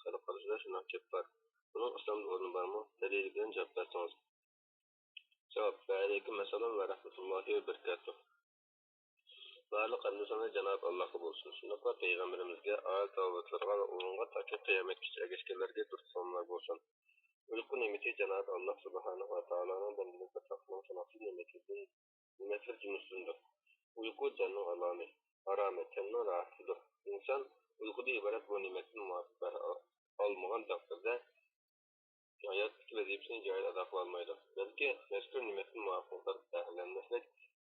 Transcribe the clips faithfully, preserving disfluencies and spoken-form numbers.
خەلق ئارىسىدا شۇنداق گەپ بار. بۇنىڭ ئىسلامدا ئورنى بارمۇ؟ دەلىلى بىلەن جاۋاب بەرسىڭىز. جاۋاب. ۋەئەلەيكۇم ئەسسالام ۋە رەھمەتۇللاھى ۋە بەرىكاتۇھ. بارلىق ھەمدۇ سانا جانابى ئاللاھقا بولسۇن. شۇنداقلا پەيغەمبىرىمىزگە، ئالىي ساھابىلىرىغا ۋە ئۇنىڭغا تاكى قىيامەتكىچە ئەگەشكەنلەرگە دۇرۇت سالاملار بولسۇن. ئۇيقۇ نېمىتى جانابى ئاللاھ سۇبھانەھۇ ۋە تائالانىڭ بەندىلىرىگە ئاتاقلىغان ساناقسىز نېمەتلىرىدىن، نېمەتلەر جۈملىسىدىندۇر. ئۇيقۇ جاننىڭ ئالامى، ئارامى، تەننىڭ راھىتىدۇر. ئىنسان ئۇيقۇدا ئىبارەت بۇ نېمەتتىن مۇۋاپىق بەھرە ئالمىغان تەقدىردە، ھاياتتىكى ۋەزىپىسىنى جايىدا ئادا قىلالمايدۇ. بەلكى مەزكۇر نېمەتتىن مۇۋاپىق مىقداردا بەھرىلەنمەسلىك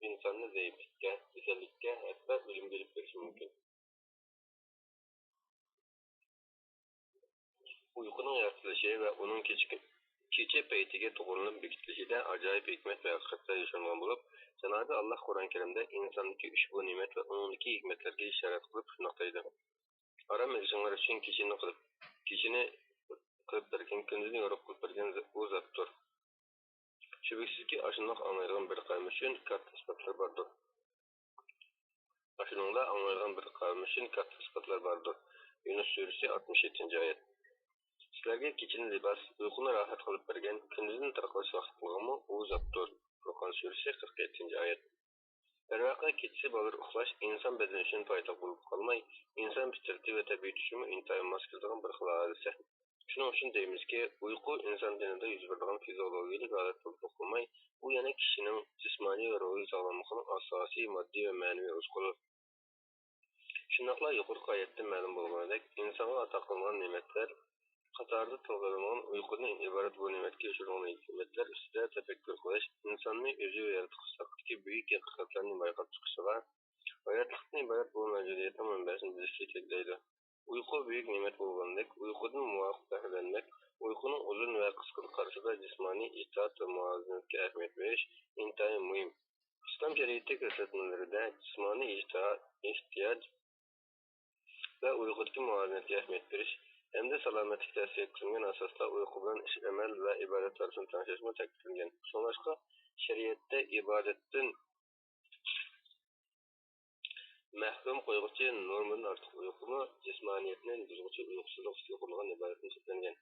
ئىنساننى زەئىپلىككە، كېسەللىككە، ھەتتا ئۆلۈمگە ئېلىپ بېرىشى مۇمكىن. ئۇيقۇنىڭ يارىتىلىشى ۋە ئۇنىڭ كېچە، كېچە پەيتىگە توغرىلىنىپ بېكىتىلىشىدە ئاجايىپ ھېكمەت ۋە ھەقىقەتلەر يوشۇرۇنغان بولۇپ، جانابى ئاللاھ قۇرئان كەرىمدە ئىنساندىكى ئۈچ بۇ نېمەت ۋە ئۇنىڭدىكى ھېكمەتلەرگە ئىشارەت قىلىپ شۇنداق دەيدۇ: ئارام ئېلىشىڭلار ئۈچۈن كېچىنى قىلىپ، كېچىنى قىلىپ بەرگەن، كۈندۈزنى يورۇق قىلىپ بەرگەن ئۇ زاتتۇر. شۈبھىسىزكى، ئاشۇنداق ئاڭلايدىغان بىر قەۋم ئۈچۈن كاتتا ئىسپاتلار باردۇر. ئاشۇنىڭدا ئاڭلايدىغان بىر قەۋم ئۈچۈن كاتتا ئىسپاتلار باردۇر. يۇنۇس سۈرىسى، ئاتمىش يەتتىنچى ئايەت. سىلەرگە كېچىنى لىباس، ئۇيقۇنى راھەت قىلىپ بەرگەن، كۈندۈزنى تارقىلىشلىق قىلغىنىمۇ ئۇ زاتتۇر. فۇرقان سۈرىسى، قىرىق يەتتىنچى ئايەت. دەرۋەقە، كېچىسى بالدۇر ئۇخلاش ئىنسان بەدىنى ئۈچۈن پايدىلىق بولۇپ قالماي، ئىنسان پىترىتى ۋە تەبىئىتى ئۈچۈنمۇ ئىنتايىن ماس كېلىدىغان بىر خىل ھادىسە. شۇنىڭ ئۈچۈن دەيمىزكى، ئۇيقۇ ئىنسان تېنىدا يۈز بېرىدىغان فىزىئولوگىيەلىك ھالەت بولۇپلا قالماي، ئۇ يەنە كىشىنىڭ جىسمانىي ۋە روھىي ساغلاملىقىنىڭ ئاساسىي ماددىي ۋە مەنىۋى ئوزۇقىدۇر. شۇنداقلا يۇقىرىقى ئايەتتىن مەلۇم بولغىنىدەك، ئىنسانغا ئاتا قىلىنغان نېمەتلەر قاتارىدا تىلغا ئېلىنغان ئۇيقۇدىن ئىبارەت بۇ نېمەتكە يوشۇرۇنغان ھېكمەتلەر ئۈستىدە تەپەككۇر قىلىش ئىنساننى ئۆزى ۋە ياراتقۇچىلىق ھەققىدىكى بۈيۈك ھەقىقەتلەرنى بايقاپ چىقىشىغا، ھاياتلىقتىن ئىبارەت بۇ مەۋجۇدىيەتنىڭ مەنبەسىنى بىلىشكە يېتەكلەيدۇ. ئۇيقۇ بۈيۈك نېمەت بولغىنىدەك، ئۇيقۇدىن مۇۋاپىق بەھرىلەنمەك، ئۇيقۇنىڭ ئۇزۇن ۋە قىسقىلىقى ئارىسىدا جىسمانىي ئىجتىھات ۋە مۇۋازىنەتكە ئەھمىيەت بېرىش ئىنتايىن مۇھىم. ئىسلام شەرىئىتى كۆرسەتمىلىرىدە جىسمانىي ئىجتىھات، ئېھتىياج ۋە ئۇيقۇدىكى مۇۋازىنەتكە ئەھمىيەت بېرىش ھەمدە سالامەتلىككە تەسىر يەتكۈزۈلگەن ئاساستا ئۇيقۇ بىلەن ئىش، ئەمەل ۋە ئىبادەت ئارىسىنى تەڭشەشمۇ تەكىتلەنگەن. شۇڭلاشقا، شەرىئەتتە ئىبادەتتىن مەھرۇم قويغۇچى نورمىدىن ئارتۇق ئۇيقۇمۇ جىسمانىيەتنى بۇزغۇچى ئۇيقۇسىزلىق ئۈستىگە قۇرۇلغان ئىبادەتنى چەكلەنگەن.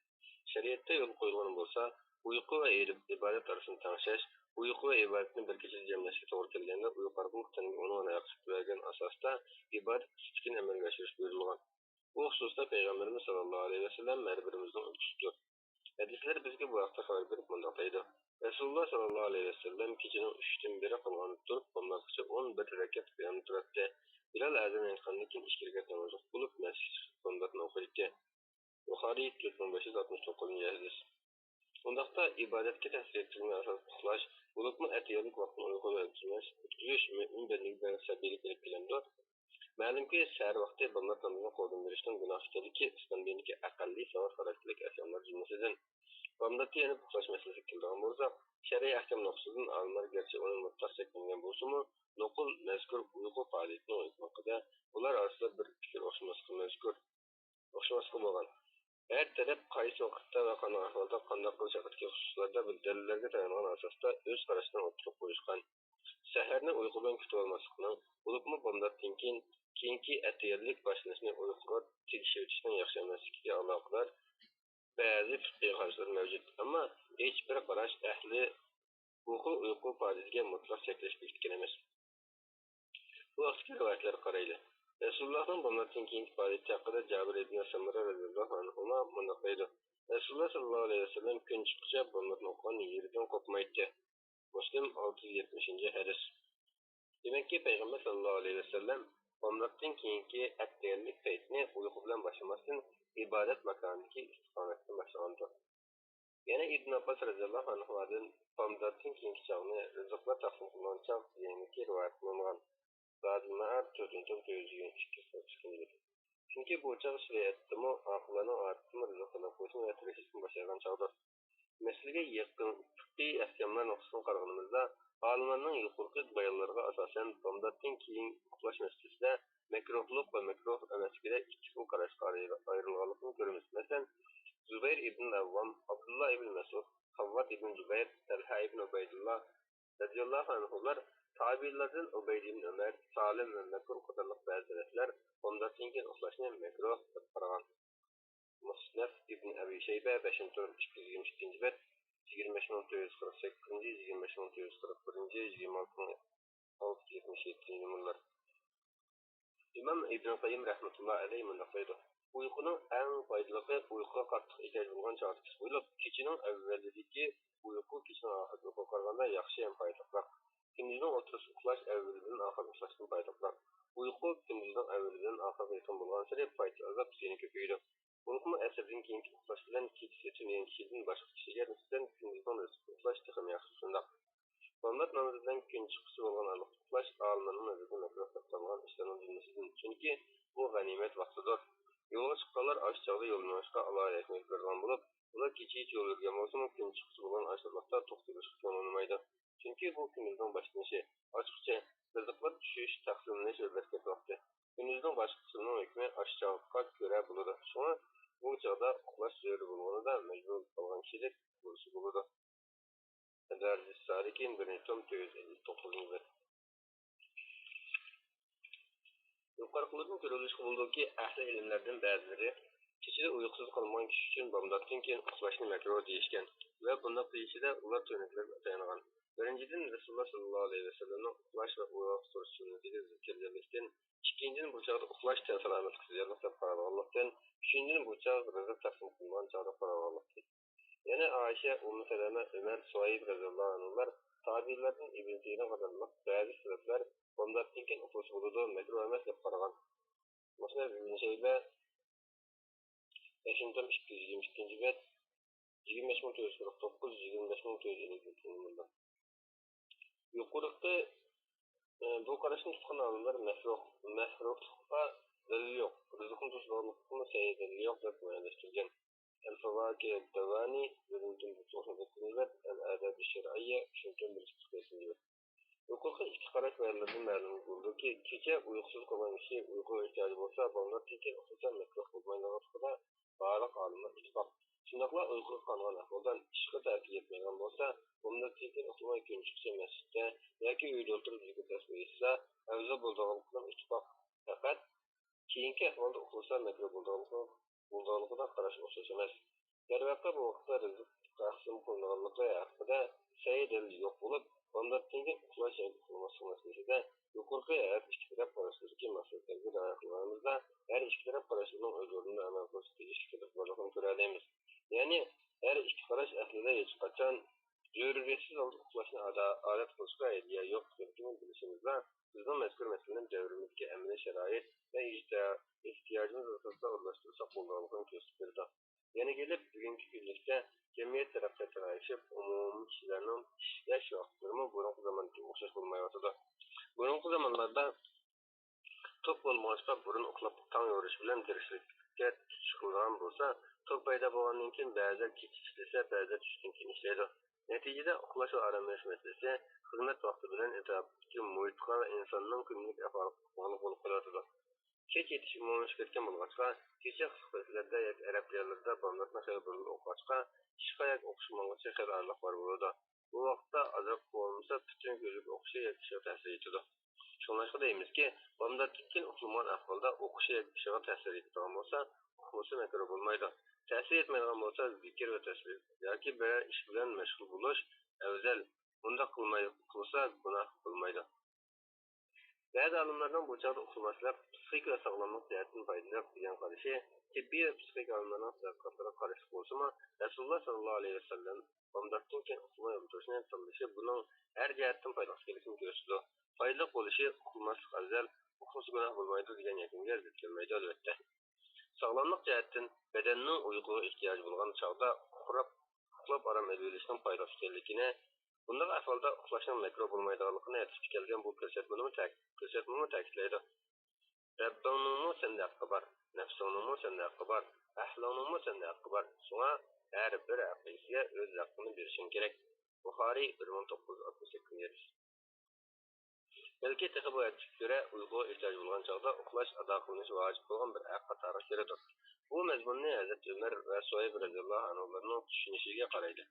شەرىئەتتە يولغا قويۇلغىنى بولسا، ئۇيقۇ ۋە ئىبادەت ئارىسىنى تەڭشەش، ئۇيقۇ ۋە ئىبادەتنى بىر كېچىدە جەملەشكە توغرا كەلگەندە، ئۇيقۇ ئارقىلىق تەنگە ئۇنىڭ ھەقىقىتى بەرگەن ئاساستا ئىبادەت ئىستىكىنى ئەمەلگە ئاشۇرۇش بۇيرۇلغان. بۇ خۇسۇستا پەيغەمبىرىمىز ساللاللاھۇ ئەلەيھى ۋەسەللەم ھەر بىرىمىزنىڭ ئۈلگىسىدۇر. ھەدىسلەر بىزگە بۇ ھەقتە خەۋەر بېرىپ مۇنداق دەيدۇ: رەسۇلۇللا ساللاللاھۇ ئەلەيھى ۋەسەللەم كېچىنىڭ ئۈچتىن بىرى قالغاندا تۇرۇپ، بامداتقىچە ئون بىر رەكەت قىيام تۇراتتى. بىلال ئەزان ئېيتقاندىن كېيىن ئىككى رەكەت ناماز ئوقۇپ بولۇپ، مەسچىتكە چىقىپ بامداتنى ئوقۇيتتى. بۇخارىي، تۆت مىڭ بەش يۈز ئاتمىش توققۇزىنچى ھەدىس. ئۇنداقتا ئىبادەتكە تەسىر يەتكۈزمەي ئاساسلىق ئۇخلاش، بولۇپمۇ ئەتىگەنلىك ۋاقتىنى ئۇيقۇغا ئۆتكۈزۈش مۆمىن بەندىگە بەرىكەت ئېلىپ كېلىدۇ. مەلۇمكى، سەھەر ۋاقتى بامدات نامىزىنى قولدىن بېرىشنىڭ گۇناھ ئىكەنلىكى ئىسلام دىنىدىكى ئەقەللىي ساۋاب خاراكتېرلىك ئەھكاملار جۈملىسىدىن. بامداتتا يېنىپ ئۇخلاش مەسىلىسىگە كېلىدىغان بولساق، شەرئىي ئەھكام نۇقتىسىدىن ئالىملار گەرچە ئۇنى مۇتلەق چەكلىمىگەن بولسىمۇ، نوقۇل مەزكۇر ئۇيقۇ پائالىيىتىنىڭ ئۇيقۇ ھەققىدە ئۇلار ئارىسىدا بىر پىكىر ئوخشىماسلىقى مەزكۇر. ئوخشىماسلىقى بولغان. ھەر تەرەپ قايسى ۋاقىتتا ۋە قانداق ئەھۋالدا قانداق قىلىش ھەققىدىكى خۇسۇسلاردا بىر دەلىللەرگە تايانغان ئاساستا ئۆز قاراشلىرىنى ئوتتۇرىغا قويۇشقان. سەھەرنى ئۇيقۇ بىلەن كۈتۈۋالماسلىقنىڭ، بولۇپمۇ بامداتتىن كېيىن، كېيىنكى ئەتىگەنلىك باشلىنىشنى ئۇيقۇغا تېگىشىۋېتىشنىڭ ياخشى ئەمەسلىكىگە ئالاقىدار بەزى پىقھىي قاراشلار مەۋجۇت. ئەمما ھېچبىر قاراش ئەھلى بۇ خىل ئۇيقۇ پائالىيىتىگە مۇتلەق چەكلەش بېكىتكەن ئەمەس. بۇ ھەقتىكى رىۋايەتلەرگە قارايلى. رەسۇلۇللاھنىڭ بامداتتىن كېيىنكى پائالىيىتى ھەققىدە جابىر ئىبن سەمۇرە رەزىياللاھۇ ئەنھۇما مۇنداق دەيدۇ: رەسۇلۇللا ساللاللاھۇ ئەلەيھى ۋەسەللەم كۈن چىققىچە بامداتنى ئوقۇغان يېرىدىن قوپمايتتى. مۇسلىم، ئالتە يۈز يەتمىشىنچى ھەدىس. دېمەككى، پەيغەمبەر ساللاللاھۇ ئەلەيھى ۋەسەللەم بامداتتىن كېيىنكى ئەتىگەنلىك پەيتنى ئۇيقۇ بىلەن باشلىماستىن، ئىبادەت ماكانىدىكى ئىستىقامەتتىن باشلىغانىدۇر. يەنە ئىبن ئابباس رەزىياللاھۇ ئەنھۇمادىن بامداتتىن كېيىنكى چاغنى رىزىقلار تەقسىم قىلىنغان چاغ دېگەنلىكى رىۋايەت قىلىنغان. زادۇل مەئاد، تۆتىنچى توم، تۆت يۈز يىگىرمە ئىككى، قىرىق ئىككىنچى بېت. چۈنكى بۇ چاغ شەرىئەتتىمۇ ئاقىللارنىڭ ئادىتىمۇ رىزىق تەلەپ قىلىشنى ۋە تىرىشىشنى باشلايدىغان چاغدۇر. مەسىلىگە يېقىن پىقھىي ئەھكاملار نۇقتىسىدىن قارىغىنىمىزدا، ئالىملارنىڭ يۇقىرىقى بايانلىرىغا ئاساسەن، بامداتتىن كېيىن ئۇخلاش مەسىلىسىدە مەكرۇھلۇق ۋە مەكرۇھ ئەمەسلىكىدە ئىككى خىل قاراشقا ئايرىل-، ئايرىلغانلىقىنى كۆرىمىز. مەسىلەن، زۇبەير ئىبن ئەۋۋام، ئابدۇللا ئىبن مەسئۇد، خەۋۋات ئىبن جۇبەير، تەلھە ئىبن ئۇبەيدۇللا رەزىياللاھۇ ئەنھۇلار، تابىئىنلاردىن ئۇبەيد ئىبن ئۆمەر، سالىم ۋە مەكرۇھ قاتارلىق بەزى سەلەفلەر بامداتتىن كېيىن ئۇخلاشنى مەكرۇھ دەپ قارىغان. مۇسنەف ئىبن ئەبى شەيبە، بەشىنچى توم، ئىككى يۈز يىگىرمە ئىككىنچى بەت، يىگىرمە بەش مىڭ تۆت يۈز قىرىق سەككىزىنچى، يىگىرمە بەش مىڭ تۆت يۈز قىرىق بىرىنچى، يىگىرمە ئالتە مىڭ ئالتە يۈز يەتمىش يەتتىنچى نومۇرلار. ئىمام ئىبن قەييىم رەھمەتۇللا ئەلەيھ مۇنداق دەيدۇ: ئۇيقۇنىڭ ئەڭ پايدىلىقى ئۇيقۇغا قاتتىق ئېھتىياج بولغان چاغدا كېسىپ ئويۇپ، كېچىنىڭ ئەۋۋىلىدىكى ئۇيقۇ كېچىنىڭ ئاخىرىدا ئۇيقۇغا قارىغاندا ياخشى ھەم پايدىلىقراق. كۈندۈزنىڭ ئوتتۇرىسى ئۇخلاش ئەۋۋىلىدىن ئاخىرغا ئۇخلاشتىن پايدىلىقراق. ئۇيقۇ كۈندۈزنىڭ ئەۋۋىلىدىن ئاخىرغا يېقىن بولغانسېرى پايدىسى ئازلاپ زىيىنى كۆپىيىدۇ. بولۇپمۇ ئەسىردىن كېيىنكى ئۇخلاش بىلەن كېچىسى تۈنۈگۈن كىشىدىن باشقا كىشىگە نىسبەتەن كۈندۈزنىڭ نۆۋىتىدىكى ئۇخلاش تېخىمۇ ياخشى شۇنداق. بامدات نامىزى بىلەن كۈن چىققۇسى بولغان ھاللىقتا ئۇخلاش ئالىملارنىڭ نەزىرىدە مەكرۇھ دەپ قارالغان ئىشلارنىڭ جۈملىسىدىن، چۈنكى بۇ غەنىيمەت ۋاقتىدۇر. يولغا چىققانلار ئاشۇ چاغدا يول مېڭىشقا ئالاھىدە ئەھمىيەت بېرىدىغان بولۇپ، ئۇلار كېچىچە يول يۈرگەن بولسىمۇ، كۈن چىققۇسى بولغان ئاشۇ ۋاقىتتا توختىلىشقا كۆڭۈل ئۇنىمايدۇ. چۈنكى بۇ كۈندۈزنىڭ باشلىنىشى، ئاچقۇچى، رىزىقلار چۈشۈش، تەقسىملىنىش ۋە بەرىكەت ۋاقتى. كۈندۈزنىڭ باشقا قىسمىنىڭ ھۆكمى ئاشۇ چاغلىققا كۆرە بولىدۇ. شۇڭا بۇ چاغدا ئۇخلاش زۆرۈر بولغىنىدا مەجبۇر قالغان كىشىدەك بولۇشى بولىدۇ. مەدارىجىس سالىكىن، بىرىنچى توم، تۆت يۈز ئەللىك توققۇزىنچى بەت. يۇقىرىقىلاردىن كۆرۈۋېلىشقا بولىدۇكى، ئەھلى ئىلىملەردىن بەزىلىرى كېچىدە ئۇيقۇسىز قالمىغان كىشى ئۈچۈن بامداتتىن كېيىن ئۇخلاشنى مەكرۇھ دېيىشكەن ۋە بۇنداق دېيىشىدە ئۇلار تۆۋەندىكىلەرگە تايانغان. بىرىنچىدىن، رەسۇلۇللا ساللاللاھۇ ئەلەيھى ۋەسەللەمنىڭ ئۇخلاش ۋە ئويغاق تۇرۇش سۈننىتىگە زىت كەلگەنلىكتىن، ئىككىنچىدىن، بۇ چاغدا ئۇخلاش تەن سالامەتلىككە زىيانلىق دەپ قارالغانلىقتىن، ئۈچىنچىدىن، بۇ چاغ رىزىق تەقسىم قىلىنغان چاغ دەپ قارالغانلىقتىن. يەنە ئائىشە، ئۇممۇ سەلەمە، ئۆمەر، سۇھەيب رەزىياللاھۇ ئەنھۇلار، تابىئىنلاردىن ئىبن سىرىن قاتارلىق بەزى سەلەپلەر بامداتتىن كېيىن ئۇخلىسا بولىدۇ، مەكرۇھ ئەمەس دەپ قارىغان. مۇسنەد ئىبن شەيبە، بەشىنچى توم، ئىككى يۈز يىگىرمە ئىككىنچى بەت، يىگىرمە بەش مىڭ تۆت يۈز قىرىق توققۇز، يىگىرمە بەش مىڭ تۆت يۈز ئەللىك يەتتىنچى نومۇرلار. يۇقىرىقى، ئى، بۇ قاراشنى تۇتقان ئالىملار مەكرۇھ، مەكرۇھلۇققا دەلىل يوق، رىزقنى توسىدىغانلىققىمۇ سەھىھ دەلىل يوق دەپ مۇئەييەنلەشتۈرگەن. ئەل-فاۋاكىھ ئەد-دەۋانى، بىرىنچى توم، توقسان توققۇزىنچى بەت، ئەل-ئاداب ئەش-شەرئىييە، ئۈچىنچى توم، بىر يۈز قىرىق بەشىنچى بەت. يۇقىرىقى ئىككى قاراش بايانلاردىن مەلۇم بولىدۇكى، كېچە ئۇيقۇسىز قالغان كىشى ئۇيقۇغا ئېھتىياجى بولسا، بامداتتىن كېيىن ئۇخلىسا مەكرۇھ بولمايدىغانلىقىدا بارلىق ئالىملار ئىتتىپاق. شۇنداقلا ئۇيقۇغا قانغان ئەھۋالدا ئىشقا تەسىر يەتمەيدىغان بولسا، بامداتتىن كېيىن ئۇخلىماي كۈن چىققۇچە مەسچىتتە ياكى ئۆيدە ئولتۇرۇپ زىكىر تەسبىھ ئېيتسا ئەۋزەل بولىدىغانلىقىدىن ئىتتىپاق. پەقەت كېيىنكى ئەھۋالدا ئۇخلىسا مەكرۇھ بولىدىغانلىقىغا، بولىدىغانلىقىدا قاراش ئوخشاش ئەمەس. دەرۋەقە، بۇ ۋاقىتتا رىزىق تەقسىم قىلىنىدىغانلىقى ھەققىدە سەھىھ دەلىل يوق بولۇپ، بامداتتىن كېيىن ئۇخلاش ياكى ئۇخلىماسلىق مەسىلىسىدە يۇقىرىقى ھەر ئىككى تەرەپ قاراشلىرىدىكى مەسلەكلەرگە رىئايە قىلغىنىمىزدا، ھەر ئىككى تەرەپ قاراشلىرىنىڭ ئۆز ئورنىدا ئەمەل قىلىشقا تېگىشلىك تەرەپ بارلىقىنى كۆرەلەيمىز. يەنى، ھەر ئىككى قاراش ئەھلىدە ھېچقاچان زۆرۈرىيەتسىز ھالدا ئۇخلاشنى ئادا-، ئادەت قىلىشقا ھەيدىگەن يوق ئىكەنلىكىنى بىلىشىمىزلا، بىزنىڭ مەزكۇر مەسىلىنى دەۋرىمىزدىكى ئەمەلىي شارائىت ۋە ئېھتىياجىمىز ئاساسىدا ئورۇنلاشتۇرساق بولىدىغانلىقىنى كۆرسىتىپ بېرىدۇ. يەنە كېلىپ، بۈگۈنكى كۈنلۈكتە جەمئىيەت تەرەققىياتى راۋاجلىشىپ، ئومۇمىي كىشىلەرنىڭ ئىش، ياش ۋاقىتلىرىمۇ بۇرۇنقى زاماندىكىگە ئوخشاش بولمايۋاتىدۇ. بۇرۇنقى زامانلاردا توك بولمىغاچقا، بۇرۇن ئۇخلاپ تاڭ يورۇش بىلەن دىرىكلىككە تۇتۇش قىلىدىغان بولسا، توك پەيدا بولغاندىن كېيىن بەزىلەر كېچە ئىشلىسە، بەزىلەر چۈشتىن كېيىن ئىشلەيدۇ. نەتىجىدە ئۇخلاش ۋە ئارام ئېلىش مەسىلىسى خىزمەت ۋاقتى بىلەن ئەتراپتىكى مۇھىتقا ۋە ئىنساننىڭ كۈندىلىك ئەھۋالىغا باغلىق بولۇپ قېلىۋاتىدۇ. كەچ يېتىش ئومۇملىشىپ كەتكەن بولغاچقا، كېچە قىسقا پەسىللەردە ياكى ئەرەب دىيارلىرىدا بامداتنى خېلى بۇرۇن ئوقۇغاچقا، ئىشقا ياكى ئوقۇشقا ماڭغۇچە خېلى ئارىلىق بار بولىدۇ. بۇ ۋاقىتتا ئازراق ئۇخلىۋالمىسا، پۈتۈن كۈنلۈك ئوقۇشى ياكى ئىشىغا تەسىر يېتىدۇ. شۇڭلاشقا دەيمىزكى، بامداتتىن كېيىن ئۇخلىمىغان ئەھۋالدا ئوقۇشى ياكى ئىشىغا تەسىر يېتىدىغان بولسا، ئۇخلىسا مەكرۇھ بولمايدۇ. تەسىر يەتمەيدىغان بولسا، زىكىر ۋە تەسبىھ ياكى بىرەر ئىش بىلەن مەشغۇل بولۇش ئەۋزەل. بۇنداق قىلماي، قىلسا گۇناھ بولمايدۇ. بەزى ئالىملارنىڭ بۇ چاغدا ئۇخلىماسلىق پسىخىكا ۋە ساغلاملىق جەھەتتىن پايدىلىق دېگەن قارىشى تېببىي ۋە پسىخىكا ئالىملارنىڭ تەتقىقاتلىرىغا قارشىلىق بولسىمۇ، رەسۇلۇللا ساللاللاھۇ ئەلەيھى ۋەسەللەم بامداتتىن كېيىن ئۇخلىماي ئولتۇرۇشنى تاللىشى بۇنىڭ ھەر جەھەتتىن پايدىلىق ئىكەنلىكىنى كۆرسىتىدۇ. پايدىلىق بولۇشى، ئۇخلىماسلىق ئەۋزەل، ئۇخلىسا گۇناھ بولمايدۇ دېگەن يەكۈنگە زىت كەلمەيدۇ، ئەلۋەتتە. ساغلاملىق جەھەتتىن بەدەننىڭ ئۇيقۇغا ئېھتىياجى بولغان چاغدا ئۇخلاپ، ئۇخلاپ ئارام ئېلىۋېلىشنىڭ پايدىلىق ئىكەنلىكىنى، بۇنداق ئەھۋالدا ئۇخلاشنىڭ مەكرۇھ بولمايدىغانلىقىنى ھەدىستە كەلگەن بۇ كۆرسەتمىنىمۇ تەك-، كۆرسەتمىمۇ تەكىتلەيدۇ. رەببىڭنىڭمۇ سەندە ھەققى بار، نەپسىڭنىڭمۇ سەندە ھەققى بار، ئەھلىڭنىڭمۇ سەندە ھەققى بار. شۇڭا ھەر بىر ھەققى ئىگىسىگە ئۆز ھەققىنى بېرىشىڭ كېرەك. بۇخارىي، بىر مىڭ توققۇز يۈز ئاتمىش سەككىزىنچى ھەدىس. بەلكى تېخى بۇ ھەدىسكە كۆرە ئۇيقۇغا ئېھتىياج بولغان چاغدا ئۇخلاش ئادا قىلىنىشى ۋاجىپ بولغان بىر ھەق قاتارىغا كىرىدۇ. بۇ مەزمۇننى ھەزرىتى ئۆمەر ۋە سۇھەيب رەزىياللاھۇ ئەنھۇلارنىڭ چۈشىنىشىگە قارايلى.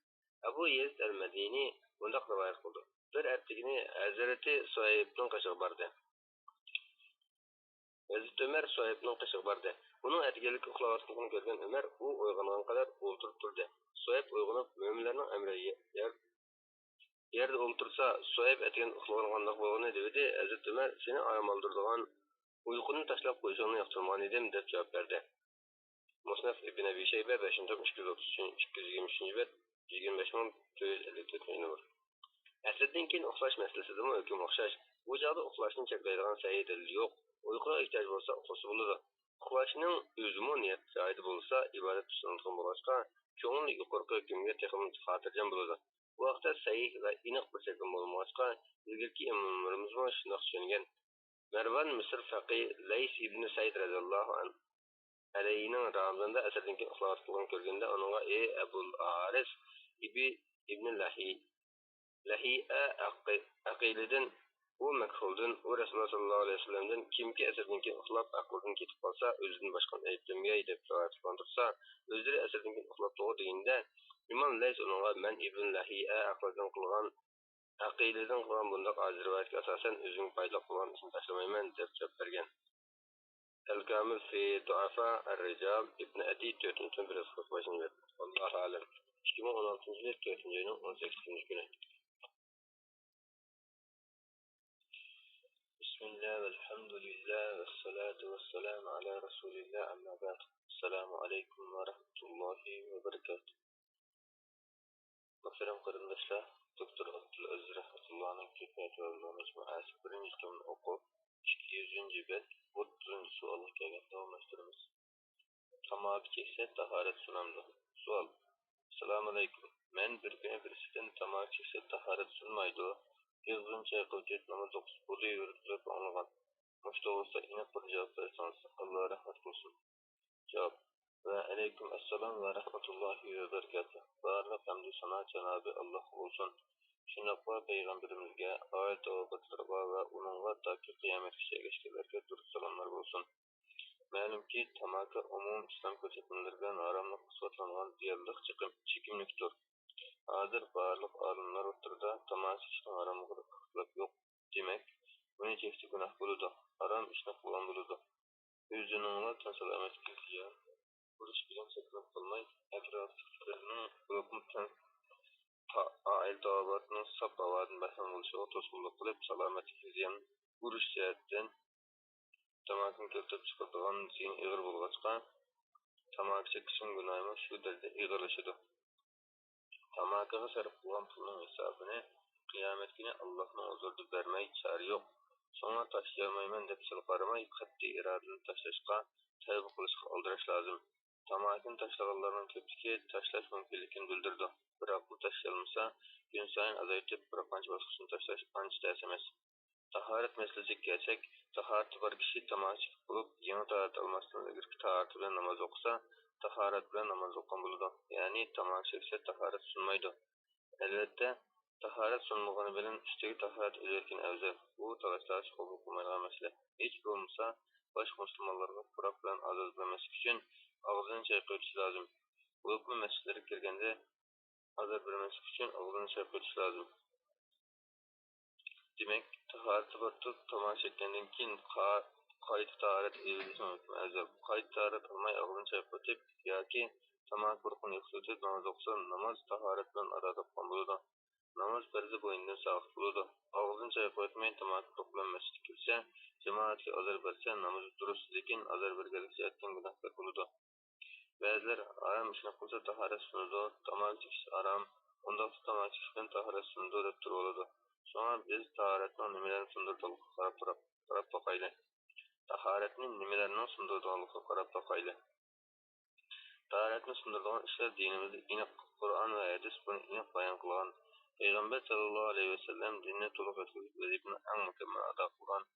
ئەبۇ يېزىد ئەل مەدىنى مۇنداق رىۋايەت قىلىدۇ: بىر ئەتىگىنى ھەزرىتى سۇھەيبنىڭ قېشىغا باردى. ھەزرىتى ئۆمەر سۇھەيبنىڭ قېشىغا باردى. ئۇنىڭ ئەتىگەنلىككە ئۇخلاۋاتقانلىقىنى كۆرگەن ئۆمەر ئۇ ئويغانغان قەدەر ئولتۇرۇپ تۇردى. سۇھەيب ئويغىنىپ، مۆمىنلەرنىڭ ئەمرى يەر، يەردە ئولتۇرسا، سۇھەيب ئەتىگەن ئۇخلىغىنى قانداق بولغىنى دېۋىدى. ھەزرىتى ئۆمەر، سېنى ئارام ئالدۇرىدىغان ئۇيقۇنى تاشلاپ قويۇشۇڭنى ياقتۇرمىغان ئىدىم، دەپ جاۋاب بەردى. مۇسنەف ئىبن ئەبى شەيبە، بەشىنچى توم، ئىككى يۈز ئوتتۇز ئۈچىنچى، ئىككى يۈز يىگىرمە ئۈچىنچى بەت، يىگىرمە بەش مىڭ تۆت يۈز ئەللىك تۆتىنچى نومۇر. ئەسىردىن كېيىن ئۇخلاش مەسىلىسىدىمۇ ھۆكۈم ئوخشاش. بۇ چاغدا ئۇخلاشنى چەكلەيدىغان سەھىھ دەلىل يوق. ئۇيقۇغا ئېھتىياج بولسا ئۇخلىسا بولىدۇ. ئۇخلاشنىڭ ئۆزىمۇ نىيەت جايىدا بولسا، ئىبادەت تۇتۇلىدىغان بولغاچقا، كۆڭۈل يۇقىرىقى ھۆكۈمگە تېخىمۇ خاتىرجەم بولىدۇ. بۇ ھەقتە سەھىھ ۋە ئېنىق بىر چەكلىمە بولمىغاچقا، ئىلگىرىكى ئىماملىرىمىزمۇ شۇنداق چۈشەنگەن. مەرۋان مىسىر فەقىھ لەيس ئىبنى سەئىد رەزىياللاھۇ ئەنھۇ ئەلەيھىنىڭ رامىزاندا ئەسىردىن كېيىن ئۇخلاۋاتقانلىقىنى كۆرگەندە، ئۇنىڭغا: «ئەي ئەبۇل ھارىس ئىبى ئىبنى لەھىي، لەھىئە ئەقىلىدىن، ئۇ مەكھۇلدىن، ئۇ رەسۇلۇللا ساللاللاھۇ ئەلەيھى ۋەسەللەمدىن، كىمكى ئەسىردىن كېيىن ئۇخلاپ، ئەقلىدىن كېتىپ قالسا، ئۆزىدىن باشقىنى ئەيىبلىمىگەي» دەپ رىۋايەت قىلغان تۇرسا، ئۆزلىرى ئەسىردىن كېيىن ئۇخلاپتىغۇ دېگىنىدە، ئىمام لەيس ئۇنىڭغا: «مەن ئىبنى لەھىئە ئەقىلىدىن قىلغان، ئەقىلىدىن قىلغان بۇنداق ئاجىز رىۋايەتكە ئاساسەن ئۆزۈمگە پايدىلىق بولغان ئىشنى تاشلىمايمەن» دەپ جاۋاب بەرگەن. ئەل-كامىل فى دۇئەفا ئەر-رىجال ئىبن ئەدى، تۆتىنچى توم، بىر يۈز قىرىق بەشىنچى بەت. ۋاللاھۇ ئەلەم. ئىككى مىڭ ئون ئالتىنچى يىل تۆتىنچى ئاينىڭ ئون سەككىزىنچى كۈنى. بسم الله والحمد لله والصلاة والسلام على رسول الله، أما بعد. السلام عليكم ورحمة الله وبركاته. مۇھتەرەم قېرىنداشلار، دوكتور ئابدۇلئەزىز رەھمەتۇللانىڭ كېفايەت ۋە مەجمۇئەسى بىرىنچى تومنى ئوقۇپ، ئىككى يۈزىنچى بەت ئوتتۇزىنچى سوئالغا كەلگەندە، داۋاملاشتۇرىمىز. تاماكا چەكسە تاھارەت سۇنامدۇ؟ سوئال. ئەسسالامۇئەلەيكۇم. مەن بىر كۈنى بىرسىدىن تاماكا چەكسە تاھارەت سۇنمايدۇ، ئېغىزىنى چايقاۋېتىپ ناماز ئوقۇسا بولۇۋېرىدۇ دەپ ئاڭلىغان. مۇشۇ توغرىسىدا ئېنىق بىر جاۋاب بەرسىڭىز، ئاللا رەھمەت قىلسۇن. جاۋاب. ۋە ئەلەيكۇم ئەسسالام ۋە رەھمەتۇللاھى ۋە بەرىكاتۇھ. بارلىق ھەمدۇ سانا جانابى ئاللاھقا بولسۇن. شۇنداقلا پەيغەمبىرىمىزگە، ئائىلە تاۋابىئاتلىرىغا ۋە ئۇنىڭغا تاكى قىيامەتكىچە ئەگەشكەنلەرگە دۇرۇت سالاملار بولسۇن. مەلۇمكى، تاماكا ئومۇمىي ئىسلام كۆرسەتمىلىرى بىلەن ھاراملىققا ئىسپاتلانغان زىيانلىق چېكىم-، چېكىملىكتۇر. ھازىر بارلىق ئالىملار ئوتتۇرىدا تاماكا چېكىشنىڭ ھاراملىقىدا ئىختىلاپ يوق. دېمەك، بۇنى چەكسە گۇناھ بولىدۇ، ھارام ئىشنى قىلغان بولىدۇ. ئۆزىنىڭلا تەن سالامەتلىكىگە زىيان، ئۇرۇش بىلەن چەكلىنىپ قالماي، ئەتراپتىكىلەرنىڭ، بولۇپمۇ تەن تا-، ئائىلە تاۋابىئاتىنىڭ ساپ ھاۋادىن بەھرىمەن بولۇشىغا توسقۇنلۇق قىلىپ، سالامەتلىككە زىيان، ئۇرۇش جەھەتتىن تاماكىنى كەلتۈرۈپ چىقىرىدىغان زىيىنى ئېغىر بولغاچقا، تاماكا چېكىشنىڭ گۇناھىمۇ شۇ دەرىجىدە ئېغىرلىشىدۇ. تاماكىغا سەرپ قىلغان پۇلنىڭ ھېسابىنى قىيامەت كۈنى ئاللاھنىڭ ھۇزۇرىدا بەرمەي چارە يوق. شۇڭا تاشلىيالمايمەن دەپ سەل قارىماي، قەتئىي ئىرادىدىن تاشلاشقا، تەۋبە قىلىشقا ئالدىراش لازىم. تاماكىنى تاشلىغانلارنىڭ كۆپلۈكى تاشلاش مۇمكىنلىكىنى بىلدۈرىدۇ، بىراق بۇ تاشلىيالمىسا، كۈنسايىن ئازايتىپ، بىر قانچە باسقۇچنى تاشلاش ئانچە تەس ئەمەس. تاھارەت مەسىلىسىگە كەلسەك، تاھارىتى بار كىشى تاماكا چېكىپ بولۇپ، يېڭى تاھارەت ئالماستىن ئىلگىرىكى تاھارىتى بىلەن ناماز ئوقۇسا، تاھارەت بىلەن ناماز ئوقۇغان بولىدۇ. يەنى تاماكا چەكسە، تاھارەت سۇنمايدۇ. ئەلۋەتتە، تاھارەت سۇنمىغىنى بىلەن ئۈستىگە تاھارەت ئېلىۋەتكىنى ئەۋزەل. بۇ تالاش-تارتىش قوبۇل قىلمايدىغان مەسىلە. ھېچ بولمىسا، باشقا مۇسۇلمانلارغا پۇراق بىلەن ئازار بەرمەسلىك ئۈچۈن ئاغزىنى چايقىۋېتىشى لازىم. بولۇپمۇ مەسچىتلەرگە كىرگەندە، ئازار بەرمەسلىك ئۈچۈن ئاغزىنى چايقىۋېتىش لازىم. دېمەك، تاھارىتى بار تۇرۇپ تاماكا چەككەندىن كېيىن قا-، قايتا تاھارەت ئېلىۋېلىشنىڭ ھۆكمى ئەۋزەل. قايتا تاھارەت ئالماي ئاغزىنى چايقىۋېتىپ ياكى تاماكا پۇرىقىنى يوقىتىۋېتىپ ناماز ئوقۇسا، ناماز تاھارەت بىلەن ئادا تاپقان بولىدۇ. ناماز پەرزى بوينىدىن ساقىت بولىدۇ. ئاغزىنى چايقىۋەتمەي تاماكا پۇرىقى بىلەن مەسچىتكە كىرسە، جامائەتكە ئازار بەرسە، نامىزى دۇرۇس، لېكىن ئازار بەرگەنلىك جەھەتتىن گۇناھكار بولىدۇ. بەزىلەر ھارام ئىشنى قىلسا تاھارەت سۇنىدۇ، تاماكا چېكىش ھارام، ئۇنداقتا تاماكا چېكىش بىلەن تاھارەت سۇنىدۇ دەپ تۇرۇۋالىدۇ. شۇڭا بىز تاھارەتنىڭ نېمىلەرنى سۇندۇرىدىغانلىقىغا قاراپ، قاراپ باقايلى. تاھارەتنى نېمىلەرنىڭ سۇندۇرىدىغانلىقىغا قاراپ باقايلى. تاھارەتنى سۇندۇرىدىغان ئىشلار دىنىمىزدا ئېنىق، قۇرئان ۋە ھەدىس بۇنى ئېنىق بايان قىلغان. پەيغەمبەر ساللاللاھۇ ئەلەيھى ۋەسەللەم دىننى تولۇق يەتكۈزۈپ، ۋەزىپىنى ئەڭ مۇكەممەل ئادا قىلغان.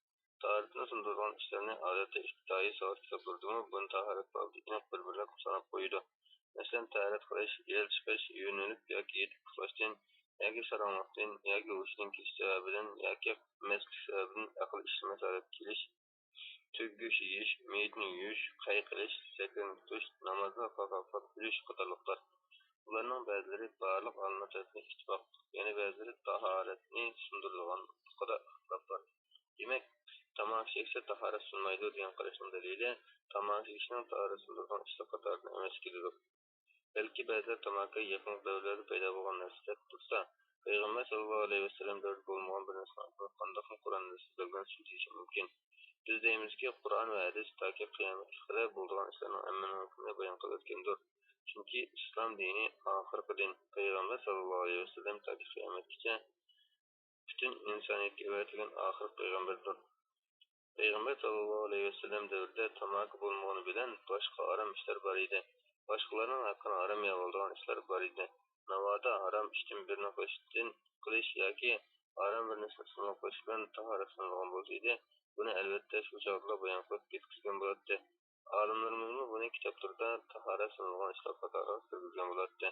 تاھارەتنى سۇندۇرىدىغان ئىشلارنى ئادەتتە ئىپتىدائىي ساۋات كىتابلىرىدىمۇ بۇنى تاھارەت بابىدا ئېنىق بىر-بىرلەپ ساناپ قويىدۇ. مەسىلەن، تاھارەت قىلىش، يەل چىقىش، يۇيۇنۇۋېلىپ ياكى يېتىپ ئۇخلاشتىن، ياكى ساراڭلىقتىن، ياكى ھوشىدىن كېتىش سەۋەبىدىن، ياكى مەستلىك سەۋەبىدىن ئەقىل ئىشلىمەس ھالەتكە كېلىش، تۈك گۆش يېيىش، مېيىتنى يۇيۇش، قەي قىلىش، سەكرەنگە تۇتۇش، نامازدا قاقاقلاپ كۈلۈش قاتارلىقلار. بۇلارنىڭ بەزىلىرى بارلىق ئالىملار تەرىپىدىن ئىتتىپاق، يەنە بەزىلىرى تاھارەتنى سۇندۇرىدىغانلىقىدا ئىختىلاپ بار. دېمەك، تاماكا چەكسە تاھارەت سۇنمايدۇ دېگەن قاراشنىڭ دەلىلى تاماكا چېكىشنىڭ تاھارەت سۇندۇرىدىغان ئىشلار قاتارىدىن ئەمەس كېلىدۇ. بەلكى بەزىلەر تاماكا يېقىنقى دەۋرلەردە پەيدا بولغان نەرسە دەپ تۇرسا، پەيغەمبەر سەللەللاھۇ ئەلەيھى ۋەسەللەم دەۋرىدە بولمىغان بىر نەرسىنىڭ ھەققىدە قانداقمۇ قۇرئان ھەدىستە بەلگىلەنسۇن دېيىشى مۇمكىن. بىز دەيمىزكى، قۇرئان ۋە ھەدىس تاكى قىيامەتكە قەدەر بولىدىغان ئىشلارنىڭ ھەممىنىڭ ھۆكمىنى بايان قىلىۋەتكەندۇر. چۈنكى ئىسلام دىنى ئاخىرقى دىن، پەيغەمبەر سەللەللاھۇ ئەلەيھى ۋەسەللەم تاكى قىيامەتكىچە پۈتۈن ئىنسانىيەتكە ئەۋەتىلگەن ئاخىرقى پەيغەمبەردۇر. پەيغەمبەر سەللەللاھۇ ئەلەيھى ۋەسەللەم دەۋرىدە تاماكا بولمىغىنى بىلەن باشقا ھارام ئىشلار بار ئىدى. باشقىلارنىڭ ھەققىنى ھارام يەۋالىدىغان ئىشلار بار ئىدى. ناۋادا ھارام ئىشتىن بىرنى قىلىشتىن، قىلىش ياكى ھارام بىر نەرسىنى ئىستېمال قىلىش بىلەن تاھارەت سۇنىدىغان بولسا ئىدى، بۇنى ئەلۋەتتە شۇ چاغدىلا بايان قىلىپ يەتكۈزگەن بولاتتى. ئالىملىرىمىزمۇ بۇنى كىتابلىرىدا تاھارەت سۇنۇلغان ئىشلار قاتارىغا كىرگۈزگەن بولاتتى.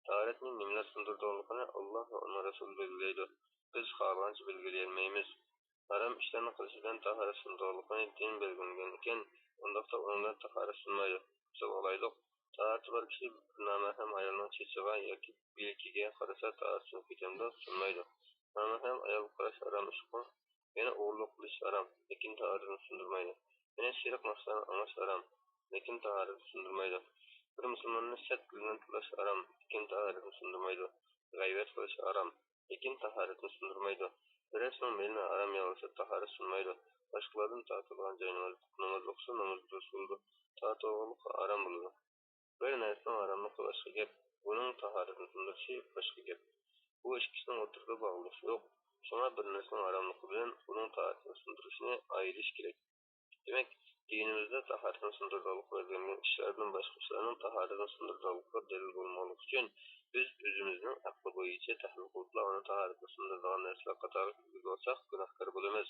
تاھارەتنى نېمىلەر سۇندۇرىدىغانلىقىنى ئاللا ۋە ئۇنىڭ رەسۇلى بەلگىلەيدۇ. بىز خالىغانچە بەلگىلىيەلمەيمىز. ھارام ئىشلارنى قىلىش بىلەن تاھارەت سۇنىدىغانلىقىنى دىن بەلگىلىگەن ئىكەن، ئۇنداقتا ئۇنىڭ بىلەن تاھارەت سۇنمايدۇ. مىسال ئالايلۇق، تاھارىتى بار كىشى بىر نامەھرەم ئايالنىڭ چېچىغا ياكى بىلىكىگە قارىسا تاھارەت سۇنۇپ كېتەمدۇ؟ سۇنمايدۇ. نامەھرەم ئايالغا قاراش ھارام ئىشقۇ. يەنە ئوغرىلىق قىلىش ھارام، لېكىن تاھارەتنى سۇندۇرمايدۇ. يەنە سېرىق ناخشىلارنى ئاڭلاش ھارام، لېكىن تاھارەتنى سۇندۇرمايدۇ. بىر مۇسۇلماننى سەت كۆزىدىن تىللاش ھارام، لېكىن تاھارەتنى سۇندۇرمايدۇ. غەيۋەت قىلىش ھارام، لېكىن تاھارەتنى سۇندۇرمايدۇ. بىرەرسىنىڭ مېلىنى ھارام يەۋالسا تاھارەت سۇنمايدۇ. باشقىلاردىن تارتىلغان جايناماز، ناماز ئوقۇسا ناماز دۇرۇس بولىدۇ. تارتىۋالغانلىقى ھارام بولىدۇ. بىر نەرسىنىڭ ھاراملىقى باشقا گەپ، ئۇنىڭ تاھارىتىنى سۇندۇرۇشى باشقا گەپ. بۇ ئىككىسىنىڭ ئوتتۇرىدا باغلىنىش يوق. شۇڭا بىر نەرسىنىڭ ھاراملىقى بىلەن ئۇنىڭ تاھارىتىنى سۇندۇرۇشنى ئايرىش كېرەك. دېمەك، دىنىمىزدە تاھارەتنى سۇندۇرىدىغانلىققا بەلگىلەنگەن ئىشلاردىن باشقا ئىشلارنىڭ تاھارەتنى سۇندۇرىدىغانلىقىغا دەلىل بولمىغانلىقى ئۈچۈن، بىز ئۆزىمىزنىڭ ئەقلى بويىچە تەھلىل قىلىپلا ئۇنى تاھارەتنى سۇندۇرىدىغان نەرسىلەر قاتارىغا كىرگۈزۈۋالساق گۇناھكار بولىمىز.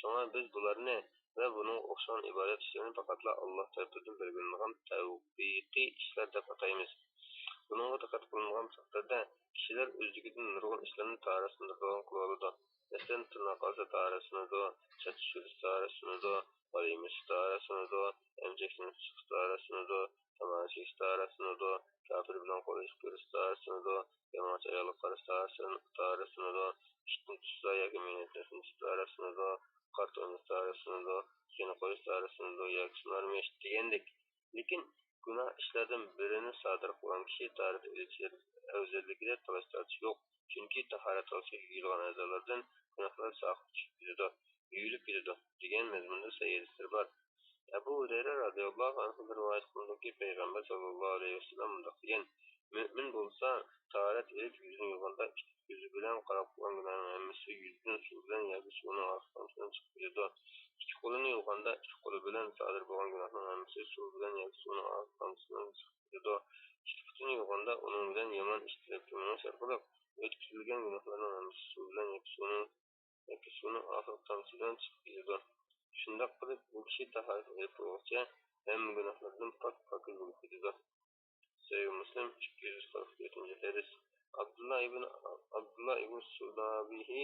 شۇڭا بىز بۇلارنى ۋە بۇنىڭغا ئوخشىغان ئىبادەت ئىشلىرىنى پەقەتلا ئاللا تەرىپىدىن بەلگىلىنىدىغان تەۋقىپىي ئىشلار دەپ ئاتايمىز. بۇنىڭغا دىققەت قىلمىغان تەقدىردە، كىشىلەر ئۆزلۈكىدىن نۇرغۇن ئىشلارنى تاھارەت سۇندۇرىدىغان قىلىۋالىدۇ. مەسىلەن، تىرناق ئالسا تاھارەت سۇنىدۇ، چاچ چۈشۈرسە تاھارەت سۇنىدۇ، بالا يېمىسە تاھارەت سۇنىدۇ، ئەمچەكنى سىقسا تاھارەت سۇنىدۇ، تاماكا چېكىش تاھارەت سۇنىدۇ، كاپىر بىلەن قول ئېلىشىپ كۆرۈشسە تاھارەت سۇنىدۇ، يالىڭاچ ئايالغا قارىسا تاھارەت سۇنىدۇ، ئىتنى تۇتسا ياكى مېينەتنى سۇنسا تاھارەت سۇنىدۇ، قارت ئوينىسا تاھارەت سۇنىدۇ، خېنە قويسا تاھارەت سۇنىدۇ ياكى سۇنارمىش دېگەندەك. لېكىن گۇناھ ئىشلاردىن بىرىنى سادىر قىلغان كىشى تاھارەت ئېلىش ئەۋزەللىكىدە تالاش-تارتىش يوق. چۈنكى تاھارەت ئالسا يۇيۇلغان ئەزالاردىن گۇناھلار ساقىت چۈشۈپ كېتىدۇ، يۇيۇلۇپ كېتىدۇ دېگەن مەزمۇندا سەھىھ ھەدىسلىرى بار. ئەبۇ ھۇرەيرە رازىياللاھۇ ئەنھۇ رىۋايەت قىلىندىكى، پەيغەمبەر ساللاللاھۇ ئەلەيھى ۋەسەللەم مۇنداق دېگەن: مۆمىن بولسا تاھارەت ئېلىپ يۈزىنى يۇغاندا ئىككى كۆزى بىلەن قاراپ قىلغان گۇناھىنىڭ ھەممىسى يۈزىدىن سۇ بىلەن ياكى سۇنىڭ ئاخىرقى تامچىسى بىلەن چىقىپ كېتىدۇ. ئىككى قولىنى يۇغاندا ئىككى قولى بىلەن سادىر بولغان گۇناھنىڭ ھەممىسى سۇ بىلەن ياكى سۇنىڭ ئاخىرقى تامچىسى بىلەن چىقىپ كېتىدۇ. ئىككى پۇتىنى يۇغاندا ئۇنىڭ بىلەن يامان ئىش تەرەپكە مېڭىش ئارقىلىق ئۆتكۈزۈلگەن گۇناھلارنىڭ ھەممىسى سۇ بىلەن ياكى سۇنىڭ ياكى سۇنىڭ ئاخىرقى تامچىسى بىلەن چىقىپ كېتىدۇ. شۇنداق قىلىپ، بۇ كىشى تاھارەت ئېلىپ بولغۇچە ھەممە گۇناھلاردىن پاك، پاكىز بولۇپ كېتىدۇ. سەھىھ مۇسلىم، ئىككى يۈز قىرىق تۆتىنچى ھەدىس. ئابدۇللا ئىبن، ئابدۇللا ئىبن سۇدابىھى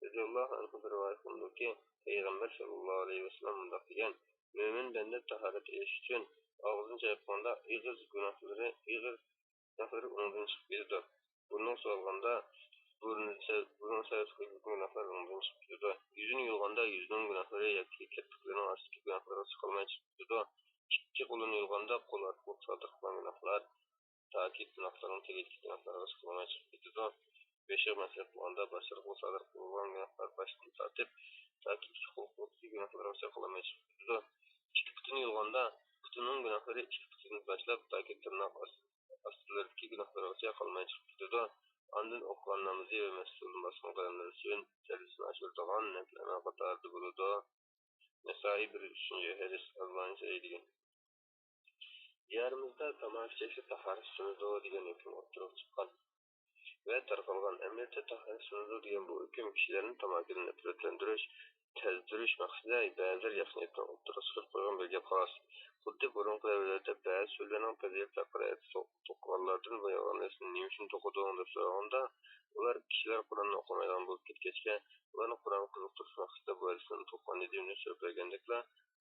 رەزىياللاھۇ ئەنھۇدىن رىۋايەت قىلىنىدۇكى، پەيغەمبەر ساللاللاھۇ ئەلەيھى ۋەسەللەم مۇنداق دېگەن: مۆمىن بەندە تاھارەت ئېلىش ئۈچۈن ئاغزىنى چايقىغاندا ئېغىر گۇناھلىرى، ئېغىر گۇناھلىرى ئۇنىڭدىن چىقىپ كېتىدۇ. بۇرنىغا سالغاندا بۇرنى سە-، بۇرنى سەۋەبلىك گۇناھلار ئۇنىڭدىن چىقىپ كېتىدۇ. يۈزىنى يۇغاندا يۈزىنىڭ گۇناھلىرى ياكى كىرپىكلىرىنىڭ ئاستىدىكى گۇناھلىرىغا چىقالماي چىقىپ كېتىدۇ. ئىككى قولىنى يۇغاندا قول ئارقىلىق سادىر قىلغان گۇناھلار تاكى تىرناقلارنىڭ تېگىدىكى گۇناھلارغا چىقالماي چىقىپ كېتىدۇ. بېشىغا مەسلىھەت قىلغاندا باش ئارقىلىق سادىر قىلغان گۇناھلار باشتىن تارتىپ تاكى ئىككى قول قۇلىقىدىكى گۇناھلارغا چىقالماي چىقىپ كېتىدۇ. ئىككى پۇتىنى يۇغاندا پۇتىنىڭ گۇناھلىرى ئىككى پۇتىدىن باشلاپ تاكى تىرناق ئاستى ئاستىلىرىدىكى گۇناھلىرىغىچە قالماي چىقىپ كېتىدۇ. ئاندىن ئوقۇغان نامىزى ۋە مەسجىدتىن باسقان قەدەملىرى ئۈچۈن دەرىجىسىنى ئاشۇرىدىغان نەپلى ئەمەل قاتارىدا بولىدۇ. نەسائىي بىر يۈز ئۈچىنچى ھەدىس، ئازلانچە دەيدىكەن. دىيارىمىزدا تاماكا چەكسە تاھارەت سۇنىدۇ دېگەن ھۆكۈم ئوتتۇرىغا چىققان ۋە تارقالغان. ئەمەلىيەتتە تاھارەت سۇنىدۇ دېگەن بۇ ھۆكۈم كىشىلەرنى تاماكىدىن نەپرەتلەندۈرۈش، تەزدۈرۈش مەقسىتىدە بەزىلەر ياخشى نىيەتنى ئوتتۇرىغا چىقىرىپ قويغان بىر گەپ خالاس. خۇددى بۇرۇنقى دەۋرلەردە بەزى سۈرىلەرنىڭ پەزىلەت ھەققىدە ھەدىس توقۇغانلاردىن بۇ يالغان ھەدىسنى نېمە ئۈچۈن توقۇدۇڭ دەپ سورىغاندا، ئۇلار كىشىلەر قۇرئاننى ئوقۇمايدىغان بولۇپ كەتكەچكە، ئۇلارنى قۇرئانغا قىزىقتۇرۇش مەقسىتىدە بۇ ھەدىسنى توقۇغان ئىدى دەپ جاۋاب بەرگەندەكلا،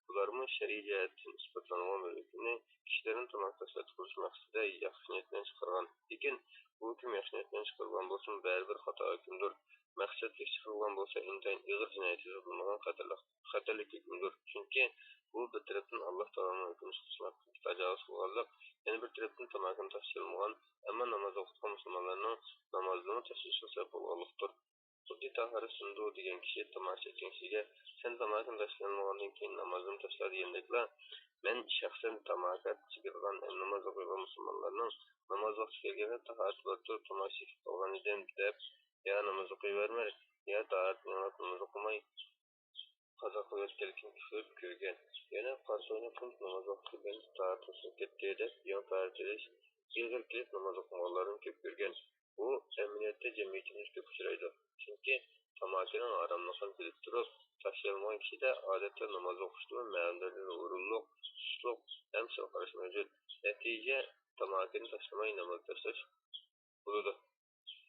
بۇلارمۇ شەرئىي جەھەتتىن ئىسپاتلانغان بىر ھۆكۈمنى كىشىلەرنى تاماكا تاشلاتقۇزۇش مەقسىتىدە ياخشى نىيەت بىلەن چىقارغان. لېكىن بۇ ھۆكۈم ياخشى نىيەت بىلەن چىقىرىلغان بولسىمۇ، بەرىبىر خاتا ھۆكۈمدۇر. مەقسەتلىك چىقىرىلغان بولسا، ئىنتايىن ئېغىر جىنايەت ھېسابلىنىدىغان خەتەرلىك، خەتەرلىك ھۆكۈمدۇر. چۈنكى بۇ بىر تەرەپتىن ئاللاھ تائالانىڭ ھۆكمىنى تۇتۇشماسلىققا تاجاۋۇز قىلغانلىق، يەنە بىر تەرەپتىن تاماكىنى تاشلىيالمىغان، ئەمما ناماز ۋاقتى قالغان مۇسۇلمانلارنىڭ نامازىنىمۇ تاشلىشىغا سەۋەب بولغانلىقتۇر. خۇددى تاھارەت سۇنىدۇ دېگەن كىشى تاماكا چەككەن كىشىگە، سەن تاماكىنى تاشلىيالمىغاندىن كېيىن نامازنىمۇ تاشلا دېگەندەكلا، مەن شەخسەن تاماكا چېكىدىغان ھەم ناماز ئوقۇيدىغان مۇسۇلمانلارنىڭ ناماز ۋاقتى كەلگەندە تاھارىتى بار تۇرۇپ تاماكا چېكىپ قالغان ئىدىم دەپ، يا ناماز ئوقۇيۋەرمەي، يا تاھارىتىنى ئاڭلاپ ناماز ئوقۇماي، قازا قىلىۋەتكەنلىكىنى كۆرۈپ كۆرگەن. يەنە قارسى ئويناپ تۇرۇپ ناماز ۋاقتى كەلگەندە تاھارىتىم سۇنۇپ كەتتى دەپ يېڭى تاھارەت ئېلىش، ئېغىر كېلىپ ناماز ئوقۇمىغانلارنى كۆپ كۆرگەن. بۇ ئەمەلىيەتتە جەمئىيىتىمىزدە كۆپ ئۇچرايدۇ. چۈنكى تاماكىنىڭ ھاراملىقىنى بىلىپ تۇرۇپ، تاشلىيالمىغان كىشىدە ئادەتتە ناماز ئوقۇشتىمۇ مەلۇم دەرىجىدە ھۇرۇنلۇق، سۇسلۇق ھەم سەل قاراش مەۋجۇت. نەتىجە، تاماكىنى تاشلىماي ناماز تاشلاش بولىدۇ.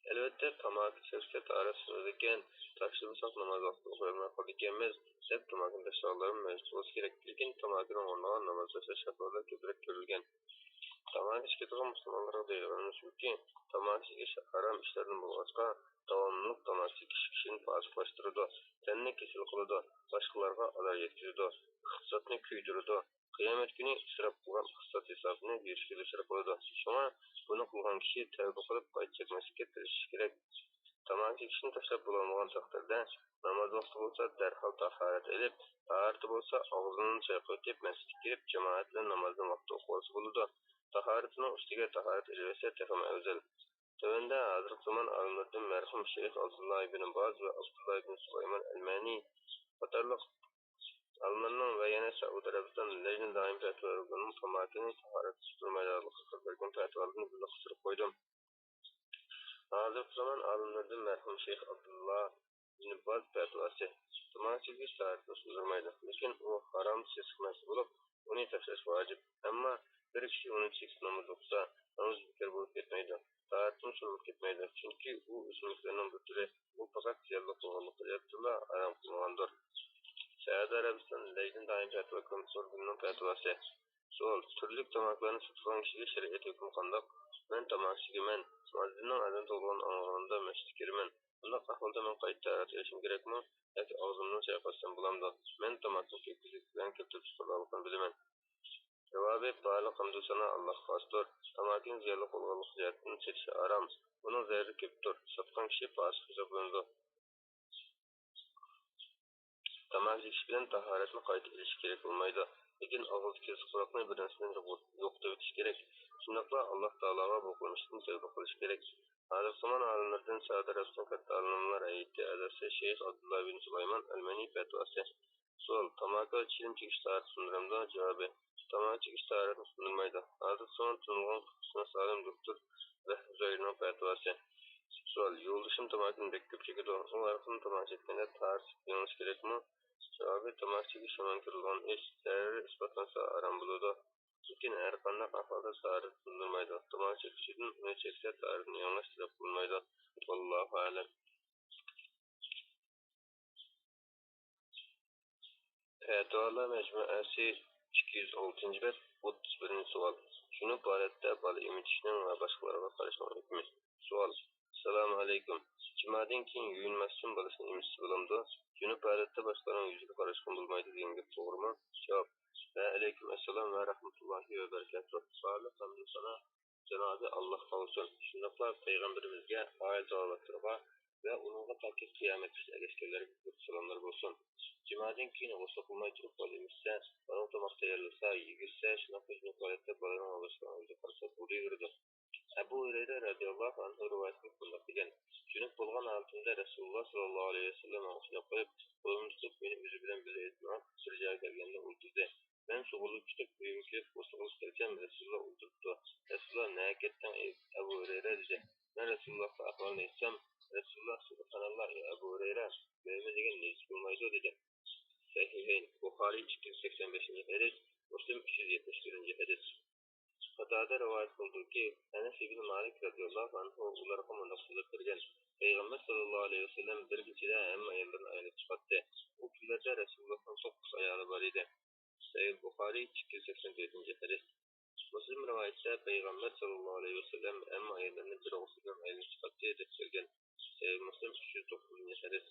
ئەلۋەتتە، تاماكا چەكسە تاھارەت سۇنىدىكەن، تاشلىمىساق ناماز ۋاقتىدا ئوقۇيالماي قالىدىكەنمىز، دەپ تاماكىنى تاشلىغانلارمۇ مەۋجۇت بولسا كېرەك. لېكىن تاماكىنىڭ ئورنىغا ناماز تاشلاش خەتەرلىك كۆپرەك كۆرۈلگەن. تاماكا چېكىدىغان مۇسۇلمانلارغا دەيدىغىنىمىز شۇكى، تاماكا چېكىش ھارام ئىشلاردىن بولغاچقا، داۋاملىق تاماكا چېكىش كىشىنى پاسىقلاشتۇرىدۇ، تەننى كېسەل قىلىدۇ، باشقىلارغا ئازار يەتكۈزىدۇ، ئىقتىسادنى كۆيدۈرىدۇ. قىيامەت كۈنى ئىسراپ قىلغان ئىقتىساد ھېسابىنى بېرىشكە دۇچار قىلىدۇ. شۇڭا بۇنى قىلغان كىشى تەۋبە قىلىپ قايتا چەكمەسلىككە تىرىشىشى كېرەك. تاماكا چېكىشنى تاشلاپ بولالمىغان تەقدىردە، ناماز ۋاقتى بولسا دەرھال تاھارەت ئېلىپ، تاھارىتى بولسا ئاغزىنى چايقىۋېتىپ مەسچىتكە كىرىپ جامائەت بىلەن نامازنى ۋاقتىدا ئوقۇۋالسا بولىدۇ. تاھارىتىنىڭ ئۈستىگە تاھارەت ئېلىۋەتسە تېخىمۇ ئەۋزەل. تۆۋەندە ھازىرقى زامان ئالىملىرىدىن مەرھۇم شەيخ ئابدۇللا ئىبن باز ۋە ئابدۇللا ئىبن سۇلايمان ئەلمەنى قاتارلىق ئالىملارنىڭ ۋە يەنە سەئۇدى ئەرەبىستان لەجنە دائىمىي پەتىۋا ئورگىنىنىڭ تاماكىنى تاھارەتسىز تۇرمايدىغانلىقى ھەققىدە بەرگەن پەتىۋالىرىنى بىللە قىستۇرۇپ قويدۇم. ھازىرقى زامان ئالىملىرىدىن مەرھۇم شەيخ ئابدۇللا ئىبن باز پەتىۋاسى، تاماكا چېكىش تاھارەتنى سۇندۇرمايدۇ، لېكىن ئۇ ھارام سېسىق نەرسە بولۇپ، ئۇنى تاشلاش ۋاجىپ. ئەمما بىر كىشى ئۇنى چېكىپ ناماز ئوقۇسا، نامىزى بىكار بولۇپ كەتمەيدۇ، تاھارىتىمۇ سۇنۇپ كەتمەيدۇ، چۈنكى ئۇ ئۆسۈملۈكلەرنىڭ بىر تۈرى، ئۇ پەقەت زىيانلىق بولغانلىقى سەۋەبتىنلا ھارام قىلىنغاندۇر. سەئۇدى ئەرەبىستان لەجنە دائىمىي پەتىۋا كومىتېتى ئورگىنىنىڭ پەتىۋاسى. سوئال: تۈرلۈك تاماكىلارنى سېتىدىغان كىشىگە شەرىئەت ھۆكمى قانداق؟ مەن تاماكا چېكىمەن، مۇئەززىننىڭ ئازان توۋلىغىنىنى ئاڭلىغىنىمدا مەسچىتكە كىرىمەن. بۇنداق ئەھۋالدا مەن قايتا تاھارەت ئېلىشىم كېرەكمۇ ياكى ئاغزىمنى چايقاتسام بولامدۇ؟ مەن تاماكىنى كۆپچىلىك بىلەن كەلتۈرۈپ چىقىرىدىغانلىقىنى بىلىمەن. جاۋابى: بارلىق ھەمدۇ سانا ئاللاھقا خاستۇر. تاماكىنى زىيانلىق بولغانلىقى جەھەتتىن سېتىش ھارام. بۇنىڭ زەرىرى كۆپتۇر. ساتقان كىشى پاسىق ھېسابلىنىدۇ. تاماكا چېكىش بىلەن تاھارەتنى قايتا ئېلىش كېرەك بولمايدۇ. لېكىن ئاغزىدىكى سۇقۇراقنى بىر نەرسە بىلەن يوق-، يوقىتىۋېتىش كېرەك. شۇنداقلا ئاللاھ تائالاغا بۇ قىلمىشتىن تەۋبە قىلىش كېرەك. ھازىرقى زامان ئالىملىرىدىن سەئۇدى ئەرەبىستان كاتتا ئالىملار ھەيئىتى ئەزاسى شەيخ ئابدۇللا بىن سۇلايمان ئەلمەنى پەتىۋاسى. سوئال: تاماكا چىلىم چېكىش تاھارەتنى سۇندۇرامدۇ؟ جاۋابى: تاماكا چېكىش تاھارەتنى سۇندۇرمايدۇ. ھازىرقى زامان تونۇلغان خۇسۇسناس ئالىم دوكتور ۋەھبى زۇھەيرنىڭ پەتىۋاسى. سوئال: يولدىشىم تاماكىنى بەك كۆپ چېكىدۇ. ئۇ ھەر قېتىم تاماكا چەككەندە تاھارەتسىز يېڭىلىش كېرەكمۇ؟ جاۋابى: تاماكا چېكىش يامان كۆرۈلىدىغان ئىش، زەرىرى ئىسپاتلانسا ھارام بولىدۇ. لېكىن ھەر قانداق ئەھۋالدا تاھارەت سۇندۇرمايدۇ. تاماكا چېكىش ئۈچۈن ئۇنى چەكسە تاھارەتنى يېڭىلاش تەلەپ قىلىنمايدۇ. ۋاللاھۇ ئەلەم. پەتىۋالار مەجمۇئەسى، ئىككى يۈز ئالتىنچى بەت، ئوتتۇز بىرىنچى سوئال. جۇنۇپ ھالەتتە بالا ئېمىتىشنىڭ ۋە باشقىلارغا قاراشنىڭ ھۆكمى. سوئال: ئەسسالامۇ ئەلەيكۇم. جىمادىن كېيىن يۇيۇنماستىن بالىسىنى ئېمىتسە بولامدۇ؟ جۇنۇپ ھالەتتە باشقىلارنىڭ يۈزىگە قاراشقا بولمايدۇ دېگەن گەپ توغرىمۇ؟ جاۋاب: ۋە ئەلەيكۇم ئەسسالام ۋە رەھمەتۇللاھى ۋە بەرىكاتۇھ. بارلىق ھەمدۇ سانا جانابى ئاللاھقا بولسۇن. شۇنداقلا پەيغەمبىرىمىزگە، ئائىلە تاۋابىئاتلىرىغا ۋە ئۇنىڭغا تاكى قىيامەتكىچە ئەگەشكەنلەرگە كۆپ سالاملار بولسۇن. جىمادىن كېيىن غۇسلى قىلماي تۇرۇپ بالا ئېمىتسە، ئانىغا تاماق تەييارلىسا، يېگۈزسە، شۇنداقلا جۇنۇپ ھالەتتە بالىنىڭ ۋە باشقىلارنىڭ يۈزىگە قارىسا بولۇۋېرىدۇ. ئەبۇ ھۇرەيرە رەزىياللاھۇ ئەنھۇ رىۋايەت قىلىپ مۇنداق دېگەن: جۇنۇپ بولغان ھالىتىمدە رەسۇلۇللا ساللاللاھۇ ئەلەيھى ۋەسەللەم ماڭا قۇچاق قويۇپ، قولۇمنى تۇتۇپ، مېنى ئۆزى بىلەن بىللە ئېلىپ مېڭىپ، بىر جايغا كەلگەندە ئولتۇردى. مەن سۇغۇرۇلۇپ چىقىپ، ئۆيۈمگە كىرىپ، غۇسلى قىلىپ كەلسەم، رەسۇلۇللا ئولتۇرۇپتۇ. رەسۇلۇللا: نەگە كەتتىڭ، ئەي ئەبۇ ھۇرەيرە؟ دېدى. مەن رەسۇلۇللاغا ئەھۋالنى ئېيتسام، رەسۇلۇللا: سۇبھاناللا، ئەي ئەبۇ ھۇرەيرە، مۆمىن دېگەن نىجىس بولمايدۇ، دېدى. سەھىھەين، بۇخارىي ئىككى يۈز سەكسەن بەشىنچى ھەدىس، مۇسلىم ئۈچ يۈز يەتمىش بىرىنچى ھەدىس. قاتادە رىۋايەت قىلدىكى، ئەنەس ئىبنى مالىك رەزىياللاھۇ ئەنھۇ ئۇلارغا مۇنداق سۆزلەپ بەرگەن: پەيغەمبەر ساللاللاھۇ ئەلەيھى ۋەسەللەم بىر كېچىدە ھەممە ئاياللىرىنى ئايلىنىپ چىقاتتى. ئۇ كۈنلەردە رەسۇلۇللاھنىڭ توققۇز ئايالى بار ئىدى. سەھىھ بۇخارىي، ئىككى يۈز سەكسەن تۆتىنچى ھەدىس. مۇسلىم رىۋايىتىدە پەيغەمبەر ساللاللاھۇ ئەلەيھى ۋەسەللەم ھەممە ئاياللىرىنى بىر غۇسۇل بىلەن ئايلىنىپ چىقاتتى دەپ كەلگەن. سەھىھ مۇسلىم، ئۈچ يۈز توققۇزىنچى ھەدىس.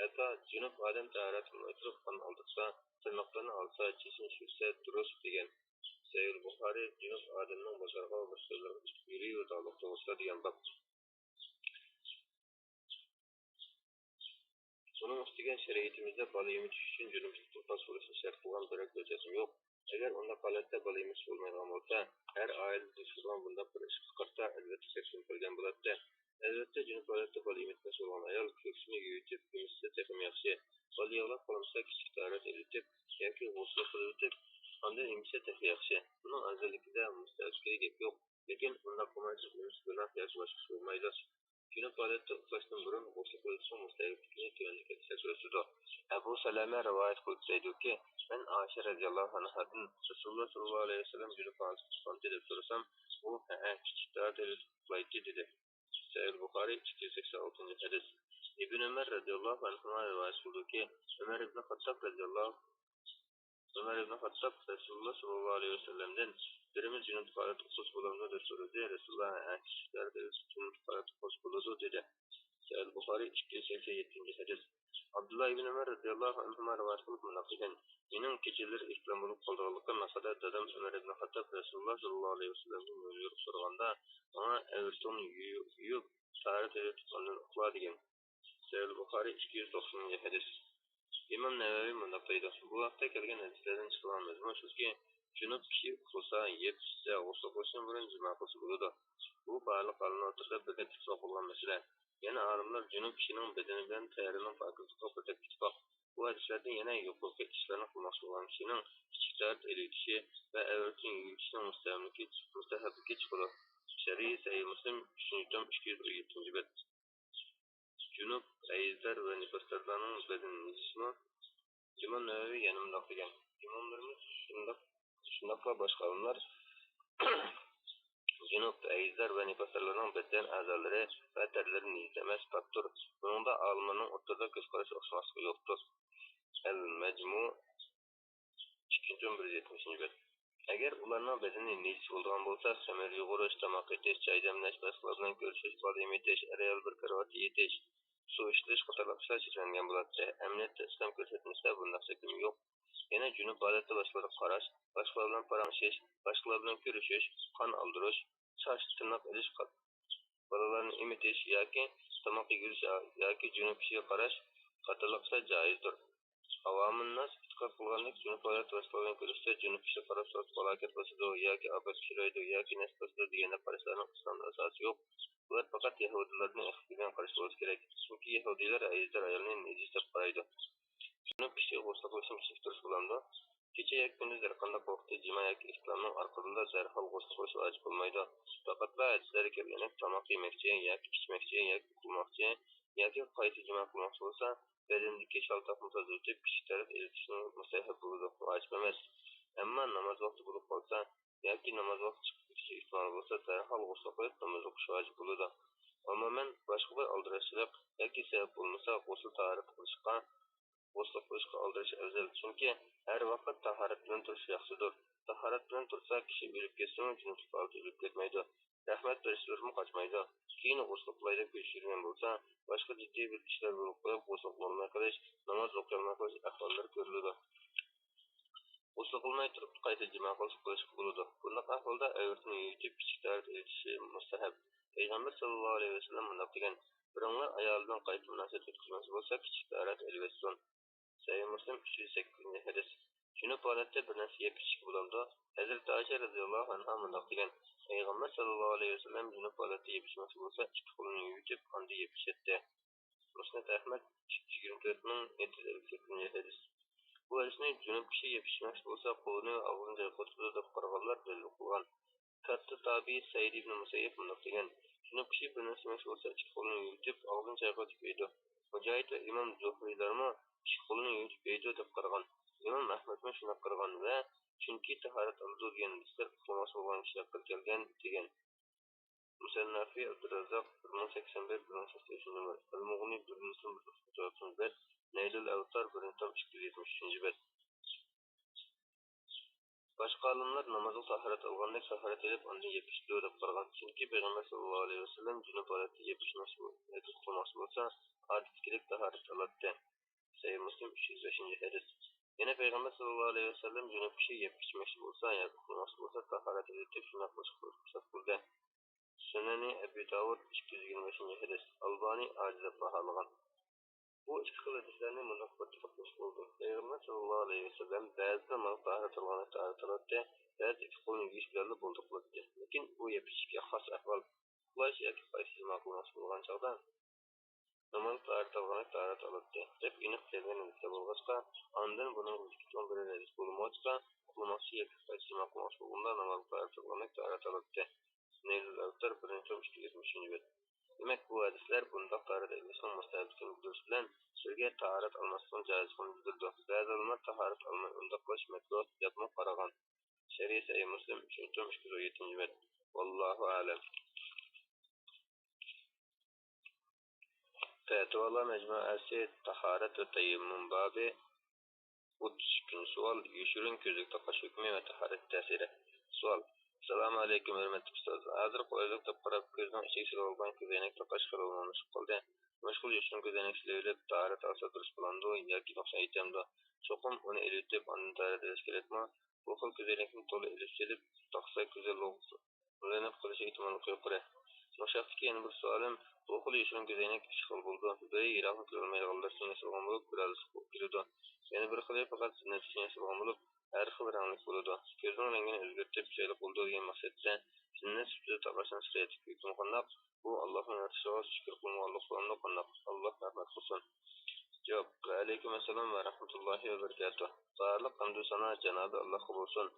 ھەتتا جۇنۇپ ئادەم تاھارەتتىن ئولتۇرۇپ قان ئالدۇرسا، تىرناقلىرىنى ئالسا، چېچىنى چۈشۈرسە دۇرۇس دېگەن. سەھىھ بۇخارى، جۇنۇپ ئادەمنىڭ باشقىلارغا ۋە باشقىلارغا يۈرۈۋېرىدىغانلىقى توغرىسىدا دېگەن باب. بۇنىڭ ئۈستىگە شەرىئىتىمىزدە بالا ئېمىتىش ئۈچۈن جۇنۇپلۇقتىن خاس بولۇشنى شەرت قىلغان بىرەر كۆرسەتمە يوق. ئەگەر ئۇنداق ھالەتتە بالا ئېمىتىش بولمايدىغان بولسا، ھەر ئائىلىدە دۇچ كېلىدىغان بۇنداق بىر ئىشقا قارىتا ئەلۋەتتە چەكلىمە كىرگەن بولاتتى. ئەلۋەتتە، جۇنۇپ ھالەتتە بالا ئېمىتمەكچى بولغان ئايال كۆكسىنى يۇيۇۋېتىپ ئېمىتسە تېخىمۇ ياخشى. بالا يىغلاپ قالمىسا، كىچىك تاھارەت ئېلىۋېتىپ ياكى غۇسۇل قىلىۋېتىپ، ئاندىن ئېمىتسە تېخى ياخشى. بۇنىڭ ئەۋزەللىكىدە مۇستەھەبلىكىدە گەپ يوق. لېكىن ئۇنداق قىلمايدۇ، ئېمىتىش گۇناھ ياكى باشقا ئىش بولمايدۇ. جۇنۇپ ھالەتتە ئۇخلاشتىن بۇرۇن غۇسۇل قىلىشنىڭ مۇستەھەبلىكىنى تۆۋەندىكىدەك كۆرسىتىدۇ. ئەبۇ سەلەمە رىۋايەت قىلىپ دەيدۇكى، مەن ئائىشە رەزىياللاھۇ ئەنھادىن رەسۇلۇللا ساللاللاھۇ ئەلەيھى ۋەسەللەم جۇنۇپ ھالەتتە ئۇخلامتى دەپ سورىسام، ئۇ ھەئە، كىچىك تاھارەت ئېلىۋېتىپ ئۇخلايتتى دېدى. سەھىھ بۇخارى، ئىككى يۈز سەكسەن ئالتىنچى ھەدىس. ئىبن ئۆمەر رەزىياللاھۇ ئەنھۇما رىۋايەت قىلىدۇكى، ئۆمەر ئىبن خاتتاب رەزىياللاھۇ ئۆمەر ئىبن خاتتاب رەسۇلۇللا ساللاللاھۇ ئەلەيھى ۋەسەللەمدىن، بىرىمىز جۇنۇپ ھالەتتە ئۇخلىسا بولامدۇ دەپ سورىدى. رەسۇلۇللا، ھە، كىچىك تاھارەت ئېلىۋېتىپ جۇنۇپ ھالەتتە ئۇخلىسا بولىدۇ دېدى. سەھىھ بۇخارى، ئىككى يۈز سەكسەن يەتتىنچى ھەدىس. ئابدۇللا ئىبن ئۆمەر رەزىياللاھۇ ئەنھۇما رىۋايەت قىلىپ مۇنداق دېگەن، مېنىڭ كېچىلىرى ئېھتىلام بولۇپ قالىدىغانلىقىم ھەققىدە دادام ئۆمەر ئىبن خاتتاب رەسۇلۇللا ساللاللاھۇ ئەلەيھى ۋەسەللەمگە مۆلدۈرۈپ سورىغاندا، ماڭا ئەۋرىتىڭنى يۇيۇپ، تاھارەت ئېلىۋېتىپ ئاندىن ئۇخلا دېگەن. سەھىھ بۇخارى، ئىككى يۈز توقسىنىنچى ھەدىس. ئىمام نەۋەۋى مۇنداق دەيدۇ، بۇ ھەقتە كەلگەن ھەدىسلەردىن چىقىدىغان مەزمۇن شۇكى، جۇنۇپ كىشى ئۇخلىسا، يەپ ئىچسە، غۇسۇل قىلىشتىن بۇرۇن جىما قىلسا بولىدۇو. بۇ بارلىق ئالىملار ئوتتۇرىدا بىردەك ئىتتىپاق بولغان مەسىلە. يەنە ئالىملار جۇنۇپ كىشىنىڭ بەدىنى بىلەن تەھىرىنىڭ پاكىزلىقىغا بىردەك ئىتتىپاق. بۇ ھەدىسلەردىن يەنە يۇقىرىقى ئىشلارنى قىلماقچى بولغان كىشىنىڭ كىچىك تاھارەت ئېلىۋېتىشى ۋە ئەۋرىتىنى يۇيۇۋېتىشنىڭ مۇستەھەبلىكى، مۇستەھەبلىكى چىقىدۇ. شەرھى سەھىھ مۇسلىم، ئۈچىنچى توم، ئىككى يۈز ئون يەتتىنچى بەت. جۇنۇپ، ھەيزدار ۋە نىپاسدارلارنىڭ بەدىنى نىجىسمۇ؟ ئىمام نەۋەۋى يەنە مۇنداق دېگەن، ئىماملىرىمىز شۇنداق، شۇنداقلا باشقا ئالىملار جۇنۇپ، ھەيزدار ۋە نىپاسدارلارنىڭ بەدەن ئەزالىرى ۋە تەرلىرى نىجىس ئەمەس، پاكتۇر. بۇنىڭدا ئالىملارنىڭ ئوتتۇرىدا كۆز قارىشى ئوخشىماسلىقى يوقتۇر. ئەل-مەجمۇ، ئىككىنچى توم، بىر يۈز يەتمىشىنچى بەت. ئەگەر ئۇلارنىڭ بەدىنى نىجىس بولىدىغان بولسا، خېمىر يۇغۇرۇش، تاماق ئېتىش، چاي دەملەش، باشقىلار بىلەن كۆرۈشۈش، بالا ئېمىتىش، ئەر-ئايال بىر كارىۋاتتا يېتىش، سۇ ئىچىلىش قاتارلىق ئىشلار چەكلەنگەن بولاتتى. ئەمەلىيەتتە ئىسلام كۆرسەتمىسىدە بۇنداق چەكلىمە يوق. يەنە جۇنۇپ ھالەتتە باشقىلارغا قاراش، باشقىلار بىلەن پاراڭلىشىش، باشقىلار بىلەن كۆرۈشۈش، قان ئالدۇرۇش، چاچ، تىرناق ئېلىش، بالىلارنى ئېمىتىش ياكى تاماق يېگۈزۈش ياكى جۇنۇپ كىشىگە قاراش قاتارلىق ئىشلار جائىزدۇر. ئاۋامۇنناس ئېتىقاد قىلغاندەك، جۇنۇپ ھالەتتە باشقىلار بىلەن كۆرۈشسە، جۇنۇپ كىشى قارا سۇرۇتقا پالاكەت باسىدۇ ياكى ئاپەت ئۇچرايدۇ ياكى نەس باسىدۇ دېگەندەك قاراشلارنىڭ ئىسلامدا ئاساسى يوق. بۇلار پەقەت يەھۇدىيلارنىڭ ئېقىپى بىلەن قارشى بولسا كېرەك، چۈنكى يەھۇدىيلار ھەيزدار ئايالنى نىجىس دەپ قارايدۇ. جۇنۇپ كىشى غۇسۇل قىلىشنى كېچىكتۈرۈش بولامدۇ؟ كېچە ياكى كۈندۈز ھەرقانداق ۋاقىتتا جىما ياكى ئېھتىلامنىڭ ئارقىدىنلا دەرھال غۇسۇل قىلىش ۋاجىپ بولمايدۇ. پەقەتلا ھەدىسلەردە كەلگەندەك تاماق يېمەكچى ياكى ئىچمەكچى ياكى ئۇخلىماقچى ياكى قايسى جىما قىلماقچى بولسا، بەدىنىدىكى شالتاقنى تازىلىتىپ، كىچىك تەرەت ئېلىۋېتىشنى مۇستەھەب بولىدۇ، ۋاجىپ ئەمەس. ئەمما ناماز ۋاقتى بولۇپ قالسا ياكى ناماز ۋاقتى چىقىپ كېتىشى ئېھتىمال بولسا، دەرھال غۇسۇل قىلىپ ناماز ئوقۇش ۋاجىپ بولىدۇ. ئومۇمەن، باشقا بىر ئالدىراشچىلىق ياكى سەۋەب بولمىسا، غۇسۇل تاھارەت قىلىشقا، غۇسۇل قىلىشقا ئالدىرىش ئەۋزەل، چۈنكى ھەر ۋاقىت تاھارەت بىلەن تۇرۇش ياخشىدۇر. تاھارەت بىلەن تۇرسا، كىشى ئۆلۈپ كەتسىمۇ، جۇنۇپلۇق ھالىتى ئۆلۈپ كەتمەيدۇ. رەھمەت پەرىشتىلىرىمۇ قاچمايدۇ. كېيىن غۇسۇل قىلاي دەپ كۆز يۈگۈرگەن بولسا، باشقا جىددىي بىر ئىشلار بولۇپ قويۇپ، غۇسۇل قىلالماي قېلىش، ناماز ئوقۇيالماي قېلىش ئەھۋاللىرى كۆرۈلىدۇ. غۇسۇل قىلماي تۇرۇپ قايتا جىما قىلسا قىلىشقا بولىدۇ. بۇنداق ئەھۋالدا ئەۋرىتىنى يۇيۇۋېتىپ، كىچىك تاھارەت ئېلىۋېتىشى مۇستەھەب. پەيغەمبەر ساللاللاھۇ ئەلەيھى ۋەسەللەم مۇنداق دېگەن، بىرىڭلار ئايالى بىلەن قايتا مۇناسىۋەت ئۆتكۈزمەكچى بولسا، كىچىك تاھارەت ئېلىۋەتسۇن. سەھىھ مۇسلىم، ئۈچ يۈز سەككىزىنچى ھەدىس. جۇنۇپ ھالەتتە بىر نەرسە يەپ ئىچكىلى بولامدۇ؟ ھەزرىتى ئائىشە رەزىياللاھۇ ئەنھا مۇنداق دېگەن، پەيغەمبەر ساللاللاھۇ ئەلەيھى ۋەسەللەم جۇنۇپ ھالەتتە يەپ ئىچمەكچى بولسا، ئىككى قولىنى يۇيۇۋېتىپ، ئاندىن يەپ ئىچەتتى. مۇسنەد ئەھمەد، ئىككى يۈز يىگىرمە تۆت مىڭ يەتتە يۈز ئەللىك سەككىزىنچى ھەدىس. بۇ ھەدىسنى جۇنۇپ كىشى يەپ ئىچمەكچى بولسا، قولىنى ۋە ئاغزىنى چايقىۋېتىدۇ دەپ قارىغانلار دەلىل قىلغان. كاتتا تابىئى سەئىد ئىبن مۇسەييىب مۇنداق دېگەن، جۇنۇپ كىشى بىر نەرسە يېمەكچى بولسا، ئىككى قولىنى يۇيۇۋېتىپ، ئاغزىنى چايقاۋېتىپ يەيدۇ. مۇجاھىد ۋە ئىمام زۇھرىيلارمۇ ئىككى قولىنى يۇيۇۋېتىپ يەيدۇ دەپ قارىغان. ئىمام ئەھمەدمۇ شۇنداق قارىغان ۋە چۈنكى تاھارەت ئالىدۇ دېگەن ھەدىسلەر ئۇخلىماقچى بولغان كىشى ھەققىدە كەلگەن دېگەن. مۇسەننەفى ئابدۇراززاق، بىر مىڭ سەكسەن بىر، بىر مىڭ سەكسەن ئۈچىنچى نومۇر. ئەل-مۇغنى، بىر مىڭ توققۇز يۈز ئوتتۇز بەت، نەيلۇل ئەۋتار، بىرىنچى توم، ئىككى يۈز يەتمىش ئۈچىنچى بەت. باشقا ئالىملار نامازغا تاھارەت ئالغاندەك تاھارەت ئېلىپ، ئاندىن يەپلىشىدۇ دەپ قارىغان. چۈنكى پەيغەمبەر ساللاللاھۇ ئەلەيھى ۋەسەللەم جۇنۇپ ھالەتتە يەپلىشمەكچى بول-، ياكى قۇتۇلماقچى بولسا، ئادەتتىكىدەك تاھارەت ئالاتتى. سەھىھ مۇسلىم، ئۈچ يۈز بەشىنچى ھەدىس. يەنە پەيغەمبەر ساللاللاھۇ ئەلەيھى ۋەسەللەم جۇنۇپ كىشى يەپ ئىچمەكچى بولسا ياكى قۇتۇلماقچى بولسا، تاھارەت ئېلىپ تەكشۈرۈپ باشقا قىلىشقا رۇخسەت قىلدى. سۈنەنى ئەبى داۋۇد، ئىككى يۈز يىگىرمە بەشىنچى ھەدىس. ئالبانى ئاجىز دەپ باھالىغان. بۇ ئىككى خىل ھەدىسلەرنى مۇنداق بىر تەرەپ قىلسا بولىدۇ. پەيغەمبەر ساللاللاھۇ ئەلەيھى ۋەسەللەم بەزىدە ناماز تاھارەت ئالغاندەك تاھارەت ئالاتتى، بەزىدە ئىككى قولىنى يۇيۇش بىلەنلا بولدى قىلاتتى. لېكىن بۇ يەپ ئىچىشكە خاس ئەھۋال. ئۇخلاش ياكى قايسى نېمە قىلماقچى بولغان چاغدا ناماز تاھارەت ئالغاندەك تاھارەت ئالاتتى دەپ ئېنىق كەلگەن ھەدىسلەر بولغاچقا، ئاندىن بۇنىڭغا ئىككى تۇڭ بىرەر ھەدىس بولمىغاچقا، ئۇخلىماقچى ياكى قايسى نېمە قىلماقچى بولغاندا ناماز تاھارەت ئالغاندەك تاھارەت ئالاتتى. نەيلۇل ئەۋتار، بىرىنچى توم، ئىككى يۈز يەتمىشىنچى بەت. دېمەك، بۇ ھەدىسلەر بۇنداق تاھارەت ئېلىشنىڭ مۇستەھەپلىكىنى بىلدۈرۈش بىلەن، سىلەرگە تاھارەت ئالماسلىقنىڭ جائىزلىقىنى بىلدۈرىدۇ. بەزى ئالىملار تاھارەت ئالماي ئۇنداق قىلىش مەكرۇھ دەپمۇ قارىغان. شەرھى سەھىھ مۇسلىم، ئۈچىنچى توم، ئىككى يۈز ئون يەتتىنچى بەت. ۋاللاھۇ ئەلەم. پەتىۋالار مەجمۇئەسى، تاھارەت ۋە تەيەممۇم بابى. ئوتتۇز ئىككىنچى سوئال، يوشۇرۇن كۆزلۈك تاقاش ھۆكمى ۋە تاھارەت تەسىرى. سوئال. ئەسسالامۇ ئەلەيكۇم، ھۆرمەتلىك ئۇستاز. ھازىر قولايلىق دەپ قاراپ، كۆزنىڭ ئىچىگە سېلىۋالغان كۆزەينەك تاقاش خېلى ئومۇملىشىپ قالدى. مۇشۇ خىل يوشۇرۇن كۆزەينەك سېلىۋېلىپ، تاھارەت ئالسا دۇرۇس بولامدۇ ياكى نۇقسان يېتەمدۇ؟ چوقۇم ئۇنى ئېلىۋېتىپ، ئاندىن تاھارەت ئېلىش كېرەكمۇ؟ بۇ خىل كۆزەينەكنى تولا ئېلىپ سېلىپ تاقىسا، كۆزى لوغلىنىپ قېلىش ئېھتىماللىقى يۇقىرى. مۇشۇ ھەقتىكى يەنە بىر سوئالىم، بۇ خىل يوشۇرۇن كۆزەينەك ئىككى خىل بولىدۇ. بىرى يىراقنى كۆرەلمەيدىغانلار ئۈچۈن ياسالغان بولۇپ، بىر ئازلىق بولۇپ كېلىدۇ. يەنە بىر خىلى پەقەت زىننەت ئۈچۈن ياسالغان بولۇپ، ھەر خىل رەڭلىك بولىدۇ. كۆزنىڭ رەڭگىنى ئۆزگەرتىپ چىرايلىق بولىدۇ دېگەن مەقسەتتە زىننەت سۈپىتىدە تاقاشنىڭ شەرىئەتتىكى ھۆكمى قانداق؟ بۇ ئاللاھنىڭ يارىتىشىغا شۈكۈر قىلمىغانلىق بولامدۇ قانداق؟ ئاللاھ رەھمەت قىلسۇن. جاۋاب. ۋەئەلەيكۇم ئەسسالام ۋە رەھمەتۇللاھى ۋە بەرىكاتۇھ. بارلىق ھەمدۇ سانا جانابى ئاللاھقا بولسۇن.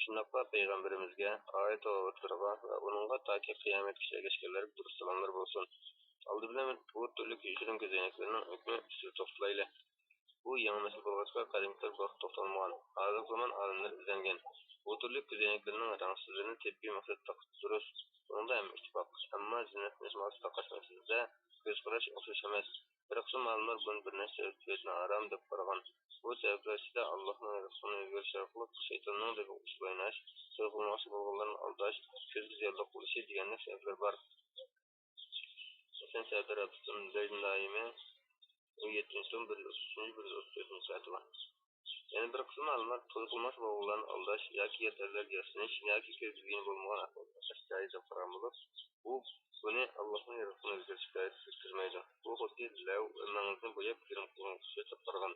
شۇنداقلا پەيغەمبىرىمىزگە، ئالىي تاۋابىئاتلىرىغا ۋە ئۇنىڭغا تاكى قىيامەتكىچە ئەگەشكەنلەرگە دۇرۇت سالاملار بولسۇن. ئالدى بىلەن بۇ تۈرلۈك يوشۇرۇن كۆزەينەكلەرنىڭ ھۆكمى ئۈستىدە توختىلايلى. بۇ يېڭى مەسىلە بولغاچقا، قەدىمكىلەر بۇ ھەقتە توختالمىغان. ھازىرقى زامان ئالىملىرى ئىزدەنگەن. بۇ تۈرلۈك كۆزەينەكلەرنىڭ رەڭسىزلىرىنى تېببىي مەقسەتتە تاقىتىش دۇرۇس. بۇنىڭدا ھەممە ئىتتىپاق. ئەمما زىننەتلىنىش مەقسىتىدە تاقاش مەسىلىسىدە كۆز قاراش ئوخشاش ئەمەس. بىر قىسىم ئالىملار بۇنى بىر نەچچە سەۋەبتىن ھارام دەپ قارىغان. بۇ سەۋەبلەر ئىچىدە ئاللاھنىڭ ياراتقۇسىنى ئۆزگەرتىش ئارقىلىق شەيتاننىڭ دېگىگە ئۇسسۇل ئويناش، توي قىلماقچى بولغانلارنى ئالداش، كۆزگە زىيانلىق بولۇشى دېگەندەك سەۋەبلەر بار. ھەسەن سەردار ئابدۇللىن دەينايىمى، ئون يەتتىنچى توم، بىر يۈز ئوتتۇز ئۈچىنچى سەھىپە بار. يەنە بىر قىسىم ئالىملار توي قىلماقچى بولغانلارنى ئالداش ياكى يەر ئەرلەرگە ياسىنىش ياكى كۆزگە زىيىنى بولمىغان ئەھۋالدا تاقاش جائىز دەپ قارىغان بولۇپ، بۇ، بۇنى ئاللاھنىڭ ياراتقىنى ئۆزگەرتىش دائىرىسىگە كىرمەيدۇ. بۇ خۇددى لەۋ مېڭىزنى بوياپ گىرىم قىلغان ئوخشاش دەپ قارىغان.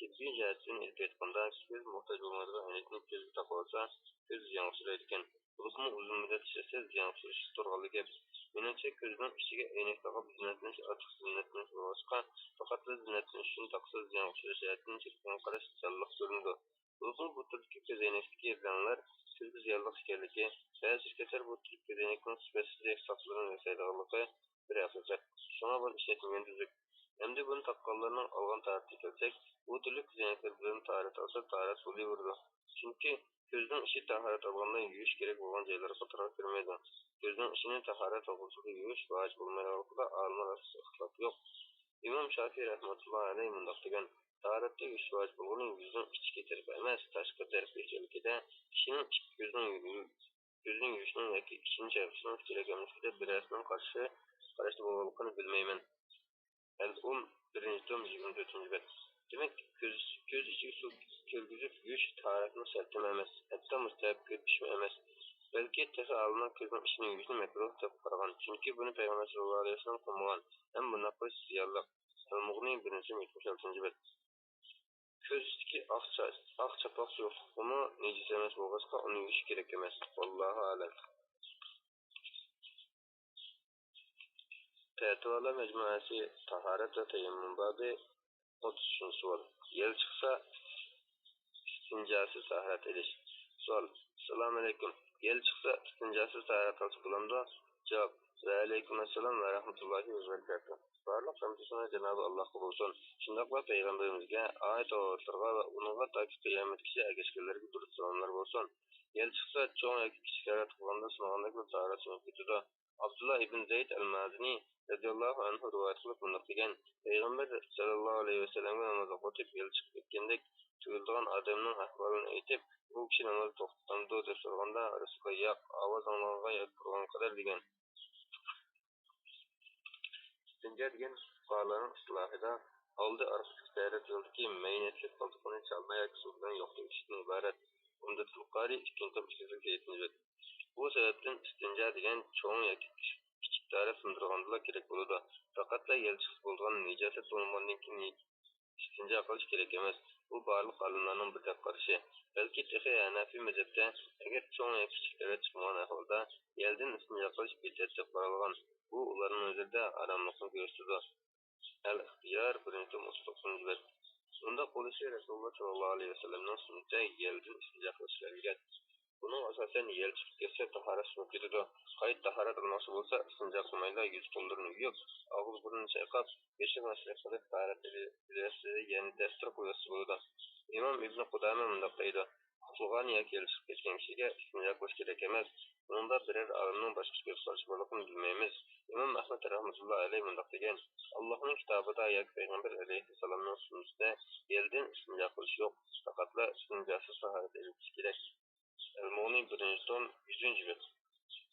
تېببىي جەھەتتىن ئېلىپ ئېيتقاندا، كۆز موھتاج بولمايدىغان ئەينەكنى كۆزگە تاقىۋالسا، كۆز زىيانغا ئۇچرايدىكەن. بولۇپمۇ ئۇزۇن مۇددەت ئىشلەتسە زىيانغا ئۇچرىشى تۇرغانلا گەپ. مېنىڭچە، كۆزنىڭ ئىچىگە ئەينەك تاقاپ زىننەتلىنىش ئارتۇق زىننەتلىنىش بولغاچقا، پەقەتلا زىننەتلىنىش ئۈچۈن تاقىسا زىيانغا ئۇچراش جەھەتتىن چېتىدىن قاراش جانلىق كۆرۈنىدۇ. بولۇپمۇ بۇ تۈردىكى كۆزەينەكتىكى رەڭلەر كۆزگە زىيانلىق ئىكەنلىكى، بەزى شىركەتلەر بۇ تۈردىكى كۆزەينەكنىڭ سۈپەتسىز ساقلىرىنى ياسايدىغانلىقى بىر ھەقىقەت. شۇڭا بۇنى ئىشلەتمىگەن تۈزۈك. ئەمدى بۇنى تاققانلارنىڭ ئالغان تاھارىتىگە كەلسەك، بۇ تۈرلۈك كۆزەينەكلەر بىلەن تاھارەت ئالسا، تاھارەت بولۇۋېرىدۇ. چۈنكى كۆزنىڭ ئىچى تاھارەت ئالغاندا يۇيۇش كېرەك بولغان جايلار قاتارىغا كىرمەيدۇ. كۆزنىڭ ئىچىنى تاھارەت ئالغۇسىدا يۇيۇش ۋاجىپ بولمايدىغانلىقىدا ئالىملار ئارىسىدا ئىختىلاپ يوق. ئىمام شافىئى رەھمەتۇللاھى ئەلەيھ مۇنداق دېگەن: تاھارەتتە يۇيۇش ۋاجىپ بولغىنى يۈزنىڭ ئىچكى تەرىپى ئەمەس، تاشقى تەرىپى ئىكەنلىكىدە، كىشىنىڭ ئىچ-، كۆزنىڭ يۇ-، كۆزنى يۇيۇشنىڭ ياكى ئىچىنى چايقاشنىڭ كېرەك ئەمەسلىكىدە بىرەرسىنىڭ قارشى، قارشى بولغانلىقىنى بىلمەيمەن. ئەل-ئۇم، بىرىنچى توم، يىگىرمە تۆتىنچى بەت. دېمەك، كۆز، كۆز ئىچىگە سۇ كىرگۈزۈپ يۇيۇش تاھارەتنىڭ شەرتىمۇ ئەمەس، ھەتتا مۇستەھەپ كۆرۈپ ئىشمۇ ئەمەس. بەلكى تېخى ئالىملار كۆزنىڭ ئىچىنى يۇيۇشنى مەكرۇھ دەپ قارىغان، چۈنكى بۇنى پەيغەمبەر ساللاللاھۇ ئەلەيھى ۋەسەللەم قىلمىغان ھەم بۇنداق قىلىش زىيانلىق. ئەل-مۇغنى، بىرىنچى توم، يەتمىش ئالتىنچى بەت. كۆز ئۈستىدىكى ئاق چا-، ئاق چاپاق سۇيۇقلۇقمۇ نىجىس ئەمەس بولغاچقا، ئۇنى يۇيۇش كېرەك ئەمەس. ۋاللاھۇ ئەلەم. پەتىۋالار مەجمۇئەسى، تاھارەت ۋە تەيەممۇم بابى، ئوتتۇز ئۈچىنچى سوئال. يەل چىقسا، ئىستىنجاسىز تاھارەت ئېلىش. سوئال. ئەسسالامۇ ئەلەيكۇم. يەل چىقسا، ئىستىنجاسىز تاھارەت ئالسا بولامدۇ؟ جاۋاب. ۋەئەلەيكۇم ئەسسالام ۋە رەھمەتۇللاھى ۋە بەرىكاتۇھ. بارلىق ھەمدۇ سانا جانابى ئاللاھقا بولسۇن. شۇنداقلا پەيغەمبىرىمىزگە، ئالىي تاۋابىئاتلىرىغا ۋە ئۇنىڭغا تاكى قىيامەتكىچە ئەگەشكەنلەرگە دۇرۇت سالاملار بولسۇن. يەل چىقسا، چوڭ ياكى كىچىك تاھارەت قىلغاندا سۇنغاندەكلا تاھارەت سۇنۇپ كېتىدۇ. ئابدۇللا ئىبن زەيد ئەل مازىنى رەزىياللاھۇ ئەنھۇ رىۋايەت قىلىپ مۇنداق دېگەن: پەيغەمبەر سەللەللاھۇ ئەلەيھى ۋەسەللەمگە نامازغا ئولتۇرۇپ، يەل چىقىپ كەتكەندەك تۇيۇلىدىغان ئادەمنىڭ ئەھۋالىنى ئېيتىپ، بۇ كىشى ناماز توختىتامدۇ دەپ سورىغاندا، رەسۇلۇللا ياق، ئاۋاز ئاڭلىغانغا ياكى كۆرگەنگە قەدەر دېگەن. ئىستىنجا دېگەن پۇقاھالارنىڭ ئىستىلاھىدا ئالدى ئارقىدىكى تەرەت يولدىكى مەينەتلىك قالدۇقنى چالما ياكى سۇ بىلەن يوقىتىۋېتىشتىن ئىبارەت. ئۇمدەتۇل قارى، ئىككىنچى توم، ئىككى يۈز ئەللىك يەتتىنچى بەت. بۇ سەۋەبتىن ئىستىنجا دېگەن چوڭ ياكى كىچىك تەرەت سۇندۇرغاندىلا كېرەك بولىدۇ. پەقەتلا يەل چىقىپ بولىدىغان نىجاسەت بولمىغاندىن كېيىن ئىستىنجا قىلىش كېرەك ئەمەس. بۇ بارلىق ئالىملارنىڭ بىردەك قارىشى. بەلكى تېخى ھەنەفىي مەزھەپتە ئەگەر چوڭ ياكى كىچىك تەرەت چىقمىغان ئەھۋالدا يەلدىن ئىستىنجا قىلىش بىدئەت دەپ قارالغان. بۇ ئۇلارنىڭ نەزىرىدە ھاراملىقنى كۆرسىتىدۇ. ئەل-ئىختىيار، بىرىنچى توم، ئوتتۇز توققۇزىنچى بەت. بۇنداق بولۇشى رەسۇلۇللا ساللاللاھۇ ئەلەيھى ۋەسەللەمنىڭ سۈننىتىدە يەلدىن ئىستىنجا قىلىش دېيىلگەن. بۇنىڭغا ئاساسەن يەل چىقىپ كەتسە تاھارەت سۇنۇپ كېتىدۇ. قايتا تاھارەت ئالماقچى بولسا ئىستىنجا قىلمايلا يۈز قوللىرىنى يۇيۇپ، ئاغزى بۇرنىنى چايقاپ، بېشىغا مەسلىھەت قىلىپ تاھارەت ئېلىۋېتىشنى يەنە دەستۇر قىلىۋەتسە بولىدۇ. ئىمام ئىبنى قۇدامە مۇنداق دەيدۇ: ئۇخلىغان ياكى يەل چىقىپ كەتكەن كىشىگە ئىستىنجا قىلىش كېرەك ئەمەس. بۇنىڭدا بىرەر ئالىمنىڭ باشقىچە كۆز قارىشى بارلىقىنى بىلمەيمىز. ئىمام ئەھمەد رەھمەتۇللا ئەلەيھ مۇنداق دېگەن: ئاللاھنىڭ كىتابىدا ياكى پەيغەمبەر ئەلەيھىسسالامنىڭ سۈننىتىدە يەلدىن ئىستىنجا قىلىش يوق، پەقەتلا ئىستىنجاسىز تاھارەت ئېلىۋېتىش كېرەك. ئەل-مۇغنى، بىرىنچى توم، يۈزىنچى بەت.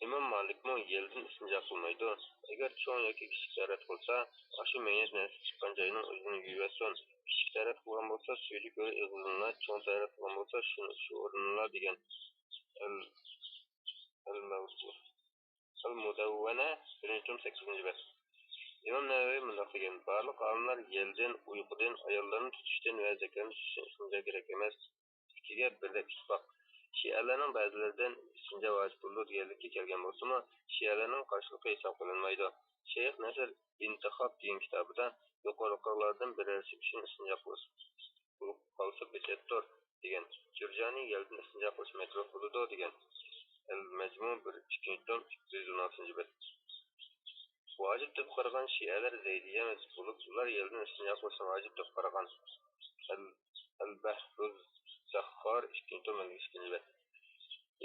ئىمام مالىكمۇ يەلدىن ئىستىنجا قىلمايدۇ. ئەگەر چوڭ ياكى كىچىك تەرەت قىلسا، ئاشۇ مەينەت نەرسە چىققان جاينىڭ ئۆزىنى يۇيۇۋەتسۇن. كىچىك تەرەت قىلغان بولسا سۈيىگە كۆرە ئېغىزىنى، چوڭ تەرەت قىلغان بولسا شۇ، شۇ ئورنىلا دېگەن. ئەل-، ئەل-مەۋسۇ. ئەل-مۇدەۋۋەنە، بىرىنچى توم، سەككىزىنچى بەت. ئىمام نەۋەۋى مۇنداق دېگەن: بارلىق ئالىملار يەلدىن، ئۇيقۇدىن، ئاياللارنى تۇتۇشتىن ۋە زەكەتنى تۇتۇشتىن ئىستىنجا كېرەك ئەمەس. ئىككىگە بىردەك ئىتتىپاق. شىئەلەرنىڭ بەزىلىرىدىن ئىستىنجا ۋاجىپ بولىدۇ دېگەنلىكى كەلگەن بولسىمۇ، شىئەلەرنىڭ قارشىلىقى ھېسابقا ئېلىنمايدۇ. شەيخ نەسىر ئىنتىخاب دېگەن كىتابىدا يۇقىرىقىلاردا بىرەرسى ئۈچۈن ئىستىنجا قىلسا، بولۇپ قالسا بىدئەتتۇر دېگەن. جۇرجانى يەلدىن ئىستىنجا قىلىش مەكرۇھ بولىدۇ دېگەن. ئەل-مەجمۇ، بىر، ئىككىنچى توم، ئىككى يۈز ئون ئالتىنچى بەت. ۋاجىپ دەپ قارىغان شىئەلەر زەيدىيە مەزھەپ بولۇپ، ئۇلار يەلدىن ئىستىنجا قىلىشنى ۋاجىپ دەپ قارىغان. ئەل-، ئەل-بەھرۇز زەخخار، ئىككىنچى توم، ئەللىك ئىككىنچى بەت.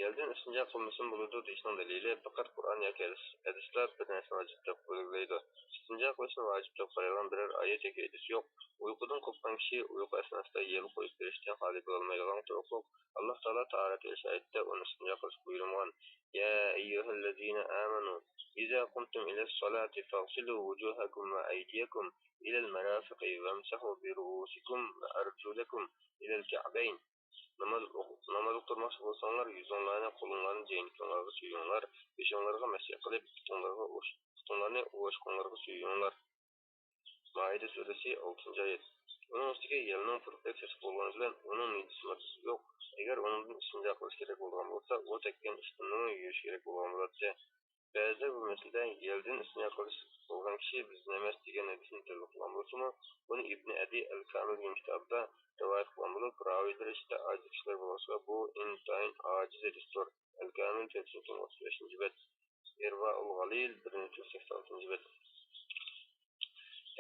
يەلدىن ئىستىنجا قىلمىسىمۇ بولىدۇ دېيىشنىڭ دەلىلى پەقەت قۇرئان ياكى ھەدىس، ھەدىسلەر بىر نەرسىنى ۋاجىپ دەپ بەلگىلەيدۇ. ئىستىنجا قىلىشنى ۋاجىپ دەپ قارايدىغان بىرەر ئايەت ياكى ھەدىس يوق. ئۇيقۇدىن قوپقان كىشى ئۇيقۇ ئەسناسىدا يەل قويۇپ بېرىشتىن خالىي بولالمايدىغان تۇرۇقلۇق ئاللاھ تائالا تاھارەت ئېلىش ئايىتىدە ئۇنى ئىستىنجا قىلىشقا بۇيرۇمىغان. يا أيها الذين آمنوا إذا قمتم إلى الصلاة فاغسلوا وجوهكم وأيديكم إلى المرافق وامسحوا برؤوسكم وأرجلكم إلى الكعبين. ناماز ئوقۇ-، نامازغا تۇرماقچى بولساڭلار، يۈزۈڭلارنى، قولۇڭلارنى جەينىكىڭلارغىچە يۇيۇڭلار، بېشىڭلارغا مەسىھ قىلىپ، پۇتۇڭلارغا ئۇش-، پۇتۇڭلارنى ئۇۋاشقۇڭلارغىچە يۇيۇڭلار. مائىدە سۈرىسى، ئالتىنچى ئايەت. ئۇنىڭ ئۈستىگە يەلنىڭ پۇرىقى سېسىق بولغىنى بىلەن ئۇنىڭ نىجىس ماددىسى يوق. ئەگەر ئۇنىڭدىن ئىستىنجا قىلىش كېرەك بولىدىغان بولسا، ئۇ تەگكەن ئىشتىنمۇ يۇيۇش كېرەك بولغان بولاتتى. بەزىلەر بۇ مەسىلىدە يەلدىن ئىستىنجا قىلىش قىلغان كىشى بىزدىن ئەمەس دېگەن ھەدىسنى دەلىل قىلغان بولسىمۇ، بۇنى ئىبنى ئەدى ئەل-كامىل دېگەن كىتابىدا رىۋايەت قىلغان بولۇپ، راۋىيلىرى ئىچىدە ئاجىز كىشىلەر بولغاچقا، بۇ ئىنتايىن ئاجىز ھەدىستۇر. ئەل-كامىل، تۆتىنچى توم، ئوتتۇز بەشىنچى بەت. ئىرۋائۇل غالىل، بىرىنچى توم، سەكسەن ئالتىنچى بەت.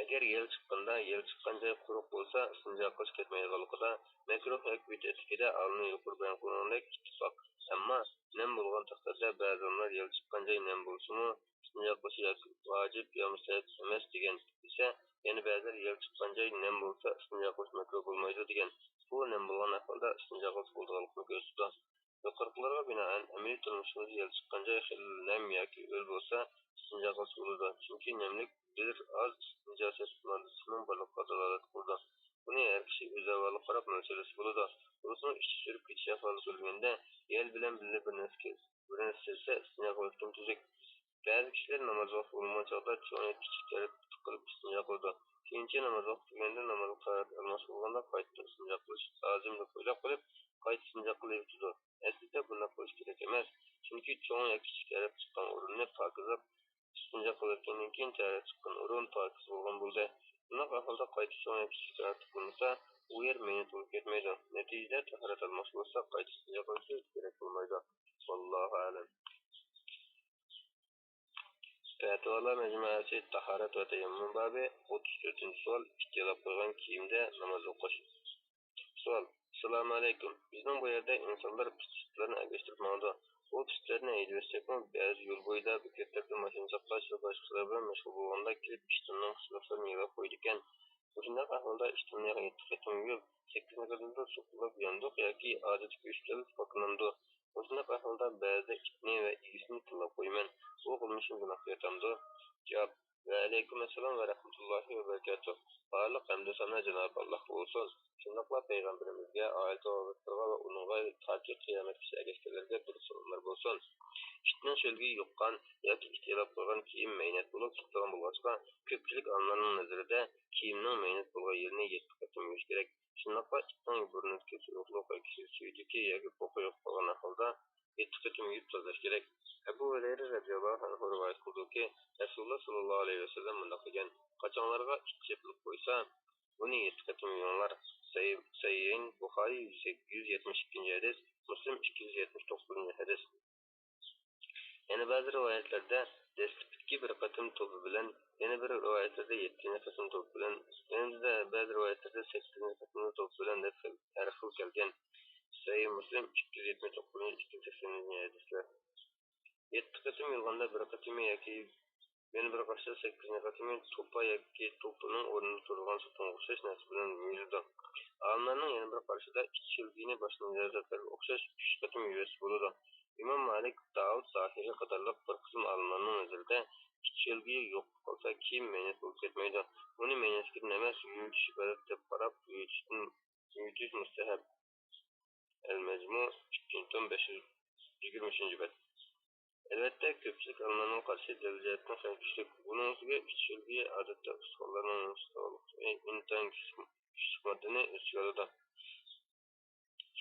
ئەگەر يەل چىققاندا، يەل چىققان جاي قۇرۇق بولسا، ئىستىنجا قىلىش كەتمەيدىغانلىقىدا، مەكرۇھ ياكى بىدئەتلىكىدە ئالىملار يۇقىرى بايان قىلغاندەك ئىتتىپاق. ئەمما نەم بولغان تەقدىردە، بەزى ئالىملار يەل چىققان جاي نەم بولسىمۇ، ئىستىنجا قىلىش ياكى ۋاجىپ يا مۇستەھەب ئەمەس دېگەن دېسە، يەنە بەزىلەر يەل چىققان جاي نەم بولسا، ئىستىنجا قىلىش مەكرۇھ بولمايدۇ دېگەن. بۇ نەم بولغان ئەھۋالدا ئىستىنجا قىلسا بولىدىغانلىقىنى كۆرسىتىدۇ. يۇقىرىقىلارغا بىنائەن، ئەمەلىي تۇرمۇشىمىزدا يەل چىققان جاي خېلى نەم ياكى ھۆل بولسا، ئىستىنجا قىلسا بولىدۇ. چۈنكى نەملىك بىر ئاز نىجاسەت ماددىسىنىڭ بارلىقىغا دالالەت قىلىدۇ. بۇنى ھەر كىشى ئۆز ئەھۋالىغا قاراپ مۆلچەرلىسە بولىدۇ. بولۇپمۇ ئىچى سۈرۈپ كېتىش ئەھۋالى كۆرۈلگەندە، يەل بىلەن بىللە بىر نەرسە، بىر نەرسە كەلسە، ئىستىنجا قىلىۋەتكىنى تۈزۈك. بەزى كىشىلەر ناماز ۋاقتى بولمىغان چاغدا چوڭ ياكى كىچىك تەرەت قىلىپ ئىستىنجا قىلىدۇ. كېيىنچە ناماز ۋاقتى تۈگىگەندە نامازغا تاھارەت ئالماقچى بولغاندا قايتىدىن ئىستىنجا قىلىش لازىم دەپ ئويلاپ قېلىپ، قايتا ئىستىنجا قىلىۋېتىدۇ. ئەسلىدە بۇنداق قىلىش كېرەك ئەمەس. چۈنكى چوڭ ياكى كىچىك تەرەت چىققان ئورۇننى پاكىزلاپ، ئىستىنجا قىلىۋەتكەندىن كېيىن تەرەت چىققان ئورۇن پاكىز بولغان بولدى. بۇنداق ئەھۋالدا قايتا چوڭ ياكى كىچىك تەرەت قىلمىسا، ئۇ يەر مەينەت بولۇپ كەتمەيدۇ. نەتىجىدە تاھارەت ئالماقچى بولسا، قايتا ئىستىنجا قىلىشى كېرەك بولمايدۇ. ۋاللاھۇ ئەلەم. پەتىۋالار مەجمۇئەسى، تاھارەت ۋە تەيەممۇم بابى، ئوتتۇز تۆتىنچى سوئال، ئىتتىياللاپ قويغان كىيىمدە ناماز ئوقۇش. سوئال. ئەسسالامۇئەلەيكۇم. بىزنىڭ بۇ يەردە ئىنسانلار پىستىلەرنى ئەگەشتۈرۈپ ماڭىدۇ. بۇ پىستىلەرنى ھەيدىۋەتسەكمۇ، بەزى يول بويىدا، بېكەتلەردە ماشىنا ساقلاش ۋە باشقىلار بىلەن مەشغۇل بولغاندا كېلىپ، ئىشتىنىنىڭ پىستىلىقلىرىنى يالاپ قويىدىكەن. مۇشۇنداق ئەھۋالدا ئىتنى يەتتە قېتىم يۇيۇپ، سەككىزىنچى قېتىمدا سۇ قۇلۇپ يۇيامدۇق ياكى ئادەتتىكى ئۈچ تەرەپ پاكلىنامدۇ؟ مۇشۇنداق ئەھۋالدا بەزىدە ئىتنى ۋە ئىگىسىنى تىللاپ قويىمەن. بۇ قىلمىشىم گۇناھقا ياتامدۇ؟ جاۋاب: ۋەئەلەيكۇم ئەسسالام ۋە رەھمەتۇللاھى ۋە بەرىكاتۇھ. بارلىق ھەمدۇ سانا جانابى ئاللاھقا بولسۇن. شۇنداقلا پەيغەمبىرىمىزگە، ئائىلە ئەزالىرىغا ۋە ئۇنىڭغا تاكى قىيامەتكىچە ئەگەشكەنلەرگە دۇرۇت سالاملار بولسۇن. ئىتنىڭ شۆلگىيى يۇققان ياكى ئىت يالاپ قويغان كىيىم مەينەت بولۇپ كېتىدىغان بولغاچقا، كۆپچىلىك ئالىملارنىڭ نەزىرىدە كىيىمنىڭ مەينەت بولغان يېرىنى يەتتە قېتىم يۇيۇش كېرەك. شۇنداقلا ئىتنىڭ بۇرنىدىكى سۇيۇقلۇق ياكى سۈيدۈكى ياكى پوقى يوقاپ قالغان ئەھۋالدا يەتتە قېتىم يۇيۇپ تازىلاش كېرەك. ئەبۇ ھۇرەيرە رەزىياللاھۇ ئەنھۇ رىۋايەت قىلىدۇكى، رەسۇلۇللا ساللاللاھۇ ئەلەيھى ۋەسەللەم مۇنداق دېگەن: قاچاڭلارغا ئىت چېپىلىپ قويسا، ئۇنى يەتتە قېتىم يۇيۇڭلار. سەھىھ، سەھىھەين، بۇخارىي، سەككىز يۈز يەتمىش ئىككىنچى ھەدىس، مۇسلىم ئىككى يۈز يەتمىش توققۇزىنچى ھەدىس. يەنە بەزى رىۋايەتلەردە دەسلىپتىكى بىر قېتىم توپا بىلەن، يەنە بىر رىۋايەتلەردە يەتتىنچى قېتىم توپا بىلەن، يەنە بەزى رىۋايەتلەردە سەككىزىنچى قېتىمدا توپا بىلەن دەپ ھەر خىل كەلگەن. سەھىھ مۇسلىم ئىككى يۈز يەتمىش توققۇزىنچى، ئىككى يۈز سەكسىنىنچى ھەدىسلەر. يەتتە قېتىم يۇيغاندا بىر قېتىمى ياكى يەنە بىر قارىشىدا سەككىزىنچى قېتىمى توپا ياكى توپىنىڭ ئورنىدا تۇرىدىغان سۇپىغا ئوخشاش نەرسە بىلەن يۇيۇلىدۇ. ئالىملارنىڭ يەنە بىر قارىشىدا ئىت شۆلگىيىنى باشتىن يۇيغان زاتلارغا ئوخشاش ئۈچ قېتىم يۇيۇۋەتسە بولىدۇ. ئىمام مالىك، داۋۇت زاھىرى قاتارلىق بىر قىسىم ئالىملارنىڭ نەزىرىدە ئىت شۆلگىيى يوقاپ قالسا كىيىم مەينەت بولۇپ كەتمەيدۇ. ئۇنى مەينەتكىدىن ئەمەس، يۇيۇۋېتىش ئىبادەت دەپ قاراپ يۇيۇۋېتىشتىن، يۇيۇۋېتىش مۇستەھەب. ئەل-مەجمۇ، ئىككىنچى توم، بەش يۈز يىگىرمە ئۈچىنچى بەت. ئەلۋەتتە، كۆپچىلىك ئالىملارنىڭ قارىشى دەلىل جەھەتتىن خېلى كۈچلۈك. بۇنىڭ ئۈستىگە ئىت شۆلگىيى ئادەتتە ئۇستىخانلارنىڭ ساغلىقى ئىنتايىن كۈچلۈك، كۈچلۈك ماددىنى ئۆز ئىچىگە ئالىدۇ.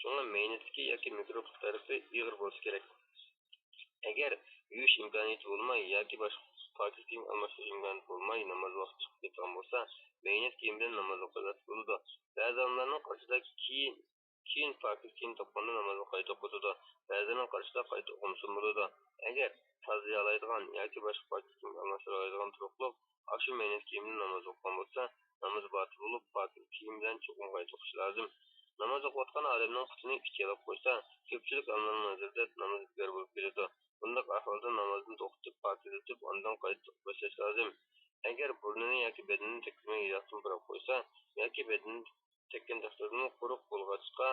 شۇڭا مەينەتتىكى ياكى مىكروبلۇق تەرىپى ئېغىر بولسا كېرەك. ئەگەر يۇيۇش ئىمكانىيىتى بولماي ياكى باشقا پاكىز كىيىم ئالماشتۇرۇش ئىمكانىيىتى بولماي ناماز ۋاقتى چىقىپ كېتىدىغان بولسا، مەينەت كىيىم بىلەن ناماز ئوقۇۋەتسە بولىدۇ. بەزى ئالىملارنىڭ قارىشىدا كىيىم كېيىن پاكىز كىيىم تاپقاندا نامازغا قايتا ئوقۇتىدۇ. بەزىلەرنىڭ قارىشىدا قايتا ئوقۇمىسىمۇ بولىدۇ. ئەگەر تازىلىيالايدىغان ياكى باشقا پاكىز كىيىم ئالماشتۇرالايدىغان تۇرۇقلۇق ئاشۇ مەينەت كىيىمدىن ناماز ئوقۇغان بولسا، نامىزى باتىل بولۇپ، پاكىز كىيىم بىلەن چوقۇم قايتا ئوقۇشى لازىم. ناماز ئوقۇۋاتقان ئادەمنىڭ پۇتىنى ئىت يالاپ قويسا، كۆپچىلىك ئالىملارنىڭ نەزىرىدە نامىزى بىكار بولۇپ كېتىدۇ. بۇنداق ئەھۋالدا نامازنى توختىتىپ، پاكىزلىتىپ، ئاندىن قايتا باشلاش لازىم. ئەگەر بۇرنىنى ياكى بەدىنىنى تەكشۈرمەي يىراقتىن پۇراپ قويسا ياكى بەدىنىنى تەككەن تەختىدىنمۇ قۇرۇق بولغاچقا،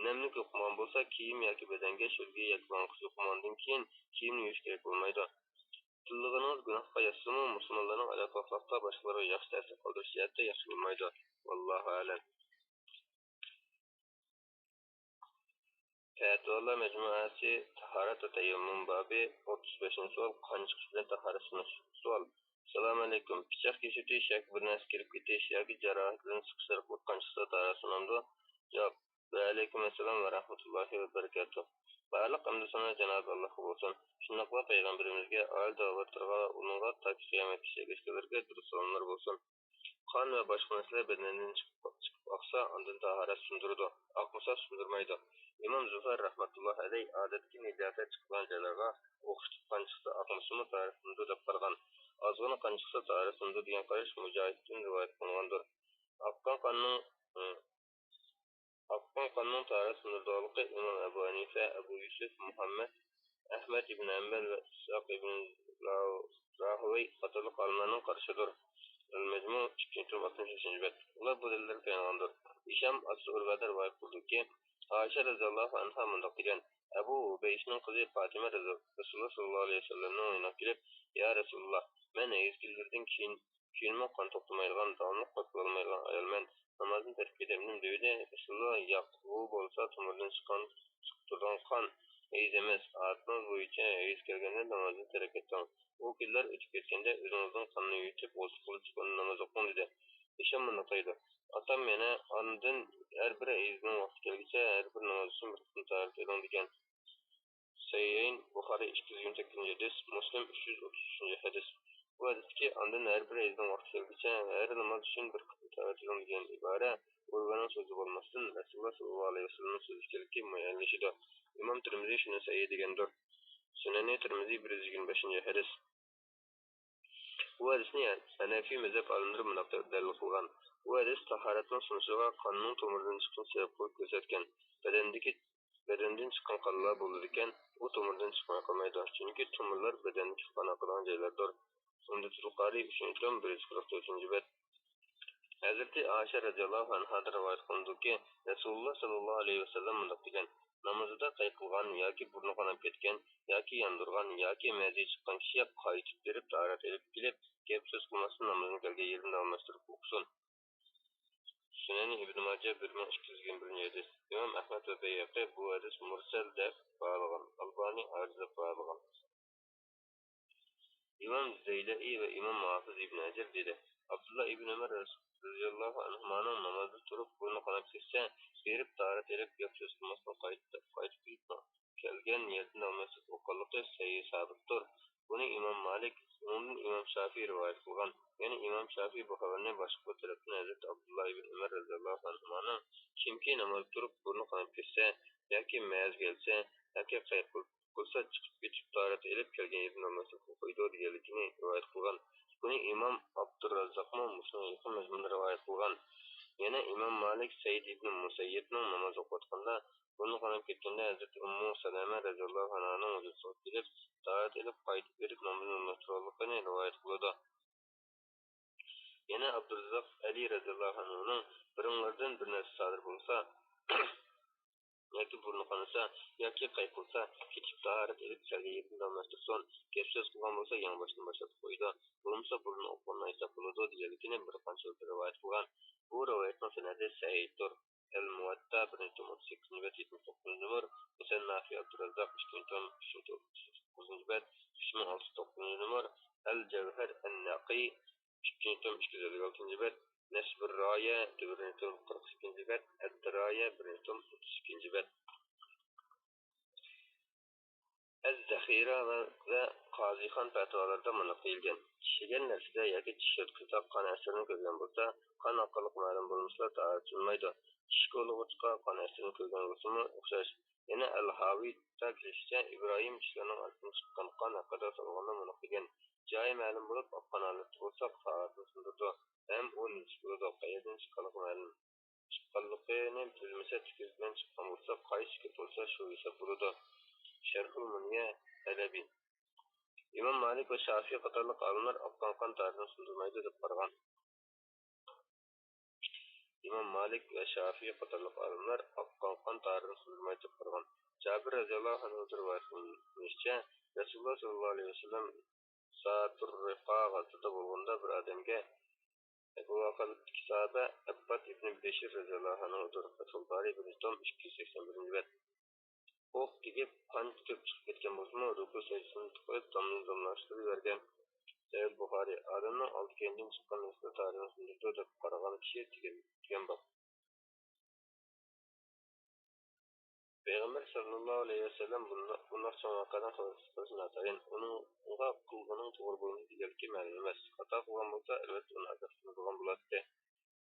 نەملىك يۇقمىغان بولسا، كىيىم ياكى بەدەنگە شۆلگىيى ياكى ماڭقىسى يۇقمىغاندىن كېيىن كىيىمنى يۇيۇش كېرەك بولمايدۇ. تىللىغىنىڭىز گۇناھقا ياتسىمۇ، مۇسۇلمانلارنىڭ ئەخلاقلىقتا باشقىلارغا ياخشى تەسىر قالدۇرۇش جەھەتتە ياخشى بولمايدۇ. ۋاللاھۇ ئەلەم. پەتىۋالار مەجمۇئەسى، تاھارەت ۋە تەيەممۇم بابى، ئوتتۇز بەشىنچى سوئال، قان چىقىش بىلەن تاھارەت سۇنۇش. سوئال. ئەسسالامۇئەلەيكۇم. پىچاق كېسىۋېتىش ياكى بىر نەرسە كىرىپ كېتىش ياكى جاراھەت بىلەن سىقىش ئارقىلىق قان چىقسا تاھارەت سۇنامدۇ؟ جاۋاب. ۋەئەلەيكۇم ئەسسالام ۋە رەھمەتۇللاھى ۋە بەرىكاتۇھ. بارلىق ھەمدۇ سانا جانابى ئاللاھقا بولسۇن. شۇنداقلا پەيغەمبىرىمىزگە، ئائىلە ئەزالىرىغا، ئۇنىڭغا تاكى قىيامەتكىچە ئەگەشكەنلەرگە دۇرۇت سالاملار بولسۇن. قان ۋە باشقا نەرسىلەر بەدەندىن چىقىپ، چىقىپ ئاقسا، ئاندىن تاھارەت سۇندۇرىدۇ. ئاقمىسا، سۇندۇرمايدۇ. ئىمام زۇفەر رەھمەتۇللاھى ئەلەيھ ئادەتتىكى نىجاسەت چىقىدىغان جايلارغا ئوخشىتىپ قان چىقسا، ئاقمىسىمۇ تاھارەت سۇنىدۇ دەپ قارىغان. ئازغىنا قان چىقسا، تاھارەت سۇنىدۇ دېگەن قاراش مۇجاھىدتىن رىۋايەت قىلىنغاندۇر. ئاققان قاننىڭ، ئاققان قاننىڭ تاھارەت سۇندۇرىدىغانلىقى ئىمام ئەبۇ ھەنىفە، ئەبۇ يۈسۈپ، مۇھەممەد، ئەھمەد ئىبن ھەمبەل ۋە ئىسھاق ئىبن راھ-، راھوەي قاتارلىق ئالىملارنىڭ قارىشىدۇر. ئەل-مەجمۇ، ئىككىنچى توم، ئاتمىش بەشىنچى بەت. ئۇلار بۇ دەلىللەرگە تايانغاندۇر. ھىشام ئەس-سۇئۇرۋەدە رىۋايەت قىلدىكى، ئائىشە رەزىياللاھۇ ئەنھا مۇنداق دېگەن: ئەبۇ ھۇبەيشنىڭ قىزى پاتىمە رەزى-، رەسۇلۇللا ساللاللاھۇ ئەلەيھى ۋەسەللەمنىڭ يېنىغا كېلىپ، يا رەسۇلۇللا، مەن ھەيز كېلگۈدىن كېيىن كېيىنمۇ قان توختىمايدىغان، داۋاملىق پاكلىنالمايدىغان ئايالمەن، نامازدىن تەرەپ كېتەمدىم؟ دېۋىدى. رەسۇلۇللا، ياق، بۇ بولسا تومۇردىن چىققان، چىقىپ تۇرىدىغان قان، ھەيز ئەمەس. ئادىتىڭىز بويىچە ھەيز كەلگەندە نامازدىن تەرەپ كېتىڭ. ئۇ كۈنلەر ئۆتۈپ كەتكەندە ئۆزىڭىزنىڭ قانىنى يۇيۇۋېتىپ، غۇسۈل قىلىپ چىققاندا ناماز ئوقۇڭ، دېدى. ھىشام مۇنداق دەيدۇ، ئاتام يەنە ئاندىن ھەر بىر ھەيزنىڭ ۋاقتى كەلگۈچە ھەر بىر ناماز ئۈچۈن بىر قېتىم تاھارەت ئېلىڭ، دېگەن. سەھىھەين، بۇخارىي ئىككى يۈز يىگىرمە سەككىزىنچى ھەدىس، مۇسلىم ئۈچ يۈز ئوتتۇز ئۈچىنچى ھەدىس. بۇ ھەدىستىكى ئاندىن ھەر بىر ھەيزنىڭ ۋاقتى كەلگۈچە ھەر ناماز ئۈچۈن بىر قېتىم تاھارەت ئېلىڭ دېگەن ئىبارە ئۇرۋەنىڭ سۆزى بولماستىن، رەسۇلۇللا ساللاللاھۇ ئەلەيھى ۋەسەللەمنىڭ سۆزى ئىكەنلىكى مۇئەييەنلىشىدۇ. ئىمام تىرمىزى شۇنى سەھىھ دېگەندۇر. سۈنەنى تىرمىزى، بىر يۈز يىگىرمە بەشىنچى ھەدىس. بۇ ھەدىسنى ھەنەفىي مەزھەپ ئالىملىرى مۇنداق دەپ دەلىل قىلغان: بۇ ھەدىس تاھارەتنىڭ سۇنۇشىغا قاننىڭ تومۇردىن چىقىشنى سەۋەب قىلىپ كۆرسەتكەن. بەدەندىكى، بەدەندىن چىققان قانلار بولىدىكەن، ئۇ تومۇردىن چىقماي قالمايدۇ. چۈنكى تومۇرلار بەدەندىكى قان ئاقىدىغان جايلاردۇر. ئۇمدەتۇل قارىي، ئۈچىنچى توم، بىر يۈز قىرىق تۆتىنچى بەت. ھەزرىتى ئائىشە رەزىياللاھۇ ئەنھادىن رىۋايەت قىلىنىدۇكى، رەسۇلۇللا ساللاللاھۇ ئەلەيھى ۋەسەللەم مۇنداق دېگەن: نامىزىدا قايقىلغان ياكى بۇرنى قاناپ كەتكەن ياكى ياندۇرغان ياكى مەزى چىققان كىشى قايتىپ بېرىپ تاھارەت ئېلىپ كېلىپ، گەپ سۆز قىلماستىن نامىزىنى كەلگەن يېرىدىن داۋاملاشتۇرۇپ ئوقۇسۇن. سۈنەنى ئىبن ماجە، بىر مىڭ ئىككى يۈز يىگىرمە بىرىنچى ھەدىس. ئىمام ئەھمەد ۋە بەيھەقى بۇ ھەدىس مۇرسەل دەپ باھالىغان، ئالبانى ئاجىز دەپ باھالىغان. ئىمام زەيلەئى ۋە ئىمام ھاپىز ئىبن ھەجەر دېدى: ئابدۇللا ئىبن ئۆمەر رەزىياللاھۇ ئەنھۇمانىڭ نامازدا تۇرۇپ بۇرنى قاناپ كەتسە، بېرىپ تاھارەت ئېلىپ، گەپ سۆز قىلماستىن قايتىپ، قايتىپ كېلىپ كەلگەن يەردىن داۋاملاشتۇرۇپ ئوقۇغانلىقى سەھىھ سابىتتۇر. بۇنى ئىمام مالىك، ئۇنىڭدىن ئىمام شافىي رىۋايەت قىلغان. يەنى ئىمام شافىي بۇ خەۋەرنى باشقا بىر تەرەپتىن ھەزرىتى ئابدۇللا ئىبن ئۆمەر رەزىياللاھۇ ئەنھۇمانىڭ كىمكى نامازدا تۇرۇپ بۇرنى قاناپ كەتسە ياكى مەزى كەلسە ياكى قايىق قىلسا چىقىپ كېتىپ تاھارەت ئېلىپ كەلگەن يېرىدىن نامازنى ئوقۇيدۇ دېگەنلىكىنى رىۋايەت قىلغان. بۇنى ئىمام ئابدۇراززاقمۇ مۇشۇنىڭغا يېقىن مەزمۇندا رىۋايەت قىلغان. يەنە ئىمام مالىك سەئىد ئىبن مۇسەييىبنىڭ ناماز ئوقۇۋاتقاندا بۇرنى قاناپ كەتكەندە ھەزرىتى ئۇممۇ سەلەمە رەزىياللاھۇ ئەنھانىڭ ھۇزۇرىسىغا كېلىپ، تاھارەت ئېلىپ قايتىپ بېرىپ نامىزىنى ئورۇنلاشتۇرغانلىقىنى رىۋايەت قىلىدۇ. يەنە ئابدۇراززاق ئەلى رەزىياللاھۇ ئەنھۇنىڭ بىرىڭلاردىن بىر نەرسە سادىر بولسا، ياكى بۇرنى قانىسا، ياكى قايقىلسا، كېتىپ تاھارەت ئېلىپ كەلگەن يېرىدىن داۋاملاشتۇرسۇن. گەپ سۆز قىلغان بولسا، يېڭى باشتىن باشلاپ قويىدۇ. بولمىسا، بۇرنى ئوقۇغىنى ھېساب بولىدۇ دېگەنلىكىنى بىر قانچە رىۋايەت قىلغان. بۇ رىۋايەتنىڭ سەنەدى سەھىھتۇر. ئەل مۇۋەتتا، بىرىنچى توم، ئوتتۇز سەككىزىنچى بەت، يەتمىش توققۇزىنچى نومۇر، مۇسەننافى ئابدۇراززاق، ئىككىنچى توم، ئۈچ يۈز توققۇزىنچى بەت، ئۈچ مىڭ ئالتە يۈز توققۇزىنچى نومۇر، ئەل جەۋھەر ئەن نەقىي، ئىككىنچى توم، ئىككى يۈز ئەللىك ئالتىنچى بەت، نەسبۇر رايە، بىرىنچى توم، قىرىق ئىككىنچى بەت، ئەد دىرايە، بىرىنچى توم، ئوتتۇز ئىككىنچى بەت. ئەز-زەخىرە ۋە، ۋە قازىخان پەتىۋالىرىدا مۇنداق دېيىلگەن: چىشلىگەن نەرسىدە ياكى چىش يوتقىسىدا قان ئەسىرىنى كۆرگەن بولسا، قان ئاققانلىقى مەلۇم بولمىسىلا تاھارەت سۇنمايدۇ. چىش كولىغۇچقا قان ئەسىرىنى كۆرگەن بولسىمۇ ئوخشاش. يەنە ئەل-ھاۋىدا كېلىشىچە، ئىبراھىم چىشلىرىنىڭ ئاستىدىن چىققان قان ھەققىدە سورالغاندا مۇنداق دېگەن: جايى مەلۇم بولۇپ ئاققان ھالەتتە بولسا تاھارىتىنى سۇندۇرىدۇ ھەم ئۇ نېجىس بولىدۇ، قەيەردىن چىققانلىقى مەلۇم. چىققانلىقىنى بىلمىسە، تۈكۈز بىلەن چىققان بولسا، قايسى گەپ بولسا، شۇ ھېساب بولىدۇ. شەرھۇل مۇنىيە، ھەلەبى. ئىمام مالىك ۋە شافىئى قاتارلىق ئالىملار ئاققان قان تاھارەتنى سۇندۇرمايدۇ دەپ قارىغان. ئىمام مالىك ۋە شافىئى قاتارلىق ئالىملار ئاققان قان تاھارەتنى سۇندۇرمايدۇ دەپ قارىغان. جابىر رەزىياللاھۇ ئەنھۇدىن رىۋايەت قىلىنىشىچە، رەسۇلۇللا ساللاللاھۇ ئەلەيھى ۋەسەللەم ساتۇررىقا غازىتىدا بولغىنىدا بىر ئادەمگە، بۇ ۋەقەدىكى ساھابە ئەبباد ئىبنى بەشىر رەزىياللاھۇ ئەنھۇدۇر، فەتھۇل بارى، بىرىنچى توم، ئىككى يۈز سەكسەن بىرىنچى بەت. ئوق تېگىپ، قان كۆپ چىقىپ كەتكەن بولسىمۇ، رۇكۇ سەجدىسىنى قىلىپ، داملىرىنى داملاشتۇرۇۋەرگەن. سەھىھ بۇخارىي، ئادەمنىڭ ئالدى كەينىدىن چىققان نەرسىلەر تاھارەتنى سۇندۇرىدۇ دەپ قارىغان كىشى دېگەن، دېگەن باب. پەيغەمبەر ساللاللاھۇ ئەلەيھى ۋەسەللەم بۇنداق، بۇنداق چوڭ ۋەقەدىن خەۋەرسىز قېلىشى ناتايىن. ئۇنىڭغا قىلغىنىڭ توغرا بولمىدى دېگەنلىكى مەلۇم ئەمەس. خاتا قىلغان بولسا، ئەلۋەتتە ئۇنى ئازابلاندۇرغان بولاتتى.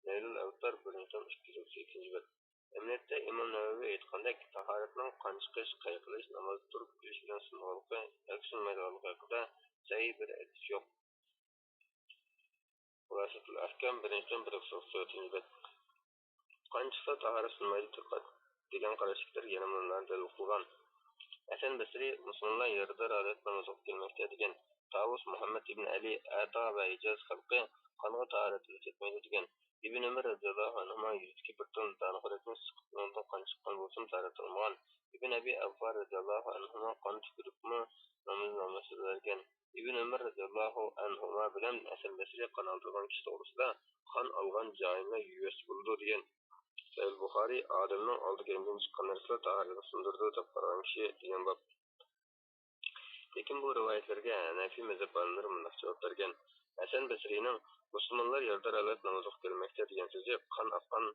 نەيلۇل ئەۋتار، بىرىنچى توم، ئىككى يۈز ئوتتۇز ئىككىنچى بەت. ئەمەلىيەتتە ئىمام نەۋەۋى ئېيتقاندەك، تاھارەتنىڭ قان چىقىش، قايقىلىش، نامازدا تۇرۇپ كۈلۈش بىلەن سۇنغانلىقى ياكى سۇنمايدىغانلىقى ھەققىدە سەھىھ بىر ھەدىس يوق. خۇلاسەتۇل ئەھكام، بىرىنچى توم، بىر يۈز توقسەن تۆتىنچى بەت. قان چىقسا تاھارەت سۇنمايدۇ دېگەن قاراشتىكىلەر يەنە مۇنۇلارنى دەلىل قىلغان. ھەسەن بەسرى مۇسۇلمانلار يارىدار ھالەتتە ناماز ئوقۇپ كەلمەكتە دېگەن. تاۋۇس مۇھەممەد ئىبن ئەلى، ئەتا ۋە ھىجاز خەلقى قانغا تاھارەت ئۆچەتمەيدۇ دېگەن. ئىبن ئۆمەر رەزىياللاھۇ ئەنھۇما يۈزىدىكى بىر تال دانە خورەكنى سىقىپ، ئۇنىڭدىن قان چىققان بولسىمۇ تاھارەت ئالمىغان. ئىبن ئەبى ئەۋفا رەزىياللاھۇ ئەنھۇما قان تۈكۈرۈپمۇ نامىزىنى داۋاملاشتۇرۇۋەرگەن. ئىبن ئۆمەر رەزىياللاھۇ ئەنھۇما بىلەن ھەسەن بەسرى قان ئالدۇرغان كىشى توغرىسىدا، قان ئالغان جايىنى يۇيۇۋەتسە بولىدۇ دېگەن. سەھىھ بۇخارىي، ئادەمنىڭ ئالدى كەينىدىن چىققان نەرسىلەر تاھارەتنى سۇندۇرىدۇ دەپ قارىغان كىشى دېگەن باب. لېكىن بۇ رىۋايەتلەرگە ھەنەفىي مەزھەپ ئالىملىرى مۇنداق جاۋاب بەرگەن: ھەسەن بەسرىنىڭ مۇسۇلمانلار يارىدار ھالەتتە ناماز ئوقۇپ كەلمەكتە دېگەن سۆزى قان ئاققان،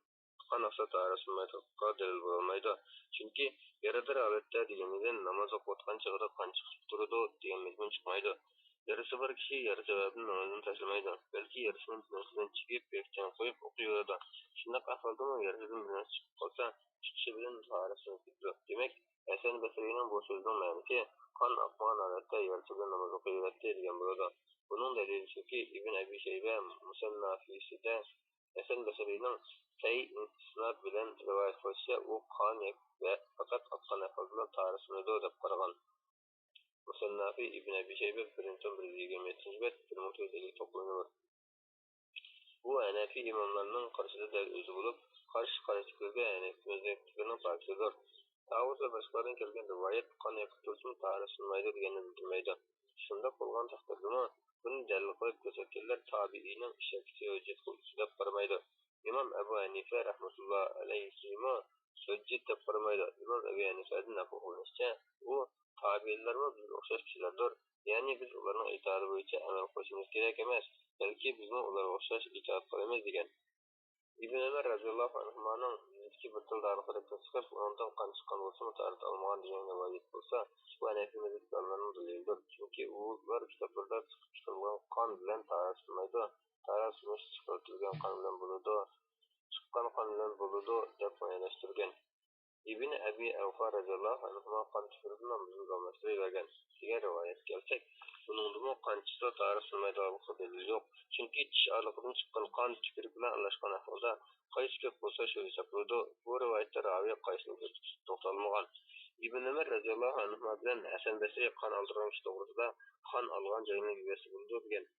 قان ئاقسا تاھارەت سۇنمايدىغانلىقىغا دەلىل بولالمايدۇ. چۈنكى يارىدار ھالەتتە دېگىنىدىن ناماز ئوقۇۋاتقان چېغىدا قان چىقىپ تۇرىدۇ دېگەن مەزمۇن چىقمايدۇ. يارىسى بار كىشى يارا سەۋەبىدىن نامازىنى تاشلىمايدۇ، بەلكى يارىسىنى بىر نەرسە بىلەن چىگىپ، بەك چىڭ قويۇپ ئوقۇيۋېرىدۇ. شۇنداق ئەھۋالدىمۇ يارىسىدىن بىر نەرسە چىقىپ قالسا، چىقىشى بىلەن تاھارەت سۇنۇپ كېتىدۇ. دېمەك، ھەسەن بەسرىنىڭ بۇ سۆزىنىڭ مەنىسى، قان ئاقمىغان ھالەتتە يارىسى بىلەن ناماز ئوقۇيۋېرەتتى دېگەن بولىدۇ. بۇنىڭ دەلىلى شۇكى، ئىبن ئەبى شەيبە مۇسەننافىسىدە ھەسەن بەسرىنىڭ سەھىھ ئىسناد بىلەن رىۋايەت قىلىشىچە، ئۇ قان يەك-، ۋە پەقەت ئاققان ئەھۋال بىلەن تاھارەت سۇنىدۇ دەپ قارىغان. مۇسەننافى ئىبن ئەبى شەيبە، بىرىنچى توم، بىر يۈز يىگىرمە يەتتىنچى بەت، بىر مىڭ تۆت يۈز ئەللىك توققۇزىنچى نومۇر. بۇ ھەنەفىي ئىماملارنىڭ قارىشىدا دەل ئۆزى بولۇپ، قارشى قاراشتىكىلەرگە ھەنەفىي مەزھەپتىكىلەرنىڭ پاكىتىدۇر. تاۋۇس ۋە باشقىلاردىن كەلگەن رىۋايەت قان ئېقىپ تۇرسىمۇ تاھارەت سۇنمايدۇ دېگەننى بىلدۈرمەيدۇ. شۇنداق بولغان تەقدىردىمۇ، بۇنى دەلىل قىلىپ كۆرسەتكەنلەر تابىئىينىڭ ئىشارىتى ھۆججەت قىلغۇچى دەپ قارىمايدۇ. ئىمام ئەبۇ ھەنىفە رەھمەتۇللا ئەلەيھىمۇ ھۆججەت دەپ قارىمايدۇ. ئىمام ئەبۇ ھەنىفەدىن نەقىل قىلىنىشىچە، ئۇ تابىئىنلارمۇ بىزگە ئوخشاش كىشىلەردۇر. يەنى بىز ئۇلارنىڭ ئېتىقادى بويىچە ئەمەل قىلىشىمىز كېرەك ئەمەس، بەلكى بىزمۇ ئۇلارغا ئوخشاش ئېتىقاد قىلىمىز دېگەن. ئىبن ئۆمەر رەزىياللاھۇ ئەنھۇمانىڭ يۈزىدىكى بىر تال دانىخورەكتىن چىقىپ، ئۇنىڭدىن قان چىققان بولسىمۇ تاھارەت ئالمىغان دېگەن رىۋايەت بولسا، بۇ ھەنەفىي مەزھەپتىكى ئالىملارنىڭ دەلىلىدۇر. چۈنكى ئۇلار كىتابلىرىدا چىقىپ چىقىرىلغان قان بىلەن تاھارەت سۇنمايدۇ، تاھارەت سۇنۇش چىقىرىپ تۈرگەن قان بىلەن بولىدۇ، چىققان قان بىلەن بولىدۇ، دەپ مۇئەييەنلەشتۈرگەن. ئىبن ئەبى ئەۋفا رەزىياللاھۇ ئەنھۇما قان تۈكۈرۈپ نامىزىنى داۋاملاشتۇرۇۋەرگەن دېگەن رىۋايەتكە كەلسەك، بۇنىڭدىمۇ قان چىقسا تاھارەت سۇنمايدىغانلىقىغا دەلىل يوق. چۈنكى چىش ئارىلىقىدىن چىققان قان تۈكۈرۈك بىلەن ئارىلاشقان ئەھۋالدا قايسى كۆپ بولسا شۇ ھېسابلىنىدۇ. بۇ رىۋايەتتە راۋى قايسىنىڭ كۆپىگە توختالمىغان. ئىبن ئۆمەر رەزىياللاھۇ ئەنھۇما بىلەن ھەسەن بەسرى قان ئالدۇرغان كىشى توغرىسىدا قان ئالغان جاينىڭ يۈگەسى بولىدۇ دېگەن.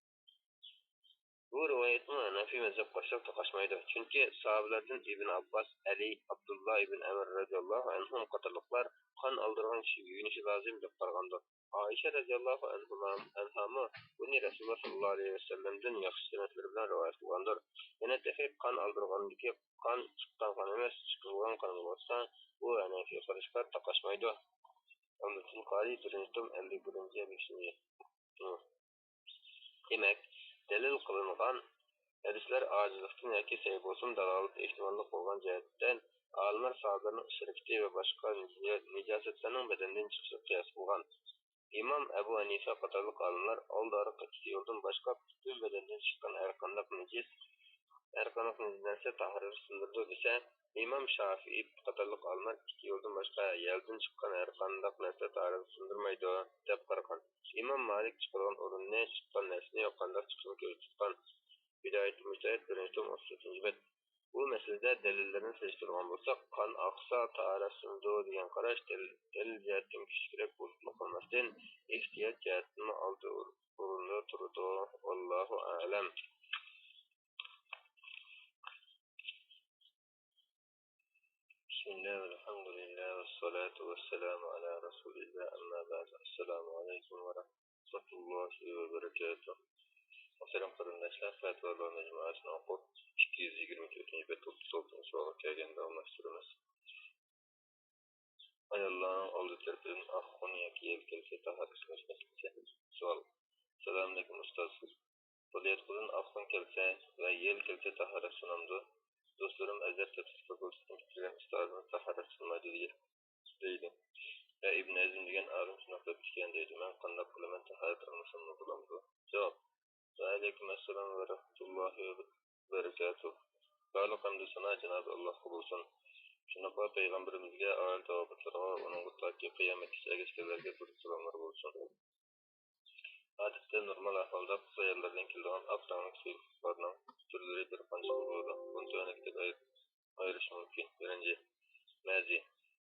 بۇ رىۋايەتمۇ ھەنەفىي مەزھەپكە ئوخشاپ تاقاشمايدۇ. چۈنكى ساھابىلەردىن ئىبن ئابباس، ئەلى، ئابدۇللا ئىبن ئەمر رەزىياللاھۇ ئەنھۇم قاتارلىقلار قان ئالدۇرغان كىشىگە يۇيۇنۇشى لازىم دەپ قارىغاندۇر. ئائىشە رەزىياللاھۇ ئەنھۇما، ئەنھامۇ بۇنى رەسۇلۇللا ساللاللاھۇ ئەلەيھى ۋەسەللەمدىن ياخشى سەنەدلىرى بىلەن رىۋايەت قىلغاندۇر. يەنە تېخى قان ئالدۇرغاندىكى قان چىققان قان ئەمەس، چىقىرىلغان قان بولغاچقا، بۇ ھەنەفىي قاراشقا تاقاشمايدۇ. ئەبدۇلقارى، بىرىنچى توم، ئەللىك بىرىنچى، ئەللىك ئۈچىنچى. دېمەك، دەلىل قىلىنغان ھەدىسلەر ئاجىزلىقتىن ياكى سەھىھ بولسىمۇ دالالەت ئېھتىماللىق بولغان جەھەتتىن، ئالىملار ساھابىلەرنىڭ ئىش ھەرىكىتى ۋە باشقا نىجا-، نىجاسەتلەرنىڭ بەدەندىن چىقىشىغا قىياس قىلغان. ئىمام ئەبۇ ھەنىفە قاتارلىق ئالىملار ئالدى ئارقا ئىككى يولدىن باشقا پۈتۈن بەدەندىن چىققان ھەر قانداق نىجىس، ھەر قانداق نىجىس نەرسە تاھارەت سۇندۇرىدۇ دېسە، ئىمام شافىئىي قاتارلىق ئالىملار ئىككى يولدىن باشقا يەلدىن چىققان ھەر قانداق نەرسە تاھارەت سۇندۇرمايدۇ، دەپ قارىغان. ئىمام مالىك چىقىرغان ئورۇننى، چىققان نەرسىنى ۋە قانداق چىقىشىنى كۆرسىتىپ چىققان. ھىدايەتۇل مۇجتەھىد، بىرىنچى توم، ئوتتۇز تۆتىنچى بەت. بۇ مەسىلىدە دەلىللەرنى سېلىشتۇرغان بولساق، قان ئاقسا تاھارەت سۇنىدۇ دېگەن قاراش دەل-، دەلىل جەھەتتىن كۈچلۈكرەك بولۇپلا قالماستىن، ئېھتىيات جەھەتتىنمۇ ئالدى ئور-، ئورۇندا تۇرىدۇ. ۋاللاھۇ ئەلەم. بسم الله والحمد لله والصلاة والسلام على رسول الله، أما بعد. السلام عليكم ورحمة الله وبركاته. مۇھتەرەم قېرىنداشلار، پەتىۋالار مەجمۇئەسىنى ئوقۇپ، ئىككى يۈز يىگىرمە تۆتىنچى بەت، ئوتتۇز ئالتىنچى سوئالغا كەلگەندە ئالماشتۇرىمىز. ئاياللارنىڭ ئالدى تەرىپىدىن ئاق خۇن ياكى يەل كەلسە تاھارەت سۇنۇش مەسىلىسى. سوئال. سالامۇئەلەيكۇم ئۇستاز. بالىياتقۇدىن ئاق خۇن كەلسە ۋە يەل كەلسە تاھارەت سۇنامدۇ؟ دوستلىرىم ئەزھەر تەپسىر فاكۇلتېتىنى پۈتتۈرگەن ئۇستازىمىز تاھارەت سۇنمايدۇ دېگەن، دەيدۇ. ۋە ئىبن ھەزم دېگەن ئالىم شۇنداق دەپتىكەن دەيدۇ. مەن قانداق قىلىمەن، تاھارەت ئالمىساممۇ بولامدۇ؟ جاۋاب. ۋەئەلەيكۇم ئەسسالام ۋە رەھمەتۇللاھى ۋە بەرىكاتۇھ. بارلىق ھەمدۇ سانا جانابى ئاللاھقا بولسۇن. شۇنداقلا پەيغەمبىرىمىزگە، ئائىلە تاۋابىئاتلىرىغا، ئۇنىڭغا تاكى قىيامەتكىچە ئەگەشكەنلەرگە دۇرۇت سالاملار بولسۇن. ئادەتتە نورمال ئەھۋالدا قىز ئاياللاردىن كېلىدىغان ئاق رەڭلىك سۇيۇقلۇقلارنىڭ تۈرلىرى بىر قانچە بولىدۇ. بۇنى تۆۋەندىكىدەك ئاير-، ئايرىش مۇمكىن. بىرىنچى، مەزى.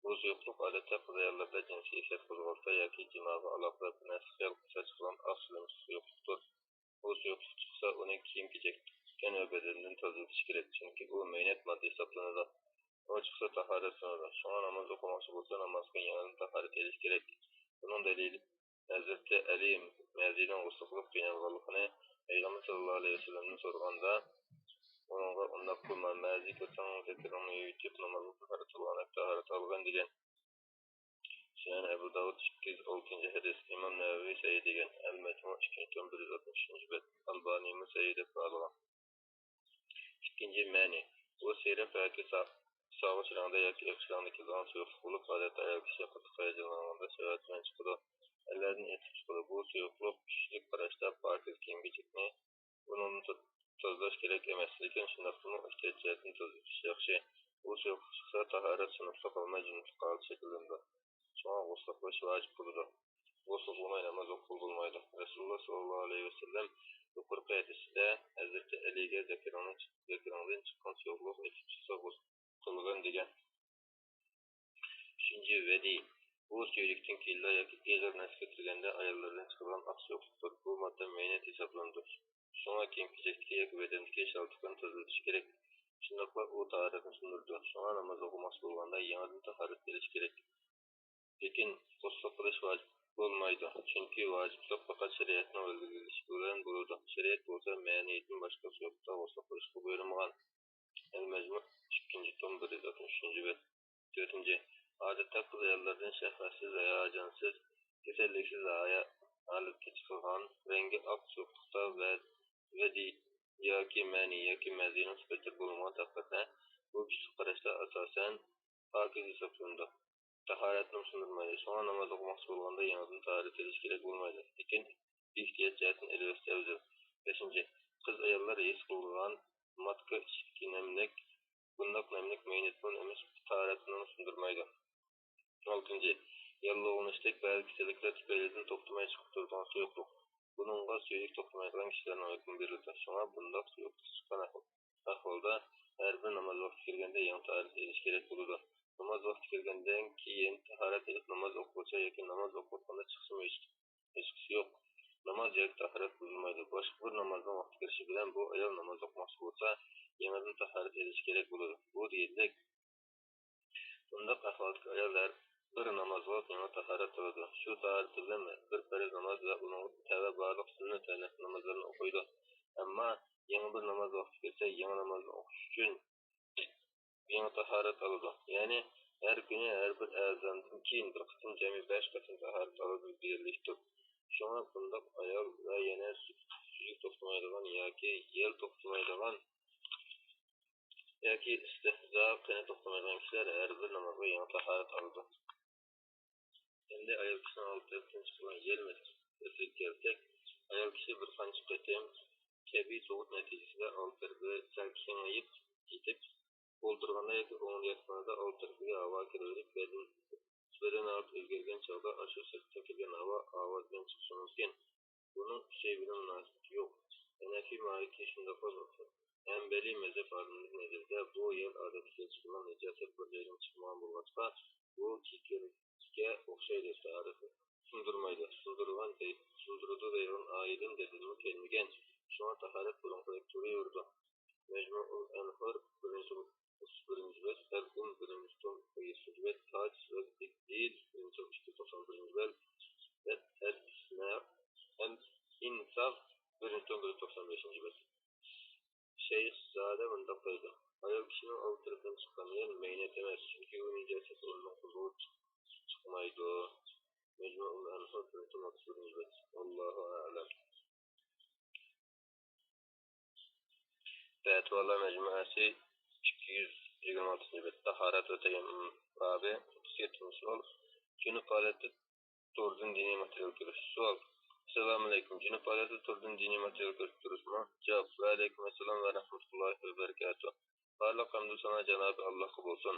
بۇ سۇيۇقلۇق ئادەتتە قىز ئاياللاردا جىنسىي ئېھتىيات قوزغالسا ياكى جىماغا ئالاقىدار بىر نەرسە خىيال قىلسا چىقىدىغان ئاق سىلىمسىز سۇيۇقلۇقتۇر. ئۇ سۇيۇقلۇق چىقسا، ئۇنى كىيىم-كېچەكتىن ۋە بەدەندىن تازىلىتىش كېرەك، چۈنكى ئۇ مەينەت ماددا ھېسابلىنىدۇ. ئۇ چىقسا، تاھارەت سۇنىدۇ. شۇڭا ناماز ئوقۇماقچى بولسا، نامازغا يېڭىدىن تاھارەت ئېلىش كېرەك. بۇنىڭ دەلىلى، ھەزرىتى ئەلى مەزىدىن غۇسل قىلىپ قىينالغانلىقىنى پەيغەمبەر ساللاللاھۇ ئەلەيھى ۋەسەللەمدىن سورىغاندا، ئۇنىڭغا، ئۇنداق قىلما، مەزى كۆرسەڭ، زەكىرىڭنى يۇيۇۋېتىپ، نامازغا تاھارەت ئالغاندەك تاھارەت ئالغىن، دېگەن. سۈنەن ئەبۇ داۋۇد، ئىككى يۈز ئالتىنچى ھەدىس. ئىمام نەۋەۋى سەھىھ دېگەن، ئەل مەجمۇ، ئىككىنچى توم، بىر يۈز ئاتمىش ئۈچىنچى بەت. ئالبانىيمۇ سەھىھ دەپ باھالىغان. ئىككىنچى، مەنى. بۇ سېرىق ياكى سا-، سارغۇچ رەڭدە ياكى ئېقىش رەڭدە كېلىدىغان سۇيۇقلۇق بولۇپ، ئادەتتە ئايال كىشى قاتتىق ھاياجانلانغاندا شەھۋەتى بىلەن چىقىدۇ. ئەللەردىن ئېقىپ چىقىدۇ. بۇ سۇيۇقلۇق چۈشلۈك قاراشتا پاكىز كىيىم-كېچەكنى ئۇنىڭدىن تو-، تازىلاش كېرەك ئەمەس، لېكىن شۇنداقتىمۇ ئېھتىيات جەھەتتىن تازىلىتىش ياخشى. بۇ سۇيۇقلۇق چىقسا، تاھارەت سۇنۇقلۇق قىلماي جۇنۇپلۇق ھالىتى شەكىللىنىدۇ. شۇڭا غۇسل قىلىش ۋاجىپ بولىدۇ. غۇسل قىلماي ناماز ئوقۇغىلى بولمايدۇ. رەسۇلۇللا ساللاللاھۇ ئەلەيھى ۋەسەللەم يۇقىرىقى ھەدىسىدە ھەزرىتى ئەلىگە زەكىرىڭنى، زەكىرىڭدىن چىققان سۇيۇقلۇق ئېقىپ چىقسا غۇسل قىلغىن دېگەن. ئۈچىنچى، ۋەدى. بۇ سۈيدۈكتىن كېيىنلا ياكى ئېغىر نەرسە كۆتۈرگەندە ئاياللاردىن چىقىدىغان ئاق سۇيۇقلۇقتۇر. بۇ ماددا مەينەت ھېسابلىنىدۇ. شۇڭا كىيىم-كېچەكتىكى ياكى بەدەندىكى شالتىقىنى تازىلىتىش كېرەك. شۇنداقلا ئۇ تاھارەتنى سۇندۇرىدۇ. شۇڭا ناماز ئوقۇماقچى بولغاندا يېڭىدىن تاھارەت ئېلىش كېرەك. لېكىن غۇسلى قىلىش ۋاجىپ بولمايدۇ، چۈنكى ۋاجىپلىق پەقەت شەرىئەتنىڭ بەلگىلىشى بىلەن بولىدۇ. شەرىئەت بولسا مەنىيدىن باشقا سۇيۇقلۇقتا غۇسلى قىلىشقا بۇيرۇمىغان. ئەل-مەجمۇ، ئىككىنچى توم، بىر يۈز ئاتمىش ئۈچىنچى بەت. تۆتىنچى، ئادەتتە قىز ئاياللاردىن شەھۋەتسىز، ھاياجانسىز، كېسەللىكسىز ھايا-، ھالەتتە چىقىدىغان رەڭگى ئاق سۇيۇقلۇقتا ۋە، ۋەدى ياكى مەنى ياكى مەزىنىڭ سۈپەتلىرى بولمىغان تەقدىردە، بۇ پىسخىك قاراشتا ئاساسەن پاكىز ھېسابلىنىدۇ. تاھارەتنىمۇ سۇندۇرمايدۇ. شۇڭا ناماز ئوقۇماقچى بولغاندا يېڭىدىن تاھارەت ئېلىش كېرەك بولمايدۇ. لېكىن ئېھتىيات جەھەتتىن ئېلىۋەتسە ئەۋزەل. بەشىنچى، قىز ئاياللار ھېس قىلىدىغان ماتكا ئىچىدىكى نەملىك، بۇنداق نەملىك مەينەتنىمۇ ئەمەس، تاھارەتنىمۇ سۇندۇرمايدۇ. ئالتىنچى، ياللۇغلىنىشتەك بەزى كېسەللىكلەر تۈپەيلىدىن توختىماي چىقىپ تۇرىدىغان سۇيۇقلۇق. بۇنىڭغا سۈيدۈك توختىمايدىغان كىشىلەرنىڭ ھۆكمى بېرىلىدۇ. شۇڭا بۇنداق سۇيۇقلۇق چىققان ئەھۋال-، ئەھۋالدا ھەر بىر ناماز ۋاقتى كىرگەندە يېڭى تاھارەت ئېلىش كېرەك بولىدۇ. ناماز ۋاقتى كىرگەندىن كېيىن تاھارەت ئېلىپ ناماز ئوقۇغۇچە ياكى ناماز ئوقۇۋاتقاندا چىقسىمۇ ھېچ، ھېچقىسى يوق. ناماز ياكى تاھارەت بۇزۇلمايدۇ. باشقا بىر نامازنىڭ ۋاقتى كىرىشى بىلەن بۇ ئايال ناماز ئوقۇماقچى بولسا، يېڭىدىن تاھارەت ئېلىشى كېرەك بولىدۇ. بۇ دېگەنلىك، بۇنداق ئەھۋالدىكى ئايال ھەر بىر نامازغا يېڭى تاھارەت ئالىدۇ. شۇ تاھارىتى بىلەن بىر پەرز ناماز ۋە ئۇنىڭغا تەۋە بارلىق سۈننەت ۋە نەپلى نامازلارنى ئوقۇيدۇ. ئەمما يېڭى بىر ناماز ۋاقتى كىرسە، يېڭى نامازنى ئوقۇش ئۈچۈن يېڭى تاھارەت ئالىدۇ. يەنى ھەر كۈنى ھەر بىر ئەزاندىن كېيىن بىر قېتىم، جەمئىي بەش قېتىم تاھارەت ئالىدۇ دېگەنلىكتۇر. شۇڭا بۇنداق ئايال ۋە يەنە سۈ-، سۈيدۈك توختىمايدىغان ياكى يەل توختىمايدىغان ياكى ئىستىھزا قېنى توختىمايدىغان كىشىلەر ھەر بىر نامازغا يېڭى تاھارەت ئالىدۇ. ئەمدى ئايال كىشىنىڭ ئالدى تەرىپىدىن چىقىدىغان يەل مەسىلىگە كەلسەك، ئايال كىشى بىر قانچە قېتىم تەبىئىي سوغۇق نەتىجىسىدە ئالدى تەرىپى سەل كېڭىيىپ كېتىپ، ئولتۇرغاندا ياكى ئوڭدا ياتقاندا ئالدى تەرىپىگە ھاۋا كىرىۋېلىپ، بەدەن، بەدەن ھالىتى ئۆزگەرگەن چاغدا ئاشۇ سىرتتىن كىرگەن ھاۋا ئاۋاز بىلەن چىقىشى مۇمكىن. بۇنىڭ ئۈچەي بىلەن مۇناسىۋىتى يوق. ھەنەفىي، مالىكىي شۇنداقلا ھەمبەلىي مەزھەپ ئالىملىرى نەزىرىدە بۇ يەل ئادەتتىكىچە چىقىدىغان نىجاسەت بىر جايدىن چىقمىغان بولغاچقا، بۇ كېكىرىككە ئوخشايدۇ، تاھارەتنى سۇندۇرمايدۇ. سۇندۇرغان دەي-، سۇندۇرىدۇ دەيدىغان ئايىدىن دەلىلمۇ كەلمىگەن. شۇڭا تاھارەت بۇرۇنقىدەك تۇرۇۋېرىدۇ. مەجمۇئۇل ئەنھار، بىرىنچى توم، ئوتتۇز بىرىنچى بەت، ئەل-ئۇم، بىرىنچى توم، ئون يەتتىنچى بەت، تاج ۋە بىگ دېل، بىرىنچى توم، ئىككى يۈز توقسان بىرىنچى بەت، بەت، ئەل-ئىسنا-، ئەل-ئىنساف، بىرىنچى توم، بىر يۈز توقسان بەشىنچى بەت. شەيخزادە مۇنداق دەيدۇ: ئايال كىشىنىڭ ئالدى تەرىپىدىن چىققان يەل مەينەت ئەمەس، چۈنكى ئۇ نىجاسەت ئورنىنىڭ قوزغىلىپ چىقمايدۇ. مەجمۇئۇل ئەنھار، بىرىنچى توم، ئوتتۇز بىرىنچى بەت. ۋاللاھۇ ئەئلەم. پەتىۋالار مەجمۇئەسى، ئىككى يۈز يىگىرمە ئالتىنچى بەت، تاھارەت ۋە تەيەممۇم بابى، ئوتتۇز يەتتىنچى سوئال. جۇنۇپ ھالەتتە توردىن دىنىي ماتېرىيال كۆرۈش. سوئال. ئەسسالامۇئەلەيكۇم. جۇنۇپ ھالەتتە توردىن دىنىي ماتېرىيال كۆرۈپ تۇرۇشمۇ؟ جاۋاب. ۋەئەلەيكۇم ئەسسالام ۋە رەھمەتۇللاھى ۋە بەرىكاتۇھ. بارلىق ھەمدۇ سانا جانابى ئاللاھقا بولسۇن.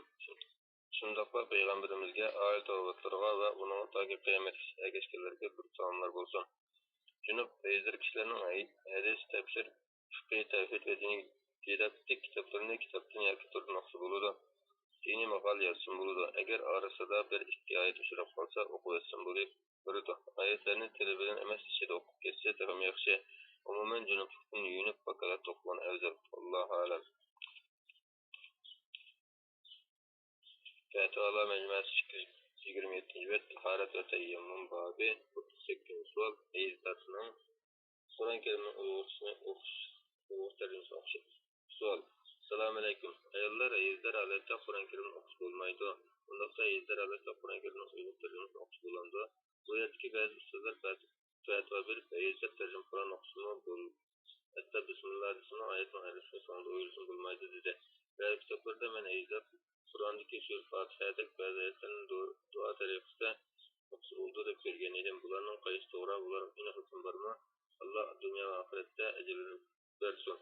شۇنداقلا پەيغەمبىرىمىزگە، ئائىلە تاۋابىئاتلىرىغا ۋە ئۇنىڭغا تاكى قىيامەتكىچە ئەگەشكەنلەرگە دۇرۇت سالاملار بولسۇن. جۇنۇپ ھەيزدار كىشىلەرنىڭ ھەي-، ھەدىس، تەپسىر، فىقھى، تەۋھىد ۋە دىنىي دىداكتىك كىتابلىرىنى كىتابتىن ياكى توردىن ئوقۇسا بولىدۇ. دىنىي ماقالە يازسىمۇ بولىدۇ. ئەگەر ئارىسىدا بىر ئىككى ئايەت ئۇچراپ قالسا، ئوقۇۋەتسىمۇ بولۇ-، بولىدۇ. ئايەتلەرنى تىلى بىلەن ئەمەس، ئىچىدە ئوقۇپ كەتسە تېخىمۇ ياخشى. ئومۇمەن، جۇنۇپلۇقتىن يۇيۇنۇپ، ۋاكالەتتە ئوقۇغان ئەۋزەل. ۋاللاھۇ ئەئلەم. پەتىۋالار مەجمۇئەسى، ئىككى يۈز يىگىرمە يەتتىنچى بەت، تاھارەت ۋە تەيەممۇم بابى، ئوتتۇز سەككىزىنچى سوئال. ھەيزدارنىڭ قۇرئان كەرىمنىڭ ئۇيغۇرچىسىنى ئوقۇش، ئۇيغۇر تەرجىمىسىنى ئوقۇش. سوئال. سالام ئەلەيكۇم. ئاياللار ھەيزدار ھالەتتە قۇرئان كەرىمنى ئوقۇسا بولمايدۇ. ئۇنداقتا ھەيزدار ھالەتتە قۇرئان كەرىمنىڭ ئۇيغۇر تەرجىمىسىنى ئوقۇسا بولامدۇ؟ بۇ يەردىكى بەزى ئۇستازلار پەت-، پەتىۋا بېرىپ، ھەيزدار تەرجىمە قۇرئان ئوقۇسىمۇ بول-، ھەتتا بىسمىللا دېسىمۇ، ئايەتنىڭ ئەرەبچىسىنى سۆڭدە ئويلىسىمۇ بولمايدۇ، دېدى. بەزى كىتابلاردا مەن ھەيزدار قۇرئاندىكى سۈرە فاتىھەدەك بەزى ئايەتلەرنى دۇ-، دۇئا تەرىقىسىدە ئوقۇسا بولىدۇ دەپ كۆرگەن ئىدىم. بۇلارنىڭ قايسى توغرا؟ بۇلارغا ئېنىق ھۆكۈم بارمۇ؟ ئاللا دۇنيا ۋە ئاخىرەتتە ئەجرىنى بەرسۇن.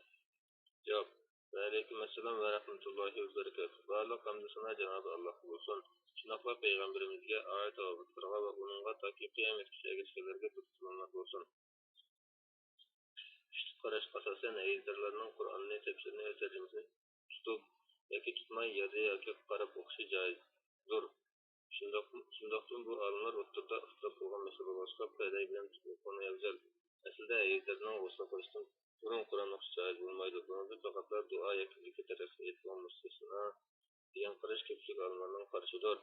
جاۋاب. ۋەئەلەيكۇم ئەسسالام ۋە رەھمەتۇللاھى ۋە بەرىكاتۇھ. بارلىق ھەمدۇ سانا جانابى ئاللاھقا بولسۇن. شۇنداقلا پەيغەمبىرىمىزگە، ئائىلە تاۋابىئاتلىرىغا ۋە ئۇنىڭغا تاكى قىيامەتكىچە ئەگەشكەنلەرگە دۇرۇت سالاملار بولسۇن. ئۈچ قاراشقا ئاساسەن، ھەيزدارلارنىڭ قۇرئاننى، تەپسىرنى ۋە تەرجىمىسىنى تۇتۇپ ياكى تۇتماي، يازى ياكى قاراپ ئوقۇشى جائىزدۇر. شۇنداق، شۇنداقتىمۇ بۇ ئالىملار ئوتتۇرىدا ئىختىلاپ بولغان مەسىلە بولغاچقا، پەدەي بىلەن تۇتۇپ ئوقۇغىنى ئەۋزەل. ئەسلىدە ھەيزدارنىڭ غۇسلى قىلىشتىن بۇرۇن قۇرئان ئوقۇش جائىز بولمايدۇ. بۇنىڭدىن پەقەتلا دۇئا ياكى زىكىر تەرەپ ئېيتىلغان مۇستەسنا دېگەن قاراش كۆپچىلىك ئالىملارنىڭ قارىشىدۇر.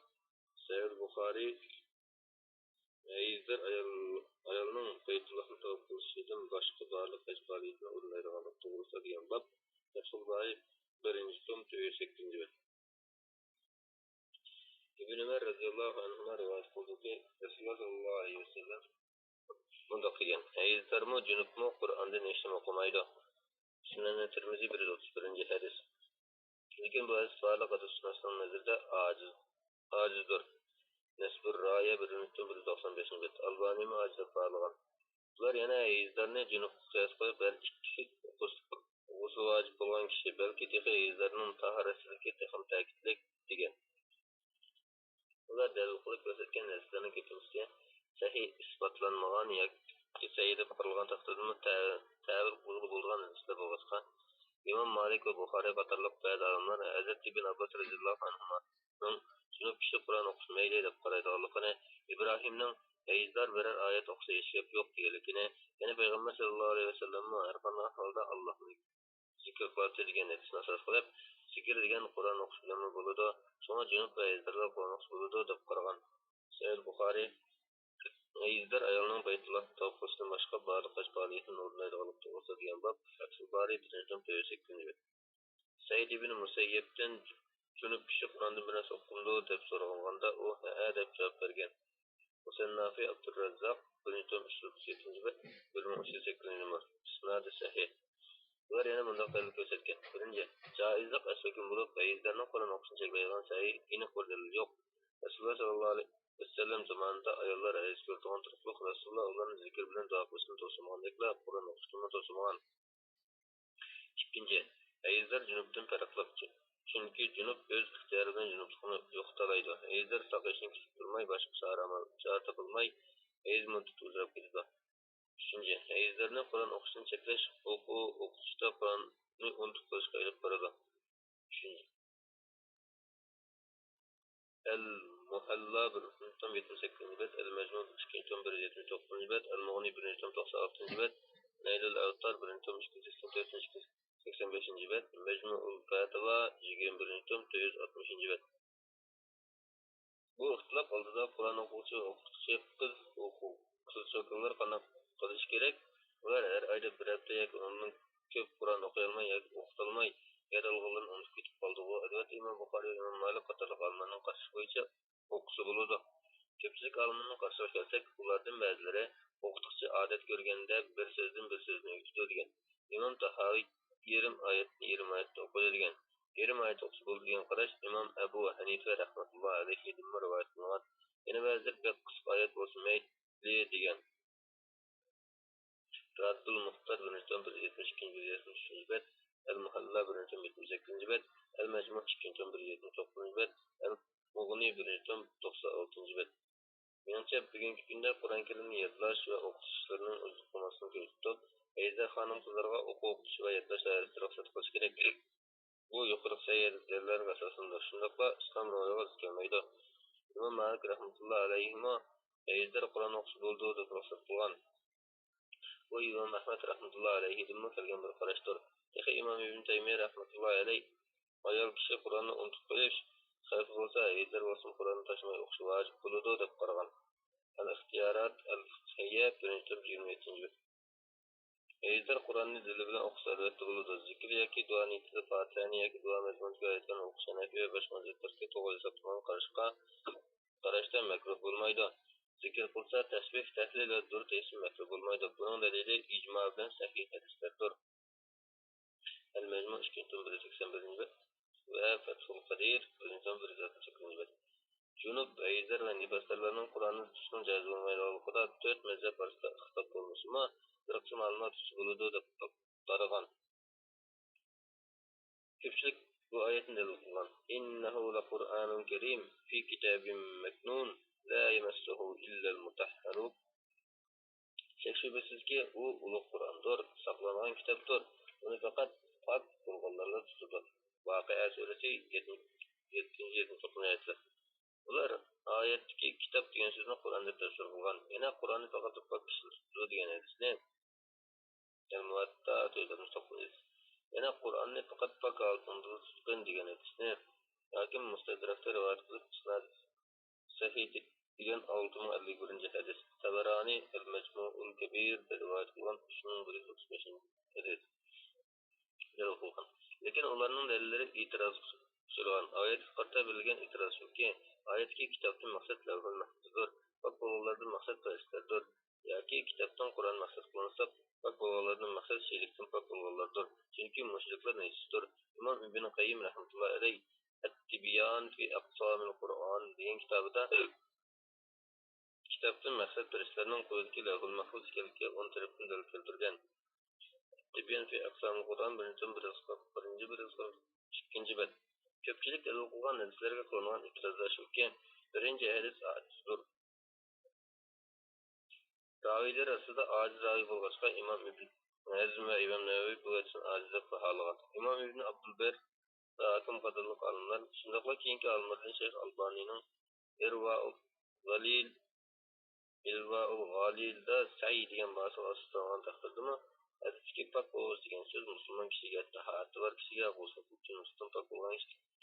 سەھىھ بۇخارىي، ھەيزدار ئايال، ئايالنىڭ بەيتۇللاھنى تاۋاپ قىلىشىدىن باشقا بارلىق ھەج پائالىيىتىنى ئورۇنلايدىغانلىق توغرىسىدا دېگەن باب، پەتھۇل بارى، بىرىنچى توم، تۆت يۈز سەككىزىنچى بەت. ئىبن ئۆمەر رەزىياللاھۇ ئەنھۇما رىۋايەت قىلدۇقى، رەسۇلۇللاھ سەللەللاھۇ ئەلەيھى ۋەسەللەم مۇنداق دېگەن: ھەيزدارمۇ، جۇنۇپمۇ قۇرئاندىن ھېچنېمە ئوقۇمايدۇ. سۈنەن تىرمىزى، بىر يۈز ئوتتۇز بىرىنچى ھەدىس. لېكىن بۇ ھەدىس بارلىق ھەدىسشۇناسلارنىڭ نەزىرىدە ئاجىز، ئاجىزدۇر. نەسبۇر رايە، بىر مىڭ بىر يۈز توقسان بەشىنچى بەت. ئالبانىيمۇ ئاجىز دەپ باھالىغان. بۇلار يەنە ھەيزدارنى جۇنۇپقا قىياس قويۇپ، ھەر ئىككىسى غۇسلى غۇسلى ۋاجىپ بولغان كىشى، بەلكى تېخى ھەيزدارنىڭ تاھارەتسىزلىكى تېخىمۇ تەكىتلىك، دېگەن. ئۇلار دەلىل قىلىپ كۆرسەتكەن ھەدىسلەرنىڭ كۆپىنچىسى سەھىھ ئىسپاتلانمىغان ياكى سەھىھ دەپ قارالغان تەقدىردىمۇ تە-، تەۋىل قىلغىلى بولىدىغان ھەدىسلەر بولغاچقا، ئىمام مالىك ۋە بۇخارىي قاتارلىق بەزى ئالىملار ھەزرىتى ئىبن ئابباس رەزىياللاھۇ ئەنھۇمانىڭ جۇنۇپ كىشى قۇرئان ئوقۇش مەيلى دەپ قارايدىغانلىقىنى، ئىبراھىمنىڭ ھەيزدار بىرەر ئايەت ئوقۇسا ھېچ گەپ يوق دېگەنلىكىنى، يەنە پەيغەمبەر سەللەللاھۇ ئەلەيھى ۋەسەللەممۇ ھەرقانداق ھالدا ئاللاھنى زىكىر قىلاتتى دېگەن ھەدىسنى ئاساس قىلىپ، زىكىر دېگەن قۇرئان ئوقۇش بىلەنمۇ بولىدۇ، شۇڭا جۇنۇپ ۋە ھەيزدارلار قۇرئان ئوقۇسا بولىدۇ دەپ قارىغان. سەھىھ بۇخارىي، ھەيزدار ئايالنىڭ بەيتۇللاھنى تاۋاپ قىلىشتىن باشقا بارلىق ھەج پائالىيىتىنى ئورۇنلايدىغانلىقى توغرىسىدا دېگەن باب، پەتھۇل بارىي، بىرىنچى توم، تۆت يۈز سەككىزىنچى بەت. سەئىد ئىبن مۇسەييەبتىن جۇنۇپ كىشى قۇرئاندىن بىر نەرسە ئوقۇمدۇ دەپ سورىغاندا، ئۇ ھەئە دەپ جاۋاب بەرگەن. ھۈسەيىن نافى، ئابدۇررەززاق، بىرىنچى توم، ئۈچ يۈز ئوتتۇز يەتتىنچى بەت، بىر مىڭ ئۈچ يۈز سەككىزىنچى نومۇر. ئىسنادى سەھىھ. ئۇلار يەنە مۇنداق دەلىل كۆرسەتكەن. بىرىنچى، جائىزلىق ئەسلى ھۆكۈم بولۇپ، ھەيزدارنىڭ قۇرئان ئوقۇشىنى چەكلەيدىغان سەھىھ ئېنىق بىر دەلىل يوق. رەسۇلۇللاھ سەللەللاھۇ ئەلەيھى ۋەسەللەم زامانىدا ئاياللار ھەيز كۆرىدىغان تۇرۇقلۇق، رەسۇلۇللاھ ئۇلارنى زىكىر بىلەن دۇئا قىلىشتىن توسىمىغاندەكلا، قۇرئان ئوقۇشتىنمۇ توسىمىغان. ئىككىنچى، ھەيزدار جۇنۇپتىن پەرقلىق، چۈنكى جۇنۇپ ئۆز ئىختىيارى بىلەن جۇنۇپلۇقىنى يوقىتالايدۇ. ھەيزدار ساقىيىشنى كۈتۈپ تۇرماي، باشقا چارە، چارە تاپالماي، ھەيز مۇددىتى ئۇزىراپ كېتىدۇ. ئۈچىنچى، ھەيزدارنى قۇرئان ئوقۇشتىن چەكلەش ئوقۇ-، ئوقۇتۇشتا قۇرئاننى ئۇنتۇپ قېلىشقا ئېلىپ بارىدۇ. ئۈچىنچى، ئەل مۇھەللا، بىرىنچى توم، يەتمىش سەككىزىنچى بەت، ئەل مەجمۇ، ئىككىنچى توم، بىر يۈز يەتمىش توققۇزىنچى بەت، ئەل مۇغنى، بىرىنچى توم، توقسان ئالتىنچى بەت، نەيلۇل ئەۋتار، بىرىنچى توم، ئىككى يۈز سەكسەن تۆتىنچى، ئىككى يۈز سەكسەن بەشىنچى بەت، مەجمۇئۇل پەتىۋا، يىگىرمە بىرىنچى توم، تۆت يۈز ئاتمىشىنچى بەت. بۇ ئىختىلاپ ئالدىدا قۇرئان ئوقۇغۇچى، ئوقۇتقۇچى، قىز، قىز چوكانلار قانداق قىلىشى كېرەك؟ ئۇلار ھەر ئايدا بىر ھەپتە ياكى ئۇنىڭدىن كۆپ قۇرئان ئوقۇيالماي ياكى ئوقۇتالماي، ياد ئالغانلىرىنى ئۇنتۇپ كېتىپ قالىدىغۇ. ئەلۋەتتە، ئىمام بۇخارىي ۋە ئىمام مالىك قاتارلىق ئالىملارنىڭ قارىشى بويىچە ئوقۇسا بولىدۇ. كۆپچىلىك ئالىملارنىڭ قارىشىغا كەلسەك، ئۇلاردىن بەزىلىرى ئوقۇتقۇچى ئادەت كۆرگەندە بىر سۆزدىن بىر سۆزنى ئۆگىتىدۇ دېگەن. ئىمام تاھاۋى يېرىم ئايەتنى يېرىم ئايەتتە ئوقۇيدۇ دېگەن. يېرىم ئايەت ئوقۇسا بولىدۇ دېگەن قاراش ئىمام ئەبۇ ھەنىفە رەھمەتۇللاھى ئەلەيھىدىنمۇ رىۋايەت قىلىنغان. يەنە بەزىلەر بەك قىسقا ئايەت بولسا مەيلى دېگەن. راددۇل مۇختار، بىرىنچى توم، بىر يۈز يەتمىش ئىككىنچى، بىر يۈز يەتمىش ئۈچىنچى بەت، ئەل مۇھەللا، بىرىنچى توم، يەتمىش سەككىزىنچى بەت، ئەل مەجمۇ، ئىككىنچى توم، بىر يۈز يەتمىش توققۇزىنچى بەت، ئەل مۇغنى، بىرىنچى توم، توقسان ئالتىنچى بەت. مېنىڭچە، بۈگۈنكى كۈندە قۇرئان كەرىمنى يادلاش ۋە ئوقۇش ئىشلىرىنىڭ ئۆز ئۇقۇمىسىنى كۆزىتىپ، ھەيزدار خانىم-قىزلارغا ئوقۇ ئوقۇتۇش ۋە يادلاش دائىرىسىدە رۇخسەت قىلىش كېرەك. بۇ يۇقىرىقى سەھىھ دەلىللەرگە ئاساسلىنىدۇ. شۇنداقلا ئىسلام روھىغا زىت كەلمەيدۇ. ئىمام مالىك رەھمەتۇللا ئەلەيھىمۇ ھەيزدار قۇرئان ئوقۇسا بولىدۇ دەپ رۇخسەت قىلغان. بۇ ئىمام ئەھمەد رەھمەتۇللا ئەلەيھىدىنمۇ كەلگەن بىر قاراشتۇر. تېخى ئىمام ئىبن تەيمىيە رەھمەتۇللا ئەلەيھ ئايال كىشى قۇرئاننى ئۇنتۇپ قېلىش خەۋپى بولسا، ھەيزدار بولسىمۇ قۇرئاننى تاشلىماي ئوقۇشى ۋاجىپ بولىدۇ دەپ قارىغان. ئەل ئىختىيارات ئەل فىقھىيە، بىرىنچى توم، يىگىرمە يەتتىنچى بەت. ھەيزدار قۇرئاننى دىلى بىلەن ئوقۇسا ئەلۋەتتە بولىدۇ. زىكىر ياكى دۇئا نىيىتىدە پاتىھەنى ياكى دۇئا مەزمۇنىدىكى ئايەتلەرنى ئوقۇش ھەنەفىي ۋە باشقا مەزھەپلەردىكى توغرا ھېسابلانغان قاراشقا، قاراشتا مەكرۇھ بولمايدۇ. زىكىر قىلسا تەسبىھ، تەھلىل ۋە دۇرۇت ئېيتسا مەكرۇھ بولمايدۇ. بۇنىڭ دەلىلى ئىجما بىلەن سەھىھ ھەدىسلەردۇر. ئەل مەجمۇ، ئىككىنچى توم، بىر يۈز سەكسەن بىرىنچى بەت ۋە فەتھۇل قەدىر، بىرىنچى توم، بىر يۈز ئاتمىش سەككىزىنچى بەت. جۇنۇپ، ھەيزدار ۋە نىپاستارلارنىڭ قۇرئاننى تۇتۇشنىڭ جائىز بولمايدىغانلىقىدا تۆت مەزھەپ ئارىسىدا ئىختىلاپ بولمىسىمۇ، بىر قىسىم ئالىملار تۇتسا بولىدۇ دەپ قارىغان. كۆپچىلىك بۇ ئايەتنى دەلىل قىلغان. إنه لقرآن كريم في كتاب مكنون لا يمسه إلا المطهرون. شەك-شۈبھىسىزكى، ئۇ ئۇلۇغ قۇرئاندۇر، ساقلانغان كىتابتۇر. ئۇنى پەقەت پاك بولغانلارلا تۇتىدۇ. ۋاقىئە سۈرىسى، يەتتىنچى، يەتتىنچى، يەتتىنچى، توققۇزىنچى ئايەتلەر. ئۇلار ئايەتتىكى كىتاب دېگەن سۆزنى قۇرئان دەپ تەپسىر قىلغان. يەنە قۇرئاننى پەقەت پاك كىشىلەر تۇتىدۇ دېگەن ھەدىسنى. ھەتتا تۆت يۈز ئاتمىش توققۇزىنچى ھەدىس. يەنە قۇرئاننى پەقەت پاك ھالىتىڭدا تۇتقىن دېگەن ھەدىسنى ھاكىم مۇستەدرەكتە رىۋايەت قىلىپ، ئىسنادى سەھىھ دېگەن ئالتە مىڭ ئەللىك بىرىنچى ھەدىس، تەبەرانى ئەل-مەجمۇئۇل كەبىردا رىۋايەت قىلغان ئۈچ مىڭ بىر يۈز ئوتتۇز بەشىنچى ھەدىس دەلىل قىلغان. لېكىن ئۇلارنىڭ دەلىللىرى ئېتىرازغا ئۇچرىغان. ئايەتكە قارىتا بېرىلگەن ئېتىراز شۇكى، ئايەتتىكى كىتابتىن مەقسەت لەۋھۇل مەھپۇزدۇر، پاك بولغانلاردىن مەقسەت پەرىشتىلەردۇر ياكى كىتابتىن قۇرئان مەقسەت قىلىنسا، پاك بولغانلاردىن مەقسەت شىركتىن پاك بولغانلاردۇر، چۈنكى مۇشرىكلار نىجىستۇر. ئىمام ئىبن قەييىم رەھمەتۇللاھى ئەلەيھ ئەت-تىبيان فى ئەقسامىل قۇرئان دېگەن كىتابىدا، كىتابتىن مەقسەت پەرىشتىلەرنىڭ قولىدىكى لەۋھۇل مەھپۇز ئىكەنلىكىگە ئون تەرەپتىن دەلىل كەلتۈرگەن. تىبيان فى ئەقسامىل قۇرئان، بىرىنچى توم، بىر يۈز قىرىق بىرىنچى، بىر يۈز قىرىق ئىككىنچى بەت. كۆپچىلىك دەلىل قىلغان ھەدىسلەرگە قىلىنغان ئېتىرازلار شۇكى، بىرىنچى ھەدىس ئاجىزدۇر. راۋىيلىرى ئارىسىدا ئاجىز راۋىي بولغاچقا، ئىمام ئىبن ھەزم ۋە ئىمام نەۋەۋى بۇ ھەدىسنى ئاجىز دەپ باھالىغان. ئىمام ئىبن ئابدۇلبەر ۋە ھاكىم قاتارلىق ئالىملار، شۇنداقلا كېيىنكى ئالىملاردىن شەيخ ئالبانىنىڭ ئىرۋائۇل غەلىل، ئىرۋائۇل غالىلدا سەي دېگەن باسىغا ئاساسلانغان تەقدىردىمۇ، ھەدىستىكى پاك بولغۇچى دېگەن سۆز مۇسۇلمان كىشىگە، تاھارىتى بار كىشىگە، غۇسلى قىلىپ جۇنۇبلۇقتىن پاك بولغان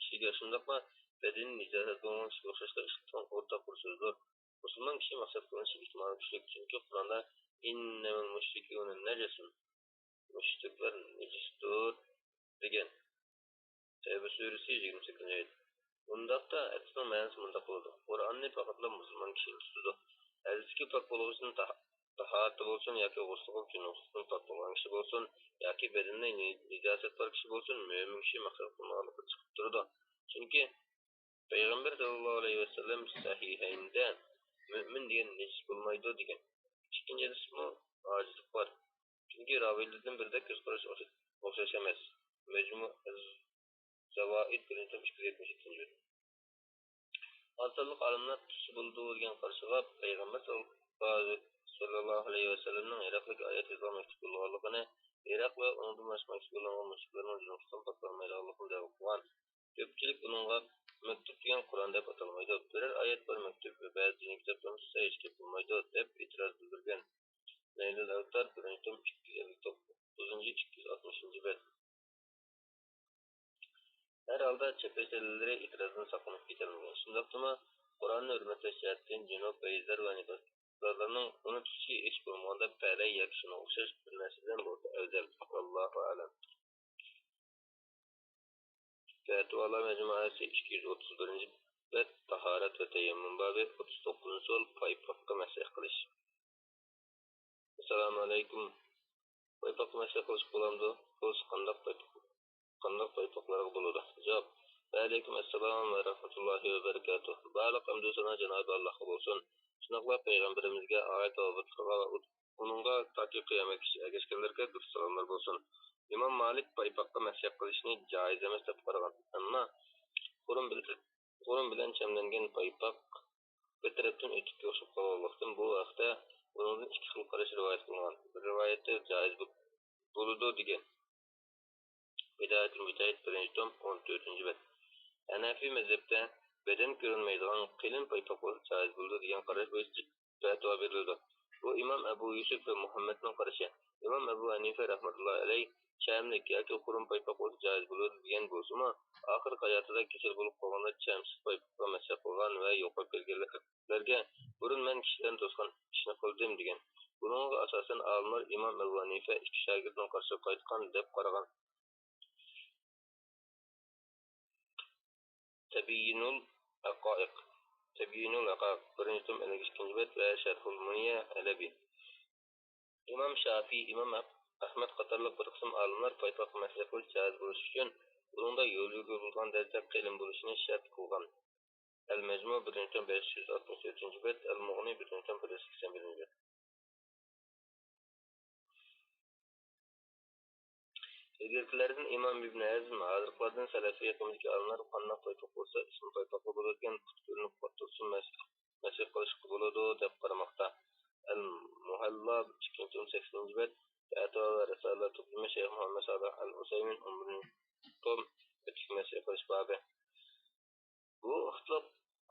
كىشىگە، شۇنداقلا بەدىنى نىجاسەت بولغان كىشىگە ئوخشاشلا ئىشلىتىلغان ئورتاق بىر سۆزدۇر. مۇسۇلمان كىشى مەقسەت قىلىنىشى ئېھتىمالى كۈچلۈك، چۈنكى قۇرئاندا «ئىننەمەل مۇشرىكۇنە نەجەسۇن»، مۇشرىكلار نىجىستۇر، دېگەن. تەۋبە سۈرىسى، يىگىرمە سەككىزىنچى ئايەت. ئۇنداقتا ھەدىسنىڭ مەنىسى مۇنداق بولىدۇ: قۇرئاننى پەقەتلا مۇسۇلمان كىشى تۇتىدۇ. ھەدىستىكى پاك بولغۇچىدىن تاھ-، تاھارىتى بولسۇن ياكى غۇسلى قىلىپ جۇنۇبلۇقتىن پاك بولغان كىشى بولسۇن ياكى بەدىنىدە نى-، نىجاسەت بار كىشى بولسۇن، مۆمىن كىشى مەقسەت قىلىنغانلىقى چىقىپ تۇرىدۇ. چۈنكى پەيغەمبەر سەللەللاھۇ ئەلەيھى ۋەسەللەم سەھىھەيندە مۆمىن دېگەن نىجىس بولمايدۇ دېگەن. ئىككىنچى ھەدىسمۇ ئاجىزلىق بار. چۈنكى راۋىيلىرىدىن بىرىدە كۆز قاراش ئوخشاش، ئوخشاش ئەمەس. مەجمۇ ئەز-زاۋائىد، بىرىنچى توم، ئىككى يۈز يەتمىش يەتتىنچى بەت. ئاز سانلىق ئالىملار تۇتسا بولىدۇ دېگەن قارىشىغا، پەيغەمبەر سەللەللاھۇ ئەلەيھى ۋەسەللەمنىڭ ھېراقلىغا ئايەت يېزىلغان مەكتۇپ يوللىغانلىقىنى، ھېراقلىغا ئۇنىڭدىن باشقا مەكتۇپ يوللانغان مۇشرىكلارنىڭ جۇنۇبلۇقتىن پاكلانمايدىغانلىقىنى دەۋا قىلغان. كۆپچىلىك بۇنىڭغا مەكتۇپ دېگەن قۇرئان دەپ ئاتالمايدۇ، بىرەر ئايەت بار مەكتۇپ ۋە بەزى دىنىي كىتابلارنى تۇتسا ھېچ گەپ بولمايدۇ، دەپ ئېتىراز بىلدۈرگەن. نەيلۇل ئەۋتار، بىرىنچى توم، ئىككى يۈز ئەللىك توققۇزىنچى، ئىككى يۈز ئاتمىشىنچى بەت. ھەر ھالدا چەكلەش دەلىللىرى ئېتىرازدىن ساقلىنىپ كېتەلمىگەن. شۇنداقتىمۇ، قۇرئاننى ھۆرمەتلەش جەھەتتىن جۇنۇب، پەيزلەر ۋە نىپاسلارنىڭ ئۇنى تۇتۇشى ھېچ بولمىغاندا پەلەي ياكى شۇنىڭغا ئوخشاش بىر نەرسىدىن بولسا ئەۋزەل. ۋاللاھۇ ئەلەم. پەتىۋالار مەجمۇئەسى، ئىككى يۈز ئوتتۇز بىرىنچى بەت، تاھارەت ۋە تەيەممۇم بابى، ئوتتۇز توققۇزىنچى سوئال، پايپاققا مەسح قىلىش. ئەسسالامۇ ئەلەيكۇم. پايپاققا مەسح قىلىشقا بولامدۇ؟ بولسا قانداق پايپاق، قانداق پايپاقلارغا بولىدۇ؟ جاۋاب. ۋەئەلەيكۇم ئەسسالام ۋە رەھمەتۇللاھى ۋە بەرىكاتۇھ. بارلىق ھەمدۇ سانا جانابى ئاللاھقا بولسۇن. شۇنداقلا پەيغەمبىرىمىزگە، ئائىلە تاۋابىئاتلىرىغا ۋە ئۇ-، ئۇنىڭغا تاكى قىيامەتكىچە ئەگەشكەنلەرگە دۇرۇت سالاملار بولسۇن. ئىمام مالىك پايپاققا مەسح قىلىشنى جائىز ئەمەس دەپ قارىغان، ئەمما خۇرۇم بىلەن، خۇرۇم بىلەن چەملەنگەن پايپاق بىر تەرەپتىن ئۆتۈككە ئوخشاپ قالغانلىقتىن، بۇ ھەقتە ئۇنىڭدىن ئىككى خىل قاراش رىۋايەت قىلىنغان. بىر رىۋايەتتە جائىز بو-، بولىدۇ دېگەن. ھىدايەتۇل مۇجتەھىد، بىرىنچى توم، ئون تۆتىنچى بەت. ھەنەفىي مەزھەپتە بەدەن كۆرۈنمەيدىغان قېلىن پايپاق بولسا جائىز بولىدۇ دېگەن قاراش بويىچە پەتىۋا بېرىلىدۇ. بۇ ئىمام ئەبۇ يۈسۈپ ۋە مۇھەممەدنىڭ قارىشى. ئىمام ئەبۇ ھەنىفە رەھمەتۇللاھى ئەلەيھ چەملىك ياكى خۇرۇم پايپاق بولسا جائىز بولىدۇ دېگەن بولسىمۇ، ئاخىرقى ھاياتىدا كېسەل بولۇپ قالغاندا چەمسىز پايپاققا مەسح قىلغان ۋە يوقاپ كەلگەنلەرگە بۇرۇن مەن كىشىلەرنى توسقان ئىشنى قىلدىم دېگەن. بۇنىڭغا ئاساسەن ئالىملار ئىمام ئەبۇ ھەنىفە ئىككى شاگىرتنىڭ قارىشىغا قايتقان دەپ قارىغان. تەبيىنۇل ھەقائىق. تەبيىنۇل ھەقائىق، بىرىنچى توم، ئەللىك ئىككىنچى بەت ۋە شەرھۇل مۇنىيە ھەلەبى. ئىمام شافىئىي، ئىمام ئەھ-، ئەھمەد قاتارلىق بىر قىسىم ئالىملار پايپاققا مەسح قىلىش جائىز بولۇش ئۈچۈن، ئۇنىڭدا يول يورۇق بولىدىغان دەرىجىدە قېلىن بولۇشىنى شەرت قىلغان. ئەل مەجمۇ، بىرىنچى توم، بەش يۈز ئاتمىش تۆتىنچى بەت، ئەل مۇغنى، بىرىنچى توم، بىر يۈز سەكسەن بىرىنچى بەت. ئىلگىرىكىلەردىن ئىمام ئىبن ھەزم، ھازىرقىلاردىن سەلەفىي ئېقىمدىكى ئالىملار قانداق پايپاق بولسا ئىسمى پايپاقلا بولىدىكەن، پۇت كۆرۈنۈپ قالسا مەسىھ، مەسىھ قىلىشقا بولىدۇ دەپ قارىماقتا. ئەل مۇھەللا، ئىككىنچى توم، سەكسىنىنچى بەت، پەتىۋا ۋە رىسالىلەر توپلىمى، شەيخ مۇھەممەد سالىھ ئەل ئۇسەيمىن، ئون بىرىنچى توم، پەتھى مەسىھ قىلىش بابى. بۇ ئىختىلاپ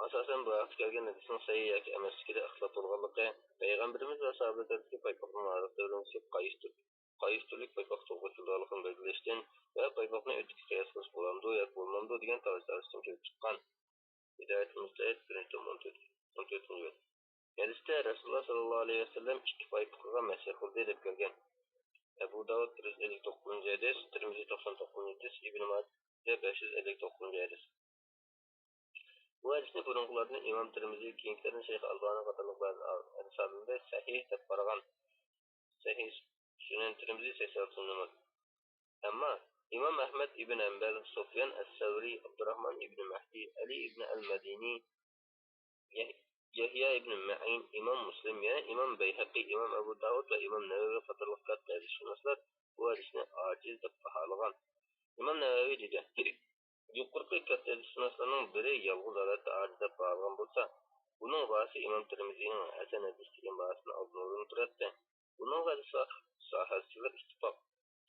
ئاساسەن بۇ ھەقتە كەلگەن ھەدىسنىڭ سەھىھ ياكى ئەمەسلىكىدە ئىختىلاپ بولغانلىقى، پەيغەمبىرىمىز ۋە ساھابىلەردىكى پايپاقنىڭ ھازىرقى دەۋرىمىزدىكى قايسىدۇر؟ قايسى تۈرلۈك پايپاق توغرا كېلىدىغانلىقىنى بەلگىلەشتىن ۋە پايپاقنى ئۆتۈككە قىياس قىلىش بولامدۇ ياكى بولمامدۇ دېگەن تالاش-تارتىشتىن كېلىپ چىققان. ھىدايەتۇل مۇستەھىد، بىرىنچى توم، ئون تۆت، ئون تۆتىنچى بەت. ھەدىستە رەسۇلۇللا ساللاللاھۇ ئەلەيھى ۋەسەللەم ئىككى پايپىقىغا مەسخ قىلدى دەپ كەلگەن. ئەبۇ داۋۇد بىر يۈز ئەللىك توققۇزىنچى ھەدىس، تىرمىزى توقسان توققۇزىنچى ھەدىس، ئىبن ماجە بەش يۈز ئەللىك توققۇزىنچى ھەدىس. بۇ ھەدىسنى بۇرۇنقىلاردىن ئىمام تىرمىزى، كېيىنكىلەردىن شەيخ ئەلبانى قاتارلىق بەزى ئەسھابىمىز سەھىھ دەپ قارىغان. سەھىھ سۈنەن تىرمىزى سەكسەن ئالتىنچى نومۇر. ئەمما ئىمام ئەھمەد ئىبن ھەمبەل، سۇفيان ئەس-سەۋرى، ئابدۇراھمان ئىبن مەھدى، ئەلى ئىبن ئەل-مەدىنى، يەھ-، يەھيا ئىبن مەئىن، ئىمام مۇسلىم، يەنە ئىمام بەيھەقى، ئىمام ئەبۇ داۋۇد ۋە ئىمام نەۋەۋى قاتارلىق كاتتا ھەدىسشۇناسلار بۇ ھەدىسنى ئاجىز دەپ باھالىغان. ئىمام نەۋەۋى دېدى، يۇقىرىقى كاتتا ھەدىسشۇناسلارنىڭ بىرى يالغۇز ھالەتتە ئاجىز دەپ باھالىغان بولسا، بۇنىڭ باھاسى ئىمام تىرمىزىنىڭ ھەسەن ھەدىس دېگەن باھاسىدىن ئالدىن ئورۇندا تۇراتتى. بۇنىڭغا ھەدىس ساھەسىدە ئىتتىپاق.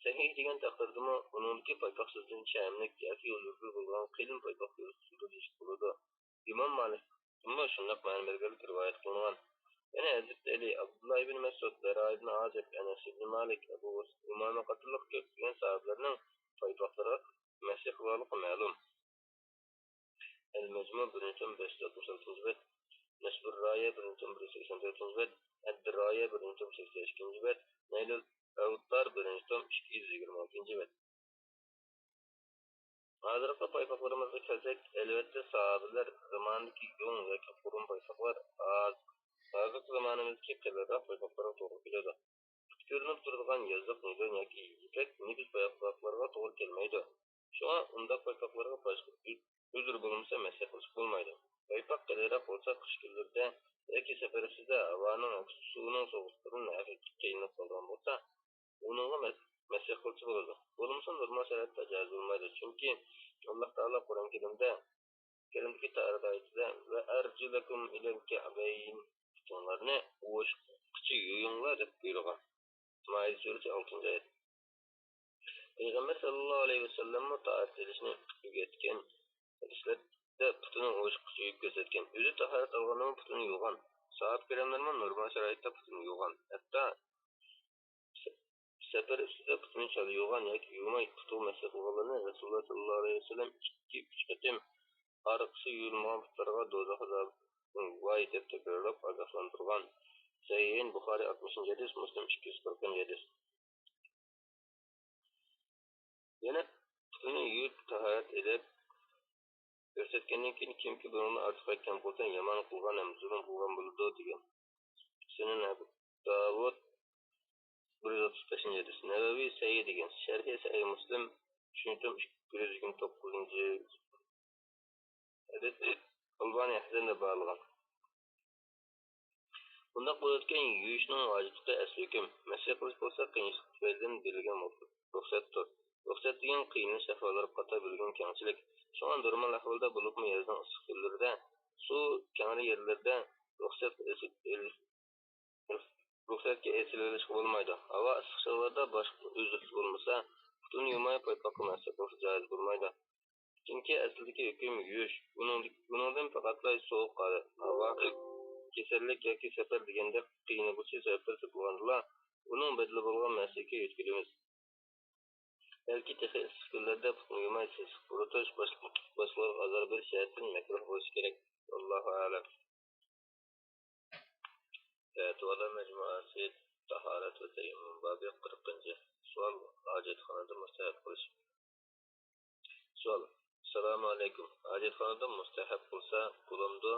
سەھىھ دېگەن تەقدىردىمۇ ئۇنىڭدىكى پايپاق سۆزىدىن چەملىك ياكى ھۇزۇرسىز بولىدىغان قېلىن پايپاق كۆرسىتىلىدۇ دېيىشكە بولىدۇ. ئىمام مالىكتىنمۇ شۇنداق مەنە بەلگىلىك رىۋايەت قىلىنغان. يەنە ھەزرىتى ئەلى، ئابدۇللا ئىبن مەسئۇد، بەرا ئىبن ئازىب، ئەنەس ئىبن مالىك، ئەبۇ ئۇمامە قاتارلىق كۆپلىگەن ساھابىلەرنىڭ پايپاقلىرىغا مەسخ قىلغانلىقى مەلۇم. ئەل-مەجمۇ بىرىنچى توم بەش يۈز ئاتمىش ئالتىنچى بەت، نەسبۇر رايە بىرىنچى توم بىر يۈز سەكسەن تۆتىنچى بەت، ئەددىر رايە بىرىنچى توم سەكسەن ئىككىنچى بەت، نەيلۇل ئەۋتار بىرىنچى توم ئىككى يۈز يىگىرمە ئالتىنچى بەت. ھازىرقى پايپاقلىرىمىزغا كەلسەك، ئەلۋەتتە، ساھابىلەر زامانىدىكى يۇڭ ياكى قۇرۇم پايپاقلار ئاز. ھازىرقى زامانىمىزدىكى قېلىنراق پايپاقلارغا توغرا كېلىدۇ. پۇت كۆرۈنۈپ تۇرىدىغان يازلىق نىلون ياكى يىپەك نېپىز پايپاقلارغا توغرا كەلمەيدۇ. شۇڭا ئۇنداق پايپاقلارغا باشقا ئۆ-، ئۆزرە بولمىسا مەسخ قىلىشقا بولمايدۇ. پايپاق قېلىنراق بولسا، قىش كۈنلىرىدە ياكى سەپەر ئۈستىدە ھاۋانىڭ ياكى سۇنىڭ سوغۇقلۇقىدىن ھەقىقىي قىينىلىپ قالىدىغان بولسا، ئۇنىڭغا مەس-، مەسخ قىلسا بولىدۇ. بولمىسا نورمال شارائىتتا جائىز بولمايدۇ. چۈنكى ئاللاھ تائالا قۇرئان كەرىمدە، كەرىمدىكى تاھارەت ئايىتىدە، «ۋە ئەرجۇلەكۇم ئىلەل كەئبەين»، پۇتۇڭلارنى ئۇۋۇشقىچە يۇيۇڭلار دەپ بۇيرۇغان. مائىدە سۈرىسى، ئالتىنچى ئايەت. پەيغەمبەر ساللاللاھۇ ئەلەيھى ۋەسەللەممۇ تاھارەت ئېلىشنى ئۆگەتكەن، ھەدىسلەردە پۇتىنى ئۇۋۇشقىچە يۇيۇپ كۆرسەتكەن. ئۆزى تاھارەت ئالغاندىمۇ پۇتىنى يۇغان. ساھابە كىراملارمۇ نورمال شارائىتتا پۇتىنى يۇغان. ھەتتا سە-، سەپەر ئۈستىدە پۇتىنى چالا يۇغان ياكى يۇماي پۇتىغا مەسخ قىلغانلىرىنى رەسۇلۇللا ساللاللاھۇ ئەلەيھى ۋەسەللەم ئىككى، ئۈچ قېتىم «ئارقىسى يۇيۇلمىغان پۇتلارغا دوزاخ ئازابىدىن ۋاي» دەپ تەكرارلاپ ئاگاھلاندۇرغان. سەھىھەين، بۇخارىي، ئاتمىشىنچى ھەدىس، مۇسلىم، ئىككى يۈز قىرىقىنچى ھەدىس. يەنە پۇتىنى يۇيۇپ تاھارەت ئېلىپ كۆرسەتكەندىن كېيىن، كىمكى بۇنىڭدىن ئارتۇق ھەقكەم قىلسا، يامان قىلغان ھەم زۇلۇم قىلغان بولىدۇ، دېگەن. سۈنەن ئەبۇ داۋۇد، بىر يۈز ئاتمىش بەشىنچى ھەدىس. نەۋەۋى سەھىھ دېگەن. شەرھى سەھىھ مۇسلىم، ئۈچىنچى توم، بىر يۈز يىگىرمە توققۇزىنچى ھەدىس. ئەلبانى ھەسەن دەپ باھالىغان. بۇنداق بولىدىكەن، يۇيۇشنىڭ ۋاجىپلىقى ئەسلى ھۆكۈم، مەسخ قىلىش بولسا قىيىنچىلىق تۈپەيلىدىن بېرىلگەن رۇخسەتتۇر. رۇخسەت دېگەن قىينىلىش ئەھۋاللىرىغا قارىتا بېرىلگەن كەڭچىلىك. شۇڭا نورمال ئەھۋالدا، بولۇپمۇ يازنىڭ ئىسسىق كۈنلىرىدە، سۇ كەڭرى يەرلىرىدە رۇخسەت ئېسىل-، رۇخسەتكە ئېسىلىۋېلىشقا بولمايدۇ. ھاۋا ئىسسىق چاغلاردا باشقا ئۈزلۈكسىز بولمىسا، پۇتىنى يۇماي پايپاققا مەسخ قىلسا جائىز بولمايدۇ. چۈنكى ئەسلىدىكى ھۆكۈم يۇيۇش. بۇنىڭدىن، بۇنىڭدىن پەقەتلا سوغۇق ھالەت، ھاۋا، كېسەللىك ياكى سەپەر دېگەندەك قىينىغۇچى سەۋەبلەر تېپىلغاندىلا، ئۇنىڭ بەدىلى بولغان مەسخكە يۆتكىلىمىز. بەلكى تېخى ئىسسىق كۈنلەردە پۇتنى يۇماي سېسىق قۇرۇتۇش، باشقا-، باشقىلارغا ئازار بېرىش جەھەتتىن مەكرۇھ بولۇشى كېرەك. ۋاللاھۇ ئەلەم. پەتىۋالار مەجمۇئەسى، تاھارەت ۋە تەيەممۇم بابى، قىرىقىنچى سوئال، ھاجەتخانىدا مۇستەھەب قىلىش. سوئال. ئەسسالامۇ ئەلەيكۇم. ھاجەتخانىدا مۇستەھەب قىلسا بولامدۇ؟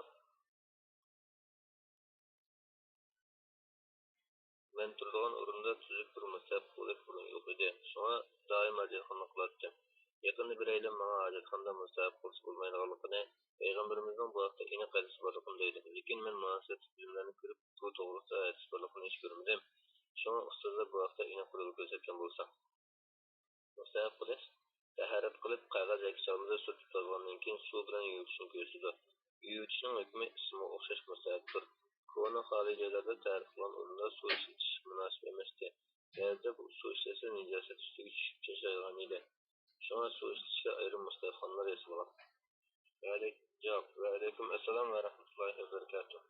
مەن تۇرىدىغان ئورۇندا تۈزۈك بىر مۇستەھەب قىلىش ئورۇن يوق ئىدى. شۇڭا دائىم ھاجەتخانىدا قىلاتتىم. يېقىندا بىرەيلەن ماڭا ھاجەتخانىدا مۇستەھەب قىلسا بولمايدىغانلىقىنى، پەيغەمبىرىمىزنىڭ بۇ ھەقتە ئېنىق ھەدىسى بارلىقىنى دەيدۇ. لېكىن مەن مۇناسىۋەتلىك بىلىملەرنى كۆرۈپ، بۇ توغرىسىدا ھەدىس بارلىقىنى ھېچ كۆرمىدىم. شۇڭا ئۇستازلار بۇ ھەقتە ئېنىق بىر يول كۆرسەتكەن بولسا. مۇستەھەب قىلىش، تاھارەت قىلىپ، قەغەز ياكى چالمىدا سۈرتۈپ تازىلىغاندىن كېيىن سۇ بىلەن يۇيۇۋېتىشنى كۆرسىتىدۇ. يۇيۇۋېتىشنىڭ ھۆكمى ئىسمىغا ئوخشاش مۇستەھەبتۇر. كونا خالىي جايلاردا تەھارەت قىلغان ئورۇندا سۇ ئىشلىتىش مۇناسىپ ئەمەستى. بەزىدە بۇ سۇ ئىشلەتسە نىجاسەت ئۈستىگە چۈشۈپ چاچرايدىغان ئىدى. شۇڭا سۇ ئىشلىتىشكە ئايرىم مۇستەھەبخانىلار ياسالغان. ۋەئەلەيكۇم، جاۋاب. ۋەئەلەيكۇم ئەسسالام ۋە رەھمەتۇللاھى ۋە بەرىكاتۇھ.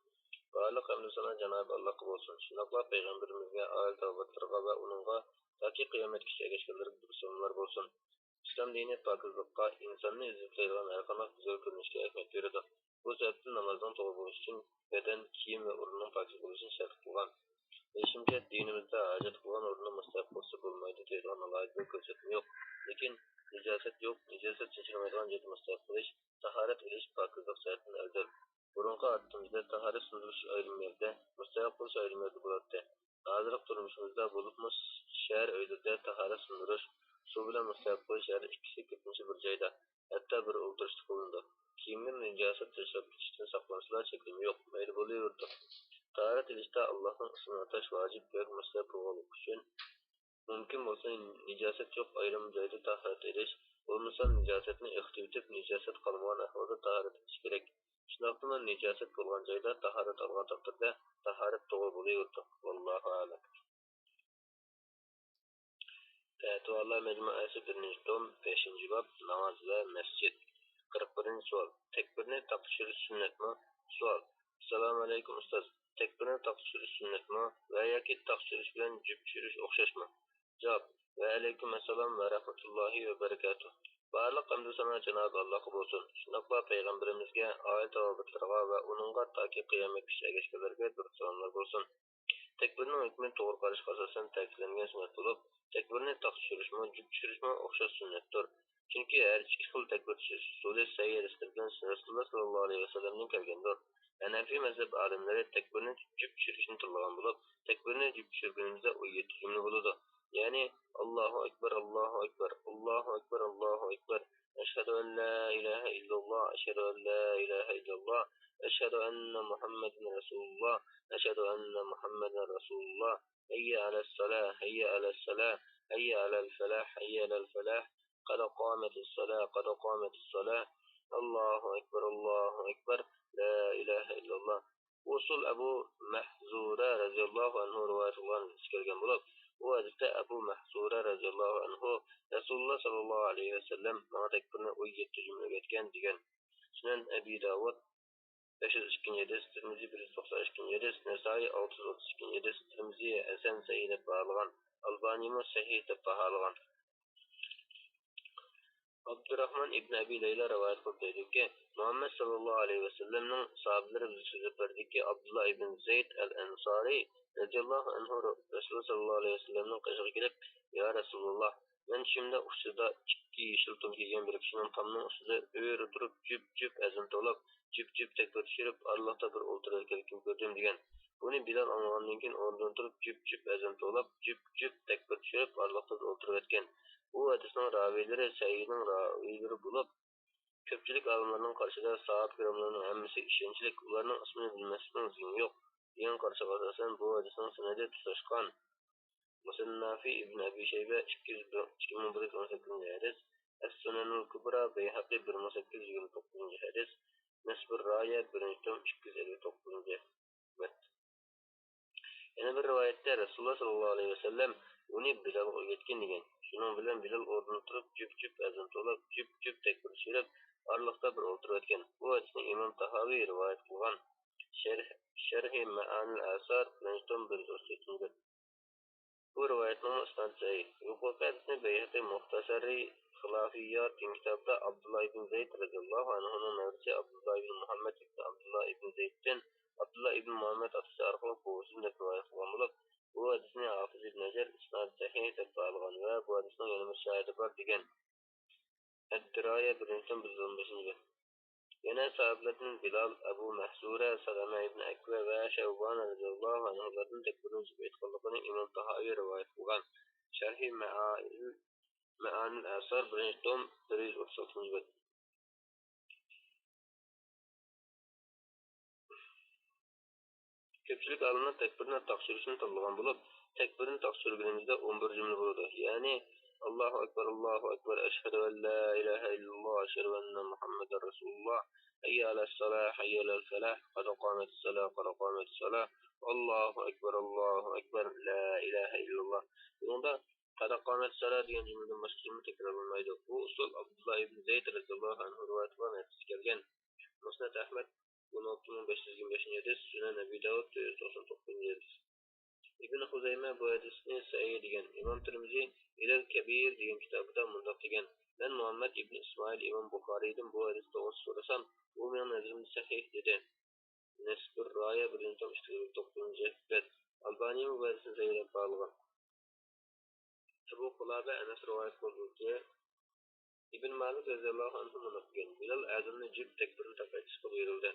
بارلىق ھەمدۇ سانا جانابى ئاللاھقا بولسۇن. شۇنداقلا پەيغەمبىرىمىزگە، ئائىلە ئەۋلادلىرىغا ۋە ئۇنىڭغا تاكى قىيامەتكىچە ئەگەشكەنلەرگە سالاملار بولسۇن. ئىسلام دىنى پاكىزلىققا، ئىنساننى ئېزىپ تاشلايدىغان ھەرقانداق گۈزەل كۆرۈنۈشكە ئەھمىيەت بېرىدۇ. بۇ سەۋەبتىن نامازنىڭ توغرا بولۇشى ئۈچۈن بەدەن، كىيىم ۋە ئورۇننىڭ پاكىز بولۇشىنى شەرت قىلغان. بىلىشىمچە، دىنىمىزدە ھاجەت قىلغان ئورۇندا مۇستەھەب قىلسا بولمايدۇ دەيدىغان ئالاھىدە بىر كۆرسەتمە يوق. لېكىن نىجاسەت يوق، نىجاسەت چېچىلمايدىغان جايدا مۇستەھەب قىلىش تاھارەت ئېلىش پاكىزلىق جەھەتتىن ئەۋزەل. بۇرۇنقى ئادىتىمىزدە تاھارەت سۇندۇرۇش ئايرىم يەردە، مۇستەھەب قىلىش ئايرىم يەردە بولاتتى. ھازىرقى تۇرمۇشىمىزدا، بولۇپمۇ شەھەر ئۆيلىرىدە تاھارەت سۇندۇرۇش، سۇ بىلەن مۇستەھەب قىلىش ھەر ئىككىسى كۆپىنچە بىر جايدا، ھەتتا بىر ئولتۇرۇشتا قىلىنىدۇ. كىيىمگە نىجاسەت تاشلاپ كېتىشتىن ساقلانسىلا، چەكلىمە يوق، مەيلى بولۇۋېرىدۇ. تاھارەت ئېلىشتا ئاللاھنىڭ ئىسمىنى ئاتاش ۋاجىپ ۋە مۇستەھەب بولغانلىقى ئۈچۈن، مۇمكىن بولسا نىجاسەت يوق ئايرىم جايدا تاھارەت ئېلىش، بولمىسا نىجاسەتنى ئېقىتىۋېتىپ، نىجاسەت قالمىغان ئەھۋالدا تاھارەت ئېلىش كېرەك. شۇنداقتىمۇ نىجاسەت بولغان جايدا تاھارەت ئالغان تەقدىردە تاھارەت توغرا بولۇۋېرىدۇ. ۋاللاھۇ ئەلەم. پەتىۋالار مەجمۇئەسى، بىرىنچى توم، بەشىنچى باب، ناماز ۋە مەسچىت. قىرىق بىرىنچى سوئال. تەكبىرنى تاققا چۈشۈرۈش سۈننەتمۇ؟ سوئال. ئەسسالامۇئەلەيكۇم ئۇستاز. تەكبىرنى تاققا چۈشۈرۈش سۈننەتمۇ ۋە ياكى تاققا چۈشۈرۈش بىلەن جۈپ چۈشۈرۈش ئوخشاشمۇ؟ جاۋاب. ۋەئەلەيكۇم ئەسسالام ۋە رەھمەتۇللاھى ۋە بەرىكاتۇھ. بارلىق ھەمدۇ سانا جانابى ئاللاھقا بولسۇن. شۇنداقلا پەيغەمبىرىمىزگە، ئائىلە تاۋابىئاتلىرىغا ۋە ئۇنىڭغا تاكى قىيامەتكىچە ئەگەشكەنلەرگە دۇرۇت سالاملار بولسۇن. تەكبىرنىڭ ھۆكمى توغرا قاراشقا ئاساسەن تەكىتلەنگەن سۈننەت بولۇپ، تەكبىرنى تاققا چۈشۈرۈشمۇ، جۈپ چۈشۈرۈشمۇ ئوخشاش سۈننەتتۇر. چۈنكى ھەر ئىككى خىل تەكبىر چۈشۈرۈش ئۇسۇلى سەھىھ ھەدىسلەر بىلەن رەسۇلۇللا ساللاللاھۇ ئەلەيھى ۋەسەللەمدىن كەلگەندۇر. ھەنەفىي مەزھەپ ئالىملىرى تەكبىرنى جۈپ چۈشۈرۈشنى تاللىغان بولۇپ، تەكبىرنى جۈپ چۈشۈرگىنىمىزدە ئون يەتتە جۈملە بولىدۇ. يەنى، ئاللاھۇ ئەكبەر، ئاللاھۇ ئەكبەر، ئاللاھۇ ئەكبەر، ئاللاھۇ ئەكبەر، ئەشھەدۇ ئەن لا ئىلاھە ئىللاللا، ئەشھەدۇ ئەن لا ئىلاھە ئىللاللا، ئەشھەدۇ ئەننە مۇھەممەدەن رەسۇلۇللا، ئەشھەدۇ ئەننە مۇھەممەدەن رەسۇلۇللا، ھەييە ئەلەسسالاھ، ھەييە ئەلەسسالاھ، ھەييە ئەلەلفەلاھ، ھەييە ئەلەلفەلاھ، قەد قامەتىسسالاھ، قەد قامەتىسسالاھ، ئاللاھۇ ئەكبەر، ئاللاھۇ ئەكبەر، لا ئىلاھە ئىللاللا. بۇ ئۇسۇل ئەبۇ مەھزۇرە رەزىياللاھۇ ئەنھۇ رىۋايەت قىلغان ھەدىستىن كەلگەن بولۇپ، بۇ ھەدىستە ئەبۇ مەھزۇرە رەزىياللاھۇ ئەنھۇ، رەسۇلۇللا ساللاللاھۇ ئەلەيھى ۋەسەللەم ماڭا تەكبىرنى ئون يەتتە جۈملە ئۆگەتكەن، دېگەن. سۈنەن ئەبى داۋۇد، بەش يۈز ئىككىنچى ھەدىس، تىرمىزى، بىر يۈز توقسان ئىككىنچى ھەدىس، نەسائىي، ئالتە يۈز ئوتتۇز ئىككىنچى ھەدىس، تىرمىزى ھەسەن سەھىھ دەپ باھالىغان، ئالبانىمۇ سەھىھ دەپ باھالىغان. ئابدۇراخمان ئىبن ئەبى لەيلا رىۋايەت قىلىپ دەيدۇكى، مۇھەممەد ساللاللاھۇ ئەلەيھى ۋەسەللەمنىڭ ساھابىلىرى بىزگە سۆزلەپ بەردىكى، ئابدۇللا ئىبن زەيد ئەل ئەنسارى رەزىياللاھۇ ئەنھۇ رەسۇلۇللا ساللاللاھۇ ئەلەيھى ۋەسەللەمنىڭ قېشىغا كېلىپ، يا رەسۇلاللا، مەن چۈشۈمدە ئۇچىسىدا ئىككى يېشىل تون كىيگەن بىر كىشىنىڭ تامنىڭ ئۈستىدە ئۆرە تۇرۇپ، جۈپ جۈپ ئەزان توۋلاپ، جۈپ جۈپ تەكبىر چۈشۈرۈپ، ئارىلىقتا بىر ئولتۇرۇۋەتكەنلىكىنى كۆردۈم، دېگەن. بۇنى بىلال ئاڭلىغاندىن كېيىن ئورنىدىن تۇرۇپ، جۈپ جۈپ ئەزان توۋلاپ، جۈپ جۈپ تەكبىر چۈشۈرۈپ، ئارىلىقتا بىر ئولتۇرۇۋەتكەن. بۇ ھەدىسنىڭ راۋىيلىرى سەھىھنىڭ راۋىيلىرى بولۇپ، كۆپچىلىك ئالىملارنىڭ قارىشىدا، ساھابە كىراملارنىڭ ھەممىسى ئىشەنچلىك، ئۇلارنىڭ ئىسمىنى بىلمەسلىكنىڭ زىيىنى يوق، دېگەن قاراشقا ئاساسەن، بۇ ھەدىسنىڭ سەنىدى تۇتاشقان. مۇسەننافى ئىبن ئەبى شەيبە، ئىككى يۈز بىر، ئىككى مىڭ بىر يۈز ئون سەككىزىنچى ھەدىس، ئەس-سۇنەنۇل كۇبرا، بەيھەقى، بىر مىڭ سەككىز يۈز يىگىرمە توققۇزىنچى ھەدىس، نەسبۇر رايە، بىرىنچى توم، ئىككى يۈز ئەللىك توققۇزىنچى بەت. يەنە بىر رىۋايەتتە، رەسۇلۇللا ساللاللاھۇ ئەلەيھى ۋەسەللەم ئۇنى بىلالغا ئۆگەتكەن، دېگەن. شۇنىڭ بىلەن بىلال ئورنىدىن تۇرۇپ، جۈپ جۈپ ئەزان توۋلاپ، جۈپ جۈپ تەكبىر چۈشۈرۈپ، ئارىلىقتا بىر ئولتۇرۇۋەتكەن. بۇ ھەدىسنى ئىمام تاھاۋى رىۋايەت قىلغان. شەرھ، شەرھى مەئانىل ئەسار، بىرىنچى توم، بىر يۈز ئوتتۇز تۆتىنچى بەت. بۇ رىۋايەتنىڭمۇ ئىسنادى سەھىھ. يۇقىرىقى ھەدىسنى بەيھەقى مۇختەسەرى خىلافىيات دېگەن كىتابتا ئابدۇللا ئىبن زەيد رەزىياللاھۇ ئەنھۇنىڭ نەۋرىسى ئابدۇللا ئىبن مۇھەممەد ئىبن ئابدۇللا ئىبن زەيدتىن ئابدۇللا ئىبن مۇھەممەد ئاتىسى ئارقىلىق بوۋىسىدىن دەپ رىۋايەت قىلغان بولۇپ، بۇ ھەدىسنى ھافىز ئىبن ھەجەر ئىسنادى سەھىھ دەپ باھالىغان ۋە بۇ ھەدىسنىڭ يەنە بىر شاھىدى بار دېگەن. ئەددىرايە، بىرىنچى توم، بىر يۈز ئون بەشىنچى بەت. يەنە ساھابىلەردىن بىلال، ئەبۇ مەھزۇرە، سەلەمە ئىبن ئەكۋە ۋە شەۋبان رەزىياللاھۇ ئەنھۇلاردىن تەكبىرنى جىم ئېيتقانلىقىنى ئىمام تاھاۋى رىۋايەت قىلغان. شەرھى مەئانىل، مەئانىل ئەسار، بىرىنچى توم، بىر يۈز ئوتتۇز ئالتىنچى بەت. كۆپچىلىك ئالىملار تەكبىرنى تاققا چۈشۈرۈشنى تاللىغان بولۇپ، تەكبىرنى تاققا چۈشۈرگىنىمىزدە ئون بىر جۈملە بولىدۇ. يەنى، ئاللاھۇ ئەكبەر، ئاللاھۇ ئەكبەر، ئەشھەدۇ ئەن لا ئىلاھە ئىللاللاھ، ئەشھەدۇ ئەننە مۇھەممەدەن رەسۇلۇللاھ، ھەييە ئەلەسسالاھ، ھەييە ئەلەلفەلاھ، قەد قامەتىسسالاھ، قەد قامەتىسسالاھ، ئاللاھۇ ئەكبەر، ئاللاھۇ ئەكبەر، لا ئىلاھە ئىللاللاھ. بۇنىڭدا قەد قامەتىسسالاھ دېگەن جۈملىدىن باشقا جۈملە تەكرارلانمايدۇ. بۇ ئۇسۇل ئابدۇللا ئىبن زەيد رەزىياللاھۇ ئەنھۇ رىۋايەت قىلغان ھەدىستە كەلگەن. مۇسنەد ئەھمەد، ئون ئالتە مىڭ بەش يۈز يىگىرمە بەشىنچى ھەدىس، سۈنەن ئەبى داۋۇد، تۆت يۈز توقسان توققۇزىنچى ھەدىس. ئىبن خۇزەيمە بۇ ھەدىسنى سەھىھ دېگەن. ئىمام تىرمىزى ئىلەل كەبىر دېگەن كىتابىدا مۇنداق دېگەن: مەن مۇھەممەد ئىبن ئىسمائىل ئىمام بۇخارىيدىن بۇ ھەدىس توغرىسىدا سورىسام، ئۇ مېنىڭ نەزىرىمدە سەھىھ دېدى. نەسبۇر رايە، بىر مىڭ ئىككى يۈز ئەللىك توققۇزىنچى بەت. ئالبانىيمۇ بۇ ھەدىسنى سەھىھ دەپ باھالىغان. ئەبۇ قۇلابە ئەنەس رىۋايەت قىلدى. ئىبن مالىك رەزىياللاھۇ ئەنھۇ مۇنداق دېگەن: بىلال ئەزاننى ئېيتىپ، تەكبىرنى تاقايتىشقا بۇيرۇلدى.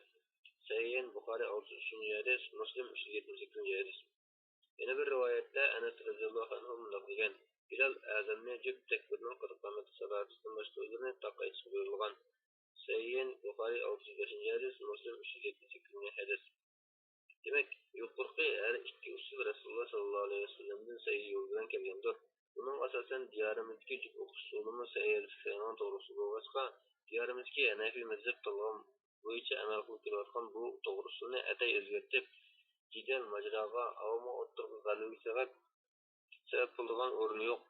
سەھىھ بۇخارىي ئالتە يۈز ئۈچىنچى ھەدىس، مۇسلىم ئۈچ يۈز يەتمىش سەككىزىنچى ھەدىس. يەنە بىر رىۋايەتتە ئەنەس رەزىياللاھۇ ئەنھۇ مۇنداق دېگەن: بىلال ئەزاننى ئېيتىپ، تەكبىرنىڭ قىرىق قامەتلىك ساداسىدىن باشقا سۆزلىرىنى تاقايتىشقا بۇيرۇلغان. سەھىھ بۇخارىي ئالتە يۈز بەشىنچى ھەدىس، مۇسلىم ئۈچ يۈز يەتمىش سەككىزىنچى ھەدىس. دېمەك، يۇقىرىقى ھەر ئىككى ئۇسۇل رەسۇلۇللا ساللاللاھۇ ئەلەيھى ۋەسەللەمدىن سەھىھ يول بىلەن كەلگەندۇر. بۇنىڭغا ئاساسەن، دىيارىمىزدىكى جۈپ ئوقۇش ئۇسۇلىمۇ سەھىھ ھەدىسكە سايانغان توغرىسىدا بولغاچقا، دىيارىمىزدىكى ھەنەفىي مەزھەپ تالغان بويىچە ئەمەل قىلىپ كېلىۋاتقان بۇ توغرا ئۇسۇلنى ئەتەي ئۆزگەرتىپ، جېدەل، ماجىراغا، ئاۋاملىق ئوتتۇرىغا غەلىبىگە سەۋەب، سەۋەب بولىدىغان ئورنى يوق.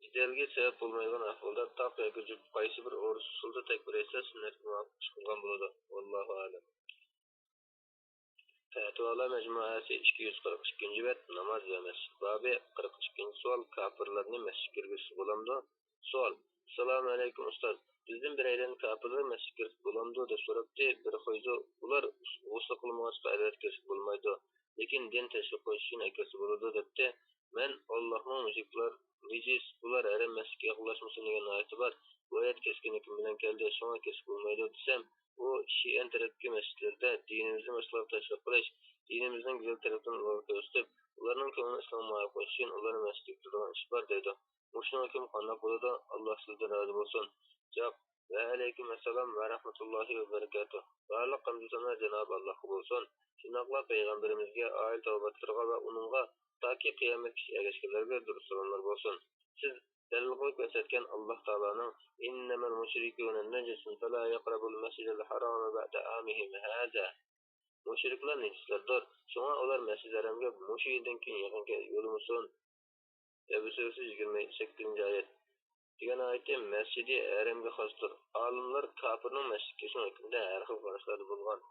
جېدەلگە سەۋەب بولمايدىغان ئەھۋالدا تاق ياكى جۈپ قايسى بىر ئورۇس ئۇسۇلدا تەكبىر ئېيتسا، سۈننەتكە مۇۋاپىق ئىش قىلغان بولىدۇ. ۋاللاھۇ ئەلەم. پەتىۋالار مەجمۇئەسى ئىككى يۈز قىرىق ئىككىنچى بەت، ناماز ۋە مەسچىت بابى، قىرىق ئىككىنچى سوئال، كاپىرلارنى مەسچىتكە كىرگۈزسە بولامدۇ؟ سوئال، ئەسسالامۇ ئەلەيكۇم ئۇستاز، بىزدىن بىرەيلەن كاپىرلار مەسچىتكە كىرسە بولامدۇ دەپ سوراپتۇ. بىر قويدى، ئۇلار غۇسۇل قىلمىغاچقا ئەلۋەتتە كىرسە بولمايدۇ، لېكىن دىن تەشۋىق قىلىش ئۈچۈن ئەكىرسە بولىدۇ دەپتۇ. مەن ئاللاھنىڭ مۇشرىكلار نىجىس، بۇلار ھەرەم مەسچىتكە يېقىنلاشمىسۇن دېگەن ئايىتى بار، بۇ ئايەت كەسكىن ھۆكۈم بىلەن كەلدى، شۇڭا كىرسە بولمايدۇ دېسەم، ئۇ شىئەن تەرەپتىكى مەسچىتلەردە دىنىمىزنى باشقىلارغا تەشۋىق قىلىش، دىنىمىزنىڭ گۈزەل تەرىپىنى ئۇلارغا كۆرسىتىپ، ئۇلارنىڭ كۆڭلىنى ئىسلامغا مايىل قىلىش ئۈچۈن ئۇلارنى مەسچىتكە كىرىدىغان ئىش بار دەيدۇ. مۇشۇنىڭ ھۆكمى قانداق بولىدۇ؟ ئاللاھ سىزدىن رازى بولسۇن. جاۋاب، ۋەئەلەيكۇم ئەسسالام ۋە رەھمەتۇللاھى ۋە بەرىكاتۇھ. بارلىق ھەمدۇ سانا جانابى ئاللاھقا بولسۇن. شۇنداقلا پەيغەمبىرىمىزگە، ئائىلە تاۋابىئاتلىرىغا ۋە ئۇنىڭغا تاكى قىيامەتكىچە ئەگەشكەنلەرگە دۇرۇت سالاملار بولسۇن. سىز دەلىل قىلىپ كۆرسەتكەن ئاللاھ تائالانىڭ، إنما المشركون نجس فلا يقربوا المسجد الحرام بعد عامهم هذا. مۇشرىكلار نىجىسلەردۇر، شۇڭا ئۇلار مەسچىدى ھەرەمگە مۇشۇ يىلدىن كېيىن يېقىن كەل-، يولىمىسۇن. تەۋبە سۈرىسى يىگىرمە سەككىزىنچى ئايەت. دېگەن ئايىتى مەسچىدى ھەرەمگە خاستۇر. ئالىملار كاپىرنىڭ مەسچىتكە كىرىشىنىڭ ھۆكمىدە ھەر خىل قاراشلاردا بولغان.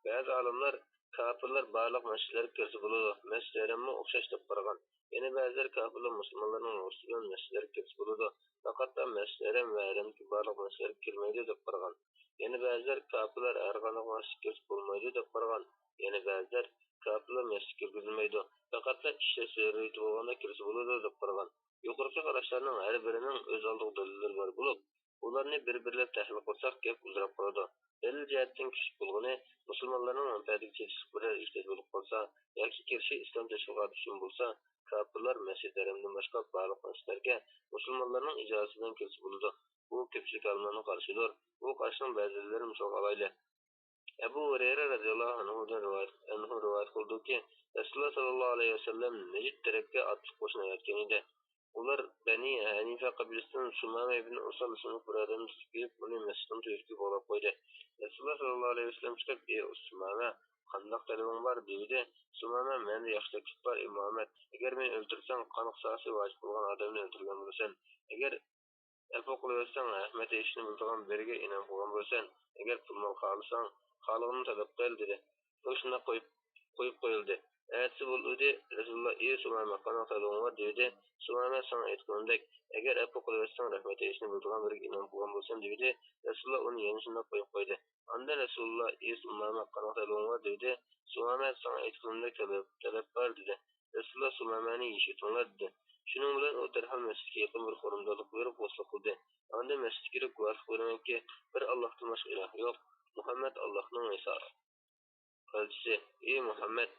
بەزى ئالىملار كاپىرلار بارلىق مەسچىتلەرگە كىرسە بولىدۇ، مەسچىدى ھەرەممۇ ئوخشاش دەپ قارىغان. يەنە بەزىلەر كاپىرلار مۇسۇلمانلارنىڭ رۇخسىتى بىلەن مەسچىتلەرگە كىرسە بولىدۇ، پەقەتلا مەسچىدى ھەرەم ۋە ھەرەمدىكى بارلىق مەسچىتلەرگە كىرمەيدۇ دەپ قارىغان. يەنە بەزىلەر كاپىرلار ھەر قانداق مەسچىتكە كىرسە بولمايدۇ دەپ قارىغان. يەنە بەزىلەر كاپىرلار مەسچىتكە كىرگۈزۈلمەيدۇ، پەقەتلا ئىشلەش زۆرۈرىيىتى بولغاندا كىرسە بولىدۇ دەپ قارىغان. يۇقىرىقى قاراشلارنىڭ ھەر بىرىنىڭ ئۆز ئالدىغا دەلىللىرى بار بولۇپ، ئۇلارنى بىر-بىرلەپ تەھلىل قىلساق گەپ ئۇزىراپ قالىدۇ. دەلىل جەھەتتىن كۈچلۈك بولغىنى مۇسۇلمانلارنىڭ مەنپەئەتىگە چېتىشلىق بىرەر ئىش بولۇپ قالسا ياكى كىرىشى ئىسلام تەشۋىقاتى ئۈچۈن بولسا، كاپىرلار مەسچىدى ھەرەمدىن باشقا بارلىق مەسچىتلەرگە مۇسۇلمانلارنىڭ ئىجازىسى بىلەن كىرسە بولىدۇ. بۇ كۆپچىلىك ئالىملارنىڭ قارىشىدۇر. بۇ قاراشنىڭ بەزىلىرىنى مىسالغا ئالايلى. ئەبۇ ھۇرەيرە رەزىياللاھۇ ئەنھۇدىن رىۋايەت، ئەنھۇ رىۋايەت قىلىدۇكى، رەسۇلۇللا ساللاللاھۇ ئەلەيھى ۋەسەللەم نەجد تەرەپكە ئاتلىق قوشۇن ئەۋەتكەن ئىدى. ئۇلار بەنى ھەنىفە قەبىلىسىدىن سۇمامە ئىبن ئۇسال ئىسىملىك بىر ئادەمنى تۇتۇپ كېلىپ، ئۇنى مەسچىتنىڭ تۆشۈكىگە باغلاپ قويدى. رەسۇلۇللا ساللاللاھۇ ئەلەيھى ۋەسەللەم چىقىپ، ئى سۇمامە، قانداق تەلىپىڭ بار؟ دېۋىدى. سۇمامە، مەندە ياخشى تەكلىپ بار، ئى مۇھەممەد. ئەگەر مېنى ئۆلتۈرسەڭ، قان قىساسى ۋاجىپ بولغان ئادەمنى ئۆلتۈرگەن بولىسەن. ئەگەر ئەپۇ قىلىۋەتسەڭ، رەھمەت ئېيتىشنى بىلىدىغان بىرىگە ئىنئام قىلغان بولىسەن. ئەگەر پۇل-مال خالىساڭ، خالىغىنىنى تەلەپ قىل، دېدى. ئۇ شۇنداق قويۇپ، قويۇپ قويۇلدى. ئەتىسى بولدى، رەسۇلۇللا، ئى سۇمامە، قانداق تەلىپىڭ بار؟ دېۋىدى. سۇمامە، ساڭا ئېيتقىنىمدەك، ئەگەر ئەپۇ قىلىۋەتسەڭ، رەھمەت ئېيتىشنى بىلىدىغان بىرىگە ئىنئام قىلغان بولىسەن، دېۋىدى. رەسۇلۇللا ئۇنى يەنە شۇنداق قويۇپ قويدى. ئاندىن رەسۇلۇللا، ئى سۇمامە، قانداق تەلىپىڭ بار؟ دېدى. سۇمامە، ساڭا ئېيتقىنىمدەك تەلەپ، تەلەپ بار، دېدى. رەسۇلۇللا سۇمامەنى يېشىۋېتىڭلار، دېدى. شۇنىڭ بىلەن ئۇ دەرھال مەسچىتكە يېقىن بىر خورۇمدا بېرىپ غۇسۇل قىلدى. ئاندىن مەسچىتكە كىرىپ گۇۋاھلىق بېرىمەنكى، بىر ئاللاھتىن باشقا ئىلاھ يوق. مۇھەممەد ئاللاھنىڭ ئەيساسى. ئەلچىسى، ئى مۇھەممەد!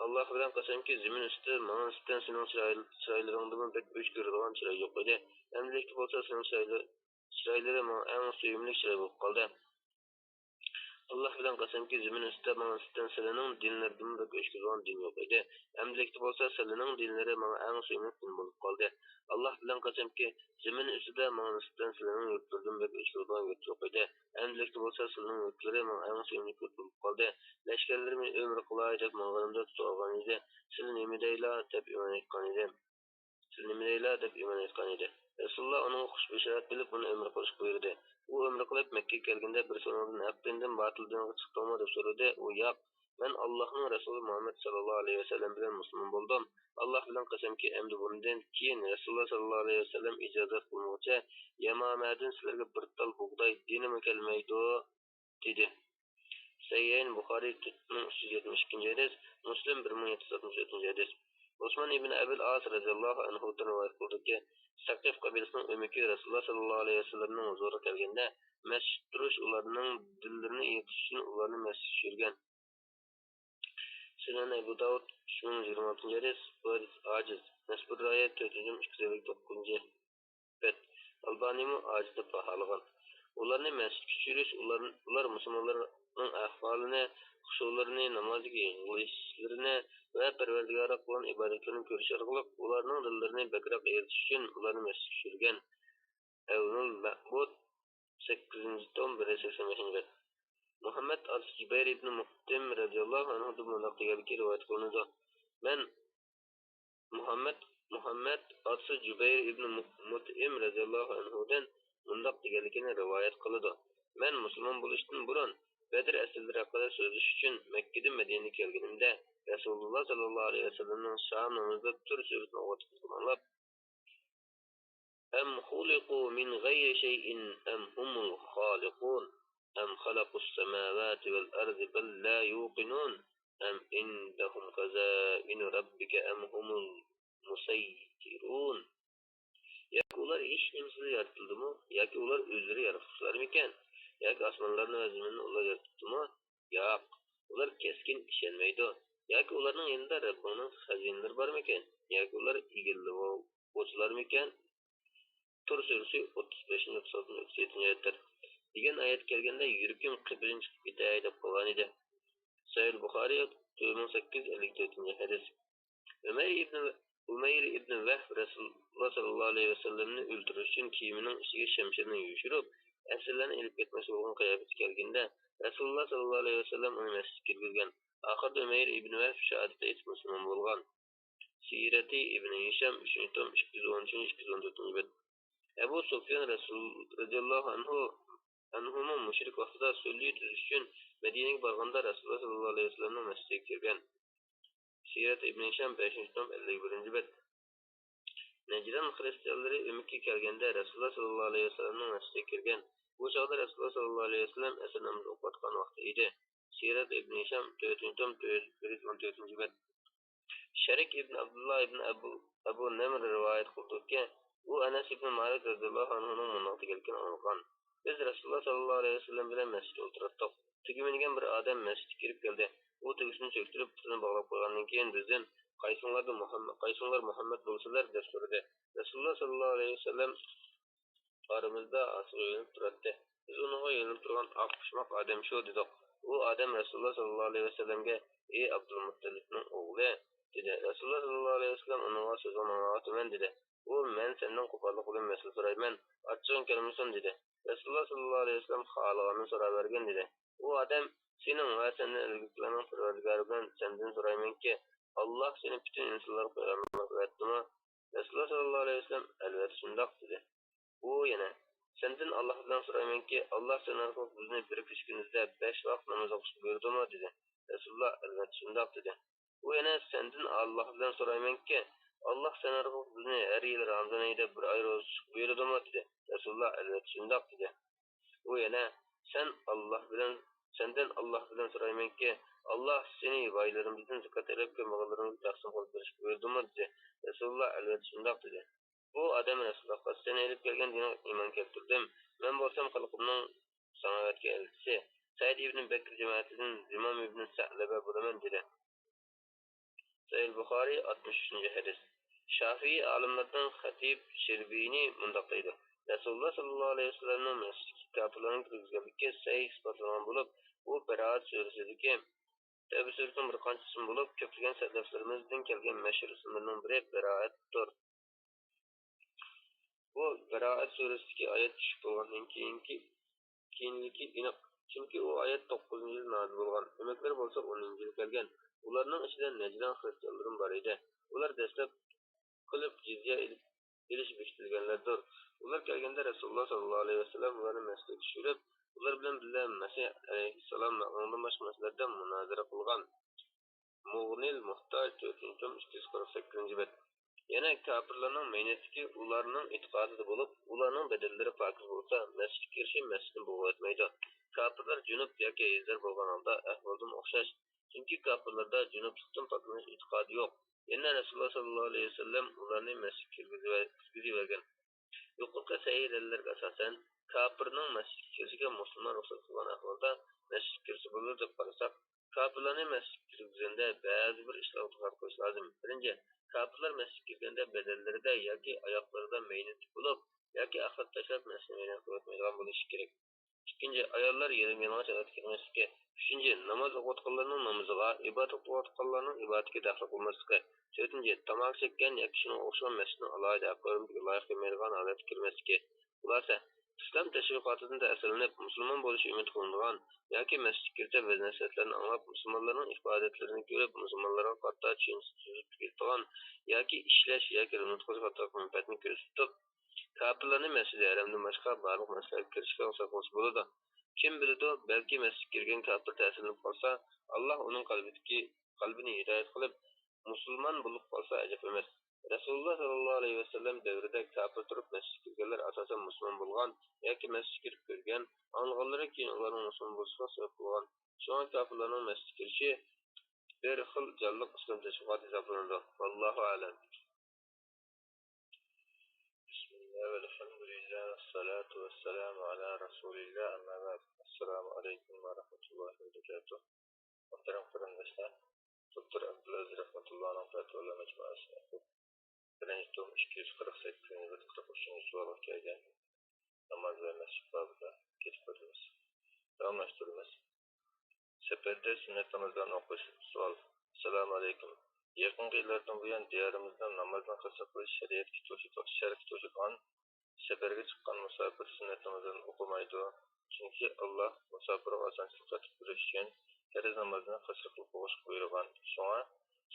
ئاللاھ بىلەن قەسەمكى، زېمىن ئۈستىدە ماڭا نىسبەتەن سېنىڭ چىراي-، چىرايلىرىڭدىنمۇ بەك ئۆچ كۆرىدىغان چىراي يوق ئىدى. ئەمدىلىكتە بولسا سېنىڭ چىرايلىرىڭ چىرايلىرى ماڭا ئەڭ سۆيۈملۈك چىراي بولۇپ قالدى. ئاللاھ بىلەن قەسەمكى، زېمىن ئۈستىدە ماڭا نىسبەتەن سىلىنىڭ دىنلىرىدىنمۇ بەك ئۆچ كۆرىدىغان دىن يوق ئىدى. ئەمدىلىكتە بولسا سىلىنىڭ دىنلىرى ماڭا ئەڭ سۆيۈملۈك دىن بولۇپ قالدى. ئاللاھ بىلەن قەسەمكى، زېمىن ئۈستىدە ماڭا نىسبەتەن سىلىنىڭ يۇرتلىرىدىن بەك ئۆچ كۆرىدىغان يۇرت يوق ئىدى. ئەمدىلىكتە بولسا سىلىنىڭ يۇرتلىرى ماڭا ئەڭ سۆيۈملۈك يۇرت بولۇپ قالدى. لەشكەرلىرىمنى ئۆمرە قىلاي دەپ ماڭغىنىمدا تۇتۇۋالغان ئىدى. سىلى نېمە دەيلا دەپ ئىمان ئېيتقان ئىدى. سىلى نېمە دەيلا دەپ ئىمان ئېيتقان ئىدى. رەسۇلۇللا ئۇنىڭغا خۇش بېشارەت بىلىپ، ئۇنى ئۆمرە قىلىشقا بۇيرۇدى. ئۇ ئۆمرە قىلىپ مەككىگە كەلگەندە، بىرسى ئۇنىڭدىن، ھەق دىندىن باتىل دىنغا چىقتىڭمۇ؟ دەپ سورىدى. ئۇ، ياق، مەن ئاللاھنىڭ رەسۇلى مۇھەممەد ساللاللاھۇ ئەلەيھى ۋەسەللەم بىلەن مۇسۇلمان بولدۇم. ئاللاھ بىلەن قەسەمكى، ئەمدى بۇندىن كېيىن رەسۇلۇللاھ ساللاللاھۇ ئەلەيھى ۋەسەللەم ئىجازەت قىلمىغۇچە يەمامەدىن سىلەرگە بىر تال بۇغداي دېنىمۇ كەلمەيدۇ، دېدى. سەھىھەين بۇخارىي تۆت مىڭ ئۈچ يۈز يەتمىش ئىككىنچى ھەدىس، مۇسلىم بىر مىڭ يەتتە يۈز ئاتمىش تۆتىنچى ھەدىس. ئوسمان ئىبن ئەبىل ئاس رەزىياللاھۇ ئەنھۇدىن رىۋايەت قىلدۇقكى، سەقىف قەبىلىسىنىڭ ئۆمىكى رەسۇلۇللاھ ساللاللاھۇ ئەلەيھى ۋەسەللەمنىڭ ھۇزۇرىغا كەلگەندە، مەسچىتتە تۇرۇش ئۇلارنىڭ دىللىرىنى ئېرىتىش ئۈچۈن ئۇلارنى مەسچىتكە چۈشۈرگەن. سۈنەن ئەبۇ داۋۇد، ئۈچ مىڭ يۈز يىگىرمە ئالتىنچى ھەدىس، بۇ ھەدىس ئاجىز. مەزكۇر رىۋايەت تۆت مىڭ ئىككى يۈز ئەللىك توققۇزىنچى بەت. ئالبانىيمۇ ئاجىز دەپ باھالىغان. ئۇلارنى مەسچىتكە چۈشۈرۈش، ئۇلار، ئۇلار مۇسۇلمانلارنىڭ ئەھۋالىنى، خۇشۇلىرىنى، نامازدىكى يىغلىشىشلىرىنى ۋە پەرۋەردىگارىغا قىلغان ئىبادەتلىرىنى كۆرۈش ئارقىلىق ئۇلارنىڭ دىللىرىنى بەكرەك ئېرىتىش ئۈچۈن ئۇلارنى مەسچىتكە چۈشۈرگەن. ئەۋنۇل مەبۇد، سەككىزىنچى توم، بىر يۈز سەكسەن بەشىنچى بەت. مۇھەممەد ئاتىسى جۇبەير ئىبنى مۇتئىم رەزىياللاھۇ ئەنھۇدىن مۇنداق دېگەنلىكى رىۋايەت قىلىنىدۇ، مەن مۇھەممەد، مۇھەممەد ئاتىسى جۇبەير ئىبنى مۇ-، مۇتئىم رەزىياللاھۇ ئەنھۇدىن مۇنداق دېگەنلىكىنى رىۋايەت قىلىدۇ، مەن مۇسۇلمان بولۇشتىن بۇرۇن بەدر ئەسىرلىرى ھەققىدە سۆزلىشىش ئۈچۈن مەككىدىن مەدىنىگە كەلگىنىمدە، رەسۇلۇللاھ ساللاللاھۇ ئەلەيھى ۋەسەللەمنىڭ شام نامىزىدا تۈر سۈرىسىنى ئوقۇۋاتقىنىنى ئاڭلاپ، أم خلقوا من غير شيء أم هم الخالقون أم خلقوا السماوات والأرض بل لا يوقنون أم عندهم خزائن ربك أم هم المسيطرون. ياكى ئۇلار ھېچ نېمىسىز يارىتىلدىمۇ؟ ياكى ئۇلار ئۆزلىرى ياراتقۇچىلارمىكەن؟ ياكى ئاسمانلارنى ۋە زېمىننى ئۇلار يارىتىپتىمۇ؟ ياق، ئۇلار كەسكىن ئىشەنمەيدۇ. ياكى ئۇلارنىڭ يېنىدا رەببىڭنىڭ خەزىنىلىرى بارمىكەن؟ ياكى ئۇلار ئىگىلىۋالغۇچىلارمىكەن؟ تۇر سۈرىسى ئوتتۇز بەشىنچى، ئوتتۇز ئالتىنچى، ئوتتۇز يەتتىنچى ئايەتلەر دېگەن ئايەت كەلگەندە يۈرىكىم قېپىدىن چىقىپ كېتەي دەپ قالغانىدى. سەھىھ بۇخارىي، تۆت مىڭ سەككىز يۈز ئەللىك تۆتىنچى ھەدىس. ئۇمەير ئىبنى، ئۇمەير ئىبنى ۋەھب رەسۇلۇللاھ ساللاللاھۇ ئەلەيھى ۋەسەللەمنى ئۆلتۈرۈش ئۈچۈن كىيىمىنىڭ ئىچىگە شەمشىرىنى يوشۇرۇپ، ئەسىرلەرنى ئېلىپ كەتمەكچى بولغان قىياپىتى كەلگىنىدە، رەسۇلۇللاھ ساللاللاھۇ ئەلەيھى ۋەسەللەم ئۇنى مەسچىتكە كىرگۈزگەن. ئاخىرىدا ئۇمەير ئىبنى ۋەھب شاھادەت ئېيتىپ مۇسۇلمان بولغان. سىيرەتى ئىبنى ھىشام، ئۈچىنچى توم، ئىككى يۈز ئون ئۈچىنچى، ئىككى يۈز ئون تۆتىنچى بەت. ئەبۇ سۇفيان رەسۇل-، رەزىياللاھۇ ئەنھۇ، ئەنھۇمۇ مۇشرىك ۋاقتىدا سۈلھى تۈزۈش ئۈچۈن مەدىنىگە بارغاندا رەسۇلۇللاھ ساللاللاھۇ ئەلەيھى ۋەسەللەمنىڭ مەسچىتىگە كىرگەن. سىيرەت ئىبنى ھىشام، بەشىنچى توم، ئەللىك بىرىنچى بەت. نەجران خىرىستىيانلىرى ئۆمىكىگە كەلگەندە رەسۇلۇللاھ ساللاللاھۇ ئەلەيھى ۋەسەللەمنىڭ مەسچىتىگە كىرگەن. بۇ چاغدا رەسۇلۇللاھ ساللاللاھۇ ئەلەيھى ۋەسەللەم ئەسىر نامىزى ئوقۇۋاتقان ۋاقتى ئىدى. سىيرەت ئىبنى ھىشام، تۆتىنچى توم، بىر يۈز ئون تۆتىنچى بەت. شەرىك ئىبن ئابدۇللا ئىبن ئەبۇ، ئەبۇ نەمر رىۋايەت قىلدۇقكى، ئۇ ئەنەس ئىبن مالىك رەزىياللاھۇ ئەنھۇنىڭ مۇنداق دېگەنلىكىنى ئاڭلىغان. بىز رەسۇلۇللاھ ساللاللاھۇ ئەلەيھى ۋەسەللەم بىلەن مەسچىتتە ئولتۇراتتۇق. تۈگمە كىيگەن بىر ئادەم مەسچىتكە كىرىپ كەلدى. ئۇ تۈگمىسىنى چۆكتۈرۈپ، پۇتىنى باغلاپ قويغاندىن كېيىن بىزدىن، قايسىڭلاردا مۇھەممەد، قايسىڭلار مۇھەممەد بولىسىلەر؟ دەپ سورىدى. رەسۇلۇللاھ ساللاللاھۇ ئەلەيھى ۋەسەللەم ئارىمىزدا ئاسىغا يۆلىنىپ تۇراتتى. بىز ئۇنىڭغا يۆلىنىپ تۇرغان ئاق پۇشماق ئادەم شۇ، دېدۇق. ئۇ ئادەم رەسۇلۇللاھ ساللاللاھۇ ئەلەيھى ۋەسەللەمگە، ئى ئابدۇلمۇتتەلىپنىڭ ئوغلى، دېدى. رەسۇلۇللاھ ساللاللاھۇ ئەلەيھى ۋەسەللەم ئۇنىڭغا، سۆزۈڭنى ئاڭلاۋاتىمەن، دېدى. ئۇ، مەن سەندىن قوپاللىق بىلەن مەسىلە سورايمەن، ئاچچىقىڭ كەلمىسۇن، دېدى. رەسۇلۇللاھ ساللاللاھۇ ئەلەيھى ۋەسەللەم خالىغاننى سوراۋەرگىن، دېدى. ئۇ ئادەم، سېنىڭ ۋە سەندىن ئىلگىرىكىلەرنىڭ پەرۋەردىگارى بىلەن سەندىن سورايمەنكى، ئاللاھ سېنى پۈتۈن ئىنسانلارغا پەيغەمبەر قىلىۋەتتىمۇ؟ رەسۇلۇللاھ ساللاللاھۇ ئەلەيھى ۋەسەللەم، ئەلۋەتتە شۇنداق، دېدى. ئۇ يەنە، سەندىن ئاللاھ بىلەن سورايمەنكى، ئاللاھ سەن ئارقىلىق بىزنى بىر كېچە كۈندۈزدە بەش ۋاق ناماز ئوقۇشقا بۇيرۇدىمۇ؟ دېدى. رەسۇلۇللاھ، ئەلۋەتتە شۇنداق، دېدى. ئۇ يەنە، سەندىن ئاللاھ بىلەن سورايمەنكى، ئاللاھ سەن ئارقىلىق بىزنى ھەر يىلى رامىزان ئېيىدا بىر ئاي روزا تۇتۇشقا بۇيرۇدىمۇ؟ دېدى. رەسۇلۇللاھ، ئەلۋەتتە شۇنداق، دېدى. ئۇ يەنە، سەن ئاللاھ بىلەن، سەندىن ئاللاھ بىلەن سورايمەنكى، ئاللاھ سېنى بايلىرىمىزدىن زاكات ئېلىپ، كۆممىگەنلىرىمىزگە تەقسىم قىلىپ بېرىشكە بۇيرۇدىمۇ؟ دېدى. رەسۇلۇللاھ، ئەلۋەتتە شۇنداق، دېدى. بۇ ئادەم رەسۇلۇللاھقا، سەن ئېلىپ كەلگەن دىنىڭغا ئىمان كەلتۈردۈم. مەن بولسام خەلقىمنىڭ ساڭا ئەۋەتكەن ئەلچىسى، سەئىد ئىبنى بەكر جەمەتىدىن زىمام ئىبنى سەئلەبە بولىمەن، دېدى. سەھىھ بۇخارىي، ئاتمىش ئۈچىنچى ھەدىس. شافىئىي ئالىملىرىدىن خەتىب شىربىنى مۇنداق دەيدۇ: رەسۇلۇللاھ ساللاللاھۇ ئەلەيھى ۋەسەللەمنىڭ مەسچىتكە كاپىرلارنى كىرگۈزگەنلىكى سەھىھ ئىسپاتلانغان بولۇپ، بۇ بەرائەت سۈرىسىدىكى، تەۋبە سۈرىسىنىڭ بىر قانچە ئىسمى بولۇپ، كۆپلىگەن سەلەفلىرىمىزدىن كەلگەن مەشھۇر ئىسىملىرىنىڭ بىرى بەرائەتتۇر. بۇ بەرائەت سۈرىسىدىكى ئايەت چۈشۈپ بولغاندىن كېيىنكى، كېيىنلىكى ئېنىق، چۈنكى ئۇ ئايەت توققۇزىنچى يىل نازىل بولغان، ئۆمەكلىرى بولسا ئونىنچى يىل كەلگەن. ئۇلارنىڭ ئىچىدە نەجران خىرىستىيانلىرىمۇ بار ئىدى. ئۇلار دەسلەپ قىلىپ جىزيە ئېلىپ، ئېلىش بېكىتىلگەنلەردۇر. ئۇلار كەلگەندە رەسۇلۇللا ساللاللاھۇ ئەلەيھى ۋەسەللەم ئۇلارنى مەسچىتكە چۈشۈرۈپ، ئۇلار بىلەن بىللە مەسىھ ئەلەيھىسسالام ۋە ئۇنىڭدىن باشقا مەسىلىلەردە مۇنازىرە قىلغان. مۇغنىل مۇھتاج، تۆتىنچى توم، ئىككى يۈز قىرىق سەككىزىنچى بەت. يەنە كاپىرلارنىڭ مەينەتلىكى ئۇلارنىڭ ئېتىقادىدا بولۇپ، ئۇلارنىڭ بەدەنلىرى پاكىز بولسا، مەسچىتكە كىرىشى مەسچىتنى بۇلغىۋەتمەيدۇ. كاپىرلار جۇنۇپ ياكى ھەيزلەر بولغان ھالدا ئەھۋالدىن ئوخشاش. چۈنكى كاپىرلاردا جۇنۇپلۇقتىن پاكلىنىش ئېتىقادى يوق. يەنە رەسۇلۇللا ساللاللاھۇ ئەلەيھى ۋەسەللەم ئۇلارنى مەسچىتكە كىرگۈزۈۋە-، كىرگۈزۈۋەرگەن. يۇقىرىقى سەھىھ دەلىللەرگە ئاساسەن، كاپىرنىڭ مەسچىتكە كىرىشىگە مۇسۇلمان رۇخسەت قىلغان ئەھۋالدا مەسچىتكە كىرسە بولىدۇ دەپ قارىساق، كاپىرلارنى مەسچىتكە كىرگۈزگەندە بەزى بىر ئىشلارغا دىققەت قىلىش لازىم. بىرىنچى، كاپىرلار مەسچىتكە كىرگەندە بەدەنلىرىدە ياكى ئاياقلىرىدا مەينەت بولۇپ، ياكى ئاخلىتى تاشلاپ مەسچىتنى ۋەيران قىلىۋەتمەيدىغان بولۇشى كېرەك. ئىككىنچى، ئاياللار يېلىم-يالىڭاچ ھالەتتە كىرمەسلىكى. ئۈچىنچى، ناماز ئوقۇۋاتقانلارنىڭ نامىزىغا، ئىبادەت قىلىۋاتقانلارنىڭ ئىبادىتىگە دەخلى قىلماسلىقى. تۆتىنچى، تاماكا چەككەن ياكى شۇنىڭغا ئوخشىغان مەسچىتنىڭ ئالاھىدە ھەق-ھۆرمىتىگە لايىق كەلمەيدىغان ھالەتتە كىرمەسلىكى. خۇلاسە، ئىسلام تەشۋىقاتىدىن تەسىرلىنىپ، مۇسۇلمان بولۇشى ئۈمىد قىلىنىدىغان ياكى مەسچىتكە كىرسە ۋەز-نەسىھەتلەرنى ئاڭلاپ، مۇسۇلمانلارنىڭ ئىبادەتلىرىنى كۆرۈپ، مۇسۇلمانلارغا قارىتا چۈشەنچە تۈزۈپ كېلىدىغان ياكى ئىشلەش ياكى رېمونت قىلىش قاتارلىق مەنپەئەتنى كۆزدە تۇتۇپ، كاپىرلارنى مەسچىدى ھەرەمدىن باشقا بارلىق مەسچىتلەرگە كىرىشكە رۇخسەت قىلسا بولىدۇ. كىم بىلىدۇ، بەلكى مەسچىتكە كىرگەن كاپىر تەسىرلىنىپ قالسا، ئاللاھ ئۇنىڭ قەلبىدىكى، قەلبىنى ھىدايەت قىلىپ، مۇسۇلمان بولۇپ قالسا ئەجەب ئەمەس. رەسۇلۇللا ساللاللاھۇ ئەلەيھى ۋەسەللەم دەۋرىدە كاپىر تۇرۇپ مەسچىتكە كىرگەنلەر ئاساسەن مۇسۇلمان بولغان ياكى مەسچىتكە كىرىپ كۆرگەن، ئاڭلىغانلىرى كېيىن ئۇلارنىڭ مۇسۇلمان بولۇشىغا سەۋەب بولغان. شۇڭا كاپىرلارنىڭ مەسچىتكە كىرىشى بىر خىل جانلىق ئىسلام تەشۋىقاتى ھېسابلىنىدۇ. ۋاللاھۇ ئەلەم. بسم الله والحمد لله والصلاة والسلام على رسول الله، أما بعد. السلام عليكم ورحمة الله وبركاته. مۇھتەرەم قېرىنداشلار، دوكتور ئابدۇلئەزىز رەھمەتۇللانىڭ پەتىۋالار مەجمۇئەسىنى ئوقۇپ، بىرىنچى توم ئىككى يۈز قىرىق سەككىزىنچى بەت قىرىق ئۈچىنچى سوئالغا كەلگەن ناماز ۋە مەسچىت بابىدا كېتىپ ئۆتىمىز. داۋاملاشتۇرىمىز. سەپەردە سۈننەت نامازلارنى ئوقۇش. سوئال. ئەسسالامۇ ئەلەيكۇم. يېقىنقى يىللاردىن بۇيان دىيارىمىزدا نامازنى قەسىر قىلىش شەرىئەتكە توشىدۇ-، شەرتكە توشىدىغان سەپەرگە چىققان مۇساپىر سۈننەت نامازلىرىنى ئوقۇمايدۇ. چۈنكى ئاللاھ مۇساپىرغا ئاسانچىلىق يارىتىپ بېرىش ئۈچۈن پەرز نامازنى قەسىر قىلىپ ئوقۇشقا بۇيرۇغان. شۇڭا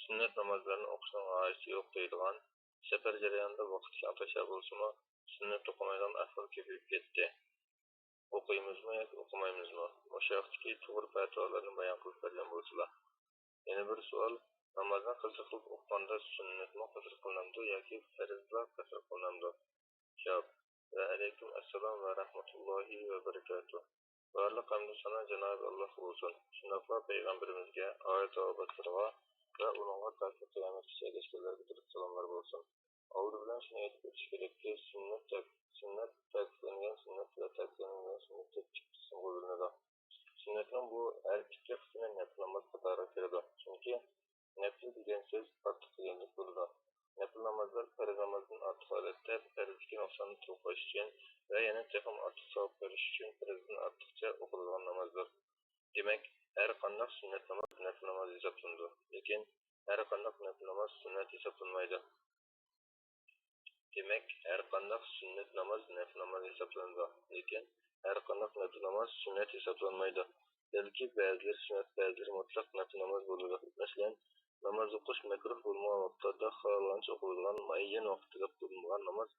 سۈننەت نامازلارنى ئوقۇشنىڭ ھاجىتى يوق دەيدىغان، سەپەر جەريانىدا ۋاقىت كەڭتاشا بولسىمۇ، سۈننەت ئوقۇمايدىغان ئەھۋال كۆپىيىپ كەتتى. ئوقۇيمىزمۇ ياكى ئوقۇمايمىزمۇ؟ مۇشۇ ھەقتىكى توغرا پەتىۋالارنى بايان قىلىپ بەرگەن بولسىلا. يەنە بىر سوئال، نامازنى قەسىر قىلىپ ئوقۇغاندا سۈننەتمۇ قەسىر قىلىنامدۇ ياكى پەرزلا قەسىر قىلىنامدۇ؟ جاۋاب. ۋەئەلەيكۇم ئەسسالام ۋە رەھمەتۇللاھى ۋە بەرىكاتۇھ. بارلىق ھەمدۇ سانا جانابى ئاللاھقا بولسۇن. شۇنداقلا پەيغەمبىرىمىزگە، ئائىلە تاۋابىئاتلىرىغا ۋە ئۇنىڭغا تاكى قىيامەتكىچە ئەگەشكەنلەرگە دۇرۇت سالاملار بولسۇن. ئالدى بىلەن شۇنى ئېيتىپ ئۆتۈش كېرەككى، سۈننەت تەك-، سۈننەت تەكىتلەنگەن سۈننەت ۋە تەكىتلەنمىگەن سۈننەت دەپ ئىككى قىسىمغا بۆلۈنىدۇ. سۈننەتنىڭ بۇ ھەر ئىككى قىسمى نەپىل ناماز قاتارىغا كىرىدۇ. چۈنكى نەپىل دېگەن سۆز ئارتۇق دېگەنلىك بولىدۇ. نەپىل نامازلار پەرز نامازدىن ئارتۇق ھالەتتە پەرزدىكى نۇقساننى تولۇقلاش ئۈچۈن ۋە يەنە تېخىمۇ ئارتۇق ساۋاب بېرىش ئۈچۈن پەرزدىن ئارتۇقچە ئوقۇلىدىغان نامازدۇر. دېمەك، ھەر قانداق سۈننەت ناماز نەپىل ناماز ھېسابلىنىدۇ، لېكىن ھەر قانداق نەپىل ناماز سۈننەت ھېسابلانمايدۇ. دېمەك، ھەر قانداق سۈننەت ناماز نەپىل ناماز ھېسابلىنىدۇ، لېكىن ھەر قانداق نەپىل ناماز سۈننەت ھېسابلانمايدۇ. بەلكى بەزىلىرى سۈننەت، بەزىلىرى مۇتلەق نەپىل ناماز بولىدۇ. مەسىلەن، ناماز ئوقۇش مەكرۇھ بولمىغان ۋاقىتلاردا خالىغانچە ئوقۇلىدىغان مۇئەييەن ۋاقىت تەلەپ قىلىنمىغان ناماز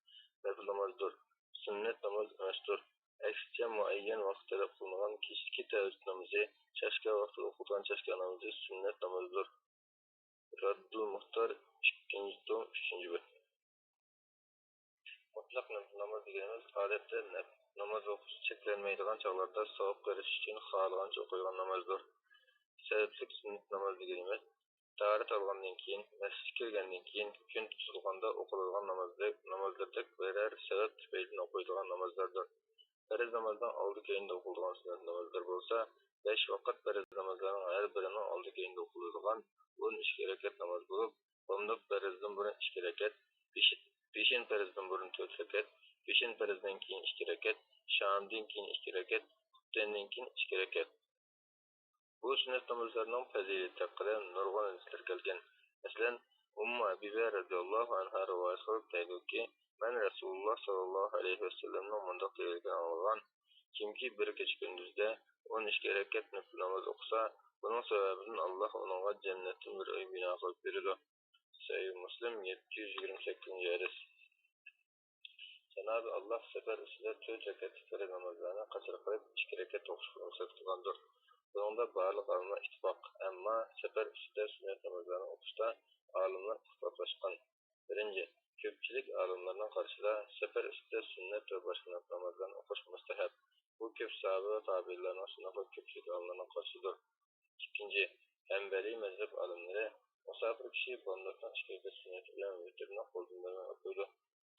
نەپىل نامازدۇر، سۈننەت ناماز ئەمەستۇر. ئەكسىچە، مۇئەييەن ۋاقىت تەلەپ قىلىنمىغان كېچىدىكى تەھەججۇد نامىزى، چاشكا ۋاقتىدا ئوقۇلىدىغان چاشكا نامىزى سۈننەت نامازدۇر. رەددۇل مۇختار، ئىككىنچى توم، ئۈچىنچى بەت. مۇتلەق نەپىل ناماز دېگىنىمىز، ئادەتتە نەپ-، ناماز ئوقۇش چەكلەنمەيدىغان چاغلاردا ساۋاب بېرىش ئۈچۈن خالىغانچە ئوقۇيدىغان نامازدۇر. سەۋەبلىك سۈننەت ناماز دېگىنىمىز، تاھارەت ئالغاندىن كېيىن، مەسچىتكە كىرگەندىن كېيىن، كۈن تۇتۇلغاندا ئوقۇلىدىغان نامازدەك، نامازلىرىدەك بىرەر سەۋەب تۈپەيلىدىن ئوقۇيدىغان نامازلاردۇر. پەرز نامازنىڭ ئالدى كەينىدە ئوقۇلىدىغان سۈننەت نامازلىرى بولسا، بەش ۋاقىت پەرز نامازلارنىڭ ھەر بىرىنىڭ ئالدى كەينىدە ئوقۇلىدىغان ئون ئىككى رەكەت ناماز بولۇپ، بامدات پەرزدىن بۇرۇن ئىككى رەكەت، پېشىن، پېشىن پەرزدىن بۇرۇن تۆت رەكەت، پېشىن پەرزدىن كېيىن ئىككى رەكەت، شامدىن كېيىن ئىككى رەكەت، خۇپتەندىن كېيىن ئىككى رەكەت. بۇ سۈننەت نامازلارنىڭ پەزىلىتى ھەققىدە نۇرغۇن ھەدىسلەر كەلگەن. مەسىلەن، ئۇممۇ ھەبىبە رەزىياللاھۇ ئەنھا رىۋايەت قىلىپ دەيدۇكى، مەن رەسۇلۇللا ساللاللاھۇ ئەلەيھى ۋەسەللەمنىڭ مۇنداق دېگەنلىكىنى ئاڭلىغان، كىمكى بىر كېچە كۈندۈزدە ئون ئىككى رەكەت نەپىل ناماز ئوقۇسا، بۇنىڭ سەۋەبىدىن ئاللا ئۇنىڭغا جەننەتتىن بىر ئۆي بىنا قىلىپ بېرىدۇ. سەھىھ مۇسلىم، يەتتە يۈز يىگىرمە سەككىزىنچى ھەدىس. جانابى ئاللاھ سەپەر ئۈستىدە تۆت رەكەتلىك پەرز نامازلارنى قەسىر قىلىپ، ئىككى رەكەت ئوقۇشقا رۇخسەت قىلغاندۇر. بۇنىڭدا بارلىق ئالىملار ئىتتىپاق. ئەمما سەپەر ئۈستىدە سۈننەت نامازلارنى ئوقۇشتا ئالىملار ئىختىلاپلاشقان. بىرىنچى، كۆپچىلىك ئالىملارنىڭ قارىشىدا، سەپەر ئۈستىدە سۈننەت ۋە باشقا نەپىل نامازلارنى ئوقۇش مۇستەھەب. بۇ كۆپ ساھابە ۋە تابىئىنلارنىڭ، شۇنداقلا كۆپچىلىك ئالىملارنىڭ قارىشىدۇر. ئىككىنچى، ھەنبەلىي مەزھەپ ئالىملىرى مۇساپىر كىشى بامداتنىڭ ئىككى رەكەت سۈننىتى بىلەن ۋىتىرنى قولدىن بەرمەي ئوقۇيدۇ.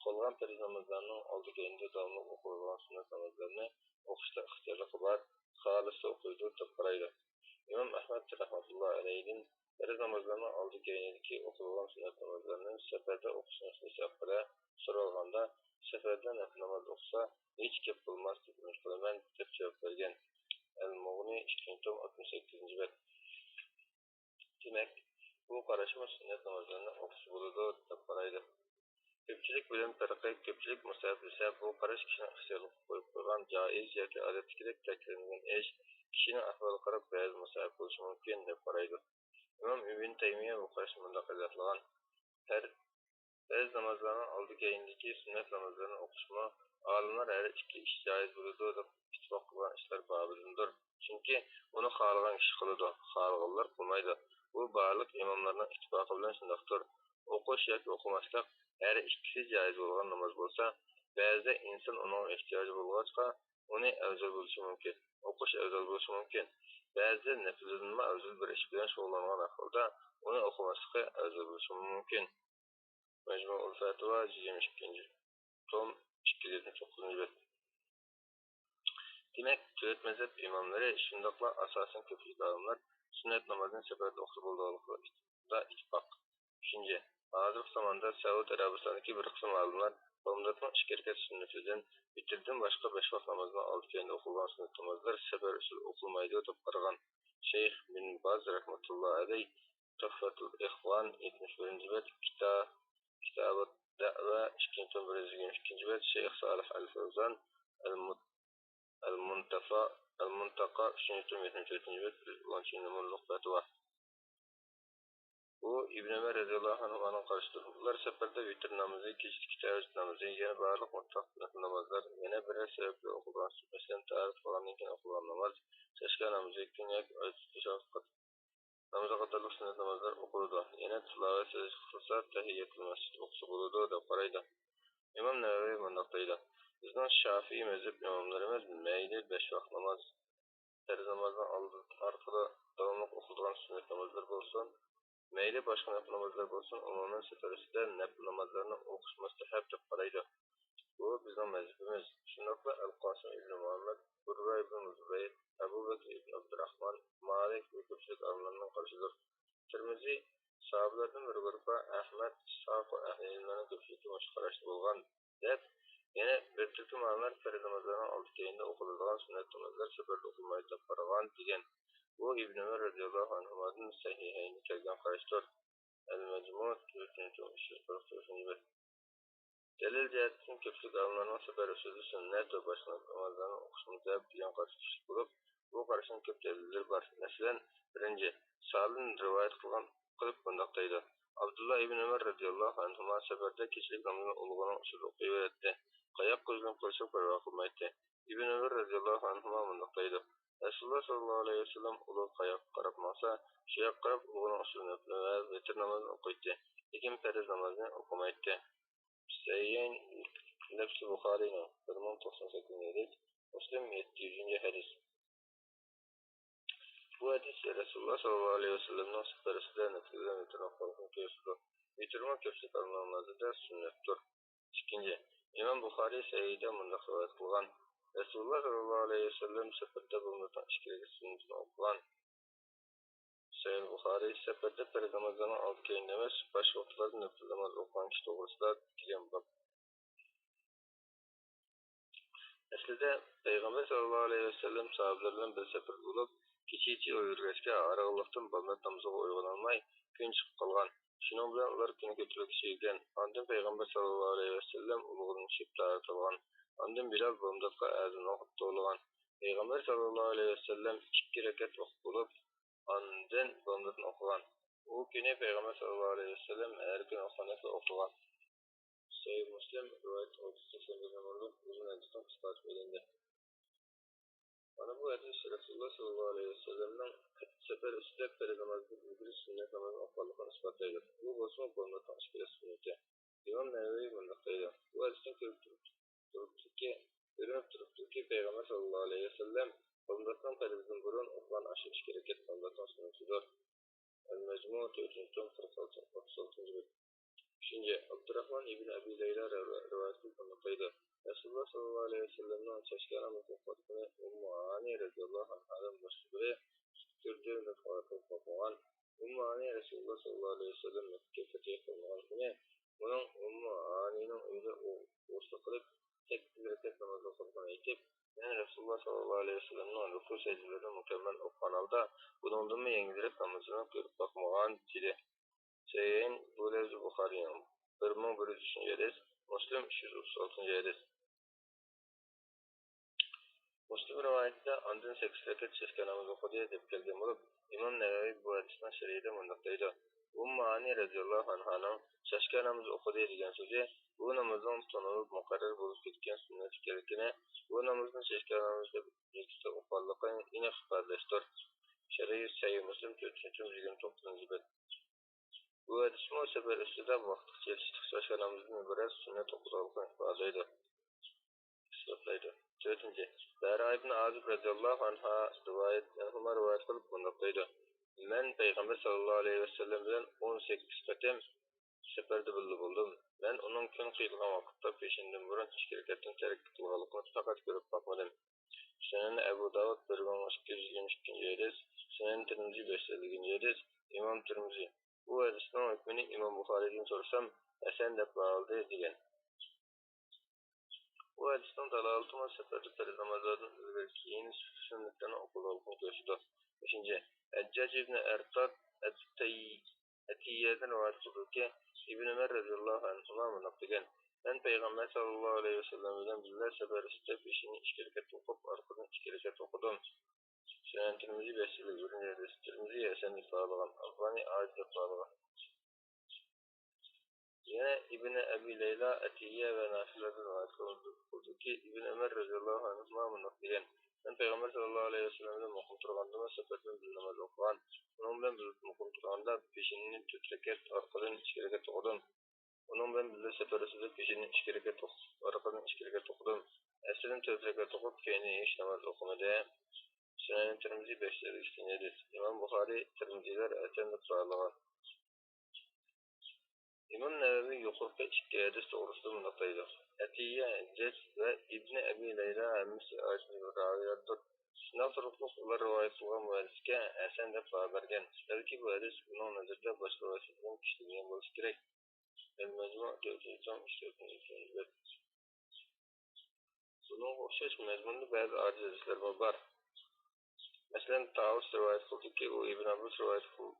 قالغان پەرز نامازلارنىڭ ئالدى كەينىدە داۋاملىق ئوقۇلىدىغان سۈننەت نامازلىرىنى ئوقۇشتا ئىختىيارلىقى بار، خالىسا ئوقۇيدۇ دەپ قارايدۇ. ئىمام ئەھمەد رەھمەتۇللا ئەلەيھىدىن پەرز نامازلارنىڭ ئالدى كەينىدىكى ئوقۇلغان سۈننەت نامازلىرىنى سەپەردە ئوقۇشنى سۈننىتى ھەققىدە سورالغاندا، سەپەردە نەپىل ناماز ئوقۇسا ھېچ گەپ بولماس دەپ ئۈمىد قىلىمەن دەپ جاۋاب بەرگەن. ئەل مۇغنى، ئىككىنچى توم، ئاتمىش سەككىزىنچى بەت. دېمەك، بۇ قاراشمۇ سۈننەت نامازلىرىنى ئوقۇسا بولىدۇ دەپ قارايدۇ. كۆپچىلىك بىلەن پەرقى، كۆپچىلىك مۇستەھەب دېسە، بۇ قاراش كىشىنىڭ ئىختىيارلىققا قويۇپ قويغان جائىز ياكى ئادەتتىكىدەك تەكىتلەنگەن ئىش، كىشىنىڭ ئەھۋالىغا قاراپ بەزىدە مۇستەھەب بولۇشى مۇمكىن دەپ قارايدۇ. ئىمام ئىبن تەيمىيە بۇ قاراشنى مۇنداق ئىزاھلىغان: پەر-، پەرز نامازلارنىڭ ئالدى كەينىدىكى سۈننەت نامازلىرىنى ئوقۇشمۇ ئالىملار ھەر ئىككى ئىش جائىز بولىدۇ دەپ ئىتتىپاق قىلغان ئىشلار بابىدىندۇر. چۈنكى ئۇنى خالىغان كىشى قىلىدۇ، خالىغانلار قىلمايدۇ. بۇ بارلىق ئىماملارنىڭ ئىتتىپاقى بىلەن شۇنداقتۇر. ئوقۇش ياكى ئوقۇماسلىق ھەر ئىككىسى جائىز بولغان ناماز بولسا، بەزىدە ئىنسان ئۇنىڭغا ئېھتىياجى بولغاچقا، ئۇنى ئەۋزەل بولۇشى مۇمكىن، ئوقۇش ئەۋزەل بولۇشى مۇمكىن. بەزىدە نەپلىدىنمۇ ئەۋزەل بىر ئىش بىلەن شۇغۇللانغان ئەھۋالدا ئۇنى ئوقۇماسلىقى ئەۋزەل بولۇشى مۇمكىن. مەجمۇئۇل فەتىۋا، يىگىرمە ئىككىنچى توم، ئىككى يۈز يەتمىش توققۇزىنچى بەت. دېمەك، تۆت مەزھەپ ئىماملىرى، شۇنداقلا ئاساسەن كۆپچىلىك ئالىملار سۈننەت نامازنى سەپەردە ئوقۇسا بولىدىغانلىقىدا ئىتتىپاق. ئۈچىنچى، ھازىرقى زاماندا سەئۇدى ئەرەبىستانىدىكى بىر قىسىم ئالىملار بامداتنىڭ ئىككى رەكەت سۈننىتىدىن، ۋىتىردىن باشقا بەش ۋاق نامازنىڭ ئالدى كەينىدە ئوقۇلغان سۈننەت نامازلار سەپەر ئۈستىدە ئوقۇلمايدۇ دەپ قارىغان. شەيخ بىن باز رەھمەتۇللا ئەلەيھ تۇھفەتۇل ئىخۋان، يەتمىش بىرىنچى بەت، كىتا-، كىتابۇت دەۋە، ئىككىنچى توم، بىر يۈز يىگىرمە ئىككىنچى بەت، شەيخ سالىھ ئەل فەۋزان، ئەل مۇت-، ئەل مۇنتەفا، ئەل مۇنتەقا، ئۈچىنچى توم، يەتمىش تۆتىنچى بەت، بىر يۈز ئونىنچى نومۇرلۇق پەتىۋا. بۇ ئىبن ئۆمەر رەزىياللاھۇ ئەنھۇمانىڭ قارىشىدۇر. ئۇلار سەپەردە ۋىتىر نامىزى، كېچىدىكى تەھەججۇد نامىزى، يەنە بارلىق مۇتلەق نەپىل نامازلار، يەنە بىرەر سەۋەب بىلەن ئوقۇلغان، مەسىلەن، تاھارەت قىلغاندىن كېيىن ئوقۇلغان ناماز، چاشقا نامىزى، كۈن ياكى ئاي تۇتۇش ۋاقتى نامىزى قاتارلىق سۈننەت نامازلار ئوقۇلىدۇ. يەنە تىلاۋەت سەجدە قىلسا، تەھىيەتۇل مەسجىد ئوقۇسا بولىدۇ، دەپ قارايدۇ. ئىمام نەۋەۋى مۇنداق دەيدۇ: بىزنىڭ شافىئىي مەزھەپ ئىماملىرىمىز مەيلى بەش ۋاق ناماز، پەرز نامازنىڭ ئالدىن، ئارقىدا داۋاملىق ئوقۇلىدىغان سۈننەت نامازلار بولسۇن، مەيلى باشقا نەپىل نامازلار بولسۇن، ئومۇمەن سەپەر ئۈستىدە نەپىل نامازلارنى ئوقۇش مۇستەھەب دەپ قارايدۇ. بۇ بىزنىڭ مەزھىپىمىز. شۇنداقلا ئەل قاسىم ئىبنى مۇھەممەد، ئۇرۋە ئىبنى زۇبەير، ئەبۇ بەكرى ئىبنى ئابدۇراخمان، مالىك ۋە كۆپچىلىك ئالىملارنىڭ قارىشىدۇر. تىرمىزى، ساھابىلاردىن بىر گۇرۇپپا، ئەھمەد، ئىسھاق ۋە ئەھلى ئىلىملەرنىڭ كۆپچىلىكى مۇشۇ قاراشتا بولغان، دەپ، يەنە بىر تۈركۈم ئالىملار پەرز نامازلارنىڭ ئالدى كەينىدە ئوقۇلىدىغان سۈننەت نامازلار سەپەردە ئوقۇلمايدۇ دەپ قارىغان، دېگەن. بۇ ئىبن ئۆمەر رەزىياللاھۇ ئەنھۇمادىن سەھىھەينىدە كەلگەن قاراشتۇر. ئەل مەجمۇ، تۆتىنچى توم، ئۈچ يۈز قىرىق تۆتىنچى بەت. دەلىل جەھەتتىن كۆپچىلىك ئالىملارنىڭ سەپەر ئۈستىدە سۈننەت ۋە باشقا نامازلارنى ئوقۇش مۇستەھەب دېگەن قارىشى كۈچلۈك بولۇپ، بۇ قاراشنىڭ كۆپ دەلىللىرى بار. مەسىلەن، بىرىنچى، سالىدىن رىۋايەت قىلغان، قىلىپ مۇنداق دەيدۇ: ئابدۇللا ئىبن ئۆمەر رەزىياللاھۇ ئەنھۇما سەپەردە كېچىلىك نامىزىنى ئۇلۇغىنىڭ ئۈستىدە ئوقۇيۋېرەتتى. قاياققا يۈزلىنىپ قىلسا پەرۋا قىلمايتتى. ئىبن ئۆمەر رەزىياللاھۇ ئەنھۇما مۇنداق دەيدۇ: رەسۇلۇللا ساللاللاھۇ ئەلەيھى ۋەسەللەم ئۇلۇغا قاياققا قاراپ ماڭسا، شۇ ياققا قاراپ ئۇلۇغىنىڭ ئۈستىدە نەپلى ۋە ۋىتىر نامازىنى ئوقۇيتتى. لېكىن پەرز نامازنى ئوقۇمايتتى. سەھىھەين، لەپزى بۇخارىينىڭ، بىر مىڭ توقسان سەككىزىنچى ھەدىس، مۇسلىم، يەتتە يۈزىنچى ھەدىس. بۇ ھەدىس رەسۇلۇللا ساللاللاھۇ ئەلەيھى ۋەسەللەمنىڭ سەپەر ئۈستىدە نەپلى بىلەن ۋىتىرنى ئوقۇغانلىقىنى كۆرسىتىدۇ. ۋىتىرمۇ كۆپچىلىك ئالىملارنىڭ نەزىرىدە سۈننەتتۇر. ئىككىنچى، ئىمام بۇخارىي سەھىھىدە مۇنداق رىۋايەت قىلغان: رەسۇلۇللا ساللاللاھۇ ئەلەيھى ۋەسەللەم سەپەردە بۇ مىللەتنىڭ ئىككى رەكەت سۈننىتىنى ئوقۇغان. سەھىھ بۇخارىي، سەپەردە پەرز نامازلارنىڭ ئالدى كەينىدە ئەمەس، باشقا ۋاقىتلاردا نەپلى ناماز ئوقۇغان كىشى توغرىسىدا، دېگەن باب. ئەسلىدە پەيغەمبەر ساللاللاھۇ ئەلەيھى ۋەسەللەم ساھابىلەر بىلەن بىر سەپەردە بولۇپ، كېچىچە يول يۈرگەچكە، ھارغىنلىقتىن بامدات نامىزىغا ئويغىنالماي، كۈن چىقىپ قالغان. شۇنىڭ بىلەن ئۇلار كۈن كۆتۈرۈلگۈچە يۈرگەن. ئاندىن پەيغەمبەر ساللاللاھۇ ئەلەيھى ۋەسەللەم ئۇلۇغىدىن چۈشۈپ تاھارەت ئالغان. ئاندىن بىلال بامداتقا ئەزان ئوقۇپ توۋلىغان. پەيغەمبەر ساللاللاھۇ ئەلەيھى ۋەسەللەم ئىككى رەكەت ئوقۇپ بولۇپ، ئاندىن بامداتنى ئوقۇغان. ئۇ كۈنى پەيغەمبەر ساللاللاھۇ ئەلەيھى ۋەسەللەم ھەر كۈنى ئوقۇغاندەكلا ئوقۇغان. سەھىھ مۇسلىم رىۋايەت ئوتتۇز سەكسەن بىر نومۇرلۇق ئۇزۇن ھەدىستىن قىسقارتىپ ئېلىندى. مانا بۇ ھەدىس رەسۇلۇللا سەللەللاھۇ ئەلەيھى ۋەسەللەمنىڭ سەپەر ئۈستىدە پەرز نامازدىن ئىلگىرى سۈننەت نامازنى ئوقۇغانلىقىنى ئىسپاتلايدۇ. بۇ بولسىمۇ بۇ ئىككى رەكەت سۈننىتى. ئىمام نەۋەۋى مۇنداق دەيدۇ، بۇ ھەدىستىن كۆرۈلۈپ تۇرۇپتۇكى، كۆرۈلۈپ تۇرۇپتۇكى، پەيغەمبەر سەللەللاھۇ ئەلەيھى ۋەسەللەم بامداتنىڭ پەرزىدىن بۇرۇن ئوقۇغان ئاشۇ ئىككى رەكەت بامداتنىڭ سۈننىتىدۇر. ئەل-مەجمۇ، تۆتىنچى توم، قىرىق ئالتىنچى، ئوتتۇز ئالتىنچى بەت. ئۈچىنچى، ئابدۇراخمان ئىبن ئەبى لەيلا رىۋا-، رىۋايەت قىلىپ مۇنداق دەيدۇ، رەسۇلۇللا سەللەللاھۇ ئەلەيھى ۋەسەللەمنىڭ چاشكا نامىزى ئوقۇغانلىقىنى ئۇممۇ ھانى رەزىياللاھۇ ئەنھادىن باشقا بىرى ئىشىتىپ كۆردى دەپ خەۋەر قىلىپ باقمىغان. ئۇممۇ ھانى رەسۇلۇللا سەللەللاھۇ ئەلەيھى ۋەسەللەم مەككىگە پەتھى قىلمىغان كۈنى ئۇنىڭ ئۇممۇ ھانىنىڭ ئۆيىدە ئو-، ئوۋچىلىق قىلىپ، سەككىز رەكەت ناماز ئوقۇغىنىنى ئېيتىپ، مەن رەسۇلۇللا سەللەللاھۇ ئەلەيھى ۋەسەللەمنىڭ رۇكۇ سەجدىلىرىنى مۇكەممەل ئوقۇغان ھالدا، بۇنىڭدىنمۇ يەڭگىلرەك نامازلىرىنى كۆرۈپ باقمىغان، دېدى. سەھىھەين، بۇ لەۋزى بۇخارىينىڭ بىر مىڭ بىر يۈز ئۈچىنچى ھەدىس، مۇسلىم ئۈچ يۈز ئوتتۇز ئالتىنچى ھەدىس. مۇسلىم رىۋايىتىدە ئاندىن سەككىز رەكەت چاشكا نامىزى ئوقۇدى دەپ كەلگەن بولۇپ، ئىمام نەۋەۋى بۇ ھەدىسنىڭ شەرھىدە مۇنداق دەيدۇ، ئۇممۇ ھانى رەزىياللاھۇ ئەنھانىڭ چاشكا نامىزى ئوقۇدى دېگەن سۆزى بۇ نامازنىڭ تونۇلۇپ مۇقەررەر بولۇپ كەتكەن سۈننەت ئىكەنلىكىنى، بۇ نامازنى چاشكا نامىزى دەپ نېمىشقا ئوقۇغانلىقىنى ئېنىق ئىپادىلەشتۇر. شەرھى سەھىھ مۇسلىم، تۆتىنچى توم، يىگىرمە توققۇزىنچى بەت. بۇ ھەدىسمۇ سەپەر ئۈستىدە ۋاقىتلىق چېلىشلىق چاشكا نامىزىدىن ئىبارەت سۈننەت ئوقۇتۇلغانلىقىنى ئىپادىلەيدۇ، ئىسپاتلايدۇ. تۆتىنچى، بەرا ئىبن ئازىب رەزىياللاھۇ ئەنھا رىۋايەت، ئەنھۇما رىۋايەت قىلىپ مۇنداق دەيدۇ، مەن پەيغەمبەر سەللەللاھۇ ئەلەيھى ۋەسەللەم بىلەن ئون سەككىز قېتىم سەپەردە بىللە بولدۇم. مەن ئۇنىڭ كۈن قىيىدىغان ۋاقىتتا پېشىندىن بۇرۇن ئىككى رەكەتنى تەرك قىلغانلىقىنى پەقەت كۆرۈپ باقمىدىم. سۈنەن ئەبۇ داۋۇد بىر مىڭ ئىككى يۈز يىگىرمە ئىككىنچى ھەدىس، سۈنەن تىرمىزى بەش يۈز ئەللىكىنچى ھەدىس، ئىمام تىرمىزى بۇ ھەدىسنىڭ ھۆكمىنى ئىمام بۇخارىيدىن سورىسام، ھەسەن دەپ باھالىدى دېگەن. بۇ ھەدىسنىڭ دالالىتىمۇ سەپەردە پەرز نامازلاردىن ئىلگىرى كېيىن سۈننەتلەرنىڭ ئوقۇلغانلىقىنى كۆرسىتىدۇ. بەشىنچى، ھەججاج ئىبنى ئەرتاد ئەتتەي-، ئەتىيەدىن رىۋايەت قىلدۇركى، ئىبن ئۆمەر رەزىياللاھۇ ئەنھۇما مۇنداق دېگەن، مەن پەيغەمبەر سەللەللاھۇ ئەلەيھى ۋەسەللەم بىلەن بىللە سەپەر ئۈستىدە پېشىننى ئىككى رەكەت ئوقۇپ، ئارقىدىن ئىككى رەكەت ئوقۇدۇم. سۈنەن تىرمىزى بەش يۈز ئەللىك بىرىنچى ھەدىس، تىرمىزى ھەسەن دەپ باھالىغان، ئالبانى ئاجىز دەپ باھالىغان. يەنە ئىبنى ئەبى لەيلا، ئەتىيە ۋە نافىلەدىن رىۋايەت قىلدۇركى، ئىبن ئۆمەر رەزىياللاھۇ ئەنھۇما مۇنداق دېگەن، مەن پەيغەمبەر سەللەللاھۇ ئەلەيھى ۋەسەللەم بىلەن مۇقىم تۇرغاندىمۇ سەپەردىن بىللە ناماز ئوقۇغان، ئۇنىڭ بىلەن بىللە مۇقىم تۇرغاندا پېشىننى تۆت رەكەت، ئارقىدىن ئىككى رەكەت ئوقۇدۇم. ئۇنىڭ بىلەن بىللە سەپەر ئۈستىدە پېشىننى ئىككى رەكەت ئوقۇپ، ئارقىدىن ئىككى رەكەت ئوقۇدۇم. ئەسلىدىن تۆت رەكەت ئوقۇپ، كەينىدىن ھېچ ناماز ئوقۇمىدى. سۈنەن تىرمىزى بەش يۈز ئەللىك ئىككىنچى ھەدىس. ئىمام بۇخارىي، تىرمىزىلەر ھەسەن دەپ باھالىغان. ئىمام نەۋەۋى يۇقىرىقى ئىككى ھەدىس توغرىسىدا مۇنداق دەيدۇ، ئەتىيە، ھەججاج ۋە ئىبنى ئەبى لەيلا ھەممىسى ئاجىز راۋىلاردۇر. شۇنداق تۇرۇپمۇ ئۇلار رىۋايەت قىلغان بۇ ھەدىسكە ھەسەن دەپ باھا بەرگەن، بەلكى بۇ ھەدىس ئۇنىڭ نەزىرىدە باشقا رىۋايەتلەردىن كۈچلۈك بولغان بولۇشى كېرەك. ئەل-مەجمۇ، تۆتىنچى توم، ئۈچ يۈز ئوتتۇز ئىككىنچى بەت. بۇنىڭغا ئوخشاش مەزمۇندا بەزى ئاجىز ھەدىسلەرمۇ بار. مەسىلەن، تاۋۇس رىۋايەت قىلدىكى، ئۇ ئىبن ئابباس رىۋايەت قىل-،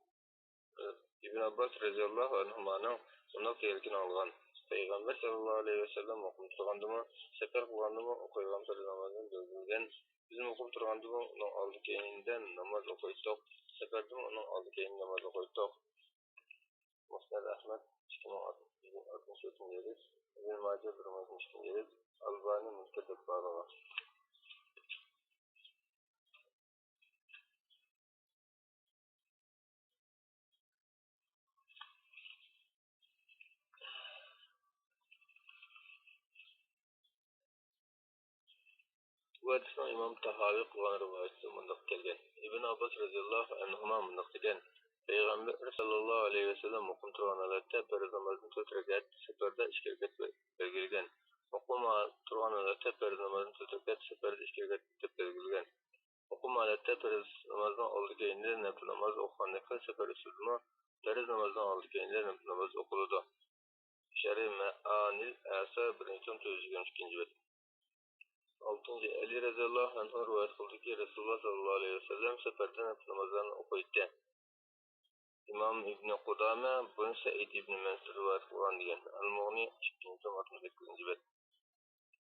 ئىبن ئابباس رەزىياللاھۇ ئەنھۇمانىڭ مۇنداق دېگەنلىكىنى ئاڭلىغان، پەيغەمبەر سەللەللاھۇ ئەلەيھى ۋەسەللەم مۇقىم تۇرغاندىمۇ، سەپەر قىلغاندىمۇ ئوقۇيدىغان پەرز نامازنى بەلگىلىگەن. بىز مۇقىم تۇرغاندىمۇ ئۇنىڭ ئالدى كەينىدە ناماز ئوقۇيتتۇق، سەپەردىمۇ ئۇنىڭ ئالدى كەينىدە ناماز ئوقۇيتتۇق. مۇسنەد ئەھمەد، ئىككى مىڭ ئاتمىش تۆتىنچى ھەدىس، ئىبن ماجە، بىر مىڭ ئاتمىش ئىككىنچى ھەدىس، ئالبانى مۇنكەر دەپ باھالىغان. بۇ ھەدىسنىڭ ئىمام تاھاۋى قىلغان رىۋايىتىدە مۇنداق كەلگەن، ئىبن ئابباس رەزىياللاھۇ ئەنھۇما مۇنداق دېگەن، پەيغەمبەر سەللەللاھۇ ئەلەيھى ۋەسەللەم مۇقىم تۇرغان ھالەتتە پەرز نامازنى تۆت رەكەت، سەپەردە ئىككى رەكەت بەلگىلىگەن. مۇقىم تۇرغان ھالەتتە پەرز نامازنى تۆت رەكەت، سەپەردە ئىككى رەكەت دەپ بەلگىلىگەن. مۇقىم ھالەتتە پەرز نامازنىڭ ئالدى كەينىدە نەپلى ناماز ئوقۇغاندەكلا سەپەر ئۈستىدىمۇ پەرز نامازنىڭ ئالدى كەينىدە نەپلى ناماز ئوقۇلىدۇ. شەرھى مەئانىل ئەسەر، بىرىنچى توم، تۆت يۈز يىگىرمە ئىككىنچى بەت. ئالتىنچى، ئەلى رەزىياللاھۇ ئەنھۇ رىۋايەت قىلدىكى، رەسۇلۇللا سەللەللاھۇ ئەلەيھى ۋەسەللەم سەپەردە نەپلى نامازلارنى ئوقۇيتتى. ئىمام ئىبنى قۇدامە بۇنى سەئىد ئىبنى مەنسۇر رىۋايەت قىلغان دېگەن، ئەل-مۇغنى، ئىككىنچى توم، ئاتمىش سەككىزىنچى بەت.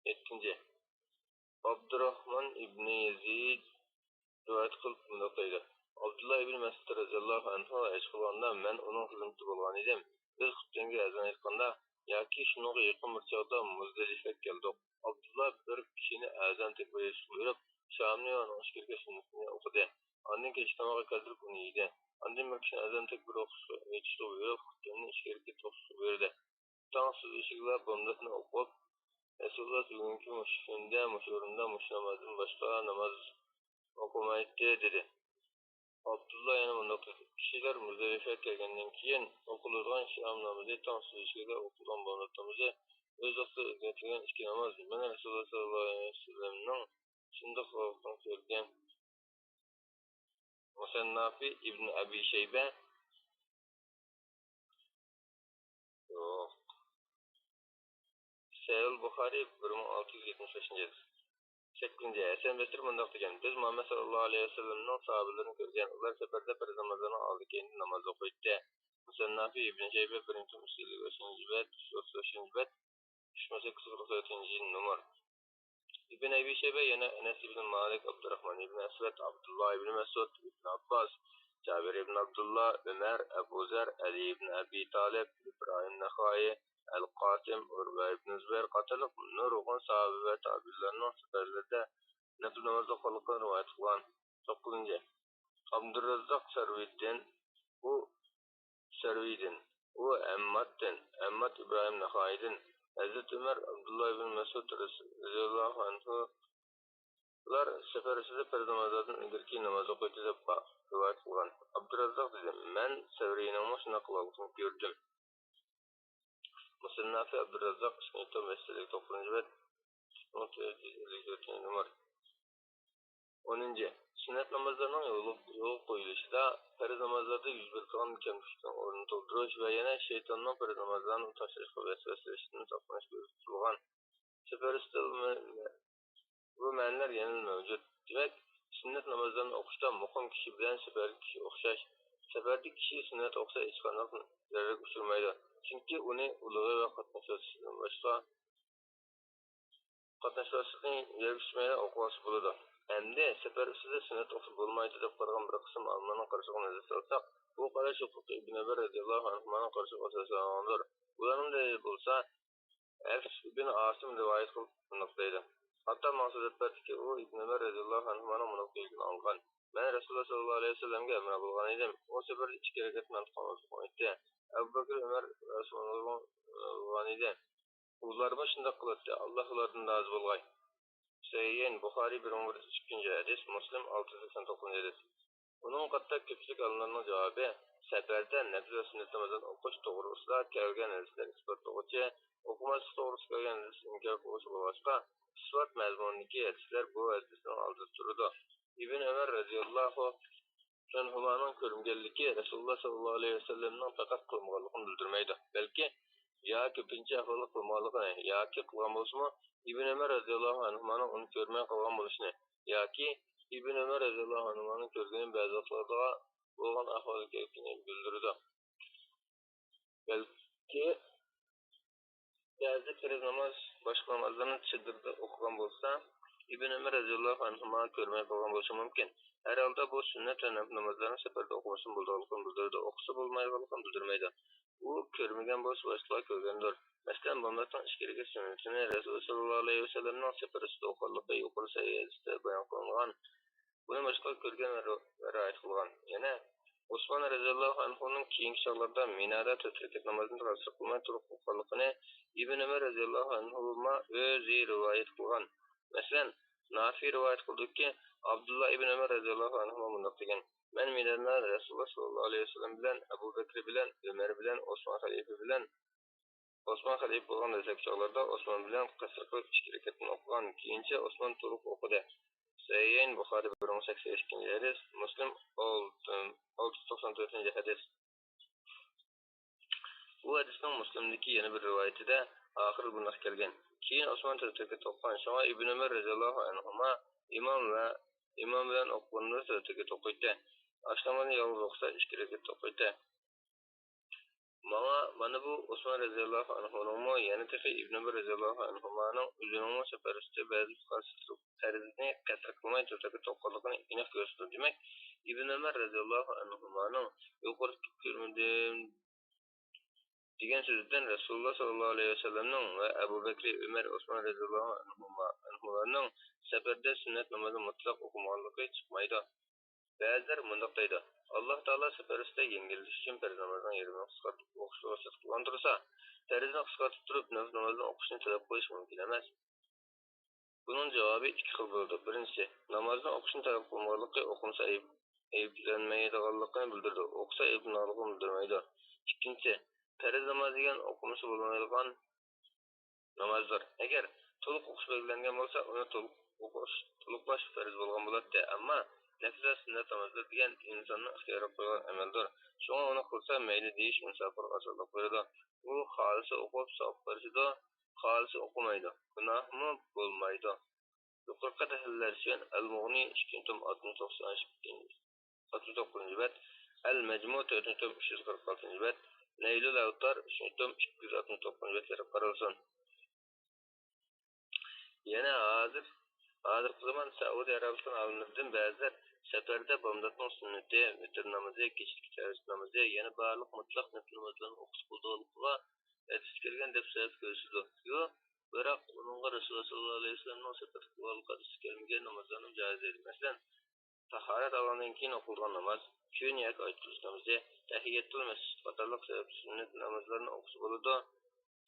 يەتتىنچى، ئابدۇراخمان ئىبنى يەزىد رىۋايەت قىلىپ مۇنداق دەيدۇ، ئابدۇللا ئىبنى مەسئۇد رەزىياللاھۇ ئەنھۇ ھەج قىلغاندا مەن ئۇنىڭ خىزمىتىدە بولغان ئېدىم. بىز خۇتبىدىن كېيىن ئەزان ئېيتقاندا، ياكى شۇنىڭغا يېقىن بىر چاغدا مۇزدەلىپەگە كەلدۇق. ئابدۇللا بىر كىشىنى ئەزان تەكبىر ئېيتىشقا بۇيرۇپ، شامنى ۋە ئۇنىڭ ئىچكىرىگە سۈننىتىنى ئوقۇدى. ئاندىن كەچ تامىقى كەلتۈرۈپ ئۇنى يېدى. ئاندىن بىر كىشىنى ئەزان تەكبىر ئوقۇشقا، ئېيتىشقا بۇيرۇپ، خۇتبىنى ئىچكىرىگە توسۇشقا بۇيرۇدى. تاڭ سۈزۈشى بىلەن بامداتنى ئوقۇپ، رەسۇلۇللا بۈگۈنكى مۇشۇ كۈندە، مۇشۇ ئورۇندا، مۇشۇ نامازدىن باشقا ناماز ئوقۇمايتتى، دېدى. ئابدۇللا يەنە مۇنداق دېدى، كىشىلەر مۇزدەلىپەگە كەلگەندىن كېيىن ئوقۇلىدىغان شام نامىزى تاڭ سۈزۈشىگە ئوقۇلغان بامدات نامىزى ئۆز ۋاقتىدا ئۆزگەرتىلگەن ئىككى ناماز. مەن رەسۇلۇللا سەللەللاھۇ ئەلەيھى ۋەسەللەمنىڭ شۇنداق قىلغانلىقىنى كۆرگەن. مۇسەننافى ئىبن ئەبى شەيبە. يوق. سەھىھۇل بۇخارى، بىر مىڭ ئالتە يۈز يەتمىش بەشىنچى ھەدىس. سەككىزىنچى، ھەسەن بەسرى مۇنداق دېگەن، بىز مۇھەممەد سەللەللاھۇ ئەلەيھى ۋەسەللەمنىڭ ساھابىلىرىنى كۆرگەن، ئۇلار سەپەردە پەرز نامازلارنىڭ ئالدى كەينىدە ناماز ئوقۇيتتى. مۇسەننافى ئىبن شەيبە، بىرىنچى توم، ئۈچ يۈز ئەللىك بەشىنچى بەت، ئۈچ يۈز ئوتتۇز بەشىنچى بەت، ئۈچ مىڭ سەككىز يۈز قىرىق تۆتىنچى نومۇر. ئىبن ئەبى شەيبە يەنە ئەنەس ئىبن مالىك، ئابدۇراخمان ئىبن ئەسۋەد، ئابدۇللا ئىبن مەسئۇد، ئىبن ئابباس، جابىر ئىبن ئابدۇللا، ئۆمەر، ئەبۇ زەر، ئەلى ئىبن ئەبى تالىپ، ئىبراھىم نەخائى، ئەل قاسىم، ئۇرۋە ئىبن زۇبەير قاتارلىق نۇرغۇن ساھابە ۋە تابىئىنلارنىڭ سەپەرلىرىدە نەپىل ناماز ئوقۇغانلىقىنى رىۋايەت قىلغان. توققۇزىنچى، ئابدۇراززاق سەرۋىدىن، ئۇ سەرۋىدىن، ئۇ ھەممادتىن، ھەمماد ئىبراھىم نەخائىدىن، ھەزرىتى ئۆمەر، ئابدۇللا ئىبن مەسئۇد رەزىياللاھۇ ئەنھۇلار سەپەر ئۈستىدە پەرز نامازلاردىن ئىلگىرىكى ناماز ئوقۇيتتى دەپ رىۋايەت قىلغان. ئابدۇراززاق دېدى، مەن سەۋرىينىڭمۇ شۇنداق قىلغانلىقىنى كۆردۈم. مۇسەننافى ئابدۇراززاق، ئىككىنچى توم، بەش يۈز ئەللىك توققۇزىنچى بەت، ئىككى مىڭ تۆت يۈز ئەللىك تۆتىنچى نومۇر. ئونىنچى، سۈننەت نامازلارنىڭ يولغا، يولغا قويۇلۇشىدا پەرز نامازلاردا يۈز بېرىدىغان كەمچىلىكنىڭ ئورنىنى تولدۇرۇش ۋە يەنە شەيتاننىڭ پەرز نامازلارنى تاشلاشقا ۋەسۋەسىلەشتىن ساقلىنىش كۆزدە تۇتۇلغان. سەپەر ئۈستىدە بۇ مە-، بۇ مەنىلەر يەنىلا مەۋجۇت. دېمەك، سۈننەت نامازلارنى ئوقۇشتا مۇقىم كىشى بىلەن سەپەردىكى كىشى ئوخشاش. سەپەردىكى كىشى سۈننەت ئوقۇسا ھېچقانداق زەرەرگە ئۇچرىمايدۇ، چۈنكى ئۇنى ئۇلىغى ۋە قاتناش ۋاسىتىسىدىن باشقا قاتناش ۋاسىتىسىنى يەرگە چۈشمەيلا ئوقۇۋالسا بولىدۇ. ئەمدى سەپەر ئۈستىدە سۈننەت ئوقۇسا بولمايدۇ دەپ قارىغان بىر قىسىم ئالىملارنىڭ قارىشىغا نەزەر سالساق، بۇ قاراش يۇقىرىقى ئىبن ئۆمەر رەزىياللاھۇ ئەنھۇمانىڭ قارىشىغا ئاساسلانغاندۇر. ئۇلارنىڭ دەلىلى بولسا، ھەفس ئىبن ئاسىم رىۋايەت قىلىپ مۇنداق دەيدۇ، ئاتا ماڭا سۆزلەپ بەردىكى، ئۇ ئىبن ئۆمەر رەزىياللاھۇ ئەنھۇمانىڭ مۇنداق دېگىنىنى ئاڭلىغان، مەن رەسۇلۇللا سەللەللاھۇ ئەلەيھى ۋەسەللەمگە ھەمراھ بولغان ئىدىم. ئۇ سەپەردە ئىككى رەكەت ناماز ئوقۇيتتى. ئەبۇ بەكرى، ئۆمەر رەسۇلۇللاھنى بولغان ئىدى. ئۇلارمۇ شۇنداق قىلاتتى. ئاللاھ ئۇلاردىن رازى بولغاي. سەھىھەين، بۇخارىي، بىر مىڭ بىر يۈز ئىككىنچى ھەدىس، مۇسلىم، ئالتە يۈز سەكسەن توققۇزىنچى ھەدىس. ئۇنىڭغا قاتتا كۆپچىلىك ئالىملارنىڭ جاۋابى، سەپەردە نەپىل ۋە سۈننەت نامازلىرىنى ئوقۇش توغرىسىدا كەلگەن ھەدىسلەر ئىسپاتلىغۇچى، ئوقۇماسلىق توغرىسىدا كەلگەن ھەدىس ئىنكار قىلغۇچى بولغاچقا، ئىسپات مەزمۇنىدىكى ھەدىسلەر بۇ ھەدىسنىڭ ئالدىدا تۇرىدۇ. ئىبن ئۆمەر رەزىياللاھۇ ئەنھۇمانىڭ كۆرمىگەنلىكى رەسۇلۇللا سەللەللاھۇ ئەلەيھى ۋەسەللەمنىڭ پەقەت قىلمىغانلىقىنى بىلدۈرمەيدۇ، بەلكى يا كۆپىنچە ئەھۋالدا قىلمىغانلىقىنى، ياكى قىلغان بولسىمۇ، ئىبن ئۆمەر رەزىياللاھۇ ئەنھۇمانىڭ ئۇنى كۆرمەي قالغان بولۇشىنى، ياكى ئىبن ئۆمەر رەزىياللاھۇ ئەنھۇمانىڭ كۆرگىنى بەزى ۋاقىتلاردا بولغان ئەھۋال ئىكەنلىكىنى بىلدۈرىدۇ. بەلكى بەزى پەرز ناماز، باشقا نامازلارنى چېدىردا ئوقۇغان بولسا، ئىبن ئۆمەر رەزىياللاھۇ ئەنھۇما كۆرمەي قالغان بولۇشى مۇمكىن. ھەر ھالدا بۇ سۈننەت ۋە نەپىل نامازلارنى سەپەردە ئوقۇمىسىمۇ بولىدىغانلىقىنى بىلدۈرىدۇ، ئوقۇسا بولمايدىغانلىقىنى بىلدۈرمەيدۇ. ئۇ كۆرمىگەن بولسا، باشقىلار كۆرگەندۇر. مەسىلەن، بامداتنىڭ ئىچكىرىكى سۈننىتىنى رەسۇلى سەللەللاھۇ ئەلەيھى ۋەسەللەمنىڭ سەپەر ئۈستىدە ئوقۇغانلىقى يۇقىرى سەھىھ ھەدىستە بايان قىلىنغان. بۇنى باشقىلار كۆرگەن ۋە رىۋايەت قىلغان. يەنە ئوسمان رەزىياللاھۇ ئەنھۇنىڭ كېيىنكى چاغلاردا مىنادا تۆت رەكەت نامازنى قەسىر قىلماي تۇرۇپ ئوقۇغانلىقىنى ئىبن ئۆمەر رەزىياللاھۇ ئەنھۇما ئۆزى رىۋايەت قىلغان. مەسىلەن، نافى رىۋايەت قىلدىكى، ئابدۇللا ئىبن ئۆمەر رەزىياللاھۇ ئەنھۇما مۇنداق دېگەن، مەن مىنادا رەسۇلۇللا سەللەللاھۇ ئەلەيھى ۋەسەللەم بىلەن، ئەبۇ بەكرى بىلەن، ئۆمەر بىلەن، ئوسمان خەلىپە بىلەن، ئوسمان خەلىپە بولغان دەسلەپكى چاغلاردا ئوسمان بىلەن قەسىر قىلىپ ئىككى رەكەتتىن ئوقۇغان. كېيىنچە ئوسمان تولۇق ئوقۇدى. سەھىھەين، بۇخارىي، بىر مىڭ سەكسەن ئىككىنچى ھەدىس، مۇسلىم، ئالتە يۈز توقسان تۆتىنچى ھەدىس. بۇ ھەدىسنىڭ مۇسلىمدىكى يەنە بىر رىۋايىتىدە ئاخىرى بۇنداق كەلگەن، كېيىن ئوسمان تۆت رەكەت ئوقۇغان، شۇڭا ئىبن ئۆمەر رەزىياللاھۇ ئەنھۇما ئىمام ۋە ئىمام بىلەن ئوقۇغىنىدا تۆت رەكەت ئوقۇيتتى. ئاشۇ نامازنى يالغۇز ئوقۇسا ئىككى رەكەت ئوقۇيتتى. ماڭا، مانا بۇ ئوسمان رەزىياللاھۇ ئەنھۇنىڭمۇ، يەنە تېخى ئىبن ئۆمەر رەزىياللاھۇ ئەنھۇمانىڭ ئۆزىنىڭمۇ سەپەر ئۈستىدە بەزى خاس پەرزنى قەسىر قىلماي تۆت رەكەت ئوقۇغانلىقىنى ئېنىق كۆرسىتىدۇ. دېمەك، ئىبن ئۆمەر رەزىياللاھۇ ئەنھۇمانىڭ يۇقىرىقى كۆرمىدىم دېگەن سۆزىدىن رەسۇلۇللا ساللاللاھۇ ئەلەيھى ۋەسەللەمنىڭ ۋە ئەبۇ بەكرى، ئۆمەر، ئوسمان رەزىياللاھۇ ئەنھۇما، ئەنھۇلارنىڭ سەپەردە سۈننەت نامازى مۇتلەق ئوقۇمىغانلىقى چىقمايدۇ. بەزىلەر مۇنداق دەيدۇ، ئاللاھ تائالا سەپەر ئۈستىدە يەڭگىللىتىش ئۈچۈن پەرز نامازنىڭ يېرىمىنى قىسقارتىپ ئوقۇشنى رۇخسەت قىلغان تۇرسا، پەرزنى قىسقارتىپ تۇرۇپ، نەپلى نامازنى ئوقۇشنى تەلەپ قىلىش مۇمكىن ئەمەس. بۇنىڭ جاۋابى ئىككى خىل بولىدۇ. بىرىنچىسى، نامازنى ئوقۇشنى تەلەپ قىلمىغانلىقى ئوقۇمىسا ئەيىب، ئەيىبلەنمەيدىغانلىقىنى بىلدۈرىدۇ، ئوقۇسا ئەيىبلىنىدىغانلىقىنى بىلدۈرمەيدۇ. ئىككىنچىسى، پەرز ناماز دېگەن ئوقۇمىسا بولمايدىغان نامازدۇر. ئەگەر تولۇق ئوقۇش بەلگىلەنگەن بولسا، ئۇنى تولۇق ئوقۇش، تولۇقلاش پەرز بولغان بولاتتى. ئەمما نەپلە سۈننەت نامازلىرى دېگەن ئىنساننىڭ ئىختىيارىغا قويغان ئەمەلدۇر. شۇڭا ئۇنى قىلسا مەيلى دېيىش مۇساپىرغا ئاسانلىق بېرىدۇ. ئۇ خالىسا ئوقۇپ ساۋاب قىلىشىدۇ، خالىسا ئوقۇمايدۇ. گۇناھمۇ بولمايدۇ. يۇقىرىقى دەلىللەر ئۈچۈن ئەل مۇغنى ئىككىنچى توم ئاتمىش توققۇزىنچى بەت، ئەل مەجمۇ تۆتىنچى توم ئۈچ يۈز قىرىق ئالتىنچى بەت، نەيلۇل ئەۋتار ئۈچىنچى توم ئىككى يۈز ئاتمىش توققۇزىنچى بەتلەرگە قارالسۇن. يەنە ھازىر، ھازىرقى زامان سەئۇدى ئەرەبىستان ئالىملىرىدىن بەزىلەر سەپەردە بامداتنىڭ سۈننىتى، ۋىتىر نامىزى، كېچىدىكى تەھەججۇد نامىزى، يەنە بارلىق مۇتلەق نەپلى نامازلارنى ئوقۇسا بولىدىغانلىقىغا ھەدىس كەلگەن دەپ سەۋەب كۆرسىتىدۇ. يوق، بىراق ئۇنىڭغا رەسۇلۇللا ساللاللاھۇ ئەلەيھى ۋەسەللەمنىڭ سەپەردە قىلغانلىقى ھەدىستە كەلمىگەن نامازلارنىڭ جائىزلىقى. مەسىلەن، تاھارەت ئالغاندىن كېيىن ئوقۇلىدىغان ناماز، كۈن ياكى ئايتۇلۇش نامىزى، تەھىيەتۇل مەسچىد قاتارلىق سەۋەبسىز سۈننەت نامازلارنى ئوقۇسا بولىدۇ،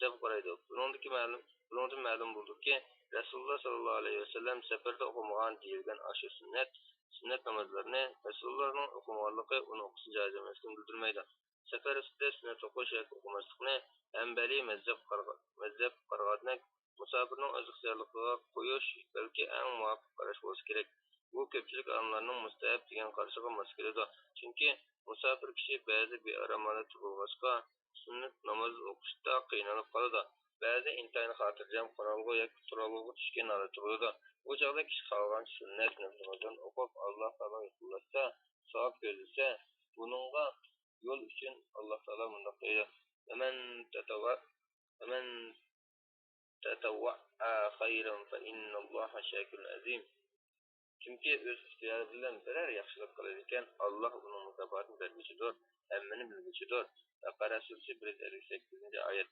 دەپ قارايدۇ. بۇنىڭدىكى مەلۇم، بۇنىڭدىن مەلۇم بولىدۇكى، رەسۇلۇللا ساللاللاھۇ ئەلەيھى ۋەسەللەم سەپەردە ئوقۇمىغان دېيىلگەن ئاشۇ سۈننەت، سۈننەت نامازلىرىنى رەسۇلۇللانىڭ ئوقۇمىغانلىقى ئۇنى ئوقۇشنى جائىز ئەمەسلىكىنى بىلدۈرمەيدۇ. سەپەر ئۈستىدە سۈننەت ئوقۇش ياكى ئوقۇماسلىقنى ھەمبەلىي مەزھەپ قارىغا-، مەزھەپ قارىغانىدەك، مۇساپىرنىڭ ئۆز ئىختىيارلىقىغا قويۇش بەلكى ئەڭ مۇۋاپىق قاراش بولسا كېرەك. بۇ كۆپچىلىك ئالىملارنىڭ مۇستەھەب دېگەن قارىشىغا ماس كېلىدۇ. چۈنكى مۇساپىر كىشى بەزى بىئارام ھالەتتە بولغاچقا، سۈننەت ناماز ئوقۇشتا قىينىلىپ قالىدۇ. بەزى ئىنتايىن خاتىرجەم، قونالغۇ ياكى تۇرالغۇغا چۈشكەن ھالەتتە بولىدۇ. بۇ چاغدا كىشى خالىغانچە سۈننەت نەپلى نامازلارنى ئوقۇپ، ئاللاھ تائالاغا يېقىنلاشسا، ساۋاب كۆزلىسە، بۇنىڭغا يول ئۈچۈن ئاللاھ تائالا مۇنداق دەيدۇ: فمن تطوع، فمن تطوع خيرا فإن الله شاكر عليم. كىمكى ئۆز ئىختىيارى بىلەن بىرەر ياخشىلىق قىلىدىكەن، ئاللاھ ئۇنىڭ مۇكاپاتىنى بەرگۈچىدۇر، ھەممىنى بىلگۈچىدۇر. بەقەرە سۈرىسى بىر يۈز ئەللىك سەككىزىنچى ئايەت.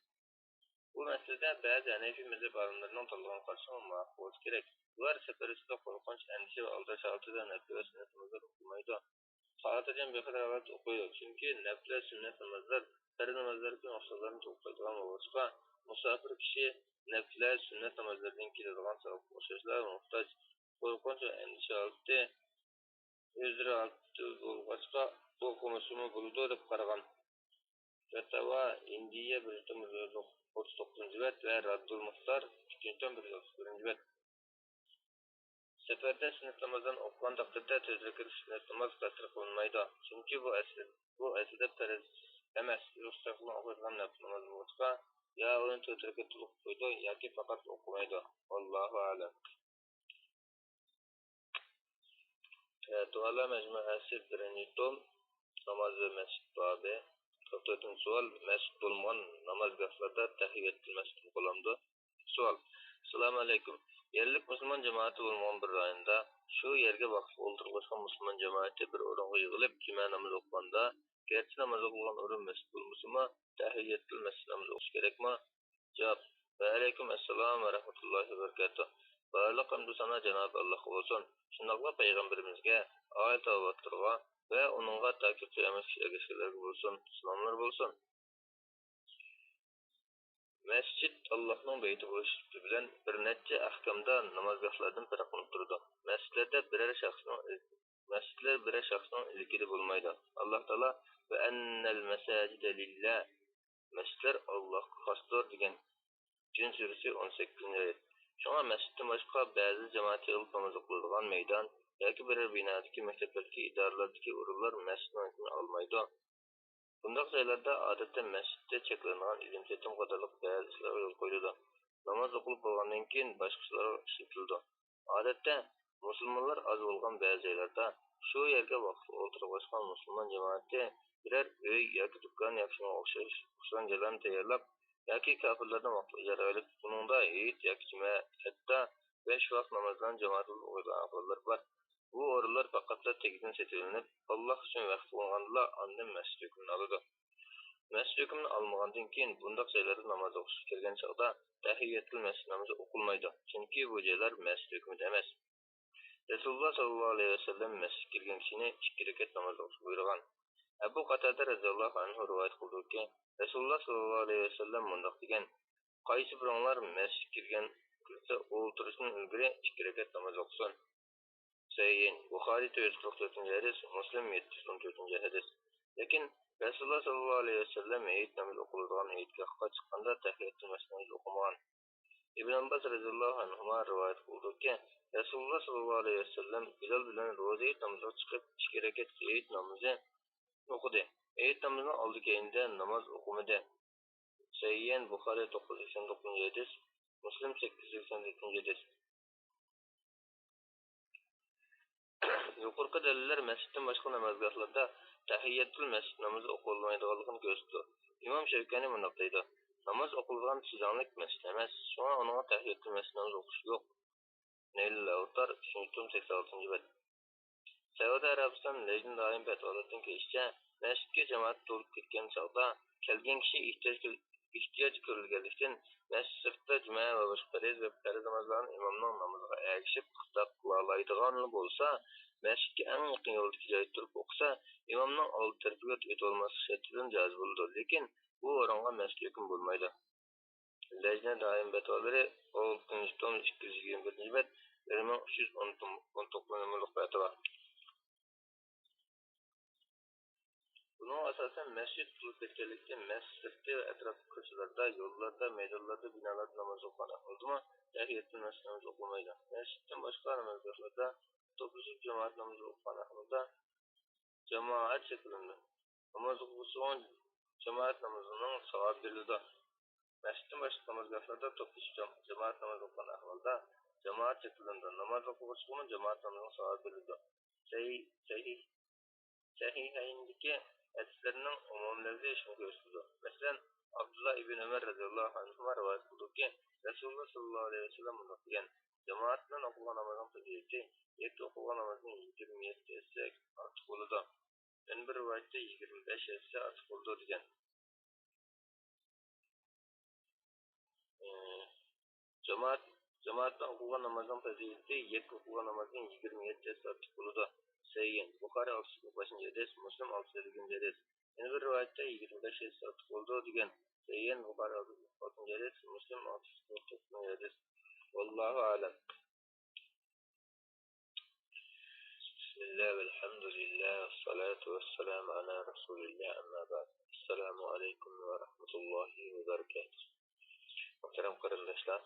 بۇ مەسىلىدە بەزى ھەنەفىي مەزھەپ ئالىملىرىنىڭ تاللىغان قارىشىغا مۇۋاپىق بولۇشى كېرەك. ئۇلار سەپەر ئۈستىدە قورقۇنچ، ئەندىشە ۋە ئالدىراش ھالىتىدە نەپلى ۋە سۈننەت نامازلىرىنى ئوقۇمايدۇ. خاتىرجەم بىخەتەر ھالەتتە ئوقۇيدۇ. چۈنكى نەپلە سۈننەت نامازلار پەرز نامازلاردىكى نۇقسانلارنى تولۇقلايدىغان بولغاچقا، مۇساپىر كىشى نەپلە سۈننەت نامازلىرىدىن كېلىدىغان ساۋابقا ئوخشاشلا موھتاج. قورقۇنچ ۋە ئەندىشە ھالىتى ئۆزرە ھالىتى بولغاچقا، ئوقۇمىسىمۇ بولىدۇ دەپ قارىغان. فتاۋا ھىندىيە بىرىنچى توم ئوتتۇز توققۇزىنچى بەت ۋە راددۇل مۇختار ئىككىنچى توم بىر يۈز ئوتتۇز بىرىنچى بەت. سەپەردە سۈننەت نامازلارنى ئوقۇغان تەقدىردە تۆت رەكەت سۈننەت ناماز قەسىر قىلىنمايدۇ، چۈنكى بۇ ئەسلى، بۇ ئەسلىدە پەرز ئەمەس، رۇخسەت قىلىنغان ئوقۇيدىغان نەپلى ناماز بولغاچقا، يا ئۇنى تۆت رەكەت تولۇق ئوقۇيدۇ ياكى پەقەت ئوقۇمايدۇ. ۋاللاھۇ ئەلەم. پەتىۋالار مەجمۇئەسى، بىرىنچى توم، ناماز ۋە مەسچىت بابى. قىرىق تۆتىنچى سوئال، مەسچىت بولمىغان نامازگاھلاردا تەھىيەتۇل مەسچىت ئوقۇلامدۇ؟ سوئال. ئەسسالامۇئەلەيكۇم. يەرلىك مۇسۇلمان جامائىتى بولمىغان بىر رايوندا شۇ يەرگە ۋاقىپ ئولتۇرغۇزغان مۇسۇلمان جامائىتى بىر ئورۇنغا يىغىلىپ جۈمە نامىزى ئوقۇغاندا، گەرچە ناماز ئوقۇلغان ئورۇن مەسچىت بولمىسىمۇ، تەھىيەتۇل مەسچىت نامىزى ئوقۇش كېرەكمۇ؟ جاۋاب. ۋەئەلەيكۇم ئەسسالام ۋە رەھمەتۇللاھى ۋە بەرىكاتۇھ. بارلىق ھەمدۇ سانا جانابى ئاللاھقا بولسۇن. شۇنداقلا پەيغەمبىرىمىزگە، ئائىلە تاۋابىئاتلىرىغا ۋە ئۇنىڭغا تاكى قىيامەتكىچە ئەگەشكەنلەرگە بولسۇن. سالاملار بولسۇن. مەسچىت ئاللاھنىڭ بەيتى بولۇش سۈپىتى بىلەن بىر نەچچە ئەھكامدا نامازگاھلاردىن پەرقلىنىپ تۇرىدۇ. مەسچىتلەردە بىرەر شەخسنىڭ ئىز-، مەسچىتلەر بىرەر شەخسنىڭ ئىلكىدە بولمايدۇ. ئاللاھ تائالا «ۋە ئەننەل مەساجىدە لىللاھ»، مەسچىتلەر ئاللاھقا خاستۇر دېگەن. جىن سۈرىسى، ئون سەككىزىنچى ئايەت. شۇڭا مەسچىتتىن باشقا بەزى جامائەت يىغىلىپ ناماز ئوقۇيدىغان مەيدان ياكى بىرەر بىنادىكى، مەكتەپلەردىكى، ئىدارىلەردىكى ئورۇنلار مەسچىتنىڭ ئىسمىنى ئالمايدۇ. بۇنداق جايلاردا ئادەتتە مەسچىتتە چەكلىنىدىغان ئېلىم-چېتىم قاتارلىق بەزى ئىشلارغا يول قويۇلىدۇ. ناماز ئوقۇلۇپ بولغاندىن كېيىن باشقا ئىشلارغا ئىشلىتىلىدۇ. ئادەتتە مۇسۇلمانلار ئاز بولغان بەزى جايلاردا شۇ يەرگە ۋاقىتلىق ئولتۇرغۇزغان مۇسۇلمان جامائىتى بىرەر ئۆي ياكى دۇكان ياكى شۇنىڭغا ئوخشاش، ئوخشىغان جايلارنى تەييارلاپ ياكى كاپىرلاردىن ۋاقىتلىق ئىجارىگە ئېلىپ، بۇنىڭدا ھېيت ياكى جۈمە، ھەتتا بەش ۋاق نامازلارنى جامائەت بولۇپ ئوقۇيدىغان ئەھۋاللار بار. بۇ ئورۇنلار پەقەتلا تېگىدىن سېتىۋېلىنىپ، ئاللاھ ئۈچۈن ۋەقىپ قىلىنغاندىلا ئاندىن مەسچىت ھۆكمىنى ئالىدۇ. مەسچىت ھۆكمىنى ئالمىغاندىن كېيىن بۇنداق جايلاردا ناماز ئوقۇشقا كىرگەن چاغدا تەھىيەتۇل مەسچىت نامىزى ئوقۇلمايدۇ، چۈنكى بۇ جايلار مەسچىت ھۆكمىدە ئەمەس. رەسۇلۇللا ساللاللاھۇ ئەلەيھى ۋەسەللەم مەسچىتكە كىرگەن كىشىنى ئىككى رەكەت ناماز ئوقۇشقا بۇيرۇغان. ئەبۇ قاتادە رەزىياللاھۇ ئەنھۇ رىۋايەت قىلدۇرۇدۇكى، رەسۇلۇللا ساللاللاھۇ ئەلەيھى ۋەسەللەم مۇنداق دېگەن: «قايسى بىرىڭلار مەسچىتكە كىرگەن، كىرسە، ئولتۇرۇشتىن ئىلگىرى ئىككى رەكەت ناماز ئوقۇسۇن.» سەھىھەين، بۇخارىي تۆت يۈز قىرىق تۆتىنچى ھەدىس، مۇسلىم يەتتە يۈز ئون تۆتىنچى ھەدىس. لېكىن رەسۇلۇللا ساللاللاھۇ ئەلەيھى ۋەسەللەم ھېيت نامىزى ئوقۇلىدىغان ھېيتگاھقا چىققاندا تەھىيەتۇل مەسچىت نامىزى ئوقۇمىغان. ئىبن ئابباس رەزىياللاھۇ ئەنھۇما رىۋايەت قىلدۇرۇپتۇكى، رەسۇلۇللا ساللاللاھۇ ئەلەيھى ۋەسەللەم بىلال بىلەن روزا ھېيت نامىزىغا چىقىپ، ئىككى رەكەت ھېيت نامىزى ئوقۇدى. ھېيت نامىزىنىڭ ئالدى كەينىدە ناماز ئوقۇمىدى. سەھىھەين، بۇخارىي توققۇز يۈز سەكسەن توققۇزىنچى ھەدىس، مۇسلىم سەككىز يۈز سەكسەن تۆتىنچى ھەدىس. يۇقىرىقى دەلىللەر مەسچىتتىن باشقا نامازگاھلاردا تەھىيەتۇل مەسچىت نامىزى ئوقۇلمايدىغانلىقىنى كۆرسىتىدۇ. ئىمام شەۋكانىي مۇنداق دەيدۇ: «ناماز ئوقۇلىدىغان تۈزلەڭلىك مەسچىت ئەمەس، شۇڭا ئۇنىڭغا تەھىيەتۇل مەسچىت نامىزى ئوقۇش يوق.» نەيلۇل ئەۋتار، ئۈچىنچى توم، سەكسەن ئالتىنچى بەت. سەئۇدى ئەرەبىستان لەجنە دائىم پەتىۋالىرىدىن كېلىشىچە، مەسچىتكە جامائەت تولۇپ كەتكەن چاغدا، كەلگەن كىشى ئېھتىياج كۆ-، ئېھتىياج كۆرۈلگەنلىكتىن، مەسچىت سىرتىدا جۈمە ۋە باشقا پەرز ۋە پەرز نامازلارنى ئىمامنىڭ نامىزىغا ئەگىشىپ ئادا قىلالايدىغانلا بولسا، مەسچىتكە ئەڭ يېقىن يولدىكى جايدا تۇرۇپ ئوقۇسا، ئىمامنىڭ ئالدى تەرىپىگە ئۆتۈۋالماسلىق شەرتى بىلەن جائىز بولىدۇ. لېكىن بۇ ئورۇنغا مەسچىت ھۆكۈم بولمايدۇ. لەجنە دائىم پەتىۋالىرى، ئالتىنچى توم، ئىككى يۈز يىگىرمە تۆتىنچى بەت، بىر مىڭ ئۈچ يۈز ئون توققۇز نومۇرلۇق پەتىۋا. بۇنىڭغا ئاساسەن، مەسچىت تولۇپ كەتكەنلىكتىن، مەسچىت سىرتى ۋە ئەتراپتىكى كوچىلاردا، يوللاردا، مەيدانلاردا، بىنالاردا ناماز ئوقۇغان ئەھۋالدىمۇ تەھىيەتۇل مەسچىت نامىزى ئوقۇلمايدۇ. مەسچىتتىن باشقا نامازگاھلاردا توپلىشىپ جامائەت نامىزى ئوقۇغان ئەھۋالدا جامائەت شەكلىنىدۇ. ناماز ئوقۇغۇچىغا جامائەت نامىزىنىڭ ساۋابى بېرىلىدۇ. مەسچىتتىن باشقا نامازگاھلاردا توپلىشىپ جام-، جامائەت نامىزى ئوقۇغان ئەھۋالدا جامائەت شەكىللىنىدۇ. ناماز ئوقۇغۇچىغىمۇ جامائەت نامىزىنىڭ ساۋابى بېرىلىدۇ. سەھىھ، سەھىھ، سەھىھەيندىكى ھەدىسلەرنىڭ ئومۇمىي لەپزى شۇنى كۆرسىتىدۇ. مەسىلەن، ئابدۇللا ئىبن ئۆمەر رەزىياللاھۇ ئەنھۇما رىۋايەت قىلدۇرۇكى، رەسۇلۇللا ساللاللاھۇ ئەلەيھى ۋەسەللەم مۇنداق دېگەن: «جامائەت بىلەن ئوقۇلغان نامازنىڭ پەزىلىتى يەككە ئوقۇلغان نامازدىن يىگىرمە يەتتە ھەسسە ئارتۇق بولىدۇ.» يەنە بىر رىۋايەتتە يىگىرمە بەش ھەسسە ئارتۇق بولىدۇ دېگەن. ئى، جامائەت، جامائەتتە ئوقۇلغان نامازنىڭ پەزىلىتى يەككە ئوقۇلغان نامازدىن يىگىرمە يەتتە ھەسسە ئارتۇق بولىدۇ. سەھىھ، بۇخارىي ئالتە يۈز قىرىق بەشىنچى ھەدىس، مۇسلىم ئالتە يۈز ئەللىكىنچى ھەدىس. يەنە بىر رىۋايەتتە يىگىرمە بەش ھەسسە ئارتۇق بولىدۇ دېگەن. سەھىھ، بۇخارىي ئالتە يۈز قىرىق ئالتىنچى ھەدىس، مۇسلىم ئالتە يۈز قىرىق توققۇزىنچى ھەدىس. ۋاللاھۇ ئەلەم. بىسمىللا، ۋەلھەمدۇلىللا، ۋەسسالاتۇ ۋەسسالامۇ ئەلا رەسۇلىللا، ئەمما بەئد. ئەسسالامۇ ئەلەيكۇم ۋە رەھمەتۇللاھى ۋە بەرىكاتۇھ. مۇھتەرەم قېرىنداشلار،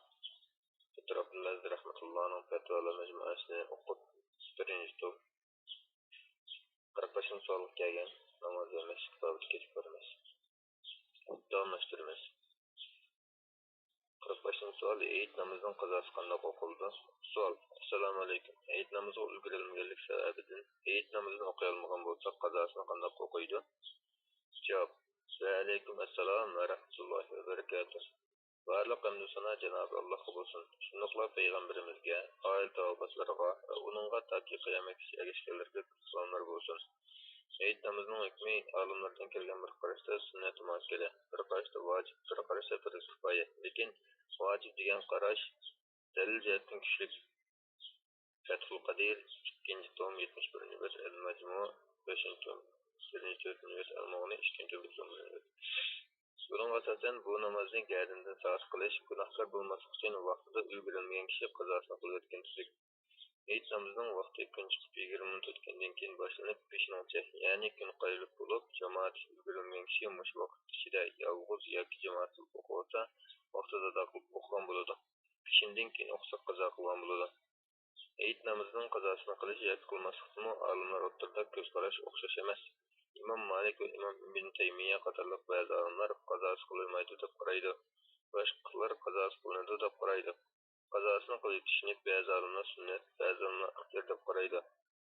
دوكتور ئابدۇللا ئەزىز رەھمەتۇللانىڭ پەتىۋالار مەجمۇئەسىنى ئوقۇپ، بىرىنچى توم، قىرىق بەشىنچى سوئالغا كەلگەن، ناماز ۋە مەسچىت بابىدا كېتىپ بارىمىز. داۋاملاشتۇرىمىز. قىرىق بەشىنچى سوئال، ھېيت نامىزىنىڭ قازاسى قانداق ئوقۇلىدۇ؟ سوئال، ئەسسالامۇئەلەيكۇم. ھېيت نامىزىغا ئۈلگۈرەلمىگەنلىك سەۋەبىدىن ھېيت نامىزىنى ئوقۇيالمىغان بولساق، قازاسىنى قانداق ئوقۇيدۇ؟ جاۋاب، ۋەئەلەيكۇم ئەسسالام ۋە رەھمەتۇللاھى ۋە بەرىكاتۇھ. بارلىق ھەمدۇ سانا جانابى ئاللاھقا بولسۇن. شۇنداقلا پەيغەمبىرىمىزگە، ئائىلە تاۋابىئاتلىرىغا ۋە ئۇنىڭغا تاكى قىيامەتكىچە ئەگەشكەنلەرگە كۆپ سالاملار بولسۇن. ھېيت نامىزىنىڭ ھۆكمى ئالىملاردىن كەلگەن بىر قاراشتا سۈننەتۇ مۇئەككەدە، بىر قاراشتا ۋاجىپ، بىر قاراشتا پەرز كىپايە. لېكىن ۋاجىپ دېگەن قاراش دەلىل جەھەتتىن كۈچلۈك. فەتھۇل قەدىر، ئىككىنچى توم، يەتمىش بىرىنچى بەت، ئەل مەجمۇ، بەشىنچى توم، بىرىنچى، تۆتىنچى بەت، ئەل مۇغنى، ئىككىنچى توم، بىرىنچى، بىرىنچى. بۇنىڭغا ئاساسەن، بۇ نامازنى گەدىنىدىن ساقىت قىلىش، گۇناھكار بولماسلىق ئۈچۈن ۋاقتىدا ئۈلگۈرەلمىگەن كىشى قازاسىنى قىلىۋەتكىنى تۈزۈك. ھېيت نامىزىنىڭ ۋاقتى كۈن چىقىپ يىگىرمە مىنۇت ئۆتكەندىن كېيىن باشلىنىپ، پېشىنغىچە، يەنى كۈن قايرىلىپ بولۇپ، جامائەت ئۈلگۈرەلمىگەن كىشى مۇشۇ ۋاقىت ئىچىدە يالغۇز ياكى جامائەت قىلىپ ئوقۇۋالسا، ۋاقتىدا ئادا قىلىپ ئوقۇغان بولىدۇ. پېشىندىن كېيىن ئوقۇسا، قازا قىلغان بولىدۇ. ھېيت نامىزىنىڭ قازاسىنى قىلىش ياكى قىلماسلىقتىمۇ ئالىملار ئوتتۇرىدا كۆز قاراش ئوخشاش ئەمەس. ئىمام مالىك ۋە ئىمام ئىبن تەيمىيە قاتارلىق بەزى ئالىملار قازاسى قىلىنمايدۇ دەپ قارايدۇ. باشقىلار قازاسى قىلىنىدۇ دەپ قارايدۇ. قازاسىنى قىلىۋېتىشنى بەزى ئالىملار سۈننەت، بەزى ئالىملار ئىختىيار دەپ قارايدۇ.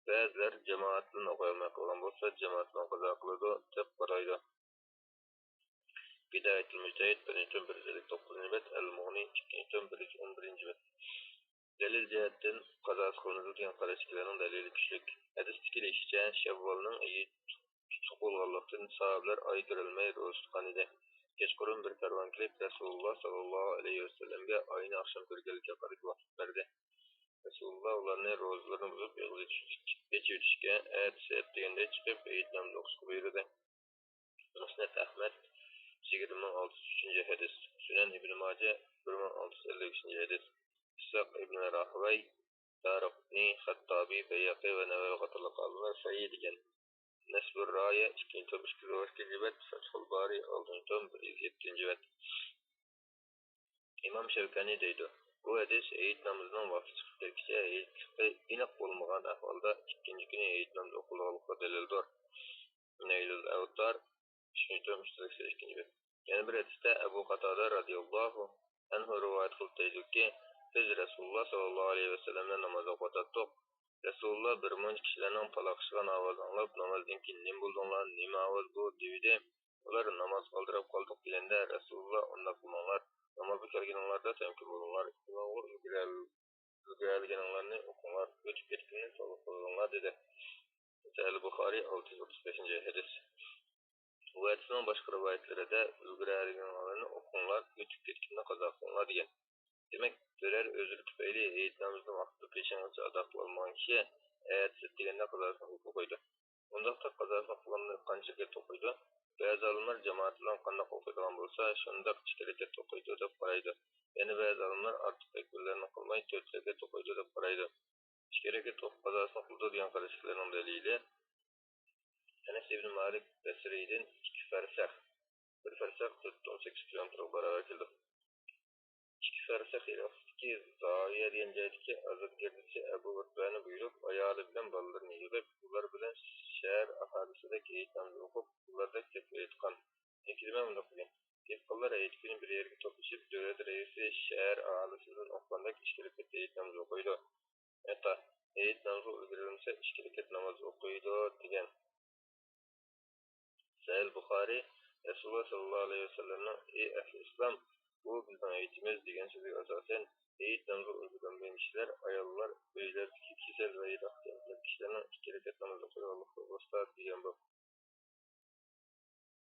بەزىلەر جامائەت بىلەن ئوقۇيالماي قالغان بولسا، جامائەت بىلەن قازا قىلىدۇ دەپ قارايدۇ. بىدايەتۇل مۇجتەھىد، بىرىنچى توم، بىر يۈز ئەللىك توققۇزىنچى بەت، ئەل مۇغنى، ئىككىنچى توم، بىر يۈز ئون بىرىنچى بەت. دەلىل جەھەتتىن قازاسى قىلىنىدۇ دېگەن قاراشتىكىلەرنىڭ دەلىلى كۈچلۈك. ھەدىستە كېلىشىچە، شەۋۋالنىڭ ئېيى تۇتۇق بولغانلىقتىن، ساھابىلەر ئاي كۆرەلمەي روزا تۇتقان ئىدى. كەچقۇرۇن بىر كارۋان كېلىپ، رەسۇلۇللا ساللاللاھۇ ئەلەيھى ۋەسەللەمگە ئاينى ئاخشام كۆرگەنلىكى ھەققىدىكى ۋاسىتە بەردى. رەسۇلۇللا ئۇلارنى روزىلىرىنى بۇزۇپ، ئېغىز ئېچىۋېتىشكە، ئەتىسى ئەتىگەندە چىقىپ، ھېيت نامىزى ئوقۇشقا بۇيرۇدى. مۇسنەد ئەھمەد، يىگىرمە مىڭ ئالتە يۈز ئۈچىنچى ھەدىس. سۈنەن ئىبن ماجە، بىر مىڭ ئالتە يۈز ئەللىك ئۈچىنچى ھەدىس. ئىسھاق ئىبن راھىۋەي، دارىقۇتنى، خەتتابى، بەيھەقى ۋە نەۋەۋى قاتارلىق ئالىملار سەھىھ دېگەن. نەسبۇر رايە، ئىككىنچى توم، ئىككى يۈز ئون ئىككىنچى بەت، فەتھۇل بارى، ئالتىنچى توم، بىر يۈز يەتتىنچى بەت. ئىمام شەۋكانىي دەيدۇ، بۇ ھەدىس ھېيت نامىزىنىڭ ۋاقتى چىقىپ كەتكىچە ھېيتلىقى ئېنىق بولمىغان ئەھۋالدا ئىككىنچى كۈنى ھېيت نامىزى ئوقۇلغانلىقىغا دەلىلدۇر. نەيلۇل ئەۋتار، ئۈچىنچى توم، ئۈچ يۈز سەكسەن ئىككىنچى بەت. يەنە بىر ھەدىستە ئەبۇ قاتادە رەزىياللاھۇ ئەنھۇ رىۋايەت قىلىپ دەيدۇكى، بىز رەسۇلۇللا ساللاللاھۇ ئەلەيھى ۋەسەللەمنى ناماز ئوقۇۋاتاتتۇق. رەسۇلۇللا بىر مۇنچە كىشىلەرنىڭ پالاقلىشىدىغان ئاۋازىنى ئاڭلاپ، نامازدىن كېيىن نېمە بولدۇڭلار، نېمە ئاۋاز بۇ؟ دېۋىدى. ئۇلار نامازغا ئالدىراپ قالدۇق دېگەندە، رەسۇلۇللا ئۇنداق قىلماڭلار، نامازغا كەلگىنىڭلاردا تەمكىن بولۇڭلار، ئىمامغا ئۈلگۈرەل-، ئۈلگۈرەلىگىنىڭلارنى ئوقۇڭلار، ئۆتۈپ كەتكىنىنى توغرا قىلىۋېلىڭلار، دېدى. سەھىھ بۇخارىي، ئالتە يۈز ئوتتۇز بەشىنچى ھەدىس. بۇ ھەدىسنىڭ باشقا رىۋايەتلىرىدە، ئۈلگۈرەلىگىنىڭلارنى ئوقۇڭلار، ئۆتۈپ كەتكىنىنى قازا قىلىڭلار، دېگەن. دېمەك، بىرەر ئۆزرى تۈپەيلى ھېيت نامىزىنى ۋاقتىدا پېشىنغىچە ئادا قىلالمىغان كىشى ئەتىسى دېگەندە قازاسىنى قىلىپ قويىدۇ. ئۇنداقتا قازاسىنى قىلغاندا قانچە رەكەت ئوقۇيدۇ؟ بەزى ئالىملار جامائەت بىلەن قانداق ئوقۇيدىغان بولسا، شۇنداق ئىككى رەكەت ئوقۇيدۇ دەپ قارايدۇ. يەنە بەزى ئالىملار ئارتۇق تەكبىرلەرنى قىلماي تۆت رەكەت ئوقۇيدۇ دەپ قارايدۇ. ئىككى رەكەت ئوقۇپ قازاسىنى قىلىدۇ دېگەن قاراشتىكىلەرنىڭ دەلىلى، ئەنەس ئىبنى مالىك بەسرىدىن ئىككى فەرسەخ، بىر فەرسەخ تۆت يۈز ئون سەككىز كىلومېتىرغا باراۋەر كېلىدۇ. ئىككى فەرسەخ يىراقلىقتىكى زاۋىيە دېگەن جايدىكى ئازادگەردىسى ئەبۇ ئۇتبەنى بۇيرۇپ، ئايالى بىلەن بالىلىرىنى يىغىپ، ئۇلار بىلەن شەھەر ئاھالىسىدەك ھېيت نامىزى ئوقۇپ، ئۇلاردەك دەپ ئېيتقان. نېمە مۇنداق دېگەن؟ دېھقانلار ھېيت كۈنى بىر يەرگە توپلىشىپ، دۆلەت رەئىسى شەھەر ئاھالىسى بىلەن ئوقۇغاندەك ئىككى رەكەت ھېيت نامىزى ئوقۇيدۇ. ھەتتا ھېيت نامىزىغا ئۈلگۈرەلمىسە، ئىككى رەكەت ناماز ئوقۇيدۇ، دېگەن. سەھىھ بۇخارىي، رەسۇلۇللا ساللاللاھۇ ئەلەيھى ۋەسەللەمنىڭ، ئەي ئەھلى ئىسلام، بۇ بىزنىڭ ھېيتىمىز، دېگەن سۆزىگە ئاساسەن، ھېيت نامىزىغا ئۈلگۈرەلمىگەن كىشىلەر ئاياللار، ئۆيلەردىكى كېسەل ۋە ياتاقتا ياتقان كىشىلەرنىڭ ئىككى رەكەت ناماز ئوقۇيدىغانلىقى توغرىسىدا، دېگەن بۇ.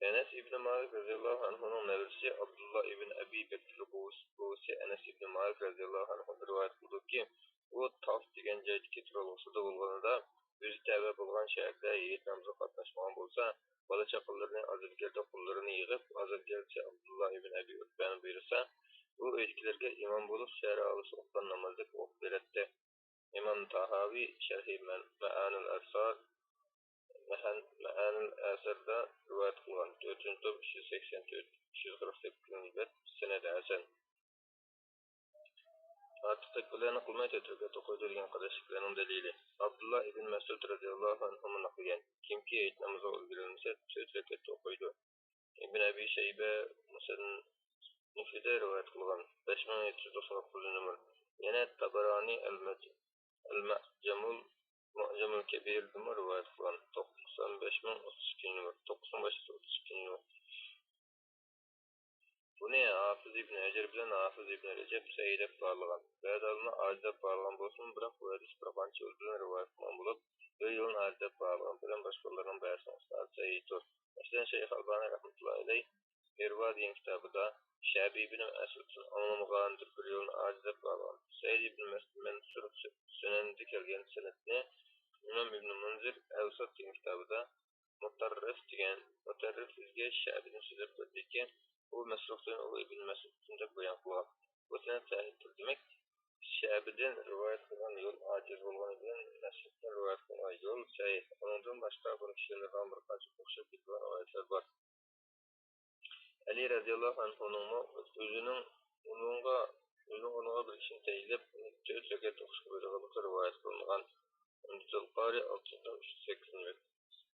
ئەنەس ئىبنى مالىك رەزىياللاھۇ ئەنھۇنىڭ نەۋرىسى ئابدۇللا ئىبن ئەبى بەكرى بوۋىسى، بوۋىسى ئەنەس ئىبنى مالىك رەزىياللاھۇ ئەنھۇدىن رىۋايەت قىلدۇكى، ئۇ تاف دېگەن جايدىكى تۇرالغۇسىدا بولغىنىدا، ئۆزى تەۋە بولغان شەھەردە ھېيت نامىزىغا قاتناشمىغان بولسا، بالا-چاقىلىرىنى، ئازادگەردە قۇللىرىنى يىغىپ، ئازادگەردىسى ئابدۇللا ئىبن ئەبى ئۇتبەنى بۇيرۇسا، ئۇ ئۆيدىكىلەرگە ئىمام بولۇپ، شەھەر ئاھالىسى ئوقۇغان نامازدەك ئوقۇپ بېرەتتى. ئىمام تاھاۋى شەرھى مەن-، مەئانىل ئەسار، مەھەن-، مەئانىل ئەسەردە رىۋايەت قىلغان، تۆتىنچى توم، ئۈچ يۈز سەكسەن تۆت، ئۈچ يۈز قىرىق سەككىزىنچى بەت، سەنەد ھەسەن. ئارتۇق تەكبىرلەرنى قىلماي تۆت رەكەت ئوقۇيدۇ دېگەن قاراشتىكىلەرنىڭ دەلىلى. ئابدۇللا ئىبن مەسئۇد رەزىياللاھۇ ئەنھۇ مۇنداق دېگەن، كىمكى ھېيت نامىزىغا ئۈلگۈرەلمىسە، تۆت رەكەت ئوقۇيدۇ. ئىبن ئەبى شەيبە مۇسنەدىدە رىۋايەت قىلغان، بەش مىڭ يەتتە يۈز توقسان توققۇزىنچى نومۇر. يەنە تابارانى ئەل-مەج-، ئەل-مەجمۇل، مۇئجەمۇل كەبىردىمۇ رىۋايەت قىلغان، توقسان بەش مىڭ ئوتتۇز ئىككىنچى نومۇر، توققۇز مىڭ بەش يۈز ئوتتۇز ئىككىنچى نومۇر. بۇنى ھافىز ئىبن ھەجەر بىلەن ھافىز ئىبن رەجەب سەھىھ دەپ باھالىغان. بەزى ئالىملار ئاجىز دەپ باھالىغان بولسىمۇ، بىراق بۇ ھەدىس بىر قانچە يول بىلەن رىۋايەت قىلغان بولۇپ، بىر يولنى ئاجىز دەپ باھالىغان بىلەن باشقىلارنىڭ بەزىسىنىڭ ئىسنادى سەھىھتۇر. مەسىلەن، شەيخ ئەلبانى رەھمەتۇللاھى ئەلەيھ ئىرۋا دېگەن كىتابىدا شەبى ئىبن مەسئۇدتىن ئاڭلىمىغان بىر يولنى ئاجىز دەپ باھالىغان. سەئىد ئىبن مەس-، مەنسۇر سۈ-، سۈنەندە كەلگەن سەنەدنى ئىمام ئىبن مۇنزىر ئەۋسەت دېگەن كىتابىدا مۇتەررىف دېگەن، مۇتەررىف بىزگە شەبىدىن سۆزلەپ بەردىكى، ئۇ مەسرۇقتىن، ئۇ ئىبن مەسئۇدتىن دەپ بايان قىلغان. بۇ سەنەد سەھىھتۇر. دېمەك، شەبىدىن رىۋايەت قىلغان يول ئاجىز بولغىنى بىلەن مەسرۇقتىن رىۋايەت قىلغان يول سەھىھ. ئۇنىڭدىن باشقا بۇنى ئىشلەندۈرىدىغان بىر قانچە ئوخشاپ كېتىدىغان رىۋايەتلەر بار. ئەلى رەزىياللاھۇ ئەنھۇنىڭمۇ ئۆزىنىڭ ئۇنىڭغا، ئۆزىنىڭ ئۇنىڭغا بىر كىشىنى تەيىنلەپ، تۆت رەكەت ئوقۇشقا بۇيرۇغانلىقى رىۋايەت قىلىنغان. ئۈمدىتۇل قارى، ئالتىنچى توم، ئۈچ يۈز سەككىزىنچى بەت.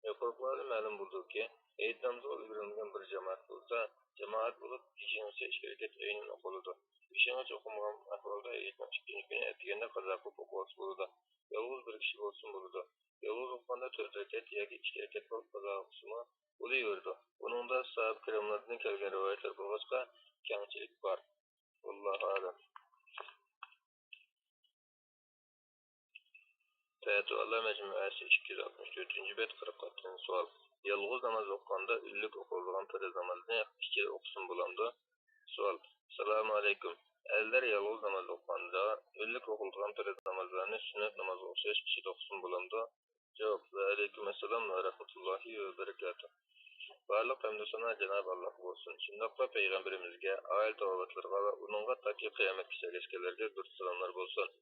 يۇقىرىقىلاردىن مەلۇم بولىدۇكى، ھېيت نامىزىغا ئۈلگۈرەلمىگەن بىر جامائەت بولسا، جامائەت بولۇپ پېشىنگىچە ئىككى رەكەت ئەينەن ئوقۇلىدۇ. پېشىنگىچە ئوقۇلمىغان ئەھۋالدا ھېيتنىڭ ئىككىنچى كۈنى ئەتىگەندە قازا قىلىپ ئوقۇۋالسا بولىدۇ. يالغۇز بىر كىشى بولسىمۇ بولىدۇ. يالغۇز ئوقۇغاندا تۆت رەكەت ياكى ئىككى رەكەت قىلىپ قازا قىلسىمۇ بولۇۋېرىدۇ. بۇنىڭدا ساھابە كىراملاردىن كەلگەن رىۋايەتلەر بولغاچقا، كەڭچىلىك بار. ۋاللاھۇ ئەلەم. پەتىۋالار مەجمۇئەسى، ئىككى يۈز ئاتمىش تۆتىنچى بەت، قىرىق ئالتىنچى سوئال. يالغۇز ناماز ئوقۇغاندا ئۈنلۈك ئوقۇلىدىغان پەرز نامازنى ئىچىدە ئوقۇسىمۇ بولامدۇ؟ سوئال. ئەسسالامۇ ئەلەيكۇم. ئەرلەر يالغۇز ناماز ئوقۇغاندا ئۈنلۈك ئوقۇلىدىغان پەرز نامازلارنى سۈننەت نامازغا ئوخشاش ئىچىدە ئوقۇسىمۇ بولامدۇ؟ جاۋاب. ۋەئەلەيكۇم ئەسسالام ۋە رەھمەتۇللاھى ۋە بەرىكاتۇھ. بارلىق ھەمدۇ سانا جانابى ئاللاھقا بولسۇن. شۇنداقلا پەيغەمبىرىمىزگە، ئائىلە تاۋابىئاتلىرىغا ۋە ئۇنىڭغا تاكى قىيامەتكىچە ئەگەشكەنلەرگە دۇرۇت سالاملار بولسۇن.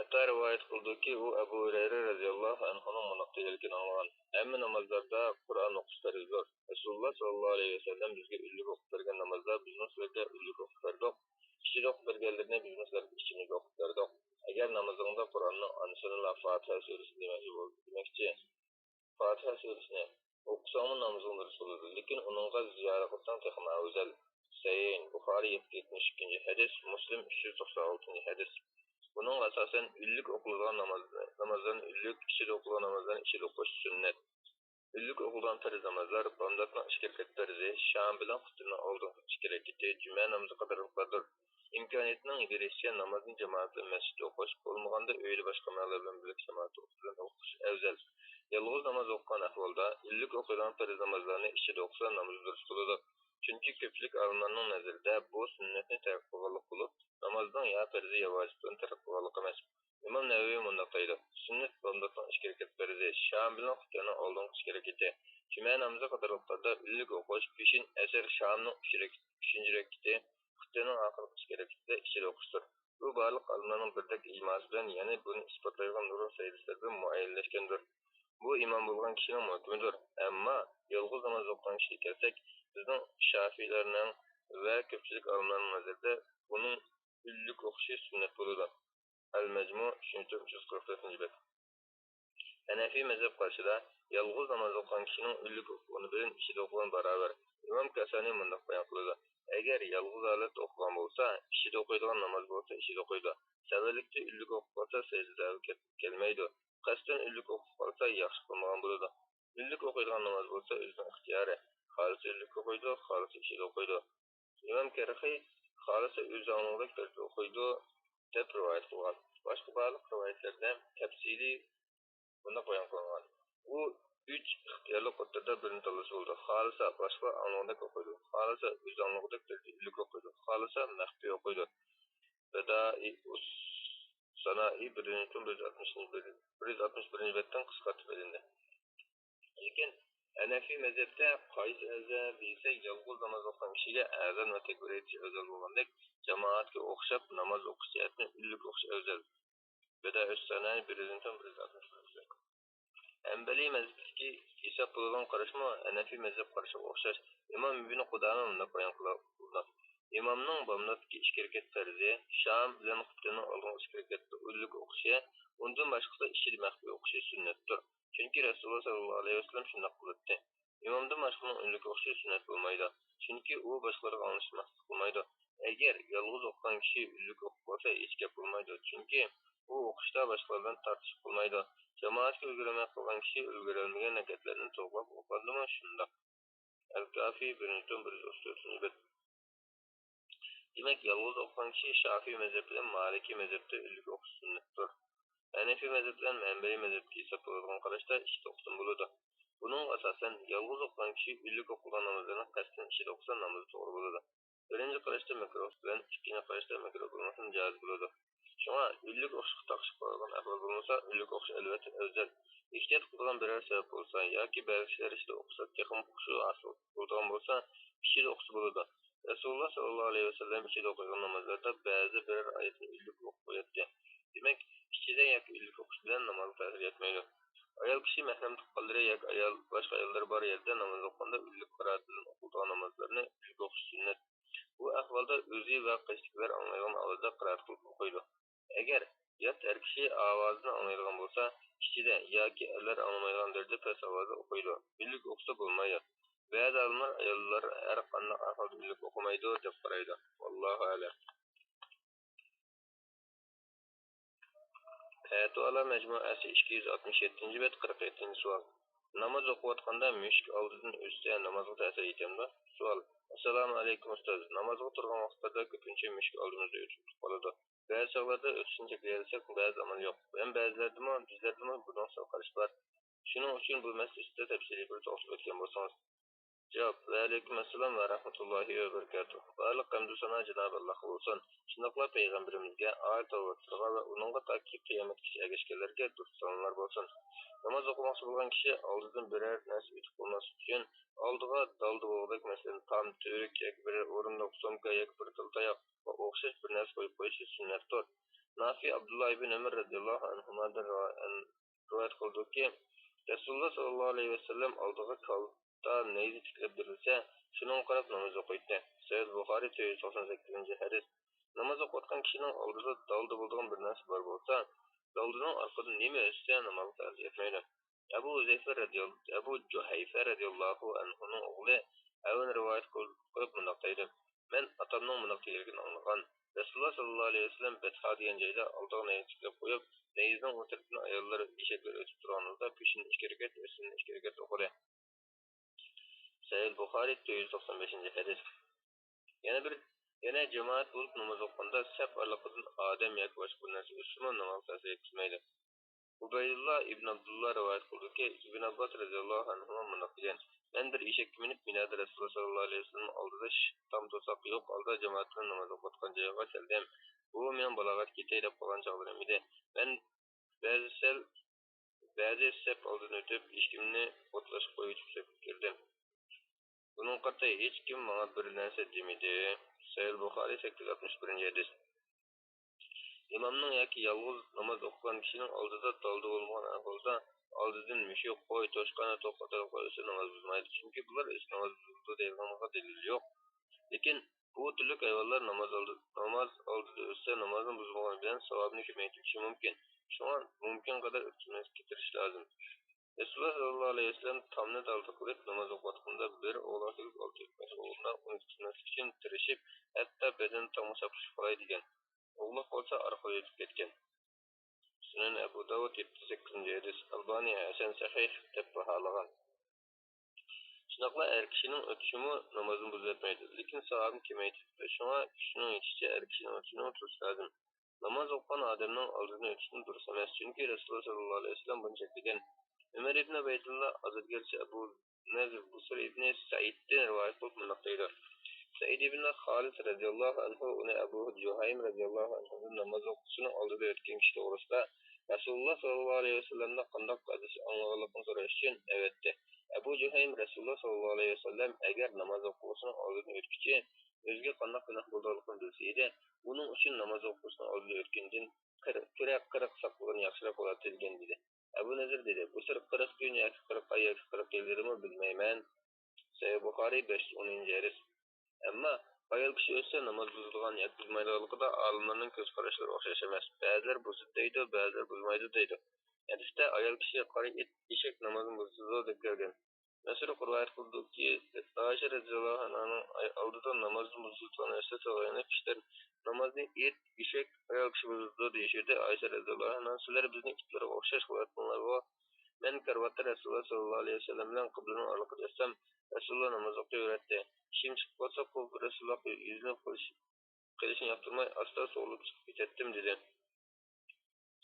ئەتا رىۋايەت قىلىدۇكى، ئۇ ئەبۇ ھۇرەيرە رەزىياللاھۇ ئەنھۇنىڭ مۇنداق دېگەنلىكىنى ئاڭلىغان: ھەممە نامازلاردا قۇرئان ئوقۇش پەرزدۇر. رەسۇلۇللا ساللاللاھۇ ئەلەيھى ۋەسەللەم بىزگە ئۈنلۈك ئوقۇپ بەرگەن نامازلار بىزمۇ سىلەرگە ئۈنلۈك ئوقۇپ بەردۇق. ئىچىدە ئوقۇپ بەرگەنلىرىنى بىزمۇ سىلەرگە ئىچىمىزدە ئوقۇپ بەردۇق. ئەگەر نامىزىڭدا قۇرئاننىڭ ئانىسىنىلا، فاتىھە سۈرىسىنى دېمەكچى، دېمەكچى. فاتىھە سۈرىسىنى ئوقۇساڭمۇ نامىزىڭ دۇرۇس بولىدۇ، لېكىن ئۇنىڭغا زىيادە قىلساڭ تېخىمۇ ئەۋزەل. سەھىھ بۇخارىي يەتتە يۈز يەتمىش ئىككىنچى ھەدىس، مۇسلىم ئۈچ يۈز توقسان ئالتىنچى ھەدىس. بۇنىڭغا ئاساسەن، ئۈنلۈك ئوقۇلىدىغان ناماز، نامازلارنى ئۈنلۈك، ئىچىدە ئوقۇلغان نامازلارنى ئىچىدە ئوقۇش سۈننەت. ئۈنلۈك ئوقۇلغان پەرز نامازلار بامداتنىڭ ئىككى رەكەت پەرزى، شام بىلەن خۇپتىنىڭ ئالدىنقى ئىككى رەكىتى، جۈمە نامىزى قاتارلىقلاردۇر. ئىمكانىيەتنىڭ يېتىشىچە نامازنى جامائەت بىلەن مەسچىتتە ئوقۇش، بولمىغاندا ئۆيدە باشقا مەھەللە بىلەن بىرلىكتە جامائەت بىلەن ئوقۇش ئەۋزەل. يالغۇز ناماز ئوقۇغان ئەھۋالدا ئۈنلۈك ئوقۇيدىغان پەرز نامازلارنى ئىچىدە ئوقۇسا نامىزى دۇرۇس بولىدۇ. چۈنكى كۆپچىلىك ئالىملارنىڭ نەزىرىدە بۇ سۈننەتنى تەرك قىلغانلىق بولۇپ، نامازنىڭ يا پەرزى يا ۋاجىپلىرىنى تەرك قىلغانلىق ئەمەس. ئىمام نەۋەۋى مۇنداق دەيدۇ: سۈننەت بامداتنىڭ ئىككى رەكەت پەرزى، شام بىلەن خۇپتەننىڭ ئالدىنقى ئىككى رەكىتى، جۈمە نامىزى قاتارلىقلاردا ئۈنلۈك ئوقۇش، پېشىن، ئەسىر، شامنىڭ ئۈچ رەك-، ئۈچىنچى رەكىتى، خۇپتەننىڭ ئاخىرقى ئىككى رەكىتىدە ئىچىدە ئوقۇشتۇر. بۇ بارلىق ئالىملارنىڭ بىردەك ئىجماسى بىلەن، يەنى بۇنى ئىسپاتلايدىغان نۇرغۇن سەھىھلىرى بىلەن مۇئەييەنلەشكەندۇر. بۇ ئىمام بولغان كىشىنىڭ ھۆكمىدۇر. ئەمما يالغۇز ناماز ئوقۇغان كىشىگە كەلسەك، بىزنىڭ شافىئىيلارنىڭ ۋە كۆپچىلىك ئالىملارنىڭ نەزىرىدە ئۇنىڭ ئۈنلۈك ئوقۇشى سۈننەت بولىدۇ. ئەل-مەجمۇ، ئۈچىنچى توم، ئۈچ يۈز قىرىق تۆتىنچى بەت. ھەنەفىي مەزھەپ قارىشىدا، يالغۇز ناماز ئوقۇغان كىشىنىڭ ئۈنلۈك ئوقۇغىنى بىلەن ئىچىدە ئوقۇغىنى باراۋەر. ئىمام كاسانى مۇنداق بايان قىلىدۇ: ئەگەر يالغۇز ھالەتتە ئوقۇغان بولسا، ئىچىدە ئوقۇيدىغان ناماز بولسا ئىچىدە ئوقۇيدۇ. سەۋەنلىكتە ئۈنلۈك ئوقۇپ قالسا سەجدىدە كەلمەيدۇ. قەستەن ئۈنلۈك ئوقۇپ قالسا ياخشى قىلمىغان بولىدۇ. ئۈنلۈك ئوقۇيدىغان ناماز بولسا ئۆزىنىڭ ئىختىيارى. خالىسا ئۈنلۈك ئوقۇيدۇ، خالىسا ئىچىدە ئوقۇيدۇ. ئىمام كەرخى خالىسا ئۆزى ئاڭلىغۇدەك تەرتىپتە ئوقۇيدۇ، دەپ رىۋايەت قىلغان. باشقا بارلىق رىۋايەتلەردە تەپسىلىي بۇنداق بايان قىلىنغان: ئۇ ئۈچ ئىختىيارلىق ئوتتۇرىدا بىرىنى تاللىسا بولىدۇ. خالىسا باشقىلار ئاڭلىغۇدەك ئوقۇيدۇ، خالىسا ئۆزى ئاڭلىغۇدەك تەرتىپتە ئۆزى ئوقۇيدۇ، خالىسا مەخپىي ئوقۇيدۇ. بەدىئۇس سانائى بىر يۈز ئاتمىش بىر، بىر يۈز ئاتمىش بىرىنچى بەتتىن قىسقارتىپ ئېلىندى. لېكىن ھەنەفىي مەزھەپتە قايسى ئەۋزەل دېسەك، يالغۇز ناماز ئوقۇغان كىشىگە ئەزان ۋە تەكبىر ئېيتىش ئەۋزەل بولغاندەك، جامائەتكە ئوخشاپ ناماز ئوقۇش جەھەتتىن ئۈنلۈك ئوقۇش ئەۋزەل. بەدىئۇس سانائى بىر يۈز ئاتمىش بىر. ھەنبەلىي مەزھىپتىكى ھېساب بولىدىغان قاراشمۇ ھەنەفىي مەزھەپ قارىشىغا ئوخشاش. ئىمام ئىبنى قۇدامە مۇنداق بايان قىلىدۇ: ئىمامنىڭ بامداتتىكى ئىككى رەكەت پەرزى، شام بىلەن خۇپتەننىڭ ئالدىنقى ئىككى رەكەتتە ئۈنلۈك ئوقۇشى، ئۇندىن باشقىسى ئىچىدە مەخپىي ئوقۇشى سۈننەتتۇر. چۈنكى رەسۇلۇللا سەللەللاھۇ ئەلەيھى ۋەسەللەم شۇنداق قىلاتتى. ئىمامدىن باشقىنىڭ ئۈنلۈك ئوقۇشى سۈننەت بولمايدۇ. چۈنكى ئۇ باشقىلارغا ئاڭلىتماسلىق قىلمايدۇ. ئەگەر يالغۇز ئوقۇغان كىشى ئۈنلۈك ئوقۇپ قالسا، ھېچ گەپ بولمايدۇ. چۈنكى ئۇ ئوقۇشتا باشقىلار بىلەن تارتىشىپ قالمايدۇ. جامائەتكە ئۈلگۈرمەي قالغان كىشى ئۈلگۈرەلمىگەن رەكەتلەرنى توغرىلاپ ئوقۇغاندىمۇ شۇنداق. ئەل-كافى، بىرىنچى توم، بىر يۈز ئوتتۇز تۆتىنچى بەت. دېمەك، يالغۇز ئوقۇغان كىشى شافىئىي مەزھەپ بىلەن مالىكىي مەزھەپتە ئۈنلۈك ئوقۇش سۈننەتتۇر. ھەنەفىي مەزھەپ بىلەن ھەنبەلىي مەزھەپتىكى ھېساب بولىدىغان قاراشتا ئىچىدە ئوقۇسىمۇ بولىدۇ. بۇنىڭغا ئاساسەن، يالغۇز ئوقۇغان كىشى ئۈنلۈك ئوقۇلغان نامازلارنى قەستەن ئىچىدە ئوقۇسا نامىزى توغرا بولىدۇ. بىرىنچى قاراشتا مەكرۇھ بىلەن ئىككىنچى قاراشتا مەكرۇھ بولمىسىمۇ جائىز بولىدۇ. شۇڭا ئۈنلۈك ئوقۇشقا تاقىشىپ قالغان ئەھۋال بولمىسا، ئۈنلۈك ئوقۇش ئەلۋەتتە ئەۋزەل. ئېھتىيات قىلىدىغان بىرەر سەۋەب بولسا ياكى بەزى كىشىلەر ئىچىدە ئوقۇسا تېخىمۇ خۇشۇ ھاسىل بولىدىغان بولسا، ئىچىدە ئوقۇسا بولىدۇ. رەسۇلۇللا ساللاللاھۇ ئەلەيھى ۋەسەللەم ئىچىدە ئوقۇيدىغان نامازلاردا بەزىدە بىرەر ئايەتنى ئۈنلۈك ئوقۇپ قوياتتى. دېمەك، ئىچىدە ياكى ئۈنلۈك ئوقۇش بىلەن نامازغا تەسىر يەتمەيدۇ. ئايال كىشى مەھرەم تۇغقانلىرى ياكى ئايال، باشقا ئاياللار بار يەردە ناماز ئوقۇغاندا ئۈنلۈك قىرائەت بىلەن ئوقۇلىدىغان نامازلارنى ئۈنلۈك ئوقۇش سۈننەت. بۇ ئەھۋالدا ئۆزى ۋە قېشىدىكىلەر ئاڭلايدىغان ئاۋازدا قىرائەت قىلىپ ئوقۇيدۇ. ئەگەر يات ئەر كىشى ئاۋازىنى ئاڭلايدىغان بولسا، ئىچىدە ياكى ئەرلەر ئاڭلىمايدىغان دەرىجىدە پەس ئاۋازدا ئوقۇيدۇ. ئۈنلۈك ئوقۇسا بولمايدۇ. بەزى ئالىملار ئاياللار ھەر قانداق ئەھۋالدا ئۈنلۈك ئوقۇمايدۇ دەپ قارايدۇ. ۋاللاھۇ ئەلەم. پەتىۋالار مەجمۇئەسى، ئىككى يۈز ئاتمىش يەتتىنچى بەت، قىرىق يەتتىنچى سوئال. ناماز ئوقۇۋاتقاندا مۈشۈك ئالدىدىن ئۆتسە نامازغا تەسىر يېتەمدۇ؟ سوئال. ئەسسالامۇ ئەلەيكۇم ئۇستاز. نامازغا تۇرغان ۋاقىتلاردا كۆپىنچە مۈشۈك ئالدىمىزدا ئۆتۈپ قالىدۇ. بەزى چاغلاردا ئۆتۈشىنى چەكلىيەلىسەك، بەزى ئامال يوق. ھەم بەزىلەردىمۇ، بىزلەردىمۇ بۇنىڭغا سەل قارىشى بار. شۇنىڭ ئۈچۈن بۇ مەسىلە ئۈستىدە تەپسىلىي بىر توختىلىپ ئۆتكەن بولسىڭىز. جاۋاب: ۋەئەلەيكۇم ئەسسالام ۋە رەھمەتۇللاھى ۋە بەرىكاتۇھ. بارلىق ھەمدۇ سانا جانابى ئاللاھقا بولسۇن. شۇنداقلا پەيغەمبىرىمىزگە، ئائىلە تاۋابىئاتلىرىغا ۋە ئۇنىڭغا تاكى قىيامەت كۈنىگىچە ئەگەشكەنلەرگە دۇرۇت سالاملار بولسۇن. ناماز ئوقۇماقچى بولغان كىشى ئالدىدىن بىرەر نەرسە ئۆتۈپ قالماسلىق ئۈچۈن، ئالدىغا دالدا بولغۇدەك، مەسىلەن، تام، تۈۋرۈك ياكى بىرەر ئورۇندۇق، سومكا ياكى بىر تال تاياق ۋە ئوخشاش بىر نەرسە قويۇپ قويۇشى سۈننەتتۇر. نافى ئابدۇللا ئىبن ئۆمەر رەزىياللاھۇ ئەنھۇمادىن رىۋا-، رىۋايەت قىلدۇقى، رەسۇلۇللا ساللاللاھۇ ئەلەيھى ۋەسەللەم ئالدىغا كالتا، نەيزە تىكلەپ بېرىلسە، شۇنىڭغا قاراپ ناماز ئوقۇيتتى. سەھىھ بۇخارىي، تۆت يۈز توقسان سەككىزىنچى ھەدىس. ناماز ئوقۇۋاتقان كىشىنىڭ ئالدىدا دالدا بولىدىغان بىر نەرسە بار بولسا، دالدىنىڭ ئارقىدىن نېمە ئۆتسە، نامازغا تەسىر يەتمەيدۇ. ئەبۇ ھۇزەيفە رەزىيال-، ئەبۇ جۇھەيفە رەزىياللاھۇ ئەنھۇنىڭ ئوغلى ئەۋن رىۋايەت قىلىپ مۇنداق دەيدۇ: مەن ئاتامنىڭ مۇنداق دېگەنلىكىنى ئاڭلىغان. رەسۇلۇللا ساللاللاھۇ ئەلەيھى ۋەسەللەم بەتھا دېگەن جايدا ئالدىغا نەيزە تىكلەپ قويۇپ، نەيزىنىڭ ئۇ تەرىپىدىن ئاياللار، ئېشەكلەر ئۆتۈپ تۇرغاندا پېشىنىدىن ئىككى رەكەت، ئۆستىدىن ئىككى رەكەت ئوقۇدى. سەھىھ بۇخارىي، تۆت يۈز توقسان بەشىنچى ھەدىس. يەنە بىر، يەنە جامائەت بولۇپ ناماز ئوقۇغاندا سەپ ئارىلىقىدىن ئادەم ياكى باشقا بىر نەرسە ئۆتسىمۇ نامازغا تەسىر يەتكۈزمەيدۇ. ئۇبەيدۇللا ئىبن ئابدۇللا رىۋايەت قىلدۇكى، ئىبن ئابباس رەزىياللاھۇ ئەنھۇما مۇنداق دېگەن: مەن بىر ئېشەككە مىنىپ، مىنادا رەسۇلۇللا ساللاللاھۇ ئەلەيھى ۋەسەللەم ئالدىدا ش-، تام توساق يوق ھالدا جامائەت بىلەن ناماز ئوقۇۋاتقان جايغا كەلدىم. بۇ مېنىڭ بالاغەتكە يېتەي دەپ قالغان چاغلىرىم ئىدى. مەن بەزى سەل، بەزى سەپ ئالدىدىن ئۆتۈپ، ئېشىكىمنى ئوتلاشقا قويۇۋېتىپ سەپكە كىردىم. بۇنىڭغا قارىتا ھېچكىم ماڭا بىر نەرسە دېمىدى. سەھىھ بۇخارىي، سەككىز يۈز ئاتمىش بىرىنچى ھەدىس. ئىمامنىڭ ياكى يالغۇز ناماز ئوقۇغان كىشىنىڭ ئالدىدا دالدا بولمىغان ئەھۋالدا ئالدىدىن مۈشۈك، قوي، توشقان ۋە توخۇ قاتارلىقلار ئۆتسە ناماز بۇزمايدۇ، چۈنكى بۇلار ئۆتسە ناماز بۇزۇلىدۇ دەيدىغانغا دەلىل يوق. لېكىن بۇ تۈرلۈك ھايۋانلار ناماز ئالدى-، ناماز ئالدىدا ئۆتسە نامازنى بۇزمىغىنى بىلەن ساۋابىنى كېمەيتىۋېتىشى مۇمكىن. شۇڭا مۇمكىن قەدەر ئۆتكۈزمەسلىككە تىرىشىش لازىم. رەسۇلۇللا ساللاللاھۇ ئەلەيھى ۋەسەللەم تامنى دالدا قىلىپ ناماز ئوقۇۋاتقاندا بىر ئوغلاق كېلىپ ئالدى ئۆتمەس ئوغلىنى ئۇنتۇپ كەتمەسلىك ئۈچۈن تىرىشىپ، ھەتتا بەدىنىنى تامغا چاپلىشىپ قالاي دېگەن. ئوغلاق بولسا ئارقىدىن ئۆتۈپ كەتكەن. سۈنەن ئەبۇ داۋۇد، يەتتە يۈز سەككىزىنچى ھەدىس. ئالبانى ھەسەن سەھىھ دەپ باھالىغان. شۇنداقلا ئەر كىشىنىڭ ئۆتۈشىمۇ نامازنى بۇزۇۋەتمەيدۇ، لېكىن ساۋابىنى كېمەيتىۋېتىدۇ. شۇڭا كۈچىنىڭ يېتىشىچە ئەر كىشىنىڭ ئۆتۈشىنى تۇتۇش لازىم. ناماز ئوقۇغان ئادەمنىڭ ئالدىدىن ئۆتۈشتىن دۇرۇس ئەمەس، چۈنكى رەسۇلۇللا ساللاللاھۇ ئەلەيھى ۋەسەللەم بۇنى چەكلىگەن. ئۆمەر ئىبن ئۇبەيدۇللا ئازادگەرچى ئەبۇ نەزر بۇسرى ئىبن سەئىدتىن رىۋايەت قىلىپ مۇنداق دەيدۇ: سەئىد ئىبن خالىد رەزىياللاھۇ ئەنھۇ ئۇنى ئەبۇ جۇھەيم رەزىياللاھۇ ئەنھۇدىن ناماز ئوقۇغۇچىنىڭ ئالدىدا ئۆتكەن كىشى توغرىسىدا رەسۇلۇللا ساللاللاھۇ ئەلەيھى ۋەسەللەمدىن قانداق ھەدىس ئاڭلىغانلىقىنى سوراش ئۈچۈن ئەۋەتتى. ئەبۇ جۇھەيم رەسۇلۇللا ساللاللاھۇ ئەلەيھى ۋەسەللەم ئەگەر ناماز ئوقۇغۇچىنىڭ ئالدىدىن ئۆتكۈچى ئۆزىگە قانداق گۇناھ بولىدىغانلىقىنى بىلسە ئىدى، ئۇنىڭ ئۈچۈن ناماز ئوقۇغۇچىنىڭ ئالدىدىن ئۆتكىنىدىن قىرىق، تۆرە قىرىق ساقلىغىنى ياخشىراق بولاتتى دېگەن ئىدى. ئەبۇ نەزىر دېدى: بۇ سىر قىرىق كۈن ياكى قىرىق ئاي ياكى قىرىق يىلدىمۇ بىلمەيمەن. سەھىھ بۇخارىي، بەش يۈز ئونىنچى ھەدىس. ئەمما ئايال كىشى ئۆتسە ناماز بۇزۇلىدىغان ياكى بۇزمايدىغانلىقىدا ئالىملارنىڭ كۆز قاراشلىرى ئوخشاش ئەمەس. بەزىلەر بۇزىدۇ دەيدۇ، بەزىلەر بۇزمايدۇ دەيدۇ. ھەدىستە ئايال كىشى، قارا ئىت، ئېشەك نامازنى بۇزىدۇ دەپ كەلگەن. مەسرۇق رىۋايەت قىلدۇقى، ئائىشە رەزىياللاھۇ ئەنھانىڭ ئالدىدا نامازنى بۇزىدىغان نەرسە سالغىنى كىشىلەر نامازنى ئىت، ئېشەك، ئايال كىشى بۇزىدۇ دېيىشىدى. ئائىشە رەزىياللاھۇ ئەنھا: سىلەر بىزنى ئىتلارغا ئوخشاش قىلىۋەتتىڭلارغۇ. مەن كارىۋاتتا رەسۇلۇللا ساللاللاھۇ ئەلەيھى ۋەسەللەم بىلەن ئارىلىققا چۈشسەم، رەسۇلۇللا ناماز ئوقۇيۋېرەتتى. ئىشىم چىقىپ قالسا، قوپۇپ رەسۇلۇللاغا يۈزلىنىپ قېلىش-، قېلىشنى ياقتۇرماي، ئاستا سوغۇلۇپ چىقىپ كېتەتتىم، دېدى.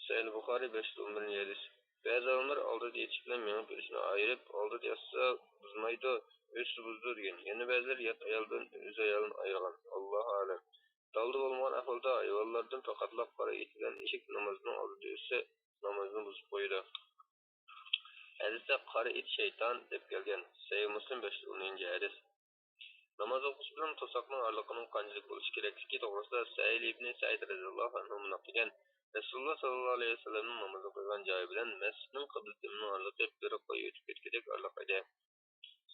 سەھىھ بۇخارىي، بەش يۈز ئون بىرىنچى ھەدىس. بەزى ئالىملار ئالدىدا يېتىش بىلەن مېڭىپ يۈرۈشنى ئايرىپ، ئالدىدا ياتسا بۇزمايدۇ، ئۆتسە بۇزىدۇ دېگەن. يەنە بەزىلەر يات ئايال بىلەن ئۆز ئايالىنى ئايرىغان. ئاللاھۇ ئەلەم. دالدا بولمىغان ئەھۋالدا ھايۋانلاردىن پەقەتلا قارا ئېتىدىن ئېشەك نامازنىڭ ئالدىدا ئۆتسە، نامازنى بۇزۇپ قويىدۇ. ھەدىستە قارا ئىت شەيتان دەپ كەلگەن. سەھىھ مۇسلىم، بەش يۈز ئونىنچى ھەدىس. ناماز ئوقۇش بىلەن توساقنىڭ ئارىلىقىنىڭ قانچىلىك بولۇشى كېرەكلىكى توغرىسىدا سەھىل ئىبنى سەئىد رەزىياللاھۇ ئەنھۇ مۇنداق دېگەن: رەسۇلۇللا ساللاللاھۇ ئەلەيھى ۋەسەللەمنىڭ ناماز ئوقۇيدىغان جايى بىلەن مەسچىتنىڭ قىبلە تېمىنىڭ ئارىلىقى بىر قوي ئۆتۈپ كەتكۈدەك ئارىلىق ئىدى.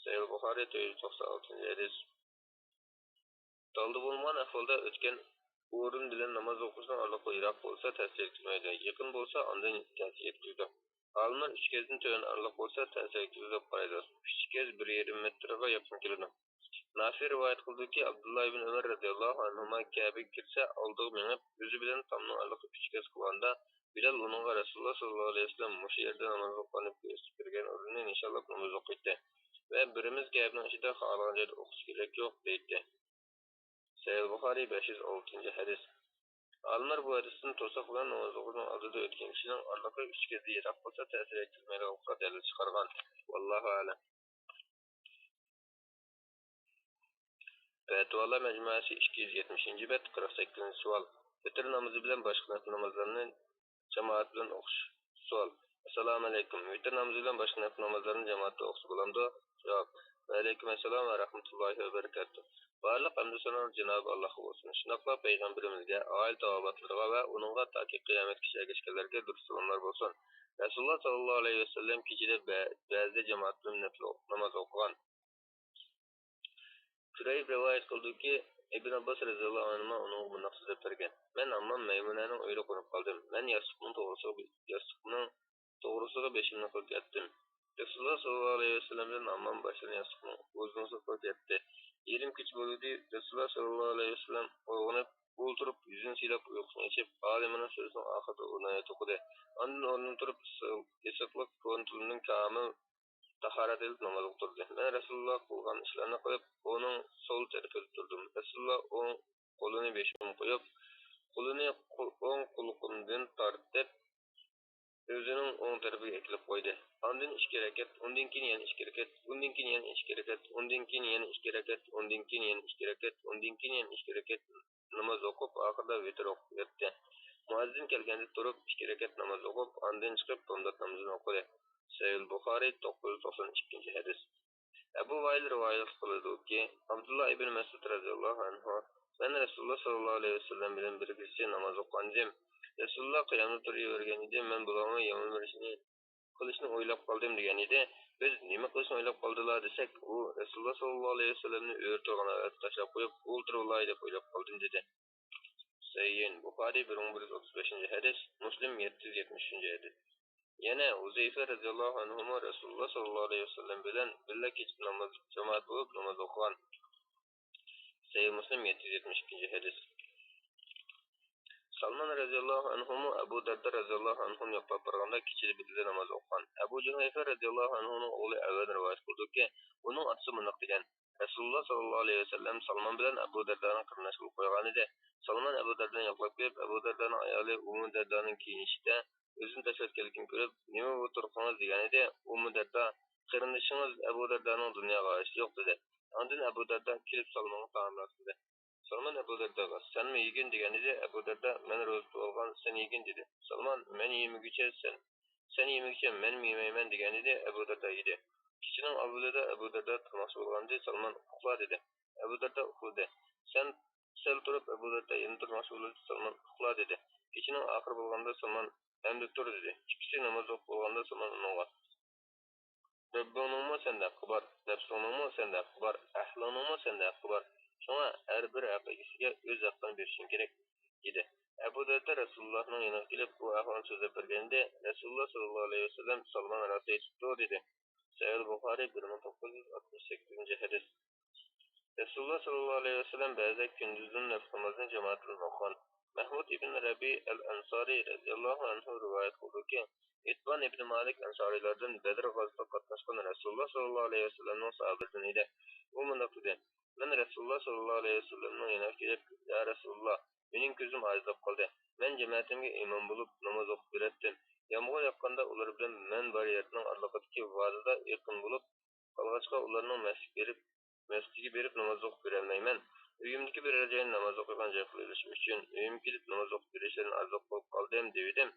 سەھىھ بۇخارىي، تۆت يۈز توقسان ئالتىنچى ھەدىس. دالدا بولمىغان ئەھۋالدا ئۆتكەن ئورۇن بىلەن ناماز ئوقۇشنىڭ ئارىلىقى يىراق بولسا، تەسىر يەتكۈزمەيدۇ. يېقىن بولسا، ئاندىن تەسىر يەتكۈزىدۇ. ئالىملار ئۈچ گەزدىن تۆۋەن ئارىلىق بولسا، تەسىر يەتكۈزىدۇ دەپ قارايدۇ. ئۈچ گەز بىر يېرىم مېتىرغا يېقىن كېلىدۇ. نافى رىۋايەت قىلدىكى، ئابدۇللا ئىبن ئۆمەر رەزىياللاھۇ ئەنھۇما كەبىگە كىرسە، ئالدىغا مېڭىپ، ئۆزى بىلەن تامنىڭ ئارىلىقى ئۈچ گەز قىلغاندا، بىلال ئۇنىڭغا رەسۇلۇللا ساللاللاھۇ ئەلەيھى ۋەسەللەم مۇشۇ يەردە ناماز ئوقۇغان دەپ كۆرسىتىپ بەرگەن ئورۇننى نىشانلاپ ناماز ئوقۇيتتى ۋە بىرىمىز كەبىنىڭ ئىچىدە خالىغان جايدا ئوقۇش كېرەك يوق دەيتتى. سەھىھ بۇخارىي، بەش يۈز ئالتىنچى ھەدىس. ئالىملار بۇ ھەدىستىن تۇرساق بىلەن ناماز ئوقۇشنىڭ ئالدىدا ئۆتكەن كىشىنىڭ ئارىلىقى ئۈچ گەزدە يىراق بولسا تەسىر يەتكۈزمەيدىغانلىقىغا دەلىل چىقارغان. ۋاللاھۇ ئەلەم. پەتىۋالار مەجمۇئەسى، ئىككى يۈز يەتمىشىنچى بەت، قىرىق سەككىزىنچى سوئال. ۋىتىر نامىزى بىلەن باشقا نەپىل نامازلارنى جامائەت بىلەن ئوقۇش. سوئال. ئەسسالامۇئەلەيكۇم. ۋىتىر نامىزى بىلەن باشقا نەپىل نامازلارنى جامائەتتە ئوقۇسا بولامدۇ؟ جاۋاب. ۋەئەلەيكۇم ئەسسالام ۋە رەھمەتۇللاھى ۋە بەرىكاتۇھ. بارلىق ھەمدۇ سانالار جانابى ئاللاھقا بولسۇن. شۇنداقلا پەيغەمبىرىمىزگە، ئائىلە تاۋابىئاتلىرىغا ۋە ئۇنىڭغا تاكى قىيامەتكىچە ئەگەشكەنلەرگە دۇرۇت سالاملار بولسۇن. رەسۇلۇللا ساللاللاھۇ ئەلەيھى ۋەسەللەم كېچىدە بە-، بەزىدە جامائەت بىلەن نەپىل ناماز ئوقۇغان. كۇرەيب رىۋايەت قىلىدۇكى، ئىبن ئابباس رەزىياللاھۇ ئەنھۇما ئۇنىڭغا مۇنداق سۆزلەپ بەرگەن: مەن ھاممام مەيمۇنەنىڭ ئۆيىدە قونۇپ قالدىم. مەن ياستۇقنىڭ توغرىسىغا، ياستۇقنىڭ توغرىسىغا بېشىمنى قىلىپ ياتتىم. رەسۇلۇللا ساللاللاھۇ ئەلەيھى ۋەسەللەم بىلەن ھاممام باشلىرىنى ياستۇقنىڭ ئۇزۇنىسىغا قىلىپ ياتتى. يېرىم كېچە بولدى. رەسۇلۇللا ساللاللاھۇ ئەلەيھى ۋەسەللەم ئويغىنىپ، ئولتۇرۇپ، يۈزىنى سىيلاپ ئۇيقۇسىنى ئېچىپ، ئالىمىنىڭ سۆزىنىڭ ئاخىرىدا ئۇنى توقۇدى. ئاندىن ئورنىدىن تۇرۇپ، ئىسسىق-، ئىسسىقلىق كونا تۇلۇمدىن كامىل تاھارەت ئېلىپ نامازغا تۇردى. مەن رەسۇلۇللا قىلغان ئىشلارنى قىلىپ، ئۇنىڭ سول تەرىپىدە تۇردۇم. رەسۇلۇللا ئوڭ قولىنى بېشىمغا قويۇپ، قولىنى قو-، ئوڭ قۇلىقىمدىن تارتىپ، ئۆزىنىڭ ئوڭ تەرىپىگە ئەكېلىپ قويدى. ئاندىن ئىككى رەكەت، ئۇندىن كېيىن يەنە ئىككى رەكەت، ئۇندىن كېيىن يەنە ئىككى رەكەت، ئۇندىن كېيىن يەنە ئىككى رەكەت، ئۇندىن كېيىن يەنە ئىككى رەكەت، ئۇندىن كېيىن يەنە ئىككى رەكەت ناماز ئوقۇپ، ئاخىرىدا ۋىتىر ئوقۇپ ياتتى. مۇئەززىن كەلگەندە تۇرۇپ، ئىككى رەكەت ناماز ئوقۇپ، ئاندىن چىقىپ، بامدات نامىزىنى ئوقۇدى. سەھىھۇل بۇخارىي، توققۇز يۈز توقسان ئىككىنچى ھەدىس. ئەبۇ ۋائىل رىۋايەت قىلىدۇكى، ئابدۇللا ئىبن مەسئۇد رەزىياللاھۇ ئەنھۇ، مەن رەسۇلۇللا ساللاللاھۇ ئەلەيھى ۋەسەللەم بىلەن بىر كېچە ناماز ئوقۇغانىدىم. رەسۇلۇللا قىيامدا تۇرۇۋەرگەن ئىدى، مەن بۇلارغا يامىنى بېرىشنى قىلىشنى ئويلاپ قالدىم دېگەن ئىدى. بىز نېمە قىلىشنى ئويلاپ قالدىلا دېسەك، ئۇ رەسۇلۇللا ساللاللاھۇ ئەلەيھى ۋەسەللەمنى ئۆرە تۇرغان ھالەتتە تاشلاپ قويۇپ ئولتۇرۇۋالاي دەپ ئويلاپ قالدىم دېدى. سەھىھۇل بۇخارىي، بىر مىڭ بىر يۈز ئوتتۇز بەشىنچى ھەدىس، مۇسلىم، يەتتە يۈز يەتمىش ئۈچىنچى ھەدىس. يەنە ھۇزەيفە رەزىياللاھۇ ئەنھۇمۇ رەسۇلۇللا ساللاللاھۇ ئەلەيھى ۋەسەللەم بىلەن بىللە كېچىدە ناماز، جامائەت بولۇپ ناماز ئوقۇغان. سەھىھ مۇسلىم، يەتتە يۈز يەتمىش ئىككىنچى ھەدىس. سالمان رەزىياللاھۇ ئەنھۇمۇ ئەبۇ دەردە رەزىياللاھۇ ئەنھۇمۇ يوقلاپ بارغاندا كېچىدە بىللە ناماز ئوقۇغان. ئەبۇ جۇھەيفە رەزىياللاھۇ ئەنھۇنىڭ ئوغلى ئەۋەن رىۋايەت قىلىدۇكى، ئۇنىڭ ئاتىسى مۇنداق دېگەن: رەسۇلۇللا ساللاللاھۇ ئەلەيھى ۋەسەللەم سالمان بىلەن ئەبۇ دەردانى قېرىنداش قىلىپ قويغانىدى. سالمان ئەبۇ دەردانى يوقلاپ كېلىپ، ئەبۇ دەردانىڭ ئايالى ئۇممۇ دەردانىڭ كىيىنىشىدە ئۆزىنى تاشلىۋەتكەنلىكىنى كۆرۈپ، نېمە بولۇپ تۇرۇپسىڭىز دېگەنىدى. ئۇممۇ دەردا، قېرىندىشىڭىز ئەبۇ دەردانىڭ دۇنياغا ھاجىتى يوق دېدى. ئاندىن ئەبۇ دەردا كېلىپ سالمانغا تائام راسلىدى. سالمان ئەبۇ دەرداغا، سەنمۇ يېگىن دېگەنىدى. ئەبۇ دەردا، مەن روزا تۇتۇۋالغان، سەن يېگىن دېدى. سالمان، مەن يېمىگۈچە سەن، سەن يېمىگۈچە مەنمۇ يېمەيمەن دېگەنىدى. ئەبۇ دەردا يېدى. كېچىنىڭ ئاۋۋىلىدا ئەبۇ دەردا تۇرماقچى بولغانىدى. سالمان ئۇخلا دېدى. ئەبۇ دەردا ئۇخلىدى. سەن سەل تۇرۇپ، ئەبۇ دەردە يەنە تۇرماقچى بولدى. سالمان ئۇخلا دېدى. كېچىنىڭ ئاخىرى بولغاندا سالمان ئەمدى تۇر دېدى. ئىككىسى ناماز ئوقۇپ بولغاندا سالمان ئۇنىڭغا، رەببىڭنىڭمۇ سەندە ھەققى بار، نەپسىڭنىڭمۇ سەندە ھەققى بار، ئەھلىڭنىڭمۇ سەندە ھەققى بار. شۇڭا ھەر بىر ھەق ئىگىسىگە ئۆز ھەققىنى بېرىشىڭ كېرەك، دېدى. ئەبۇ دەردە رەسۇلۇللانىڭ يېنىغا كېلىپ بۇ ئەھۋالنى سۆزلەپ بەرگەنىدى. رەسۇلۇللا ساللاللاھۇ ئەلەيھى ۋەسەللەم سالمان راست ئېيتىپتۇ دېدى. سەھىھ بۇخارىي، بىر مىڭ توققۇز يۈز ئاتمىش سەككىزىنچى ھەدىس. رەسۇلۇللا ساللاللاھۇ ئەلەيھى ۋەسەللەم بەزىدە كۈندۈزدىن نەپىل نامازنى جامائەت بىلەن ئوقۇغان. مەھمۇد ئىبن رەبىئ ئەل ئەنسارى رەزىياللاھۇ ئەنھۇ رىۋايەت قىلىدۇكى، ئىتبان ئىبن مالىك ئەنسارىيلاردىن بەدر غازىسىغا قاتناشقان رەسۇلۇللا ساللاللاھۇ ئەلەيھى ۋەسەللەمنىڭ ساھابىلىرىدىن ئىدى. ئۇ مۇنداق دېدى: مەن رەسۇلۇللا ساللاللاھۇ ئەلەيھى ۋەسەللەمنىڭ يېنىغا كېلىپ، يا رەسۇلۇللا، مېنىڭ كۆزۈم ئاجىزلاپ قالدى. مەن جەمەتىمگە ئىمام بولۇپ ناماز ئوقۇپ بېرەتتىم. يامغۇر ياغقاندا ئۇلار بىلەن مەن بار يەرنىڭ ئارىلىقىدىكى ۋادىدا ئېقىن بولۇپ قالغاچقا، ئۇلارنىڭ مەسچىتكە بېرىپ، مەسچىتىگە بېرىپ ناماز ئوقۇپ بېرەلمەيمەن. ئۆيۈمدىكى بىرەر جاينى ناماز ئوقۇيدىغان جاي قىلىۋېلىش ئۈچۈن، ئۆيۈمگە كېلىپ ناماز ئوقۇپ بېرىشلىرىنى ئارزۇ قىلىپ قالدىم، دېۋىدىم.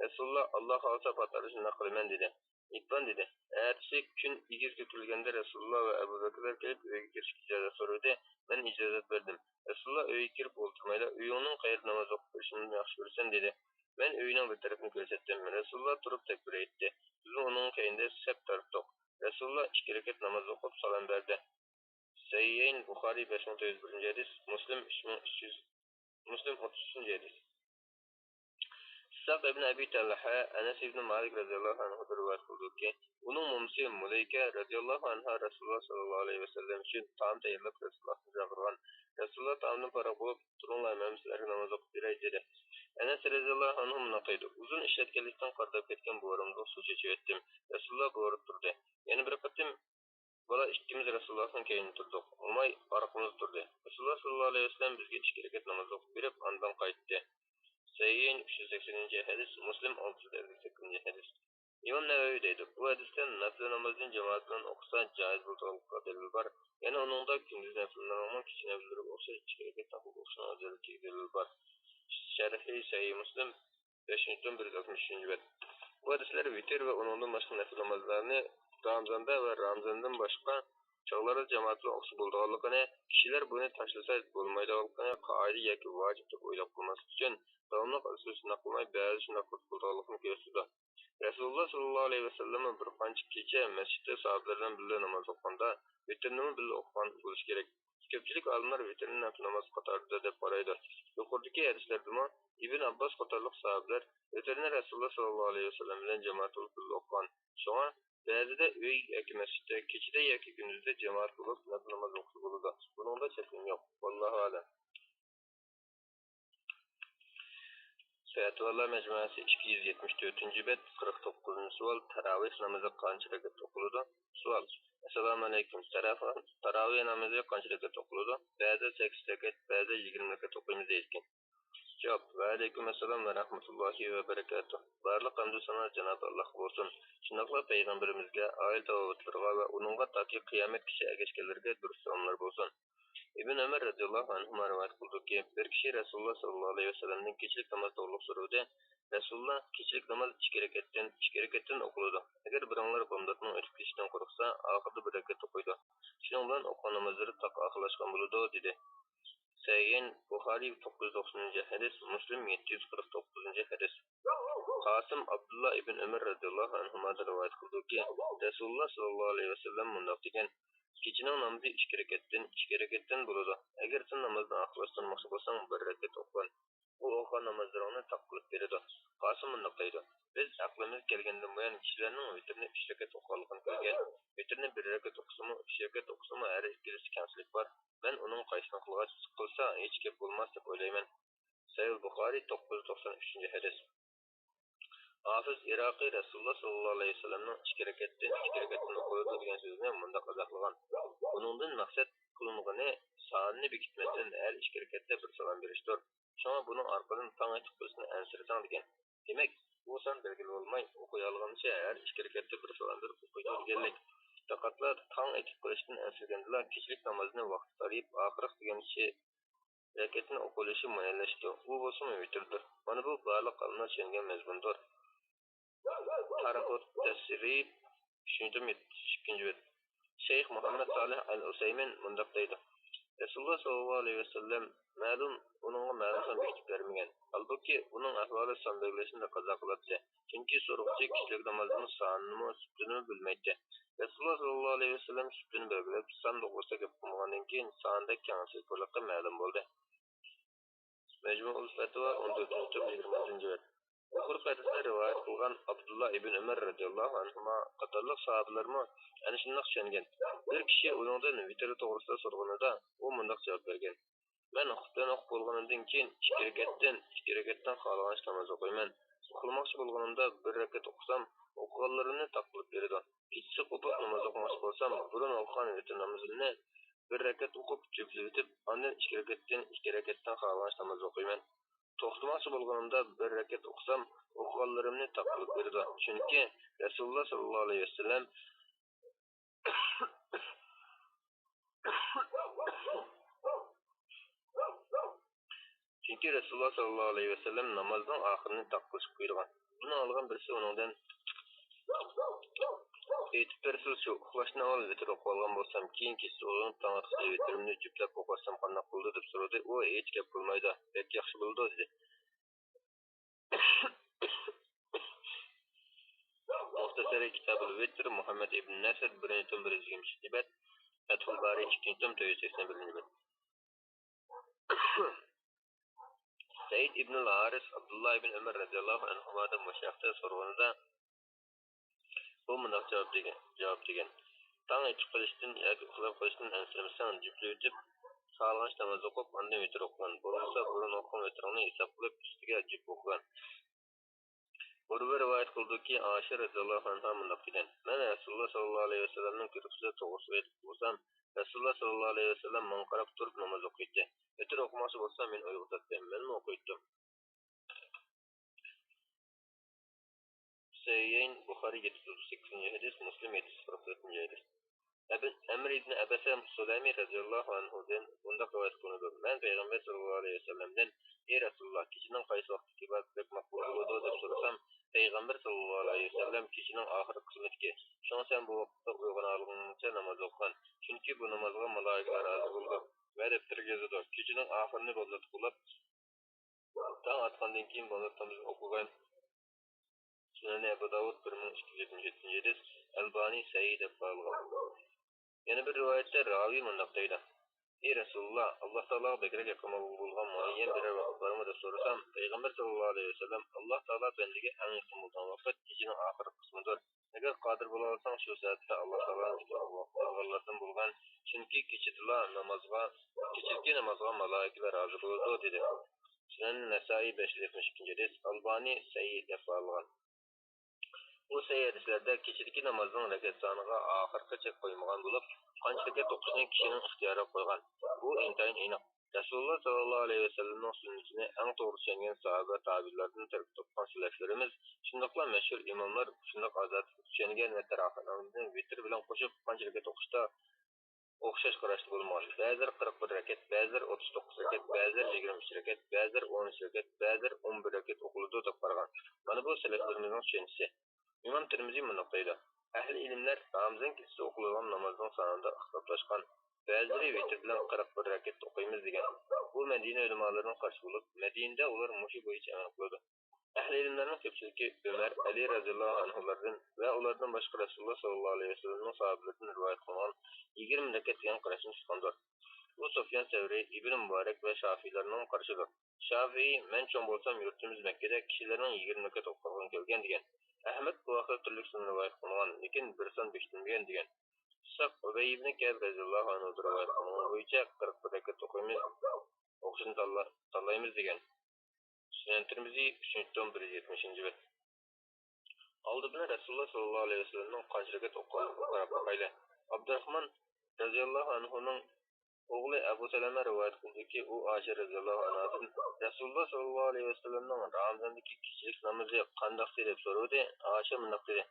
رەسۇلۇللا، ئاللا خالىسا، پات ئارىدا شۇنداق قىلىمەن، دېدى. ئىتبان دېدى: ئەتىسى كۈن ئېگىز كۆتۈرۈلگەندە رەسۇلۇللا ۋە ئەبۇ بەكىرلەر كېلىپ ئۆيگە كىرىشكە ئىجازەت سورىدى. مەن ئىجازەت بەردىم. رەسۇلۇللا ئۆيگە كىرىپ ئولتۇرمايلا، ئۆيۈڭنىڭ قەيەردە ناماز ئوقۇپ بېرىشىڭنى ياخشى كۆرىسەن، دېدى. مەن ئۆينىڭ بىر تەرىپىنى كۆرسەتتىم. رەسۇلۇللا تۇرۇپ تەكبىر ئېيتتى. بىزمۇ ئۇنىڭغا كەينىدە سەپ تارتتۇق. رەسۇلۇللا ئىككى رەكەت ناماز ئوقۇپ سالام بەردى. سەھىھەين، بۇخارىي، بەش مىڭ تۆت يۈز بىرىنچى ھەدىس، مۇسلىم، ئۈچ مىڭ ئۈچ يۈز، مۇسلىم، ئوتتۇز ئۈچىنچى ھەدىس. ئىسھاق ئىبن ئەبى تەلھە ئەنەس ئىبن مالىك رەزىياللاھۇ ئەنھۇدىن رىۋايەت قىلدۇركى، ئۇنىڭ مومىسى مۇلەيكە رەزىياللاھۇ ئەنھا رەسۇلۇللا ساللاللاھۇ ئەلەيھى ۋەسەللەم ئۈچۈن تائام تەييارلاپ رەسۇلۇللاھنى چاقىرغان. رەسۇلۇللا تائامدىن پارىغ بولۇپ، تۇرۇڭلار، مەن سىلەرگە ناماز ئوقۇپ بېرەي، دېدى. ئەنەس رەزىياللاھۇ ئەنھۇ مۇنداق دەيدۇ، ئۇزۇن ئىشلەتكەنلىكتىن قارىداپ كەتكەن بوۋا رامىزانغا سۇ چېچىۋەتتىم. رەسۇلۇللا بوۋا تۇردى. يەنە بىر قېتىم بالا ئىككىمىز رەسۇلۇللاھنىڭ كەينىدە تۇردۇق. موماي ئارقىمىزدا تۇردى. رەسۇلۇللا ساللاللاھۇ ئەلەيھى ۋەسەللەم بىزگە ئىككى رەكەت ناماز ئوقۇپ بېرىپ، ئاندىن قايتتى. سەھىھىن، ئۈچ يۈز سەكسىنىنچى ھەدىس، مۇسلىم، ئالتە يۈز ئەللىك سەككىزىنچى ھەدىس. ئىمام نەۋەۋى دەيدۇ، بۇ ھەدىستە نەپلى نامازنى جامائەت بىلەن ئوقۇسا جائىز بولىدىغانلىقىغا دەلىل بار. يەنە ئۇنىڭدا كۈندۈز نەپلىلەرنىڭمۇ كېچە نەپلىلىرىگە ئوخشاش ئىككى رەكەت تاقىيات ئوقۇشنىڭ ئەۋزەللىكىگە دەلىل بار. شەرھى سەھىھ مۇسلىم، بەشىنچى توم، بىر يۈز ئاتمىش ئۈچىنچى بەت. بۇ ھەدىسلەر ۋىتىر ۋە ئۇنىڭدىن باشقا نەپلى نامازلارنى رامىزاندا ۋە رامىزاندىن باشقا چاغلاردا جامائەت بىلەن ئوقۇسا بولىدىغانلىقىنى، كىشىلەر بۇنى تاشلىسا بولمايدىغانلىقىنى قائىدە ياكى ۋاجىپ دەپ ئويلاپ قالماسلىق ئۈچۈن، داۋاملىق ئىرسىل شۇنداق قىلماي، بەزىدە شۇنداق قىلسا بولىدىغانلىقىنى كۆرسىتىدۇ. رەسۇلۇللا ساللاللاھۇ ئەلەيھى ۋەسەللەممۇ بىر قانچە كېچە مەسچىتتە ساھابىلەر بىلەن بىللە ناماز ئوقۇغاندا، ۋىتىرنىمۇ بىللە ئوقۇغان بولۇشى كېرەك. كۆپچىلىك ئالىملار ۋىتىرنى نەپلى ناماز قاتارىدا دەپ قارايدۇ. يۇقىرىدىكى ھەدىسلەردىمۇ ئىبن ئابباس قاتارلىق ساھابىلەر ۋىتىرنى رەسۇلۇللا ساللاللاھۇ ئەلەيھى ۋەسەللەم بىلەن جامائەت بولۇپ بىللە ئوقۇغان. شۇڭا بەزىدە ئۆي ياكى مەسچىتتە، كېچىدە ياكى كۈندۈزدە جامائەت بولۇپ نەپلى ناماز ئوقۇسا بولىدۇ. بۇنىڭدا چەكلىمە يوق. ۋاللاھۇ ئەلەم. پەتىۋالار مەجمۇئەسى، ئىككى يۈز يەتمىش تۆتىنچى بەت، قىرىق توققۇزىنچى سوئال، تاراۋىھ نامىزى قانچە رەكەت ئوقۇلىدۇ؟ سوئال. ئەسسالامۇ ئەلەيكۇم. تاراۋىھ نامىزى قانچە رەكەت ئوقۇلىدۇ؟ بەزىدە سەككىز رەكەت، بەزىدە يىگىرمە رەكەت ئوقۇيمىز دەيدىكەن. جاۋاب. ۋەئەلەيكۇم ئەسسالام ۋە رەھمەتۇللاھى ۋە بەرىكاتۇھ. بارلىق ھەمدۇ سانا جانابى ئاللاھقا بولسۇن. شۇنداقلا پەيغەمبىرىمىزگە، ئائىلە تاۋابىئاتلىرىغا ۋە ئۇنىڭغا تاكى قىيامەت كۈنىگىچە ئەگەشكەنلەرگە دۇرۇت سالاملار بولسۇن. ئىبن ئۆمەر رەزىياللاھۇ ئەنھۇما رىۋايەت قىلدۇركى، بىر كىشى رەسۇلۇللا ساللاللاھۇ ئەلەيھى ۋەسەللەمدىن كېچىلىك ناماز توغرىلىق سورىدى. رەسۇلۇللا، كېچىلىك ناماز ئىككى رەكەتتىن، ئىككى رەكەتتىن ئوقۇلىدۇ. ئەگەر بىرىڭلار بامداتنىڭ ئۆتۈپ كېتىشىدىن قورقسا، ئاخىرىدا بىر رەكەت ئوقۇيدۇ. شۇنىڭ بىلەن ئوقۇغان نامازلىرى تاق ئاخىرلاشقان بولىدۇ، دېدى. سەھىھ بۇخارىي، توققۇز يۈز توقسىنىنچى ھەدىس، مۇسلىم، يەتتە يۈز قىرىق توققۇزىنچى ھەدىس. قاسىم ئابدۇللا ئىبن ئۆمەر رەزىياللاھۇ ئەنھۇمادىن رىۋايەت قىلدۇركى، رەسۇلۇللا ساللاللاھۇ ئەلەيھى ۋەسەللەم مۇنداق دېگەن، كېچىنىڭ نامىزى ئىككى رەكەتتىن، ئىككى رەكەتتىن بولىدۇ. ئەگەر سەن نامازنى ئاخىرلاشتۇرماقچى بولساڭ، بىر رەكەت ئوقۇغىن. ئۇ ئوقۇغان نامازلىرىڭنى تاق قىلىپ بېرىدۇ. قاسىم مۇنداق دەيدۇ، بىز ئەقلىمىز كەلگەندىن بۇيان كىشىلەرنىڭ ۋىتىرنى ئۈچ رەكەت ئوقۇغانلىقىنى كۆرگەن. ۋىتىرنى بىر رەكەت ئوقۇسىمۇ، ئۈچ رەكەت ئوقۇسىمۇ، ھەر ئىككىلىسى كەڭچىلىك بار. مەن ئۇنىڭ قايسىنى قىلغاچ، قىلسا ھېچ گەپ بولماس دەپ ئويلايمەن. سەھىھ بۇخارىي، توققۇز يۈز توقسان ئۈچىنچى ھەدىس. ھافىز ئىراقىي رەسۇلۇللا ساللاللاھۇ ئەلەيھى ۋەسەللەمنىڭ ئىككى رەكەتتىن، ئىككى رەكەتتىن ئوقۇلىدۇ دېگەن سۆزىنى مۇنداق ئىزاھلىغان، بۇنىڭدىن مەقسەت قىلىنغىنى سانىنى بېكىتمەستىن ھەر ئىككى رەكەتتە بىر سالام بېرىشتۇر. شۇڭا بۇنىڭ ئارقىدىن تاڭ ئېتىپ قېلىشنى ئەنسىرىسەڭ دېگەن. دېمەك، بۇ سان بەلگىلىۋالماي، ئوقۇيالىغىنىچە ھەر ئىككى رەكەتتە بىر سالام بېرىپ ئوقۇيدۇ دېگەنلىك. پەقەتلا تاڭ ئېتىپ قېلىشتىن ئەنسىرىگەندىلا كېچىلىك نامازنى ۋاقتى تارىيىپ، ئاخىرقى دېگەن رەكەتنى ئوقۇلۇشى مۇئەييەنلىشىدۇ. ئۇ بولسىمۇ ۋىتىردۇر. مانا بۇ بارلىق ئالىملار چۈشەنگەن مەزمۇندۇر. تارىخۇت تەسرىب، ئۈچىنچى توم، يەتمىش ئىككىنچى بەت. شەيخ مۇھەممەد سالىھ ئەل ئۇسەيمىن مۇنداق دەيدۇ، رەسۇلۇللا ساللاللاھۇ ئەلەيھى ۋەسەللەم مەلۇم، ئۇنىڭغا مەلۇم سان بېكىتىپ بەرمىگەن. ھالبۇكى، ئۇنىڭ ئەھۋالى سان بەلگىلەشنى تەقەززا قىلاتتى. چۈنكى سورىغۇچى كېچىلىك نامازنىمۇ، سانىنىمۇ، سۈپىتىنىمۇ بىلمەيتتى. رەسۇلۇللا ساللاللاھۇ ئەلەيھى ۋەسەللەم سۈپىتىنى بەلگىلەپ، سان توغرىسىدا گەپ قىلمىغاندىن كېيىن، سانىدا كەڭچىلىك بارلىقى مەلۇم بولدى. مەجمۇئۇل فەتۋا، ئون تۆتىنچى توم، يىگىرمە ئالتىنچى بەت. يۇقىرىقى ھەدىسنى رىۋايەت قىلغان ئابدۇللا ئىبن ئۆمەر رەزىياللاھۇ ئەنھۇما قاتارلىق ساھابىلەرمۇ ئەنە شۇنداق چۈشەنگەن. بىر كىشى ئۇنىڭدىن ۋىتىر توغرىسىدا سورىغىنىدا، ئۇ مۇنداق جاۋاب بەرگەن، مەن خۇپتەن ئوقۇپ بولغىنىمدىن كېيىن، ئىككى رەكەتتىن، ئىككى رەكەتتىن خالىغانچە ناماز ئوقۇيمەن. ئۇخلىماقچى بولغىنىمدا بىر رەكەت ئوقۇسام، ئوقۇغانلىرىمنى تاق قىلىپ بېرىدۇ. كېچىسى قوپۇپ ناماز ئوقۇماقچى بولسام، بۇرۇن ئوقۇغان ۋىتىر نامىزىمنى بىر رەكەت ئوقۇپ جۈپلىۋېتىپ، ئاندىن ئىككى رەكەتتىن، ئىككى رەكەتتىن خالىغانچە ناماز ئوقۇيمەن. توختىماقچى بولغىنىمدا بىر رەكەت ئوقۇسام، ئوقۇغانلىرىمنى تاق قىلىپ بېرىدۇ. چۈنكى رەسۇلۇللا ساللاللاھۇ ئەلەيھى ۋەسەللەم چۈنكى رەسۇلۇللا ساللاللاھۇ ئەلەيھى ۋەسەللەم نامازنىڭ ئاخىرىنى تاق قىلىشقا بۇيرۇغان. بۇنى ئاڭلىغان بىرسى ئۇنىڭدىن، ئېيتىپ بېرىسىزچۇ، ئۇخلاشتىن ئاۋۋال ۋىتىر ئوقۇۋالغان بولسام، كېيىن كېچىسى ئويغىنىپ تاڭ ئاتقۇچە ۋىتىرىمنى جۈپلەپ ئوقۇۋەتسەم قانداق بولىدۇ؟ دەپ سورىدى. ئۇ، ھېچ گەپ بولمايدۇ، بەك ياخشى بولىدۇ، دېدى. مۇختەسەرى كىتابۇل ۋىتر، مۇھەممەد ئىبن نەسىر، بىرىنچى توم، بىر يۈز يىگىرمە ئۈچىنچى بەت، فەتھۇل بارى، ئىككىنچى توم، تۆت يۈز سەكسەن بىرىنچى بەت. سەئىد ئىبنۇل ھارىس ئابدۇللا ئىبن ئۆمەر رەزىياللاھۇ ئەنھۇمادىن مۇشۇ ھەقتە سورىغىنىدا، ئۇ مۇنداق جاۋاب دېگەن، جاۋاب دېگەن، تاڭ ئېتىپ قېلىشتىن ياكى ئۇخلاپ قېلىشتىن ئەنسىرىمىسەڭ، جۈپلىۋېتىپ، خالىغانچە ناماز ئوقۇپ، ئاندىن ۋىتىر ئوقۇغىن. بولمىسا، بۇرۇن ئوقۇغان ۋىترىڭنى ھېساب قىلىپ، ئۈستىگە جۈپ ئوقۇغىن. ئۇرۋە رىۋايەت قىلىدۇكى، ئائىشە رەزىياللاھۇ ئەنھا مۇنداق دېگەن، مەن رەسۇلۇللا ساللاللاھۇ ئەلەيھى ۋەسەللەمنىڭ كۆرپىسىدە توغرىسىدا ئېيتىپ بولسام، رەسۇلۇللا ساللاللاھۇ ئەلەيھى ۋەسەللەم ماڭا قاراپ تۇرۇپ ناماز ئوقۇيتتى. ۋىتىر ئوقۇماقچى بولسا، مېنى ئويغىتاتتى. مەنمۇ ئوقۇيتتۇم. سەھىھەين، بۇخارىي يەتتە يۈز ئوتتۇز سەككىزىنچى ھەدىس، مۇسلىم يەتتە يۈز قىرىق تۆتىنچى ھەدىس. ئەبى-، ئەمر ئىبن ئەبەسە سۇلەيمى رەزىياللاھۇ ئەنھۇدىن مۇنداق رىۋايەت قىلىنىدۇ: مەن پەيغەمبەر ساللاللاھۇ ئەلەيھى ۋەسەللەمدىن، ئى رەسۇلاللا، كېچىنىڭ قايسى ۋاقتىدىكى ئىبادەت بەك مەقبۇل بولىدۇ؟ دەپ سورىسام، پەيغەمبەر ساللاللاھۇ ئەلەيھى ۋەسەللەم كېچىنىڭ ئاخىرقى قىسمىدىكى، شۇڭا سەن بۇ ۋاقىتتا ئويغىنالىغىنىڭچە ناماز ئوقۇغىن، چۈنكى بۇ نامازغا مالائىكىلەر ھازىر بولىدۇ. ۋە دەپتىرىگە يازىدۇ، كېچىنىڭ ئاخىرىنى بامداتقا بولاپ، تاڭ ئاتقاندىن كېيىن بامدات نامىزىنى ئوقۇغىن. سۈنەن ئەبۇ داۋۇد، بىر مىڭ ئىككى يۈز يەتمىش يەتتىنچى ھەدىس، ئەلبانى سەھىھ دەپ باھالىغان. يەنە بىر رىۋايەتتە راۋى مۇنداق دەيدۇ: ئى رەسۇلاللا، ئاللاھ تائالاغا بەكرەك يېقىن بولغان مۇئەييەن بىرەر ۋاقىت بارمۇ دەپ سورىسام، پەيغەمبەر ساللاللاھۇ ئەلەيھى ۋەسەللەم، ئاللاھ تائالا بەندىگە ئەڭ يېقىن بولىدىغان ۋاقىت كېچىنىڭ ئاخىرقى قىسمىدۇر. ئەگەر قادىر بولالىساڭ، شۇ سەۋەبتە ئاللاھ تائالانىڭ ئىككى بولغان، چۈنكى كېچىدىلا نامازغا، كېچىدىكى نامازغا مالائىكىلەر ھازىر بولىدۇ، دېدى. سۈنەن نەسائىي، بەش يۈز يەتمىش ئىككىنچى ھەدىس، ئالبانى سەھىھ دەپ باھالىغان. بۇ سەھىھ ھەدىسلەردە كېچىدىكى نامازنىڭ رەكەت سانىغا ئاخىرقى چەك قويمىغان بولۇپ، قانچە رەكەت ئوقۇشنى كىشىنىڭ ئىختىيارىغا قويغان. بۇ ئىنتايىن ئېنىق. رەسۇلۇللا ساللاللاھۇ ئەلەيھى ۋەسەللەمنىڭ سۈننىتىنى ئەڭ توغرا چۈشەنگەن ساھابە تابىئىنلاردىن تەرەپ تاپقان سەلەفلىرىمىز، شۇنداقلا مەشھۇر ئىماملار شۇنداق ئازادە چۈشەنگەن ۋە تاراۋىھ نامىزىنى ۋىتىر بىلەن قوشۇپ قانچە رەكەت ئوقۇشتا ئوخشاش قاراشتا بولمىغان. بەزىلىرى قىرىق بىر رەكەت، بەزىلىرى ئوتتۇز توققۇز رەكەت، بەزىلىرى يىگىرمە ئۈچ رەكەت، بەزىلىرى ئون ئۈچ رەكەت، بەزىلىرى ئون بىر رەكەت ئوقۇلىدۇ دەپ قارىغان. مانا بۇ سەلەفلىرىمىزنىڭ چۈشەنچىسى. ئىمام تىرمىزى مۇنداق دەيدۇ: ئەھلى ئىلىملەر رامىزان كېچىسى ئوقۇلىدىغان نامازنىڭ سانىدا ئىختىلاپلاشقان. بەزىلىرى ۋىتىر بىلەن قىرىق بىر رەكەت ئوقۇيمىز دېگەن. بۇ مەدىنە ئۆلىمالىرىنىڭ قارىشى بولۇپ، مەدىنىدە ئۇلار مۇشۇ بويىچە ئەمەل قىلىدۇ. ئەھلى ئىلىملەرنىڭ كۆپچىلىكى ئۆمەر، ئەلى رەزىياللاھۇ ئەنھۇلاردىن ۋە ئۇلاردىن باشقا رەسۇلۇللا ساللاللاھۇ ئەلەيھى ۋەسەللەمنىڭ ساھابىلىرىدىن رىۋايەت قىلىنغان يىگىرمە رەكەت دېگەن قاراشنى تۇتقاندۇر. بۇ سۇفيان سەۋرى، ئىبن مۇبارەك ۋە شافىئىيلارنىڭ قارىشىدۇر. شافىئىي، مەن چوڭ بولسام يۇرتىمىز مەككىدە كىشىلەرنىڭ يىگىرمە رەكەت ئوقۇغىنى كەلگەن دېگەن. ئەھمەد بۇ ھەقتە تۈرلۈك ساندا رىۋايەت قىلىنغان، لېكىن بىر سان بېكىتىلمىگەن دېگەن. ئىسھاق ئۇبەي ئىبنى كەئب رەزىياللاھۇ ئەنھۇدىن رىۋايەت قىلىنغىنى بويىچە قىرىق بىر رەكەت ئوقۇيمىز، ئوقۇشنى تاللا-، تاللايمىز دېگەن. سۈنەن تىرمىزى، ئۈچىنچى توم، بىر يۈز يەتمىشىنچى بەت. ئالدى بىلەن رەسۇلۇللا ساللاللاھۇ ئەلەيھى ۋەسەللەمنىڭ قانچە رەكەت ئوقۇغانلىقىغا قاراپ باقايلى. ئابدۇراخمان رەزىياللاھۇ ئەنھۇنىڭ ئوغلى ئەبۇ سەلەمە رىۋايەت قىلدىكى، ئۇ ئائىشە رەزىياللاھۇ ئەنھادىن رەسۇلۇللا ساللاللاھۇ ئەلەيھى ۋەسەللەمنىڭ رامىزاندىكى كېچىلىك نامىزى قانداقتى دەپ سورىدى. ئائىشە مۇنداق دېدى: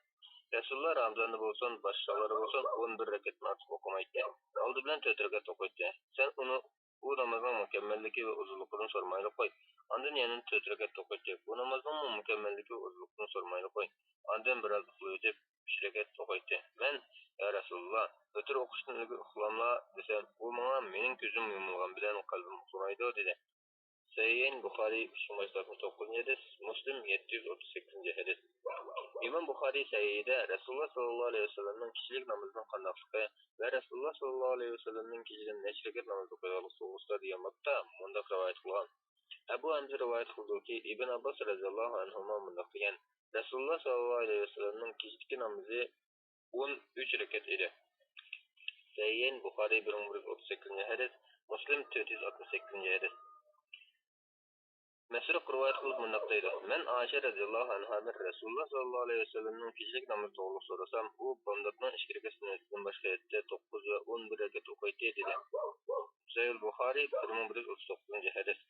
رەسۇلۇللا رامىزاندا بولسۇن، باشقا چاغلاردا بولسۇن، ئون بىر رەكەتتىن ئارتۇق ئوقۇمايتتى. ئالدى بىلەن تۆت رەكەت ئوقۇيتتى. سەن ئۇنى بۇ نامازنىڭ مۇكەممەللىكى ۋە ئۇزۇنلۇقىدىن سورىمايلى قوي. ئاندىن يەنە تۆت رەكەت ئوقۇيتتى. بۇ نامازنىڭمۇ مۇكەممەللىكى ۋە ئۇزۇنلۇقىدىن سورىمايلى قوي. ئاندىن بىر ئاز ئۇخلىۋېتىپ، ئۈچ رەكەت ئوقۇيتتى. مەن، يا رەسۇلاللا، ۋىتىر ئوقۇشتىن ئىلگىرى ئۇخلاملا دېسەم، ئۇ ماڭا، مېنىڭ كۆزۈم يۇمۇلغان بىلەن قەلبىم ئۇخلىمايدۇ، دېدى. سەھىھەين، بۇخارىي، ئۈچ مىڭ بەش يۈز ئاتمىش توققۇزىنچى ھەدىس، مۇسلىم، يەتتە يۈز ئوتتۇز سەككىزىنچى ھەدىس. ئىمام بۇخارىي سەھىھىدە رەسۇلۇللا ساللاللاھۇ ئەلەيھى ۋەسەللەمنىڭ كېچىلىك نامىزىنىڭ قانداقلىقى ۋە رەسۇلۇللا ساللاللاھۇ ئەلەيھى ۋەسەللەمنىڭ كېچىدە نەچچە رەكەت ناماز ئوقۇيدىغانلىقى توغرىسىدا دېگەن بابتا مۇنداق رىۋايەت قىلغان. ئەبۇ ھەمزە رىۋايەت قىلىدۇكى، ئىبن ئابباس رەزىياللاھۇ ئەنھۇما مۇنداق دېگەن: رەسۇلۇللا ساللاللاھۇ ئەلەيھى ۋەسەللەمنىڭ كېچىدىكى نامىزى ئون ئۈچ رەكەت ئىدى. سەھىھەين، بۇخارىي، بىر مىڭ بىر يۈز ئوتتۇز سەككىزىنچى ھەدىس، مۇسلىم، تۆت يۈز ئاتمىش سەككىزىنچى ھەدىس. مەسرۇق رىۋايەت قىلىپ مۇنداق دەيدۇ: مەن ئائىشە رەزىياللاھۇ ئەنھادىن رەسۇلۇللا ساللاللاھۇ ئەلەيھى ۋەسەللەمنىڭ كېچىلىك نامىزى توغرىلىق سورىسام، ئۇ بامداتنىڭ ئىككى رەكەت سۈننىتىدىن باشقا ھاياتتا توققۇز ۋە ئون بىر رەكەت ئوقۇيتتى، دېدى. سەھىھ بۇخارىي، بىر مىڭ بىر يۈز ئوتتۇز توققۇزىنچى ھەدىس.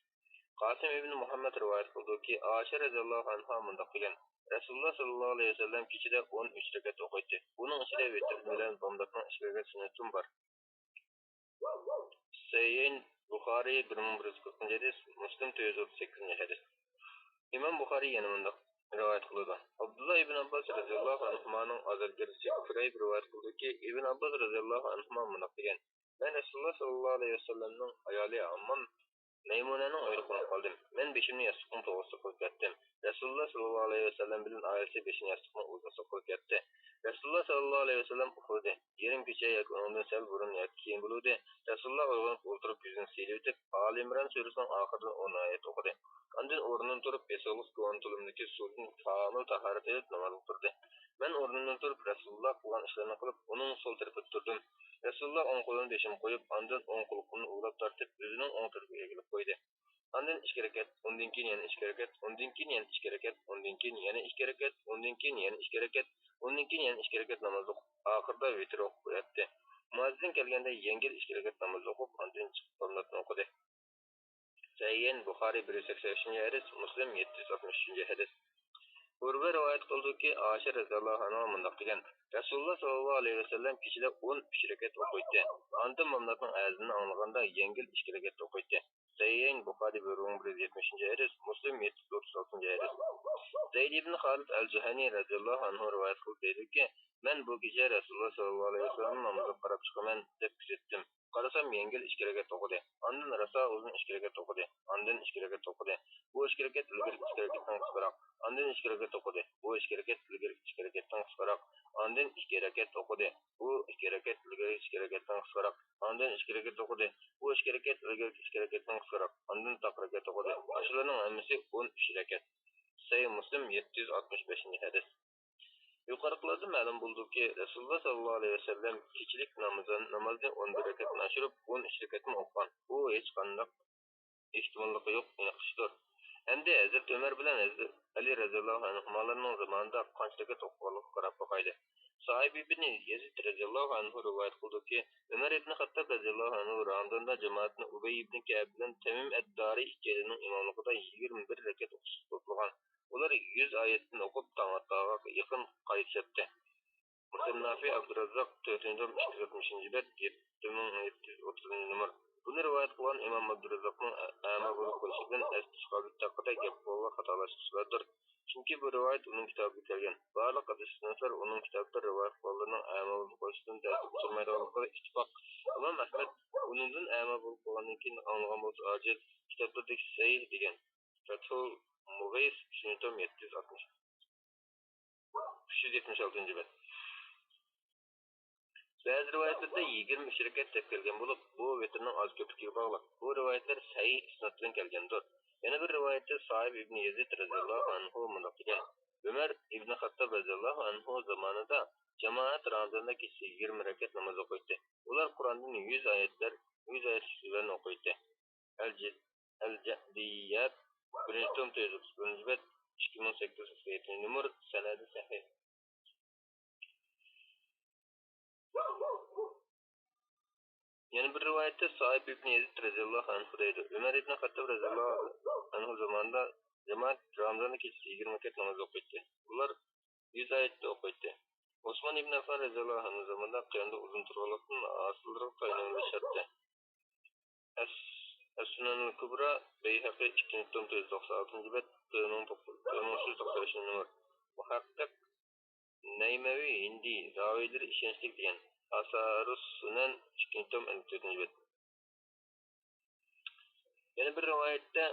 قاسىم ئىبنى مۇھەممەد رىۋايەت قىلىدۇكى، ئائىشە رەزىياللاھۇ ئەنھا مۇنداق دېگەن: رەسۇلۇللا ساللاللاھۇ ئەلەيھى ۋەسەللەم كېچىدە ئون ئۈچ رەكەت ئوقۇيتتى. بۇنىڭ ئىچىدە ۋىتىر بىلەن بامداتنىڭ ئىككى رەكەت سۈننىتىمۇ بار. سەھىھەين، بۇخارىي، بىر مىڭ بىر يۈز قىرىقىنچى ھەدىس، مۇسلىم، تۆت يۈز ئوتتۇز سەككىزىنچى ھەدىس. ئىمام بۇخارىي يەنە مۇنداق رىۋايەت قىلىدۇ: ئابدۇللا ئىبن ئابباس رەزىياللاھۇ ئەنھۇمانىڭ ئازادىگىرى كۇرەيب رىۋايەت قىلىدۇكى، ئىبن ئابباس رەزىياللاھۇ ئەنھۇما مۇنداق دېگەن: مەن رەسۇلۇللا ساللاللاھۇ ئەلەيھى ۋەسەللەمنىڭ ئايالى ھاممام مەيمۇنەنىڭ ئۆيىدە قونۇپ قالدىم. مەن بېشىمنى ياستۇقنىڭ توغرىسىغا قويۇپ ياتتىم. رەسۇلۇللا ساللاللاھۇ ئەلەيھى ۋەسەللەم بىلەن ئائىلىسى بېشىنى ياستۇقنىڭ ئۇزۇنىسىغا قويۇپ ياتتى. رەسۇلۇللا ساللاللاھۇ ئەلەيھى ۋەسەللەم ئۇخلىدى. يېرىم كېچە ياكى ئۇنىڭدىن سەل بۇرۇن ياكى كېيىن بولىدۇ. رەسۇلۇللا ئويغىنىپ ئولتۇرۇپ، يۈزىنى سىيلىۋېتىپ، ئالى ئىمران سۈرىسىنىڭ ئاخىرىدىن ئون ئايەت ئوقۇدى. ئاندىن ئورنىدىن تۇرۇپ، ئېسىقلىق كۇۋان تۇلۇمدىكى سۇدىن كامىل تاھارەت ئېلىپ، نامازغا تۇردى. مەن ئورنۇمدىن تۇرۇپ، رەسۇلۇللا قىلغان ئىشلارنى قىلىپ، ئۇنىڭ سول تەرىپىدە تۇردۇم. رەسۇلۇللا ئوڭ قولىنى بېشىمغا قويۇپ، ئاندىن ئوڭ قۇلىقىمنى ئۇۋىلاپ تارتىپ، ئۆزىنىڭ ئوڭ تەرىپىگە ئېگىلىپ قويدى. ئاندىن ئىككى رەكەت، ئۇندىن كېيىن يەنە ئىككى رەكەت، ئۇندىن كېيىن يەنە ئىككى رەكەت، ئۇندىن كېيىن يەنە ئىككى رەكەت، ئۇندىن كېيىن يەنە ئىككى رەكەت، ئۇندىن كېيىن يەنە ئىككى رەكەت ناماز ئوقۇپ، ئاخىرىدا ۋىتىر ئوقۇپ ياتتى. مۇئەززىن كەلگەندە يەڭگىل ئىككى رەكەت ناماز ئوقۇپ، ئاندىن چىقىپ بامداتنى ئوقۇدى. سەھىھەين، بۇخارىي، بىر يۈز سەكسەن ئۈچىنچى ھەدىس، مۇسلىم، يەتتە يۈز ئاتمىش ئۈچىنچى ھەدىس. ئۇرۋە رىۋايەت قىلدىكى، ئائىشە رەزىياللاھۇ ئەنھا مۇنداق دېگەن: رەسۇلۇللا ساللاللاھۇ ئەلەيھى ۋەسەللەم كېچىدە ئون ئۈچ رەكەت ئوقۇيتتى. ئاندىن ماملاتنىڭ ئەزىنىنى ئاڭلىغاندا يەڭگىل ئىككى رەكەت ئوقۇيتتى. سەھىھەين، بۇخارىي بىر مىڭ بىر يۈز يەتمىشىنچى ھەدىس، مۇسلىم يەتتە يۈز ئوتتۇز ئالتىنچى ھەدىس. زەيد ئىبن خالىد ئەل جۇھەنى رەزىياللاھۇ ئەنھۇ رىۋايەت قىلىپ دەيدۇكى، مەن بۇ كېچە رەسۇلۇللا ساللاللاھۇ ئەلەيھى ۋەسەللەم نامىزىغا قاراپ چىقىمەن دەپ كۈزەتتىم. قارىسام، يەڭگىل ئىككى رەكەت ئوقۇدى. ئاندىن راسا ئۇزۇن ئىككى رەكەت ئوقۇدى. ئاندىن ئىككى رەكەت ئوقۇدى. بۇ ئىككى رەكەت ئىلگىرىكى ئىككى رەكەتتىن قىسقىراق. ئاندىن ئىككى رەكەت ئوقۇدى. بۇ ئىككى رەكەت ئىلگىرىكى ئىككى رەكەتتىن قىسقىراق. ئاندىن ئىككى رەكەت ئوقۇدى. بۇ ئىككى رەكەت ئىلگىرىكى ئىككى رەكەتتىن قىسقىراق. ئاندىن ئىككى رەكەت ئوقۇدى. بۇ ئىككى رەكەت ئىلگىرىكى ئىككى رەكەتتىن قىسقىراق. ئاندىن تاق رەكەت ئوقۇدى. ئاشۇلارنىڭ ھەممىسى ئون ئۈچ رەكەت. سەھىھ مۇسلىم، يەتتە يۈز ئاتمىش بەشىنچى ھەدىس. يۇقىرىقىلاردىن مەلۇم بولىدۇكى، رەسۇلۇللا ساللاللاھۇ ئەلەيھى ۋەسەللەم كېچىلىك نامىزىنى، نامازنى ئون بىر رەكەتتىن ئاشۇرۇپ، ئون ئۈچ رەكەتتىن ئوقۇغان. بۇ ھېچقانداق ئېھتىماللىقى يوق ئېنىق ئىشتۇر. ئەمدى ھەزرىتى ئۆمەر بىلەن ھەزرىتى ئەلى رەزىياللاھۇ ئەنھۇمالارنىڭ زامانىدا قانچە رەكەت ئوقۇغانلىقىغا قاراپ باقايلى. سائىب ئىبنى يەزىد رەزىياللاھۇ ئەنھۇ رىۋايەت قىلىدۇكى، ئۆمەر ئىبنى خەتتاب رەزىياللاھۇ ئەنھۇ رامىزاندا جامائەتنى ئۇبەي ئىبنى كەئب بىلەن تەمىم ئەد-دارى ئىككىيلىنىڭ ئىماملىقىدا يىگىرمە بىر رەكەت ئوقۇشقا توپلىغان. ئۇلار يۈز ئايەتتىن ئوقۇپ، تاڭ ئاتقانغا يېقىن قايتىشاتتى. مۇسەننافى ئابدۇراززاق، تۆتىنچى توم، ئىككى يۈز ئاتمىشىنچى بەت، يەتتە مىڭ يەتتە يۈز ئوتتۇزىنچى نومۇر. بۇنى رىۋايەت قىلغان ئىمام ئابدۇراززاقنىڭ ئە-، ئەما بولۇپ قېلىشىدىن ئەستە ساھابىيەت ھەققىدە گەپ قىلغانلار خاتالاشقۇچىلاردۇر. چۈنكى بۇ رىۋايەت ئۇنىڭ كىتابىدا كەلگەن. بارلىق ھەدىسشۇناسلار ئۇنىڭ كىتابىدا رىۋايەت قىلغانلىرىنىڭ ئەما بولۇپ قېلىشىدىن تەئەججۈپ قىلمايدىغانلىقىغا ئىتتىپاق. ئىمام ئەھمەد ئۇنىڭدىن ئەما بولۇپ قالغاندىن كېيىن ئاڭلىغان بولسا ئاجىز، كىتابلىرىدىكى سەھىھ دېگەن. فەتھۇل مۇغىس، ئۈچىنچى توم، يەتتە يۈز ئاتمىش. ئۈچ يۈز يەتمىش ئالتىنچى بەت. بەزى رىۋايەتلەردە يىگىرمە ئۈچ رەكەت دەپ كەلگەن بولۇپ، بۇ ۋىتىرنىڭ ئاز-كۆپلۈكىگە باغلىق. بۇ رىۋايەتلەر سەھىھ ئىسناد بىلەن كەلگەندۇر. يەنە بىر رىۋايەتتە سائىب ئىبنى يەزىد رەزىياللاھۇ ئەنھۇ مۇنداق دېگەن: ئۆمەر ئىبنى خەتتاب رەزىياللاھۇ ئەنھۇ زامانىدا جامائەت رامىزاندا كېچىسى يىگىرمە رەكەت ناماز ئوقۇيتتى. ئۇلار قۇرئاندىن يۈز ئايەتلەر، يۈز ئايەت سۆزلەرنى ئوقۇيتتى. ئەل-جە-، ئەل-جەدىييەت، بىرىنچى توم، تۆت يۈز ئوتتۇز بىرىنچى بەت، ئىككى مىڭ سەككىز يۈز ئوتتۇز يەتتىنچى نومۇر، سەنەدى سەھىھ. يەنە بىر رىۋايەتتە سائىب ئىبنى يەزىد رەزىياللاھۇ ئەنھۇ دەيدۇ، ئۆمەر ئىبنى خەتتاب رەزىياللاھۇ ئەنھۇ زامانىدا جامائەت رامىزاندا كېچىسى يىگىرمە رەكەت ناماز ئوقۇيتتى. ئۇلار يۈز ئايەتتە ئوقۇيتتى. ئوسمان ئىبنى ئەففان رەزىياللاھۇ ئەنھۇ زامانىدا قىيامدا ئۇزۇن تۇرغانلىقتىن، ھاسىللىرىغا تايىنىۋېلىشاتتى. ئەس-، ئەس-سۇنەنۇل كۇبرا، بەيھەقى، ئىككىنچى توم، تۆت يۈز توقسان ئالتىنچى بەت، تۆت مىڭ توققۇز، تۆت مىڭ ئۈچ يۈز توقسان بەشىنچى نومۇر. مۇھەققىق نەيمەۋى ھىندى، راۋىلىرى ئىشەنچلىك دېگەن. ئاسارۇس سۇنەن، ئىككىنچى توم، ئەللىك تۆتىنچى بەت. يەنە بىر رىۋايەتتە،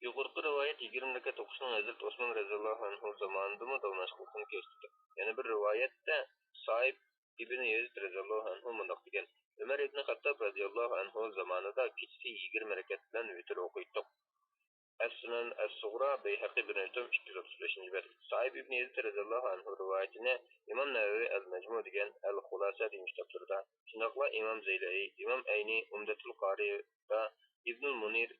يۇقىرىقى رىۋايەت يىگىرمە رەكەت ئوقۇشنىڭ ھەزرىتى ئوسمان رەزىياللاھۇ ئەنھۇ زامانىدىمۇ داۋاملاشقانلىقىنى كۆرسىتىدۇ. يەنە بىر رىۋايەتتە سائىب ئىبنى يەزىد رەزىياللاھۇ ئەنھۇ مۇنداق دېگەن: ئۆمەر ئىبنى خەتتاب رەزىياللاھۇ ئەنھۇ زامانىدا كېچىسى يىگىرمە رەكەت بىلەن ۋىتىر ئوقۇيتتۇق. ئەس-سۇنەن ئەس-سۇغرا، بەيھەقى، بىرىنچى توم، ئىككى يۈز ئاتمىش بەشىنچى بەت. سائىب ئىبنى يەزىد رەزىياللاھۇ ئەنھۇ رىۋايىتىنى ئىمام نەۋەۋى ئەل-مەجمۇ دېگەن، ئەل-خۇلاسە دېگەن كىتابلىرىدا، شۇنداقلا ئىمام زەيلەئى، ئىمام ئەينى ئۇمدەتۇل قارىدا، ئىبنۇل مۇنىر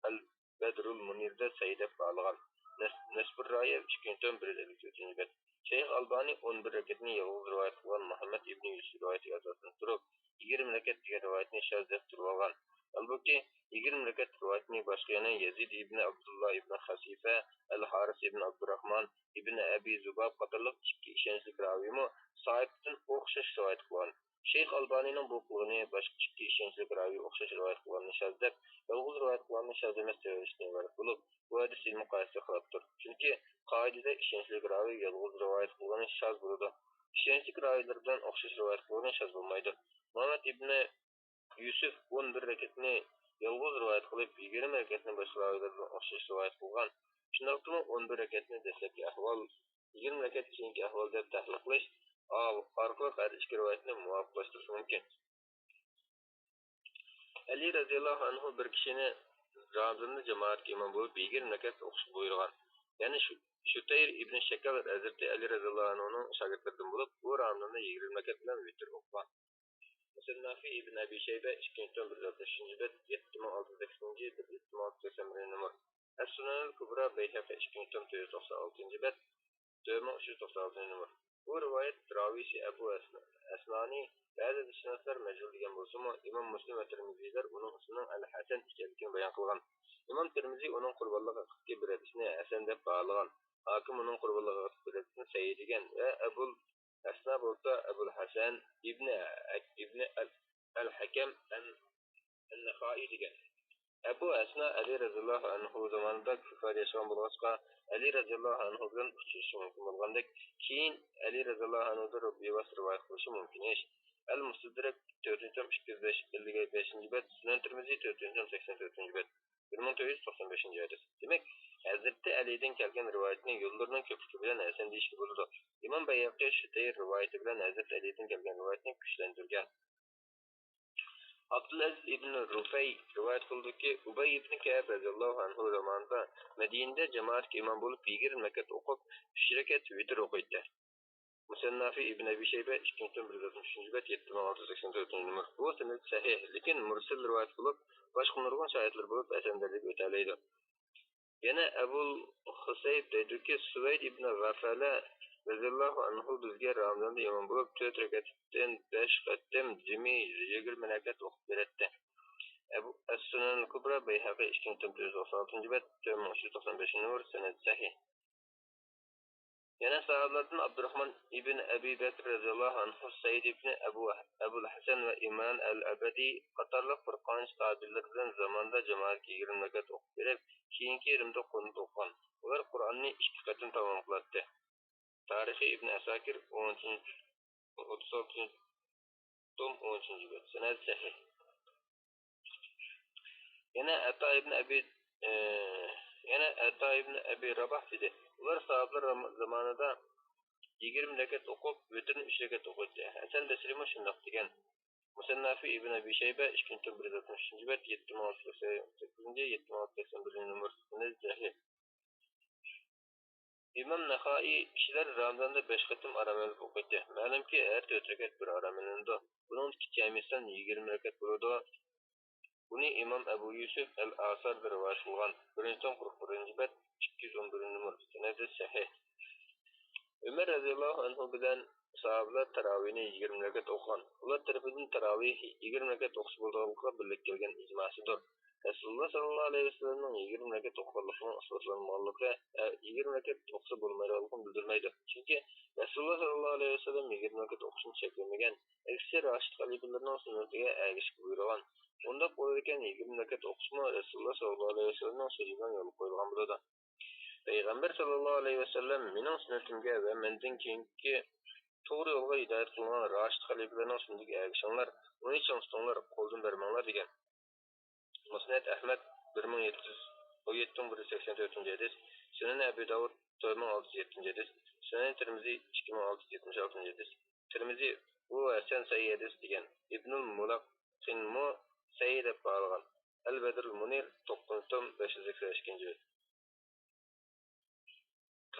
ئەل-بەدرۇل مۇنىردا سەھىھ دەپ باھالىغان. نەس-، نەسبۇر رايە، ئىككىنچى توم، بىر يۈز ئەللىك تۆتىنچى بەت. شەيخ ئالبانى ئون بىر رەكەتنى يالغۇز رىۋايەت قىلغان مۇھەممەد ئىبنى يۈسۈپ رىۋايىتىگە ئاساسلىنىپ تۇرۇپ، يىگىرمە رەكەت دېگەن رىۋايەتنى شاز دەپ تۇرۇۋالغان. ھالبۇكى، يىگىرمە رەكەت رىۋايىتىنى باشقا يەنە يەزىد ئىبنى ئابدۇللا ئىبنى خەسىفە، ئەل-ھارىس ئىبنى ئابدۇراخمان، ئىبنى ئەبى زۇباب قاتارلىق ئىككى ئىشەنچلىك راۋىمۇ سائىبتىن ئوخشاش رىۋايەت قىلغان. شەيخ ئالبانىنىڭ بۇ قىلغىنى باشقا ئىككى ئىشەنچلىك راۋى ئوخشاش رىۋايەت قىلغاننى شاز دەپ، يالغۇز رىۋايەت قىلغاننى شاز ئەمەس دەپ بىلىشتىن ئىبارەت بولۇپ، بۇ ھەدىس ئىلمىي قائىدىسىگە خىلاپتۇر. چۈنكى قائىدىدە ئىشەنچلىك راۋى يالغۇز رىۋايەت قىلغىنى شاز بولىدۇ. ئىشەنچلىك راۋىلەر بىلەن ئوخشاش رىۋايەت قىلغىنى شاز بولمايدۇ. مۇھەممەد ئىبنى يۈسۈپ ئون بىر رەكەتنى يالغۇز رىۋايەت قىلىپ، يىگىرمە رەكەتنى باشقا راۋىلەر بىلەن ئوخشاش رىۋايەت قىلغان. شۇنداقتىمۇ ئون بىر رەكەتنى دەسلەپكى ئەھۋال، يىگىرمە رەكەت كېيىنكى ئەھۋال دەپ تەھلىل قىلىش ئارقىلىق ھەر ئىككى رىۋايەتنى مۇۋاپىقلاشتۇرۇش مۇمكىن. ئەلى رەزىياللاھۇ ئەنھۇ بىر كىشىنى رامىزاندا جامائەتكە ئىمام بولۇپ يىگىرمە رەكەت ئوقۇشقا بۇيرۇغان. يەنى شۇ-، شۇتەير ئىبنى شەكەل ھەزرىتى ئەلى رەزىياللاھۇ ئەنھۇنىڭ شاگىرتلىرىدىن بولۇپ، ئۇ رامىزاندا يىگىرمە رەكەت بىلەن ۋىتىر ئوقۇغان. مۇسەننافى ئىبن ئەبى شەيبە، ئىككىنچى توم، بىر يۈز ئاتمىشىنچى بەت، يەتتە مىڭ ئالتە يۈز سەكسىنىنچى، بىر يۈز يەتتە مىڭ ئالتە يۈز سەكسەن بىرىنچى نومۇر. ئەس-سۇنەنۇل كۇبرا، بەيھەقى، ئىككىنچى توم، تۆت يۈز توقسان ئالتىنچى بەت، تۆت مىڭ ئۈچ يۈز توقسان ئالتىنچى نومۇر. بۇ رىۋايەت راۋىسى ئەبۇ ئەسنانى بەزى دىنشۇناسلار مەجھۇل دېگەن بولسىمۇ، ئىمام مۇسلىم ۋە تىرمىزىلەر ئۇنىڭ ئىسمىنىڭ ئەل-ھەسەن ئىكەنلىكىنى بايان قىلغان. ئىمام تىرمىزى ئۇنىڭ قۇربانلىق ھەققىدىكى بىر ھەدىسىنى ھەسەن دەپ باھالىغان. ھاكىم ئۇنىڭ قۇربانلىق ھەققىدىكى بىر ھەدىسىنى سەھىھ دېگەن ۋە ئەبۇل ئەسنا بولسا ئەبۇل ھەسەن ئىبنى، ئىبنى ئەل-، ئەل-ھەكەم ئەن-، ئەن-نەخائى دېگەن. ئەبۇ ئەسنا ئەلى رەزىياللاھۇ ئەنھۇ زامانىدا كۇفادا ياشىغان بولغاچقا، ئەلى رەزىياللاھۇ ئەنھۇ بىلەن ئۇچرىشىشى مۇمكىن بولغاندەك، كېيىن ئەلى رەزىياللاھۇ ئەنھۇدىن بىۋاسىتە رىۋايەت قىلىشى مۇمكىن ئىش. ئەل-مۇستەدرەك، تۆتىنچى توم، ئىككى يۈز بەش، ئەللىك بەشىنچى بەت، سۈنەن تىرمىزى، تۆتىنچى توم، سەكسەن تۆتىنچى بەت، بىر مىڭ تۆت يۈز توقسان بەشىنچى ھەدىس. دېمەك، ھەزرىتى ئەلىدىن كەلگەن رىۋايەتنى يوللىرىنىڭ كۆپلۈكى بىلەن ھەسەن دېيىشكە بولىدۇ. ئىمام بەيھەقى شۇ سەھىھ رىۋايىتى بىلەن ھەزرىتى ئەلىدىن كەلگەن رىۋايەتنى كۈچلەندۈرگەن. ئابدۇلئەزىز ئىبن رۇفەي رىۋايەت قىلدىكى، ئۇبەي ئىبن كەئب رەزىياللاھۇ ئەنھۇ زامانىدا مەدىنىدە جامائەتكە ئىمام بولۇپ، يىگىرمە رەكەت ئوقۇپ، ئۈچ رەكەت ۋىتىر ئوقۇيتتى. مۇسەننافى ئىبن ئەبى شەيبە، ئىككىنچى توم، بىر يۈز ئاتمىش ئۈچىنچى بەت، يەتتە مىڭ ئالتە يۈز سەكسەن تۆتىنچى نومۇر. بۇ سەنەد سەھىھ، لېكىن مۇرسەل رىۋايەت بولۇپ، باشقا نۇرغۇن شاھىتلار بولۇپ، ھەسەن دەرىجىگە ئۆتەلەيدۇ. يەنە ئەبۇل خۇسەيب دەيدۇكى، سۇۋەيد ئىبن غەفەلە رەزىياللاھۇ ئەنھۇ بىزگە رامىزاندا ئىمام بولۇپ، تۆت رەكەتتىن بەش قېتىم جىمى يىگىرمە رەكەت ئوقۇپ بېرەتتى. ئەبۇ ئەس-سۇنەن كۇبرا، بەيھەقى، ئىككىنچى توم، تۆت يۈز توقسان ئالتىنچى بەت، تۆت مىڭ ئۈچ يۈز توقسان بەشىنچى نومۇر، سەنەد سەھىھ. يەنە ساھابىلاردىن ئابدۇراخمان ئىبن ئەبى بەكر رەزىياللاھۇ ئەنھۇ، سەئىد ئىبن ئەبۇ، ئەبۇل ھەسەن ۋە ئىمران ئەل ئەبەدى قاتارلىق بىر قانچە تابىئىنلار بىلەن زامانىدا جامائەتكە يىگىرمە رەكەت ئوقۇپ بېرىپ، كېيىنكى رىمدا قۇنۇت ئوقۇغان. ئۇلار قۇرئاننى ئىككى قېتىم تامام قىلاتتى. تارىخى ئىبن ئەساكىر، ئون ئۈچىنچى، ئوتتۇز ئالتىنچى توم، ئون ئۈچىنچى بەت، سەنەد سەھىھ. يەنە ئەتا ئىبن ئەبى، ئى، يەنە ئەتا ئىبن ئەبى راباھ دېدى، ئۇلار ساھابىلار زامانىدا يىگىرمە رەكەت ئوقۇپ، ۋىتىرنى ئۈچ رەكەت ئوقۇيتتى. ھەسەن بەسرىمۇ شۇنداق دېگەن. مۇسەننافى ئىبن ئەبى شەيبە، ئىككىنچى توم، بىر يۈز ئاتمىش ئۈچىنچى بەت، يەتتە مىڭ ئالتە يۈز سەكسەن سەككىزىنچى، يەتتە مىڭ ئالتە يۈز سەكسەن بىرىنچى نومۇر، سەنەد سەھىھ. ئىمام نەخائى، كىشىلەر رامىزاندا بەش قېتىم ئارام ئېلىپ ئوقۇيتتى. مەلۇمكى، ھەر تۆت رەكەت بىر ئارام ئېلىنىدۇ. بۇنىڭدىكى جەمئىي سان يىگىرمە رەكەت بولىدۇ. بۇنى ئىمام ئەبۇ يۈسۈپ ئەل ئاساردا رىۋايەت قىلغان. بىرىنچى توم، قىرىق بىرىنچى بەت، ئىككى يۈز ئون بىرىنچى نومۇر، سەنەدى سەھىھ. ئۆمەر رەزىياللاھۇ ئەنھۇ بىلەن ساھابىلەر تاراۋىنى يىگىرمە رەكەت ئوقۇغان. ئۇلار تەرىپىدىن تاراۋىھ يىگىرمە رەكەت ئوقۇش بولىدىغانلىقىغا بىرلىككە كەلگەن ئىجماسىدۇر. رەسۇلۇللا ساللاللاھۇ ئەلەيھى ۋەسەللەمنىڭ يىگىرمە رەكەت ئوقۇغانلىقىنىڭ ئىسپاتلانمىغانلىقى، ئە، يىگىرمە رەكەت ئوقۇسا بولمايدىغانلىقىنى بىلدۈرمەيدۇ. چۈنكى رەسۇلۇللا ساللاللاھۇ ئەلەيھى ۋەسەللەم يىگىرمە رەكەت ئوقۇشنى چەكلىمىگەن، ئەكسىچە راشىد خەلىپىلىرىنىڭ سۈننىتىگە ئەگىشىپ بۇيرۇغان. ئۇنداق بولىدىكەن، يىگىرمە رەكەت ئوقۇشمۇ رەسۇلۇللا ساللاللاھۇ ئەلەيھى ۋەسەللەمنىڭ سۆزى بىلەن يولغا قويۇلغان بولىدۇ. پەيغەمبەر ساللاللاھۇ ئەلەيھى ۋەسەللەم مېنىڭ سۈننىتىمگە ۋە مەندىن كېيىنكى توغرا يولغا ھىدايەت قىلىنغان راشىد خەلىپىلەرنىڭ سۈننىتىگە ئەگىشىڭلار، ئۇنى چىڭ تۇتۇڭلار، قولدىن بەرمەڭلار دېگەن. مۇسنەد ئەھمەد، بىر مىڭ يەتتە يۈز، ئون يەتتە مىڭ بىر يۈز سەكسەن تۆتىنچى ھەدىس، سۈنەن ئەبى داۋۇد، تۆت مىڭ ئالتە يۈز يەتتىنچى ھەدىس، سۈنەن تىرمىزى، ئىككى مىڭ ئالتە يۈز يەتمىش ئالتىنچى ھەدىس. تىرمىزى، بۇ ھەسەن سەھىھ ھەدىس دېگەن. ئىبنۇل مۇلەققىنمۇ سەھىھ دەپ باھالىغان. ئەل بەدرۇل مۇنىر، توققۇزىنچى توم، بەش يۈز سەكسەن ئىككىنچى بەت.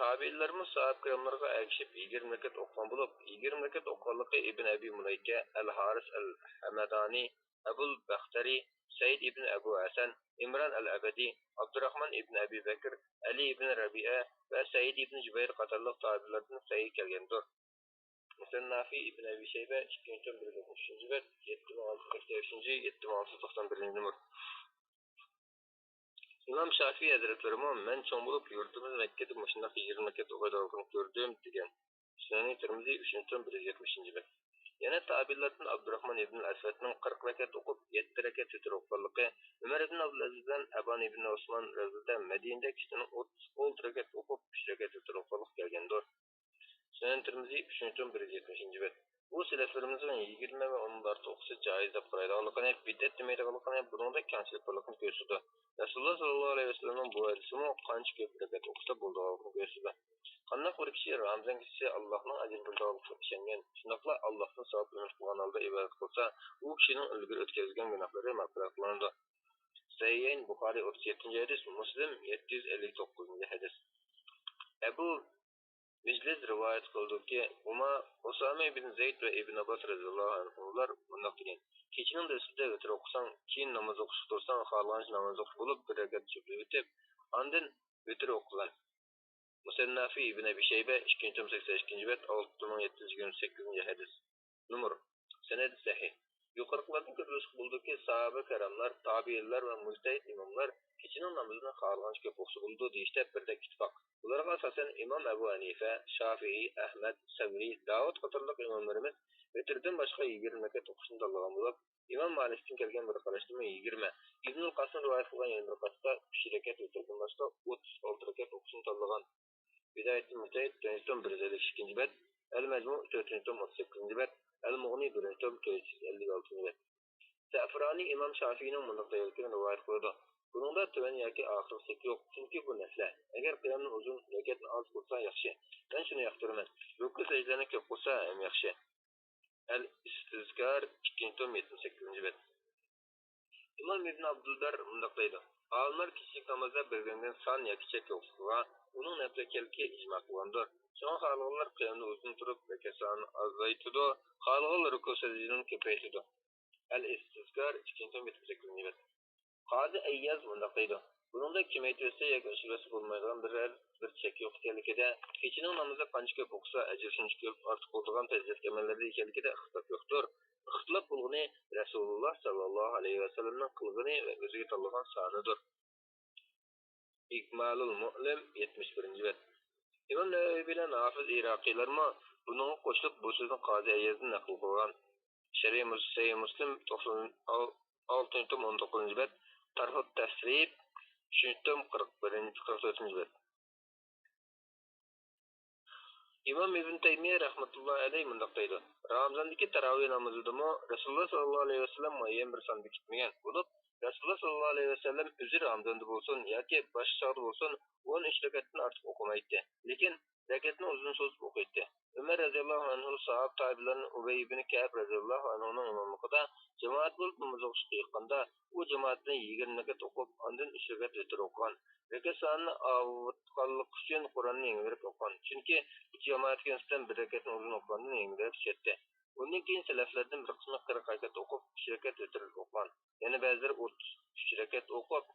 تابىئىنلارمۇ ساھابە كىراملارغا ئەگىشىپ يىگىرمە رەكەت ئوقۇغان بولۇپ، يىگىرمە رەكەت ئوقۇغانلىقى ئىبن ئەبى مۇلەيكە، ئەل ھارىس ئەل ھەمەدانى، ئەبۇل بەختەرى، سەئىد ئىبن ئەبۇ ھەسەن، ئىمران ئەل ئەبەدى، ئابدۇراخمان ئىبن ئەبى بەكر، ئەلى ئىبن رەبىئە ۋە سەئىد ئىبن جۇبەير قاتارلىق تابىئىنلاردىن سەھىھ كەلگەندۇر. مۇسەننافى ئىبن ئەبى شەيبە، ئىككىنچى توم، بىر يۈز ئاتمىش ئۈچىنچى بەت، يەتتە مىڭ ئالتە يۈز سەكسەن بەشىنچى، يەتتە مىڭ ئالتە يۈز توقسان بىرىنچى نومۇر. ئىمام شافىئى ھەزرەتلىرىمۇ، مەن چوڭ بولۇپ يۇرتىمىز مەككىدە مۇشۇنداق يىگىرمە رەكەت ئوقۇيدىغانلىقىنى كۆردۈم، دېگەن. سۈنەنى تىرمىزى، ئۈچىنچى توم، بىر يۈز يەتمىش ئۈچىنچى بەت. يەنە تابىئىنلاردىن ئابدۇراخمان ئىبن ئەسۋەدنىڭ قىرىق رەكەت ئوقۇپ، يەتتە رەكەت ۋىتىر ئوقۇغانلىقى، ئۆمەر ئىبن ئابدۇلئەزىز بىلەن ئەبان ئىبن ئوسمان رەزىياللاھۇ مەدىنىدە كېچىنىڭ ئوتتۇز، ئوتتۇز رەكەت ئوقۇپ، ئۈچ رەكەت ۋىتىر ئوقۇغانلىقى كەلگەندۇر. سۈنەن تىرمىزى، ئۈچىنچى توم، بىر يۈز يەتمىشىنچى بەت. بۇ سەلەفلىرىمىزنىڭ يىگىرمە ۋە ئۇنىڭدىن ئارتۇق ئوقۇشى جائىز دەپ قارايدىغانلىقىنى، بىدئەت دېمەيدىغانلىقىنى، بۇنىڭدەك كەڭچىلىك بارلىقىنى كۆرسىتىدۇ. رەسۇلۇللا ساللاللاھۇ ئەلەيھى ۋەسەللەمنىڭ بۇ ھەدىسىمۇ قانچە كۆپ رەكەت ئوقۇسا بولىدىغانلىقىنى كۆرسىتىدۇ. قانداق بىر كىشى رامىزان كېچىسى ئاللاھنىڭ ئەجرى بېرىدىغانلىقىغا ئىشەنگەن، شۇنداقلا ئاللاھتىن ساۋاب ئۈمىد قىلغان ھالدا ئىبادەت قىلسا، ئۇ كىشىنىڭ ئىلگىرى ئۆتكۈزگەن گۇناھلىرى مەغپىرەت قىلىنىدۇ. سەھىھەين، بۇخارىي، ئوتتۇز يەتتىنچى ھەدىس، مۇسلىم، يەتتە يۈز ئەللىك توققۇزىنچى ھەدىس. ئەبۇ مىجلىس رىۋايەت قىلدىكى، ئۇما، ئۇسامە ئىبن زەيد ۋە ئىبن ئابباس رەزىياللاھۇ ئەنھۇلار مۇنداق دېگەن: كېچىنىڭ دەسلىپىدە ۋىتىر ئوقۇساڭ، كېيىن ناماز ئوقۇشقا تۇرساڭ، خالىغانچە ناماز ئوقۇپ بولۇپ، بىر رەكەت سۈبھى ئۆتۈپ، ئاندىن ۋىتىر ئوقۇغىن. مۇسەننەفى ئىبن ئەبى شەيبە، ئىككىنچى توم، سەكسەن ئىككىنچى بەت، ئالتە مىڭ يەتتە يۈز يىگىرمە سەككىزىنچى ھەدىس. نومۇر. سەنەدى سەھىھ. يۇقىرىقىلاردىن كۆرۈۋېلىشقا بولىدۇكى، ساھابە كىراملار، تابىئىنلار ۋە مۇجتەھىد ئىماملار كېچىنىڭ نامىزىنى خالىغانچە كۆپ ئوقۇسا بولىدۇ دېيىشتە بىردەك ئىتتىپاق. بۇلارغا ئاساسەن ئىمام ئەبۇ ھەنىفە، شافىئىي، ئەھمەد، سەۋرى، داۋۇد قاتارلىق ئىماملىرىمىز ۋىتىردىن باشقا يىگىرمە رەكەت ئوقۇشنى تاللىغان بولۇپ، ئىمام مالىكتىن كەلگەن بىر قاراشتىمۇ يىگىرمە، ئىبنۇل قاسىم رىۋايەت قىلغان يەنە بىر قاراشتا ئۈچ رەكەت ۋىتىردىن باشقا ئوتتۇز ئالتە رەكەت ئوقۇشنى تاللىغان. بىدايەتۇل مۇجتەھىد، تۆتىنچى توم، بىر يۈز ئەللىك ئىككىنچى بەت، ئەل مەجمۇ، تۆتىنچى توم، ئوتتۇز سەككىزىنچى بەت، ئەل مۇغنى، بىرىنچى توم، تۆت يۈز ئەللىك ئالتىنچى بەت. زەئفىرانى ئىمام شافىئىنىڭ مۇنداق دېگەنلىكىنى رىۋايەت قىلىدۇ: بۇنىڭدا تۆۋەن ياكى ئاخىرقىسى يوق، چۈنكى بۇ نەفلە. ئەگەر قىيامنى ئۇزۇن، رەكەتنى ئاز قىلسا ياخشى. مەن شۇنى ياقتۇرىمەن. رۇكۇ سەجدىلەرنى كۆپ قىلسا ھەم ياخشى. ئەل ئىستىزكار، ئىككىنچى توم، يەتمىش سەككىزىنچى بەت. ئىمام ئىبن ئابدۇلبەر مۇنداق دەيدۇ: ئالىملار كېچىلىك نامازدا بەلگىلەنگەن سان ياكى چەك يوقلۇقىغا، ئۇنىڭ نەپلىكەنلىكىگە ئىجما قىلغاندۇر. شۇڭا خالىغانلار قىيامدا ئۇزۇن تۇرۇپ، رەكەت سانىنى ئازايتىدۇ، خالىغانلار رۇكۇ سەجدىنى كۆپەيتىدۇ. ئەل ئىستىزكار، ئىككىنچى توم، يەتمىش سەككىزىنچى بەت. قازى ئەيياز مۇنداق دەيدۇ: بۇنىڭدا كېمەيتىۋەتسە ياكى ئاشۇرۇۋەتسە بولمايدىغان بىرەر بىر چەك يوق ئىكەنلىكىدە، كېچىنىڭ نامىزى قانچە كۆپ ئوقۇسا، ئەجرى شۇنچە كۆپ ئارتۇق بولىدىغان پەزىلەتكە ئەمەللەردە ئىكەنلىكىدە ئىختىلاپ يوقتۇر. ئىختىلاپ بولغىنى رەسۇلۇللا ساللاللاھۇ ئەلەيھى ۋەسەللەمنىڭ قىلغىنى ۋە ئۆزىگە تاللىغان سانىدۇر. ئىكمالۇل مۇئلىم، يەتمىش بىرىنچى بەت. ئىمام نەۋەۋى بىلەن ھافىز ئىراقىيلارمۇ بۇنىڭغا قوشۇلۇپ، بۇ سۆزنى قازى ئەييازدىن نەقىل قىلغان. شەرھى مۇس-، سەھىھ مۇسلىم، توقسان، ئالتىنچى توم، ئون توققۇزىنچى بەت، تەرھۇت تەسرىپ، ئۈچىنچى توم، قىرىق بىرىنچى، قىرىق تۆتىنچى بەت. ئىمام ئىبن تەيمىيە رەھمەتۇللاھى ئەلەيھ مۇنداق دەيدۇ: رامىزاندىكى تاراۋىھ نامىزىدىمۇ رەسۇلۇللا ساللاللاھۇ ئەلەيھى ۋەسەللەم مۇئەييەن بىر سان بېكىتمىگەن بولۇپ، رەسۇلۇللا ساللاللاھۇ ئەلەيھى ۋەسەللەم ئۆزى رامىزاندا بولسۇن ياكى باشقا چاغدا بولسۇن، ئون ئۈچ رەكەتتىن ئارتۇق ئوقۇمايتتى. لېكىن رەكەتنى ئۇزۇن سوزۇپ ئوقۇيتتى. ئۆمەر رەزىياللاھۇ ئەنھۇ ساھابە تابىئىلەردىن ئۇبەي ئىبن كەئب رەزىياللاھۇ ئەنھۇنىڭ ئىماملىقىدا جامائەت بولۇپ ناماز ئوقۇشقا يىغىشقاندا، ئۇ جامائەت بىلەن يىگىرمە رەكەت ئوقۇپ، ئاندىن ئۈچ رەكەت ۋىتىر ئوقۇغان. رەكەت سانىنى ئاۋۇتقانلىقى ئۈچۈن قۇرئاننى يېڭىدەپ ئوقۇغان. چۈنكى بۇ جامائەتكە نىسبەتەن بىر رەكەتنى ئۇزۇن ئوقۇغاندىن يېڭىدەپ چۈشەتتى. ئۇندىن كېيىن سەلەفلەردىن بىر قىسمى قىرىق رەكەت ئوقۇپ، ئۈچ رەكەت ۋىتىر ئوقۇغان. يەنە بەزىلىرى ئوتتۇز ئۈچ رەكەت ئوقۇپ،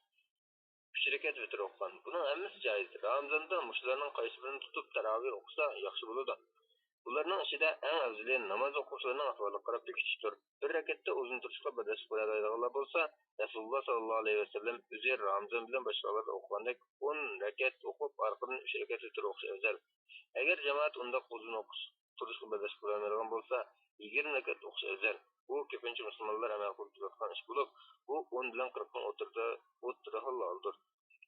ئۈچ رەكەت ۋىتىر ئوقۇغان. بۇنىڭ ھەممىسى جائىز. رامىزاندا مۇشۇلارنىڭ قايسى بىرىنى تۇتۇپ تاراۋىھ ئوقۇسا ياخشى بولىدۇ. بۇلارنىڭ ئىچىدە ئەڭ ئەۋزىلى ناماز ئوقۇغۇچىلارنىڭ ئەھۋالىغا قاراپ بېكىتىشتۇر. بىر رەكەتتە ئۇزۇن تۇرۇشقا بەرداشلىق بېرەلەيدىغانلار بولسا، رەسۇلۇللا ساللاللاھۇ ئەلەيھى ۋەسەللەم ئۆزى رامىزان بىلەن باشقا ۋاقىتلاردا ئوقۇغاندەك ئون رەكەت ئوقۇپ، ئارقىدىن ئۈچ رەكەت ۋىتىر ئوقۇش ئەۋزەل. ئەگەر جامائەت ئۇنداق ئۇزۇن ئوقۇش تۇرۇشقا بەرداشلىق بېرەلمەيدىغان بولسا، يىگىرمە رەكەت ئوقۇش ئەۋزەل. بۇ كۆپىنچە مۇسۇلمانلار ئەمەل قىلىپ تۇرۇۋاتقان ئىش بولۇپ، بۇ ئون بىلەن قىرىقنىڭ ئوتتۇرىدا، ئوتتۇرا ھالدۇر.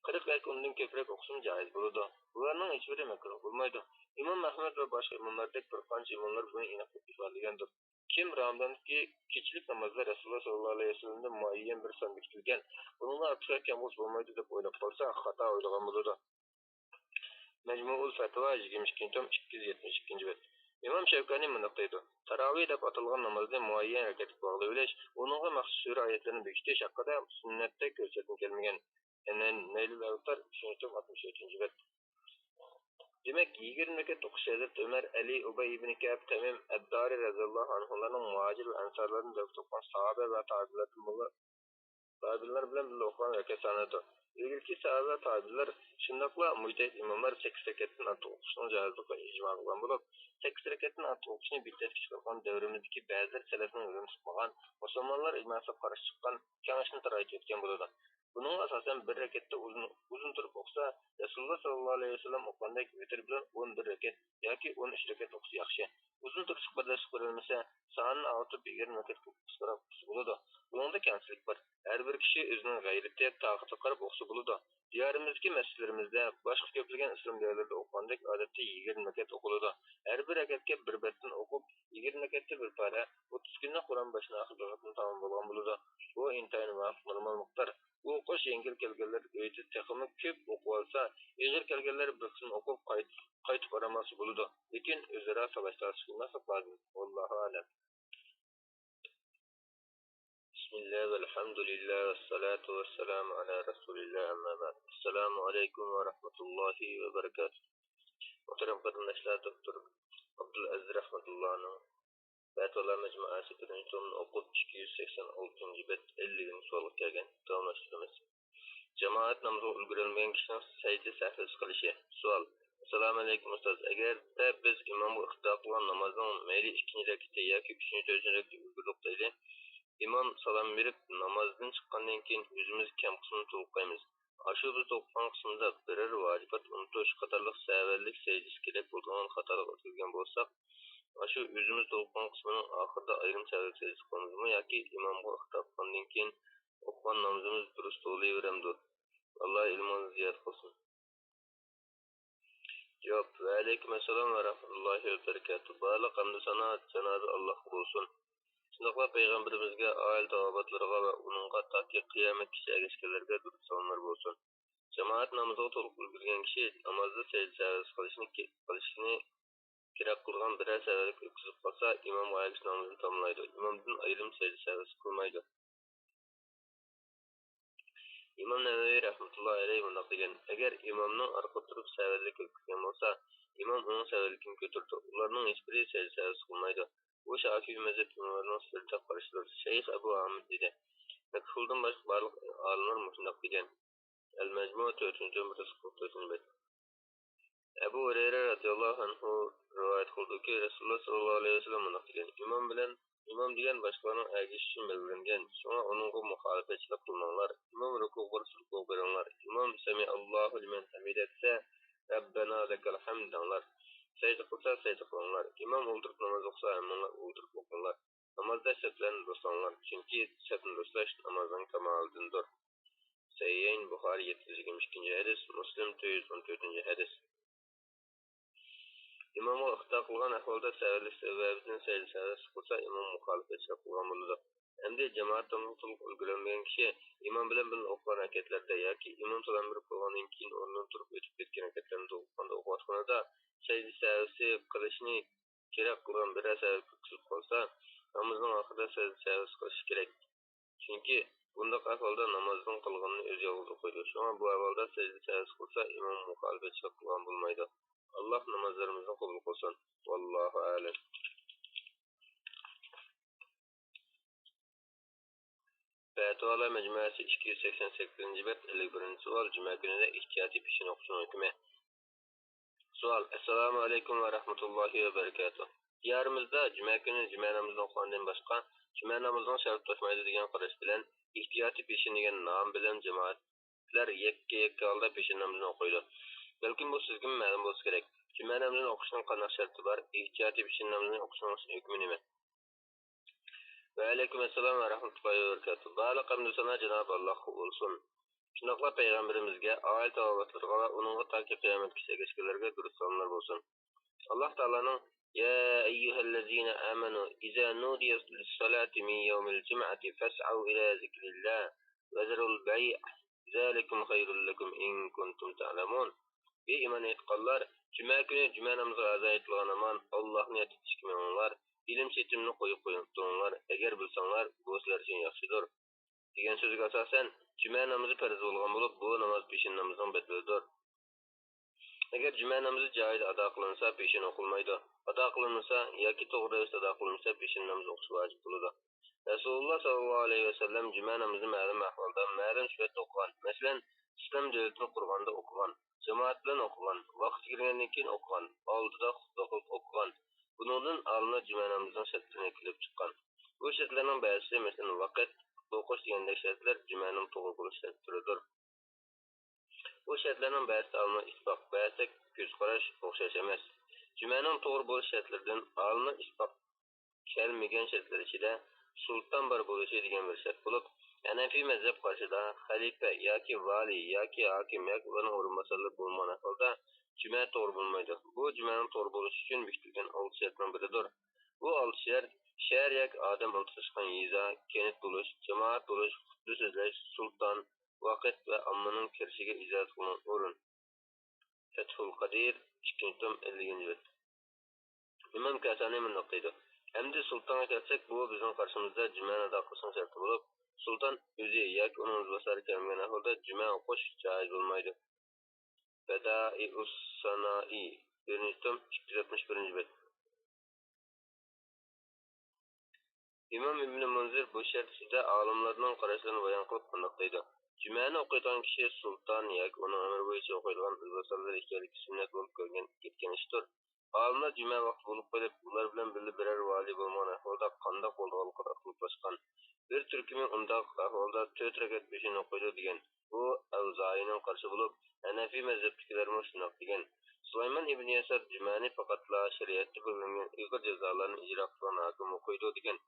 قىرىق ياكى ئۇندىن كۆپرەك ئوقۇشمۇ جائىز بولىدۇ. بۇلارنىڭ ھېچبىرى مەكرۇھ بولمايدۇ. ئىمام ئەھمەد ۋە باشقا ئىماملاردەك بىر قانچە ئىماملار بۇنى ئېنىق قىلىپ ئىپادىلىگەندۇر. كىم رامىزاندىكى كېچىلىك نامازدا رەسۇلۇللا ساللاللاھۇ ئەلەيھى ۋەسەللەمدىن مۇئەييەن بىر سان بېكىتىلگەن، بۇنىڭدا ئارتۇقراق كەم قىلسا بولمايدۇ دەپ ئويلاپ قالسا، خاتا ئويلىغان بولىدۇ. مەجمۇئۇل فەتىۋا، يىگىرمە ئىككىنچى توم، ئىككى يۈز يەتمىش ئىككىنچى بەت. ئىمام شەۋكانىي مۇنداق دەيدۇ: تاراۋىھ دەپ ئاتالغان نامازنى مۇئەييەن رەكەتكە باغلىۋېلىش، ئۇنىڭغا مەخسۇس سۈرە ئايەتلىرىنى بېكىتىش ھەققىدە سۈننەتتە كۆرسەتمە كەلمىگەن. يەنى نەيلۇل ئەۋتار، ئۈچىنچى توم، ئاتمىش تۆتىنچى بەت. دېمەك، يىگىرمە رەكەت ئوقۇش ھەزرىتى ئۆمەر، ئەلى، ئۇبەي ئىبنى كەئب، تەمىم ئەددارى رەزىياللاھۇ ئەنھۇلاردىن مۇھاجىر ۋە ئەنسارلاردىن دەۋر تاپقان ساھابە ۋە تابىئىنلاردىن بولۇپ، تابىئىنلار بىلەن بىللە ئوقۇغان رەكەت سانىدۇر. ئىلگىرىكى ساھابە ۋە تابىئىنلار، شۇنداقلا مۇجتەھىد ئىماملار سەككىز رەكەتتىن ئارتۇق ئوقۇشنىڭ جائىزلىقىغا ئىجما قىلغان بولۇپ، سەككىز رەكەتتىن ئارتۇق ئوقۇشنى بىدئەتكە چىقارغان دەۋرىمىزدىكى بەزىلەر سەلەفنىڭ يولىنى تۇتمىغان، مۇسۇلمانلار ئىجماسىغا قارشى چىققان، كېڭىشنى تارايتىۋەتكەن بولىدۇ. بۇنىڭغا ئاساسەن، بىر رەكەتتە ئۇزۇن، ئۇزۇن تۇرۇپ ئوقۇسا، رەسۇلۇللا ساللاللاھۇ ئەلەيھى ۋەسەللەم ئوقۇغاندەك ۋىتىر بىلەن ئون بىر رەكەت ياكى ئون ئۈچ رەكەت ئوقۇسا ياخشى. ئۇزۇن تۇرۇشقا بەرداشلىق بېرەلمىسە، سانىنى ئاۋۇتۇپ، يىگىرمە رەكەت قىلىپ قىسقىراق ئوقۇسا بولىدۇ. بۇنىڭدا كەمچىلىك بار. ھەر بىر كىشى ئۆزىنىڭ غەيرىتى، تاقىتىگە قاراپ ئوقۇسا بولىدۇ. دىيارىمىزدىكى مەسچىتلىرىمىزدە، باشقا كۆپلىگەن ئىسلام دىيارلىرىدا ئوقۇغاندەك ئادەتتە يىگىرمە رەكەت ئوقۇلىدۇ. ھەر بىر رەكەتكە بىر بەتتىن ئوقۇپ، يىگىرمە رەكەتتە بىر پارە، ئوتتۇز كۈندە قۇرئان باشتىن ئاخىر بىر خەتمە تامام بولغان بولىدۇ. بۇ ئىنتايىن مۇۋاپىق، نورمال مىقدار. بۇ ئوقۇش يەڭگىل كەلگەنلەر ئۆيدە تېخىمۇ كۆپ ئوقۇۋالسا، ئېغىر كەلگەنلەر بىر قىسمىنى ئوقۇپ قايت-، قايتىپ ئارام ئالسا بولىدۇ. لېكىن ئۆزئارا تالاش-تارتىش قىلماسلىق لازىم. ۋاللاھۇ ئەلەم. بىسمىللا، ۋەلھەمدۇلىللا، ۋەسسالاتۇ ۋەسسالامۇ ئەلا رەسۇلىللا، ئەمما بەئد. ئەسسالامۇ ئەلەيكۇم ۋە رەھمەتۇللاھى ۋە بەرىكاتۇھ. مۇھتەرەم قېرىنداشلار، دوكتور ئابدۇلئەزىز رەھمەتۇللانىڭ پەتىۋالار مەجمۇئەسى بىرىنچى تومنى ئوقۇپ، ئىككى يۈز سەكسەن ئالتىنچى بەت، ئەللىكىنچى سوئالغا كەلگەن. داۋاملاشتۇرىمىز. جامائەت نامىزىغا ئۈلگۈرەلمىگەن كىشىنىڭ سەجدە سەھۋىسى قىلىشى. سوئال: سالام ئەلەيكۇم ئۇستاز. ئەگەردە بىز ئىمامغا ئىقتىدا قىلغان نامازنىڭ مەيلى ئىككىنچى رەكىتى ياكى ئۈچىنچى، تۆتىنچى رەكىتى ئۆتكۈزۈپ دەيلى، ئىمام سالام بېرىپ، نامازدىن چىققاندىن كېيىن ئۆزىمىز كەم قىسمىنى تولۇقلايمىز. ئاشۇ بىز تولۇقلىغان قىسمىدا بىرەر ۋاجىبات ئۇنتۇش قاتارلىق سەۋەنلىك سەجدىسى كېرەك بولىدىغان خاتالىق ئۆتكۈزگەن بولساق، ئاشۇ ئۆزىمىز تولۇقلىغان قىسمىنىڭ ئاخىرىدا ئايرىم سەۋەنلىك سەجدىسى قىلىمىزمۇ ياكى ئىمامغا ئىقتىدا قىلغاندىن كېيىن ئوقۇغان نامىزىمىز دۇرۇس بولۇۋېرەمدۇ؟ ئاللا ئىلمىڭىزنى زىيادە قىلسۇن. جاۋاب: ۋەئەلەيكۇم ئەسسالام ۋە رەھمەتۇللاھى ۋە بەرىكاتۇھ. بارلىق ھەمدۇ سانا جانابى ئاللاھقا بولسۇن. شۇنداقلا پەيغەمبىرىمىزگە، ئائىلە تاۋابىئاتلىرىغا ۋە ئۇنىڭغا تاكى قىيامەتكىچە ئەگەشكەنلەرگە دۇرۇت سالاملار بولسۇن. جامائەت نامىزىغا تولۇق ئۈلگۈرگەن كىشى نامازدا سەجدە سەھۋىسى قىلىشنى، قىلىشنى كېرەك قىلغان بىرەر سەۋەنلىك ئۆتكۈزۈپ قالسا، ئىمامغا ئەگىشىپ نامىزىنى تاماملايدۇ. ئىمامدىن ئايرىم سەجدە سەھۋىسى قىلمايدۇ. ئىمام نەۋەۋى رەھمەتۇللاھى ئەلەيھى مۇنداق دېگەن: ئەگەر ئىمامنىڭ ئارقىدا تۇرۇپ سەۋەنلىك ئۆتكۈزگەن بولسا، ئىمام ئۇنىڭ سەۋەنلىكىنى كۆتۈرىدۇ. ئۇلارنىڭ ھېچبىرى سەجدە سەھۋىسى قىلمايدۇ. بۇ شافىئى مەزھەپ ئىماملىرىنىڭ سۈپىتىدە قارىشىدۇر. شەيخ ئەبۇ ھامىد دېدى: مەكھۇلدىن باشقا بارلىق ئالىملار مۇشۇنداق دېگەن. ئەل مەجمۇ، تۆتىنچى توم، بىر يۈز قىرىق تۆتىنچى بەت. ئەبۇ ھۇرەيرە رەزىياللاھۇ ئەنھۇ رىۋايەت قىلدىكى، رەسۇلۇللا ساللاللاھۇ ئەلەيھى ۋەسەللەم مۇنداق دېگەن: ئىمام بىلەن، ئىمام دېگەن باشقىلارنىڭ ئەگىشىشى ئۈچۈن بەلگىلەنگەن، شۇڭا ئۇنىڭغا مۇخالىپەتچىلىك قىلماڭلار. ئىمام رۇكۇغا بارسا رۇكۇغا بېرىڭلار. ئىمام سەمىئەللاھۇ لىمەن ھەمىدە دېسە، رەببەنا لەكەل ھەمد دەڭلار. سەجدە قىلسا سەجدە قىلىڭلار. ئىمام ئولتۇرۇپ ناماز ئوقۇسا ھەممىڭلار ئولتۇرۇپ ئوقۇڭلار. نامازدا سەپلەرنى دوستلاڭلار، چۈنكى سەپنى دوستلاش نامازنىڭ كامالىدىندۇر. سەھىھەين، بۇخارىي يەتتە يۈز يىگىرمە ئىككىنچى ھەدىس، مۇسلىم تۆت يۈز ئون تۆتىنچى ھەدىس. ئىمامغا ئىقتىدا قىلغان ئەھۋالدا سەۋەنلىك سەۋەبىدىن سەجدە سەھۋىسى قىلسا، ئىمام مۇخالىپەتچىلىك قىلغان بولىدۇ. ئەمدى جامائەت نامىزىغا تولۇق ئۈلگۈرەلمىگەن كىشى ئىمام بىلەن بىللە ئوقۇغان رەكەتلەردە ياكى ئىمام سالام بېرىپ بولغاندىن كېيىن ئورنىدىن تۇرۇپ ئۆتۈپ كەتكەن رەكەتلەرنى تولۇقلىغاندا ئوقۇۋاتقىنىدا سەجدە سەھۋىسى قىلىشنى كېرەك قىلغان بىرەر سەۋەبكە قىلىپ قالسا، نامىزنىڭ ئاخىرىدا سەجدە سەھۋىسى قىلىشى كېرەك. چۈنكى بۇنداق ئەھۋالدا نامازنىڭ قالغىنىنى ئۆزى يالغۇز ئوقۇيدۇ. شۇڭا بۇ ئەھۋالدا سەجدە سەھۋىسى قىلسا، ئىمام مۇخالىپەتچىلىك قىلغان بولمايدۇ. ئاللاھ نامازلىرىمىزنى قوبۇل قىلسۇن. ۋاللاھۇ ئەلەم. پەتىۋالار مەجمۇئەسى، ئىككى يۈز سەكسەن سەككىزىنچى بەت، ئەللىك بىرىنچى سوئال، جۈمە كۈنىدە ئېھتىياتىي پېشىن ئوقۇشنىڭ ھۆكمى. سوئال: ئەسسالامۇ ئەلەيكۇم ۋە رەھمەتۇللاھى ۋە بەرىكاتۇھ. دىيارىمىزدا جۈمە كۈنى جۈمە نامىزىنى ئوقۇغاندىن باشقا جۈمە نامىزىنىڭ شەرتى توشمايدۇ دېگەن قاراش بىلەن ئېھتىياتىي پېشىن دېگەن نام بىلەن جامائەتلەر يەككە-يەككە ھالدا پېشىن نامىزىنى ئوقۇيدۇ. بەلكىم بۇ سىزگىمۇ مەلۇم بولسا كېرەك. جۈمە نامىزىنى ئوقۇشنىڭ قانداق شەرتى بار؟ ئېھتىياتىي پېشىن نامىزىنى ئوقۇشنىڭ ھۆكمى نېمە؟ ۋەئەلەيكۇم ئەسسالام ۋە رەھمەتۇللاھى ۋە بەرىكاتۇھ. بارلىق ھەمدۇ سانا جانابى ئاللاھقا بولسۇن. شۇنداقلا پەيغەمبىرىمىزگە، ئائىلە تاۋابىئاتلىرىغا ۋە ئۇنىڭغا تاكى قىيامەتكىچە ئەگەشكەنلەرگە دۇرۇت سالاملار بولسۇن. ئاللاھ تائالانىڭ: يا أيها الذين آمنوا إذا نودي للصلاة من يوم الجمعة فاسعوا إلى ذكر الله وذروا البيع ذلكم خير لكم إن كنتم تعلمون. ئى ئىمان ئېيتقانلار، جۈمە كۈنى جۈمە نامىزىغا ئازان ئېيتىلغان ھامان، ئاللاھنى ياد ئېتىشكە مېڭىڭلار، ئېلىم-سېتىمنى قويۇپ قويۇپ تۇرۇڭلار، ئەگەر بىلسەڭلار، بۇ سىلەر ئۈچۈن ياخشىدۇر، دېگەن سۆزگە ئاساسەن، جۈمە نامىزى پەرز بولغان بولۇپ، بۇ ناماز پېشىن نامىزىنىڭ بەدىلىدۇر. ئەگەر جۈمە نامىزى جايىدا ئادا قىلىنسا، پېشىن ئوقۇلمايدۇ. ئادا قىلىنمىسا ياكى توغرا رەۋىشتە ئادا قىلىنمىسا، پېشىن نامىزى ئوقۇش ۋاجىپ بولىدۇ. رەسۇلۇللا ساللاللاھۇ ئەلەيھى ۋەسەللەم جۈمە نامىزىنى مەلۇم ئەھۋالدا، مەلۇم سۈرەتتە ئوقۇغان. مەسىلەن، ئىسلام دۆلىتىنى قۇرغاندا ئوقۇغان، جامائەت بىلەن ئوقۇغان، ۋاقتى كىرگەندىن كېيىن ئوقۇغان، ئالدىدا خۇتبە قىلىپ ئوقۇغان. بۇنىڭدىن ئالىملار جۈمە نامىزىنىڭ شەرتلىرىنى كېلىپ چىققان. بۇ شەرتلەرنىڭ بەزىسى، مەسىلەن، ۋاقىت، ئوقۇش دېگەندەك شەرتلەر جۈمەنىڭ توغرا بولۇش شەرتلىرىدۇر. بۇ شەرتلەرنىڭ بەزىسىدە ئالىملار ئىتتىپاق، بەزىسىدە كۆز قاراش ئوخشاش ئەمەس. جۈمەنىڭ توغرا بولۇش شەرتلىرىدىن ئالىملار ئىتتىپاق كەلمىگەن شەرتلەر ئىچىدە سۇلتان بار بولۇشى دېگەن بىر شەرت بولۇپ، ھەنەفىي مەزھەپ قارىشىدا خەلىپە ياكى ۋالىي ياكى ھاكىم ياكى ئۇلارنىڭ ئورۇنباسارلىرى بولمىغان ئەھۋالدا جۈمە توغرا بولمايدۇ. بۇ جۈمەنىڭ توغرا بولۇشى ئۈچۈن بېكىتىلگەن ئالتە شەرتنىڭ بىرىدۇر. بۇ ئالتە شەرت شەھەر ياكى ئادەم ئولتۇرۇشقان يېزا، كەنت بولۇش، جامائەت بولۇش، خۇتبە سۆزلەش، سۇلتان، ۋاقىت ۋە ئاممىنىڭ كىرىشىگە ئىجازەت قىلىنغان ئورۇن. فەتھۇل قەدىر، ئىككىنچى توم، ئەللىكىنچى بەت. ئىمام كاسانى مۇنداق دەيدۇ: ئەمدى سۇلتانغا كەلسەك، بۇ بىزنىڭ قارىشىمىزدا جۈمەنى ئادا قىلىشنىڭ شەرتى بولۇپ، سۇلتان ئۆزى ياكى ئۇنىڭ ئىزباسارى كەلمىگەن ئەھۋالدا جۈمە ئوقۇش جائىز بولمايدۇ. بەدائىئۇس سانائى، بىرىنچى توم، ئىككى يۈز ئاتمىش بىرىنچى بەت. ئىمام ئىبنى مۇنزىر بۇ شەرت ئۈستىدە ئالىملارنىڭ قاراشلىرىنى بايان قىلىپ مۇنداق دەيدۇ: جۈمەنى ئوقۇيدىغان كىشى سۇلتان ياكى ئۇنىڭ ئەمرى بويىچە ئوقۇيدىغان ئىبادەتلەر ئىكەنلىكى سۈننەت بولۇپ كۆرگەن، كەتكەن ئىشتۇر. ئالىملار جۈمە ۋاقتى بولۇپ قېلىپ، ئۇلار بىلەن بىللە بىرەر ۋالىي بولمىغان ئەھۋالدا قانداق بولىدىغانلىقىدا ئىختىلاپلاشقان. بىر تۈركۈمى ئۇنداق ئەھۋالدا تۆت رەكەت پېشىن ئوقۇيدۇ دېگەن. بۇ ئەۋزائىينىڭ قارىشى بولۇپ، ھەنەفىي مەزھەپتىكىلەرمۇ شۇنداق دېگەن. سۇلايمان ئىبن يەسار جۈمەنى پەقەتلا شەرىئەتتە بەلگىلەنگەن ئېغىر جازالارنى ئىجرا قىلغان ھاكىم ئوقۇيدۇ دېگەن.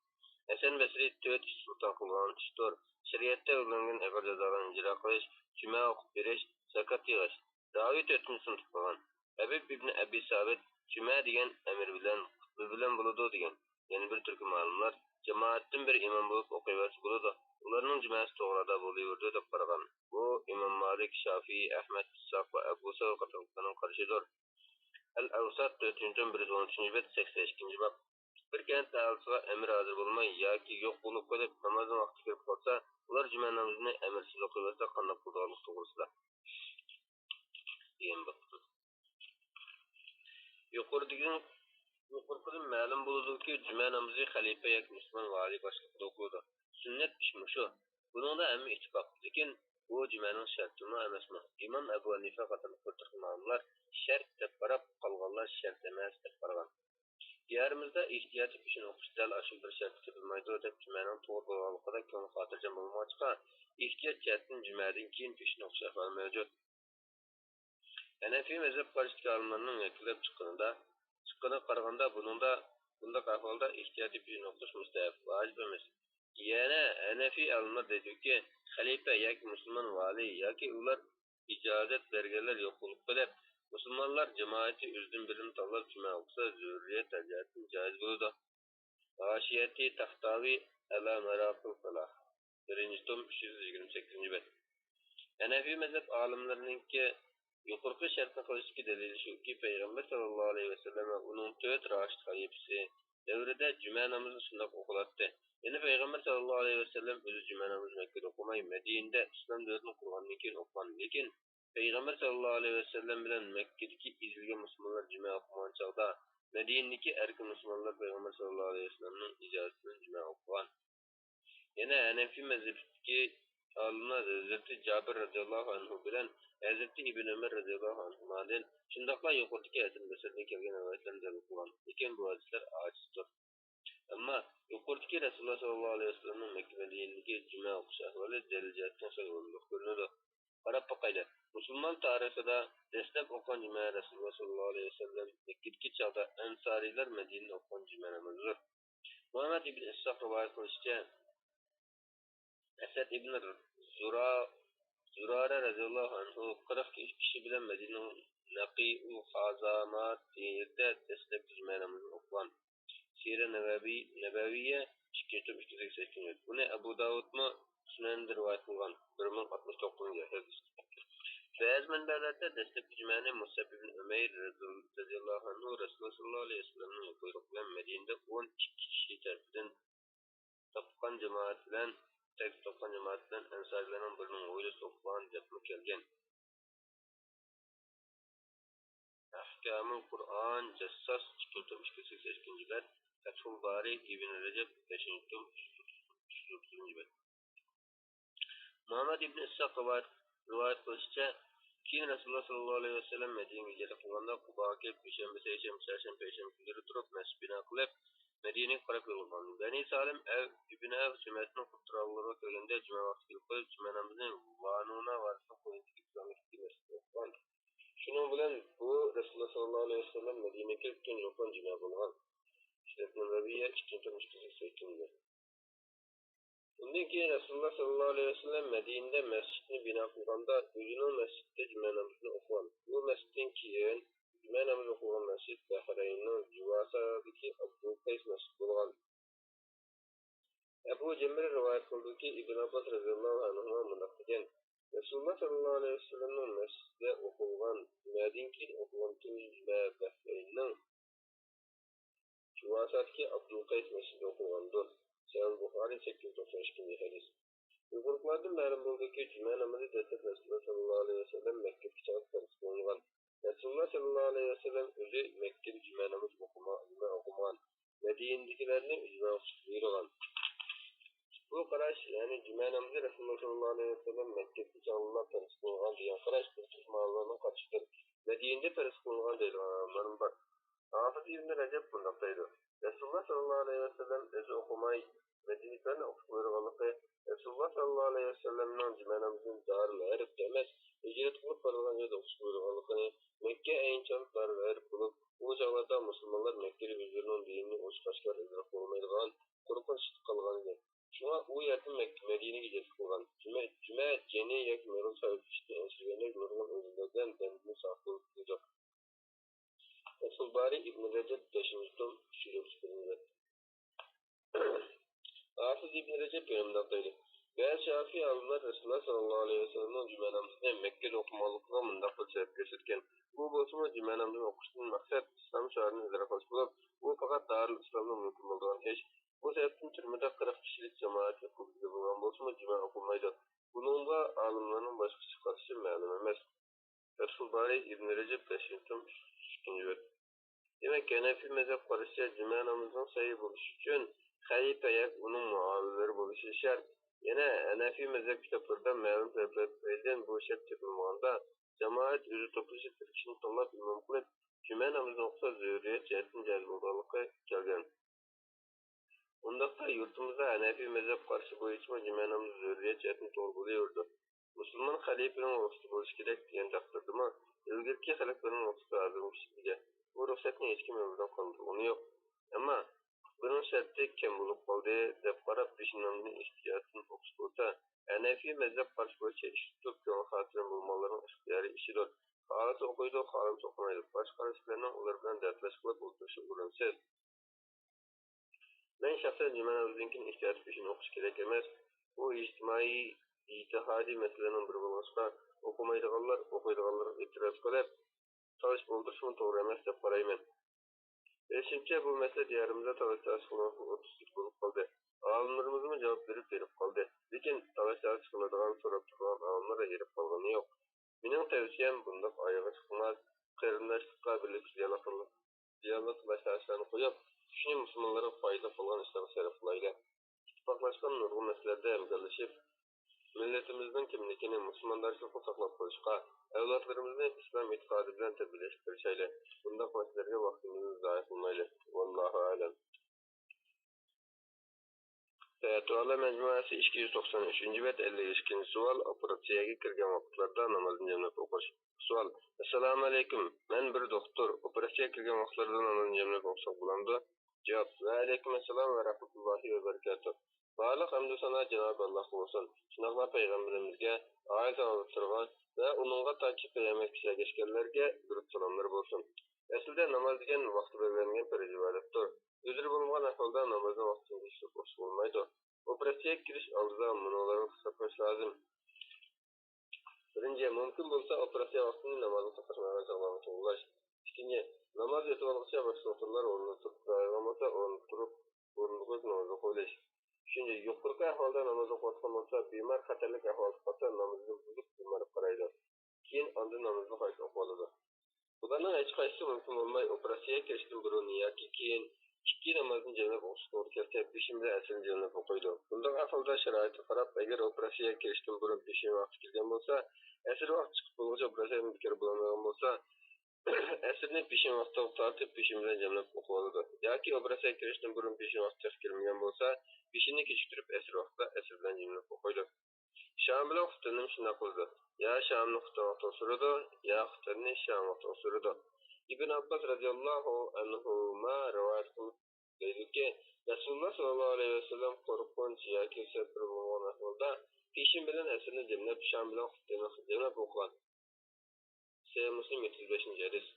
ھەسەن بەسرى تۆت ئىش سۇلتان قىلغان ئىشتۇر. شەرىئەتتە بەلگىلەنگەن ئېغىر جازالارنى ئىجرا قىلىش، جۈمە ئوقۇپ بېرىش، زاكات يىغىش. راۋى تۆتىنچى سىنىپتا قىلغان. ھەبىب ئىبن ئەبى سابىت جۈمە دېگەن ئەمىر بىلەن خۇتبە بىلەن بولىدۇ دېگەن. يەنە بىر تۈركۈم ئالىملار جامائەتتىن بىر ئىمام بولۇپ ئوقۇيۋەرسە بولىدۇ، ئۇلارنىڭ جۈمەسى توغرا ئەدا بولۇۋېرىدۇ دەپ قارىغان. بۇ ئىمام مالىك، شافىئى، ئەھمەد، ئىسھاق ۋە ئەبۇ سەۋر قاتارلىقلارنىڭ قارىشىدۇر. ئەل ئەۋسات، تۆتىنچى توم، بىر يۈز ئون ئۈچىنچى بەت، سەكسەن ئىككىنچى باب. بىر كەنت ئەھلىسىغا ئەمىر ھازىر بولماي ياكى يوق بولۇپ قېلىپ، نامازنىڭ ۋاقتى كىرىپ قالسا، ئۇلار جۈمە نامىزىنى ئەمىرسىز ئوقۇيۋەرسە قانداق بولىدىغانلىقى توغرىسىدا دېگەن بوپتۇ. يۇقىرىدىكىدىن، يۇقىرىقىدىن مەلۇم بولىدۇكى، جۈمە نامىزى خەلىپە ياكى مۇسۇلمان ۋالىي باشلىقىدا ئوقۇلىدۇ. سۈننەت ئىش مۇشۇ. بۇنىڭدا ھەممە ئىتتىپاق. لېكىن بۇ جۈمەنىڭ شەرتىمۇ ئەمەسمۇ؟ ئىمام ئەبۇ ھەنىفە قاتارلىق بىر تۈركۈم ئالىملار شەرت دەپ قاراپ، قالغانلار شەرت ئەمەس دەپ قارىغان. دىيارىمىزدا ئېھتىياتىي پېشىن ئوقۇش دەل ئاشۇ بىر شەرتتە تېپىلمايدۇ دەپ جۈمەنىڭ توغرا بولغانلىقىدا كۆڭۈل خاتىرجەم بولمىغاچقا، ئېھتىيات جەھەتتىن جۈمەدىن كېيىن پېشىن ئوقۇش ئەھۋالى مەۋجۇت. ھەنەفىي مەزھەپ قارىشىدىكى ئالىملارنىڭ يەكۈنلەپ چىققىنىدا، چىققىنىغا قارىغاندا، بۇنىڭدا، بۇنداق ئەھۋالدا ئېھتىياتىي پېشىن ئوقۇش مۇستەھەپ، ۋاجىپ ئەمەس. يەنە ھەنەفىي ئالىملار دەيدۇكى، خەلىپە ياكى مۇسۇلمان ۋالىي ياكى ئۇلار ئىجازەت بەرگەنلەر يوق بولۇپ قېلىپ، مۇسۇلمانلار جامائىتى ئۆزىدىن بىرىنى تاللاپ جۈمە ئوقۇسا، زۆرۈرىيەت دەرىجەسىدىن جايىز بولىدۇ. ھاشىيەتى تەختاۋى ئەلا مەراقىل فەلاھ. بىرىنچى توم، ئۈچ يۈز يىگىرمە سەككىزىنچى بەت. ھەنەفىي مەزھەپ ئالىملىرىنىڭكى يۇقىرىقى شەرتنى قىلىشتىكى دەلىلى شۇكى، پەيغەمبەر ساللاللاھۇ ئەلەيھى ۋەسەللەم ۋە ئۇنىڭ تۆت راشىد خەلىپىسى دەۋرىدە جۈمە نامىزى شۇنداق ئوقۇلاتتى. يەنە پەيغەمبەر ساللاللاھۇ ئەلەيھى ۋەسەللەم ئۆزى جۈمە نامىزىنى مەككىدە ئوقۇماي، مەدىنىدە ئىسلام دۆلىتىنى قۇرغاندىن كېيىن ئوقۇغان. لېكىن پەيغەمبەر ساللاللاھۇ ئەلەيھى ۋەسەللەم بىلەن مەككىدىكى ئېزىلگەن مۇسۇلمانلار جۈمە ئوقۇمىغان چاغدا، مەدىنىدىكى ئەركىن مۇسۇلمانلار پەيغەمبەر ساللاللاھۇ ئەلەيھى ۋەسەللەمنىڭ ئىجازىتى بىلەن جۈمە ئوقۇغان. يەنە ھەنەفىي مەزھىپىدىكى ئالىملار ھەزرىتى جابىر رەزىياللاھۇ ئەنھۇ بىلەن ھەزرىتى ئىبن ئۆمەر رەزىياللاھۇ ئەنھۇمادىن، شۇنداقلا يۇقىرىدىكى ھەسەن بەسرىدىن كەلگەن رىۋايەتلەرنى دەلىل قىلغان. لېكىن بۇ ھەدىسلەر ئاجىزدۇر. ئەمما يۇقىرىدىكى رەسۇلۇللا ساللاللاھۇ ئەلەيھى ۋەسەللەمنىڭ مەككە مەدىنىدىكى جۈمە ئوقۇش ئەھۋالى دەلىل جەھەتتىن خېلى ئورۇنلۇق كۆرۈنىدۇ. قاراپ باقايلى. مۇسۇلمان تارىخىدا دەسلەپ ئوقۇغان جۈمە رەسۇلۇللا ساللاللاھۇ ئەلەيھى ۋەسەللەم مەككىدىكى چاغدا ئەنسارىيلار مەدىنىدە ئوقۇغان جۈمە نامىزىدۇر. مۇھەممەد ئىبن ئىسھاق رىۋايەت قىلىشىچە، ئەسەد ئىبن زۇرا-، زۇرارە رەزىياللاھۇ ئەنھۇ قىرىق كىشى بىلەن مەدىنىنىڭ نەقىئۇ خازامات دېگەن يەردە دەسلەپكى جۈمە نامىزىنى ئوقۇغان. سىرە نەۋەۋى، نەبەۋىيە ئىككىنچى توم، ئىككى يۈز سەكسەن ئىككىنچى بەت. بۇنى ئەبۇ داۋۇدمۇ سۈنەندە رىۋايەت قىلغان، بىر مىڭ ئاتمىش توققۇزىنچى ھەدىس. بەزى مەنبەلەردە دەسلەپكى جۈمەنى مۇسئەب ئىبن ئۈمەير رەزىياللاھۇ ئەنھۇ رەسۇلۇللا ساللاللاھۇ ئەلەيھى ۋەسەللەمنىڭ بۇيرۇقى بىلەن مەدىنىدە ئون ئىككى كىشى تەرىپىدىن تاپقان جامائەت بىلەن، تەكلىپ تاپقان جامائەت بىلەن ئەنسارىيلارنىڭ بىرىنىڭ ھويلىسىدا ئوقۇغان دەپمۇ كەلگەن. ئەھكامۇل قۇرئان، جەسساس، ئىككىنچى توم، ئىككى يۈز سەكسەن ئىككىنچى بەت، پەتھۇل بارى، ئىبن رەجەب، بەشىنچى توم، ئۈچ يۈز ئوتتۇزىنچى بەت. مۇھەممەد ئىبن ئىسھاق رىۋايەت، رىۋايەت قىلىشىچە، كېيىن رەسۇلۇللا ساللاللاھۇ ئەلەيھى ۋەسەللەم مەدىنىگە ھىجرەت قىلغاندا، قۇباغا كېلىپ، دۈشەنبە، سەيشەنبە، چارشەنبە، پەيشەنبە كۈنلىرى تۇرۇپ، مەسچىت بىنا قىلىپ، مەدىنىگە قاراپ يول ئالغان. بەنى سالىم ئەۋ-، ئىبن ئەۋس جەمەتىنىڭ قۇرتراغلىرىغا كەلگەندە، جۈمە ۋاقتى كېلىپ قېلىپ، جۈمە نامىزىنى ۋانۇنا ۋادىسىنىڭ قوينىدىكى بىر مەسچىتتە ئوقۇغان. شۇنىڭ بىلەن بۇ رەسۇلۇللا ساللاللاھۇ ئەلەيھى ۋەسەللەم مەدىنىگە كېلىپ تۇنجى ئوقۇغان جۈمە بولغان. سىرەت نەبەۋىيە، ئىككىنچى توم، ئىككى يۈز سەكسەن ئىككىنچى. ئۇندىن كېيىن رەسۇلۇللا ساللاللاھۇ ئەلەيھى ۋەسەللەم مەدىنىدە مەسچىتنى بىنا قىلغاندا، ئۆزىنىڭ مەسچىتىدە جۈمە نامىزىنى ئوقۇغان. بۇ مەسچىتتىن كېيىن جۈمە نامىزى ئوقۇلغان مەسچىت بەھرەيننىڭ جۇۋاسادىكى ئابدۇلقەيس مەسچىتى بولغان. ئەبۇ جەمرە رىۋايەت قىلدىكى، ئىبن ئابباس رەزىياللاھۇ ئەنھۇما مۇنداق دېگەن: رەسۇلۇللا ساللاللاھۇ ئەلەيھى ۋەسەللەمنىڭ مەسچىتىدە ئوقۇلغان، جۈمەدىن كېيىن ئوقۇلغان تۇنجى جۈمە بەھرەيننىڭ جۇۋاسادىكى ئابدۇلقەيس مەسچىتىدە ئوقۇلغاندۇر. سەھىھ بۇخارىي، سەككىز يۈز توقسان ئىككىنچى ھەدىس. يۇقىرىقىلاردىن مەلۇم بولدىكى، جۈمە نامىزى دەسلەپ رەسۇلۇللا ساللاللاھۇ ئەلەيھى ۋەسەللەم مەككىدىكى چاغدا پەرز قىلىنغان. رەسۇلۇللا ساللاللاھۇ ئەلەيھى ۋەسەللەم ئۆزى مەككىدە جۈمە نامىزى ئوقۇما-، جۈمە ئوقۇمىغان. مەدىنىدىكىلەرنى جۈمە ئوقۇشقا بۇيرۇغان. بۇ قاراش، يەنى جۈمە نامىزى رەسۇلۇللاھ سەللەللاھۇ ئەلەيھى ۋەسەللەم مەككىدە چاغلىرىدا پەرز قىلىنغان دېگەن قاراش بىر قىسىم ئالىملارنىڭ قارىشىدۇر. مەدىنىدە پەرز قىلىنغان دەيدىغان ئالىملارمۇ بار. ھافىز ئىبن رەجەب بۇنداق دەيدۇ: رەسۇلۇللاھ سەللەللاھۇ ئەلەيھى ۋەسەللەم ئۆزى ئوقۇماي، مەدىنىلىكلەرنى ئوقۇتۇپ بېرىغانلىقى، رەسۇلۇللاھ سەللەللاھۇ ئەلەيھى ۋەسەللەمنىڭ جۈمە نامىزىنى دارىل ھەربتە ئەمەس، ھىجرەت قىلىپ بارىدىغان يەردە ئوقۇتۇپ بېرىدىغانلىقىنى، مەككە ئەينى چاغدا دارىل ھەرب بولۇپ، ئۇ چاغلاردا مۇسۇلمانلار مەككىدە ئۆزلىرىنىڭ دىنىنى ئوچۇق-ئاشكارا ئىزھار قىلالمايدىغان قورقۇنچ ئىچىدە قالغانىدى. شۇڭا ئۇ يەردىن مەككە، مەدىنىگە ھىجرەت قىلغان. جۈمە، جۈمە جېنى ياكى مېڭىسى خەۋپ ئىچىدە ئەنسىرىگەندەك نۇرغۇن ئۆلۈملەردىن دەمدىن ساقىت بولۇپ كېتىدۇ. فەتھۇل بارى ئىبن رەجەب، بەشىنچى توم، ئۈچ يۈز ئوتتۇز بىرىنچى بەت. ھافىز ئىبن رەجەب يەنە مۇنداق دەيدۇ: بەزى شافىئىي ئالىملار رەسۇلۇللاھ سەللەللاھۇ ئەلەيھى ۋەسەللەمنىڭ جۈمە نامىزىنى مەككىدە ئوقۇمىغانلىقىغا مۇنداق بىر سەۋەب كۆرسەتكەن: بۇ بولسىمۇ جۈمە نامىزىنى ئوقۇشتىن مەقسەت ئىسلام شوئارىنى ئىزھار قىلىش بولۇپ، بۇ پەقەت دارىل ئىسلامدا مۇمكىن بولىدىغان ئىش. بۇ سەۋەبتىن تۈرمىدە قىرىق كىشىلىك جامائەتنى قىلغىلى بولغان بولسىمۇ، جۈمە ئوقۇلمايدۇ. بۇنىڭغا ئالىملارنىڭ باشقىچە قارىشى مەلۇم ئەمەس. فەتھۇل بارى، ئىبن رەجەب، بەشىنچى توم، ئىككىنچى بەت. دېمەك، ھەنەفىي مەزھەپ قارىشىچە، جۈمە نامىزىنىڭ سەھىھ بولۇشى ئۈچۈن خەلىپە ياكى ئۇنىڭ مۇئاۋىنلىرى بولۇشى شەرت. يەنە ھەنەفىي مەزھەپ كىتابلىرىدا مەلۇم سەۋەبلەر تۈپەيلىدىن بۇ شەرت تېپىلمىغاندا، جامائەت ئۆزى توپلىشىپ بىر كىشىنى تاللاپ ئىمام قىلىپ، جۈمە نامىزىنى ئوقۇسا، زۆرۈرىيەت جەھەتتىن جائىز بولىدىغانلىقى كەلگەن. ئۇنداقتا يۇرتىمىزدا ھەنەفىي مەزھەپ قارىشى بويىچىمۇ جۈمە نامىزى زۆرۈرىيەت جەھەتتىن توغرا بولۇۋېرىدۇ. مۇسۇلمان خەلىپىنىڭ رۇخسىتى بولۇشى كېرەك دېگەن تەقدىردىمۇ، ئىلگىرىكى خەلىپلەرنىڭ رۇخسىتى ھازىرمۇ كۈچتە. بۇ رۇخسەتنى ھېچكىم ئەمەلدىن قالدۇرغىنى يوق. ئەمما بۇنىڭ شەرتى كەم بولۇپ قالدى دەپ قاراپ، پېشىن نامىزىنى ئېھتىياتتىن ئوقۇش بولسا، ھەنەفىي مەزھەپ قارىشى بويىچە ئىش تۇتۇپ، كۆڭۈل خاتىرجەم بولماقلىرىنىڭ ئىختىيارىي ئىشىدۇر. خالىسا ئوقۇيدۇ، خالىمىسا ئوقۇمايدۇ. باشقا خەلىپلەرنىڭ ئۇلار بىلەن دەردلەشكە قىلىپ ئولتۇرۇشىغا ئورۇنسىز. مەن شەخسەن جۈمە نامىزىدىن كېيىن ئېھتىيات پېشىن ئوقۇش كېرەك ئەمەس. بۇ ئىجتىمائىي، ئىجتىھادىي مەسىلىنىڭ بىرى بولغاچقا، ئوقۇمايدىغانلار ئوقۇيدىغانلارغا ئېتىراز قىلىپ، تالىشىپ ئولتۇرۇشمۇ توغرا ئەمەس دەپ قارايمەن. بىلىشىمچە، بۇ مەسىلە دىيارىمىزدا تالاش-تارتىش قىلماقلىق ئوتتۇز يىل بولۇپ قالدى. ئالىملىرىمىزمۇ جاۋاب بېرىپ، ھېرىپ قالدى. لېكىن تالاش-تارتىش قىلىدىغان، سوراپ تۇرىدىغان ئالىملار ھېرىپ قالغىنى يوق. مېنىڭ تەۋسىيەم، بۇنداق ئايىغى چىقماس، قېرىنداشلىققا، بىرلىككە زىيانلىق، زىيانلىق تالاش-تارتىشلارنى قويۇپ، كۈچنى مۇسۇلمانلارغا پايدىلىق بولغان ئىشلارغا سەرپ قىلايلى. ئىتتىپاقلاشقان نۇرغۇن مەسىلىلەردە ھەمكارلىشىپ، مىللىتىمىزنىڭ كىملىكىنى، مۇسۇلماندارچىلىقنى ساقلاپ قېلىشقا، ئەۋلادلىرىمىزنى ئىسلام ئېتىقادى بىلەن تەربىيەلەشكە تىرىشايلى. بۇنداق مەسىلىلەرگە ۋاقتىمىزنى زايە قىلمايلى. ۋاللاھۇ ئەلەم. پەتىۋالار مەجمۇئەسى، ئىككى يۈز توقسان ئۈچىنچى بەت، ئەللىك ئىككىنچى سوئال. ئوپېراتسىيەگە كىرگەن ۋاقىتلاردا نامازنى جەملەپ ئوقۇش. سوئال. ئەسسالامۇئەلەيكۇم، مەن بىر دوختۇر. ئوپېراتسىيەگە كىرگەن ۋاقىتلاردا نامازنى جەملەپ ئوقۇساق بولامدۇ؟ جاۋاب. ۋەئەلەيكۇم ئەسسالام ۋە رەھمەتۇللاھى ۋە بەرىكاتۇھ. بارلىق ھەمدۇ سانا جانابى ئاللاھقا بولسۇن. شۇنداقلا پەيغەمبىرىمىزگە، ئائىلە ئاۋلادلىرىغا ۋە ئۇنىڭغا تاكى قىيامەتكىچە ئەگەشكەنلەرگە دۇرۇت سالاملار بولسۇن. ئەسلىدە ناماز دېگەن ۋاقتى بەلگىلەنگەن پەرز ئىبادەتتۇر. ئۆزرى بولمىغان ئەھۋالدا نامازنى ۋاقتىدىن كېچىكتۈرۈپ ئوقۇشقا بولمايدۇ. ئوپېراتسىيەگە كىرىش ئالدىدا مۇنۇلارغا دىققەت قىلىش لازىم. بىرىنچى، مۇمكىن بولسا ئوپېراتسىيە ۋاقتىنى نامازغا قاتناشمايدىغان چاغلارغا توغرىلاش. ئىككىنچى، ناماز ئۆتۈۋالغۇچە باشقا دوختۇرلار ئورنىدا تۇرۇپ تۇرالايدىغان بولسا، ئورنىدا تۇرۇپ، ئورنىدا قويۇپ نامازنى ئوقۇۋېلىش. ئۈچىنچى، يۇقىرىقى ئەھۋالدا ناماز ئوقۇۋاتقان بولسا، بىمار خەتەرلىك ئەھۋالدا قالسا، نامىزىنى بۇزۇپ، بىمارغا قارايدۇ. كېيىن ئاندىن نامىزىنى قايتا ئوقۇۋالىدۇ. بۇلارنىڭ ھېچقايسىسى مۇمكىن بولماي، ئوپېراتسىيەگە كىرىشتىن بۇرۇن ياكى كېيىن ئىككى نامازنى جەملەپ ئوقۇشقا توغرا كەلسە، پېشىن بىلەن ئەسىرنى جەملەپ ئوقۇيدۇ. بۇنداق ئەھۋالدا شارائىتقا قاراپ، ئەگەر ئوپېراتسىيەگە كىرىشتىن بۇرۇن پېشىن ۋاقتى كىرگەن بولسا، ئەسىر ۋاقتى چىقىپ بولغۇچە ئوپېراتسىيەدىن بىكار بولالمايدىغان بولسا، ئەسىرنى پېشىن ۋاقتىغا تارتىپ، پېشىن بىلەن جەملەپ ئوقۇۋالىدۇ. ياكى ئوپېراتسىيەگە كىرىشتىن بۇرۇن پېشىن ۋاقتى تېخى كىرمىگەن بولسا، پېشىننى كېچىكتۈرۈپ، ئەسىر ۋاقتىدا ئەسىر بىلەن جەملەپ ئوقۇيدۇ. شام بىلەن خۇپتەننىمۇ شۇنداق قىلىدۇ. يا شامنى خۇپتەن ۋاقتىغا سۈرىدۇ، يا خۇپتەننى شام ۋاقتىغا سۈرىدۇ. ئىبن ئابباس رەزىياللاھۇ ئەنھۇما رىۋايەت قىلىپ دەيدۇكى، رەسۇلۇللاھ سەللەللاھۇ ئەلەيھى ۋەسەللەم قورقۇنچ ياكى سەپەر بولغان ئەھۋالدا پېشىن بىلەن ئەسىرنى جەملەپ، شام بىلەن خۇپتەننى جەملەپ ئوقۇغان. سەھىھ مۇسلىم، يەتتە يۈز بەشىنچى ھەدىس.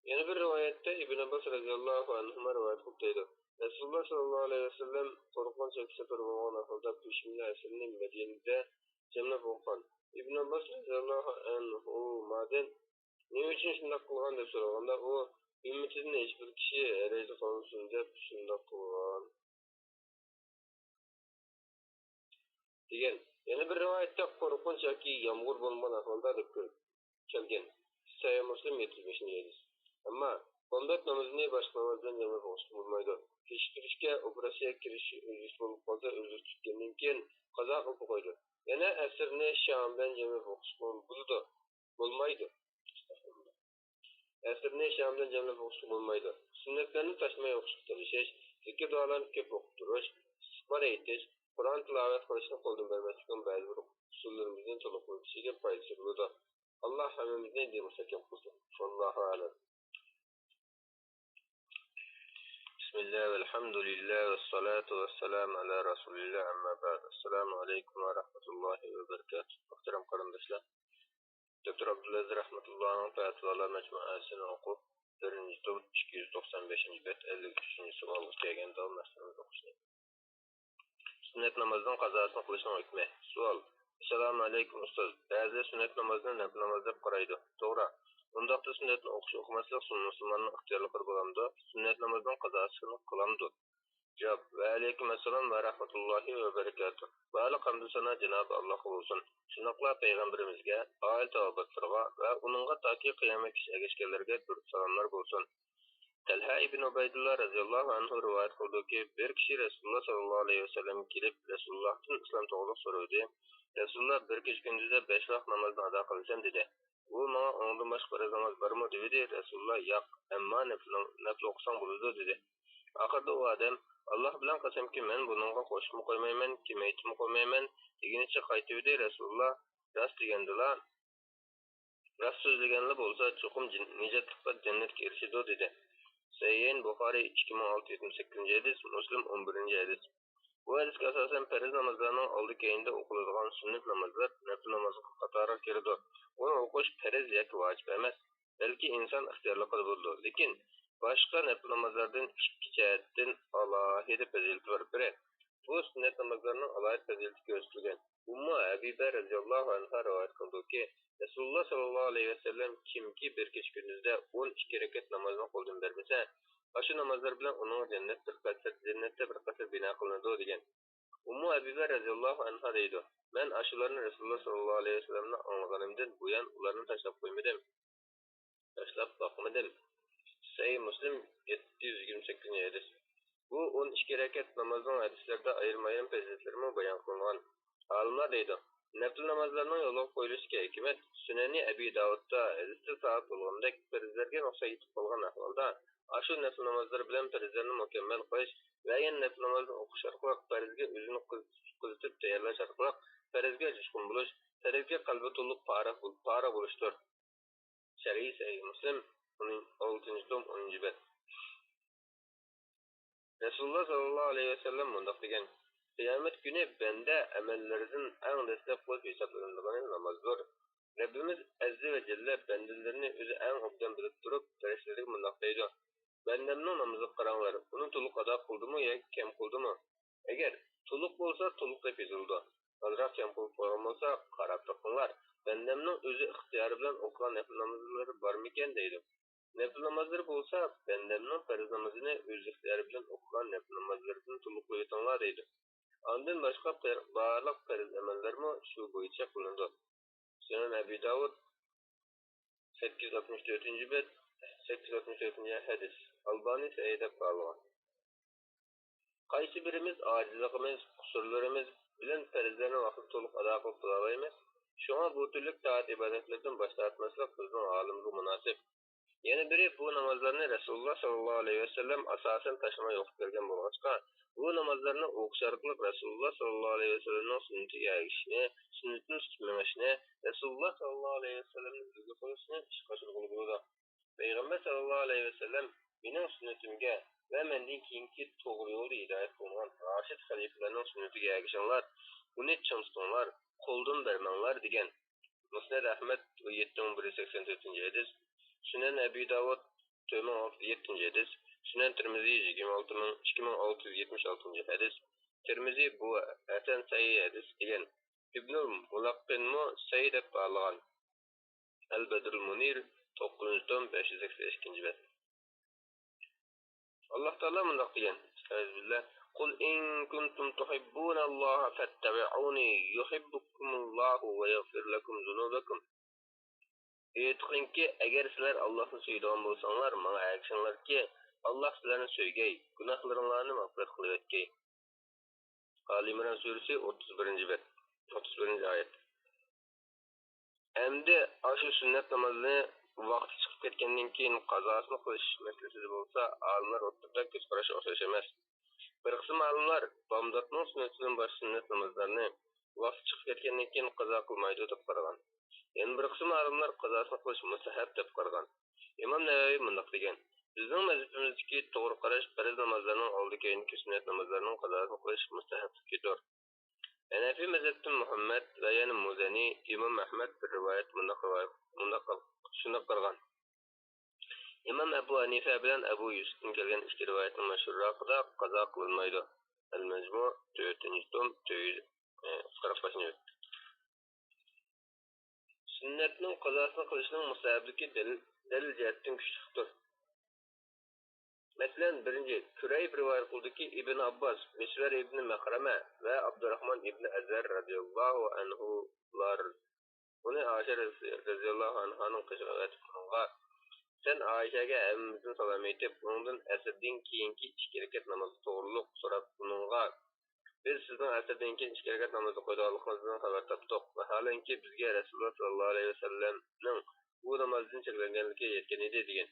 يەنە بىر رىۋايەتتە ئىبن ئابباس رەزىياللاھۇ ئەنھۇما رىۋايەت قىلىپ دەيدۇ، رەسۇلۇللاھ سەللەللاھۇ ئەلەيھى ۋەسەللەم قورقۇنچ ياكى سەپەر بولغان ئەھۋالدا پېشىن بىلەن ئەسىرنى مەدىنىدە جەملەپ ئوقۇغان. ئىبن ئابباس رەزىياللاھۇ ئەنھۇمادىن نېمە ئۈچۈن شۇنداق قىلغان دەپ سورالغاندا، ئۇ ئۈممىتىدىن ھېچبىر كىشى ھەرەجدە قالمىسۇن دەپ شۇنداق قىلغان. دېگەن. يەنە بىر رىۋايەتتە قورقۇنچ ياكى يامغۇر بولمىغان ئەھۋالدا دەپ كەلگەن. سەھىھ مۇسلىم، يەتتە يۈز بەشىنچى ھەدىس. ئەمما بامدات نامىزىنى باشقا ناماز بىلەن جەملەپ ئوقۇشقا بولمايدۇ. كېچىكتۈرۈشكە ئوپېراتسىيە كىرىش ئۈزۈلۈش بولۇپ قالسا، ئۈزۈلۈش تۈگىگەندىن كېيىن قازا قىلىپ ئوقۇيدۇ. يەنە ئەسىرنى شام بىلەن جەملەپ ئوقۇشقا بولىدۇ. بولمايدۇ. ئەسىرنى شام بىلەن جەملەپ ئوقۇشقا بولمايدۇ. سۈننەتلەرنى تاشلىماي ئوقۇشقا تىرىشىش، زىكىر دۇئالارنى كۆپ ئوقۇپ تۇرۇش، ئىستىغپار ئېيتىش، قۇرئان تىلاۋەت قىلىشنى قولدىن بەرمەسلىكنىڭ بەزى بىر ئۇسۇللىرىمىزدىن تولۇق بىلىشىگە پايدىسى بولىدۇ. ئاللا ھەممىمىزنى دىنغا مۇستەھكەم قىلسۇن. ۋاللاھۇ ئەلەم. بىسمىللا، ۋەلھەمدۇلىللا، ۋەسسالاتۇ ۋەسسالامۇ ئەلا رەسۇلىللا، ئەمما بەئد. ئەسسالامۇ ئەلەيكۇم ۋە رەھمەتۇللاھى ۋە بەرىكاتۇھ. مۇھتەرەم قېرىنداشلار، دوكتور ئابدۇلئەزىز رەھمەتۇللانىڭ پەتىۋالار مەجمۇئەسىنى ئوقۇپ، بىرىنچى توم، ئىككى يۈز توقسان بەشىنچى بەت، ئەللىك ئۈچىنچى سوئالغا كەلگەندە مەسىلىمىزنى ئوقۇشنى. سۈننەت نامازنىڭ قازاسىنى قىلىشنىڭ ھۆكمى. سوئال. ئەسسالامۇ ئەلەيكۇم ئۇستاز. بەزىلەر سۈننەت نامازنى نەپىل ناماز دەپ قارايدۇ. توغرا. ئۇنداقتا سۈننەتنى ئوقۇش ئوقۇماسلىق مۇسۇلماننىڭ ئىختىيارلىقىدا بولامدۇ؟ سۈننەت نامازنىڭ قازاسىنى قىلامدۇ؟ جاۋاب. ۋەئەلەيكۇم ئەسسالام ۋە رەھمەتۇللاھى ۋە بەرىكاتۇھ. بارلىق ھەمدۇ سانا جانابى ئاللاھقا بولسۇن. شۇنداقلا پەيغەمبىرىمىزگە، ئائىلە تاۋابىئاتلىرىغا ۋە ئۇنىڭغا تاكى قىيامەتكىچە ئەگەشكەنلەرگە دۇرۇد سالاملار بولسۇن. تەلھە ئىبن ئۇبەيدۇللا رەزىياللاھۇ ئەنھۇ رىۋايەت قىلىدۇكى، بىر كىشى رەسۇلۇللا ساللاللاھۇ ئەلەيھى ۋەسەللەمگە كېلىپ، رەسۇلۇللاھتىن ئىسلام توغرىلىق سورىدى. رەسۇلۇللا، بىر كېچە كۈندۈزدە بەش ۋاق نامازنى ئادا قىلىسەن، دېدى. ئۇ ماڭا، ئۇنىڭدىن باشقا پەرز ناماز بارمۇ؟ دېۋىدى. رەسۇلۇللا، ياق، ئەمما نەپلىنىڭ، نەپلى ئوقۇساڭ بولىدۇ، دېدى. ئاخىرىدا ئۇ ئادەم، ئاللاھ بىلەن قەسەمكى، مەن بۇنىڭغا قوشۇپمۇ قويمايمەن، كېمەيتىپمۇ قويمايمەن، دېگىنىچە قايتىۋىدى. رەسۇلۇللا، راست دېگەندىلا، راست سۆزلىگەنلا بولسا، چوقۇم جىن-، نىجاتلىققا جەننەتكە ئېرىشىدۇ، دېدى. سەھىھەين بۇخارىي ئىككى مىڭ ئالتە يۈز يەتمىش سەككىزىنچى ھەدىس، مۇسلىم ئون بىرىنچى ھەدىس. بۇ ھەدىسكە ئاساسەن، پەرز نامازلارنىڭ ئالدى كەينىدە ئوقۇلىدىغان سۈننەت نامازلار نەپلى نامازغا قاتارىغا كىرىدۇ. ئۇنى ئوقۇش پەرز ياكى ۋاجىپ ئەمەس، بەلكى ئىنسان ئىختىيارلىقىدا بولىدۇ. لېكىن باشقا نەپلى نامازلاردىن ئىككى جەھەتتىن ئالاھىدە پەزىلىتى بار. بىرى، بۇ سۈننەت نامازلارنىڭ ئالاھىدە پەزىلىتى كۆرسىتىلگەن. ئۇممۇ ھەبىبە رەزىياللاھۇ ئەنھا رىۋايەت قىلىدۇكى، رەسۇلۇللا ساللاللاھۇ ئەلەيھى ۋەسەللەم، كىمكى بىر كېچە كۈندۈزدە ئون ئىككى رەكەت نامازنى قولدىن بەرمىسە، ئاشۇ نامازلار بىلەن ئۇنىڭغا جەننەت بىر قەسىر، جەننەتتە بىر قەسىر بىنا قىلىنىدۇ، دېگەن. ئۇممۇ ھەبىبە رەزىياللاھۇ ئەنھا دەيدۇ، مەن ئاشۇلارنى رەسۇلۇللا ساللاللاھۇ ئەلەيھى ۋەسەللەمدىن ئاڭلىغىنىمدىن بۇيان ئۇلارنى تاشلاپ قويمىدىم. تاشلاپ باقمىدىم. سەھىھ مۇسلىم، يەتتە يۈز يىگىرمە سەككىزىنچى ھەدىس. بۇ ئون ئىككى رەكەت نامازنىڭ ھەدىسلەردە ئايرىم-ئايرىم پەزىلەتلىرىمۇ بايان قىلىنغان. ئالىملار دەيدۇ، نەپلى نامازلارنىڭ يولغا قويۇلۇشىدىكى ھېكمەت، سۈنەنى ئەبى داۋۇدتا ھەدىستە سابىت بولغاندەك، پەرزلەرگە رۇخسەت يېتىپ قالغان ئەھۋالدا، ئاشۇ نەپلى نامازلار بىلەن پەرزلەرنى مۇكەممەل قىلىش ۋە يەنە نەپلى نامازنى ئوقۇش ئارقىلىق پەرزگە ئۆزىنى قىز-، قىزىتىپ تەييارلاش ئارقىلىق پەرزگە جۇشقۇن بولۇش، پەرزگە قەلبى تولۇپ پارىخ بول-، پارىخ بولۇشتۇر. شەرھى سەھىھ مۇسلىم، ئون-، ئالتىنچى توم، ئونىنچى بەت. رەسۇلۇللا ساللاللاھۇ ئەلەيھى ۋەسەللەم مۇنداق دېگەن، قىيامەت كۈنى بەندە ئەمەللىرىدىن ئەڭ دەسلەپ قىلىپ ھېسابلىنىدىغىنى نامازدۇر. رەببىمىز ئەززە ۋە جەللە بەندىلىرىنى ئۆزى ئەڭ ئوبدان بىلىپ تۇرۇپ، پەرىشتىلەرگە مۇنداق دەيدۇ، بەندەمنىڭ نامىزىغا قاراڭلار، ئۇنى تولۇق ئادا قىلدىمۇ ياكى كەم قىلدىمۇ؟ ئەگەر تولۇق بولسا، تولۇق دەپ يېزىلىدۇ. ئازراق كەم قىلىپ قويغان بولسا، قاراپ بېقىڭلار، بەندەمنىڭ ئۆزى ئىختىيارى بىلەن ئوقۇغان نەپلى نامازلىرى بارمىكەن؟ دەيدۇ. نەپلى نامازلىرى بولسا، بەندەمنىڭ پەرز نامىزىنى ئۆز ئىختىيارى بىلەن ئوقۇغان نەپلى نامازلىرىدىن تولۇقلاۋېتىڭلار، دەيدۇ. ئاندىن باشقا پەر-، بارلىق پەرز ئەمەللەرمۇ شۇ بويىچە قىلىنىدۇ. سۈنەن ئەبى داۋۇد، سەككىز يۈز ئاتمىش تۆتىنچى بەت، سەككىز يۈز ئاتمىش تۆتىنچى ھەدىس. ئالبانى سەھىھ دەپ باھالىغان. قايسى بىرىمىز ئاجىزلىقىمىز، قۇسۇرلىرىمىز بىلەن پەرزلەرنى ۋاقتىدا تولۇق ئادا قىلىپ بولالايمىز؟ شۇڭا بۇ تۈرلۈك تائەت-ئىبادەتلەردىن باش تارتماسلىق بىزنىڭ ھالىمىزغا مۇناسىپ. يەنە بىرى، بۇ نامازلارنى رەسۇلۇللا ساللاللاھۇ ئەلەيھى ۋەسەللەم ئاساسەن تاشلىماي ئوقۇپ كەلگەن بولغاچقا، بۇ نامازلارنى ئوقۇش ئارقىلىق رەسۇلۇللا ساللاللاھۇ ئەلەيھى ۋەسەللەمنىڭ سۈننىتىگە ئەگىشىشنى، سۈننىتىنى تۇتۇپ مېڭىشنى، رەسۇلۇللا ساللاللاھۇ ئەلەيھى ۋەسەللەمنى ئۈلگە قىلىشنى ئىشقا ئاشۇرغىلى بولىدۇ. پەيغەمبەر ساللاللاھۇ ئەلەيھى ۋەسەللەم، مېنىڭ سۈننىتىمگە ۋە مەندىن كېيىنكى توغرا يولدا ھىدايەت قىلىنغان راشىد خەلىپىلەرنىڭ سۈننىتىگە ئەگىشىڭلار، ئۇنى چىڭ تۇتۇڭلار، قولدىن بەرمەڭلار، دېگەن. مۇسنەد ئەھمەد، يەتتە مىڭ بىر يۈز سەكسەن تۆتىنچى ھەدىس. سۈنەن ئەبى داۋۇد، تۆت مىڭ ئالتە يۈز يەتتىنچى ھەدىس. سۈنەن تىرمىزى، يىگىرمە ئالتە مىڭ، ئىككى مىڭ ئالتە يۈز يەتمىش ئالتىنچى ھەدىس. تىرمىزى بۇ ھەسەن سەھىھ ھەدىس دېگەن. ئىبنۇل مۇلەققىنمۇ سەھىھ دەپ باھالىغان. ئەل بەدرۇل مۇنىر، توققۇزىنچى توم، بەش يۈز سەكسەن ئىككىنچى بەت. ئاللاھ تائالا مۇنداق دېگەن، ئەستەئىزۇبىللاھ، قۇل ئىن كۇنتۇم تۇھىببۇنەللاھە فەتتەبىئۇنى يۇھبىبكۇمۇللاھۇ ۋە يەغفىر لەكۇم زۇنۇبەكۇم. ئېيتقىنكى، ئەگەر سىلەر ئاللاھنى سۆيىدىغان بولساڭلار، ماڭا ئەگىشىڭلاركى، ئاللاھ سىلەرنى سۆيگەي، گۇناھلىرىڭلارنى مەغپىرەت قىلىۋەتكەي. ئالى ئىمران سۈرىسى، ئوتتۇز بىرىنچى بەت، ئوتتۇز بىرىنچى ئايەت. ئەمدى ئاشۇ سۈننەت نامازنى ۋاقتى چىقىپ كەتكەندىن كېيىن قازاسىنى قىلىش مەسىلىسىدە بولسا، ئالىملار ئوتتۇرىدا كۆز قاراشى ئوخشاش ئەمەس. بىر قىسىم ئالىملار بامداتنىڭ سۈننىتىدىن باشقا سۈننەت نامازلارنى ۋاقتى چىقىپ كەتكەندىن كېيىن قازا قىلمايدۇ دەپ قارىغان. يەنە بىر قىسىم ئالىملار قازاسىنى قىلىش مۇستەھەب دەپ قارىغان. ئىمام نەۋەۋى مۇنداق دېگەن: بىزنىڭ مەزھىپىمىزدىكى توغرا قاراش پەرز نامازلارنىڭ ئالدى كەينىدىكى سۈننەت نامازلارنىڭ قازاسىنى قىلىش مۇستەھەبلىكىدۇر. ھەنەفىي مەزھەپتىن مۇھەممەد ۋە يەنە مۇزەنى، ئىمام ئەھمەد بىر رىۋايەت مۇنداق رىۋايەت، مۇنداق، شۇنداق قىلغان. ئىمام ئەبۇ ھەنىفە بىلەن ئەبۇ يۈسۈپتىن كەلگەن ئىككى رىۋايەتنىڭ مەشھۇرراقىدا قازا قىلىنمايدۇ. ئەل-مەجمۇ، تۆتىنچى توم، تۆت يۈز قىرىق بەشىنچى بەت. سۈننەتنىڭ قازاسىنى قىلىشنىڭ مۇستەھەبلىكى دەلىل، دەلىل جەھەتتىن كۈچلۈكتۇر. مەسىلەن، بىرىنچى، كۇرەيب رىۋايەت قىلدىكى، ئىبن ئابباس، مىسۋەر ئىبن مەخرەمە ۋە ئابدۇراخمان ئىبن ئەزھەر رەزىياللاھۇ ئەنھۇلار ئۇنى ئائىشە رەزىياللاھۇ ئەنھانىڭ قېشىغا ئەۋەتىپ ئۇنىڭغا، سەن ئائىشەگە ھەممىمىزدىن سالام ئېيتىپ، ئۇنىڭدىن ئەسىردىن كېيىنكى ئىككى رەكەت نامازى توغرۇلۇق سوراپ ئۇنىڭغا، بىز سىزنىڭ ئەسىردىن كېيىن ئىككى رەكەت نامازنى قويىدىغانلىقىڭىزدىن خەۋەر تاپتۇق. ۋەھالەنكى، بىزگە رەسۇلۇللا ساللاللاھۇ ئەلەيھى ۋەسەللەمنىڭ ئۇ نامازدىن چەكلەنگەنلىكى يەتكەن ئىدى، دېگەن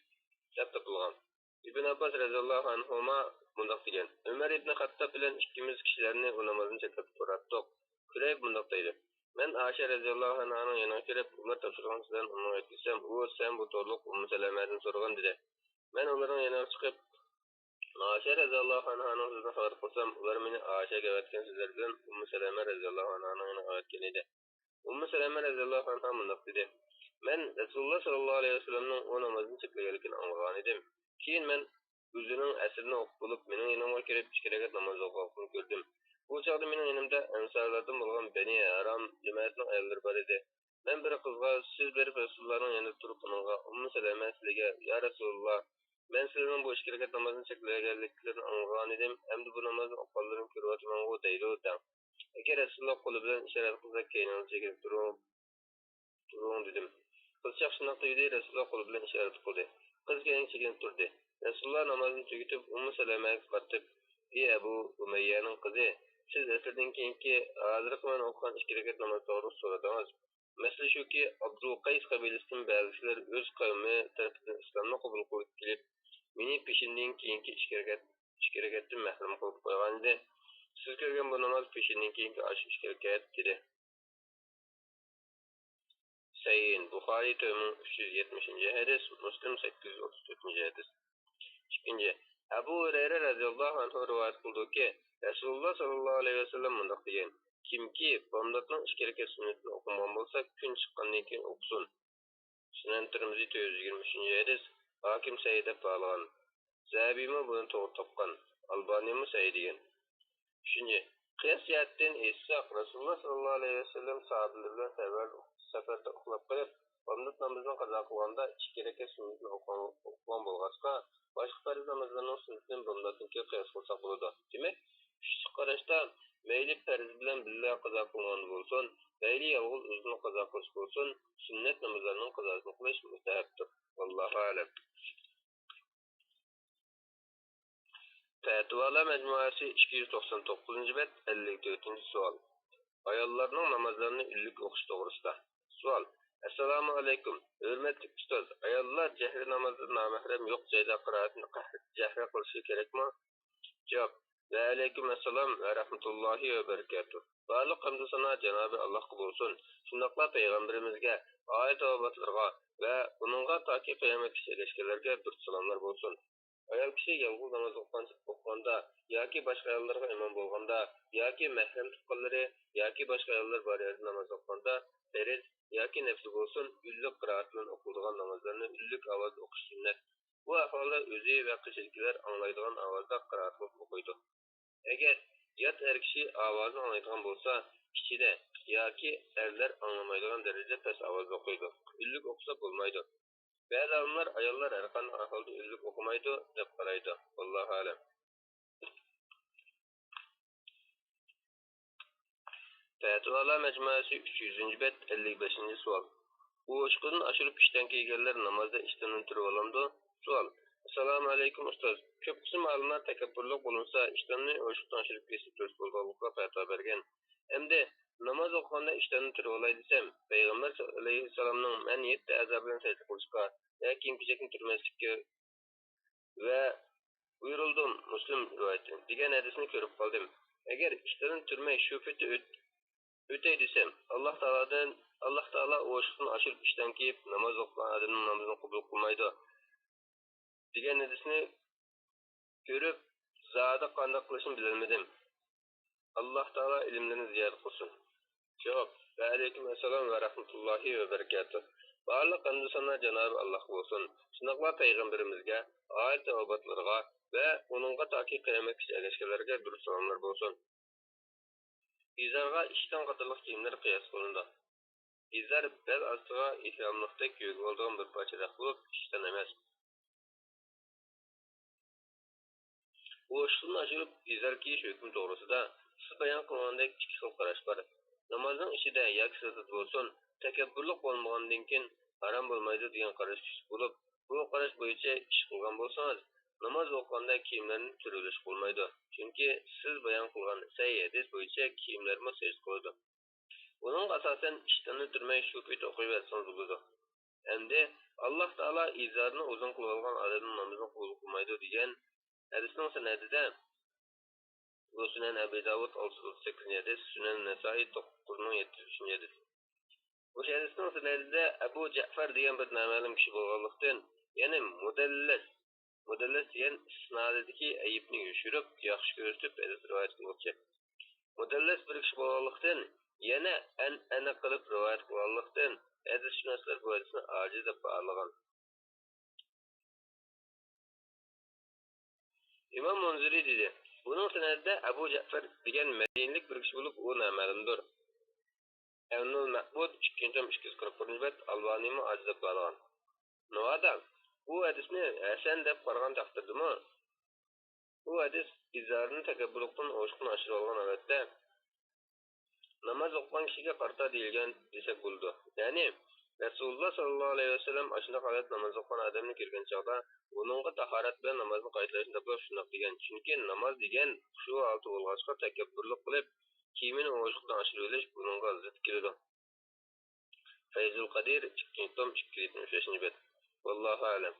گەپ تاپىلغان. ئىبن ئابباس رەزىياللاھۇ ئەنھۇما مۇنداق دېگەن: ئۆمەر ئىبن خەتتاب بىلەن ئىككىمىز كىشىلەرنى ئۇ نامازدىن چەكلەپ تۇراتتۇق. كۇرەيب مۇنداق دەيدۇ: مەن ئائىشە رەزىياللاھۇ ئەنھانىڭ يېنىغا كىرىپ، ئۆمەر تاپشۇرغان سۆزلەرنى ئۇنىڭغا يەتكۈزسەم، ئۇ سەن بۇ توغرۇلۇق ئۇممۇ سەلەمەدىن سورىغىن، دېدى. مەن ئۇلارنىڭ يېنىغا چىقىپ، ئائىشە رەزىياللاھۇ ئەنھانىڭ سۆزىنى خەۋەر قىلسام، ئۇلار مېنى ئائىشەگە ئەۋەتكەن سۆزلەر بىلەن ئۇممۇ سەلەمە رەزىياللاھۇ ئەنھانىڭ يېنىغا ئەۋەتكەن ئىدى. ئۇممۇ سەلەمە رەزىياللاھۇ ئەنھا مۇنداق دېدى: مەن رەسۇلۇللا ساللاللاھۇ ئەلەيھى ۋەسەللەمنىڭ ئۇ نامازنى چەكلىگەنلىكىنى ئاڭلىغانىدىم. كېيىن مەن ئۆزىنىڭ ئەسىرىنى ئوقۇپ بولۇپ، مېنىڭ يېنىمغا كىرىپ، ئىككى رەكەت ناماز ئوقۇغانلىقىنى كۆردۈم. بۇ چاغدا مېنىڭ يېنىمدا ئەنسارلاردىن بولغان بەنى ھارام جەمەتىنىڭ ئاياللىرى بار ئىدى. مەن بىر قىزغا، سىز بېرىپ رەسۇلۇللانىڭ يېنىدا تۇرۇپ ئۇنىڭغا، ئۇممۇ سەلەمە سىلىگە، يا رەسۇلۇللا، مەن سىلەرنىڭ بۇ ئىككى رەكەت نامازنى چەكلىگەنلىكلىرىنى ئاڭلىغانىدىم، ئەمدى بۇ نامازنى ئوقۇغانلىرىنى كۆرۈۋاتىمەنغۇ دەيدۇ، دەڭ. ئەگەر رەسۇلۇللا قولى بىلەن ئىشارەت قىلسا، كەينىڭىزگە چېكىنىپ تۇرۇڭ، تۇرۇڭ، دېدىم. قىزچاق شۇنداق دېدى، رەسۇلۇللا قولى بىلەن ئىشارەت قىلدى. قىز كەينىگە چېكىنىپ تۇردى. رەسۇلۇللا نامازنى تۈگىتىپ، ئۇممۇ سەلەمەگە قارىتىپ، ئى ئەبۇ ئۇمەييەنىڭ قىزى، سىز ئەسىردىن كېيىنكى ھازىرقى مەن ئوقۇغان ئىككى رەكەت ناماز توغرىسىدا سورىدىڭىز. مەسىلە شۇكى، ئابدۇل قەيس قەبىلىسىدىن بەزى كىشىلەر ئۆز قەۋمى تەرىپىدىن ئىسلامنى قوبۇل قىلىپ كېلىپ، مېنى پېشىندىن كېيىنكى ئىككى رەكەت، ئىككى رەكەتتىن مەھرۇم قىلىپ قويغانىدى. سىز كۆرگەن بۇ ناماز پېشىندىن كېيىنكى ئاشۇ ئىككى رەكەت، دېدى. سەھىھ بۇخارىي تۆت مىڭ ئۈچ يۈز يەتمىشىنچى ھەدىس، مۇسلىم سەككىز يۈز ئوتتۇز تۆتىنچى ھەدىس. ئىككىنچى، ئەبۇ ھۇرەيرە رەزىياللاھۇ ئەنھۇ رىۋايەت قىلىدۇكى، رەسۇلۇللا ساللاللاھۇ ئەلەيھى ۋەسەللەم مۇنداق دېگەن: كىمكى بامداتنىڭ ئىككى رەكەت سۈننىتىنى ئوقۇمىغان بولسا، كۈن چىققاندىن كېيىن ئوقۇسۇن. سۇنەن تىرمىزى تۆت يۈز يىگىرمە ئۈچىنچى ھەدىس، ھاكىم سەھىھ دەپ باھالىغان. زەھەبىيمۇ بۇنى توغرا تاپقان، ئالبانىيمۇ سەھىھ دېگەن. ئۈچىنچى، قىياس جەھەتتىن ئېيتساق، رەسۇلۇللا ساللاللاھۇ ئەلەيھى ۋەسەللەم ساھابىلىرى بىلەن سەپەر-، سەپەردە ئۇخلاپ قېلىپ، بامدات نامىزىنى قازا قىلغاندا ئىككى رەكەت سۈننىتىنى ئوقۇغان، ئوقۇغان بولغاچقا، باشقا پەرز نامازلارنىڭ سۈننىتىنى بامداتنىڭكىگە قىياس قىلساق بولىدۇ. دېمەك، ئۈچ قاراشتا مەيلى پەرز بىلەن بىللە قازا قىلىنغان بولسۇن، مەيلى يالغۇز ئۆزىنى قازا قىلىش بولسۇن، سۈننەت نامازلارنىڭ قازاسىنى قىلىش مۇستەھەبتۇر. ۋاللاھۇ ئەلەم. پەتىۋالار مەجمۇئەسى، ئىككى يۈز توقسان توققۇزىنچى بەت، ئەللىك تۆتىنچى سوئال. ئاياللارنىڭ نامازلارنى ئۈنلۈك ئوقۇش توغرىسىدا. سوئال. ئەسسالامۇ ئەلەيكۇم، ھۆرمەتلىك ئۇستاز، ئاياللار جەھرى نامازدا نامەھرەم يوق جايدا قىرائەتنى قەھ-، جەھرى قىلىشى كېرەكمۇ؟ جاۋاب. ۋەئەلەيكۇم ئەسسالام ۋە رەھمەتۇللاھى ۋە بەرىكاتۇھ. بارلىق ھەمدۇ سانا جانابى ئاللاھقا بولسۇن. شۇنداقلا پەيغەمبىرىمىزگە، ئائىلە تاۋابىئاتلىرىغا ۋە ئۇنىڭغا تاكى قىيامەتكىچە ئەگەشكەنلەرگە دۇرۇت سالاملار بولسۇن. ئايال كىشى يالغۇز ناماز ئوقۇغان-، ئوقۇغاندا ياكى باشقا ئاياللارغا ئىمام بولغاندا ياكى مەھرەم تۇغقانلىرى ياكى باشقا ئاياللار بار يەردە ناماز ئوقۇغاندا پەرز ياكى نەپلى بولسۇن، ئۈنلۈك قىرائەت بىلەن ئوقۇلىدىغان نامازلارنى ئۈنلۈك ئاۋازدا ئوقۇش سۈننەت. بۇ ئەھۋالدا ئۆزى ۋە قېشىدىكىلەر ئاڭلايدىغان ئاۋازدا قىرائەت قىلىپ ئوقۇيدۇ. ئەگەر يات ئەر كىشى ئاۋازنى ئاڭلايدىغان بولسا، ئىچىدە ياكى ئەرلەر ئاڭلىمايدىغان دەرىجىدە پەس ئاۋازدا ئوقۇيدۇ. ئۈنلۈك ئوقۇسا بولمايدۇ. بەزى ئالىملار ئاياللار ھەرقانداق ئەھۋالدا ئۈنلۈك ئوقۇمايدۇ دەپ قارايدۇ. ۋاللاھۇ ئەلەم. پەتىۋالار مەجمۇئەسى، ئۈچ يۈزىنچى بەت، ئەللىك بەشىنچى سوئال. ئوشۇقىدىن ئاشۇرۇپ ئىشتان كىيگەنلەر نامازدا ئىشتىنىنى تۈرۈۋالامدۇ؟ سوئال. ئەسسالامۇئەلەيكۇم ئۇستاز. كۆپ قىسىم ئالىملار تەكەببۇرلۇق بولمىسا، ئىشتاننى ئوشۇقتىن ئاشۇرۇپ كىيسە دۇرۇس بولىدىغانلىقىغا پەتىۋا بەرگەن. ئەمدى ناماز ئوقۇغاندا ئىشتاننى تۈرۈۋالاي دېسەم، پەيغەمبەر ئەلەيھىسسالامنىڭ مەن يەتتە ئەزا بىلەن سەجدە قىلىشقا ۋە كىيىم-كېچەكنى تۈرمەسلىككە ۋە بۇيرۇلدۇم، مۇسلىم رىۋايىتى، دېگەن ھەدىسنى كۆرۈپ قالدىم. ئەگەر ئىشتاننى تۈرمەي شۇ پېتى ئۆت-، ئۆتەي دېسەم، ئاللاھ تائالادىن، ئاللاھ تائالا ئوشۇقتىن ئاشۇرۇپ ئىشتان كىيىپ ناماز ئوقۇغان ئادەمنىڭ نامىزىنى قوبۇل قىلمايدۇ، دېگەن ھەدىسنى كۆرۈپ، زادى قانداق قىلىشنى بىلەلمىدىم. ئاللاھ تائالا ئىلىملىرىنى زىيادە قىلسۇن. جاۋاب. ۋەئەلەيكۇم ئەسسالام ۋە رەھمەتۇللاھى ۋە بەرىكاتۇھ. بارلىق ھەمدۇ سانا جانابى ئاللاھقا بولسۇن. شۇنداقلا پەيغەمبىرىمىزگە، ئائىلە تاۋابىئاتلىرىغا ۋە ئۇنىڭغا تاكى قىيامەتكىچە ئەگەشكەنلەرگە دۇرۇت سالاملار بولسۇن. ئىزارغا ئىشتان قاتارلىق كىيىملەر قىياس قىلىنىدۇ. ئىزار بەل ئاستىغا ئېھراملىقتەك كىيگىلى بولىدىغان بىر پارچە رەخت بولۇپ، ئىشتان ئەمەس. ئوشۇقتىن ئاشۇرۇپ ئىزار كىيىش ھۆكمى توغرىسىدا سىز بايان قىلغاندەك ئىككى خىل قاراش بار. نامازنىڭ ئىچىدە ياكى سىرتىدا بولسۇن، تەكەببۇرلۇق بولمىغاندىن كېيىن ھارام بولمايدۇ دېگەن قاراش كۈچلۈك بولۇپ، بۇ قاراش بويىچە ئىش قىلغان بولسىڭىز، ناماز ئوقۇغاندا كىيىملەرنى تۈرۈۋېلىشقا بولمايدۇ. چۈنكى سىز بايان قىلغان سەھىھ ھەدىس بويىچە كىيىملەرمۇ سەجدە قىلىدۇ. بۇنىڭغا ئاساسەن، ئىشتاننى تۈرمەي شۇ پېتى ئوقۇۋەتسىڭىز بولىدۇ. ئەمدى، ئاللاھ تائالا ئىزارنى ئۇزۇن قىلىۋالغان ئادەمنىڭ نامىزىنى قوبۇل قىلمايدۇ، دېگەن ھەدىسنىڭ سەنەدىدە، بۇ سۈنەن ئەبى داۋۇد ئالتە يۈز ئوتتۇز سەككىزىنچى ھەدىس، سۈنەن نەسائىي توققۇز مىڭ يەتتە يۈز ئۈچىنچى ھەدىس. بۇ ھەدىسنىڭ سەنەدىدە ئەبۇ جەئفەر دېگەن بىر نامەلۇم كىشى بولغانلىقتىن، يەنى مۇدەللەس، مۇدەللەس دېگەن ئىسنادىدىكى ئەيىبنى يوشۇرۇپ، ياخشى كۆرسىتىپ ھەدىس رىۋايەت قىلغۇچى. مۇدەللەس بىر كىشى بولغانلىقتىن، يەنە ئەنئەنە قىلىپ رىۋايەت قىلغانلىقتىن، ھەدىسشۇناسلار بۇ ھەدىسنى ئاجىز دەپ باھالىغان. ئىمام مۇنزىرى دېدى، بۇنىڭ سەنەدىدە ئەبۇ جەئفەر دېگەن مەدىنىلىك بىر كىشى بولۇپ، ئۇ نامەلۇمدۇر. ئەۋنۇل مەبۇد، ئىككىنچى توم، ئىككى يۈز قىرىق بىرىنچى بەت، ئالبانىمۇ ئاجىز دەپ باھالىغان. ناۋادا، ئۇ ھەدىسنى ھەسەن دەپ قارىغان تەقدىردىمۇ، ئۇ ھەدىس ئىزارنى تەكەببۇرلۇقتىن ئوشۇقتىن ئاشۇرۇۋالغان ھالەتتە، ناماز ئوقۇغان كىشىگە قارىتا دېيىلگەن دېسەك بولىدۇ. يەنى، رەسۇلۇللا ساللاللاھۇ ئەلەيھى ۋەسەللەم ئاشۇنداق ھالەتتە ناماز ئوقۇغان ئادەمنى كۆرگەن چاغدا، ئۇنىڭغا تاھارەت بىلەن نامازنى قايتىلاشنى تەلەپ قىلىپ شۇنداق دېگەن. چۈنكى ناماز دېگەن خۇشۇ ھالىتى بولغاچقا، تەكەببۇرلۇق قىلىپ، كىيىمىنى ئوشۇقتىن ئاشۇرۇۋېلىش بۇنىڭغا زىت كېلىدۇ. فەيزۇل قەدىر، ئىككىنچى توم، ئىككى يۈز يەتمىش بەشىنچى بەت. ۋاللاھۇ ئەلەم.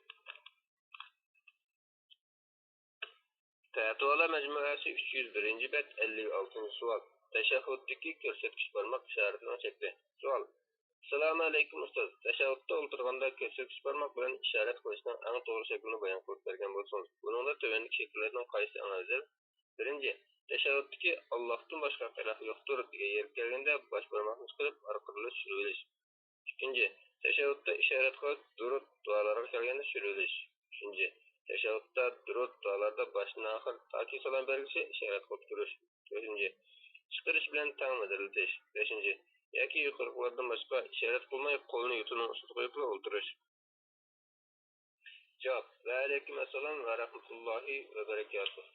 پەتىۋالار مەجمۇئەسى، ئۈچ يۈز بىرىنچى بەت، ئەللىك ئالتىنچى سوئال. تەشەھھۇدتىكى كۆرسەتكۈچ بارماق ئىشارىتىنىڭ شەكلى. سوئال. ئەسسالامۇ ئەلەيكۇم ئۇستاز. تەشەھھۇدتا ئولتۇرغاندا كۆرسەتكۈچ بارماق بىلەن ئىشارەت قىلىشنىڭ ئەڭ توغرا شەكلىنى بايان قىلىپ بەرگەن بولسىڭىز. بۇنىڭدا تۆۋەندىكى شەكىللەردىن قايسىسى ئەڭ ئەۋزەل؟ بىرىنچى، تەشەھھۇدتىكى ئاللاھتىن باشقا ئىلاھ يوقتۇر دېگەن يەرگە كەلگەندە باش بارماقنى چىقىرىپ ئارقىدىنلا چۈشۈرۈۋېلىش. ئىككىنچى، تەشەھھۇدتا ئىشارەت قىلىپ دۇرۇت دۇئالارغا كەلگەندە چۈشۈرۈۋېلىش. ئۈچىنچى، تەشەھھۇدتا دۇرۇت دۇئالاردا باشتىن ئاخىر تاكى سالام بەرگۈچە ئىشارەت قىلىپ تۇرۇش. تۆتىنچى، چىقىرىش بىلەن تەڭ مىدىرلىتىش. بەشىنچى، ياكى يۇقىرىقىلاردىن باشقا ئىشارەت قىلماي قولنى يوتىنىڭ ئۈستىدە قويۇپلا ئولتۇرۇش. جاۋاب. ۋەئەلەيكۇم ئەسسالام ۋە رەھمەتۇللاھى ۋە بەرىكاتۇھ.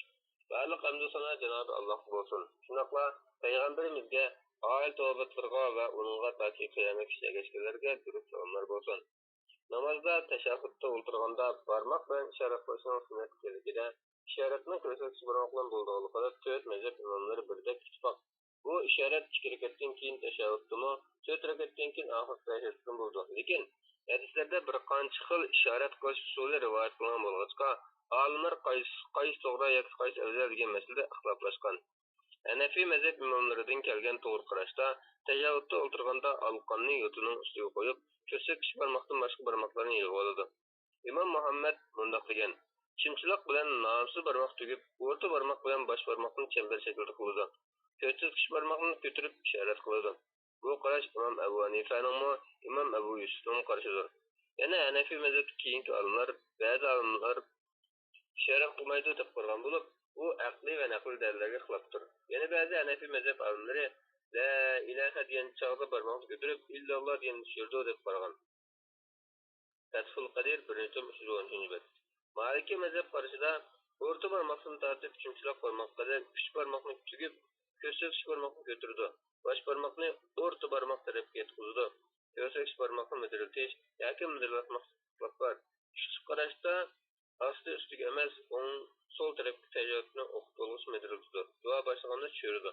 بارلىق ھەمدۇ سانا جانابى ئاللاھقا بولسۇن. شۇنداقلا پەيغەمبىرىمىزگە، ئائىلە تاۋابىئاتلىرىغا ۋە ئۇنىڭغا تاكى قىيامەتكىچە ئەگەشكەنلەرگە دۇرۇت سالاملار بولسۇن. نامازدا تەشەھھۇدتا ئولتۇرغاندا بارماق بىلەن ئىشارەت قىلىشنىڭ سۈننەت ئىكەنلىكىدە، ئىشارەتنىڭ كۆرسەتكۈچ بارماق بىلەن بولىدىغانلىقىدا تۆت مەزھەپ ئىماملىرى بىردەك ئىتتىپاق. بۇ ئىشارەت ئىككى رەكەتتىن كېيىن تەشەھھۇدتىمۇ، تۆت رەكەتتىن كېيىن ئاخىرقى تەشەھھۇدتىمۇ بولىدۇ. لېكىن، ھەدىسلەردە بىر قانچە خىل ئىشارەت قىلىش ئۇسۇلى رىۋايەت قىلىنغان بولغاچقا، ئالىملار قايسى، قايسى توغرا ياكى قايسى ئەۋزەل دېگەن مەسىلىدە ئىختىلاپلاشقان. ھەنەفىي مەزھەپ ئىماملىرىدىن كەلگەن توغرا قاراشتا، تەشەھھۇدتا ئولتۇرغاندا ئالىقاننى يوتىنىڭ ئۈستىگە قويۇپ، كۆرسەتكۈچ بارماقتىن باشقا بارماقلارنى يىغىۋالىدۇ. ئىمام مۇھەممەد مۇنداق دېگەن، چىمچىلاق بىلەن نامسىز بارماق تۈگۈپ، ئورتا بارماق بىلەن باش بارماقنى چەمبەر شەكلىدە قىلىدۇ. كۆرسەتكۈچ بارماقنى كۆتۈرۈپ ئىشارەت قىلىدۇ. بۇ قاراش ئىمام ئەبۇ ھەنىفەنىڭمۇ، ئىمام ئەبۇ يۈسۈفنىڭمۇ قارىشىدۇر. يەنە ھەنەفىي مەزھەپتىن كېيىنكى ئالىملار، بەزى ئالىملار ئىشارەت قىلمايدۇ دەپ قارىغان بولۇپ، بۇ ئەقلىي ۋە نەقلىي دەلىللەرگە خىلاپتۇر. يەنە بەزى ھەنەفىي مەزھەپ ئالىملىرى لا ئىلاھە دېگەن چاغدا بارماقنى كۆتۈرۈپ، ئىللاللا دېگەندە چۈشۈرىدۇ دەپ قارىغان. فەتھۇل قەدىر، بىرىنچى توم، ئۈچ يۈز ئون ئۈچىنچى بەت. مالىكىي مەزھەپ قارىشىدا، ئورتا بارماقتىن تارتىپ چىمچىلاق بارماققا قەدەر ئۈچ بارماقنى تۈگۈپ، كۆرسەتكۈچ بارماقنى كۆتۈرىدۇ، باش بارماقنى ئورتا بارماق تەرەپكە ياتقۇزىدۇ. كۆرسەتكۈچ بارماقنى مىدىرلىتىش ياكى مىدىرلاتماسلىق بار. ئىككىنچى قاراشتا ئاستى ئۈستىگە ئەمەس، ئوڭ سول تەرەپكە تەجەۋىزنى ئوقۇپ بولغۇچە مىدىرلىتىدۇ. دۇئا باشلىغاندا چۈشۈرىدۇ.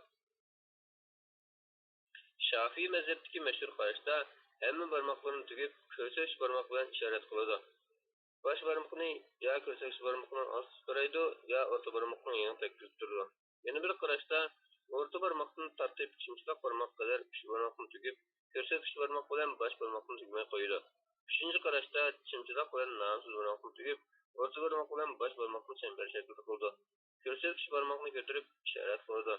شافىئىي مەزھەپتىكى مەشھۇر قاراشتا ھەممە بارماقلىرىنى تۈگۈپ، كۆرسەتكۈچ بارماق بىلەن ئىشارەت قىلىدۇ. باش بارمىقىنى يا كۆرسەتكۈچ بارمىقىنىڭ ئاستىغا تىرايدۇ، يا ئورتا بارمىقىنىڭ يېنىغا تەگكۈزۈپ تۇرىدۇ. يەنە بىر قاراشتا ئورتا بارماقتىن تارتىپ چىمچىلاق بارماق قەدەر ئۈچ بارماقنى تۈگۈپ، كۆرسەتكۈچ بارماق بىلەن باش بارماقنى تۈگمەي قويىدۇ. ئۈچىنچى قاراشتا چىمچىلاق بىلەن نامسىز بارماقنى تۈگۈپ، ئورتا بارماق بىلەن باش بارماقنى چەمبەر شەكلىدە قىلىدۇ. كۆرسەتكۈچ بارماقنى كۆتۈرۈپ ئىشارەت قىلىدۇ.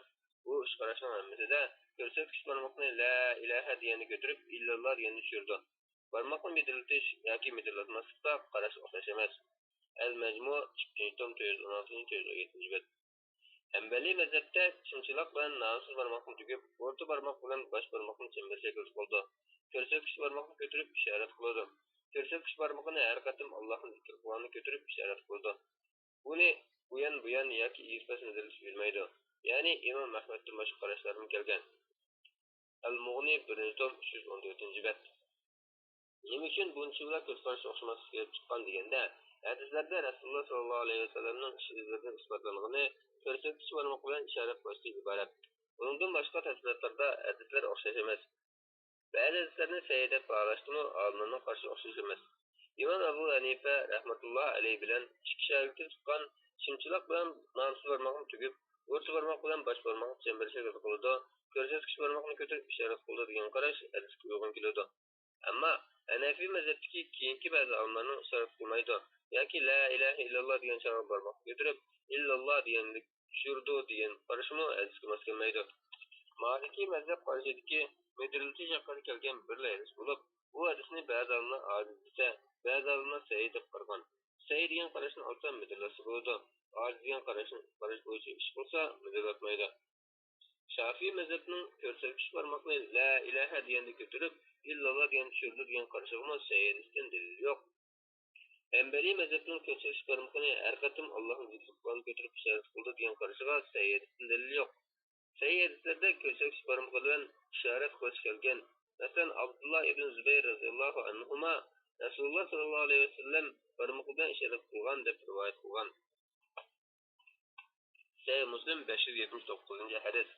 بۇ ئۈچ قاراشنىڭ ھەممىسىدە كۆرسەتكۈچ بارماقنى لا ئىلاھە دېگەندە كۆتۈرۈپ، ئىللاللا دېگەندە چۈشۈرىدۇ. بارماقنى مىدىرلىتىش ياكى مىدىرلاتماسلىقتا قاراش ئوخشاش ئەمەس. ئەل مەجمۇ، ئىككىنچى توم، تۆت يۈز ئون ئالتىنچى، تۆت يۈز ئون يەتتىنچى بەت. ھەمبەلىي مەزھەپتە چىمچىلاق بىلەن نامسىز بارماقنى تۈگۈپ، ئورتا بارماق بىلەن باش بارماقنى چەمبەر شەكلىدە قىلىدۇ. كۆرسەتكۈچ بارماقنى كۆتۈرۈپ ئىشارەت قىلىدۇ. كۆرسەتكۈچ بارمىقىنى ھەر قېتىم ئاللاھنى زىكىر قىلغاندا كۆتۈرۈپ ئىشارەت قىلىدۇ. بۇنى ئۇيان-بۇيان ياكى ئېگىز-پەس مىدىرلىتىپ يۈرمەيدۇ. يەنى ئىمام ئەھمەدتىن باشقا قاراشلاردىمۇ كەلگەن. ئەل مۇغنى، بىرىنچى توم، ئۈچ يۈز ئون تۆتىنچى بەت. نېمە ئۈچۈن بۇنچىۋالا كۆز قارىشى ئوخشىماسلىق كېلىپ چىققان دېگەندە، ھەدىسلەردە رەسۇلۇللا ساللاللاھۇ ئەلەيھى ۋەسەللەمنىڭ ئىش ئىزلىرىدىن ئىسپاتلانغىنى كۆرسەتكۈچ بارماق بىلەن ئىشارەت قىلىشتىن ئىبارەت. بۇنىڭدىن باشقا تەپسىلاتلاردا ھەدىسلەر ئوخشاش ئەمەس. بەزى ھەدىسلەرنى سەھىھ دەپ باھالاشتىمۇ ئالىملارنىڭ قارىشى ئوخشاش ئەمەس. ئىمام ئەبۇ ھەنىپە رەھمەتۇللا ئەلەيھ بىلەن ئىككى شاگىرتى تۇتقان چىمچىلاق بىلەن نامسىز بارماقنى تۈگۈپ، ئورتا بارماق بىلەن باش بارماقنى چەمبەر شەكلىدە قىلىدۇ، كۆرسەتكۈچ بارماقنى كۆتۈرۈپ ئىشارەت قىلىدۇ دېگەن قاراش ھەدىسكە ئۇيغۇن كېلىدۇ. ئەمما ھەنەفىي مەزھەپتىكى كېيىنكى بەزى ئالىملارنىڭ ئىشارەت قىلمايدۇ ياكى لا ئىلاھە ئىللاللا دېگەن چاغدا بارماقنى كۆتۈرۈپ، ئىللاللا دېگەندە چۈشۈرىدۇ دېگەن قارىشىمۇ ھەدىسكە ماس كەلمەيدۇ. مالىكىي مەزھەپ قارىشىدىكى مىدىرلىتىش ھەققىدە كەلگەن بىرلا ھەدىس بولۇپ، بۇ ھەدىسنى بەزى ئالىملار ئاجىز دېسە، بەزى ئالىملار سەھىھ دەپ قارىغان. سەھىھ دېگەن قاراشنى ئالسا مىدىرلاتسا بولىدۇ. ئاجىز دېگەن قاراشنى، قاراش بويىچە ئىش قىلسا مىدىرلاتمايدۇ. شافىئىي مەزھەپنىڭ كۆرسەتكۈچ بارماقنى لا ئىلاھە دېگەندە كۆتۈرۈپ، ئىللاللا دېگەندە چۈشۈرىدۇ دېگەن قارىشىغىمۇ سەھىھ ھەدىستىن دەلىل يوق. ھەنبەلىي مەزھەپنىڭ كۆرسەتكۈچ بارمىقىنى ھەر قېتىم ئاللاھنى زىكىر قىلغاندا كۆتۈرۈپ ئىشارەت قىلىدۇ دېگەن قارىشىغا سەھىھ ھەدىستىن دەلىل يوق. سەھىھ ھەدىسلەردە كۆرسەتكۈچ بارمىقى بىلەن ئىشارەت قىلىش كەلگەن. مەسىلەن، ئابدۇللا ئىبن زۇبەير رەزىياللاھۇ ئەنھۇما رەسۇلۇللا ساللاللاھۇ ئەلەيھى ۋەسەللەم بارمىقى بىلەن ئىشارەت قىلغان دەپ رىۋايەت قىلغان. سەھىھ مۇسلىم، بەش يۈز يەتمىش توققۇزىنچى ھەدىس.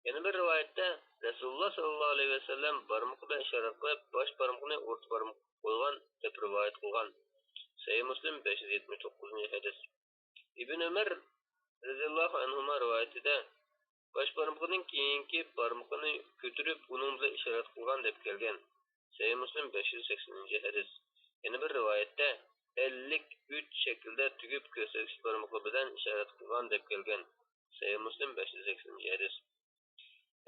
يەنە بىر رىۋايەتتە، رەسۇلۇللا ساللاللاھۇ ئەلەيھى ۋەسەللەم بارمىقى بىلەن ئىشارەت قىلىپ، باش بارمىقىنى ئورتا بارمىققا قويغان دەپ رىۋايەت قىلغان. سەھىھ مۇسلىم، بەش يۈز يەتمىش توققۇزىنچى ھەدىس. ئىبن ئۆمەر رەزىياللاھۇ ئەنھۇما رىۋايىتىدە، باش بارمىقىنىڭ كېيىنكى بارمىقىنى كۆتۈرۈپ، ئۇنىڭ بىلەن ئىشارەت قىلغان دەپ كەلگەن. سەھىھ مۇسلىم، بەش يۈز سەكسىنىنچى ھەدىس. يەنە بىر رىۋايەتتە، ئەللىك ئۈچ شەكىلدە تۈگۈپ كۆرسەتكۈچ بارمىقى بىلەن ئىشارەت قىلغان دەپ كەلگەن. سەھىھ مۇسلىم، بەش يۈز سەكسىنىنچى ھەدىس.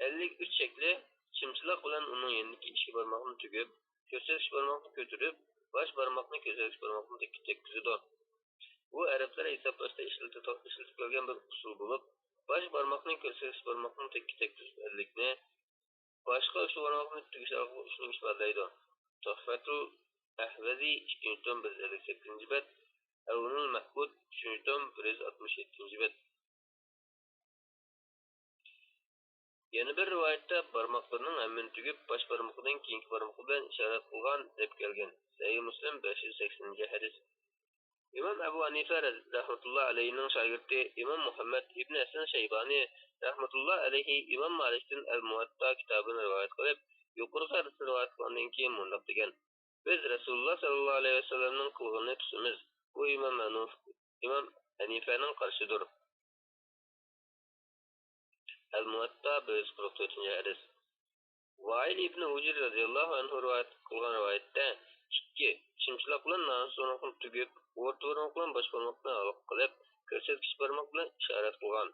ئەللىك ئۈچ شەكلى چىمچىلاق بىلەن ئۇنىڭ يېنىدىكى ئىككى بارماقنى تۈگۈپ، كۆرسەتكۈچ بارماقنى كۆتۈرۈپ، باش بارماقنى كۆرسەتكۈچ بارماقنىڭ تېكىگە تەگكۈزىدۇ. بۇ ئەرەبلەر ھېسابلاشتا ئىشلىتىپ، ئىشلىتىپ كەلگەن بىر ئۇسۇل بولۇپ، باش بارماقنى كۆرسەتكۈچ بارماقنىڭ تېكىگە تەگكۈزۈپ ئەللىكنى، باشقا ئۈچ بارماقنى تۈگۈش ئارقىلىق ئۈچنى ئىپادىلەيدۇ. تۇھفەتۇل ئەھۋەزى، ئىككىنچى توم، بىر يۈز ئەللىك سەككىزىنچى بەت، ئەۋنۇل مەھبۇد، ئۈچىنچى توم، بىر يۈز ئاتمىش يەتتىنچى بەت. يەنە بىر رىۋايەتتە بارماقلىرىنىڭ ھەممىنى تۈگۈپ، باش بارمىقىدىن كېيىنكى بارمىقى بىلەن ئىشارەت قىلغان دەپ كەلگەن. سەھىھ مۇسلىم، بەش يۈز سەكسىنىنچى ھەدىس. ئىمام ئەبۇ ھەنىفە رەز-، رەھمەتۇللا ئەلەيھىنىڭ شاگىرتى ئىمام مۇھەممەد ئىبن ھەسەن شەيبانى رەھمەتۇللا ئەلەيھى ئىمام مالىكتىن ئەل مۇۋەتتا كىتابىنى رىۋايەت قىلىپ، يۇقىرىقى ھەدىسنى رىۋايەت قىلغاندىن كېيىن مۇنداق دېگەن: بىز رەسۇلۇللا ساللاللاھۇ ئەلەيھى ۋەسەللەمنىڭ قىلغىنىنى تۇتىمىز. بۇ ئىمام ھەنۇف-، ئىمام ھەنىفەنىڭ قارىشىدۇر. ئەل مۇۋەتتا، بىر يۈز قىرىق تۆتىنچى ھەدىس. ۋائىل ئىبنى ھۇجىر رەزىياللاھۇ ئەنھۇ رىۋايەت قىلغان رىۋايەتتە، ئىككى، چىمچىلاق بىلەن نامسىز بارماقنى تۈگۈپ، ئورتا بارماق بىلەن باش بارماقنى ھالقا قىلىپ، كۆرسەتكۈچ بارماق بىلەن ئىشارەت قىلغان.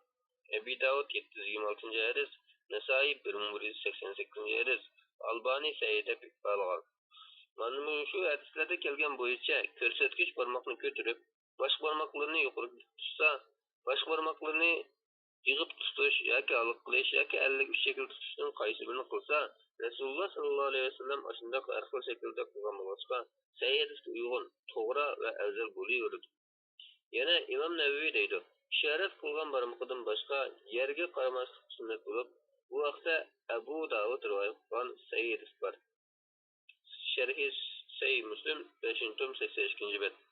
ئەبى داۋۇد، يەتتە يۈز يىگىرمە ئالتىنچى ھەدىس، نەسائىي، بىر مىڭ بىر يۈز سەكسەن سەككىزىنچى ھەدىس، ئالبانى سەھىھ دەپ باھالىغان. مانا مۇشۇ ھەدىسلەردە كەلگەن بويىچە كۆرسەتكۈچ بارماقنى كۆتۈرۈپ، باشقا بارماقلىرىنى يۇقىرىغا تۇتسا، باشقا بارماقلىرىنى يىغىپ تۇتۇش ياكى ھالقا قىلىش ياكى ئەللىك ئۈچ شەكىل تۇتۇشتىن قايسى بىرىنى قىلسا، رەسۇلۇللا ساللاللاھۇ ئەلەيھى ۋەسەللەم ئاشۇنداق ھەر خىل شەكىلدە قىلغان بولغاچقا، سەھىھ ھەدىسكە ئۇيغۇن، توغرا ۋە ئەۋزەل بولۇۋېرىدۇ. يەنە ئىمام نەۋەۋى دەيدۇ، ئىشارەت قىلغان بارمىقىدىن باشقا يەرگە قارىماسلىق سۈننەت بولۇپ، بۇ ھەقتە ئەبۇ داۋۇد رىۋايەت قىلغان سەھىھ ھەدىس بار. شەرھى سەھىھ مۇسلىم، بەشىنچى توم، سەكسەن ئىككىنچى بەت.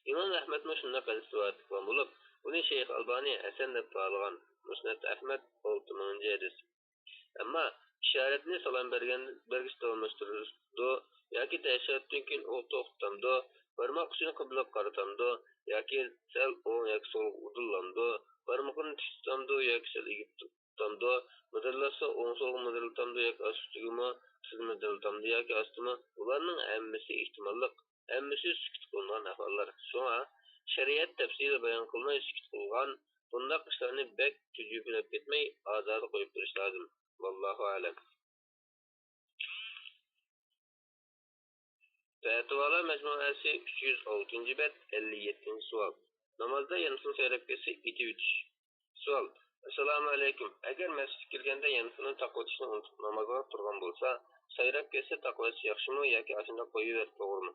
ئىمام ئەھمەدمۇ شۇنداق ھەدىس رىۋايەت قىلغان بولۇپ، ئۇنى شەيخ ئەلبانى ھەسەن دەپ باھالىغان. مۇسنەد ئەھمەد، ئالتە مىڭىنچى ھەدىس. ئەمما ئىشارەتنى سالام بەرگەن، بەرگۈچى داۋاملاشتۇرىدۇ ياكى تەشەھھۇدتىن كېيىن ئوتتۇرا تۇتامدۇ، بارماق ئۇچىنى قىبلىگە قارىتامدۇ ياكى سەل ئوڭ ياكى سولغا ئۇدۇللامدۇ، بارمىقىنى تىك تۇتامدۇ ياكى سەل ئېگىپ تۇتامدۇ، مىدىرلاتسا ئوڭ سولغا مىدىرلىتامدۇ ياكى ئاستى ئۈستىگىمۇ تېز مىدىرلىتامدۇ ياكى ئاستىمۇ، بۇلارنىڭ ھەممىسى ئېھتىماللىق. ھەممىسى سۈكۈت قىلىنغان ئەھۋاللار. شۇڭا شەرىئەت تەپسىلىي بايان قىلماي سۈكۈت قىلغان بۇنداق ئىشلارنى بەك تۈجۈپىلەپ كەتمەي، ئازادە قويۇپ بېرىش لازىم. ۋاللاھۇ ئەلەم. پەتىۋالار مەجمۇئەسى، ئۈچ يۈز ئالتىنچى بەت، ئەللىك يەتتىنچى سوئال. نامازدا يانفون سايراپ كەتسە ئېتىۋېتىش. سوئال. ئەسسالامۇ ئەلەيكۇم. ئەگەر مەسچىتكە كىرگەندە يانفوننى تاقىۋېتىشنى ئۇنتۇپ نامازغا تۇرغان بولسا، سايراپ كەتسە تاقىۋەتسە ياخشىمۇ ياكى ئاشۇنداق قويۇۋېرىپ توغرىمۇ؟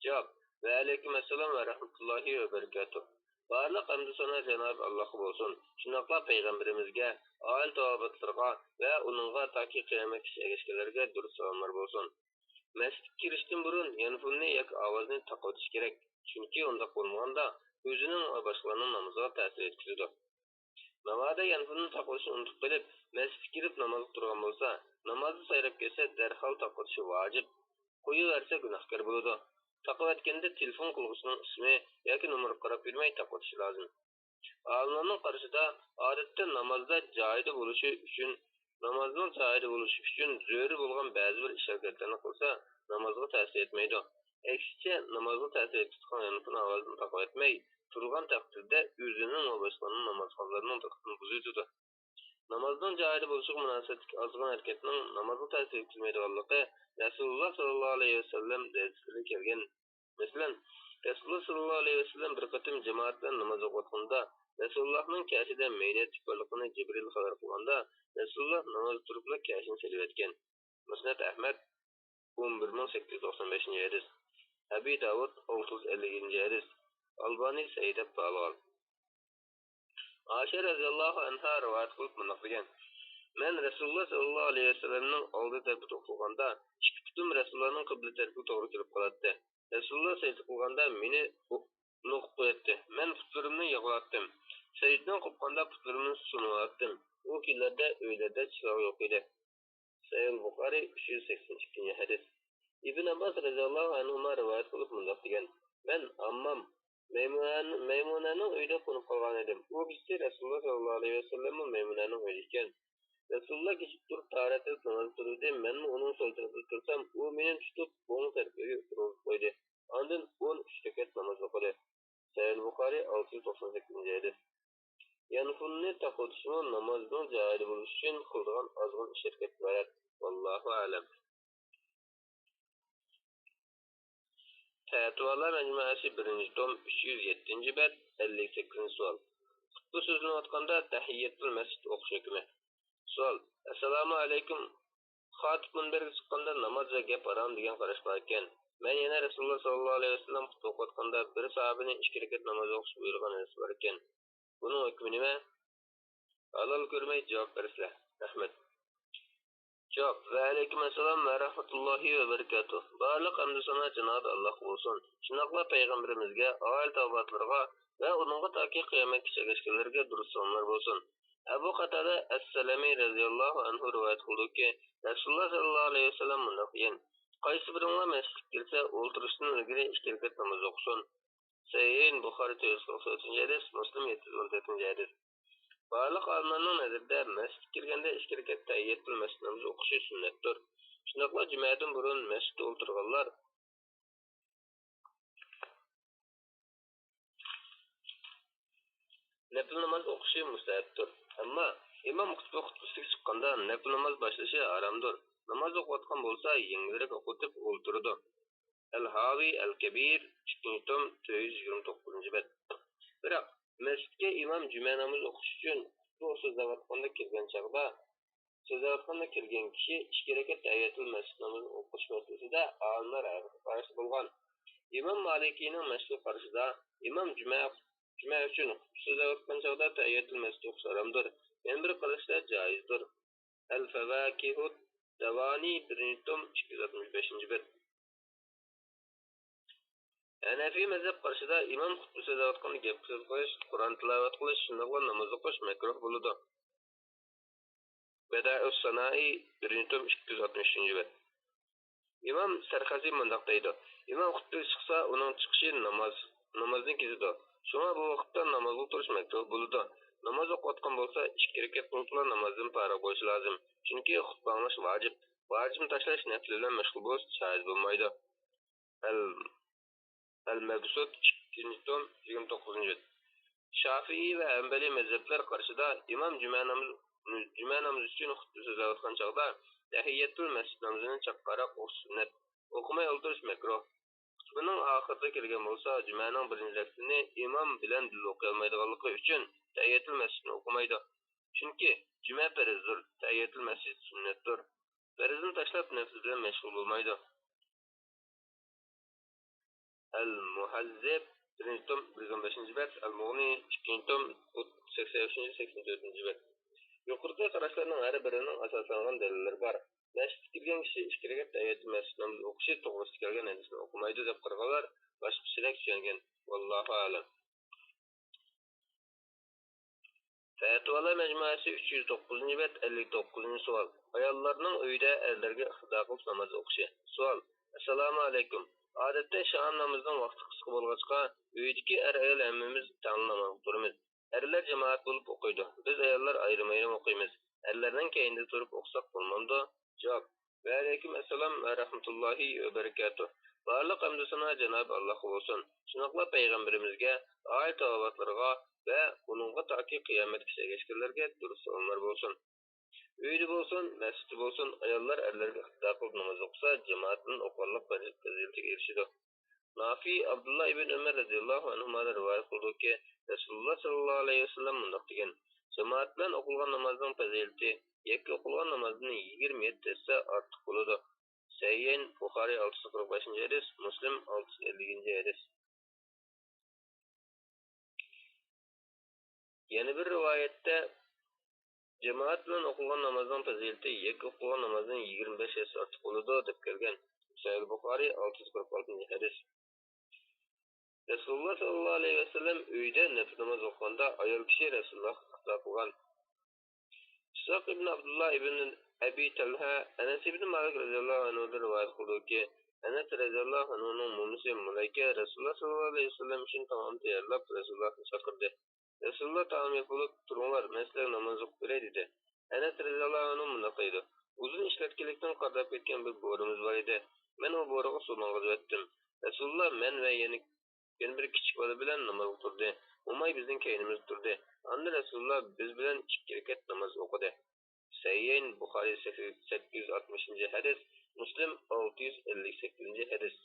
جاۋاب. ۋەئەلەيكۇم ئەسسالام ۋە رەھمەتۇللاھى ۋە بەرىكاتۇھ. بارلىق ھەمدۇ سانا جانابى ئاللاھقا بولسۇن. شۇنداقلا پەيغەمبىرىمىزگە، ئائىلە تاۋابىئاتلىرىغا ۋە ئۇنىڭغا تاكى قىيامەتكىچە ئەگەشكەنلەرگە دۇرۇت سالاملار بولسۇن. مەسچىتكە كىرىشتىن بۇرۇن يانفوننى ياكى ئاۋازنى تاقىۋېتىش كېرەك، چۈنكى ئۇنداق بولمىغاندا ئۆزىنىڭ ۋە باشقىلارنىڭ نامىزىغا تەسىر يەتكۈزىدۇ. ناۋادا يانفوننى تاقىۋېتىشنى ئۇنتۇپ قېلىپ، مەسچىتكە كىرىپ نامازغا تۇرغان بولسا، نامازدا سايراپ كەتسە، دەرھال تاقىۋېتىشى ۋاجىپ. قويۇۋەرسە گۇناھكار بولىدۇ. تاقىۋەتكەندە تېلېفون قىلغۇچىنىڭ ئىسمى ياكى نومۇرىغا قاراپ يۈرمەي تاقىۋېتىشى لازىم. ئالىملارنىڭ قارىشىدا، ئادەتتە نامازدا جايىدا بولۇشى ئۈچۈن، نامازنىڭ جايىدا بولۇشى ئۈچۈن زۆرۈر بولغان بەزى بىر ئىش-ھەرىكەتلەرنى قىلسا، نامازغا تەسىر يەتمەيدۇ. ئەكسىچە، نامازغا تەسىر يەتكۈزىدىغان يانفون ئاۋازىنى تاقىۋەتمەي تۇرغان تەقدىردە، ئۆزىنىڭ ۋە باشقىلارنىڭ ناماز قىلغانلىرىنىڭ دىققىتىنى بۇزۇۋېتىدۇ. نامازنىڭ جايىدا بولۇشىغا مۇناسىۋەتلىك ئازغىنە ھەرىكەتنىڭ نامازغا تەسىر يەتكۈزمەيدىغانلىقى رەسۇلۇللاھ ساللاللاھۇ ئەلەيھى ۋەسەللەم ھەدىسلىرىدە كەلگەن. مەسىلەن، رەسۇلۇللاھ ساللاللاھۇ ئەلەيھى ۋەسەللەم بىر قېتىم جامائەت بىلەن ناماز ئوقۇۋاتقىنىدا، رەسۇلۇللاھنىڭ كەشىدە مەينەت چىققانلىقىنى جىبرىل خەۋەر قىلغاندا، رەسۇلۇللاھ نامازدا تۇرۇپلا كەشىنى سېلىۋەتكەن. مۇسنەد ئەھمەد، ئون بىر مىڭ سەككىز يۈز توقسان بەشىنچى ھەدىس. ئەبى داۋۇد، ئالتە يۈز ئەللىك يەتتىنچى ھەدىس. ئالبانى سەھىھ دەپ باھالىغان. ئائىشە رەزىياللاھۇ ئەنھا رىۋايەت قىلىپ مۇنداق دېگەن: مەن رەسۇلۇللاھ ساللاللاھۇ ئەلەيھى ۋەسەللەمنىڭ ئالدى تەرىپىدە ئولتۇرغاندا، ئىككى پۇتۇم رەسۇلۇللاھنىڭ قىبلە تەرىپىگە توغرا كېلىپ قالاتتى. رەسۇلۇللاھ سەجدە قىلغاندا مېنى نوقۇپ قوياتتى. مەن پۇتلىرىمنى يىغلاتتىم. سەجدىدىن قوپقاندا پۇتلىرىمنى سۇنۇۋالاتتىم. ئۇ كۈنلەردە ئۆيلەردە چىراغ يوق ئىدى. سەھىھۇل بۇخارىي، ئۈچ يۈز سەكسەن ئىككىنچى ھەدىس. ئىبن ئابباس رەزىياللاھۇ ئەنھۇما رىۋايەت قىلىپ مۇنداق دېگەن: مەن ھاممام، مەيمۇنە-، مەيمۇنەنىڭ ئۆيىدە قونۇپ قالغان ئىدىم. ئۇ كېچىسى رەسۇلۇللاھ ساللاللاھۇ ئەلەيھى ۋەسەللەممۇ مەيمۇنەنىڭ ئۆيىدە ئىكەن. رەسۇلۇللاھ كېچىكىپ تۇرۇپ تاھارەت ئېلىپ ناماز تۇرۇۋىدى. مەنمۇ ئۇنىڭ سول تەرىپىدە تۇرسام، ئۇ مېنى تۇتۇپ ئوڭ تەرىپىگە تۇرغۇزۇپ قويدى. ئاندىن ئون ئۈچ رەكەت ناماز ئوقۇدى. سەھىھۇل بۇخارىي، ئالتە يۈز توقسان سەككىزىنچى ھەدىس. يانفوننى تاقىۋېتىشمۇ نامازنىڭ جايىدا بولۇشى ئۈچۈن قىلىدىغان ئازغىنە ئىش-ھەرىكەتكە ئايات. ۋاللاھۇ ئەلەم. پەتىۋالار مەجمۇئەسى، بىرىنچى توم، ئۈچ يۈز يەتتىنچى بەت، ئەللىك سەككىزىنچى سوئال. خۇتبە سۆزلىنىۋاتقاندا تەھىيەتۇل مەسچىد ئوقۇش ھۆكمى. سوئال. ئەسسالامۇ ئەلەيكۇم. خاتىپ مۇنبەرگە چىققاندا ناماز ۋە گەپ ھارام دېگەن قاراش بار ئىكەن. مەن يەنە رەسۇلۇللاھ ساللاللاھۇ ئەلەيھى ۋەسەللەم خۇتبە ئوقۇۋاتقاندا بىر ساھابىنى ئىككى رەكەت ناماز ئوقۇش بۇيرۇغان ھەدىس بار ئىكەن. بۇنىڭ ھۆكمى نېمە؟ ھالال كۆرمەي جاۋاب بەرسىلە. رەھمەت. جاۋاب. ۋەئەلەيكۇم ئەسسالام ۋە رەھمەتۇللاھى ۋە بەرىكاتۇھ. بارلىق ھەمدۇ سانا جانابى ئاللاھقا بولسۇن. شۇنداقلا پەيغەمبىرىمىزگە، ئائىلە تاۋابىئاتلىرىغا ۋە ئۇنىڭغا تاكى قىيامەتكىچە ئەگەشكەنلەرگە دۇرۇت سالاملار بولسۇن. ئەبۇ قاتادە ئەسسەلەمى رەزىياللاھۇ ئەنھۇ رىۋايەت قىلىدۇكى، رەسۇلۇللاھ ساللاللاھۇ ئەلەيھى ۋەسەللەم مۇنداق دېگەن: قايسى بىرىڭلار مەسچىتكە كىرسە، ئولتۇرۇشتىن ئىلگىرى ئىككى رەكەت ناماز ئوقۇسۇن. سەھىھۇل بۇخارىي، تۆت يۈز قىرىق تۆتىنچى ھەدىس، مۇسلىم، يەتتە يۈز ئون تۆتىنچى ھەدىس. بارلىق ئالىملارنىڭ نەزىرىدە، مەسچىتكە كىرگەندە ئىككى رەكەت تەھىيەتۇل مەسچىت نامىزى ئوقۇشى سۈننەتتۇر. شۇنداقلا جۈمەدىن بۇرۇن مەسچىتتە ئولتۇرغانلار نەپلى ناماز ئوقۇشى مۇستەھەپتۇر. ئەمما ئىمام خۇتبە خۇتبىسىگە چىققاندا نەپلى ناماز باشلىشى ھارامدۇر. ناماز ئوقۇۋاتقان بولسا، يېڭىلىرەك ئوقۇتۇپ ئولتۇرىدۇ. ئەل-ھاۋى ئەل-كەبىر، ئىككىنچى توم، تۆت يۈز يىگىرمە توققۇزىنچى بەت. بىراق، مەسچىتكە ئىمام جۈمە نامىزى ئوقۇش ئۈچۈن خۇتبە سۆزلەۋاتقاندا كىرگەن چاغدا، سۆزلەۋاتقاندا كىرگەن كىشى ئىككى رەكەت تەھىيەتۇل مەسچىت نامىزىنى ئوقۇش مەسىلىسىدە ئالىملار ھەر خىل قاراشتا بولغان. ئىمام مالىكىينىڭ مەشھۇر قارىشىدا، ئىمام جۈمە، جۈمە ئۈچۈن خۇتبە سۆزلەۋاتقان چاغدا تەھىيەتۇل مەسچىت ئوقۇش ھارامدۇر. يەنە بىر قاراشتا جائىزدۇر. ئەل-فەۋاكىھۇت دەۋانى، بىرىنچى توم، ئىككى يۈز ئاتمىش بەشىنچى بەت. ھەنەفىي مەزھەپ قارىشىدا ئىمام خۇتبە سۆزلەۋاتقاندا گەپ سۆز قىلىش، قۇرئان تىلاۋەت قىلىش، شۇنداقلا ناماز ئوقۇش مەكرۇھ بولىدۇ. بەدائۇس سانائى، بىرىنچى توم، ئىككى يۈز ئاتمىش ئۈچىنچى بەت. ئىمام سەرخەسى مۇنداق دەيدۇ: ئىمام خۇتبىگە چىقسا، ئۇنىڭ چىقىشى ناماز، نامازنى كېزىدۇ. شۇڭا بۇ ۋاقىتتا نامازغا تۇرۇش مەكرۇھ بولىدۇ. ناماز ئوقۇۋاتقان بولسا، ئىككى رەكەت قىلىپلا نامازدىن پارىغ بولۇشى لازىم. چۈنكى خۇتبە ئاڭلاش ۋاجىپ. ۋاجىپنى تاشلاش، نەپلى بىلەن مەشغۇل بولۇش جائىز بولمايدۇ. ئەل، ئەل مەبسۇت، ئىككىنچى توم، يىگىرمە توققۇزىنچى بەت. شافىئىي ۋە ھەمبەلىي مەزھەپلەر قارىشىدا ئىمام جۈمە نامىزى، جۈمە نامىزى ئۈچۈن خۇتبە سۆزلەۋاتقان چاغدا تەھىيەتۇل مەسچىت نامىزىنى چاققانراق ئوقۇش سۈننەت. ئوقۇماي ئولتۇرۇش مەكرۇھ. خۇتبىنىڭ ئاخىرىدا كەلگەن بولسا، جۈمەنىڭ بىرىنچى رەكىتىنى ئىمام بىلەن بىللە ئوقۇيالمايدىغانلىقى ئۈچۈن تەھىيەتۇل مەسچىتنى ئوقۇمايدۇ. چۈنكى جۈمە پەرزدۇر، تەھىيەتۇل مەسچىت سۈننەتتۇر. پەرزنى تاشلاپ، نەپلى بىلەن مەشغۇل بولمايدۇ. ئەل مۇھەززىب، بىرىنچى توم، بىر يۈز ئون بەشىنچى بەت، ئەل مۇغنى، ئىككىنچى توم، سەكسەن ئۈچىنچى، سەكسەن تۆتىنچى بەت. يۇقىرىقى قاراشلارنىڭ ھەر بىرىنىڭ ئاساسلانغان دەلىللىرى بار. مەسچىتكە كىرگەن كىشى ئىككى رەكەت تەھىيەتۇل مەسچىت نامىزى ئوقۇشى توغرىسىدا كەلگەن ھەدىسنى ئوقۇمايدۇ دەپ قارىغانلار باشقىچىرەك چۈشەنگەن. ۋاللاھۇ ئەلەم. پەتىۋالار مەجمۇئەسى، ئۈچ يۈز توققۇزىنچى بەت، ئەللىك توققۇزىنچى سوئال. ئاياللارنىڭ ئۆيدە ئەرلەرگە ئىقتىدا قىلىپ ناماز ئوقۇشى. سوئال. ئەسسالامۇ ئەلەيكۇم. ئادەتتە شام نامىزىنىڭ ۋاقتى قىسقا بولغاچقا، ئۆيدىكى ئەر-ئايال ھەممىمىز تەڭلا نامازغا تۇرىمىز. ئەرلەر جامائەت بولۇپ ئوقۇيدۇ. بىز ئاياللار ئايرىم-ئايرىم ئوقۇيمىز. ئەرلەرنىڭ كەينىدە تۇرۇپ ئوقۇساق بولمامدۇ؟ جاۋاب. ۋەئەلەيكۇم ئەسسالام ۋە رەھمەتۇللاھى ۋە بەرىكاتۇھ. بارلىق ھەمدۇ سانا جانابى ئاللاھقا بولسۇن. شۇنداقلا پەيغەمبىرىمىزگە، ئائىلە تاۋابىئاتلىرىغا ۋە ئۇنىڭغا تاكى قىيامەتكىچە ئەگەشكەنلەرگە دۇرۇت سالاملار بولسۇن. ئۆيدە بولسۇن، مەسچىتتە بولسۇن، ئاياللار ئەرلەرگە ئىقتىدا قىلىپ ناماز ئوقۇسا، جامائەت بىلەن ئوقۇغانلىق پەزىلىتىگە ئېرىشىدۇ. نافىئ ئابدۇللا ئىبن ئۆمەر رەزىياللاھۇ ئەنھۇمادىن رىۋايەت قىلىدۇكى، رەسۇلۇللا ساللاللاھۇ ئەلەيھى ۋەسەللەم مۇنداق دېگەن: جامائەت بىلەن ئوقۇلغان نامازنىڭ پەزىلىتى يەككە ئوقۇلغان نامازدىن يىگىرمە يەتتە ھەسسە ئارتۇق بولىدۇ. سەھىھەين، بۇخارىي ئالتە يۈز قىرىق بەشىنچى ھەدىس، مۇسلىم ئالتە يۈز ئەللىكىنچى ھەدىس. يەنە بىر رىۋايەتتە، جامائەت بىلەن ئوقۇلغان نامازنىڭ پەزىلىتى يەككە ئوقۇلغان نامازدىن يىگىرمە بەش ھەسسە ئارتۇق بولىدۇ، دەپ كەلگەن. سەھىھ بۇخارىي، ئالتە يۈز قىرىق ئالتىنچى ھەدىس. رەسۇلۇللا ساللاللاھۇ ئەلەيھى ۋەسەللەم ئۆيىدە نەپلى ناماز ئوقۇغاندا، ئايال كىشى رەسۇلۇللاھقا ئىقتىدا قىلغان. ئىسھاق ئىبن ئابدۇللا ئىبن ئەبى تەلھە ئەنەس ئىبن مالىك رەزىياللاھۇ ئەنھۇدىن رىۋايەت قىلدۇكى، ئەنەس رەزىياللاھۇ ئەنھۇنىڭ مومىسى مۇلەيكە رەسۇلۇللا ساللاللاھۇ ئەلەيھى ۋەسەللەم ئۈچۈن تائام تەييارلاپ، رەسۇلۇللاھنى چاقىردى. رەسۇلۇللا تائام يېپىلىپ، تۇرۇڭلار، مەن سىلەرگە ناماز ئوقۇپ بېرەي، دېدى. ئەنەس رەزىياللاھۇ ئەنھۇ مۇنداق دەيدۇ: ئۇزۇن ئىشلەتكىلىكتىن قارىداپ كەتكەن بىر بورىمىز بار ئىدى. مەن ئۇ بورىغا سۇ ماڭغۇزۇۋەتتىم. رەسۇلۇللا مەن ۋە يەنە يەنە بىر كىچىك بالا بىلەن نامازغا تۇردى. موماي بىزنىڭ كەينىمىزدە تۇردى. ئاندىن رەسۇلۇللا بىز بىلەن ئىككى رەكەت ناماز ئوقۇدى. سەھىھەين، بۇخارىي سەككىز يۈز ئاتمىشىنچى ھەدىس، مۇسلىم ئالتە يۈز ئەللىك سەككىزىنچى ھەدىس.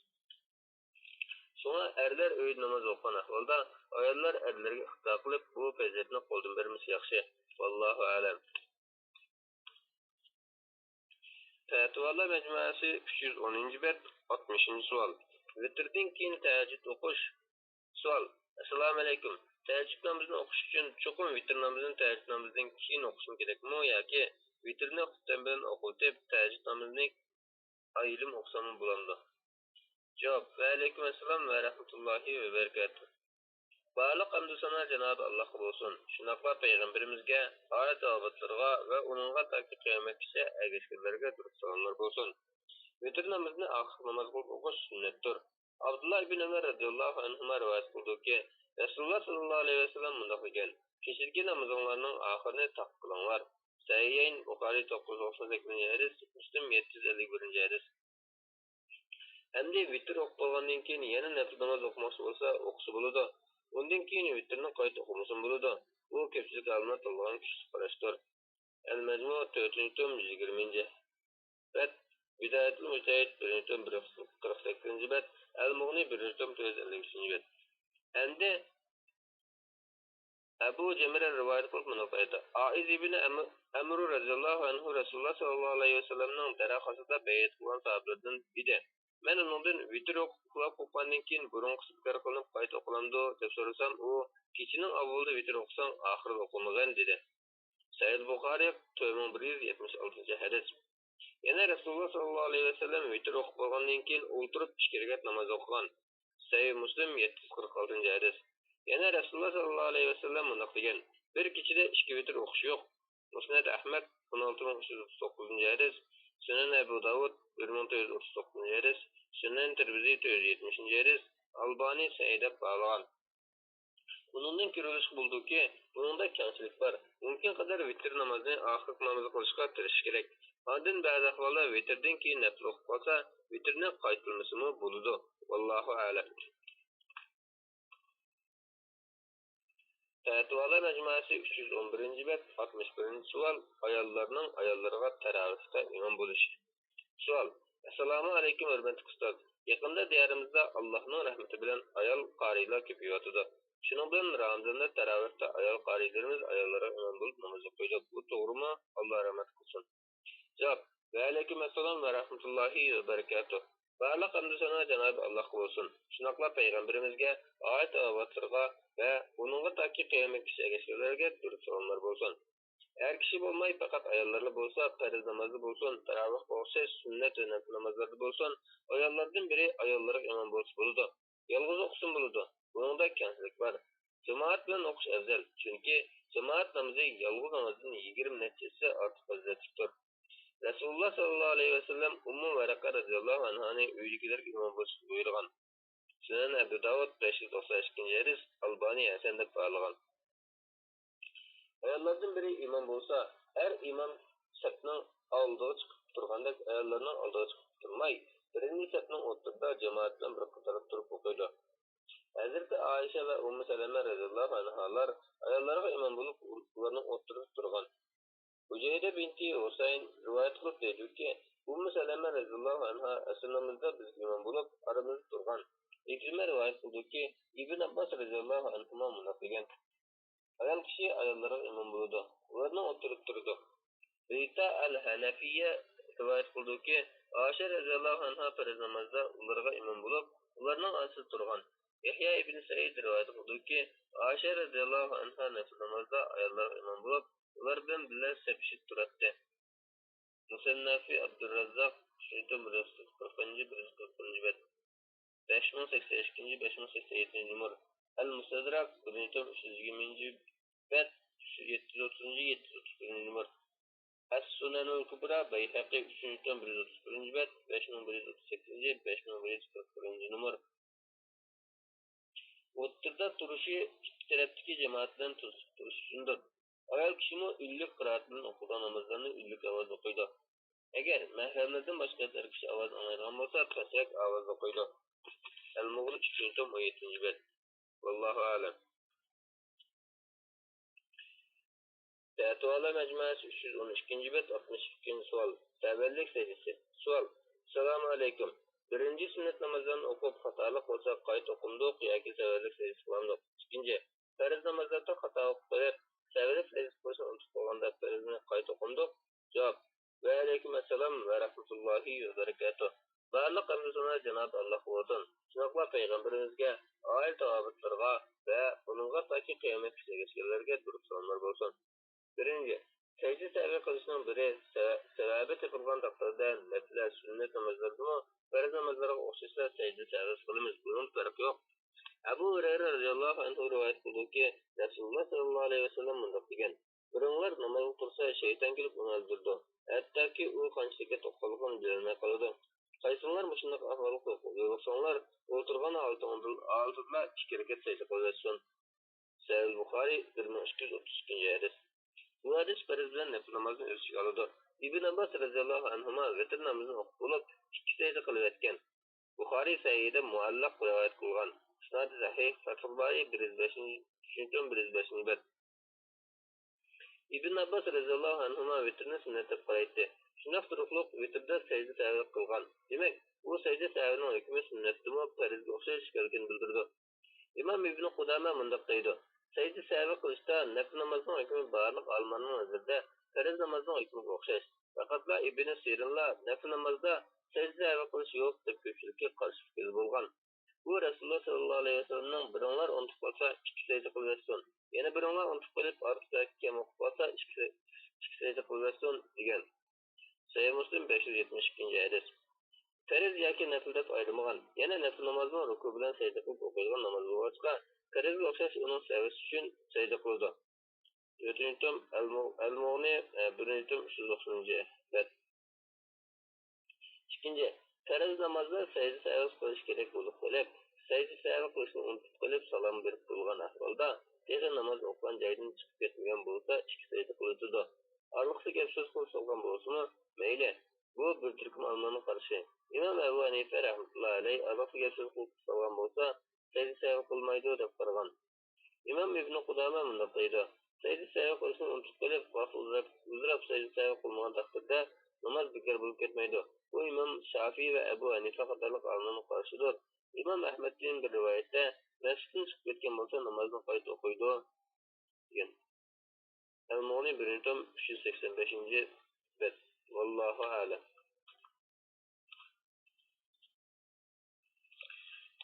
شۇڭا ئەرلەر ئۆيدە ناماز ئوقۇغان ئەھۋالدا، ئاياللار ئەرلەرگە ئىقتىدا قىلىپ، بۇ پەزىلەتنى قولدىن بەرمىسە ياخشى. ۋاللاھۇ ئەلەم. پەتىۋالار مەجمۇئەسى، ئۈچ يۈز ئونىنچى بەت، ئاتمىشىنچى سوئال. ۋىتىردىن كېيىن تەھەججۇد ئوقۇش. سوئال. ئەسسالامۇئەلەيكۇم. تەھەججۇد نامىزىنى ئوقۇش ئۈچۈن چوقۇم ۋىتىر نامىزىنى تەھەججۇد نامىزىدىن كېيىن ئوقۇشۇم كېرەكمۇ ياكى ۋىتىرنى خۇپتەن بىلەن ئوقۇۋېتىپ، تەھەججۇد نامىزىنى ئايرىم ئوقۇساممۇ بولامدۇ؟ جاۋاب. ۋەئەلەيكۇم ئەسسالام ۋە رەھمەتۇللاھى ۋە بەرىكاتۇھ. بارلىق ھەمدۇ سانا جانابى ئاللاھقا بولسۇن. شۇنداقلا پەيغەمبىرىمىزگە، ئائىلە تاۋابىئاتلىرىغا ۋە ئۇنىڭغا تاكى قىيامەتكىچە ئەگەشكەنلەرگە دۇرۇت سالاملار بولسۇن. ۋىتىر نامىزىنى ئاخىرقى ناماز قىلىپ ئوقۇش سۈننەتتۇر. ئابدۇللا ئىبن ئۆمەر رەزىياللاھۇ ئەنھۇما رىۋايەت قىلدۇكى، رەسۇلۇللا ساللاللاھۇ ئەلەيھى ۋەسەللەم مۇنداق دېگەن: كېچىدىكى نامىزىڭلارنىڭ ئاخىرىنى تاقا قىلىڭلار. سەھىھەين، بۇخارىي توققۇز يۈز توقسان سەككىزىنچى ھەدىس، مۇسلىم يەتتە يۈز ئەللىك بىرىنچى ھەدىس. ئەمدى ۋىتىر ئوقۇپ بولغاندىن كېيىن يەنە نەپلى ناماز ئوقۇماقچى بولسا، ئوقۇسا بولىدۇ. ئۇندىن كېيىن ۋىتىرنى قايتا ئوقۇمىسىمۇ بولىدۇ. بۇ كۆپچىلىك ئالىملار تاللىغان كۈچلۈك قاراشتۇر. ئەل مەجمۇ، تۆتىنچى توم، يۈز يىگىرمىنچى بەت، بىدايەتۇل مۇجتەھىد، بىرىنچى توم، بىر يۈز قىرىق سەككىزىنچى بەت، ئەل مۇغنى، بىرىنچى توم، تۆت يۈز ئەللىك ئۈچىنچى بەت. ئەمدى ئەبۇ جەمرە رىۋايەت قىلىپ مۇنداق دەيدۇ: ئائىز ئىبنى ئەم-، ئەمرۇ رەزىياللاھۇ ئەنھۇ رەسۇلۇللا ساللاللاھۇ ئەلەيھى ۋەسەللەمنىڭ دەرۋازىسىدا بەيئەت قىلغان ساھابىلەردىن ئىدى. مەن ئۇنىڭدىن ۋىتىر ئوقۇپ، خۇلاپ قوپقاندىن كېيىن بۇرۇنقىسى بىكار قىلىنىپ قايتا ئوقۇلامدۇ؟ دەپ سورىسام، ئۇ، كېچىنىڭ ئاۋۋىلىدا ۋىتىر ئوقۇساڭ، ئاخىرىدا ئوقۇمىغىن، دېدى. سەھىھ بۇخارىي، تۆت مىڭ بىر يۈز يەتمىش ئالتىنچى ھەدىس. يەنە رەسۇلۇللا ساللاللاھۇ ئەلەيھى ۋەسەللەم ۋىتىر ئوقۇپ بولغاندىن كېيىن ئولتۇرۇپ ئىككى رەكەت ناماز ئوقۇغان. سەھىھ مۇسلىم، يەتتە يۈز قىرىق ئالتىنچى ھەدىس. يەنە رەسۇلۇللا ساللاللاھۇ ئەلەيھى ۋەسەللەم مۇنداق دېگەن: «بىر كېچىدە ئىككى ۋىتىر ئوقۇش يوق.» مۇسنەد ئەھمەد، ئون ئالتە مىڭ ئۈچ يۈز ئوتتۇز توققۇزىنچى ھەدىس، سۈنەن ئەبۇ داۋۇد، بىر مىڭ تۆت يۈز ئوتتۇز توققۇزىنچى ھەدىس، سۈنەن تىرمىزى، تۆت يۈز يەتمىشىنچى ھەدىس، ئالبانى سەھىھ دەپ باھالىغان. بۇنىڭدىن كۆرۈۋېلىشقا بولىدۇكى، بۇنىڭدا كەمچىلىك بار. مۇمكىن قەدەر ۋىتىر نامازىنى ئاخىرقى ناماز قىلىشقا تىرىشىش كېرەك. ئاندىن بەزى ئەھۋالدا ۋىتىردىن كېيىن نەپلى ئوقۇپ قالسا، ۋىتىرنى قايتىلىمىسىمۇ بولىدۇ. ۋاللاھۇ ئەلەم. پەتىۋالار مەجمۇئەسى، ئۈچ يۈز ئون بىرىنچى بەت، ئاتمىش بىرىنچى سوئال، ئاياللارنىڭ ئاياللىرىغا تاراۋىھتا ئىمام بولۇشى. سوئال: ئەسسالامۇ ئەلەيكۇم، ھۆرمەتلىك ئۇستاز! يېقىندا دىيارىمىزدا ئاللاھنىڭ رەھمىتى بىلەن ئايال قارىيلار كۆپىيىۋاتىدۇ. شۇنىڭ بىلەن رامىزاندا تاراۋىھتا ئايال قارىيلىرىمىز ئاياللارغا ئىمام بولۇپ ناماز ئوقۇيدۇ. بۇ توغرىمۇ؟ ئاللا رەھمەت قىلسۇن. جاۋاب: ۋەئەلەيكۇم ئەسسالام ۋە رەھمەتۇللاھى ۋە بەرىكاتۇھ. بارلىق ھەمدۇ سانا جانابى ئاللاھقا بولسۇن. شۇنداقلا پەيغەمبىرىمىزگە، ئائىلە تاۋابىئاتلىرىغا ۋە ئۇنىڭغا تاكى قىيامەتكىچە ئەگەشكەنلەرگە دۇرۇت سالاملار بولسۇن. ئەر كىشى بولماي، پەقەت ئاياللارلا بولسا، پەرز نامازدا بولسۇن، تاراۋىھقا ئوخشاش سۈننەت ۋە نەپلى نامازلاردا بولسۇن، ئاياللاردىن بىرى ئاياللىرىغا ئىمام بولسا بولىدۇ. يالغۇز ئوقۇسىمۇ بولىدۇ. بۇنىڭدا كەمچىلىك بار. جامائەت بىلەن ئوقۇش ئەۋزەل، چۈنكى جامائەت نامىزى يالغۇز نامازدىن يىگىرمە نەچچە ھەسسە ئارتۇق پەزىلەتلىكتۇر. رەسۇلۇللا ساللاللاھۇ ئەلەيھى ۋەسەللەم ئۇممۇ ۋەرەقە رەزىياللاھۇ ئەنھانى ئۆيىدىكىلەرگە ئىمام بولۇشقا بۇيرۇغان. سۈنەن ئەبۇ داۋۇد، بەش يۈز توقسان ئىككىنچى ھەدىس، ئالبانى ھەسەن دەپ باھالىغان. ئاياللاردىن بىرى ئىمام بولسا، ئەر ئىمام سەپنىڭ ئالدىغا چىقىپ تۇرغاندەك ئاياللارنىڭ ئالدىغا چىقىپ تۇرماي، بىرىنچى سەپنىڭ ئوتتۇرىدا جامائەت بىلەن بىر قاتاردا تۇرۇپ ئوقۇيدۇ. ھەزرىتى ئائىشە ۋە ئۇممۇ سەلەمە رەزىياللاھۇ ئەنھالار ئاياللارغا ئىمام بولۇپ، ئۇلارنىڭ ئوتتۇرىسىدا تۇرغان. ھۇجەيدە بىنتى ھۇسەين رىۋايەت قىلىپ دەيدۇكى، ئۇممۇ سەلەمە رەزىياللاھۇ ئەنھا ئەسىر نامىزىدا بىزگە ئىمام بولۇپ، ئارىمىزدا تۇرغان. ئىكرىمە رىۋايەت قىلىدۇكى، ئىبن ئابباس رەزىياللاھۇ ئەنھۇما مۇنداق دېگەن: ئايال كىشى ئاياللارغا ئىمام بولىدۇ، ئۇلارنىڭ ئوتتۇرىدا تۇرىدۇ. رىتا ئەل ھەنەفىيە رىۋايەت قىلىدۇكى، ئائىشە رەزىياللاھۇ ئەنھا پەرز نامازدا ئۇلارغا ئىمام بولۇپ، ئۇلارنىڭ ئارىسىدا تۇرغان. يەھيا ئىبن سەئىد رىۋايەت قىلىدۇكى، ئائىشە رەزىياللاھۇ ئەنھا نەپلى نامازدا ئاياللارغا ئىمام بولۇپ، ئۇلار بىلەن بىللە سەپ ئىچىدە تۇراتتى. مۇسەننەفى ئابدۇرراززاق، ئۈچىنچى توم، بىر يۈز قىرىقىنچى، بىر يۈز قىرىق بىرىنچى بەت، بەش مىڭ سەكسەن ئىككىنچى، بەش مىڭ سەكسەن يەتتىنچى نومۇر. ئەل مۇستەدراك، بىرىنچى توم، ئۈچ يۈز يىگىرمىنچى بەت، يەتتە يۈز ئوتتۇزىنچى، يەتتە يۈز ئوتتۇز بىرىنچى نومۇر. ئەس سۇنەنۇل كۇبرا، بەيھەقى، ئۈچىنچى توم، بىر يۈز ئوتتۇز بىرىنچى بەت، بەش مىڭ بىر يۈز ئوتتۇز سەككىزىنچى، بەش مىڭ بىر يۈز قىرىق بىرىنچى نومۇر. ئوتتۇرىدا تۇرۇشى ئىككى تەرەپتىكى جامائەت بىلەن تۇرۇشۇپ تۇرۇشى سۈننەتتۇر. ئايال كىشىمۇ ئۈنلۈك قىرائەت بىلەن ئوقۇلغان نامازلارنى ئۈنلۈك ئاۋازدا ئوقۇيدۇ. ئەگەر مەھرەملىرىدىن باشقا ئەر كىشى ئاۋاز ئاڭلايدىغان بولسا، پەسرەك ئاۋازدا ئوقۇيدۇ. ئەل مۇغنى، ئۈچىنچى توم، ئون يەتتىنچى بەت. ۋاللاھۇ ئەلەم. پەتىۋالار مەجمۇئەسى، ئۈچ يۈز ئون ئىككىنچى بەت، ئاتمىش ئىككىنچى سوئال. تەۋەللىك سەجدىسى. سوئال: ئەسسالامۇ ئەلەيكۇم. بىرىنچى سۈننەت نامازلارنى ئوقۇپ خاتالىق بولسا قايتا ئوقۇمدۇق ياكى تەۋەللىك سەجدىسى قىلامدۇق؟ ئىككىنچى، پەرز نامازلاردا خاتا ئوقۇپ قېلىپ، تەۋەللىك سەجدىسى قىلىشنى ئۇنتۇپ قالغاندا پەرزنى قايتا ئوقۇمدۇق؟ جاۋاب: ۋەئەلەيكۇم ئەسسالام ۋە رەھمەتۇللاھى ۋە بەرىكاتۇھ. بارلىق ھەمدۇ سانا جانابى ئاللاھقا بولسۇن. شۇنداقلا پەيغەمبىرىمىزگە، ئائىلە تاۋابىئاتلىرىغا ۋە ئۇنىڭغا تاكى قىيامەتكىچە ئەگەشكەنلەرگە دۇرۇت سالاملار بولسۇن. بىرىنچى، سەجدە سەھۋى قىلىشنىڭ بىرى سەۋە-، سەۋەبى تېپىلغان تەقدىردە نەپلە، سۈننەت نامازلىرىدىمۇ پەرز نامازلارغا ئوخشاشلا سەجدە سەھۋىسى قىلىمىز، بۇنىڭدا پەرق يوق. ئەبۇ ھۇرەيرە رەزىياللاھۇ ئەنھۇ رىۋايەت قىلىدۇكى، رەسۇلۇللا ساللاللاھۇ ئەلەيھى ۋەسەللەم مۇنداق دېگەن: بىرىڭلار نامازغا تۇرسا، شەيتان كېلىپ ئۇنى ئازدۇرىدۇ، ھەتتاكى ئۇ قانچىلىككە توختالغانلىقىنى بىلەلمەي قالىدۇ. قايسىڭلار مۇشۇنداق ئەھۋالغا يولۇقساڭلار، ئولتۇرغان ھالىتىڭلاردا ئىككى رەكەت سەجدە قىلىۋەتسۇن. سەھىھۇل بۇخارىي، بىر مىڭ ئىككى يۈز ئوتتۇز ئىككىنچى ھەدىس. بۇ ھەدىس پەرز بىلەن نەپلى نامازنى ئۆز ئىچىگە ئالىدۇ. ئىبن ئابباس رەزىياللاھۇ ئەنھۇما ۋىتىر نامىزىنى ئوقۇپ بولۇپ، ئىككى سەجدە قىلىۋەتكەن. بۇخارىي سەھىھىدە مۇئەللەق رىۋايەت قىلغان. ئىسنادى سەھىھ، فەتھۇل بارى، بىر يۈز بەشىنچى، ئۈچىنچى توم، بىر يۈز بەشىنچى بەت. ئىبن ئابباس رەزىياللاھۇ ئەنھۇما ۋىتىرنى سۈننەت دەپ قارايتتى. شۇنداق تۇرۇقلۇق ۋىتىردە سەجدە سەھۋى قىلغان. دېمەك، بۇ سەجدە سەھۋىنىڭ ھۆكمى سۈننەتتىمۇ پەرزگە ئوخشاش ئىكەنلىكىنى بىلدۈرىدۇ. ئىمام ئىبنى قۇدامە مۇنداق دەيدۇ: سەجدە سەھۋى قىلىشتا نەپلى نامازنىڭ ھۆكمى بارلىق ئالىملارنىڭ نەزىرىدە پەرز نامازنىڭ ھۆكمىگە ئوخشاش. پەقەتلا ئىبنى سىرىنلا نەپلى نامازدا سەجدە سەھۋى قىلىش يوق دەپ كۆپچىلىككە قارشى پىكىردە بولغان. بۇ رەسۇلۇللا ساللاللاھۇ ئەلەيھى ۋەسەللەمنىڭ «بىرىڭلار ئۇنتۇپ قالسا، ئىككى سەجدە قىلىۋەتسۇن، يەنە بىرىڭلار ئۇنتۇپ قېلىپ ئارتۇقچە كەم ئوقۇپ قالسا، ئىككى سە-، ئىككى سەجدە قىلىۋەتسۇن» دېگەن. سەھىھ مۇسلىم، بەش يۈز يەتمىش ئىككىنچى ھەدىس. پەرز ياكى نەپىل دەپ ئايرىمىغان، يەنە نەپىل نامازمۇ رۇكۇ بىلەن سەجدە قىلىپ ئوقۇيدىغان ناماز بولغاچقا، پەرزگە ئوخشاش ئۇنىڭ سەۋىسى ئۈچۈن سەجدە قىلىدۇ. تۆتىنچى توم ئەل-مۇ-، ئەل-مۇغنى، ئە، بىرىنچى توم، ئۈچ يۈز توقسىنىنچى بەت. ئىككىنچى، پەرز نامازدا سەجدە سەھۋى قىلىش كېرەك بولۇپ قېلىپ، سەجدە سەھۋى قىلىشنى ئۇنتۇپ قېلىپ، سالام بېرىپ بولغان ئەھۋالدا، تېخى ناماز ئوقۇغان جايدىن چىقىپ كەتمىگەن بولسا، ئىككى سەجدە قىلىۋېتىدۇ. ئارىلىقتا گەپ سۆز قىلىپ سالغان بولسىمۇ، مەيلى، بۇ بىر تۈركۈم ئالىملارنىڭ قارىشى. ئىمام ئەبۇ ھەنىفە رەھمەتۇللاھى ئەلەيھ ئارىلىقتا گەپ سۆز قىلىپ سالغان بولسا، سەجدە سەھۋى قىلمايدۇ دەپ قارىغان. ئىمام ئىبنى قۇدامە مۇنداق دەيدۇ: سەجدە سەھۋى قىلىشنى ئۇنتۇپ قېلىپ، ۋاقىت ئۇزىراپ، ئۇزىراپ سەجدە سەھۋى قىلمىغان تەقدىردە، ناماز بىكار بولۇپ كەتمەيدۇ. بۇ ئىمام شافىئى ۋە ئەبۇ ھەنىفە قاتارلىق ئالىملارنىڭ قارىشىدۇر. ئىمام ئەھمەدتىن بىر رىۋايەتتە، مەسچىتتىن چىقىپ كەتكەن بولسا، نامازنى قايتا ئوقۇيدۇ، دېگەن. ئەل-مۇغنى، بىرىنچى توم، ئۈچ يۈز سەكسەن بەشىنچى بەت. ۋاللاھۇ ئەلەم.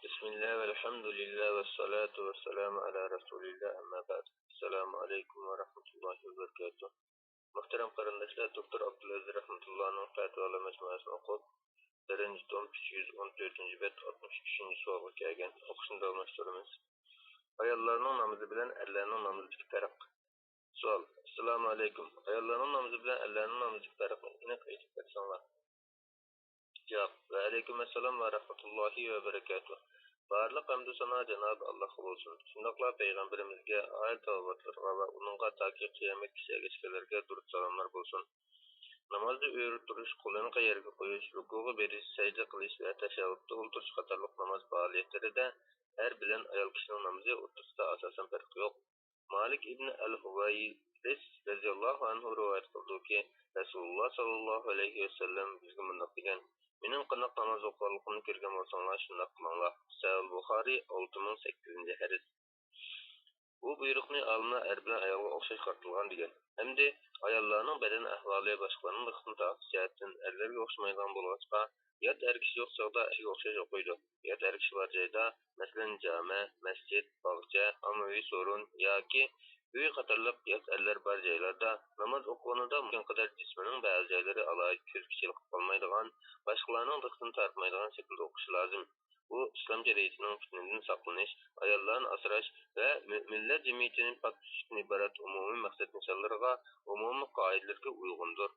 بىسمىللا، ۋەلھەمدۇلىللا، ۋەسسالاتۇ ۋەسسالامۇ ئەلا رەسۇلىللا، ئەمما بەئد. ئەسسالامۇ ئەلەيكۇم ۋە رەھمەتۇللاھى ۋە بەرىكاتۇھ. مۇھتەرەم قېرىنداشلار، دوكتور ئابدۇلئەزىز رەھمەتۇللانىڭ پەتىۋالار مەجمۇئەسىنى ئوقۇپ، بىرىنچى توم، ئۈچ يۈز ئون تۆتىنچى بەت، ئاتمىش ئۈچىنچى سوئالغا كەلگەن. ئوقۇشنى داۋاملاشتۇرىمىز. ئاياللارنىڭ نامىزى بىلەن ئەرلەرنىڭ نامىزىدىكى پەرق. سوئال. ئەسسالامۇ ئەلەيكۇم. ئاياللارنىڭ نامىزى بىلەن ئەرلەرنىڭ نامىزىدىكى پەرقنى ئېنىق ئېيتىپ بەرسەڭلار. جاۋاب. ۋەئەلەيكۇم ئەسسالام ۋە رەھمەتۇللاھى ۋە بەرىكاتۇھ. بارلىق ھەمدۇ سانا جانابى ئاللاھقا بولسۇن. شۇنداقلا پەيغەمبىرىمىزگە، ئائىلە تاۋابىئاتلىرىغا ۋە ئۇنىڭغا تاكى قىيامەتكىچە ئەگەشكەنلەرگە دۇرۇت سالاملار بولسۇن. نامازدا ئۆرە تۇرۇش، قولىنى يەرگە قويۇش، رۇكۇغا بېرىش، سەجدە قىلىش ۋە تەشەھھۇدتا ئولتۇرۇش قاتارلىق ناماز پائالىيەتلىرىدە ئەر بىلەن ئايال كىشىنىڭ نامىزى ئوتتۇرىسىدا ئاساسەن پەرق يوق. مالىك ئىبن ئەل-ھۇۋەيرىس رەزىياللاھۇ ئەنھۇ رىۋايەت قىلىدۇكى، رەسۇلۇللا ساللاللاھۇ ئەلەيھى ۋەسەللەم بىزگە مۇنداق دېگەن: مېنىڭ قانداق ناماز ئوقۇغانلىقىمنى كۆرگەن بولساڭلار، شۇنداق قىلىڭلار. سەھىھۇل بۇخارىي، ئالتە مىڭ سەككىزىنچى ھەدىس. بۇ بۇيرۇقنى ئالىملار ئەر بىلەن ئايالغا ئوخشاش قارىتىلغان دېگەن. ئھەمدە ئاياللارنىڭ بەدەن ئەھۋالى باشقىلارنىڭ دىققىتىنى تارتىش جەھەتتىن ئەرلەرگە ئوخشىمايدىغان بولغاچقا، يات ئەر كىشى يوق چاغدا ئەرگە ئوخشاش ئوقۇيدۇ. يات ئەر كىشى بار جايدا، مەسىلەن، جامە، مەسچىت، باغچە، ئاممىۋى سورۇن ياكى ئۆي قاتارلىق يات ئەرلەر بار جايلاردا ناماز ئوقۇغىنىدا مۇمكىن قەدەر جىسمىنىڭ بەزى جايلىرى ئالاھىدە كۆزگە چېلىقىپ قالمايدىغان، باشقىلارنىڭ دىققىتىنى تارتمايدىغان شەكىلدە ئوقۇشى لازىم. بۇ ئىسلام شەرىئىتىنىڭ پىتنىدىن ساقلىنىش، ئاياللارنى ئاسراش ۋە مۆمىنلەر جەمئىيىتىنى پاك تۇتۇشتىن ئىبارەت ئومۇمىي مەقسەت نىشانلىرىغا، ئومۇمىي قائىدىلىرىگە ئۇيغۇندۇر.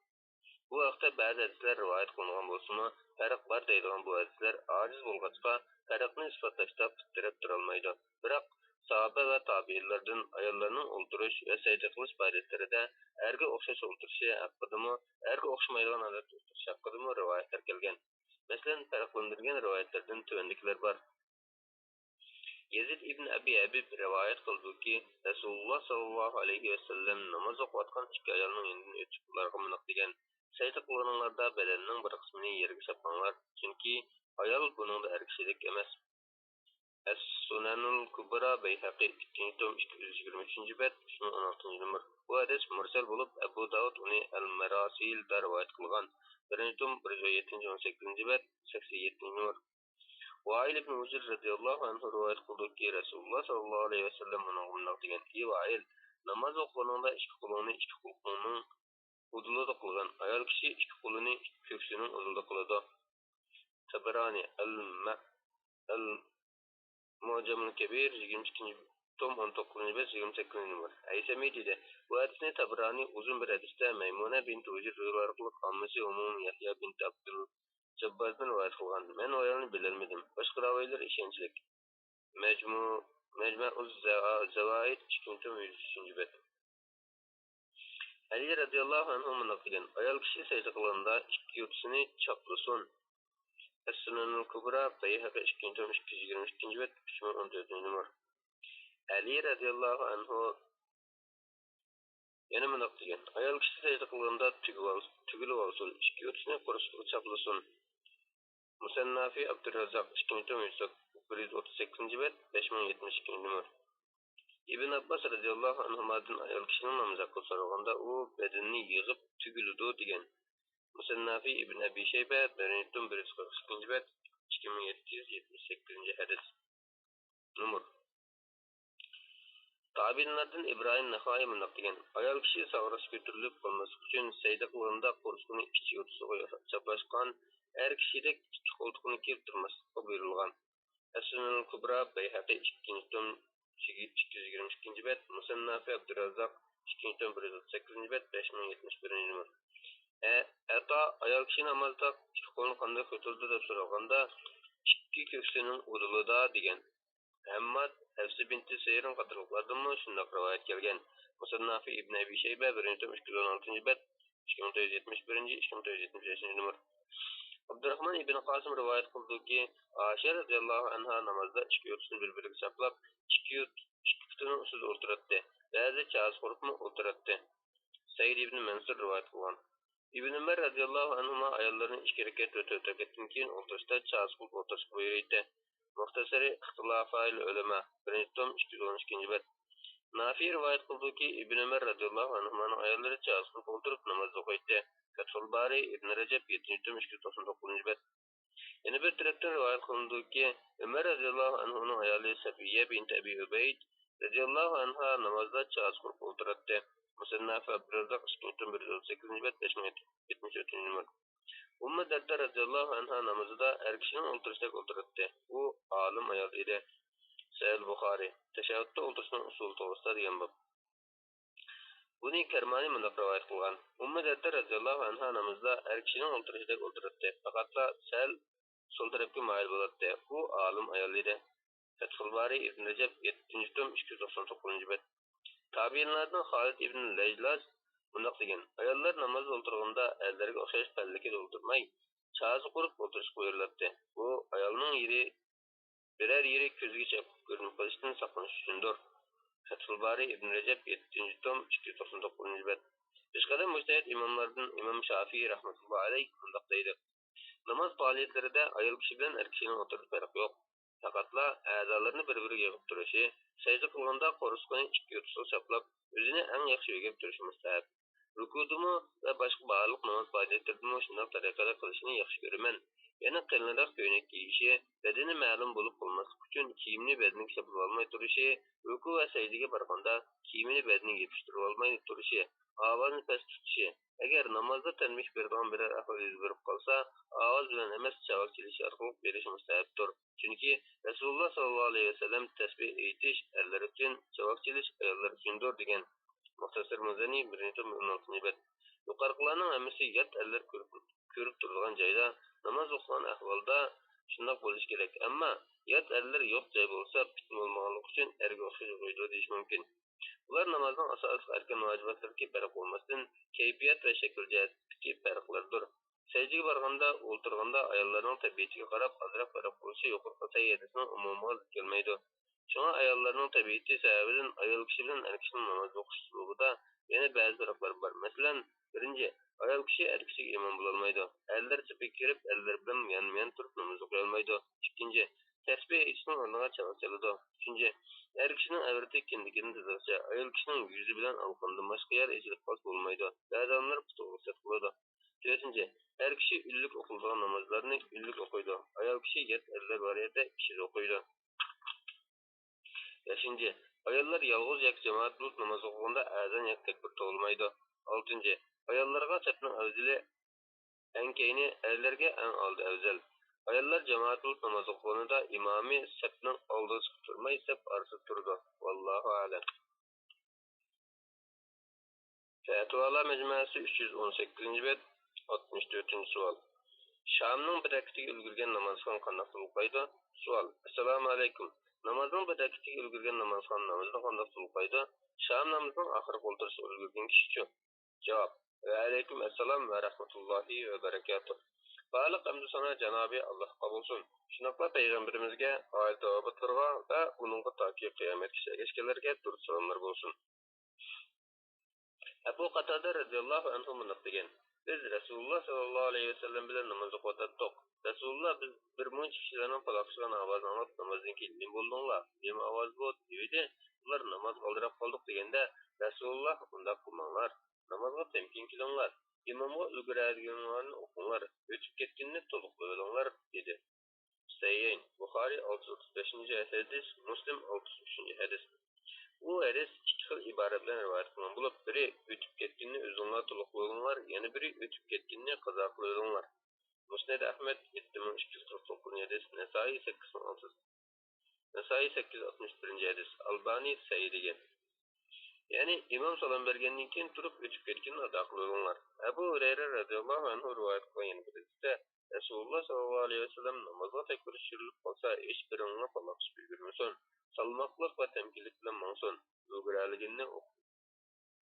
بۇ ھەقتە بەزى ھەدىسلەر رىۋايەت قىلىنغان بولسىمۇ، پەرق بار دەيدىغان بۇ ھەدىسلەر ئاجىز بولغاچقا، پەرقنى ئىسپاتلاشتا پۇت تىرەپ تۇرالمايدۇ. بىراق، ساھابە ۋە تابىئىنلاردىن ئاياللارنىڭ ئولتۇرۇش ۋە سەجدە قىلىش پائالىيەتلىرىدە ئەرگە ئوخشاش ئولتۇرۇشى ھەققىدىمۇ، ئەرگە ئوخشىمايدىغان ھالەتتە ئولتۇرۇش ھەققىدىمۇ رىۋايەتلەر كەلگەن. مەسىلەن، پەرقلەندۈرگەن رىۋايەتلەردىن تۆۋەندىكىلەر بار. يەزىد ئىبن ئەبى ھەبىب رىۋايەت قىلىدۇكى، رەسۇلۇللا ساللاللاھۇ ئەلەيھى ۋەسەللەم ناماز ئوقۇۋاتقان ئىككى ئايالنىڭ يېنىدىن ئۆتۈپ، ئۇلارغا مۇنداق دېگەن: سەجدە قىلغىنىڭلاردا بەدەننىڭ بىر قىسمىنى يەرگە چاپماڭلار، چۈنكى ئايال بۇنىڭدا ئەر كىشىدەك ئەمەس. ئەس-سۇنەنۇل كۇبرا، بەيھەقى، ئىككىنچى توم، ئىككى يۈز يىگىرمە ئۈچىنچى بەت، ئۈچ مىڭ ئون ئالتىنچى نومۇر. بۇ ھەدىس مۇرسەل بولۇپ، ئەبۇ داۋۇد ئۇنى ئەل-مەراسىلدا رىۋايەت قىلغان، بىرىنچى توم، بىر يۈز ئون يەتتىنچى، ئون سەككىزىنچى بەت، سەكسەن يەتتىنچى نومۇر. ۋائىل ئىبن ھۇجر رەزىياللاھۇ ئەنھۇ رىۋايەت قىلدۇكى، رەسۇلۇللا ساللاللاھۇ ئەلەيھى ۋەسەللەم ئۇنىڭغا مۇنداق دېگەن: ئى ۋائىل، ناماز ئوقۇغىنىڭدا ئىككى قولۇڭنى ئىككى قۇلىقىڭنىڭ ئۇدۇلىدا قىلغىن. ئايال كىشى ئىككى قولىنى ئىككى كۆكسىنىڭ ئۇدۇلىدا قىلىدۇ. تەبەرانى، ئەل-مە-، ئەل-مۇئجەمۇل كەبىر، يىگىرمە ئىككىنچى توم، ئون توققۇزىنچى بەت، يىگىرمە سەككىزىنچى نومۇر. ھەيسەمى دېدى، بۇ ھەدىسنى تەبەرانى ئۇزۇن بىر ھەدىستە مەيمۇنە بىنت ھۇجر رىۋايەت قىلىپ، ھاممىسى ئومۇمەن يەھيا بىنت ئابدۇل جابباردىن رىۋايەت قىلغان. مەن ئۇ ئايالنى بىلەلمىدىم. باشقا راۋىلەر ئىشەنچلىك. مەجمۇ-، مەجمەئۇز زەۋائىد، ئىككىنچى توم، يۈز ئۈچىنچى بەت. ئەلى رەزىياللاھۇ ئەنھۇ مۇنداق دېگەن: ئايال كىشى سەجدە قىلغاندا ئىككى يوتىسىنى چاپلىسۇن. ئەس-سۇنەنۇل كۇبرا، بەيھەقى، ئىككىنچى توم، ئىككى يۈز يىگىرمە ئىككىنچى بەت، ئۈچ مىڭ ئون تۆتىنچى نومۇر. ئەلى رەزىياللاھۇ ئەنھۇ يەنە مۇنداق دېگەن: ئايال كىشى سەجدە قىلغاندا تۈگۈۋال-، تۈگۈلۈۋالسۇن، ئىككى يوتىسىنى قورسىقىغا چاپلىسۇن. مۇسەننافى ئابدۇرراززاق، ئىككىنچى توم، بىر يۈز ئوتتۇز سەككىزىنچى بەت، بەش مىڭ يەتمىش ئىككىنچى نومۇر. ئىبن ئابباس رەزىياللاھۇ ئەنھۇمادىن ئايال كىشىنىڭ نامىزى ھەققىدە سورالغاندا، ئۇ بەدىنىنى يىغىپ تۈگۈلىدۇ دېگەن. مۇسەننافى ئىبن ئەبى شەيبە، بىرىنچى توم، بىر يۈز قىرىق ئىككىنچى بەت، ئىككى مىڭ يەتتە يۈز يەتمىش سەككىزىنچى ھەدىس. نومۇر. تابىئىنلاردىن ئىبراھىم نەخائى مۇنداق دېگەن: ئايال كىشى ساغرىسى كۆتۈرۈلۈپ بولماسلىق ئۈچۈن، سەجدە قىلغاندا قورسىقىنى ئىچ يورۇتسىغا چاپلاشقان ئەر كىشىدەك ئىككى قولتۇقىنى كېرىپ تۇرماسلىققا بۇيرۇلغان. ئەسسۇنەنۇل كۇبرا، بەيھەقى، ئىككىنچى توم، ئىككى يۈز يىگىرمە ئىككىنچى بەت، مۇسەننافى ئابدۇراززاق، ئىككىنچى توم، بىر يۈز ئوتتۇز سەككىزىنچى بەت، بەش مىڭ يەتمىش بىرىنچى نومۇر. ئە-، ئەتا ئايال كىشى نامازدا ئىككى قولىنى قانداق كۆتۈرىدۇ دەپ سورالغاندا، ئىككى كۆكسىنىڭ ئۇدۇلىدا دېگەن. ھەمماد، ھەفسە بىنتى سىرىن قاتارلىقلاردىنمۇ شۇنداق رىۋايەت كەلگەن. مۇسەننافى ئىبن ئەبى شەيبە، بىرىنچى توم، ئىككى يۈز ئون ئالتىنچى بەت، ئىككى مىڭ تۆت يۈز يەتمىش بىرىنچى، ئىككى مىڭ تۆت يۈز يەتمىش بەشىنچى نومۇر. ئابدۇراخمان ئىبن قاسىم رىۋايەت قىلدىكى، ئائىشە رەزىياللاھۇ ئەنھا نامازدا ئىككى يوتىسىنى بىر-بىرىگە چاپلاپ، ئىككى يوت، ئىككى پۇتىنىڭ ئۈستىدە ئولتۇراتتى. بەزى چازا قۇرۇپمۇ ئولتۇراتتى. سەئىد ئىبن مەنسۇر رىۋايەت قىلغان. ئىبن ئۆمەر رەزىياللاھۇ ئەنھۇما ئاياللىرىنى ئىككى رەكەت تۆت-تۆت رەكەتتىن كېيىن ئولتۇرۇشتا چازا قىلىپ ئولتۇرۇشقا بۇيرۇيتتى. مۇختەسىرى ئىختىلافايىل ئۆلەما، بىرىنچى توم، ئىككى يۈز ئون ئىككىنچى بەت. نافىئ رىۋايەت قىلدىكى، ئىبن ئۆمەر رەزىياللاھۇ ئەنھۇمانىڭ ئاياللىرى چازا قىلىپ ئولتۇرۇپ ناماز ئوقۇيتتى. فەتھۇل بارى، ئىبن رەجەب، يەتتىنچى توم، ئىككى يۈز توقسان توققۇزىنچى بەت. يەنە بىر تەرەپتىن رىۋايەت قىلىنىدۇكى، ئۆمەر رەزىياللاھۇ ئەنھۇنىڭ ئايالى سەپىيە بىنت ئەبى ئۇبەيد رەزىياللاھۇ ئەنھا نامازدا چازا قۇرۇپ ئولتۇراتتى. مۇسەننافى ئابدۇراززاق، ئىككىنچى توم، بىر يۈز ئوتتۇز سەككىزىنچى بەت، بەش مىڭ يەتمىش تۆتىنچى نومۇر. ئۇممۇ دەردە رەزىياللاھۇ ئەنھا نامىزىدا ئەر كىشىنىڭ ئولتۇرۇشىدەك ئولتۇراتتى. ئۇ ئالىم ئايال ئىدى. سەھىھ بۇخارى، تەشەھھۇدتا ئولتۇرۇشنىڭ ئۇسۇلى توغرىسىدا دېگەن باب. بۇنى كەرمانى مۇنداق رىۋايەت قىلغان: ئۇممۇ دەردە رەزىياللاھۇ ئەنھا نامىزدا ئەر كىشىنىڭ ئولتۇرۇشىدەك ئولتۇراتتى، پەقەتلا سەل سول تەرەپكە مايىل بولاتتى. ئۇ ئالىم ئايال ئىدى. فەتھۇل بارى، ئىبن رەجەب، يەتتىنچى توم، ئىككى يۈز توقسان توققۇزىنچى بەت. تابىئىنلاردىن خالىد ئىبن لەجلاج مۇنداق دېگەن: ئاياللار نامازدا ئولتۇرغاندا ئەرلەرگە ئوخشاش پەللىكىدە ئولتۇرماي، چازا قۇرۇپ ئولتۇرۇشقا بۇيرۇلاتتى. بۇ ئايالنىڭ يېرى، بىرەر يېرى كۆزگە چېقىپ كۆرۈنۈپ قېلىشتىن ساقلىنىش ئۈچۈندۇر. فەتھۇل بارى، ئىبن رەجەب، يەتتىنچى توم، ئىككى يۈز توقسان توققۇزىنچى بەت. پېشقەدەم مۇجتەھىد ئىماملاردىن ئىمام شافىئى رەھمەتۇللا ئەلەيھ مۇنداق دەيدۇ: ناماز پائالىيەتلىرىدە ئايال كىشى بىلەن ئەر كىشىنىڭ ئوتتۇرىدا پەرق يوق. پەقەتلا ئەزالىرىنى بىر-بىرىگە يېقىپ تۇرۇشى، سەجدە قىلغاندا قورسىقىنى ئىككى يوتىسىغا چاپلاپ، ئۆزىنى ئەڭ ياخشى ئۆگەپ تۇرۇشى مۇستەھەپ. رۇكۇدىمۇ ۋە باشقا بارلىق ناماز پائالىيەتلىرىدىمۇ شۇنداق تەرىقىدە قىلىشىنى ياخشى كۆرىمەن. يەنە قېلىنراق كۆينەك كىيىشى، بەدىنى مەلۇم بولۇپ قالماسلىق ئۈچۈن كىيىمىنى بەدىنىگە چاپلىۋالماي تۇرۇشى، رۇكۇ ۋە سەجدىگە بارغاندا كىيىمىنى بەدىنىگە يېپىشتۇرۇۋالماي تۇرۇشى، ئاۋازىنى پەس تۇتۇشى، ئەگەر نامازدا تەنبىھ بېرىدىغان بىرەر ئەھۋال يۈز بېرىپ قالسا، ئاۋاز بىلەن ئەمەس، چاۋاك چېلىش ئارقىلىق بېرىشى مۇستەھەپتۇر. چۈنكى رەسۇلۇللا ساللاللاھۇ ئەلەيھى ۋەسەللەم تەسبىھ ئېيتىش ئەرلەر ئۈچۈن، چاۋاك چېلىش ئاياللار ئۈچۈندۇر دېگەن. مۇختەسىر مۇزەننى، بىرىنچى توم، ئون ئالتىنچى بەت. يۇقىرىقىلارنىڭ ھەممىسى يات ئەرلەر كۆرۈپ، كۆرۈپ تۇرىدىغان جايدا ناماز ئوقۇغان ئەھۋالدا شۇنداق بولۇشى كېرەك. ئەمما يات ئەرلەر يوق جاي بولسا، پىتنە بولمىغانلىقى ئۈچۈن ئەرگە ئوخشاش ئوقۇيدۇ دېيىش مۇمكىن. بۇلار نامازنىڭ ئاساسلىق ئەركان ۋاجىباتلىرىدىكى پەرق بولماستىن، كەيپىيات ۋە شەكىل جەھەتتىكى پەرقلەردۇر. سەجدىگە بارغاندا، ئولتۇرغاندا ئاياللارنىڭ تەبىئىتىگە قاراپ ئازراق پەرق بولۇشى يۇقىرىقى سەھىھ ھەدىسنىڭ ئومۇمىغا زىت كەلمەيدۇ. شۇڭا ئاياللارنىڭ تەبىئىتى سەۋەبىدىن ئايال كىشى بىلەن ئەر كىشىنىڭ ناماز ئوقۇش ئۇسلۇبىدا يەنە بەزى پەرقلەر بار. مەسىلەن، بىرىنچى، ئايال كىشى ئەر كىشىگە ئىمام بولالمايدۇ. ئەرلەر سېپىگە كىرىپ، ئەرلەر بىلەن يانمۇ يان تۇرۇپ ناماز ئوقۇيالمايدۇ. ئىككىنچى، تەسبىھ ئېيتىشنىڭ ئورنىغا چاۋاك چالىدۇ. ئۈچىنچى، ئەر كىشىنىڭ ئەۋرىتى كىندىكىدىن تازىلىقچە، ئايال كىشىنىڭ يۈزى بىلەن ئالىقىنىدىن باشقا يەر ئېچىلىپ قالسا بولمايدۇ. بەزى ئالىملار پۇتىغا رۇخسەت قىلىدۇ. تۆتىنچى، ئەر كىشى ئۈنلۈك ئوقۇلىدىغان نامازلارنى ئۈنلۈك ئوقۇيدۇ. ئايال كىشى يات ئەرلەر بار يەردە ئىككىسىدە ئوقۇيدۇ. بەشىنچى، ئاياللار يالغۇز ياكى جامائەت بولۇپ ناماز ئوقۇغاندا ئەزان ياكى تەكبىر توۋلىمايدۇ. ئالتىنچى، ئاياللارغا سەپنىڭ ئەۋزىلى ئەڭ كەينى، ئەرلەرگە ئەڭ ئالدى ئەۋزەل. ئاياللار جامائەت بولۇپ ناماز ئوقۇغىنىدا ئىمامى سەپنىڭ ئالدىغا چىقىپ تۇرماي، سەپ ئارىسىدا تۇرىدۇ. ۋاللاھۇ ئەلەم. پەتىۋالار مەجمۇئەسى، ئۈچ يۈز ئون سەككىزىنچى بەت، ئاتمىش تۆتىنچى سوئال. شامنىڭ بىر رەكىتىگە ئۈلگۈرگەن نامازخان قانداق تولۇقلايدۇ؟ سوئال. ئەسسالامۇ ئەلەيكۇم. نامازنىڭ بىر رەكىتىگە ئۈلگۈرگەن نامازخان نامىزىنى قانداق تولۇقلايدۇ؟ شام نامىزىنىڭ ئاخىرقى ئولتۇرۇشىغا ئۈلگۈرگەن كىشىچۇ؟ جاۋاب. ۋەئەلەيكۇم ئەسسالام ۋە رەھمەتۇللاھى ۋە بەرەكاتۇھ. بارلىق ھەمدۇ سانا جانابى ئاللاھقا بولسۇن. شۇنداقلا پەيغەمبىرىمىزگە، ئائىلە تاۋابىئاتلىرىغا ۋە ئۇنىڭغا تاكى قىيامەتكىچە ئەگەشكەنلەرگە دۇرۇد سالاملار بولسۇن. ئەبۇ قاتادە رەزىياللاھۇ ئەنھۇ مۇنداق دېگەن: بىز رەسۇلۇللا ساللاللاھۇ ئەلەيھى ۋەسەللەم بىلەن ناماز ئوقۇۋاتاتتۇق. رەسۇلۇللا بىز بىر مۇنچە كىشىلەرنىڭ پالاقلىشىدىغان ئاۋازىنى ئاڭلاپ، نامازدىن كېيىن نېمە بولدۇڭلار؟ نېمە ئاۋاز بۇ؟ دېۋىدى. ئۇلار نامازغا ئالدىراپ قالدۇق دېگەندە، رەسۇلۇللا: ئۇنداق قىلماڭلار، نامازغا تەمكىن كېلىڭلار، ئىمامغا ئۈلگۈرەلىگىنىڭلارنى ئوقۇڭلار، ئۆتۈپ كەتكىنىنى تولۇقلىۋېلىڭلار، دېدى. سەھىھەين، بۇخارىي ئالتە يۈز ئوتتۇز بەشىنچى ھەدىس، مۇسلىم ئالتە يۈز ئۈچىنچى ھەدىس. بۇ ھەدىس ئىككى خىل ئىبارە بىلەن رىۋايەت قىلىنغان بولۇپ، بىرى ئۆتۈپ كەتكىنىنى ئۆزۈڭلار تولۇقلىۋېلىڭلار، يەنە بىرى ئۆتۈپ كەتكىنىنى قازا قىلىۋېلىڭلار. مۇسنەد ئەھمەد، يەتتە مىڭ ئىككى يۈز قىرىق توققۇزىنچى ھەدىس، نەسائىي، سەككىز مىڭ ئالتە يۈز، نەسائىي، سەككىز يۈز ئاتمىش بىرىنچى ھەدىس، ئالبانى سەھىھ دېگەن. يەنى ئىمام سالام بەرگەندىن كېيىن تۇرۇپ ئۆتۈپ كەتكىنىنى ئادا قىلىۋېلىڭلار. ئەبۇ ھۇرەيرە رەزىياللاھۇ ئەنھۇ رىۋايەت قىلغان يەنە بىر ھەدىستە، رەسۇلۇللا ساللاللاھۇ ئەلەيھى ۋەسەللەم نامازغا تەكبىر چۈشۈرۈلۈپ قالسا، ھېچبىرىڭلار پالاقلىشىپ يۈگۈرمىسۇن، سالماقلىق ۋە تەمكىنلىك بىلەن ماڭسۇن، ئۈلگۈرەلىگىنىنى ئوق-،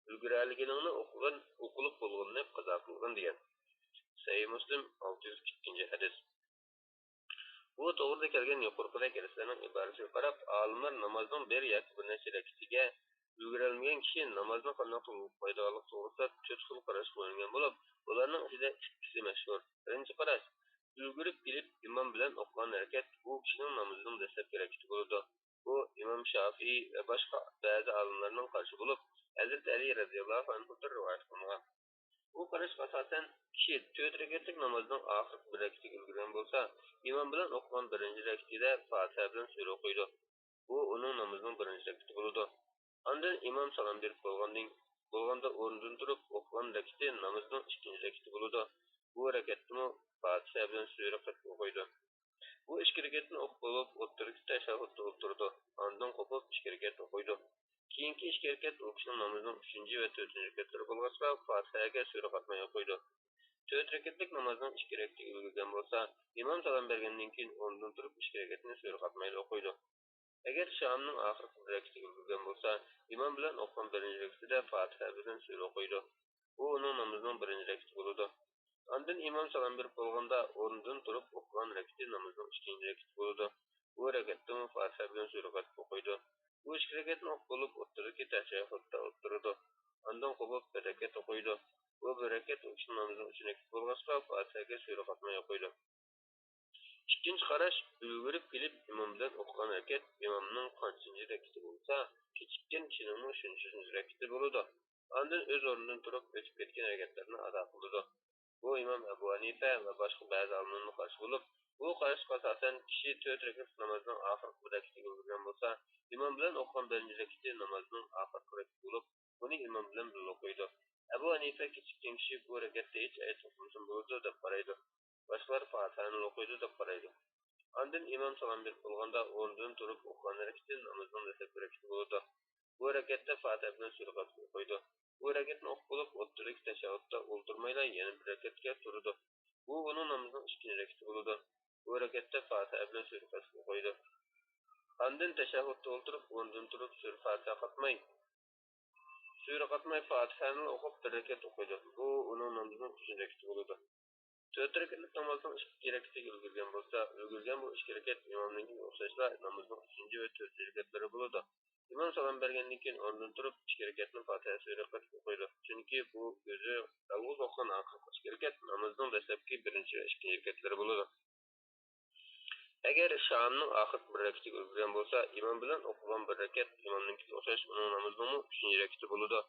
ئۈلگۈرەلىگىنىڭنى ئوقۇغىن، ئوقۇلۇپ بولغىنىنى قازا قىلغىن دېگەن. سەھىھ مۇسلىم، ئالتە يۈز ئىككىنچى ھەدىس. بۇ توغرىدا كەلگەن يۇقىرىقىدەك ھەدىسلەرنىڭ ئىبارىسىگە قاراپ، ئالىملار نامازنىڭ بىر ياكى بىر نەچچە رەكىتىگە ئۈلگۈرەلمىگەن كىشى نامازنى قانداق قىلىپ ئوقۇيدىغانلىقى توغرىسىدا تۆت خىل قاراشقا بۆلۈنگەن بولۇپ، بۇلارنىڭ ئىچىدە ئىككىسى مەشھۇر. بىرىنچى قاراش، ئۈلگۈرۈپ كېلىپ ئىمام بىلەن ئوقۇغان ھەرىكەت ئۇ كىشىنىڭ نامىزىنىڭ دەسلەپكى ھەرىكىتى بولىدۇ. بۇ ئىمام شافىئىي ۋە باشقا بەزى ئالىملارنىڭ قارىشى بولۇپ، ھەزرىتى ئەلى رەزىياللاھۇ ئەنھۇدىن رىۋايەت قىلىنغان. بۇ قاراشقا ئاساسەن، كىشى تۆت رەكەتلىك نامازنىڭ ئاخىرقى بىر رەكىتىگە ئۈلگۈرگەن بولسا، ئىمام بىلەن ئوقۇغان بىرىنچى رەكىتىدە فاتىھە بىلەن سۈرە ئوقۇيدۇ. بۇ ئۇنىڭ نامىزىنىڭ بىرىنچى رەكىتى بولىدۇ. ئاندىن ئىمام سالام بېرىپ بولغاندىن، بولغاندا ئورنىدىن تۇرۇپ ئوقۇغان رەكىتى نامىزىنىڭ ئىككىنچى رەكىتى بولىدۇ. بۇ رەكەتتىمۇ فاتىھە بىلەن سۈرە قىلىپ ئوقۇيدۇ. بۇ ئىككى رەكەتنى ئوقۇپ بولۇپ، ئوتتۇرىدىكى تەشەھھۇدتا ئولتۇرىدۇ. ئاندىن قوپۇپ، ئىككى رەكەت ئوقۇيدۇ. كېيىنكى ئىككى رەكەت ئۇ كىشىنىڭ نامىزىنىڭ ئۈچىنچى ۋە تۆتىنچى رەكەتلىرى بولغاچقا، فاتىھەگە سۈرە قاتماي ئوقۇيدۇ. تۆت رەكەتلىك نامازنىڭ ئىككى رەكىتىگە ئۈلگۈرگەن بولسا، ئىمام سالام بەرگەندىن كېيىن ئورنىدىن تۇرۇپ ئىككى رەكەتنى سۈرە قاتمايلا ئوقۇيدۇ. ئەگەر شامنىڭ ئاخىرقى بىر رەكىتىگە ئۈلگۈرگەن بولسا، ئىمام بىلەن ئوقۇغان بىرىنچى رەكىتىدە فاتىھە بىلەن سۈرە ئوقۇيدۇ. بۇ ئۇنىڭ نامىزىنىڭ بىرىنچى رەكىتى بولىدۇ. ئاندىن ئىمام سالام بېرىپ بولغاندا ئورنىدىن تۇرۇپ ئوقۇغان رەكىتى نامىزىنىڭ ئىككىنچى رەكىتى بولىدۇ. بۇ رەكەتتىمۇ فاتىھە بىلەن سۈرە قاتىپ ئوقۇيدۇ. بۇ ئىككى رەكەتنى ئوقۇپ بولۇپ، ئوتتۇرىدىكى تەشەھھۇدتا ئولتۇرىدۇ. ئاندىن قوپۇپ بىر رەكەت ئوقۇيدۇ. بۇ بىر رەكەت ئۇ كىشىنىڭ نامىزىنىڭ ئۈچىنچى رەكىتى بولغاچقا، فاتىھەگە سۈرە قاتماي ئوقۇيدۇ. ئىككىنچى قاراش، ئۈلگۈرۈپ كېلىپ ئىمام بىلەن ئوقۇغان ھەرىكەت ئىمامنىڭ قانچىنچى رەكىتى بولسا، كېچىككەن كىشىنىڭمۇ شۇنچىنچى رەكىتى بولىدۇ. ئاندىن ئۆز ئورنىدىن تۇرۇپ ئۆتۈپ كەتكەن ھەرىكەتلەرنى ئادا قىلىدۇ. بۇ ئىمام ئەبۇ ھەنىفە ۋە باشقا بەزى ئالىملارنىڭ قارىشى بولۇپ، بۇ قاراشقا ئاساسەن كىشى تۆت رەكەتلىك نامازنىڭ ئاخىرقى بىر رەكىتىگە ئۈلگۈرگەن بولسا، ئىمام بىلەن ئوقۇغان بىرىنچى رەكىتى نامازنىڭ ئاخىرقى رەكىتى بولۇپ، بۇنى ئىمام بىلەن بىللە ئوقۇيدۇ. ئەبۇ ھەنىفە كېچىككەن كىشى بۇ رەكەتتە ھېچ ئايەت ئوقۇمىسىمۇ بولىدۇ دەپ قارايدۇ. باشقىلار فاتىھەنى ئوقۇيدۇ دەپ قارايدۇ. ئاندىن ئىمام سالام بېرىپ بولغاندا ئورنىدىن تۇرۇپ ئوقۇغان ھەرىكىتى نامىزىنىڭ دەسلەپكى ھەرىكىتى بولىدۇ. بۇ ھەرىكەتتە فاتىھە بىلەن سۈرە قاتىپ ئوقۇيدۇ. بۇ ھەرىكەتنى ئوقۇپ بولۇپ، ئوتتۇرىدىكى تەشەھھۇدتا ئولتۇرمايلا يەنە بىر ھەرىكەتكە تۇرىدۇ. بۇ ئۇنىڭ نامىزىنىڭ ئىككىنچى ھەرىكىتى بولىدۇ. بۇ ھەرىكەتتە فاتىھە بىلەن سۈرە قاتىپ ئوقۇيدۇ. ئاندىن تەشەھھۇدتا ئولتۇرۇپ، ئورنىدىن تۇرۇپ سۈرە فاتىھە قاتماي، سۈرە قاتماي فاتىھەنىلا ئوقۇپ بىر رەكەت ئوقۇيدۇ. بۇ ئۇنىڭ نامىزىنىڭ ئۈچىنچى رەكىتى بولىدۇ. تۆت رەكەتلىك نامازنىڭ ئىككى رەكىتىگە ئۈلگۈرگەن بولسا، ئۈلگۈرگەن بۇ ئىككى رەكەت ئىمامنىڭكىگە ئوخشاشلا نامازنىڭ ئۈچىنچى ۋە تۆتىنچى رەكەتلىرى بولىدۇ. ئىمام سالام بەرگەندىن كېيىن ئورنىدىن تۇرۇپ ئىككى رەكەتنى فاتىھە سۈرە قىلىپ ئوقۇيدۇ. چۈنكى بۇ ئۆزى يالغۇز ئوقۇغان ئاخىرقى ئىككى رەكەت نامازنىڭ دەسلەپكى بىرىنچى ۋە ئىككىنچى رەكەتلىرى بولىدۇ. ئەگەر شامنىڭ ئاخىرقى بىر رەكىتىگە ئۈلگۈرگەن بولسا، ئىمام بىلەن ئوقۇغان بىر رەكەت ئىمامنىڭكىگە ئوخشاش ئۇنىڭ نامىزىنىڭمۇ ئۈچىنچى رەكىتى بولىدۇ.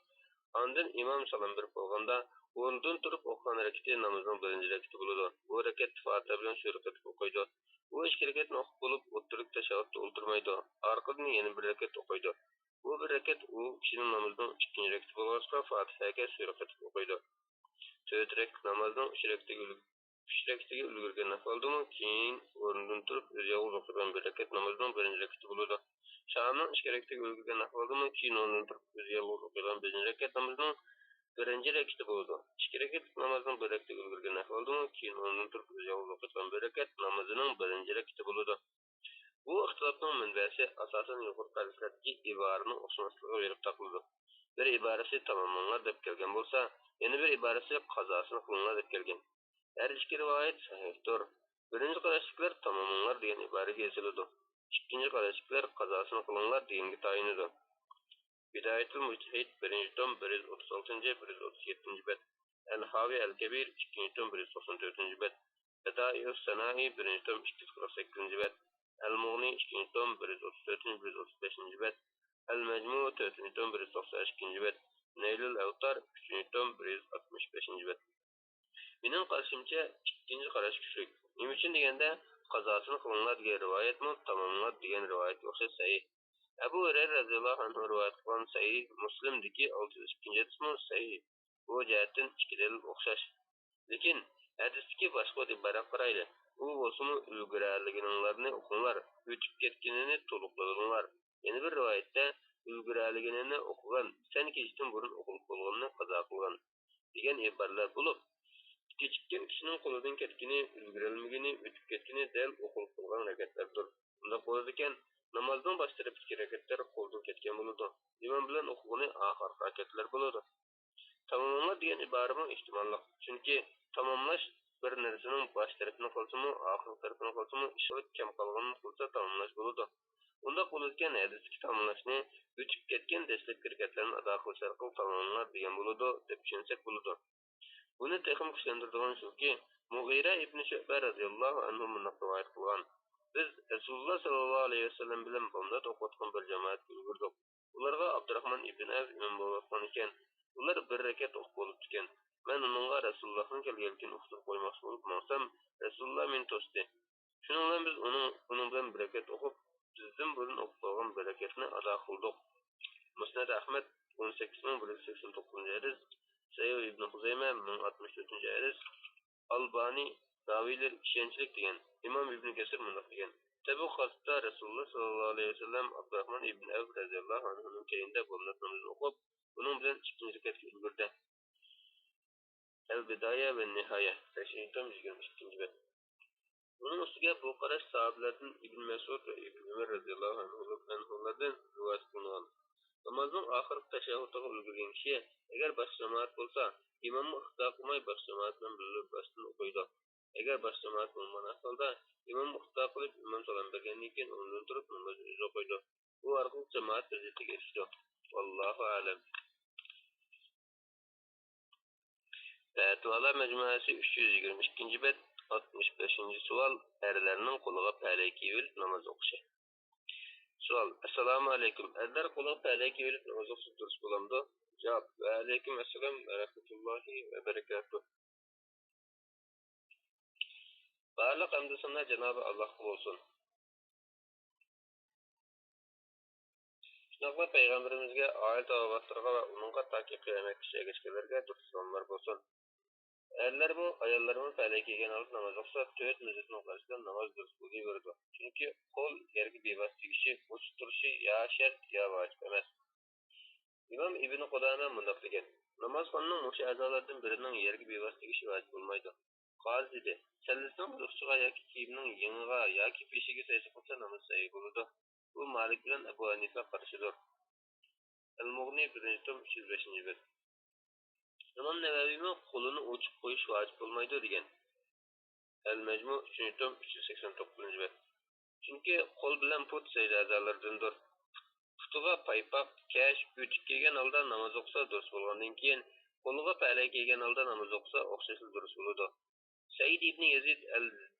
ئاندىن ئىمام سالام بېرىپ بولغاندا، ئورنىدىن تۇرۇپ ئوقۇغان رەكىتى نامىزىنىڭ بىرىنچى رەكىتى بولىدۇ. بۇ رەكەتتە فاتىھە بىلەن سۈرە قىلىپ ئوقۇيدۇ. بۇ ئىككى رەكەتنى ئوقۇپ بولۇپ، ئوتتۇرىدىكى تەشەھھۇدتا ئولتۇرمايدۇ. ئارقىدىن يەنە بىر رەكەت ئوقۇيدۇ. بۇ بىر رەكەت ئۇ كىشىنىڭ نامىزىنىڭ ئىككىنچى رەكىتى بولغاچقا، فاتىھەگە سۈرە قىلىپ ئوقۇيدۇ. تۆت رەكەت نامازنىڭ ئۈچ رەكىتىگە ئۈلگۈرگەن ئۈچ رەكىتىگە ئۈلگۈرگەن ئەھۋالدىمۇ، كېيىن ئورنىدىن تۇرۇپ ئۆزى يالغۇز ئوقۇيدىغان بىر رەكەت نامازنىڭ بىرىنچى رەكىتى بولىدۇ. شامنىڭ ئىككى رەكىتىگە ئۈلگۈرگەن ئەھۋالدىمۇ، كېيىن ئورنىدىن تۇرۇپ ئۆزى يالغۇز ئوقۇيدىغان بىرىنچى رەكەت نامىزىنىڭ بىرىنچى رەكىتى بولىدۇ. ئىككى رەكەتلىك نامازنىڭ بىر رەكىتىگە ئۈلگۈرگەن ئەھۋالدىمۇ، كېيىن ئورنىدىن تۇرۇپ ئۆزى يالغۇز ئوقۇيدىغان بىر رەكەت نامىزىنىڭ بىرىنچى رەكىتى بولىدۇ. بۇ ئىختىلاپنىڭ مەنبەسى ئاساسەن يۇقىرىقى ھەدىسلەردىكى ئىبارىنىڭ ئوخشىماسلىقىغا بېرىپ تاقىلىدۇ. بىر ئىبارىسى تاماملاڭلار دەپ كەلگەن بولسا، يەنە بىر ئىبارىسى قازاسىنى قىلىڭلار دەپ كەلگەن. ھەر ئىككى رىۋايەت سەھىھتۇر. بىرىنچى قاراشتىكىلەر تاماملاڭلار دېگەن ئىبارىگە ئېسىلىدۇ. ئىككىنچى قاراشتىكىلەر قازاسىنى قىلىڭلار دېگەنگە تايىنىدۇ. بىدايەتۇل مۇجتەھىد، بىرىنچى توم، بىر يۈز ئوتتۇز ئالتىنچى، بىر يۈز ئوتتۇز يەتتىنچى بەت. ئەل ھاۋى ئەل كەبىر، ئىككىنچى توم، بىر يۈز توقسان تۆتىنچى بەت. بەدائىئۇس سانائى، بىرىنچى توم، ئىككى يۈز قىرىق سەككىزىنچى بەت. ئەل مۇغنى، ئىككىنچى توم، بىر يۈز ئوتتۇز تۆتىنچى، بىر يۈز ئوتتۇز بەشىنچى بەت. ئەل مەجمۇ، تۆتىنچى توم، بىر يۈز توقسان ئىككىنچى بەت. نەيلۇل ئەۋتار، ئۈچىنچى توم، بىر يۈز ئاتمىش بەشىنچى بەت. مېنىڭ قارىشىمچە، ئىككىنچى قاراش كۈچلۈك. نېمە ئۈچۈن دېگەندە، قازاسىنى قىلىڭلار دېگەن رىۋايەتمۇ تاماملاڭلار دېگەن رىۋايەتكە ئوخشاش سەھىھ. ئەبۇ ھۇرەيرە رەزىياللاھۇ ئەنھۇ رىۋايەت قىلغان سەھىھ مۇسلىمدىكى ئالتە يۈز ئىككىنچى ھەدىسمۇ سەھىھ. بۇ جەھەتتىن ئىككى دەلىل ئوخشاش. لېكىن ھەدىستىكى باشقا بىر ئىبارەگە قارايلى. ئۇ بولسىمۇ، ئۈلگۈرەلىگىنىڭلارنى ئوقۇڭلار، ئۆتۈپ كەتكىنىنى تولۇقلىغىنىڭلار. يەنە بىر رىۋايەتتە، ئۈلگۈرەلىگىنىنى ئوقۇغىن، سەن كېچىدىن بۇرۇن ئوقۇلۇپ بولغىنىنى قازا قىلغىن، دېگەن ئىبارىلەر بولۇپ، كېچىككەن كىشىنىڭ قولىدىن كەتكىنى، ئۈلگۈرەلمىگىنى، ئۆتۈپ كەتكىنى دەل ئوقۇلۇپ بولغان رەكەتلەردۇر. بۇنداق بولىدىكەن، نامازنىڭ باش تەرىپىدىكى رەكەتلەر قولدىن كەتكەن بولىدۇ. ئىمام بىلەن ئوقۇغىنى ئاخىرقى رەكەتلەر بولىدۇ. تاماملاڭلار دېگەن ئىبارىمۇ ئېھتىماللىق. چۈنكى تاماملاش بىر نەرسىنىڭ باش تەرىپىنى قىلسىمۇ، ئاخىرقى تەرىپىنى قىلسىمۇ، ئىش قىلىپ كەم قالغىنىنى قىلسا تاماملاش بولىدۇ. ئۇنداق بولىدىكەن، ھەدىستىكى تاماملاشنى ئۆتۈپ كەتكەن دەسلەپكى رەكەتلەرنى ئادا قىلىش ئارقىلىق تاماملاڭلار دېگەن بولىدۇ، دەپ چۈشەنسەك بولىدۇ. بۇنى تېخىمۇ كۈچلەندۈرىدىغىنى شۇكى، مۇغىرە ئىبنى شۇئبە رەزىياللاھۇ ئەنھۇ مۇنداق رىۋايەت قىلغان: بىز رەسۇلۇللا ساللاللاھۇ ئەلەيھى ۋەسەللەم بىلەن بامدات ئوقۇۋاتقان بىر جامائەتكە يۈگۈردۇق. ئۇلارغا ئابدۇراخمان ئىبن ئەۋف ئىمام بولۇۋاتقان ئىكەن. ئۇلار بىر رەكەت ئوقۇپ بولۇپتىكەن. مەن ئۇنىڭغا رەسۇلۇللاھنىڭ كەلگەنلىكىنى ئۇقتۇرۇپ قويماقچى بولۇپ ماڭسام، رەسۇلۇللا مېنى توستى. شۇنىڭ بىلەن بىز ئۇنىڭ، ئۇنىڭ بىلەن بىر رەكەت ئوقۇپ، بىزدىن بۇرۇن ئوقۇپ قالغان بىر رەكەتنى ئادا قىلدۇق. مۇسنەد ئەھمەد، ئون سەككىز مىڭ بىر يۈز سەكسەن توققۇزىنچى ھەدىس، سەھىھ ئىبن خۇزەيمە، مىڭ ئاتمىش تۆتىنچى ھەدىس، ئالبانى، راۋىيلىرى ئىشەنچلىك دېگەن. ئىمام ئىبن كەسىر مۇنداق دېگەن: تەبۇك غەزۋىتىدە رەسۇلۇللا ساللاللاھۇ ئەلەيھى ۋەسەللەم ئابدۇراخمان ئىبن ئەۋف رەزىياللاھۇ ئەنھۇنىڭ كەينىدە بامدات نامىزىنى ئوقۇپ، ئۇنىڭ بىلەن ئىككىنچى رەكەتكە ئۈلگۈردى. ئەل بىدايە ۋە نىھايە، بەشىنچى توم، يىگىرمە ئىككىنچى بەت. بۇنىڭ ئۈستىگە بۇ قاراش ساھابىلەردىن ئىبن مەسئۇد ۋە ئىبن ئۆمەر رەزىياللاھۇ ئەنھۇلاردىن رىۋايەت قىلىنغان. نامازنىڭ ئاخىرقى تەشەھھۇدىغا ئۈلگۈرگەن كىشى، ئەگەر باشقا جامائەت بولسا، ئىمامغا ئىقتىدا قىلماي باشقا جامائەت بىلەن بىللە باشتىن ئوقۇيدۇ. ئەگەر باشقا جامائەت بولمىغان ئەھۋالدا، ئىمامغا ئىقتىدا قىلىپ، ئىمام سالام بەرگەندىن كېيىن ئورنىدىن تۇرۇپ نامازنى ئۆزى ئوقۇيدۇ. بۇ ئارقىلىق جامائەت پەزىلىتىگە ئېرىشىدۇ. ۋاللاھۇ ئەلەم. پەتىۋالار مەجمۇئەسى، ئۈچ يۈز يىگىرمە ئىككىنچى بەت، ئاتمىش بەشىنچى سوئال، ئەرلەرنىڭ قولىغا پەلەي كىيىۋېلىپ ناماز ئوقۇشى. سوئال: ئەسسالامۇ ئەلەيكۇم، ئەرلەر قولىغا پەلەي كىيىۋېلىپ ناماز ئوقۇسا دۇرۇس بولامدۇ؟ جاۋاب: ۋەئەلەيكۇم ئەسسالام ۋە رەھمەتۇللاھى ۋە بەرىكاتۇھ. بارلىق ھەمدۇ سانا جانابى ئاللاھقا بولسۇن. شۇنداقلا پەيغەمبىرىمىزگە، ئائىلە تاۋابىئاتلىرىغا ۋە ئۇنىڭغا تاكى قىيامەتكىچە ئەگەشكەنلەرگە دۇرۇت سالاملار بولسۇن. ئەرلەرمۇ، ئاياللارمۇ پەلەي كىيگەن ھالدا ناماز ئوقۇسا، تۆت مەزھەپنىڭ قارىشىدا ناماز دۇرۇس بولۇۋېرىدۇ. چۈنكى قول يەرگە بىۋاسىتە تېگىشى، ئوچۇق تۇرۇشى يا شەرت، يا ۋاجىپ ئەمەس. ئىمام ئىبنى قۇدامە مۇنداق دېگەن: نامازخاننىڭ مۇشۇ ئەزالىرىدىن بىرىنىڭ يەرگە بىۋاسىتە تېگىشى ۋاجىپ بولمايدۇ. قازى دېدى: كەللىسىنىڭ بىر ئۇچىغا ياكى كىيىمىنىڭ يېڭىغا ياكى پېشىگە سەجدە قىلسا نامىزى سەھىھ بولىدۇ. بۇ مالىك بىلەن ئەبۇ ھەنىفە قارىشىدۇر. ئەل-مۇغنى، بىرىنچى توم، ئۈچ يۈز بەشىنچى بەت. ئىمام نەۋەۋىيمۇ قولىنى ئوچۇق قويۇش ۋاجىپ بولمايدۇ دېگەن. ئەل-مەجمۇ، ئۈچىنچى توم، ئۈچ يۈز سەكسەن توققۇزىنچى بەت. چۈنكى قول بىلەن پۇت سەجدە ئەزالىرىدىندۇر. پۇتىغا پايپاق، كەش، ئۆتۈك كىيگەن ھالدا ناماز ئوقۇسا دۇرۇس بولغاندىن كېيىن، قولىغا پەلەي كىيگەن ھالدا ناماز ئوقۇسا ئوخشاشلا دۇرۇس بولىدۇ. سەئىد ئىبنى يەزىد ئەل-،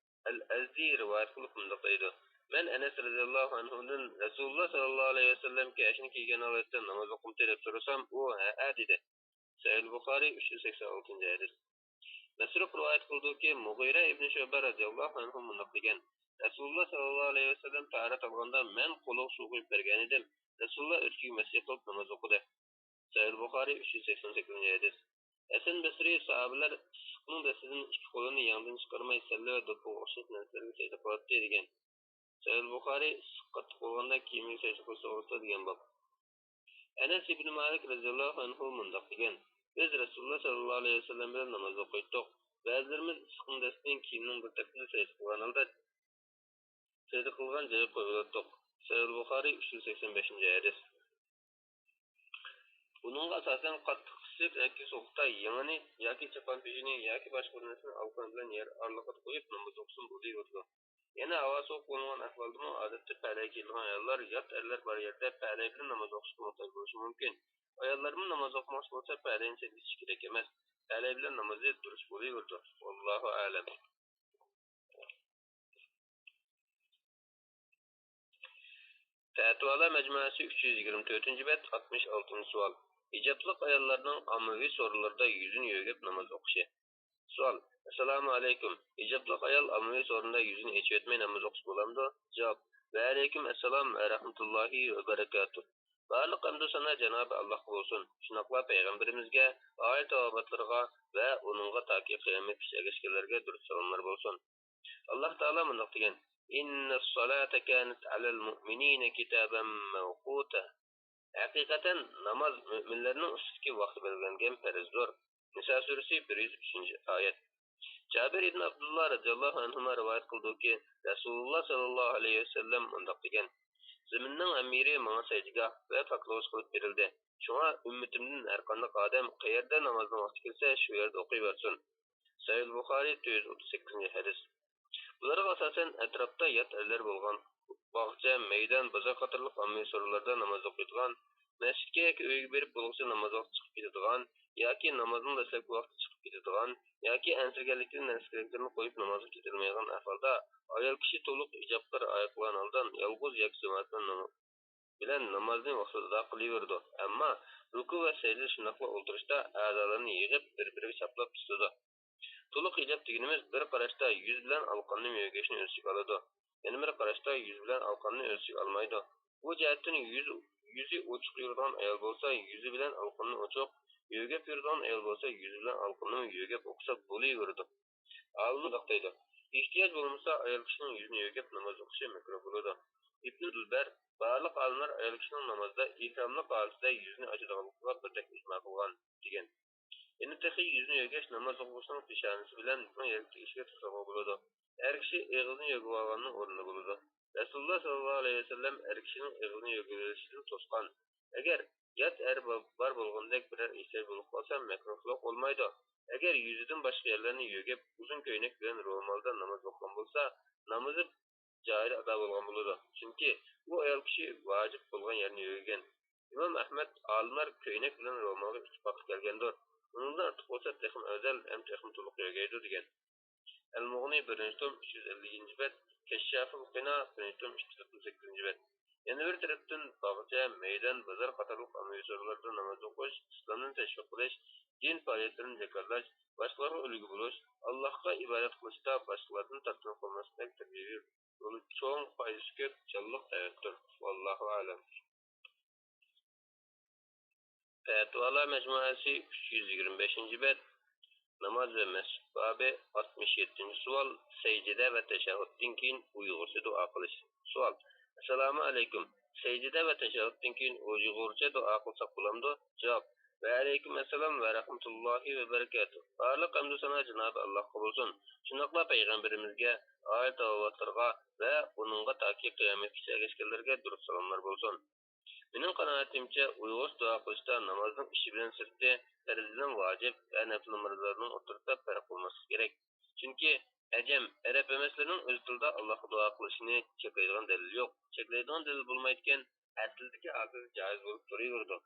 ئەل-ئەزدى رىۋايەت قىلىپ مۇنداق دەيدۇ: مەن ئەنەس رەزىياللاھۇ ئەنھۇدىن رەسۇلۇللا ساللاللاھۇ ئەلەيھى ۋەسەللەمگە ئەشنى كىيگەن ھالەتتە ناماز ئوقۇمتى دەپ سورىسام، ئۇ ھەئە دېدى. سەھىھ بۇخارىي، ئۈچ يۈز سەكسەن ئالتىنچى ھەدىس. مەسرۇق رىۋايەت قىلىدۇكى، مۇغىرە ئىبنى شۇئبە رەزىياللاھۇ ئەنھۇ مۇنداق دېگەن: رەسۇلۇللا ساللاللاھۇ ئەلەيھى ۋەسەللەم تاھارەت ئالغاندا مەن قولىغا سۇ قۇيۇپ بەرگەنىدىم. رەسۇلۇللا ئۆتۈكىگە مەسخ قىلىپ ناماز ئوقۇدى. سەھىھ بۇخارىي، ئۈچ يۈز سەكسەن سەككىزىنچى ھەدىس. ھەسەن بەسرى، ساھابىلەر ئىسسىقنىڭ دەستىدىن ئىككى قولىنى يەڭدىن چىقارماي سەللە ۋە دوپپىغا ئوخشاش نەرسىلەرگە سەجدە قىلاتتى دېگەن. سەھىھ بۇخارىي، ئىسسىق قاتتىق بولغاندا كىيىمگە سەجدە قىلسا بولسا دېگەن باب. ئەنەس ئىبنى مالىك رەزىياللاھۇ ئەنھۇ مۇنداق دېگەن: بىز رەسۇلۇللا ساللاللاھۇ ئەلەيھى ۋەسەللەم بىلەن ناماز ئوقۇيتتۇق. بەزىلىرىمىز ئىسسىقنىڭ دەستىدىن كىيىمنىڭ بىر تەرىپىنى سەجدە قىلغان ھالدا سەجدە قىلغان جايغا قويۇۋالاتتۇق. سەھىھ بۇخارىي، ئۈچ يۈز سەكسەن بەشىنچى ھەدىس. بۇنىڭغا ئاساسەن، قاتتىق ئىسسىق ياكى سوغۇقتا يېڭىنى ياكى چاپان پېشىنى ياكى باشقا بىر نەرسىنى ئالقان بىلەن يەر ئارىلىقىدا قويۇپ ناماز ئوقۇسىمۇ بولۇۋېرىدۇ. يەنە ھاۋا سوغۇق بولمىغان ئەھۋالدىمۇ ئادەتتە پەلەي كىيىدىغان ئاياللار يات ئەرلەر بار يەردە پەلەي بىلەن ناماز ئوقۇشقا موھتاج بولۇشى مۇمكىن. ئاياللارمۇ ناماز ئوقۇماقچى بولسا پەلەينى سەجدە قىلىشى كېرەك ئەمەس. پەلەي بىلەن نامىزى دۇرۇس بولۇۋېرىدۇ. ۋاللاھۇ ئەلەم. پەتىۋالار مەجمۇئەسى، ئۈچ يۈز يىگىرمە تۆتىنچى بەت، ئاتمىش ئالتىنچى سوئال. ھىجابلىق ئاياللارنىڭ ئاممىۋى سورۇنلىرىدا يۈزىنى يۆگەپ ناماز ئوقۇشى. سوئال: ئەسسالامۇ ئەلەيكۇم. ھىجابلىق ئايال ئاممىۋى سورۇندا يۈزىنى ئېچىۋەتمەي ناماز ئوقۇسا بولامدۇ؟ جاۋاب: ۋەئەلەيكۇم ئەسسالام ۋە رەھمەتۇللاھى ۋە بەرىكاتۇھ. بارلىق ھەمدۇ سانا جانابى ئاللاھقا بولسۇن. شۇنداقلا پەيغەمبىرىمىزگە، ئائىلە تاۋابىئاتلىرىغا ۋە ئۇنىڭغا تاكى قىيامەتكىچە ئەگەشكەنلەرگە دۇرۇت سالاملار بولسۇن. ئاللاھ تائالا مۇنداق دېگەن: «إن الصلاة كانت على المؤمنين كتابا موقوتا.» ھەقىقەتەن ناماز مۆمىنلەرنىڭ ئۈستىدىكى ۋاقتى بەلگىلەنگەن پەرزدۇر. نىسا سۈرىسى بىر يۈز ئۈچىنچى ئايەت. جابىر ئىبن ئابدۇللا رەزىياللاھۇ ئەنھۇما رىۋايەت قىلىدۇكى، رەسۇلۇللا ساللاللاھۇ ئەلەيھى ۋەسەللەم مۇنداق دېگەن: «زېمىننىڭ ھەممە يېرى ماڭا سەجدىگاھ ۋە پاكلىغۇچ قىلىپ بېرىلدى. شۇڭا ئۈممىتىمدىن ھەرقانداق ئادەم قەيەردە نامازنىڭ ۋاقتى كەلسە، شۇ يەردە ئوقۇيبەرسۇن.» سەھىھۇل بۇخارىي، تۆت يۈز ئوتتۇز سەككىزىنچى ھەدىس. بۇلارغا ئاساسەن ئەتراپتا يات ئەرلەر بولغان، باغچە، مەيدان، بازار قاتارلىق ئاممىۋى سورۇنلاردا ناماز ئوقۇيدىغان، مەسچىتكە ياكى ئۆيگە بېرىپ بولغۇچە ناماز ۋاقتى چىقىپ كېتىدىغان ياكى نامازنىڭ دەسلەپكى ۋاقتى چىقىپ كېتىدىغان ياكى ئەنسىرىگەنلىكتىن نەرسە-كېرەكلىرىنى قويۇپ نامازغا كېتەلمەيدىغان ئەھۋالدا، ئايال كىشى تولۇق ھىجابقا رىئايە قىلغان ھالدا يالغۇز ياكى جامائەت بىلەن نام-، بىلەن نامازنى ۋاقتىدا ئادا قىلىۋېرىدۇ. ئەمما رۇكۇ ۋە سەجدىدە شۇنداقلا ئولتۇرۇشتا ئەزالىرىنى يىغىپ، بىر-بىرىگە چاپلاپ تۇتىدۇ. تولۇق ھىجاب دېگىنىمىز بىر قاراشتا يۈز بىلەن ئالقاننى يۆگەشنى ئۆز ئىچىگە ئالىدۇ. يەنە بىر قاراشتا يۈز بىلەن ئالقاننى ئۆز ئىچىگە ئالمايدۇ. بۇ جەھەتتىن يۈز، يۈزى ئوچۇق يۈرىدىغان ئايال بولسا، يۈزى بىلەن ئالقىنىنى ئوچۇق، يۆگەپ يۈرىدىغان ئايال بولسا، يۈزى بىلەن ئالقىنىنىمۇ يۆگەپ ئوقۇسا بولۇۋېرىدۇ. ئالىملار مۇنداق دەيدۇ: ئېھتىياج بولمىسا، ئايال كىشىنىڭ يۈزىنى يۆگەپ ناماز ئوقۇشى مەكرۇھ بولىدۇ. ئىبن دۇلبەر، بارلىق ئالىملار ئايال كىشىنىڭ نامازدا ئېھراملىق ھالىتىدە يۈزىنى ئاچىدىغانلىقىغا بىردەك ئىجما قىلغان، دېگەن. يەنە تېخى يۈزىنى يۆگەش ناماز ئوقۇغۇچىنىڭ پېشانىسى بىلەن پۇتىنىڭ يەرگە تېگىشىگە توسالغۇ بولىدۇ. ئەر كىشى ئېغىزىنى يۆگىۋالغاننىڭ ئورنىدا بولىدۇ. رەسۇلۇللا ساللاللاھۇ ئەلەيھى ۋەسەللەم ئەر كىشىنىڭ ئېغىزىنى يۆگىۋېلىشىدىن توسقان. ئەگەر يات ئەر بار بولغاندەك بىرەر ئېھتىياج بولۇپ قالسا، مەكرۇھلۇق بولمايدۇ. ئەگەر يۈزىدىن باشقا يەرلەرنى يۆگەپ، ئۇزۇن كۆينەك بىلەن رومالدا ناماز ئوقۇغان بولسا، نامىزى جايىدا ئادا بولغان بولىدۇ. چۈنكى ئۇ ئايال كىشى ۋاجىپ بولغان يەرنى يۆگىگەن. ئىمام ئەھمەد، ئالىملار كۆينەك بىلەن رومالغا ئىتتىپاققا كەلگەندۇر. ئۇنىڭدىن ئارتۇق بولسا تېخىمۇ ئەۋزەل ھەم تېخىمۇ تولۇق يۆگەيدۇ، دېگەن. ئەل-مۇغنى، بىرىنچى توم، ئۈچ يۈز ئەللىكىنچى بەت، كەششافۇل قىنا، بىرىنچى توم، ئۈچ يۈز ئوتتۇز سەككىزىنچى بەت. يەنە بىر تەرەپتىن، باغچە، مەيدان، بازار قاتارلىق ئاممىۋى سورۇنلاردا ناماز ئوقۇش، ئىسلامنى تەشۋىق قىلىش، دىن پائالىيەتلىرىنى جاكارلاش، باشقىلارغا ئۈلگە بولۇش، ئاللاھقا ئىبادەت قىلىشتا باشقىلاردىن تارتىنىپ قالماسلىق بەك تەبىئىي رولى چوڭ، پايدىسى كۆپ جانلىق دەۋەتتۇر. ۋاللاھۇ ئەلەم. پەتىۋالار مەجمۇئەسى، ئۈچ يۈز يىگىرمە بەشىنچى بەت، ناماز ۋە مەسچىت بابى، ئاتمىش يەتتىنچى سوئال، سەجدە ۋە تەشەھھۇدتىن كېيىن ئۇيغۇرچە دۇئا قىلىش. سوئال: ئەسسالامۇ ئەلەيكۇم. سەجدە ۋە تەشەھھۇدتىن كېيىن ئۇيغۇرچە دۇئا قىلساق بولامدۇ؟ جاۋاب: ۋەئەلەيكۇم ئەسسالام ۋە رەھمەتۇللاھى ۋە بەرىكاتۇھ. بارلىق ھەمدۇ سانا جانابى ئاللاھقا بولسۇن. شۇنداقلا پەيغەمبىرىمىزگە، ئائىلە تاۋابىئاتلىرىغا ۋە ئۇنىڭغا تاكى قىيامەتكىچە ئەگەشكەنلەرگە دۇرۇت سالاملار بولسۇن. مېنىڭ قانائىتىمچە، ئۇيغۇرچە دۇئا قىلىشتا نامازنىڭ ئىچى بىلەن سىرتى، پەرز بىلەن ۋاجىپ ۋە نەپىل نامازلارنىڭ ئوتتۇرىسىدا پەرق بولماسلىقى كېرەك. چۈنكى ئەجەم، ئەرەب ئەمەسلەرنىڭ ئۆز تىلىدا ئاللاھقا دۇئا قىلىشىنى چەكلەيدىغان دەلىل يوق. چەكلەيدىغان دەلىل بولمايدىكەن، ئەسلىدىكى ھالىتىدە جائىز بولۇپ تۇرۇۋېرىدۇ.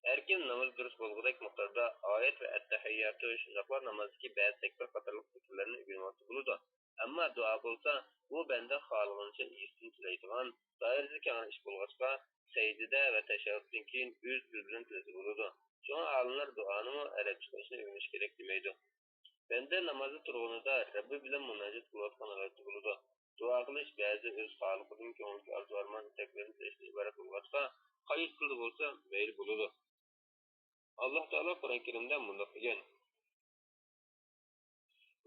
ئەركىن نامىزى دۇرۇس بولغۇدەك مىقداردا ئايەت ۋە ئەتتەھىياتۇ، شۇنداقلا نامازدىكى بەزى تەكبىر قاتارلىق زىكىرلەرنى ئۆگىنىۋالسا بولىدۇ. ئەمما دۇئا بولسا، ئۇ بەندە خالىغىنىچە ئىگىسىدىن تىلەيدىغان دائىرىسى كەڭرى ئىش بولغاچقا، سەجدىدە ۋە تەشەھھۇدتىن كېيىن ئۆز تىلى بىلەن تىلىسە بولىدۇ. شۇڭا ئالىملار دۇئانىمۇ ئەرەبچە قىلىشنى ئۆگىنىش كېرەك دېمەيدۇ. بەندە نامازدا تۇرغىنىدا رەببى بىلەن مۇناجات قىلىۋاتقان ھالەتتە بولىدۇ. دۇئا قىلىش بەزى ئۆز خالىقىدىن كۆڭلىدىكى ئارزۇ-ئارمان، ئىستەكلىرىنى تىلەشتىن ئىبارەت بولغاچقا، قايسى تىلدا بولسا مەيلى بولىدۇ. ئاللاھ تائالا قۇرئان كەرىمدە مۇنداق دېگەن: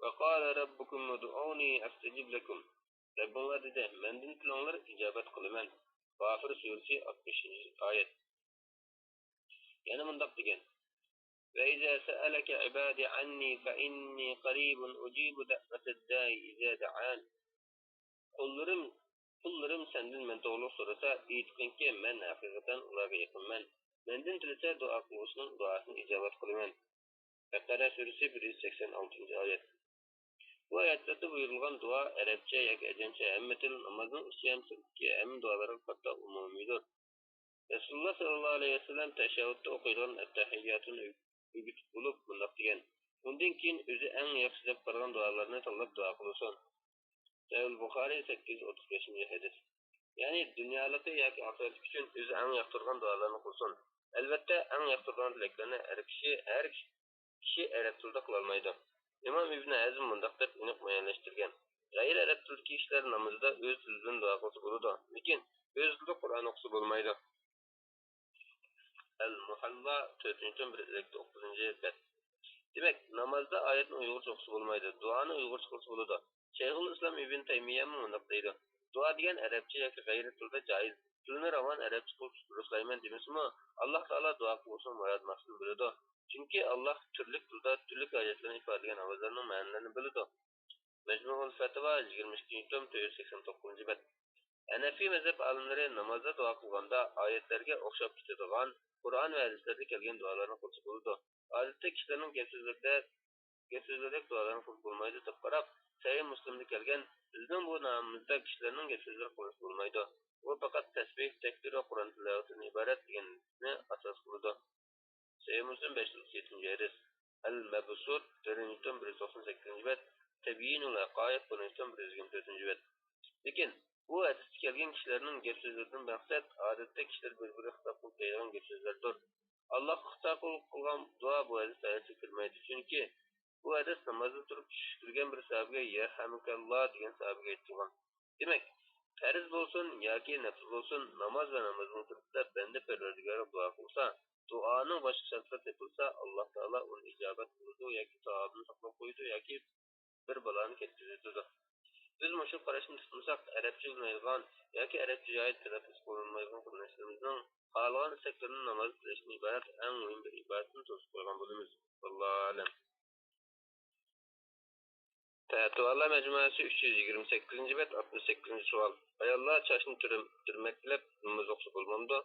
«وقال ربكم ادعوني أستجب لكم.» رەببىڭلار دېدى: «مەندىن تىلەڭلار، ئىجابەت قىلىمەن.» غافىر سۈرىسى، ئاتمىشىنچى ئايەت. يەنە مۇنداق دېگەن: «وإذا سألك عبادي عني فإني قريب أجيب دعوة الداع إذا دعان.» قۇللىرىم، قۇللىرىم سەندىن مەن توغرۇلۇق سورىسا، ئېيتقىنكى، مەن ھەقىقەتەن ئۇلارغا يېقىنمەن. مەندىن تىلىسە، دۇئا قىلغۇچىنىڭ دۇئاسىنى ئىجابەت قىلىمەن. بەقەرە سۈرىسى، بىر يۈز سەكسەن ئالتىنچى ئايەت. بۇ ئايەتلەردە بۇيرۇلغان دۇئا ئەرەبچە ياكى ئەجەمچە ھەممە تىل، نامازنىڭ ئىچى ھەم سىرتىدىكى ھەممە دۇئالارغا قارىتا ئومۇمىيدۇر. رەسۇلۇللا ساللاللاھۇ ئەلەيھى ۋەسەللەم تەشەھھۇدتا ئوقۇيدىغان ئەتتەھىياتۇنى ئۆگىتىپ بولۇپ مۇنداق دېگەن: ئۇندىن كېيىن ئۆزى ئەڭ ياخشى دەپ قارىغان دۇئالارنى تاللاپ دۇئا قىلسۇن. سەھىھۇل بۇخارىي، سەككىز يۈز ئوتتۇز بەشىنچى ھەدىس. يەنى دۇنيالىقى ياكى ئاخىرەتلىك ئۈچۈن ئۆزى ئەڭ ياقتۇرغان دۇئالارنى قىلسۇن. ئەلۋەتتە، ئەڭ ياقتۇرغان تىلەكلەرنى ھەر كىشى، ھەر كىشى ئەرەب تىلىدا قىلالمايدۇ. ئىمام ئىبن ھەزم مۇنداق دەپ ئېنىق مۇئەييەنلەشتۈرگەن: غەيرىي ئەرەب تىلىدىكى كىشىلەر نامىزىدا ئۆز تىلىدىن دۇئا قىلسا بولىدۇ، لېكىن ئۆز تىلىدا قۇرئان ئوقۇسا بولمايدۇ. ئەل-مۇھەللا، تۆتىنچى توم، بىر يۈز ئەللىك توققۇزىنچى بەت. دېمەك، نامازدا ئايەتنى ئۇيغۇرچە ئوقۇسا بولمايدۇ، دۇئانى ئۇيغۇرچە قىلسا بولىدۇ. شەيخۇل ئىسلام ئىبن تەيمىيەمۇ مۇنداق دەيدۇ: دۇئا دېگەن ئەرەبچە ياكى غەيرىي تىلدا جائىز، تىلنى راۋان ئەرەبچە قىلىپ دۇرۇسلايمەن دېمىسىمۇ، ئاللاھ تائالا دۇئا قىلغۇچىنىڭ مۇراد مەقسىتىنى بىلىدۇ. چۈنكى ئاللاھ تۈرلۈك تىلدا تۈرلۈك ھاجەتلەرنى ئىپادىلىگەن ئاۋازلارنىڭ مەنىلىرىنى بىلىدۇ. مەجمۇئۇل فەتىۋا، يىگىرمە ئىككىنچى توم، تۆت يۈز سەكسەن توققۇزىنچى بەت. ھەنەفىي مەزھەپ ئالىملىرى نامازدا دۇئا قىلغاندا ئايەتلەرگە ئوخشاپ كېتىدىغان، قۇرئان ۋە ھەدىسلەردە كەلگەن دۇئالارنى قىلسا بولىدۇ. ئادەتتە كىشىلەرنىڭ گەپ سۆزلىرىدە، گەپ سۆزلىرىدەك دۇئالارنى قىلسا بولمايدۇ دەپ قاراپ، سەھىھ مۇسلىمدا كەلگەن، بىزنىڭ بۇ نامىمىزدا كىشىلەرنىڭ گەپ سۆزلىرى قىلسا بولمايدۇ. ئۇ پەقەت تەسبىھ، تەكبىر ۋە قۇرئان تىلاۋىتىدىن ئىبارەت دېگەننى ئاساس قىلىدۇ. سەھىھ مۇسلىم، بەش يۈز ئوتتۇز يەتتىنچى ھەدىس. ئەل-مەبسۇت، تۆتىنچى توم، بىر يۈز توقسان سەككىزىنچى بەت، تەبيىنۇل ھەقايىق، بىرىنچى توم، بىر يۈز يىگىرمە تۆتىنچى بەت. لېكىن بۇ ھەدىستە كەلگەن كىشىلەرنىڭ گەپ سۆزلىرىدىن مەقسەت، ئادەتتە كىشىلەر بىر-بىرىگە خىتاب قىلىپ دەيدىغان گەپ سۆزلەردۇر. ئاللاھقا خىتاب قىلىپ قىلغان دۇئا بۇ ھەدىس دائىرىسىگە كىرمەيدۇ، چۈنكى بۇ ھەدىس نامازدا تۇرۇپ چۈشۈپ كىرگەن بىر ساھابىگە يەرھەمۇكەللا دېگەن ساھابىگە ئېيتىلغان. دېمەك، پەرز بولسۇن ياكى نەپىل بولسۇن، ناماز ۋە نامازنىڭ تۇرقىدا بەندە پەرۋەردىگارىغا دۇئا قىلسا، دۇئانىڭ باشقا شەرتلىرى تېپىلسا، ئاللاھ تائالا ئۇنى ئىجابەت قىلىدۇ ياكى ساۋابىنى ساقلاپ قويىدۇ ياكى بىر بالانى كەتكۈزۈۋېتىدۇ. بىز مۇشۇ قاراشنى تۇتمىساق، ئەرەبچە بىلمەيدىغان ياكى ئەرەبچە جايىدا تەلەپپۇز قىلىنمايدىغان قېرىنداشلىرىمىزنىڭ خالىغان ئىستەكلىرىنى ناماز تىلەشتىن ئىبارەت ئەڭ مۇھىم بىر ئىبادىتىنى توسۇپ قويغان بولىمىز. ۋاللاھۇ ئەلەم. پەتىۋالار مەجمۇئەسى، ئۈچ يۈز يىگىرمە سەككىزىنچى بەت، ئاتمىش سەككىزىنچى سوئال. ئاياللار چاچنى تۈرم-، تۈرمەكلەپ ناماز ئوقۇسا بولمامدۇ؟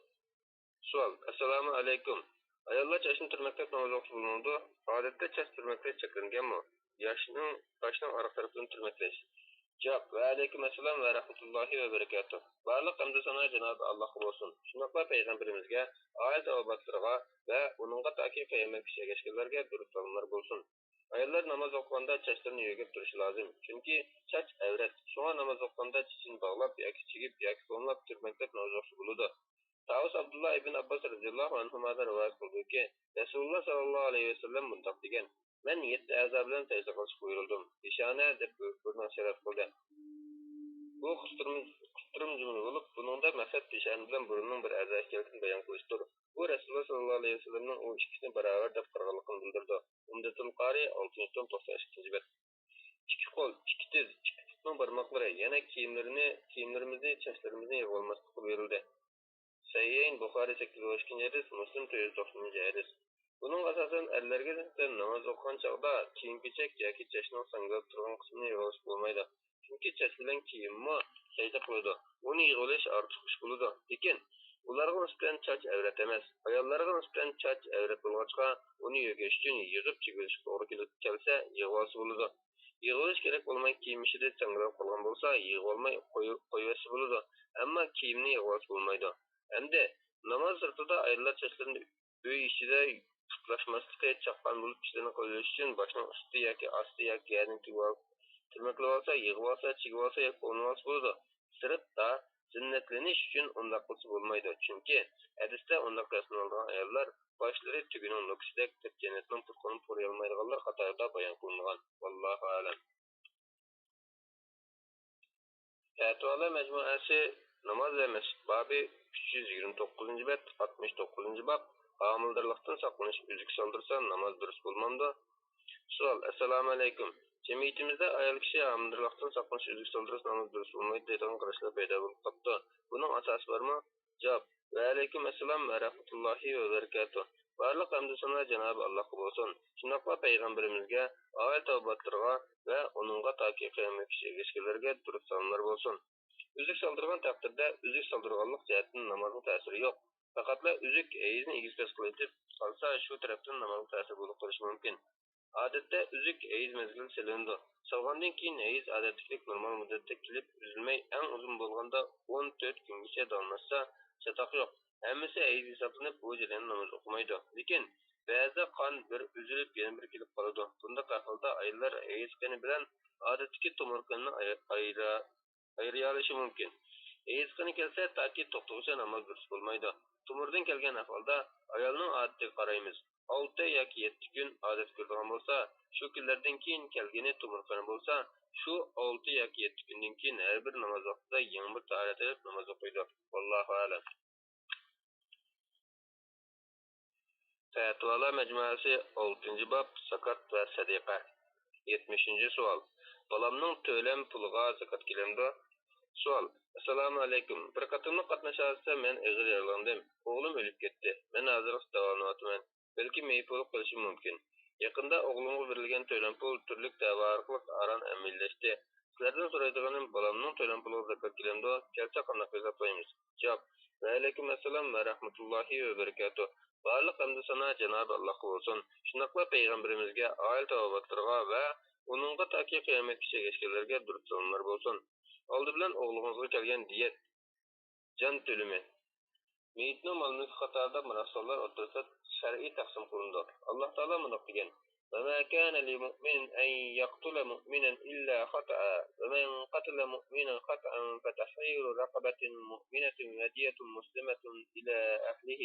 سوئال. ئەسسالامۇ ئەلەيكۇم. ئاياللار چاچنى تۈرمەكلەپ ناماز ئوقۇسا بولمامدۇ؟ ئادەتتە چاچ تۈرمەكلەش چەكلەنگەنمۇ؟ ياشنىڭ، باشنىڭ ئارقا تەرىپىدىن تۈرمەكلەش. جاۋاب. ۋەئەلەيكۇم ئەسسالام ۋە رەھمەتۇللاھى ۋە بەرىكاتۇھ. بارلىق ھەمدۇ سانا جانابى ئاللاھقا بولسۇن. شۇنداقلا پەيغەمبىرىمىزگە، ئائىلە تاۋابىئاتلىرىغا ۋە ئۇنىڭغا تاكى قىيامەتكىچە ئەگەشكەنلەرگە دۇرۇت سالاملار بولسۇن. ئاياللار ناماز ئوقۇغاندا چاچلىرىنى يۆگەپ تۇرۇشى لازىم، چۈنكى چاچ ئەۋرەت. شۇڭا ناماز ئوقۇغاندا چېچىنى باغلاپ ياكى چىگىپ ياكى قوللاپ تۈرمەكلەپ ناماز ئوقۇسا بولىدۇ. تاۋۇس ئابدۇللا ئىبن ئابباس رەزىياللاھۇ ئەنھۇمادىن رىۋايەت قىلدىكى، رەسۇلۇللا ساللاللاھۇ ئەلەيھى ۋەسەللەم مۇنداق دېگەن: مەن يەتتە ئەزا بىلەن سەجدە قىلىشقا بۇيرۇلدۇم. پېشانە دەپ بۇ-، بۇ نەسىھەت قىلدى. بۇ قىستۇرما، قىستۇرما جۈملە بولۇپ، بۇنىڭدا مەقسەت پېشانە بىلەن بۇرۇننىڭ بىر ئەزا ئىكەنلىكىنى بايان قىلىشتۇر. بۇ رەسۇلۇللا ساللاللاھۇ ئەلەيھى ۋەسەللەمنىڭ ئۇ ئىككىسىنى باراۋەر دەپ قارىغانلىقىنى بىلدۈرىدۇ. ئۇمدەتۇل قارى، ئالتىنچى توم، توقسان ئىككىنچى بەت. ئىككى قول، ئىككى تىز، ئىككى پۇتنىڭ بارماقلىرى، يەنە كىيىملىرىنى، كىيىملىرىمىزنى، چاچلىرىمىزنى يىغىۋالماسلىققا بۇيرۇلدى. سەھىھەين، بۇخارىي، سەككىز يۈز ئون ئىككىنچى ھەدىس، مۇسلىم، تۆت يۈز توقسىنىنچى ھەدىس. بۇنىڭغا ئاساسەن، ئەرلەرگە نىسبەتەن ناماز ئوقۇغان چاغدا كىيىم-كېچەك ياكى چاچنىڭ ساڭگىلاپ تۇرغان قىسمىنى يىغىۋېلىشقا بولمايدۇ. چۈنكى چاچ بىلەن كىيىممۇ سەجدە قىلىدۇ. ئۇنى يىغىۋېلىش ئارتۇق ئىش بولىدۇ. لېكىن ئۇلارغا نىسبەتەن چاچ ئەۋرەت ئەمەس. ئاياللارغا نىسبەتەن چاچ ئەۋرەت بولغاچقا، ئۇنى يۆگەش ئۈچۈن يىغىپ چىگىۋېلىشقا توغرا كېلىپ كەلسە، يىغىۋالسا بولىدۇ. يىغىۋېلىش كېرەك بولماي كىيىم ئىچىدە چاڭگىلاپ قالغان بولسا، يىغىۋالماي قويۇ-، قويۇۋەتسە بولىدۇ. ئەمما كىيىمنى يىغىۋالسا بولمايدۇ. ئەمدى ناماز سىرتىدا ئاياللار چاچلىرىنى ئۆي ئىچىدە پۇتلاشماسلىقى، چاققان بولۇپ ئىشلىرىنى قىلىۋېلىش ئۈچۈن باشنىڭ ئۈستى ياكى ئاستى ياكى يەردىن تۈگۈۋال-، تۈرمەكلىۋالسا، يىغىۋالسا، چىگىۋالسا ياكى قوللىنىۋالسا بولىدۇ. سىرتتا زىننەتلىنىش ئۈچۈن ئۇنداق قىلسا بولمايدۇ، چۈنكى ھەدىستە ئۇنداق رەسىم ئالىدىغان ئاياللار باشلىرى تۆگىنىڭ نۆكىسىدەك دەپ جەننەتنىڭ پۇرىقىنى پۇرىيالمايدىغانلار قاتارىدا بايان قىلىنغان. ۋاللاھۇ ئەلەم. پەتىۋالار مەجمۇئەسى، ناماز ۋە مەسچىت بابى، ئۈچ يۈز يىگىرمە توققۇزىنچى بەت، ئاتمىش توققۇزىنچى باب، ھامىلىدارلىقتىن ساقلىنىش ئۈزۈك سالدۇرسا ناماز دۇرۇس بولمامدۇ؟ سوئال. ئەسسالامۇئەلەيكۇم. جەمئىيىتىمىزدە ئايال كىشى ھامىلىدارلىقتىن ساقلىنىش ئۈزۈك سالدۇرسا ناماز دۇرۇس بولمايدۇ دەيدىغان قاراشلار پەيدا بولۇپ قاپتۇ. بۇنىڭ ئاساسى بارمۇ؟ جاۋاب. ۋەئەلەيكۇم ئەسسالام ۋە رەھمەتۇللاھى ۋە بەرىكاتۇھ. بارلىق ھەمدۇ سانا جانابى ئاللاھقا بولسۇن. شۇنداقلا پەيغەمبىرىمىزگە، ئائىلە تاۋابىئاتلىرىغا ۋە ئۇنىڭغا تاكى قىيامەتكىچە ئەگەشكەنلەرگە دۇرۇت سالاملار بولسۇن. ئۈزۈك سالدۇرغان تەقدىردە، ئۈزۈك سالدۇرغانلىق جەھەتتىن نامازغا تەسىرى يوق. پەقەتلا ئۈزۈك ھەيزنى ئېگىز-پەس قىلىۋېتىپ قالسا، شۇ تەرەپتىن نامازغا تەسىر بولۇپ قېلىشى مۇمكىن. ئادەتتە ئۈزۈك ھەيز مەزگىلى سېلىنىدۇ. سالغاندىن كېيىن ھەيز ئادەتتىكىدەك نورمال مۇددەتتە كېلىپ، ئۈزۈلمەي، ئەڭ ئۇزۇن بولغاندا ئون تۆت كۈنگىچە داۋاملاشسا، چاتاق يوق. ھەممىسى ھەيز ھېسابلىنىپ، بۇ جەرياندا ناماز ئوقۇمايدۇ. لېكىن بەزىدە قان بىر ئۈزۈلۈپ، يەنە بىر كېلىپ قالىدۇ. بۇنداق ئەھۋالدا ئاياللار ھەيز قېنى بىلەن ئادەتتىكى تومۇر قېنىنى ئاي-، ئايرا-، ئايرىيالىشى مۇمكىن. ھەيز قېنى كەلسە، تاكى توختىغۇچە ناماز دۇرۇس بولمايدۇ. تومۇردىن كەلگەن ئەھۋالدا ئايالنىڭ ئادىتىگە قارايمىز. ئالتە ياكى يەتتە كۈن ئادەت كۆرىدىغان بولسا، شۇ كۈنلەردىن كېيىن كەلگىنى تومۇر قېنى بولسا، شۇ ئالتە ياكى يەتتە كۈندىن كېيىن ھەر بىر ناماز ۋاقتىدا يېڭى بىر تاھارەت ئېلىپ ناماز ئوقۇيدۇ. ۋاللاھۇ ئەلەم. پەتىۋالار مەجمۇئەسى، ئالتىنچى باب، زاكات ۋە سەدىقە. يەتمىشىنچى سوئال. بالامنىڭ تۆلەم پۇلىغا زاكات كېلەمدۇ؟ سوئال. ئەسسالامۇ ئەلەيكۇم. بىر قېتىملىق قاتناش ھادىسىدە مەن ئېغىر يارىلىندىم. ئوغلۇم ئۆلۈپ كەتتى. مەن ھازىرغىچە داۋالىنىۋاتىمەن. بەلكى مېيىپ بولۇپ قېلىشىم مۇمكىن. يېقىندا ئوغلۇمغا بېرىلگەن تۆلەم پۇل تۈرلۈك دەۋا ئارقىلىق ئاران ئەمەلىيلەشتى. سىلەردىن سورايدىغىنىم، بالامنىڭ تۆلەم پۇلىغا زاكات كېلەمدۇ؟ كەلسە قانداق ھېسابلايمىز؟ جاۋاب. ۋەئەلەيكۇم ئەسسالام ۋە رەھمەتۇللاھى ۋە بەرىكاتۇھ. بارلىق ھەمدۇ سانا جانابى ئاللاھقا بولسۇن. شۇنداقلا پەيغەمبىرىمىزگە، ئائىلە تاۋابىئاتلىرىغا ۋە ئۇنىڭغا تاكى قىيامەتكىچە ئەگەشكەنلەرگە دۇرۇت سالاملار بولسۇن. ئالدى بىلەن ئوغلىڭىزغا كەلگەن دىيەت، جان تۆلىمى. مېيىتنىڭ مال-مۈلكى قاتارىدا مىراسخورلار ئوتتۇرىسىدا شەرئىي تەقسىم قىلىنىدۇ. ئاللاھ تائالا مۇنداق دېگەن: وما كان لمؤمن أن يقتل مؤمنا إلا خطأ، ومن قتل مؤمنا خطأ فتحرير رقبة مؤمنة ودية مسلمة إلى أهله.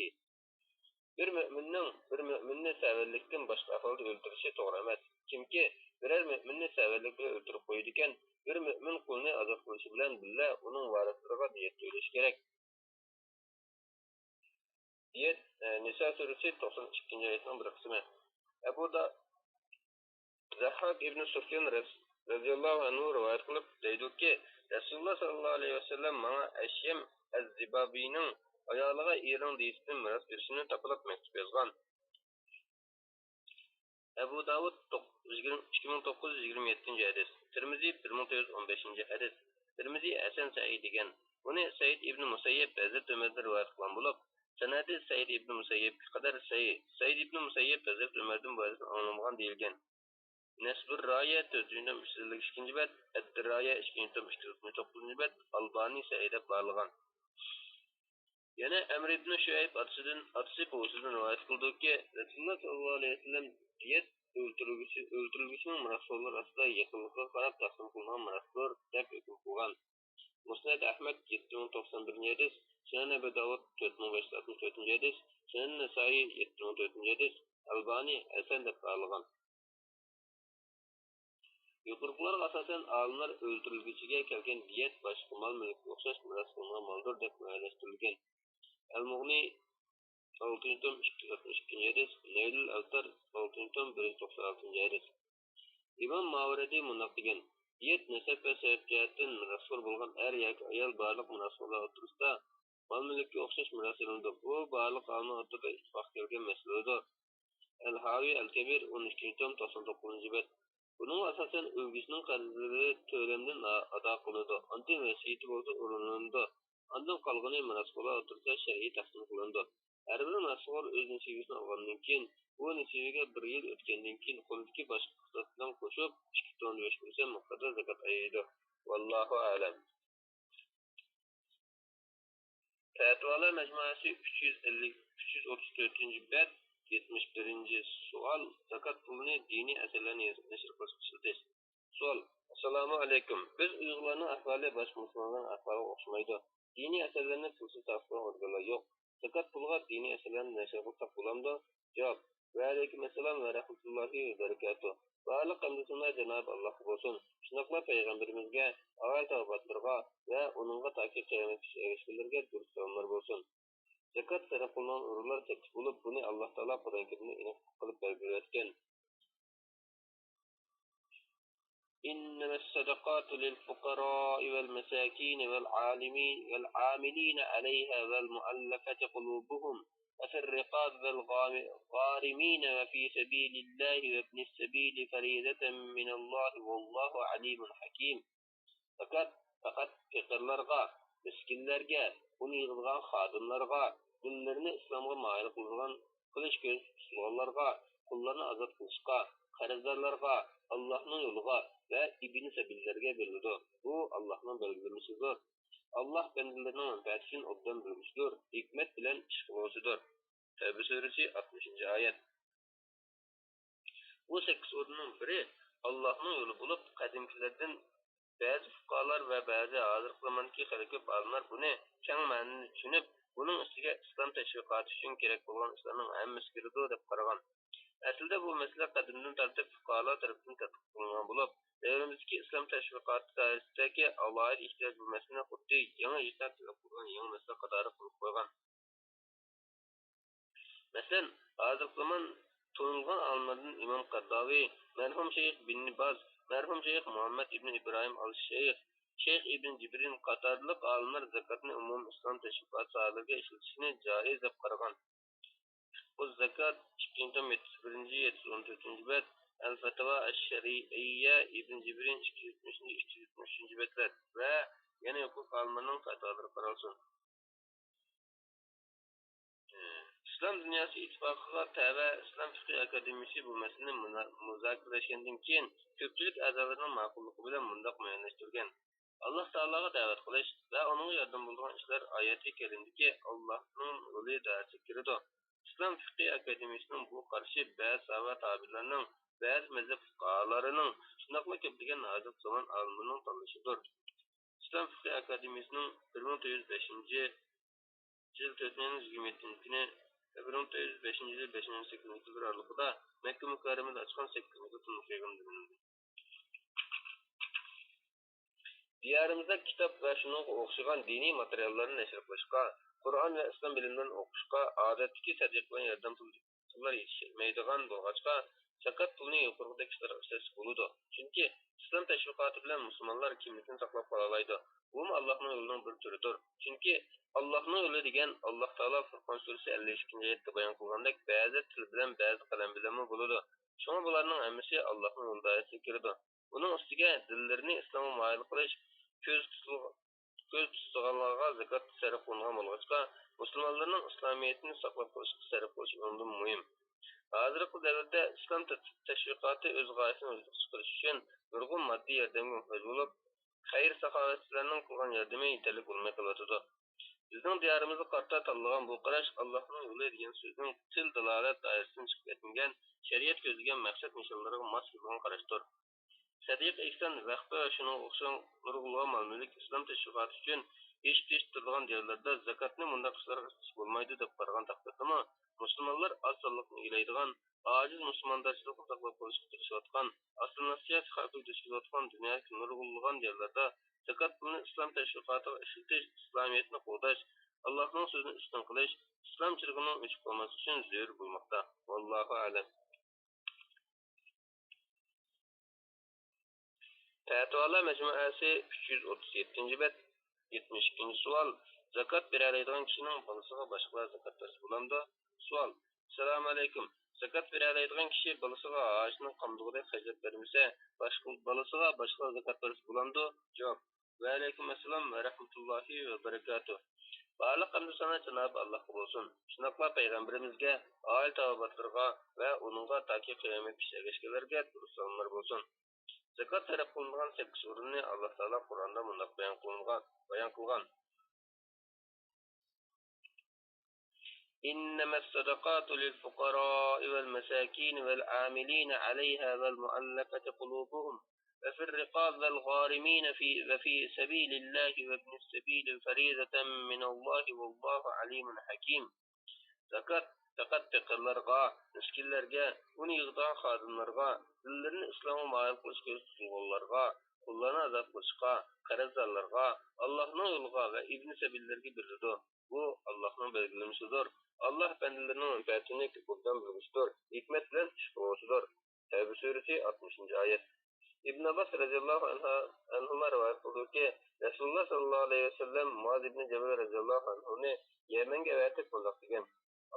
بىر مۆمىننىڭ بىر مۆمىننى سەۋەنلىكتىن باشقا ئەھۋالدا ئۆلتۈرۈشى توغرا ئەمەس. كىمكى بىرەر مۆمىننى سەۋەنلىك بىلەن ئۆلتۈرۈپ قويىدىكەن، بىر مۆمىن قۇلنى ئازاد قىلىشى بىلەن بىللە ئۇنىڭ ۋارىسلىرىغا دىيەت تۆلىشى كېرەك. دىيەت، ئە، نىسا سۈرىسى توقسان ئىككىنچى ئايەتنىڭ بىر قىسمى. ئەبۇ دا-، زەھھاك ئىبنى سۇفيان رەز-، رەزىياللاھۇ ئەنھۇ رىۋايەت قىلىپ دەيدۇكى، رەسۇلۇللا ساللاللاھۇ ئەلەيھى ۋەسەللەم ماڭا ئەشيەم ئەز-زىبابىنىڭ ئايالىغا ئېرىڭ دېيىشتىن مىراس بېرىشىنى تاپىلاپ مەكتۇپ يازغان. ئەبۇ داۋۇد توق-، يىگىرمە، ئىككى مىڭ توققۇز يۈز يىگىرمە يەتتىنچى ھەدىس، تىرمىزى بىر مىڭ تۆت يۈز ئون بەشىنچى ھەدىس، تىرمىزى ھەسەن سەھىھ دېگەن. بۇنى سەئىد ئىبنى مۇسەييىب ھەزرىتى ئۆمەردىن رىۋايەت قىلغان بولۇپ، سەنەدى سەئىد ئىبنى مۇسەييىبكە قەدەر سەھىھ. سەئىد ئىبنى مۇسەييىب ھەزرىتى ئۆمەردىن بۇ ھەدىسنى ئاڭلىمىغان دېيىلگەن. نەسبۇر رايە، تۆتىنچى توم، ئۈچ يۈز ئەللىك ئىككىنچى بەت، ئەددىرايە، ئىككىنچى توم، ئىككى يۈز ئوتتۇز توققۇزىنچى بەت، ئالبانى سەھىھ دەپ باھالىغان. يەنە ئەمر ئىبنى شۇئەيب ئاتىسىدىن، ئاتىسى بوۋىسىدىن رىۋايەت قىلىدۇكى، رەسۇلۇللا ساللاللاھۇ ئەلەيھى ۋەسەللەم دىيەت ئۆلتۈرۈلگۈچى، ئۆلتۈرۈلگۈچىنىڭ مىراسخورلىرى ئارىسىدا يېقىنلىقىغا قاراپ تەقسىم قىلىنغان مىراسخور دەپ ھۆكۈم قىلغان. مۇسنەد ئەھمەد يەتتە مىڭ توقسان بىرىنچى ھەدىس، سۇنەن ئەبى داۋۇد تۆت مىڭ بەش يۈز ئاتمىش تۆتىنچى ھەدىس، سۇنەن نەسائىي يەتتە مىڭ تۆتىنچى ھەدىس، ئەلبانى ھەسەن دەپ باھالىغان. يۇقىرىقىلارغا ئاساسەن، ئالىملار ئۆلتۈرۈلگۈچىگە كەلگەن دىيەت باشقا مال-مۈلۈككە ئوخشاش مىراس قىلىنغان مالدۇر دەپ مۇئەييەنلەشتۈرۈلگەن. ئەل-مۇغنى، ئالتىنچى توم، ئىككى يۈز ئاتمىش ئىككىنچى ھەدىس، نەيلۇل ئەۋتار، ئالتىنچى توم، بىر يۈز توقسان ئالتىنچى ھەدىس. ئىمام ماۋەردى مۇنداق دېگەن: دىيەت نەسەب ۋە سەۋەب جەھەتتىن مىراسخور بولغان ئەر ياكى ئايال بارلىق مىراسخورلار ئوتتۇرىسىدا مال-مۈلۈككە ئوخشاش مىراس ئېلىنىدۇ. بۇ بارلىق ئالىملار ئوتتۇرىدا ئىتتىپاق كەلگەن مەسىلىدۇر. ئەل-ھاۋى ئەل-كەبىر، ئون ئىككىنچى توم، توقسان توققۇزىنچى بەت. بۇنىڭغا ئاساسەن، ئۆلگۈچىنىڭ قەرزلىرى تۆلەمدىن ئا-، ئادا قىلىنىدۇ، ئاندىن ۋەسىيىتى بولسا ئورۇنلىنىدۇ، ئاندىن قالغىنى مىراسخورلار ئوتتۇرىسىدا شەرئىي تەقسىم قىلىنىدۇ. ھەر بىر مىراسخور ئۆز نېسىۋىسىنى ئالغاندىن كېيىن، بۇ نېسىۋىگە بىر يىل ئۆتكەندىن كېيىن قولىدىكى باشقا ئىقتىساد بىلەن قوشۇپ ئىككى توننا بەش پىرسەنت مىقداردا زاكات ئايرىيدۇ. ۋاللاھۇ ئەلەم. پەتىۋالار مەجمۇئەسى، ئۈچ يۈز ئەللىك، ئۈچ يۈز ئوتتۇز تۆتىنچى بەت، يەتمىش بىرىنچى سوئال، زاكات پۇلىنى دىنىي ئەسەرلەرنى يېزىپ نەشر قىلىش ئىشلىتىش. سوئال. ئەسسالامۇ ئەلەيكۇم. بىز ئۇيغۇرلارنىڭ ئەھۋالى باشقا مۇسۇلمانلارنىڭ ئەھۋالىغا ئوخشىمايدۇ. دىنىي ئەسەرلەرنى پۇلسىز تارقىتىدىغان ئورگانلار يوق. زاكات پۇلىغا دىنىي ئەسەرلەرنى نەشر قىلساق بولامدۇ؟ جاۋاب. ۋەئەلەيكۇم ئەسسالام ۋە رەھمەتۇللاھى ۋە بەرىكاتۇھ. بارلىق ھەمدۇ سانا جانابى ئاللاھقا بولسۇن. شۇنداقلا پەيغەمبىرىمىزگە، ئائىلە تاۋابىئاتلىرىغا ۋە ئۇنىڭغا تاكى قىيامەتكىچە ئەگەشكەنلەرگە دۇرۇت سالاملار بولسۇن. زاكات سەرپ قىلىنغان ئورۇنلار سەككىز بولۇپ، بۇنى ئاللاھ تائالا قۇرئان كەرىمدە ئېنىق قىلىپ بەلگىلەۋەتكەن. إنما الصدقات للفقراء والمساكين والعالمين، والعاملين عليها والمؤلفة قلوبهم وفي الرقاب والغارمين وفي سبيل الله وابن السبيل فريضة من الله والله عليم حكيم. زاكات پەقەت پېقىرلارغا، مىسكىنلەرگە، ئۇنى يىغىدىغان خادىملارغا، دىللىرىنى ئىسلامغا مايىل قىلىدىغان، قىلىچ كۆزى تۇتۇلغانلارغا، قۇللارنى ئازاد قىلىشقا، قەرزدارلارغا، ئاللاھنىڭ يولىغا ۋە ئىبنى سەبىللەرگە بېرىلىدۇ. بۇ ئاللاھنىڭ بەلگىلىمىسىدۇر. ئاللاھ بەندىلىرىنىڭ مەنپەئەتى ئۈچۈن ئوبدان بىلگۈچىدۇر، ھېكمەت بىلەن ئىش قىلغۇچىدۇر. تەۋبە سۈرىسى، ئاتمىشىنچى ئايەت. بۇ سەككىز ئورۇننىڭ بىرى ئاللاھنىڭ يولى بولۇپ، قەدىمكىلەردىن بەزى فۇقاھالار ۋە بەزى ھازىرقى زاماندىكى خېلى كۆپ ئالىملار بۇنى كەڭ مەنىنى چۈشىنىپ، بۇنىڭ ئىچىگە ئىسلام تەشۋىقاتى ئۈچۈن كېرەك بولغان ئىشلارنىڭ ھەممىسى كىرىدۇ، دەپ قارىغان. ئەسلىدە بۇ مەسىلە قەدىمدىن تارتىپ پۇقاھالار تەرىپىدىن تەتقىق قىلىنغان بولۇپ، دەۋرىمىزدىكى ئىسلام تەشۋىقاتى دائىرىسىدىكى ئالاھىدە ئېھتىياج بۇ مەسىلىنى خۇددى يېڭى ئېيتار تەلەپ قىلغان يېڭى مەسىلە قاتارىغا قويۇپ قويغان. مەسىلەن، ھازىرقى زامان تونۇلغان ئالىملاردىن ئىمام قەرداۋى، مەرھۇم شەيخ بىن باز، مەرھۇم شەيخ مۇھەممەد ئىبن ئىبراھىم ئال شەيخ، شەيخ ئىبن جىبرىن قاتارلىق ئالىملار زاكاتنى ئومۇمىي ئىسلام تەشۋىقاتى ساھەلىرىگە ئىشلىتىشنى جائىز دەپ قارىغان. بۇ زاكات، ئىككىنچى توم، يەتتە يۈز بىرىنچى، يەتتە يۈز ئون تۆتىنچى بەت، ئەل-فەتاۋا ئەش-شەرئىيە، ئىبن جىبرىن، ئىككى يۈز يەتمىش، ئىككى يۈز يەتمىش ئۈچىنچى بەتلەر ۋە يەنە ھوقۇق ئالىملىرىنىڭ پەتىۋالىرى قارالسۇن. ئىسلام دۇنياسى ئىتتىپاقىغا تەۋە ئىسلام فىقھى ئاكادېمىيىسى بۇ مەسىلىنى مۇنا-، مۇزاكىرىلەشكەندىن كېيىن، كۆپچىلىك ئەزالىرىنىڭ ماقۇللۇقى بىلەن مۇنداق مۇئەييەنلەشتۈرگەن: ئاللاھ تائالاغا دەۋەت قىلىش ۋە ئۇنىڭغا ياردەم بولىدىغان ئىشلار ئايەتى كەرىمدىكى ئاللاھنىڭ يولى دائىرىسىگە كىرىدۇ. ئىسلام فىقھى ئاكادېمىيىسىنىڭ بۇ قارىشى بەزى ساھابە تابىئىنلارنىڭ، بەزى مەزھەپ پۇقاھالىرىنىڭ، شۇنداقلا كۆپلىگەن ھازىرقى زامان ئالىملىرىنىڭ تاللىشىدۇر. ئىسلام فىقھى ئاكادېمىيىسىنىڭ بىر مىڭ تۆت يۈز بەشىنچى يىل تۆتىنچى ئاينىڭ يىگىرمە يەتتىنچى كۈنى، بىر مىڭ تۆت يۈز بەشىنچى يىل بەشىنچى ئاينىڭ سەككىزىنچى كۈنلىرى ئارىلىقىدا مەككە مۇكەررەمىدە ئاچقان سەككىزىنچى تونلۇق يىغىنىدا بىلىندى. دىيارىمىزدا كىتاب ۋە شۇنىڭغا ئوخشىغان دىنىي ماتېرىياللارنى نەشر قىلىشقا، قۇرئان ۋە ئىسلام بىلىملىرىنى ئوقۇشقا ئادەتتىكى سەدىقە بىلەن ياردەم پۇل-، پۇللار يېتىشمەيدىغان بولغاچقا، زاكات پۇلىنى يۇقىرىقىدەك ئىشلارغا ئىشلەتسە بولىدۇ. چۈنكى ئىسلام تەشۋىقاتى بىلەن مۇسۇلمانلار كىملىكىنى ساقلاپ قالالايدۇ. بۇمۇ ئاللاھنىڭ يولىنىڭ بىر تۈرىدۇر. چۈنكى ئاللاھنىڭ يولى دېگەن ئاللاھ تائالا فۇرقان سۈرىسى ئەللىك ئىككىنچى ئايەتتە بايان قىلغاندەك بەزى تىل بىلەن، بەزى قەلەم بىلەنمۇ بولىدۇ. شۇڭا بۇلارنىڭ ھەممىسى ئاللاھنىڭ يولى دائىرىسىگە كىرىدۇ. ئۇنىڭ ئۈستىگە دىللىرىنى ئىسلامغا مايىل قىلىش كۆز تۇتۇلغ-، كۆز تۇتىدىغانلارغا زاكات سەرپ قىلىنغان بولغاچقا، مۇسۇلمانلارنىڭ ئىسلامىيىتىنى ساقلاپ قېلىشقا سەرپ قىلىش ئۇنىڭدىن مۇھىم. ھازىرقى دەۋردە ئىسلام تەت-، تەشۋىقاتى ئۆز غايىسىنى ئوتتۇرىغا چىقىرىش ئۈچۈن نۇرغۇن ماددىي ياردەمگە موھتاج بولۇپ، خەير-ساخاۋەتچىلەرنىڭ قىلغان ياردىمى يېتەرلىك بولماي قېلىۋاتىدۇ. بىزنىڭ دىيارىمىزغا قارىتا تاللىغان بۇ قاراش ئاللاھنىڭ يولى دېگەن سۆزنىڭ تىل دالالەت دائىرىسىدىن چىقىپ كەتمىگەن، شەرىئەت كۆزلىگەن مەقسەت-نىشانلىرىغا ماس كېلىدىغان قاراشتۇر. سەدىقە-ئېھسان، ۋەخپە ۋە شۇنىڭغا ئوخشىغان نۇرغۇنلىغان مال-مۈلۈك ئىسلام تەشۋىقاتى ئۈچۈن ئېشىپ-تېشىپ تۇرىدىغان دىيارلاردا زاكاتنى مۇنداق ئىشلارغا ئىشلىتىشكە بولمايدۇ دەپ قارىغان تەقدىردىمۇ، مۇسۇلمانلار ئاز سانلىقنى ئىگىلەيدىغان، ئاجىز مۇسۇلماندارچىلىقنى ساقلاپ قېلىشقا تىرىشىۋاتقان، ئاسسىمىلياتسىيە خەۋپىگە دۇچ كېلىۋاتقان دۇنيادىكى نۇرغۇنلىغان دىيارلاردا زاكات پۇلىنى ئىسلام تەشۋىقاتىغا ئىشلىتىش، ئىسلامىيەتنى قوغداش، ئاللاھنىڭ سۆزىنى ئۈستۈن قىلىش، ئىسلام چىرىغىنىڭ ئۆچۈپ قالماسلىقى ئۈچۈن زۆرۈر بولماقتا. ۋاللاھۇ ئەلەم. پەتىۋالار مەجمۇئەسى، ئۈچ يۈز ئوتتۇز يەتتىنچى بەت، يەتمىش ئىككىنچى سوئال: زاكات بېرەلەيدىغان كىشىنىڭ بالىسىغا باشقىلار زاكات بەرسە بولامدۇ؟ سوئال: ئەسسالامۇئەلەيكۇم. زاكات بېرەلەيدىغان كىشى بالىسىغا ھاجىتىنى قامدىغۇدەك خەجلەت بەرمىسە، باشقا، بالىسىغا باشقىلار زاكات بەرسە بولامدۇ؟ جاۋاب: ۋەئەلەيكۇم ئەسسالام ۋە رەھمەتۇللاھى ۋە بەرىكاتۇھ. بارلىق ھەمدۇ سانا جانابى ئاللاھقا بولسۇن. شۇنداقلا پەيغەمبىرىمىزگە، ئائىلە تاۋابىئاتلىرىغا ۋە ئۇنىڭغا تاكى قىيامەتكىچە ئەگەشكەنلەرگە دۇرۇت سالاملار بولسۇن. زاكات تەلەپ قىلىنىدىغان سەككىز ئورۇننى ئاللاھ تائالا قۇرئاندا مۇنداق بايان قىلغان، بايان قىلغان: إنما الصدقات للفقراء والمساكين والعاملين عليها والمؤلفة قلوبهم وفي الرقاب والغارمين في، وفي سبيل الله وابن السبيل فريضة من الله والله عليم حكيم. زاكات پەقەت پېقىرلارغا، مىسكىنلەرگە، ئۇنى يىغىدىغان خادىملارغا، دىللىرىنى ئىسلامغا مايىل قىلىش كۆزى تۇتۇلغانلارغا، قۇللارنى ئازاد قىلىشقا، قەرزدارلارغا، ئاللاھنىڭ يولىغا ۋە ئىبن سەبىللەرگە بېرىلىدۇ. بۇ ئاللاھنىڭ بەلگىلىمىسىدۇر. ئاللاھ بەندىلىرىنىڭ مەنپەئەتىنى كۆپ ئوبدان بىلگۈچىدۇر، ھېكمەت بىلەن ئىش قىلغۇچىدۇر. تەۋبە سۈرىسى، ئاتمىشىنچى ئايەت. ئىبن ئابباس رەزىياللاھۇ ئەنھا، ئەنھۇما رىۋايەت قىلدۇركى، رەسۇلۇللاھ ساللاللاھۇ ئەلەيھى ۋەسەللەم مۇئاز ئىبن جەبەل رەزىياللاھۇ ئەنھۇنى يەمەنگە ئەۋەتىپ مۇنداق دېگەن: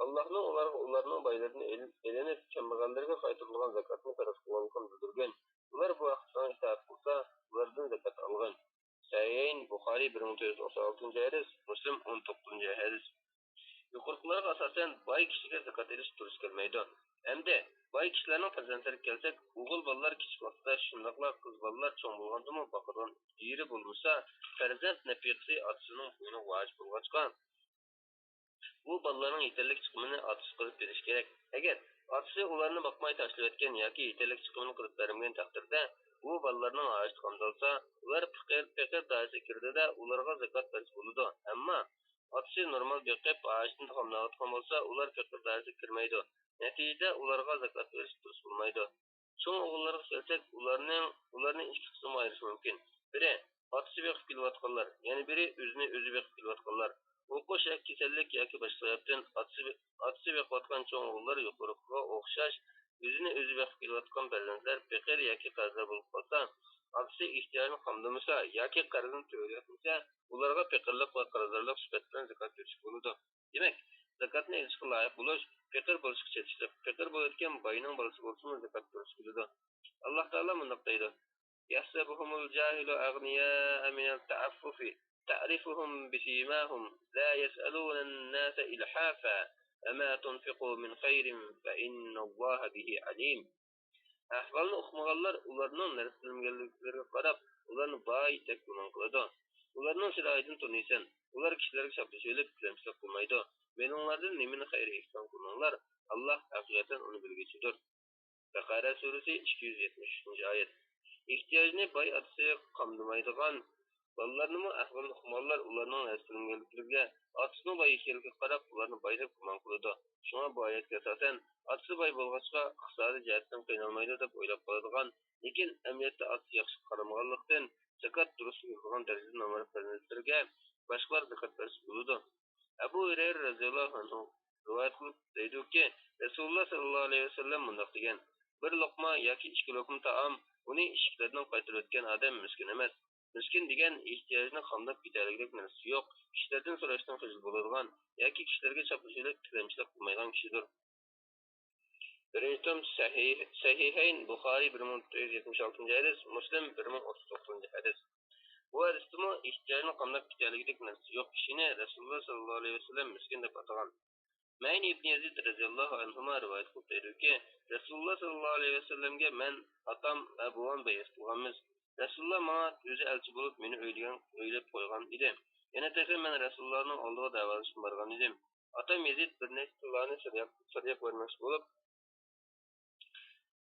ئاللاھنىڭ ئۇلارغا ئۇلارنىڭ بايلىرىدىن ئېل-، ئېلىنىپ، كەمبەغەللەرگە قايتۇرۇلغان زاكاتنى پەرز قىلغانلىقىنى بىلدۈرگەن. ئۇلار بۇ ھەقتە ساڭا ئىتائەت قىلسا، ئۇلاردىن زاكات ئالغىن. سەھىھەين، بۇخارىي بىر مىڭ تۆت يۈز ئوتتۇز ئالتىنچى ھەدىس، مۇسلىم ئون توققۇزىنچى ھەدىس. يۇقىرىقىلارغا ئاساسەن، باي كىشىگە زاكات ئېلىش دۇرۇس كەلمەيدۇ. ئەمدى باي كىشىلەرنىڭ پەرزەنتلىرىگە كەلسەك، ئوغۇل بالىلار كىچىك ۋاقتىدا، شۇنداقلا قىز بالىلار چوڭ بولغاندىمۇ باقىدىغان ئېرى بولمىسا، پەرزەنت نەپىقىسى ئاتىسىنىڭ بوينىغا ۋاجىپ بولغاچقا، بۇ بالىلارنىڭ يېتەرلىك چىقىمىنى ئاتىسى قىلىپ بېرىشى كېرەك. ئەگەر ئاتىسى ئۇلارنى باقماي تاشلىۋەتكەن ياكى يېتەرلىك چىقىمىنى قىلىپ بەرمىگەن تەقدىردە، بۇ بالىلارنىڭ ھاجىتى قامدالسا، ئۇلار پېقىر، پېقىر دائىرىسىگە كىرىدۇ-دە، ئۇلارغا زاكات بەرسە بولىدۇ. ئەمما ئاتىسى نورمال بېقىپ، ھاجىتىنى تاماملاۋاتقان بولسا، ئۇلار پېقىر دائىرىسىگە كىرمەيدۇ. نەتىجىدە ئۇلارغا زاكات بېرىش دۇرۇس بولمايدۇ. چوڭ ئوغۇللارغا كەلسەك، ئۇلارنىڭ، ئۇلارنى ئىككى قىسىمغا ئايرىش مۇمكىن. بىرى، ئاتىسى بېقىپ كېلىۋاتقانلار، يەنە بىرى ئۆزىنى ئۆزى بېقىپ كېلىۋاتقانلار. ئوقۇش ياكى كېسەللىك ياكى باشقا سەۋەبتىن ئاتىسى، ئاتىسى بېقىۋاتقان چوڭ ئوغۇللار يۇقىرىقىغا ئوخشاش ئۆزىنى ئۆزى بېقىپ كېلىۋاتقان پەرزەنتلەر پېقىر ياكى قەرزدار بولۇپ قالسا، ئاتىسى ئېھتىياجىنى قامدىمىسا ياكى قەرزىنى تۆلىيەلمىسە، ئۇلارغا پېقىرلىق ۋە قەرزدارلىق سۈپەت بىلەن زاكات بېرىشكە بولىدۇ. دېمەك، زاكاتنى ئېلىشقا لايىق بولۇش، پېقىر بولۇشقا چېتىشلىق، پېقىر بولىدىكەن باينىڭ بالىسى بولسىمۇ زاكات بېرىشكە بولىدۇ. ئاللاھ تائالا مۇنداق دەيدۇ: يحسبهم الجاهل أغنياء من التعفف تعرفهم بسيماهم لا يسألون الناس إلحافا وما تنفقوا من خير فإن الله به عليم. ئەھۋالنى ئۇقمىغانلار ئۇلارنىڭ نەرسىلەنگەنلىكلىرىگە قاراپ، ئۇلارنى باي دەپ گۇمان قىلىدۇ. ئۇلارنىڭ چىرايىدىن تونۇيسەن، ئۇلار كىشىلەرگە چاپلىشىۋېلىپ تىلەمچىلىك قىلمايدۇ. مېلىڭلاردىن نېمىنى خەير ئېھسان قىلماڭلار، ئاللاھ ھەقىقەتەن ئۇنى بىلگۈچىدۇر. بەقەرە سۈرىسى، ئىككى يۈز يەتمىش ئۈچىنچى ئايەت. ئېھتىياجنى باي ئاتىسى قامدىمايدىغان، بالىلارنىمۇ ئەھۋالىنى ئۇقمىغانلار ئۇلارنىڭ نەرسىلەنگەنلىكلىرىگە، ئاتىسىنىڭ باي ئىكەنلىكىگە قاراپ ئۇلارنى باي دەپ گۇمان قىلىدۇ. شۇڭا بۇ ئايەتكە ئاساسەن، ئاتىسى باي بولغاچقا ئىقتىسادىي جەھەتتىن قىينالمايدۇ دەپ ئويلاپ قالىدىغان، لېكىن ئەمەلىيەتتە ئاتىسى ياخشى قارىمىغانلىقتىن، زاكات دۇرۇس بېرىدىغان دەرىجىدە نامرات پەرزەنتلىرىگە باشقىلار زاكات بەرسە بولىدۇ. ئەبۇ ھۇرەيرە رەزىياللاھۇ ئەنھۇ رىۋايەت قىلىپ دەيدۇكى، رەسۇلۇللا سەللەللاھۇ ئەلەيھى ۋەسەللەم مۇنداق دېگەن: بىر لوقما ياكى ئىككى لوقما تائام، ئۇنى ئىشىكلەردىن قايتۇرۇۋەتكەن ئادەم مىسكىن ئەمەس. مىسكىن دېگەن ئېھتىياجىنى قامداپ كېتەلىگۈدەك نەرسىسى يوق، كىشىلەردىن سوراشتىن خىجىل بولىدىغان ياكى كىشىلەرگە چاپلىشىۋېلىپ تىلەمچىلىك قىلمايدىغان كىشىدۇر. بىرىنچى توم سەھىھ-، سەھىھەين، بۇخارىي بىر مىڭ تۆت يۈز يەتمىش ئالتىنچى ھەدىس، مۇسلىم بىر مىڭ ئوتتۇز توققۇزىنچى ھەدىس. بۇ ھەدىستىمۇ ئېھتىياجنى قامداپ كېتەلىگۈدەك نەرسىسى يوق كىشىنى رەسۇلۇللا سەللەللاھۇ ئەلەيھى ۋەسەللەم مىسكىن دەپ ئاتىغان. مەئىن ئىبن يەزىد رەزىياللاھۇ ئەنھۇما رىۋايەت قىلىپ دەيدۇكى، رەسۇلۇللا سەللەللاھۇ ئەلەيھى ۋەسەللەمگە مەن، ئاتام ۋە بوۋام بەيئەت قىلغانمىز. رەسۇلۇللا ماڭا ئۆزى ئەلچى بولۇپ مېنى ئۆيلىگەن، ئۆيلەپ قويغان ئىدى. يەنە تېخى مەن رەسۇلۇللانىڭ ئالدىغا دەۋالىشىپ بارغان ئىدىم. ئاتام يېزىد بىر نەچچە تىللانى سەدىقە، سەدىقە بەرمەكچى بولۇپ،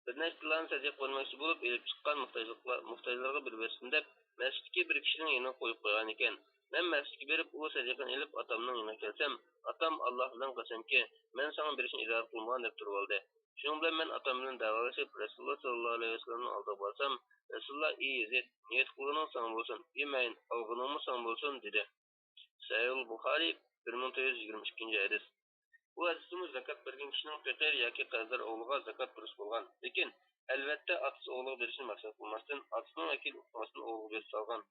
بىر نەچچە تىللانى سەدىقە بەرمەكچى بولۇپ، ئېلىپ چىققان موھتاجلىقلار، موھتاجلارغا بېرىۋەتسۇن دەپ، مەسچىتتىكى بىر كىشىنىڭ يېنىغا قويۇپ قويغانىكەن. مەن مەسچىتكە بېرىپ، ئۇ سەدىقىنى ئېلىپ، ئاتامنىڭ يېنىغا كەلسەم، ئاتام، ئاللاھ بىلەن قەسەمكى، مەن ساڭا بېرىشنى ئىرادە قىلمىغان دەپ تۇرۇۋالدى. شۇنىڭ بىلەن مەن ئاتام بىلەن دەۋالىشىپ، رەسۇلۇللا سەللەللاھۇ ئەلەيھى ۋەسەللەمنىڭ ئالدىغا بارسام، رەسۇلۇللا، ئى يېزىد، نىيەت قىلغىنىڭ ساڭا بولسۇن، ئى مەئىن، ئالغىنىڭمۇ ساڭا بولسۇن، دېدى. سەھىھۇل بۇخارىي، بىر مىڭ تۆت يۈز يىگىرمە ئىككىنچى ھەدىس. بۇ ھەدىستىمۇ زاكات بەرگەن كىشىنىڭ پېقىر ياكى قەرزدار ئوغلىغا زاكات بۇرچ بولغان. لېكىن، ئەلۋەتتە، ئاتىسى ئوغلىغا بېرىشنى مەقسەت قىلماستىن، ئاتىسىنىڭ ۋەكىل ئۇقماستىن ئوغلىغا بېرىپ سالغان.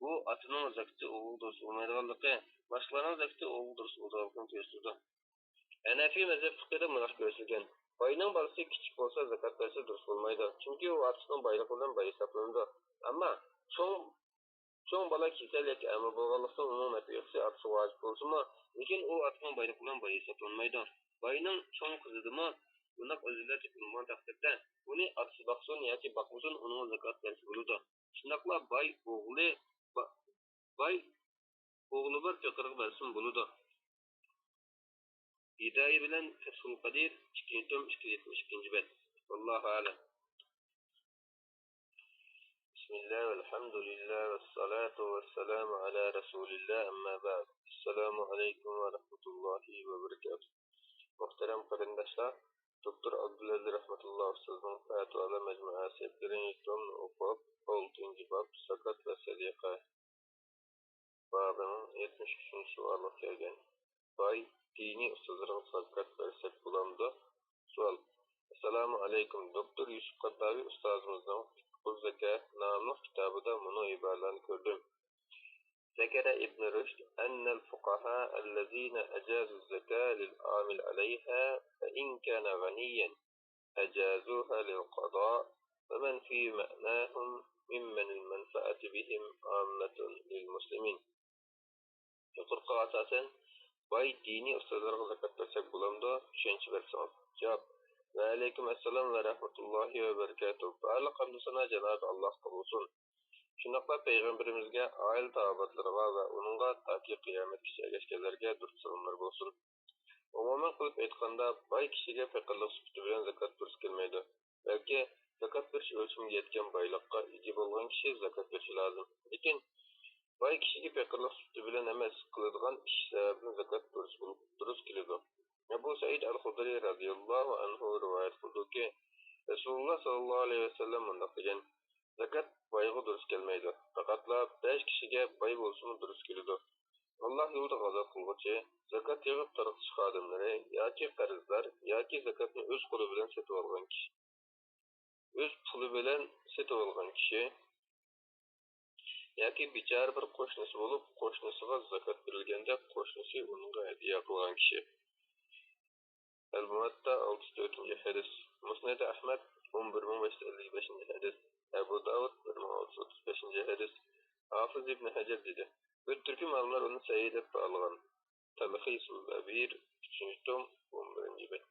بۇ ئاتىنىڭ زاكىتى ئوغلىغا دۇرۇس بولمايدىغانلىقى، باشقىلارنىڭ زاكىتى ئوغلىغا دۇرۇس بولىدىغانلىقىنى كۆرسىتىدۇ. ھەنەفىي مەزھەپ پىقھىدا مۇنداق كۆرسىتىلگەن: باينىڭ بالىسى كىچىك بولسا زاكات بەرسە دۇرۇس بولمايدۇ، چۈنكى ئۇ ئاتىسىنىڭ بايلىقى بىلەن باي ھېسابلىنىدۇ. ئەمما چوڭ، چوڭ بالا كېسەل ياكى ئەما بولغانلىقتىن ئۇنىڭ نەپىقىسى ئاتىسىغا ۋاجىپ بولسىمۇ، لېكىن ئۇ ئاتىسىنىڭ بايلىقى بىلەن باي ھېسابلانمايدۇ. باينىڭ چوڭ قىزىدىمۇ بۇنداق ئۆزىدە تېپىلمىغان تەقدىردە، ئۇنى ئاتىسى باقسۇن ياكى باقمىسۇن، ئۇنىڭغا زاكات بەرسە بولىدۇ. شۇنداقلا باي ئوغلى، با-، باي ئوغلى بار پېقىرغا بەرسىمۇ بولىدۇ. ھىدايە بىلەن فەتھۇل قەدىر، ئىككىنچى توم، ئىككى يۈز يەتمىش ئىككىنچى بەت. ۋاللاھۇ ئەلەم. بىسمىللا، ۋەلھەمدۇلىللا، ۋەسسالاتۇ ۋەسسالامۇ ئەلا رەسۇلىللا، ئەمما بەئد. ئەسسالامۇ ئەلەيكۇم ۋە رەھمەتۇللاھى ۋە بەرىكاتۇھ. مۇھتەرەم قېرىنداشلار، دوكتور ئابدۇلئەزىز رەھمەتۇللا ئۇستازنىڭ پەتىۋالار مەجمۇئەسى بىرىنچى تومنى ئوقۇپ، ئالتىنچى باب، زاكات ۋە سەدىقە بابىنىڭ يەتمىش ئۈچىنچى سوئالىغا كەلگەن. باي دىنىي ئۇستازلىرىغا زاكات بەرسەك بولامدۇ؟ سوئال. ئەسسالامۇ ئەلەيكۇم. دوكتور يۈسۈپ قەدداۋى ئۇستازىمىزنىڭ فىقھۇز زاكات ناملىق كىتابىدا مۇنۇ ئىبارىلەرنى كۆردۈم. ذكر ابن رشد أن الفقهاء الذين أجازوا الزكاة للعامل عليها فإن كان غنيا أجازوها للقضاء، ومن في معناهم ممن المنفعة بهم عامة للمسلمين. يۇقىرىقىغا ئاساسەن، باي دىنىي ئۇستازلارغا زاكات بەرسەك بولامدۇ؟ چۈشەنچە بەرسىڭىز. جاۋاب. ۋەئەلەيكۇم ئەسسالام ۋە رەھمەتۇللاھى ۋە بەرىكاتۇھ. بارلىق ھەمدۇ سانا جانابى ئاللاھقا بولسۇن. شۇنداقلا پەيغەمبىرىمىزگە، ئائىلە تاۋابىئاتلىرىغا ۋە ئۇنىڭغا تاكى قىيامەتكىچە ئەگەشكەنلەرگە دۇرۇت سالاملار بولسۇن. ئومۇمەن قىلىپ ئېيتقاندا، باي كىشىگە پېقىرلىق سۈپىتى بىلەن زاكات بېرىش كەلمەيدۇ، بەلكى زاكات بېرىش ئۆلچىمىگە يەتكەن بايلىققا ئىگە بولغان كىشى زاكات بېرىشى لازىم. لېكىن باي كىشىگە پېقىرلىق سۈپىتى بىلەن ئەمەس، قىلىدىغان ئىش سەۋەبىدىن زاكات دۇرۇس بولۇپ، دۇرۇس كېلىدۇ. ئەبۇ سەئىد ئەل-خۇدرى رەزىياللاھۇ ئەنھۇ رىۋايەت قىلىدۇكى، رەسۇلۇللا ساللاللاھۇ ئەلەيھى ۋەسەللەم مۇنداق دېگەن: زاكات بايغا دۇرۇس كەلمەيدۇ، پەقەتلا بەش كىشىگە باي بولسىمۇ دۇرۇس كېلىدۇ. ئاللاھ يولىدا غازات قىلغۇچى، زاكات يىغىپ تارقىتىش خادىملىرى ياكى قەرزدار ياكى زاكاتنى ئۆز قولى بىلەن سېتىۋالغان كىشى، ئۆز پۇلى بىلەن سېتىۋالغان كىشى ياكى بىچارە بىر قوشنىسى بولۇپ، قوشنىسىغا زاكات بېرىلگەندە، قوشنىسى ئۇنىڭغا ھەدىيە قىلغان كىشى. ئەل-مۇۋەتتا، ئالتە يۈز تۆتىنچى ھەدىس. مۇسنەد ئەھمەد، ئون بىر مىڭ بەش يۈز ئەللىك بەشىنچى ھەدىس. ئەبۇ داۋۇد، بىر مىڭ ئالتە يۈز ئوتتۇز بەشىنچى ھەدىس. ھافىز ئىبن ھەجەر دېدى، بىر تۈركۈم ئالىملار ئۇنى سەھىھ دەپ باھالىغان. تەلخىسۇل لەبىر، ئۈچىنچى توم، ئون بىرىنچى بەت.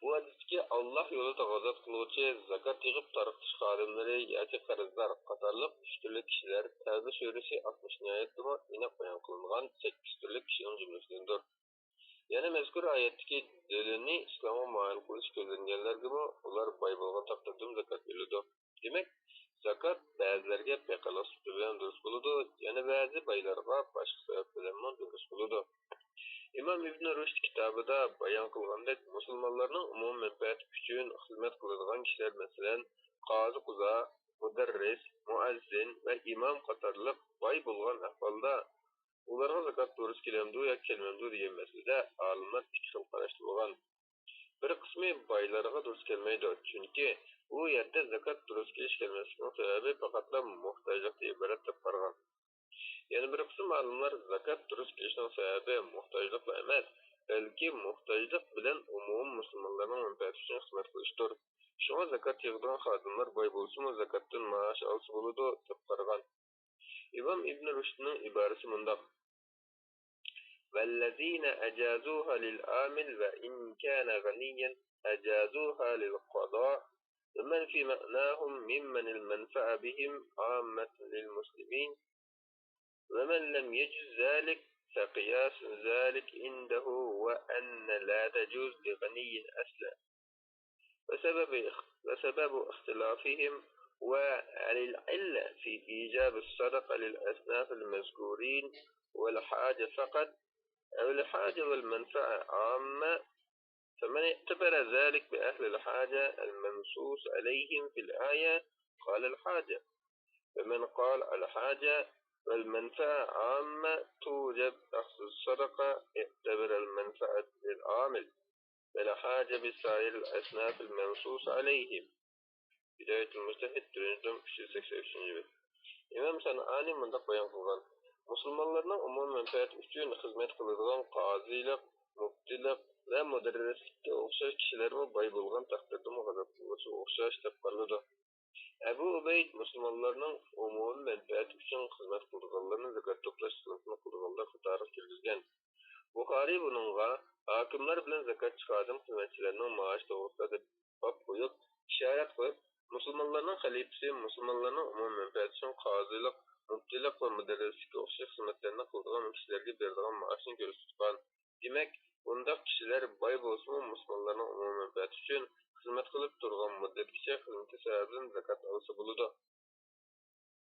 بۇ ھەدىستىكى ئاللاھ يولىدا غازات قىلغۇچى، زاكات يىغىپ تارقىتىش خادىملىرى ياكى قەرزدار قاتارلىق ئۈچ تۈرلۈك كىشىلەر تەۋبە سۈرىسى ئاتمىشىنچى ئايەتتىمۇ ئېنىق بايان قىلىنغان سەككىز تۈرلۈك كىشىنىڭ جۈملىسىدىندۇر. يەنە مەزكۇر ئايەتتىكى دىلىنى ئىسلامغا مايىل قىلىش كۆزلەنگەنلەرگىمۇ ئۇلار باي بولغان تەقدىردىمۇ زاكات بېرىلىدۇ. دېمەك، زاكات بەزىلەرگە پېقىرلىق سۈپىتى بىلەن دۇرۇس بولىدۇ، يەنە بەزى بايلارغا باشقا سەۋەب بىلەنمۇ دۇرۇس بولىدۇ. ئىمام ئىبن رۇشد كىتابىدا بايان قىلغاندەك، مۇسۇلمانلارنىڭ ئومۇمىي مەنپەئەتى ئۈچۈن خىزمەت قىلىدىغان كىشىلەر، مەسىلەن، قازى قۇزا، مۇدەررىس، مۇئەززىن ۋە ئىمام قاتارلىق باي بولغان ئەھۋالدا، ئۇلارغا زاكات دۇرۇس كېلەمدۇ ياكى كەلمەمدۇ دېگەن مەسىلىدە ئالىملار ئىككى خىل قاراشتا بولغان. بىر قىسمى بايلارغا دۇرۇس كەلمەيدۇ، چۈنكى ئۇ يەردە زاكات دۇرۇس كېلىش-كەلمەسلىكنىڭ سەۋەبى پەقەتلا موھتاجلىقتىن ئىبارەت دەپ قارىغان. يەنە بىر قىسىم ئالىملار زاكات دۇرۇس كېلىشنىڭ سەۋەبى موھتاجلىقلا ئەمەس، بەلكى موھتاجلىق بىلەن ئومۇمىي مۇسۇلمانلارنىڭ مەنپەئەتى ئۈچۈن خىزمەت قىلىشتۇر. شۇڭا زاكات يىغىدىغان خادىملار باي بولسىمۇ، زاكاتتىن مائاش ئالسا بولىدۇ، دەپ قارىغان. ئىمام ئىبن رۇشدنىڭ ئىبارىسى مۇنداق: والذين أجازوها للعامل وإن كان غنيا أجازوها للقضاء ومن في معناهم ممن المنفعة بهم عامة للمسلمين، ومن لم يجز ذلك فقياس ذلك عنده هو أن لا تجوز لغني أصلا. وسبب اخ-، وسبب اختلافهم وعلى العلة في إيجاب الصدقة للأصناف المذكورين والحاجة فقط، أو الحاجة والمنفعة عامة، فمن اعتبر ذلك بأهل الحاجة المنصوص عليهم في الآية قال الحاجة، ومن قال الحاجة والمنفعة عامة توجب أخذ الصدقة اعتبر المنفعة للعامل. والحاجة بسائر الأصناف المنصوص عليهم. بداية المجتهد، تۆتىنچى توم، ئۈچ يۈز سەكسەن ئۈچىنچى بەت. ئىمام سەنئانى مۇنداق بايان قىلغان: مۇسۇلمانلارنىڭ ئومۇمىي مەنپەئەتى ئۈچۈن خىزمەت قىلىدىغان قازىلىق، مۇپتىلىق ۋە مۇدەررىسلىككە ئوخشاش كىشىلەرمۇ باي بولغان تەقدىردىمۇ غازات قىلغۇچىغا ئوخشاش دەپ قارىلىدۇ. ئەبۇ ئۇبەيد مۇسۇلمانلارنىڭ ئومۇمىي مەنپەئەتى ئۈچۈن خىزمەت قىلىدىغانلارنى زاكات توپلاش خىزمىتىنى قىلىدىغانلار قاتارىغا كىرگۈزگەن. بۇخارىي بۇنىڭغا ھاكىملار بىلەن زاكاتچى خادىم خىزمەتچىلەرنىڭ مائاشى توغرىسىدا دەپ باب قويۇپ، ئىشارەت قىلىپ، مۇسۇلمانلارنىڭ خەلىپىسى مۇسۇلمانلارنىڭ ئومۇمىي مەنپەئەتى ئۈچۈن قازىلىق، مۇپتىلىق ۋە مۇدەررىسلىككە ئوخشاش خىزمەتلەرنى قىلىدىغان كىشىلەرگە بېرىدىغان مائاشنى كۆرسىتىپ تۇتقان. دېمەك، بۇنداق كىشىلەر باي بولسىمۇ، مۇسۇلمانلارنىڭ ئومۇمىي مەنپەئەتى ئۈچۈن خىزمەت قىلىپ تۇرغان مۇددەتكىچە خىزمىتى سەۋەبىدىن زاكات ئالسا بولىدۇ.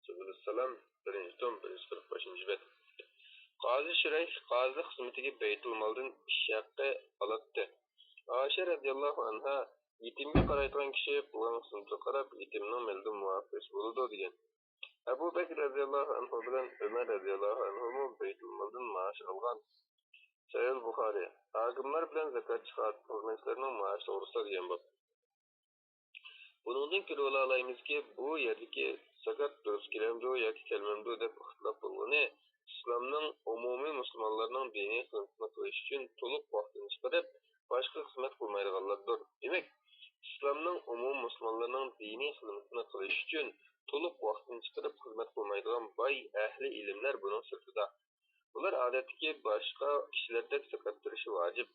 سۇبۇلۇسسالام، بىرىنچى توم، بىر يۈز قىرىق بەشىنچى بەت. قازى شۇرەيھ قازىلىق خىزمىتىگە بەيتۇلمالدىن ئىش ھەققى ئالاتتى. ئائىشە رەزىياللاھۇ ئەنھا، يېتىمگە قارايدىغان كىشى قىلغان خىزمىتىگە قاراپ، يېتىمنىڭ مېلىدىن مۇۋاپىق ئېلىشى بولىدۇ، دېگەن. ئەبۇ بەكرى رەزىياللاھۇ ئەنھۇ بىلەن ئۆمەر رەزىياللاھۇ ئەنھۇمۇ بەيتۇلمالدىن مائاش ئالغان. سەھىھۇل بۇخارىي، ھاكىملار بىلەن زاكاتچى خىزمەتچىلەرنىڭ مائاش توغرىسىدا دېگەن باب. بۇنىڭدىن كۆرۈۋالالايمىزكى، بۇ يەردىكى زاكات دۇرۇس كېلەمدۇ ياكى كەلمەمدۇ دەپ ئىختىلاپ بولغىنى ئىسلامنىڭ ئومۇمىي مۇسۇلمانلارنىڭ دىنىي خىزمىتىنى قىلىش ئۈچۈن تولۇق ۋاقتىنى چىقىرىپ، باشقا خىزمەت قىلمايدىغانلاردۇر. دېمەك، ئىسلامنىڭ ئومۇمىي مۇسۇلمانلارنىڭ دىنىي خىزمىتىنى قىلىش ئۈچۈن تولۇق ۋاقتىنى چىقىرىپ خىزمەت قىلمايدىغان باي ئەھلى ئىلىملەر بۇنىڭ سىرتىدا. بۇلار ئادەتتىكى باشقا كىشىلەردەك زاكات بېرىشى ۋاجىپ.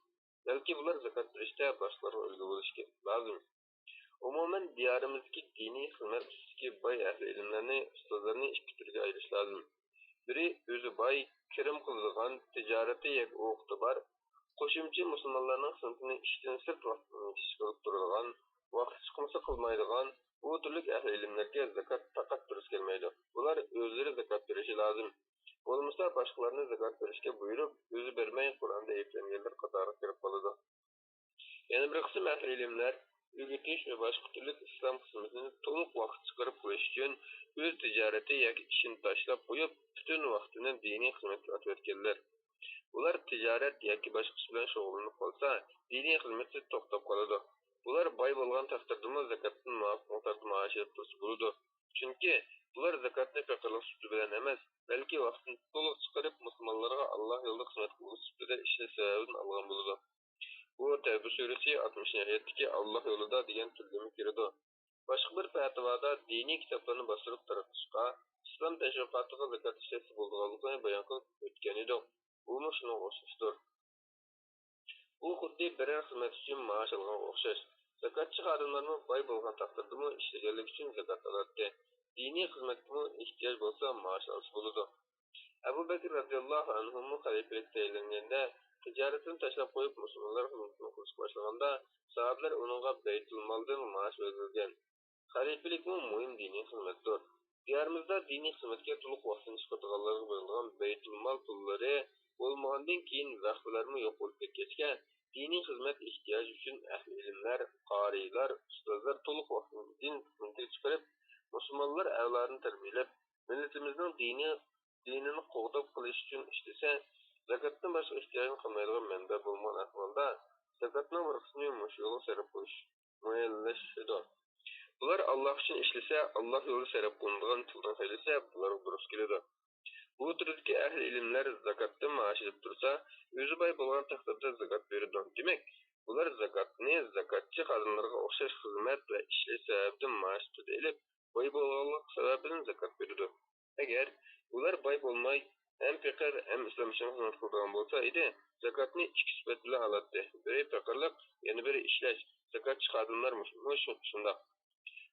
بەلكى بۇلار زاكات بېرىشتە باشقىلارغا ئۈلگە بولۇشى لازىم. ئومۇمەن، دىيارىمىزدىكى دىنىي خىزمەت ئۈستىدىكى باي ئەھلى ئىلىملەرنى، ئۇستازلارنى ئىككى تۈرگە ئايرىش لازىم. بىرى ئۆزى باي، كىرىم قىلىدىغان، تىجارىتى ياكى ئوقىتى بار، قوشۇمچە مۇسۇلمانلارنىڭ خىزمىتىنى ئىشتىن سىرت ۋاقىتلىرىنى چىقىرىپ تۇرىدىغان، ۋاقتى چىقمىسا قىلمايدىغان، بۇ تۈرلۈك ئەھلى ئىلىملەرگە زاكات پەقەت دۇرۇس كەلمەيدۇ. ئۇلار ئۆزلىرى زاكات بېرىشى لازىم. بولمىسا باشقىلارنى زاكات بېرىشكە بۇيرۇپ، ئۆزى بەرمەي قۇرئاندا ئەيىبلەنگەنلەر قاتارىغا كىرىپ قالىدۇ. يەنە بىر قىسىم ئەھلى ئىلىملەر ئۆگىتىش ۋە باشقا تۈرلۈك ئىسلام خىزمىتىنى تولۇق ۋاقىت چىقىرىپ قىلىش ئۈچۈن ئۆز تىجارىتى ياكى ئىشىنى تاشلاپ قويۇپ، پۈتۈن ۋاقتىنى دىنىي خىزمەتكە ئاتىۋەتكەنلەر. ئۇلار تىجارەت ياكى باشقا ئىش بىلەن شۇغۇللىنىپ قالسا، دىنىي خىزمىتى توختاپ قالىدۇ. بۇلار باي بولغان تەقدىردىمۇ زاكاتتىن مۇۋاپىق مىقداردا مائاش ئېلىپ تۇرسا بولىدۇ. چۈنكى بۇلار زاكاتنى پېقىرلىق سۈپىتى بىلەن ئەمەس، بەلكى ۋاقتىنى تولۇق چىقىرىپ، مۇسۇلمانلارغا ئاللا يولىدا خىزمەت قىلغۇچى سۈپىتىدە ئىشلەش سەۋەبىدىن ئالغان بولىدۇ. بۇ تەۋبە سۈرىسى ئاتمىشىنچى ئايەتتىكى «ئاللا يولىدا» دېگەن تۈرگىمۇ كىرىدۇ. باشقا بىر پەتىۋادا دىنىي كىتابلارنى باستۇرۇپ تارقىتىشقا، ئىسلام تەشۋىقاتىغا زاكات ئىشلەتسە بولىدىغانلىقىنى بايان قىلىپ ئۆتكەن ئىدۇق. بۇمۇ شۇنىڭغا ئوخشاشتۇر. بۇ خۇددى بىرەر خىزمەت ئۈچۈن مائاش ئالغانغا ئوخشاش. زاكاتچى خادىملارمۇ باي بولغان تەقدىردىمۇ ئىشلىگەنلىكى ئۈچۈن زاكات ئالاتتى. دىنىي خىزمەتكىمۇ ئېھتىياج بولسا مائاش ئالسا بولىدۇ. ئەبۇ بەكرى رەزىياللاھۇ ئەنھۇمۇ خەلىپىلىككە تەيىنلەنگەندە، تىجارىتىنى تاشلاپ قويۇپ، مۇسۇلمانلار خىزمىتىنى قىلىشقا باشلىغاندا، ساھابىلەر ئۇنىڭغا بەيتۇلمالدىن مائاش بەرگۈزگەن. خەلىپىلىكمۇ مۇھىم دىنىي خىزمەتتۇر. دىيارىمىزدا دىنىي خىزمەتكە تولۇق ۋاقتىنى چىقىرىدىغانلارغا بېرىلىدىغان بەيتۇلمال پۇللىرى بولمىغاندىن كېيىن، ۋەخپىلەرمۇ يوق بولۇپ كەتكەچكە، دىنىي خىزمەت ئېھتىياجى ئۈچۈن ئەھلى ئىلىملەر، قارىيلار، ئۇستازلار تولۇق ۋاقتىنى دىن خىزمىتىگە چىقىرىپ، مۇسۇلمانلار ئەۋلادىنى تەربىيەلەپ، مىللىتىمىزنىڭ دىنىي دىنىنى قوغداپ قېلىش ئۈچۈن ئىشلىسە، زاكاتتىن باشقا ئېھتىياجنى قىلمايدىغان مەنبە بولمىغان ئەھۋالدا، زاكاتنىڭ بىر قىسمىنى مۇشۇ يولغا سەرپ قىلىش مۇئەييەنلىشىدۇ. بۇلار ئاللا ئۈچۈن ئىشلىسە، ئاللا يولىدا سەرپ قىلىنىدىغان پۇلدىن خەجلىسە، بۇلارغا دۇرۇس كېلىدۇ. بۇ تۈردىكى ئەھلى ئىلىملەر زاكاتتىن مائاش ئېلىپ تۇرسا، ئۆزى باي بولغان تەقدىردە زاكات بېرىدۇ. دېمەك، بۇلار زاكاتنى زاكاتچى خادىملارغا ئوخشاش خىزمەت ۋە ئىشلەش سەۋەبىدىن مائاش سۈپىتىدە ئېلىپ، باي بولغانلىق سەۋەبىدىن زاكات بېرىدۇ. ئەگەر ئۇلار باي بولماي، ھەم پېقىر، ھەم ئىسلام ئۈچۈن خىزمەت قىلىدىغان بولسا ئىدى، زاكاتنى ئىككى سۈپەت بىلەن ئالاتتى. بىرى پېقىرلىق، يەنە بىرى ئىشلەش. زاكاتچى خادىملار مۇشۇ، شۇنداق.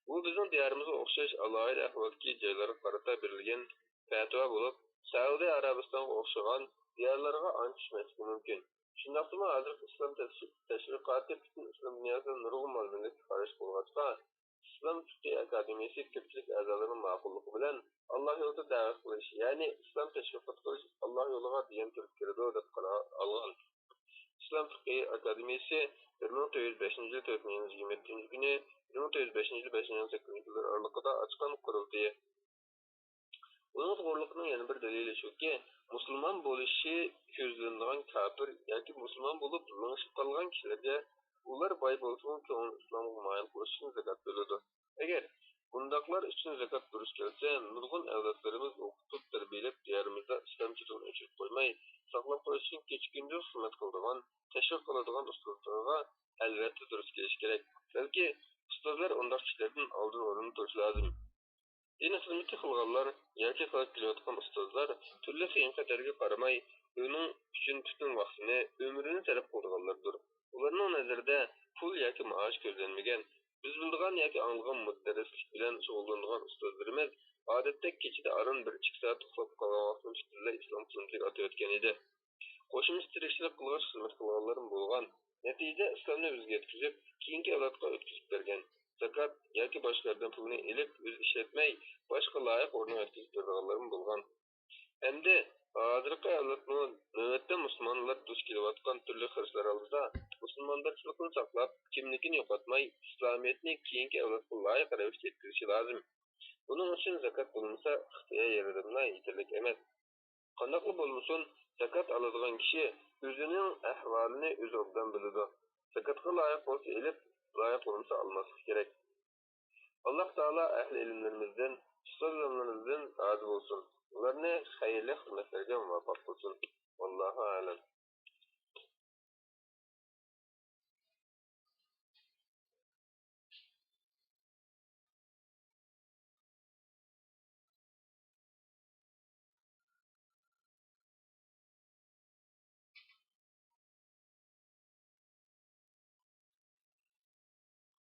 بۇ بىزنىڭ دىيارىمىزغا ئوخشاش ئالاھىدە ئەھۋالدىكى جايلارغا قارىتا بېرىلگەن پەتىۋا بولۇپ، سەئۇدى ئەرەبىستانغا ئوخشىغان دىيارلارغا ئانچە چۈشمەسلىكى مۇمكىن. شۇنداقتىمۇ ھازىرقى ئىسلام تەش-، تەشۋىقاتى پۈتۈن ئىسلام دۇنياسىدا نۇرغۇن مال-مۈلۈككە خەرج قىلغاچقا، ئىسلام پىقھى ئاكادېمىيەسى كۆپچىلىك ئەزالىرىنىڭ ماقۇللۇقى بىلەن، ئاللا يولىدا دەۋەت قىلىش، يەنى ئىسلام تەشۋىقات قىلىش ئاللا يولىغا دېگەن تۈرگە كىرىدۇ، دەپ قارار ئالغان. ئىسلام پىقھى ئاكادېمىيەسى بىر مىڭ تۆت يۈز بەشىنچى يىل تۆتىنچى ئاينىڭ يىگىرمە يەتتىنچى كۈنى، بىر مىڭ تۆت يۈز بەشىنچى يىل بەشىنچى ئاينىڭ سەككىزىنچى كۈنلىرى ئارىلىقىدا ئاچقان قۇرۇلتىيى. ئۇنىڭ توغرىلىقىنىڭ يەنە بىر دەلىلى شۇكى، مۇسۇلمان بولۇشى كۆزلىنىدىغان كاپىر ياكى مۇسۇلمان بولۇپ مېڭىشىپ قالغان كىشىلەرگە ئۇلار باي بولسىمۇ كۆڭلى ئىسلامغا مايىل بولۇش ئۈچۈن زاكات بېرىلىدۇ. ئەگەر بۇنداقلار ئۈچۈن زاكات دۇرۇس كەلسە، نۇرغۇن ئەۋلادلىرىمىز ئوقۇتۇپ تەربىيەلەپ، دىيارىمىزدا ئىسلامچىلىقنى ئۆچۈرۈپ قويماي، ساقلاپ قېلىش ئۈچۈن كېچە-كۈندۈز خىزمەت قىلىدىغان، تەشۋىق قىلىدىغان ئۇستازلارغا ئەلۋەتتە دۇرۇس كېلىشى كېرەك. بەلكى ئۇستازلار ئۇنداق كىشىلەردىن ئالدىن ئورۇندا تۇرۇشى لازىم. دىن خىزمىتى قىلغانلار ياكى قىلىپ كېلىۋاتقان ئۇستازلار تۈرلۈك قىيىن-خەتەرگە قارىماي، ئۇنىڭ ئۈچۈن پۈتۈن ۋاقتىنى، ئۆمرىنى سەرپ قىلىدىغانلاردۇر. ئۇلارنىڭ نەزىرىدە پۇل ياكى مائاش كۆزلەنمىگەن. بىز بىلىدىغان ياكى ئاڭلىغان مۇدەررىسلىك بىلەن شۇغۇللىنىدىغان ئۇستازلىرىمىز ئادەتتە كېچىدە ئاران بىر ئىككى سائەت ئۇخلاپ قالغان ۋاقتىنى پۈتۈنلەي ئىسلام خىزمىتىگە ئاتىۋەتكەن ئىدى. قوشۇمچە تىرىكچىلىك قىلغاچ خىزمەت قىلغانلارمۇ بولغان. نەتىجىدە ئىسلامنى بىزگە يەتكۈزۈپ، كېيىنكى ئەۋلادقا ئۆتكۈزۈپ بەرگەن. زاكات ياكى باشقا يەردىن پۇلنى ئېلىپ، ئۆزى ئىشلەتمەي، باشقا لايىق ئورۇنغا يەتكۈزۈپ بېرىدىغانلارمۇ بولغان. ئەمدى ھازىرقى ئەۋلادمۇ نۆۋەتتە مۇسۇلمانلار دۇچ كېلىۋاتقان تۈرلۈك خىرىسلار ئالدىدا مۇسۇلماندارچىلىقىنى ساقلاپ، كىملىكىنى يوقاتماي، ئىسلامىيەتنى كېيىنكى ئەۋلادقا لايىق رەۋىشتە يەتكۈزۈشى لازىم. بۇنىڭ ئۈچۈن زاكات بولمىسا، ئىختىيار ياردىمىلا يېتەرلىك ئەمەس. قانداقلا بولمىسۇن، زاكات ئالىدىغان كىشى ئۆزىنىڭ ئەھۋالىنى ئۆزى ئوبدان بىلىدۇ. زاكاتقا لايىق بولسا ئېلىپ، لايىق بولمىسا ئالماسلىق كېرەك. ئاللاھ تائالا ئەھلى ئىلىملىرىمىزدىن، ئۇستازلىرىمىزدىن رازى بولسۇن. ئۇلارنى خەيرلىك خىزمەتلەرگە مۇۋەپپەق قىلسۇن. ۋاللاھۇ ئەلەم.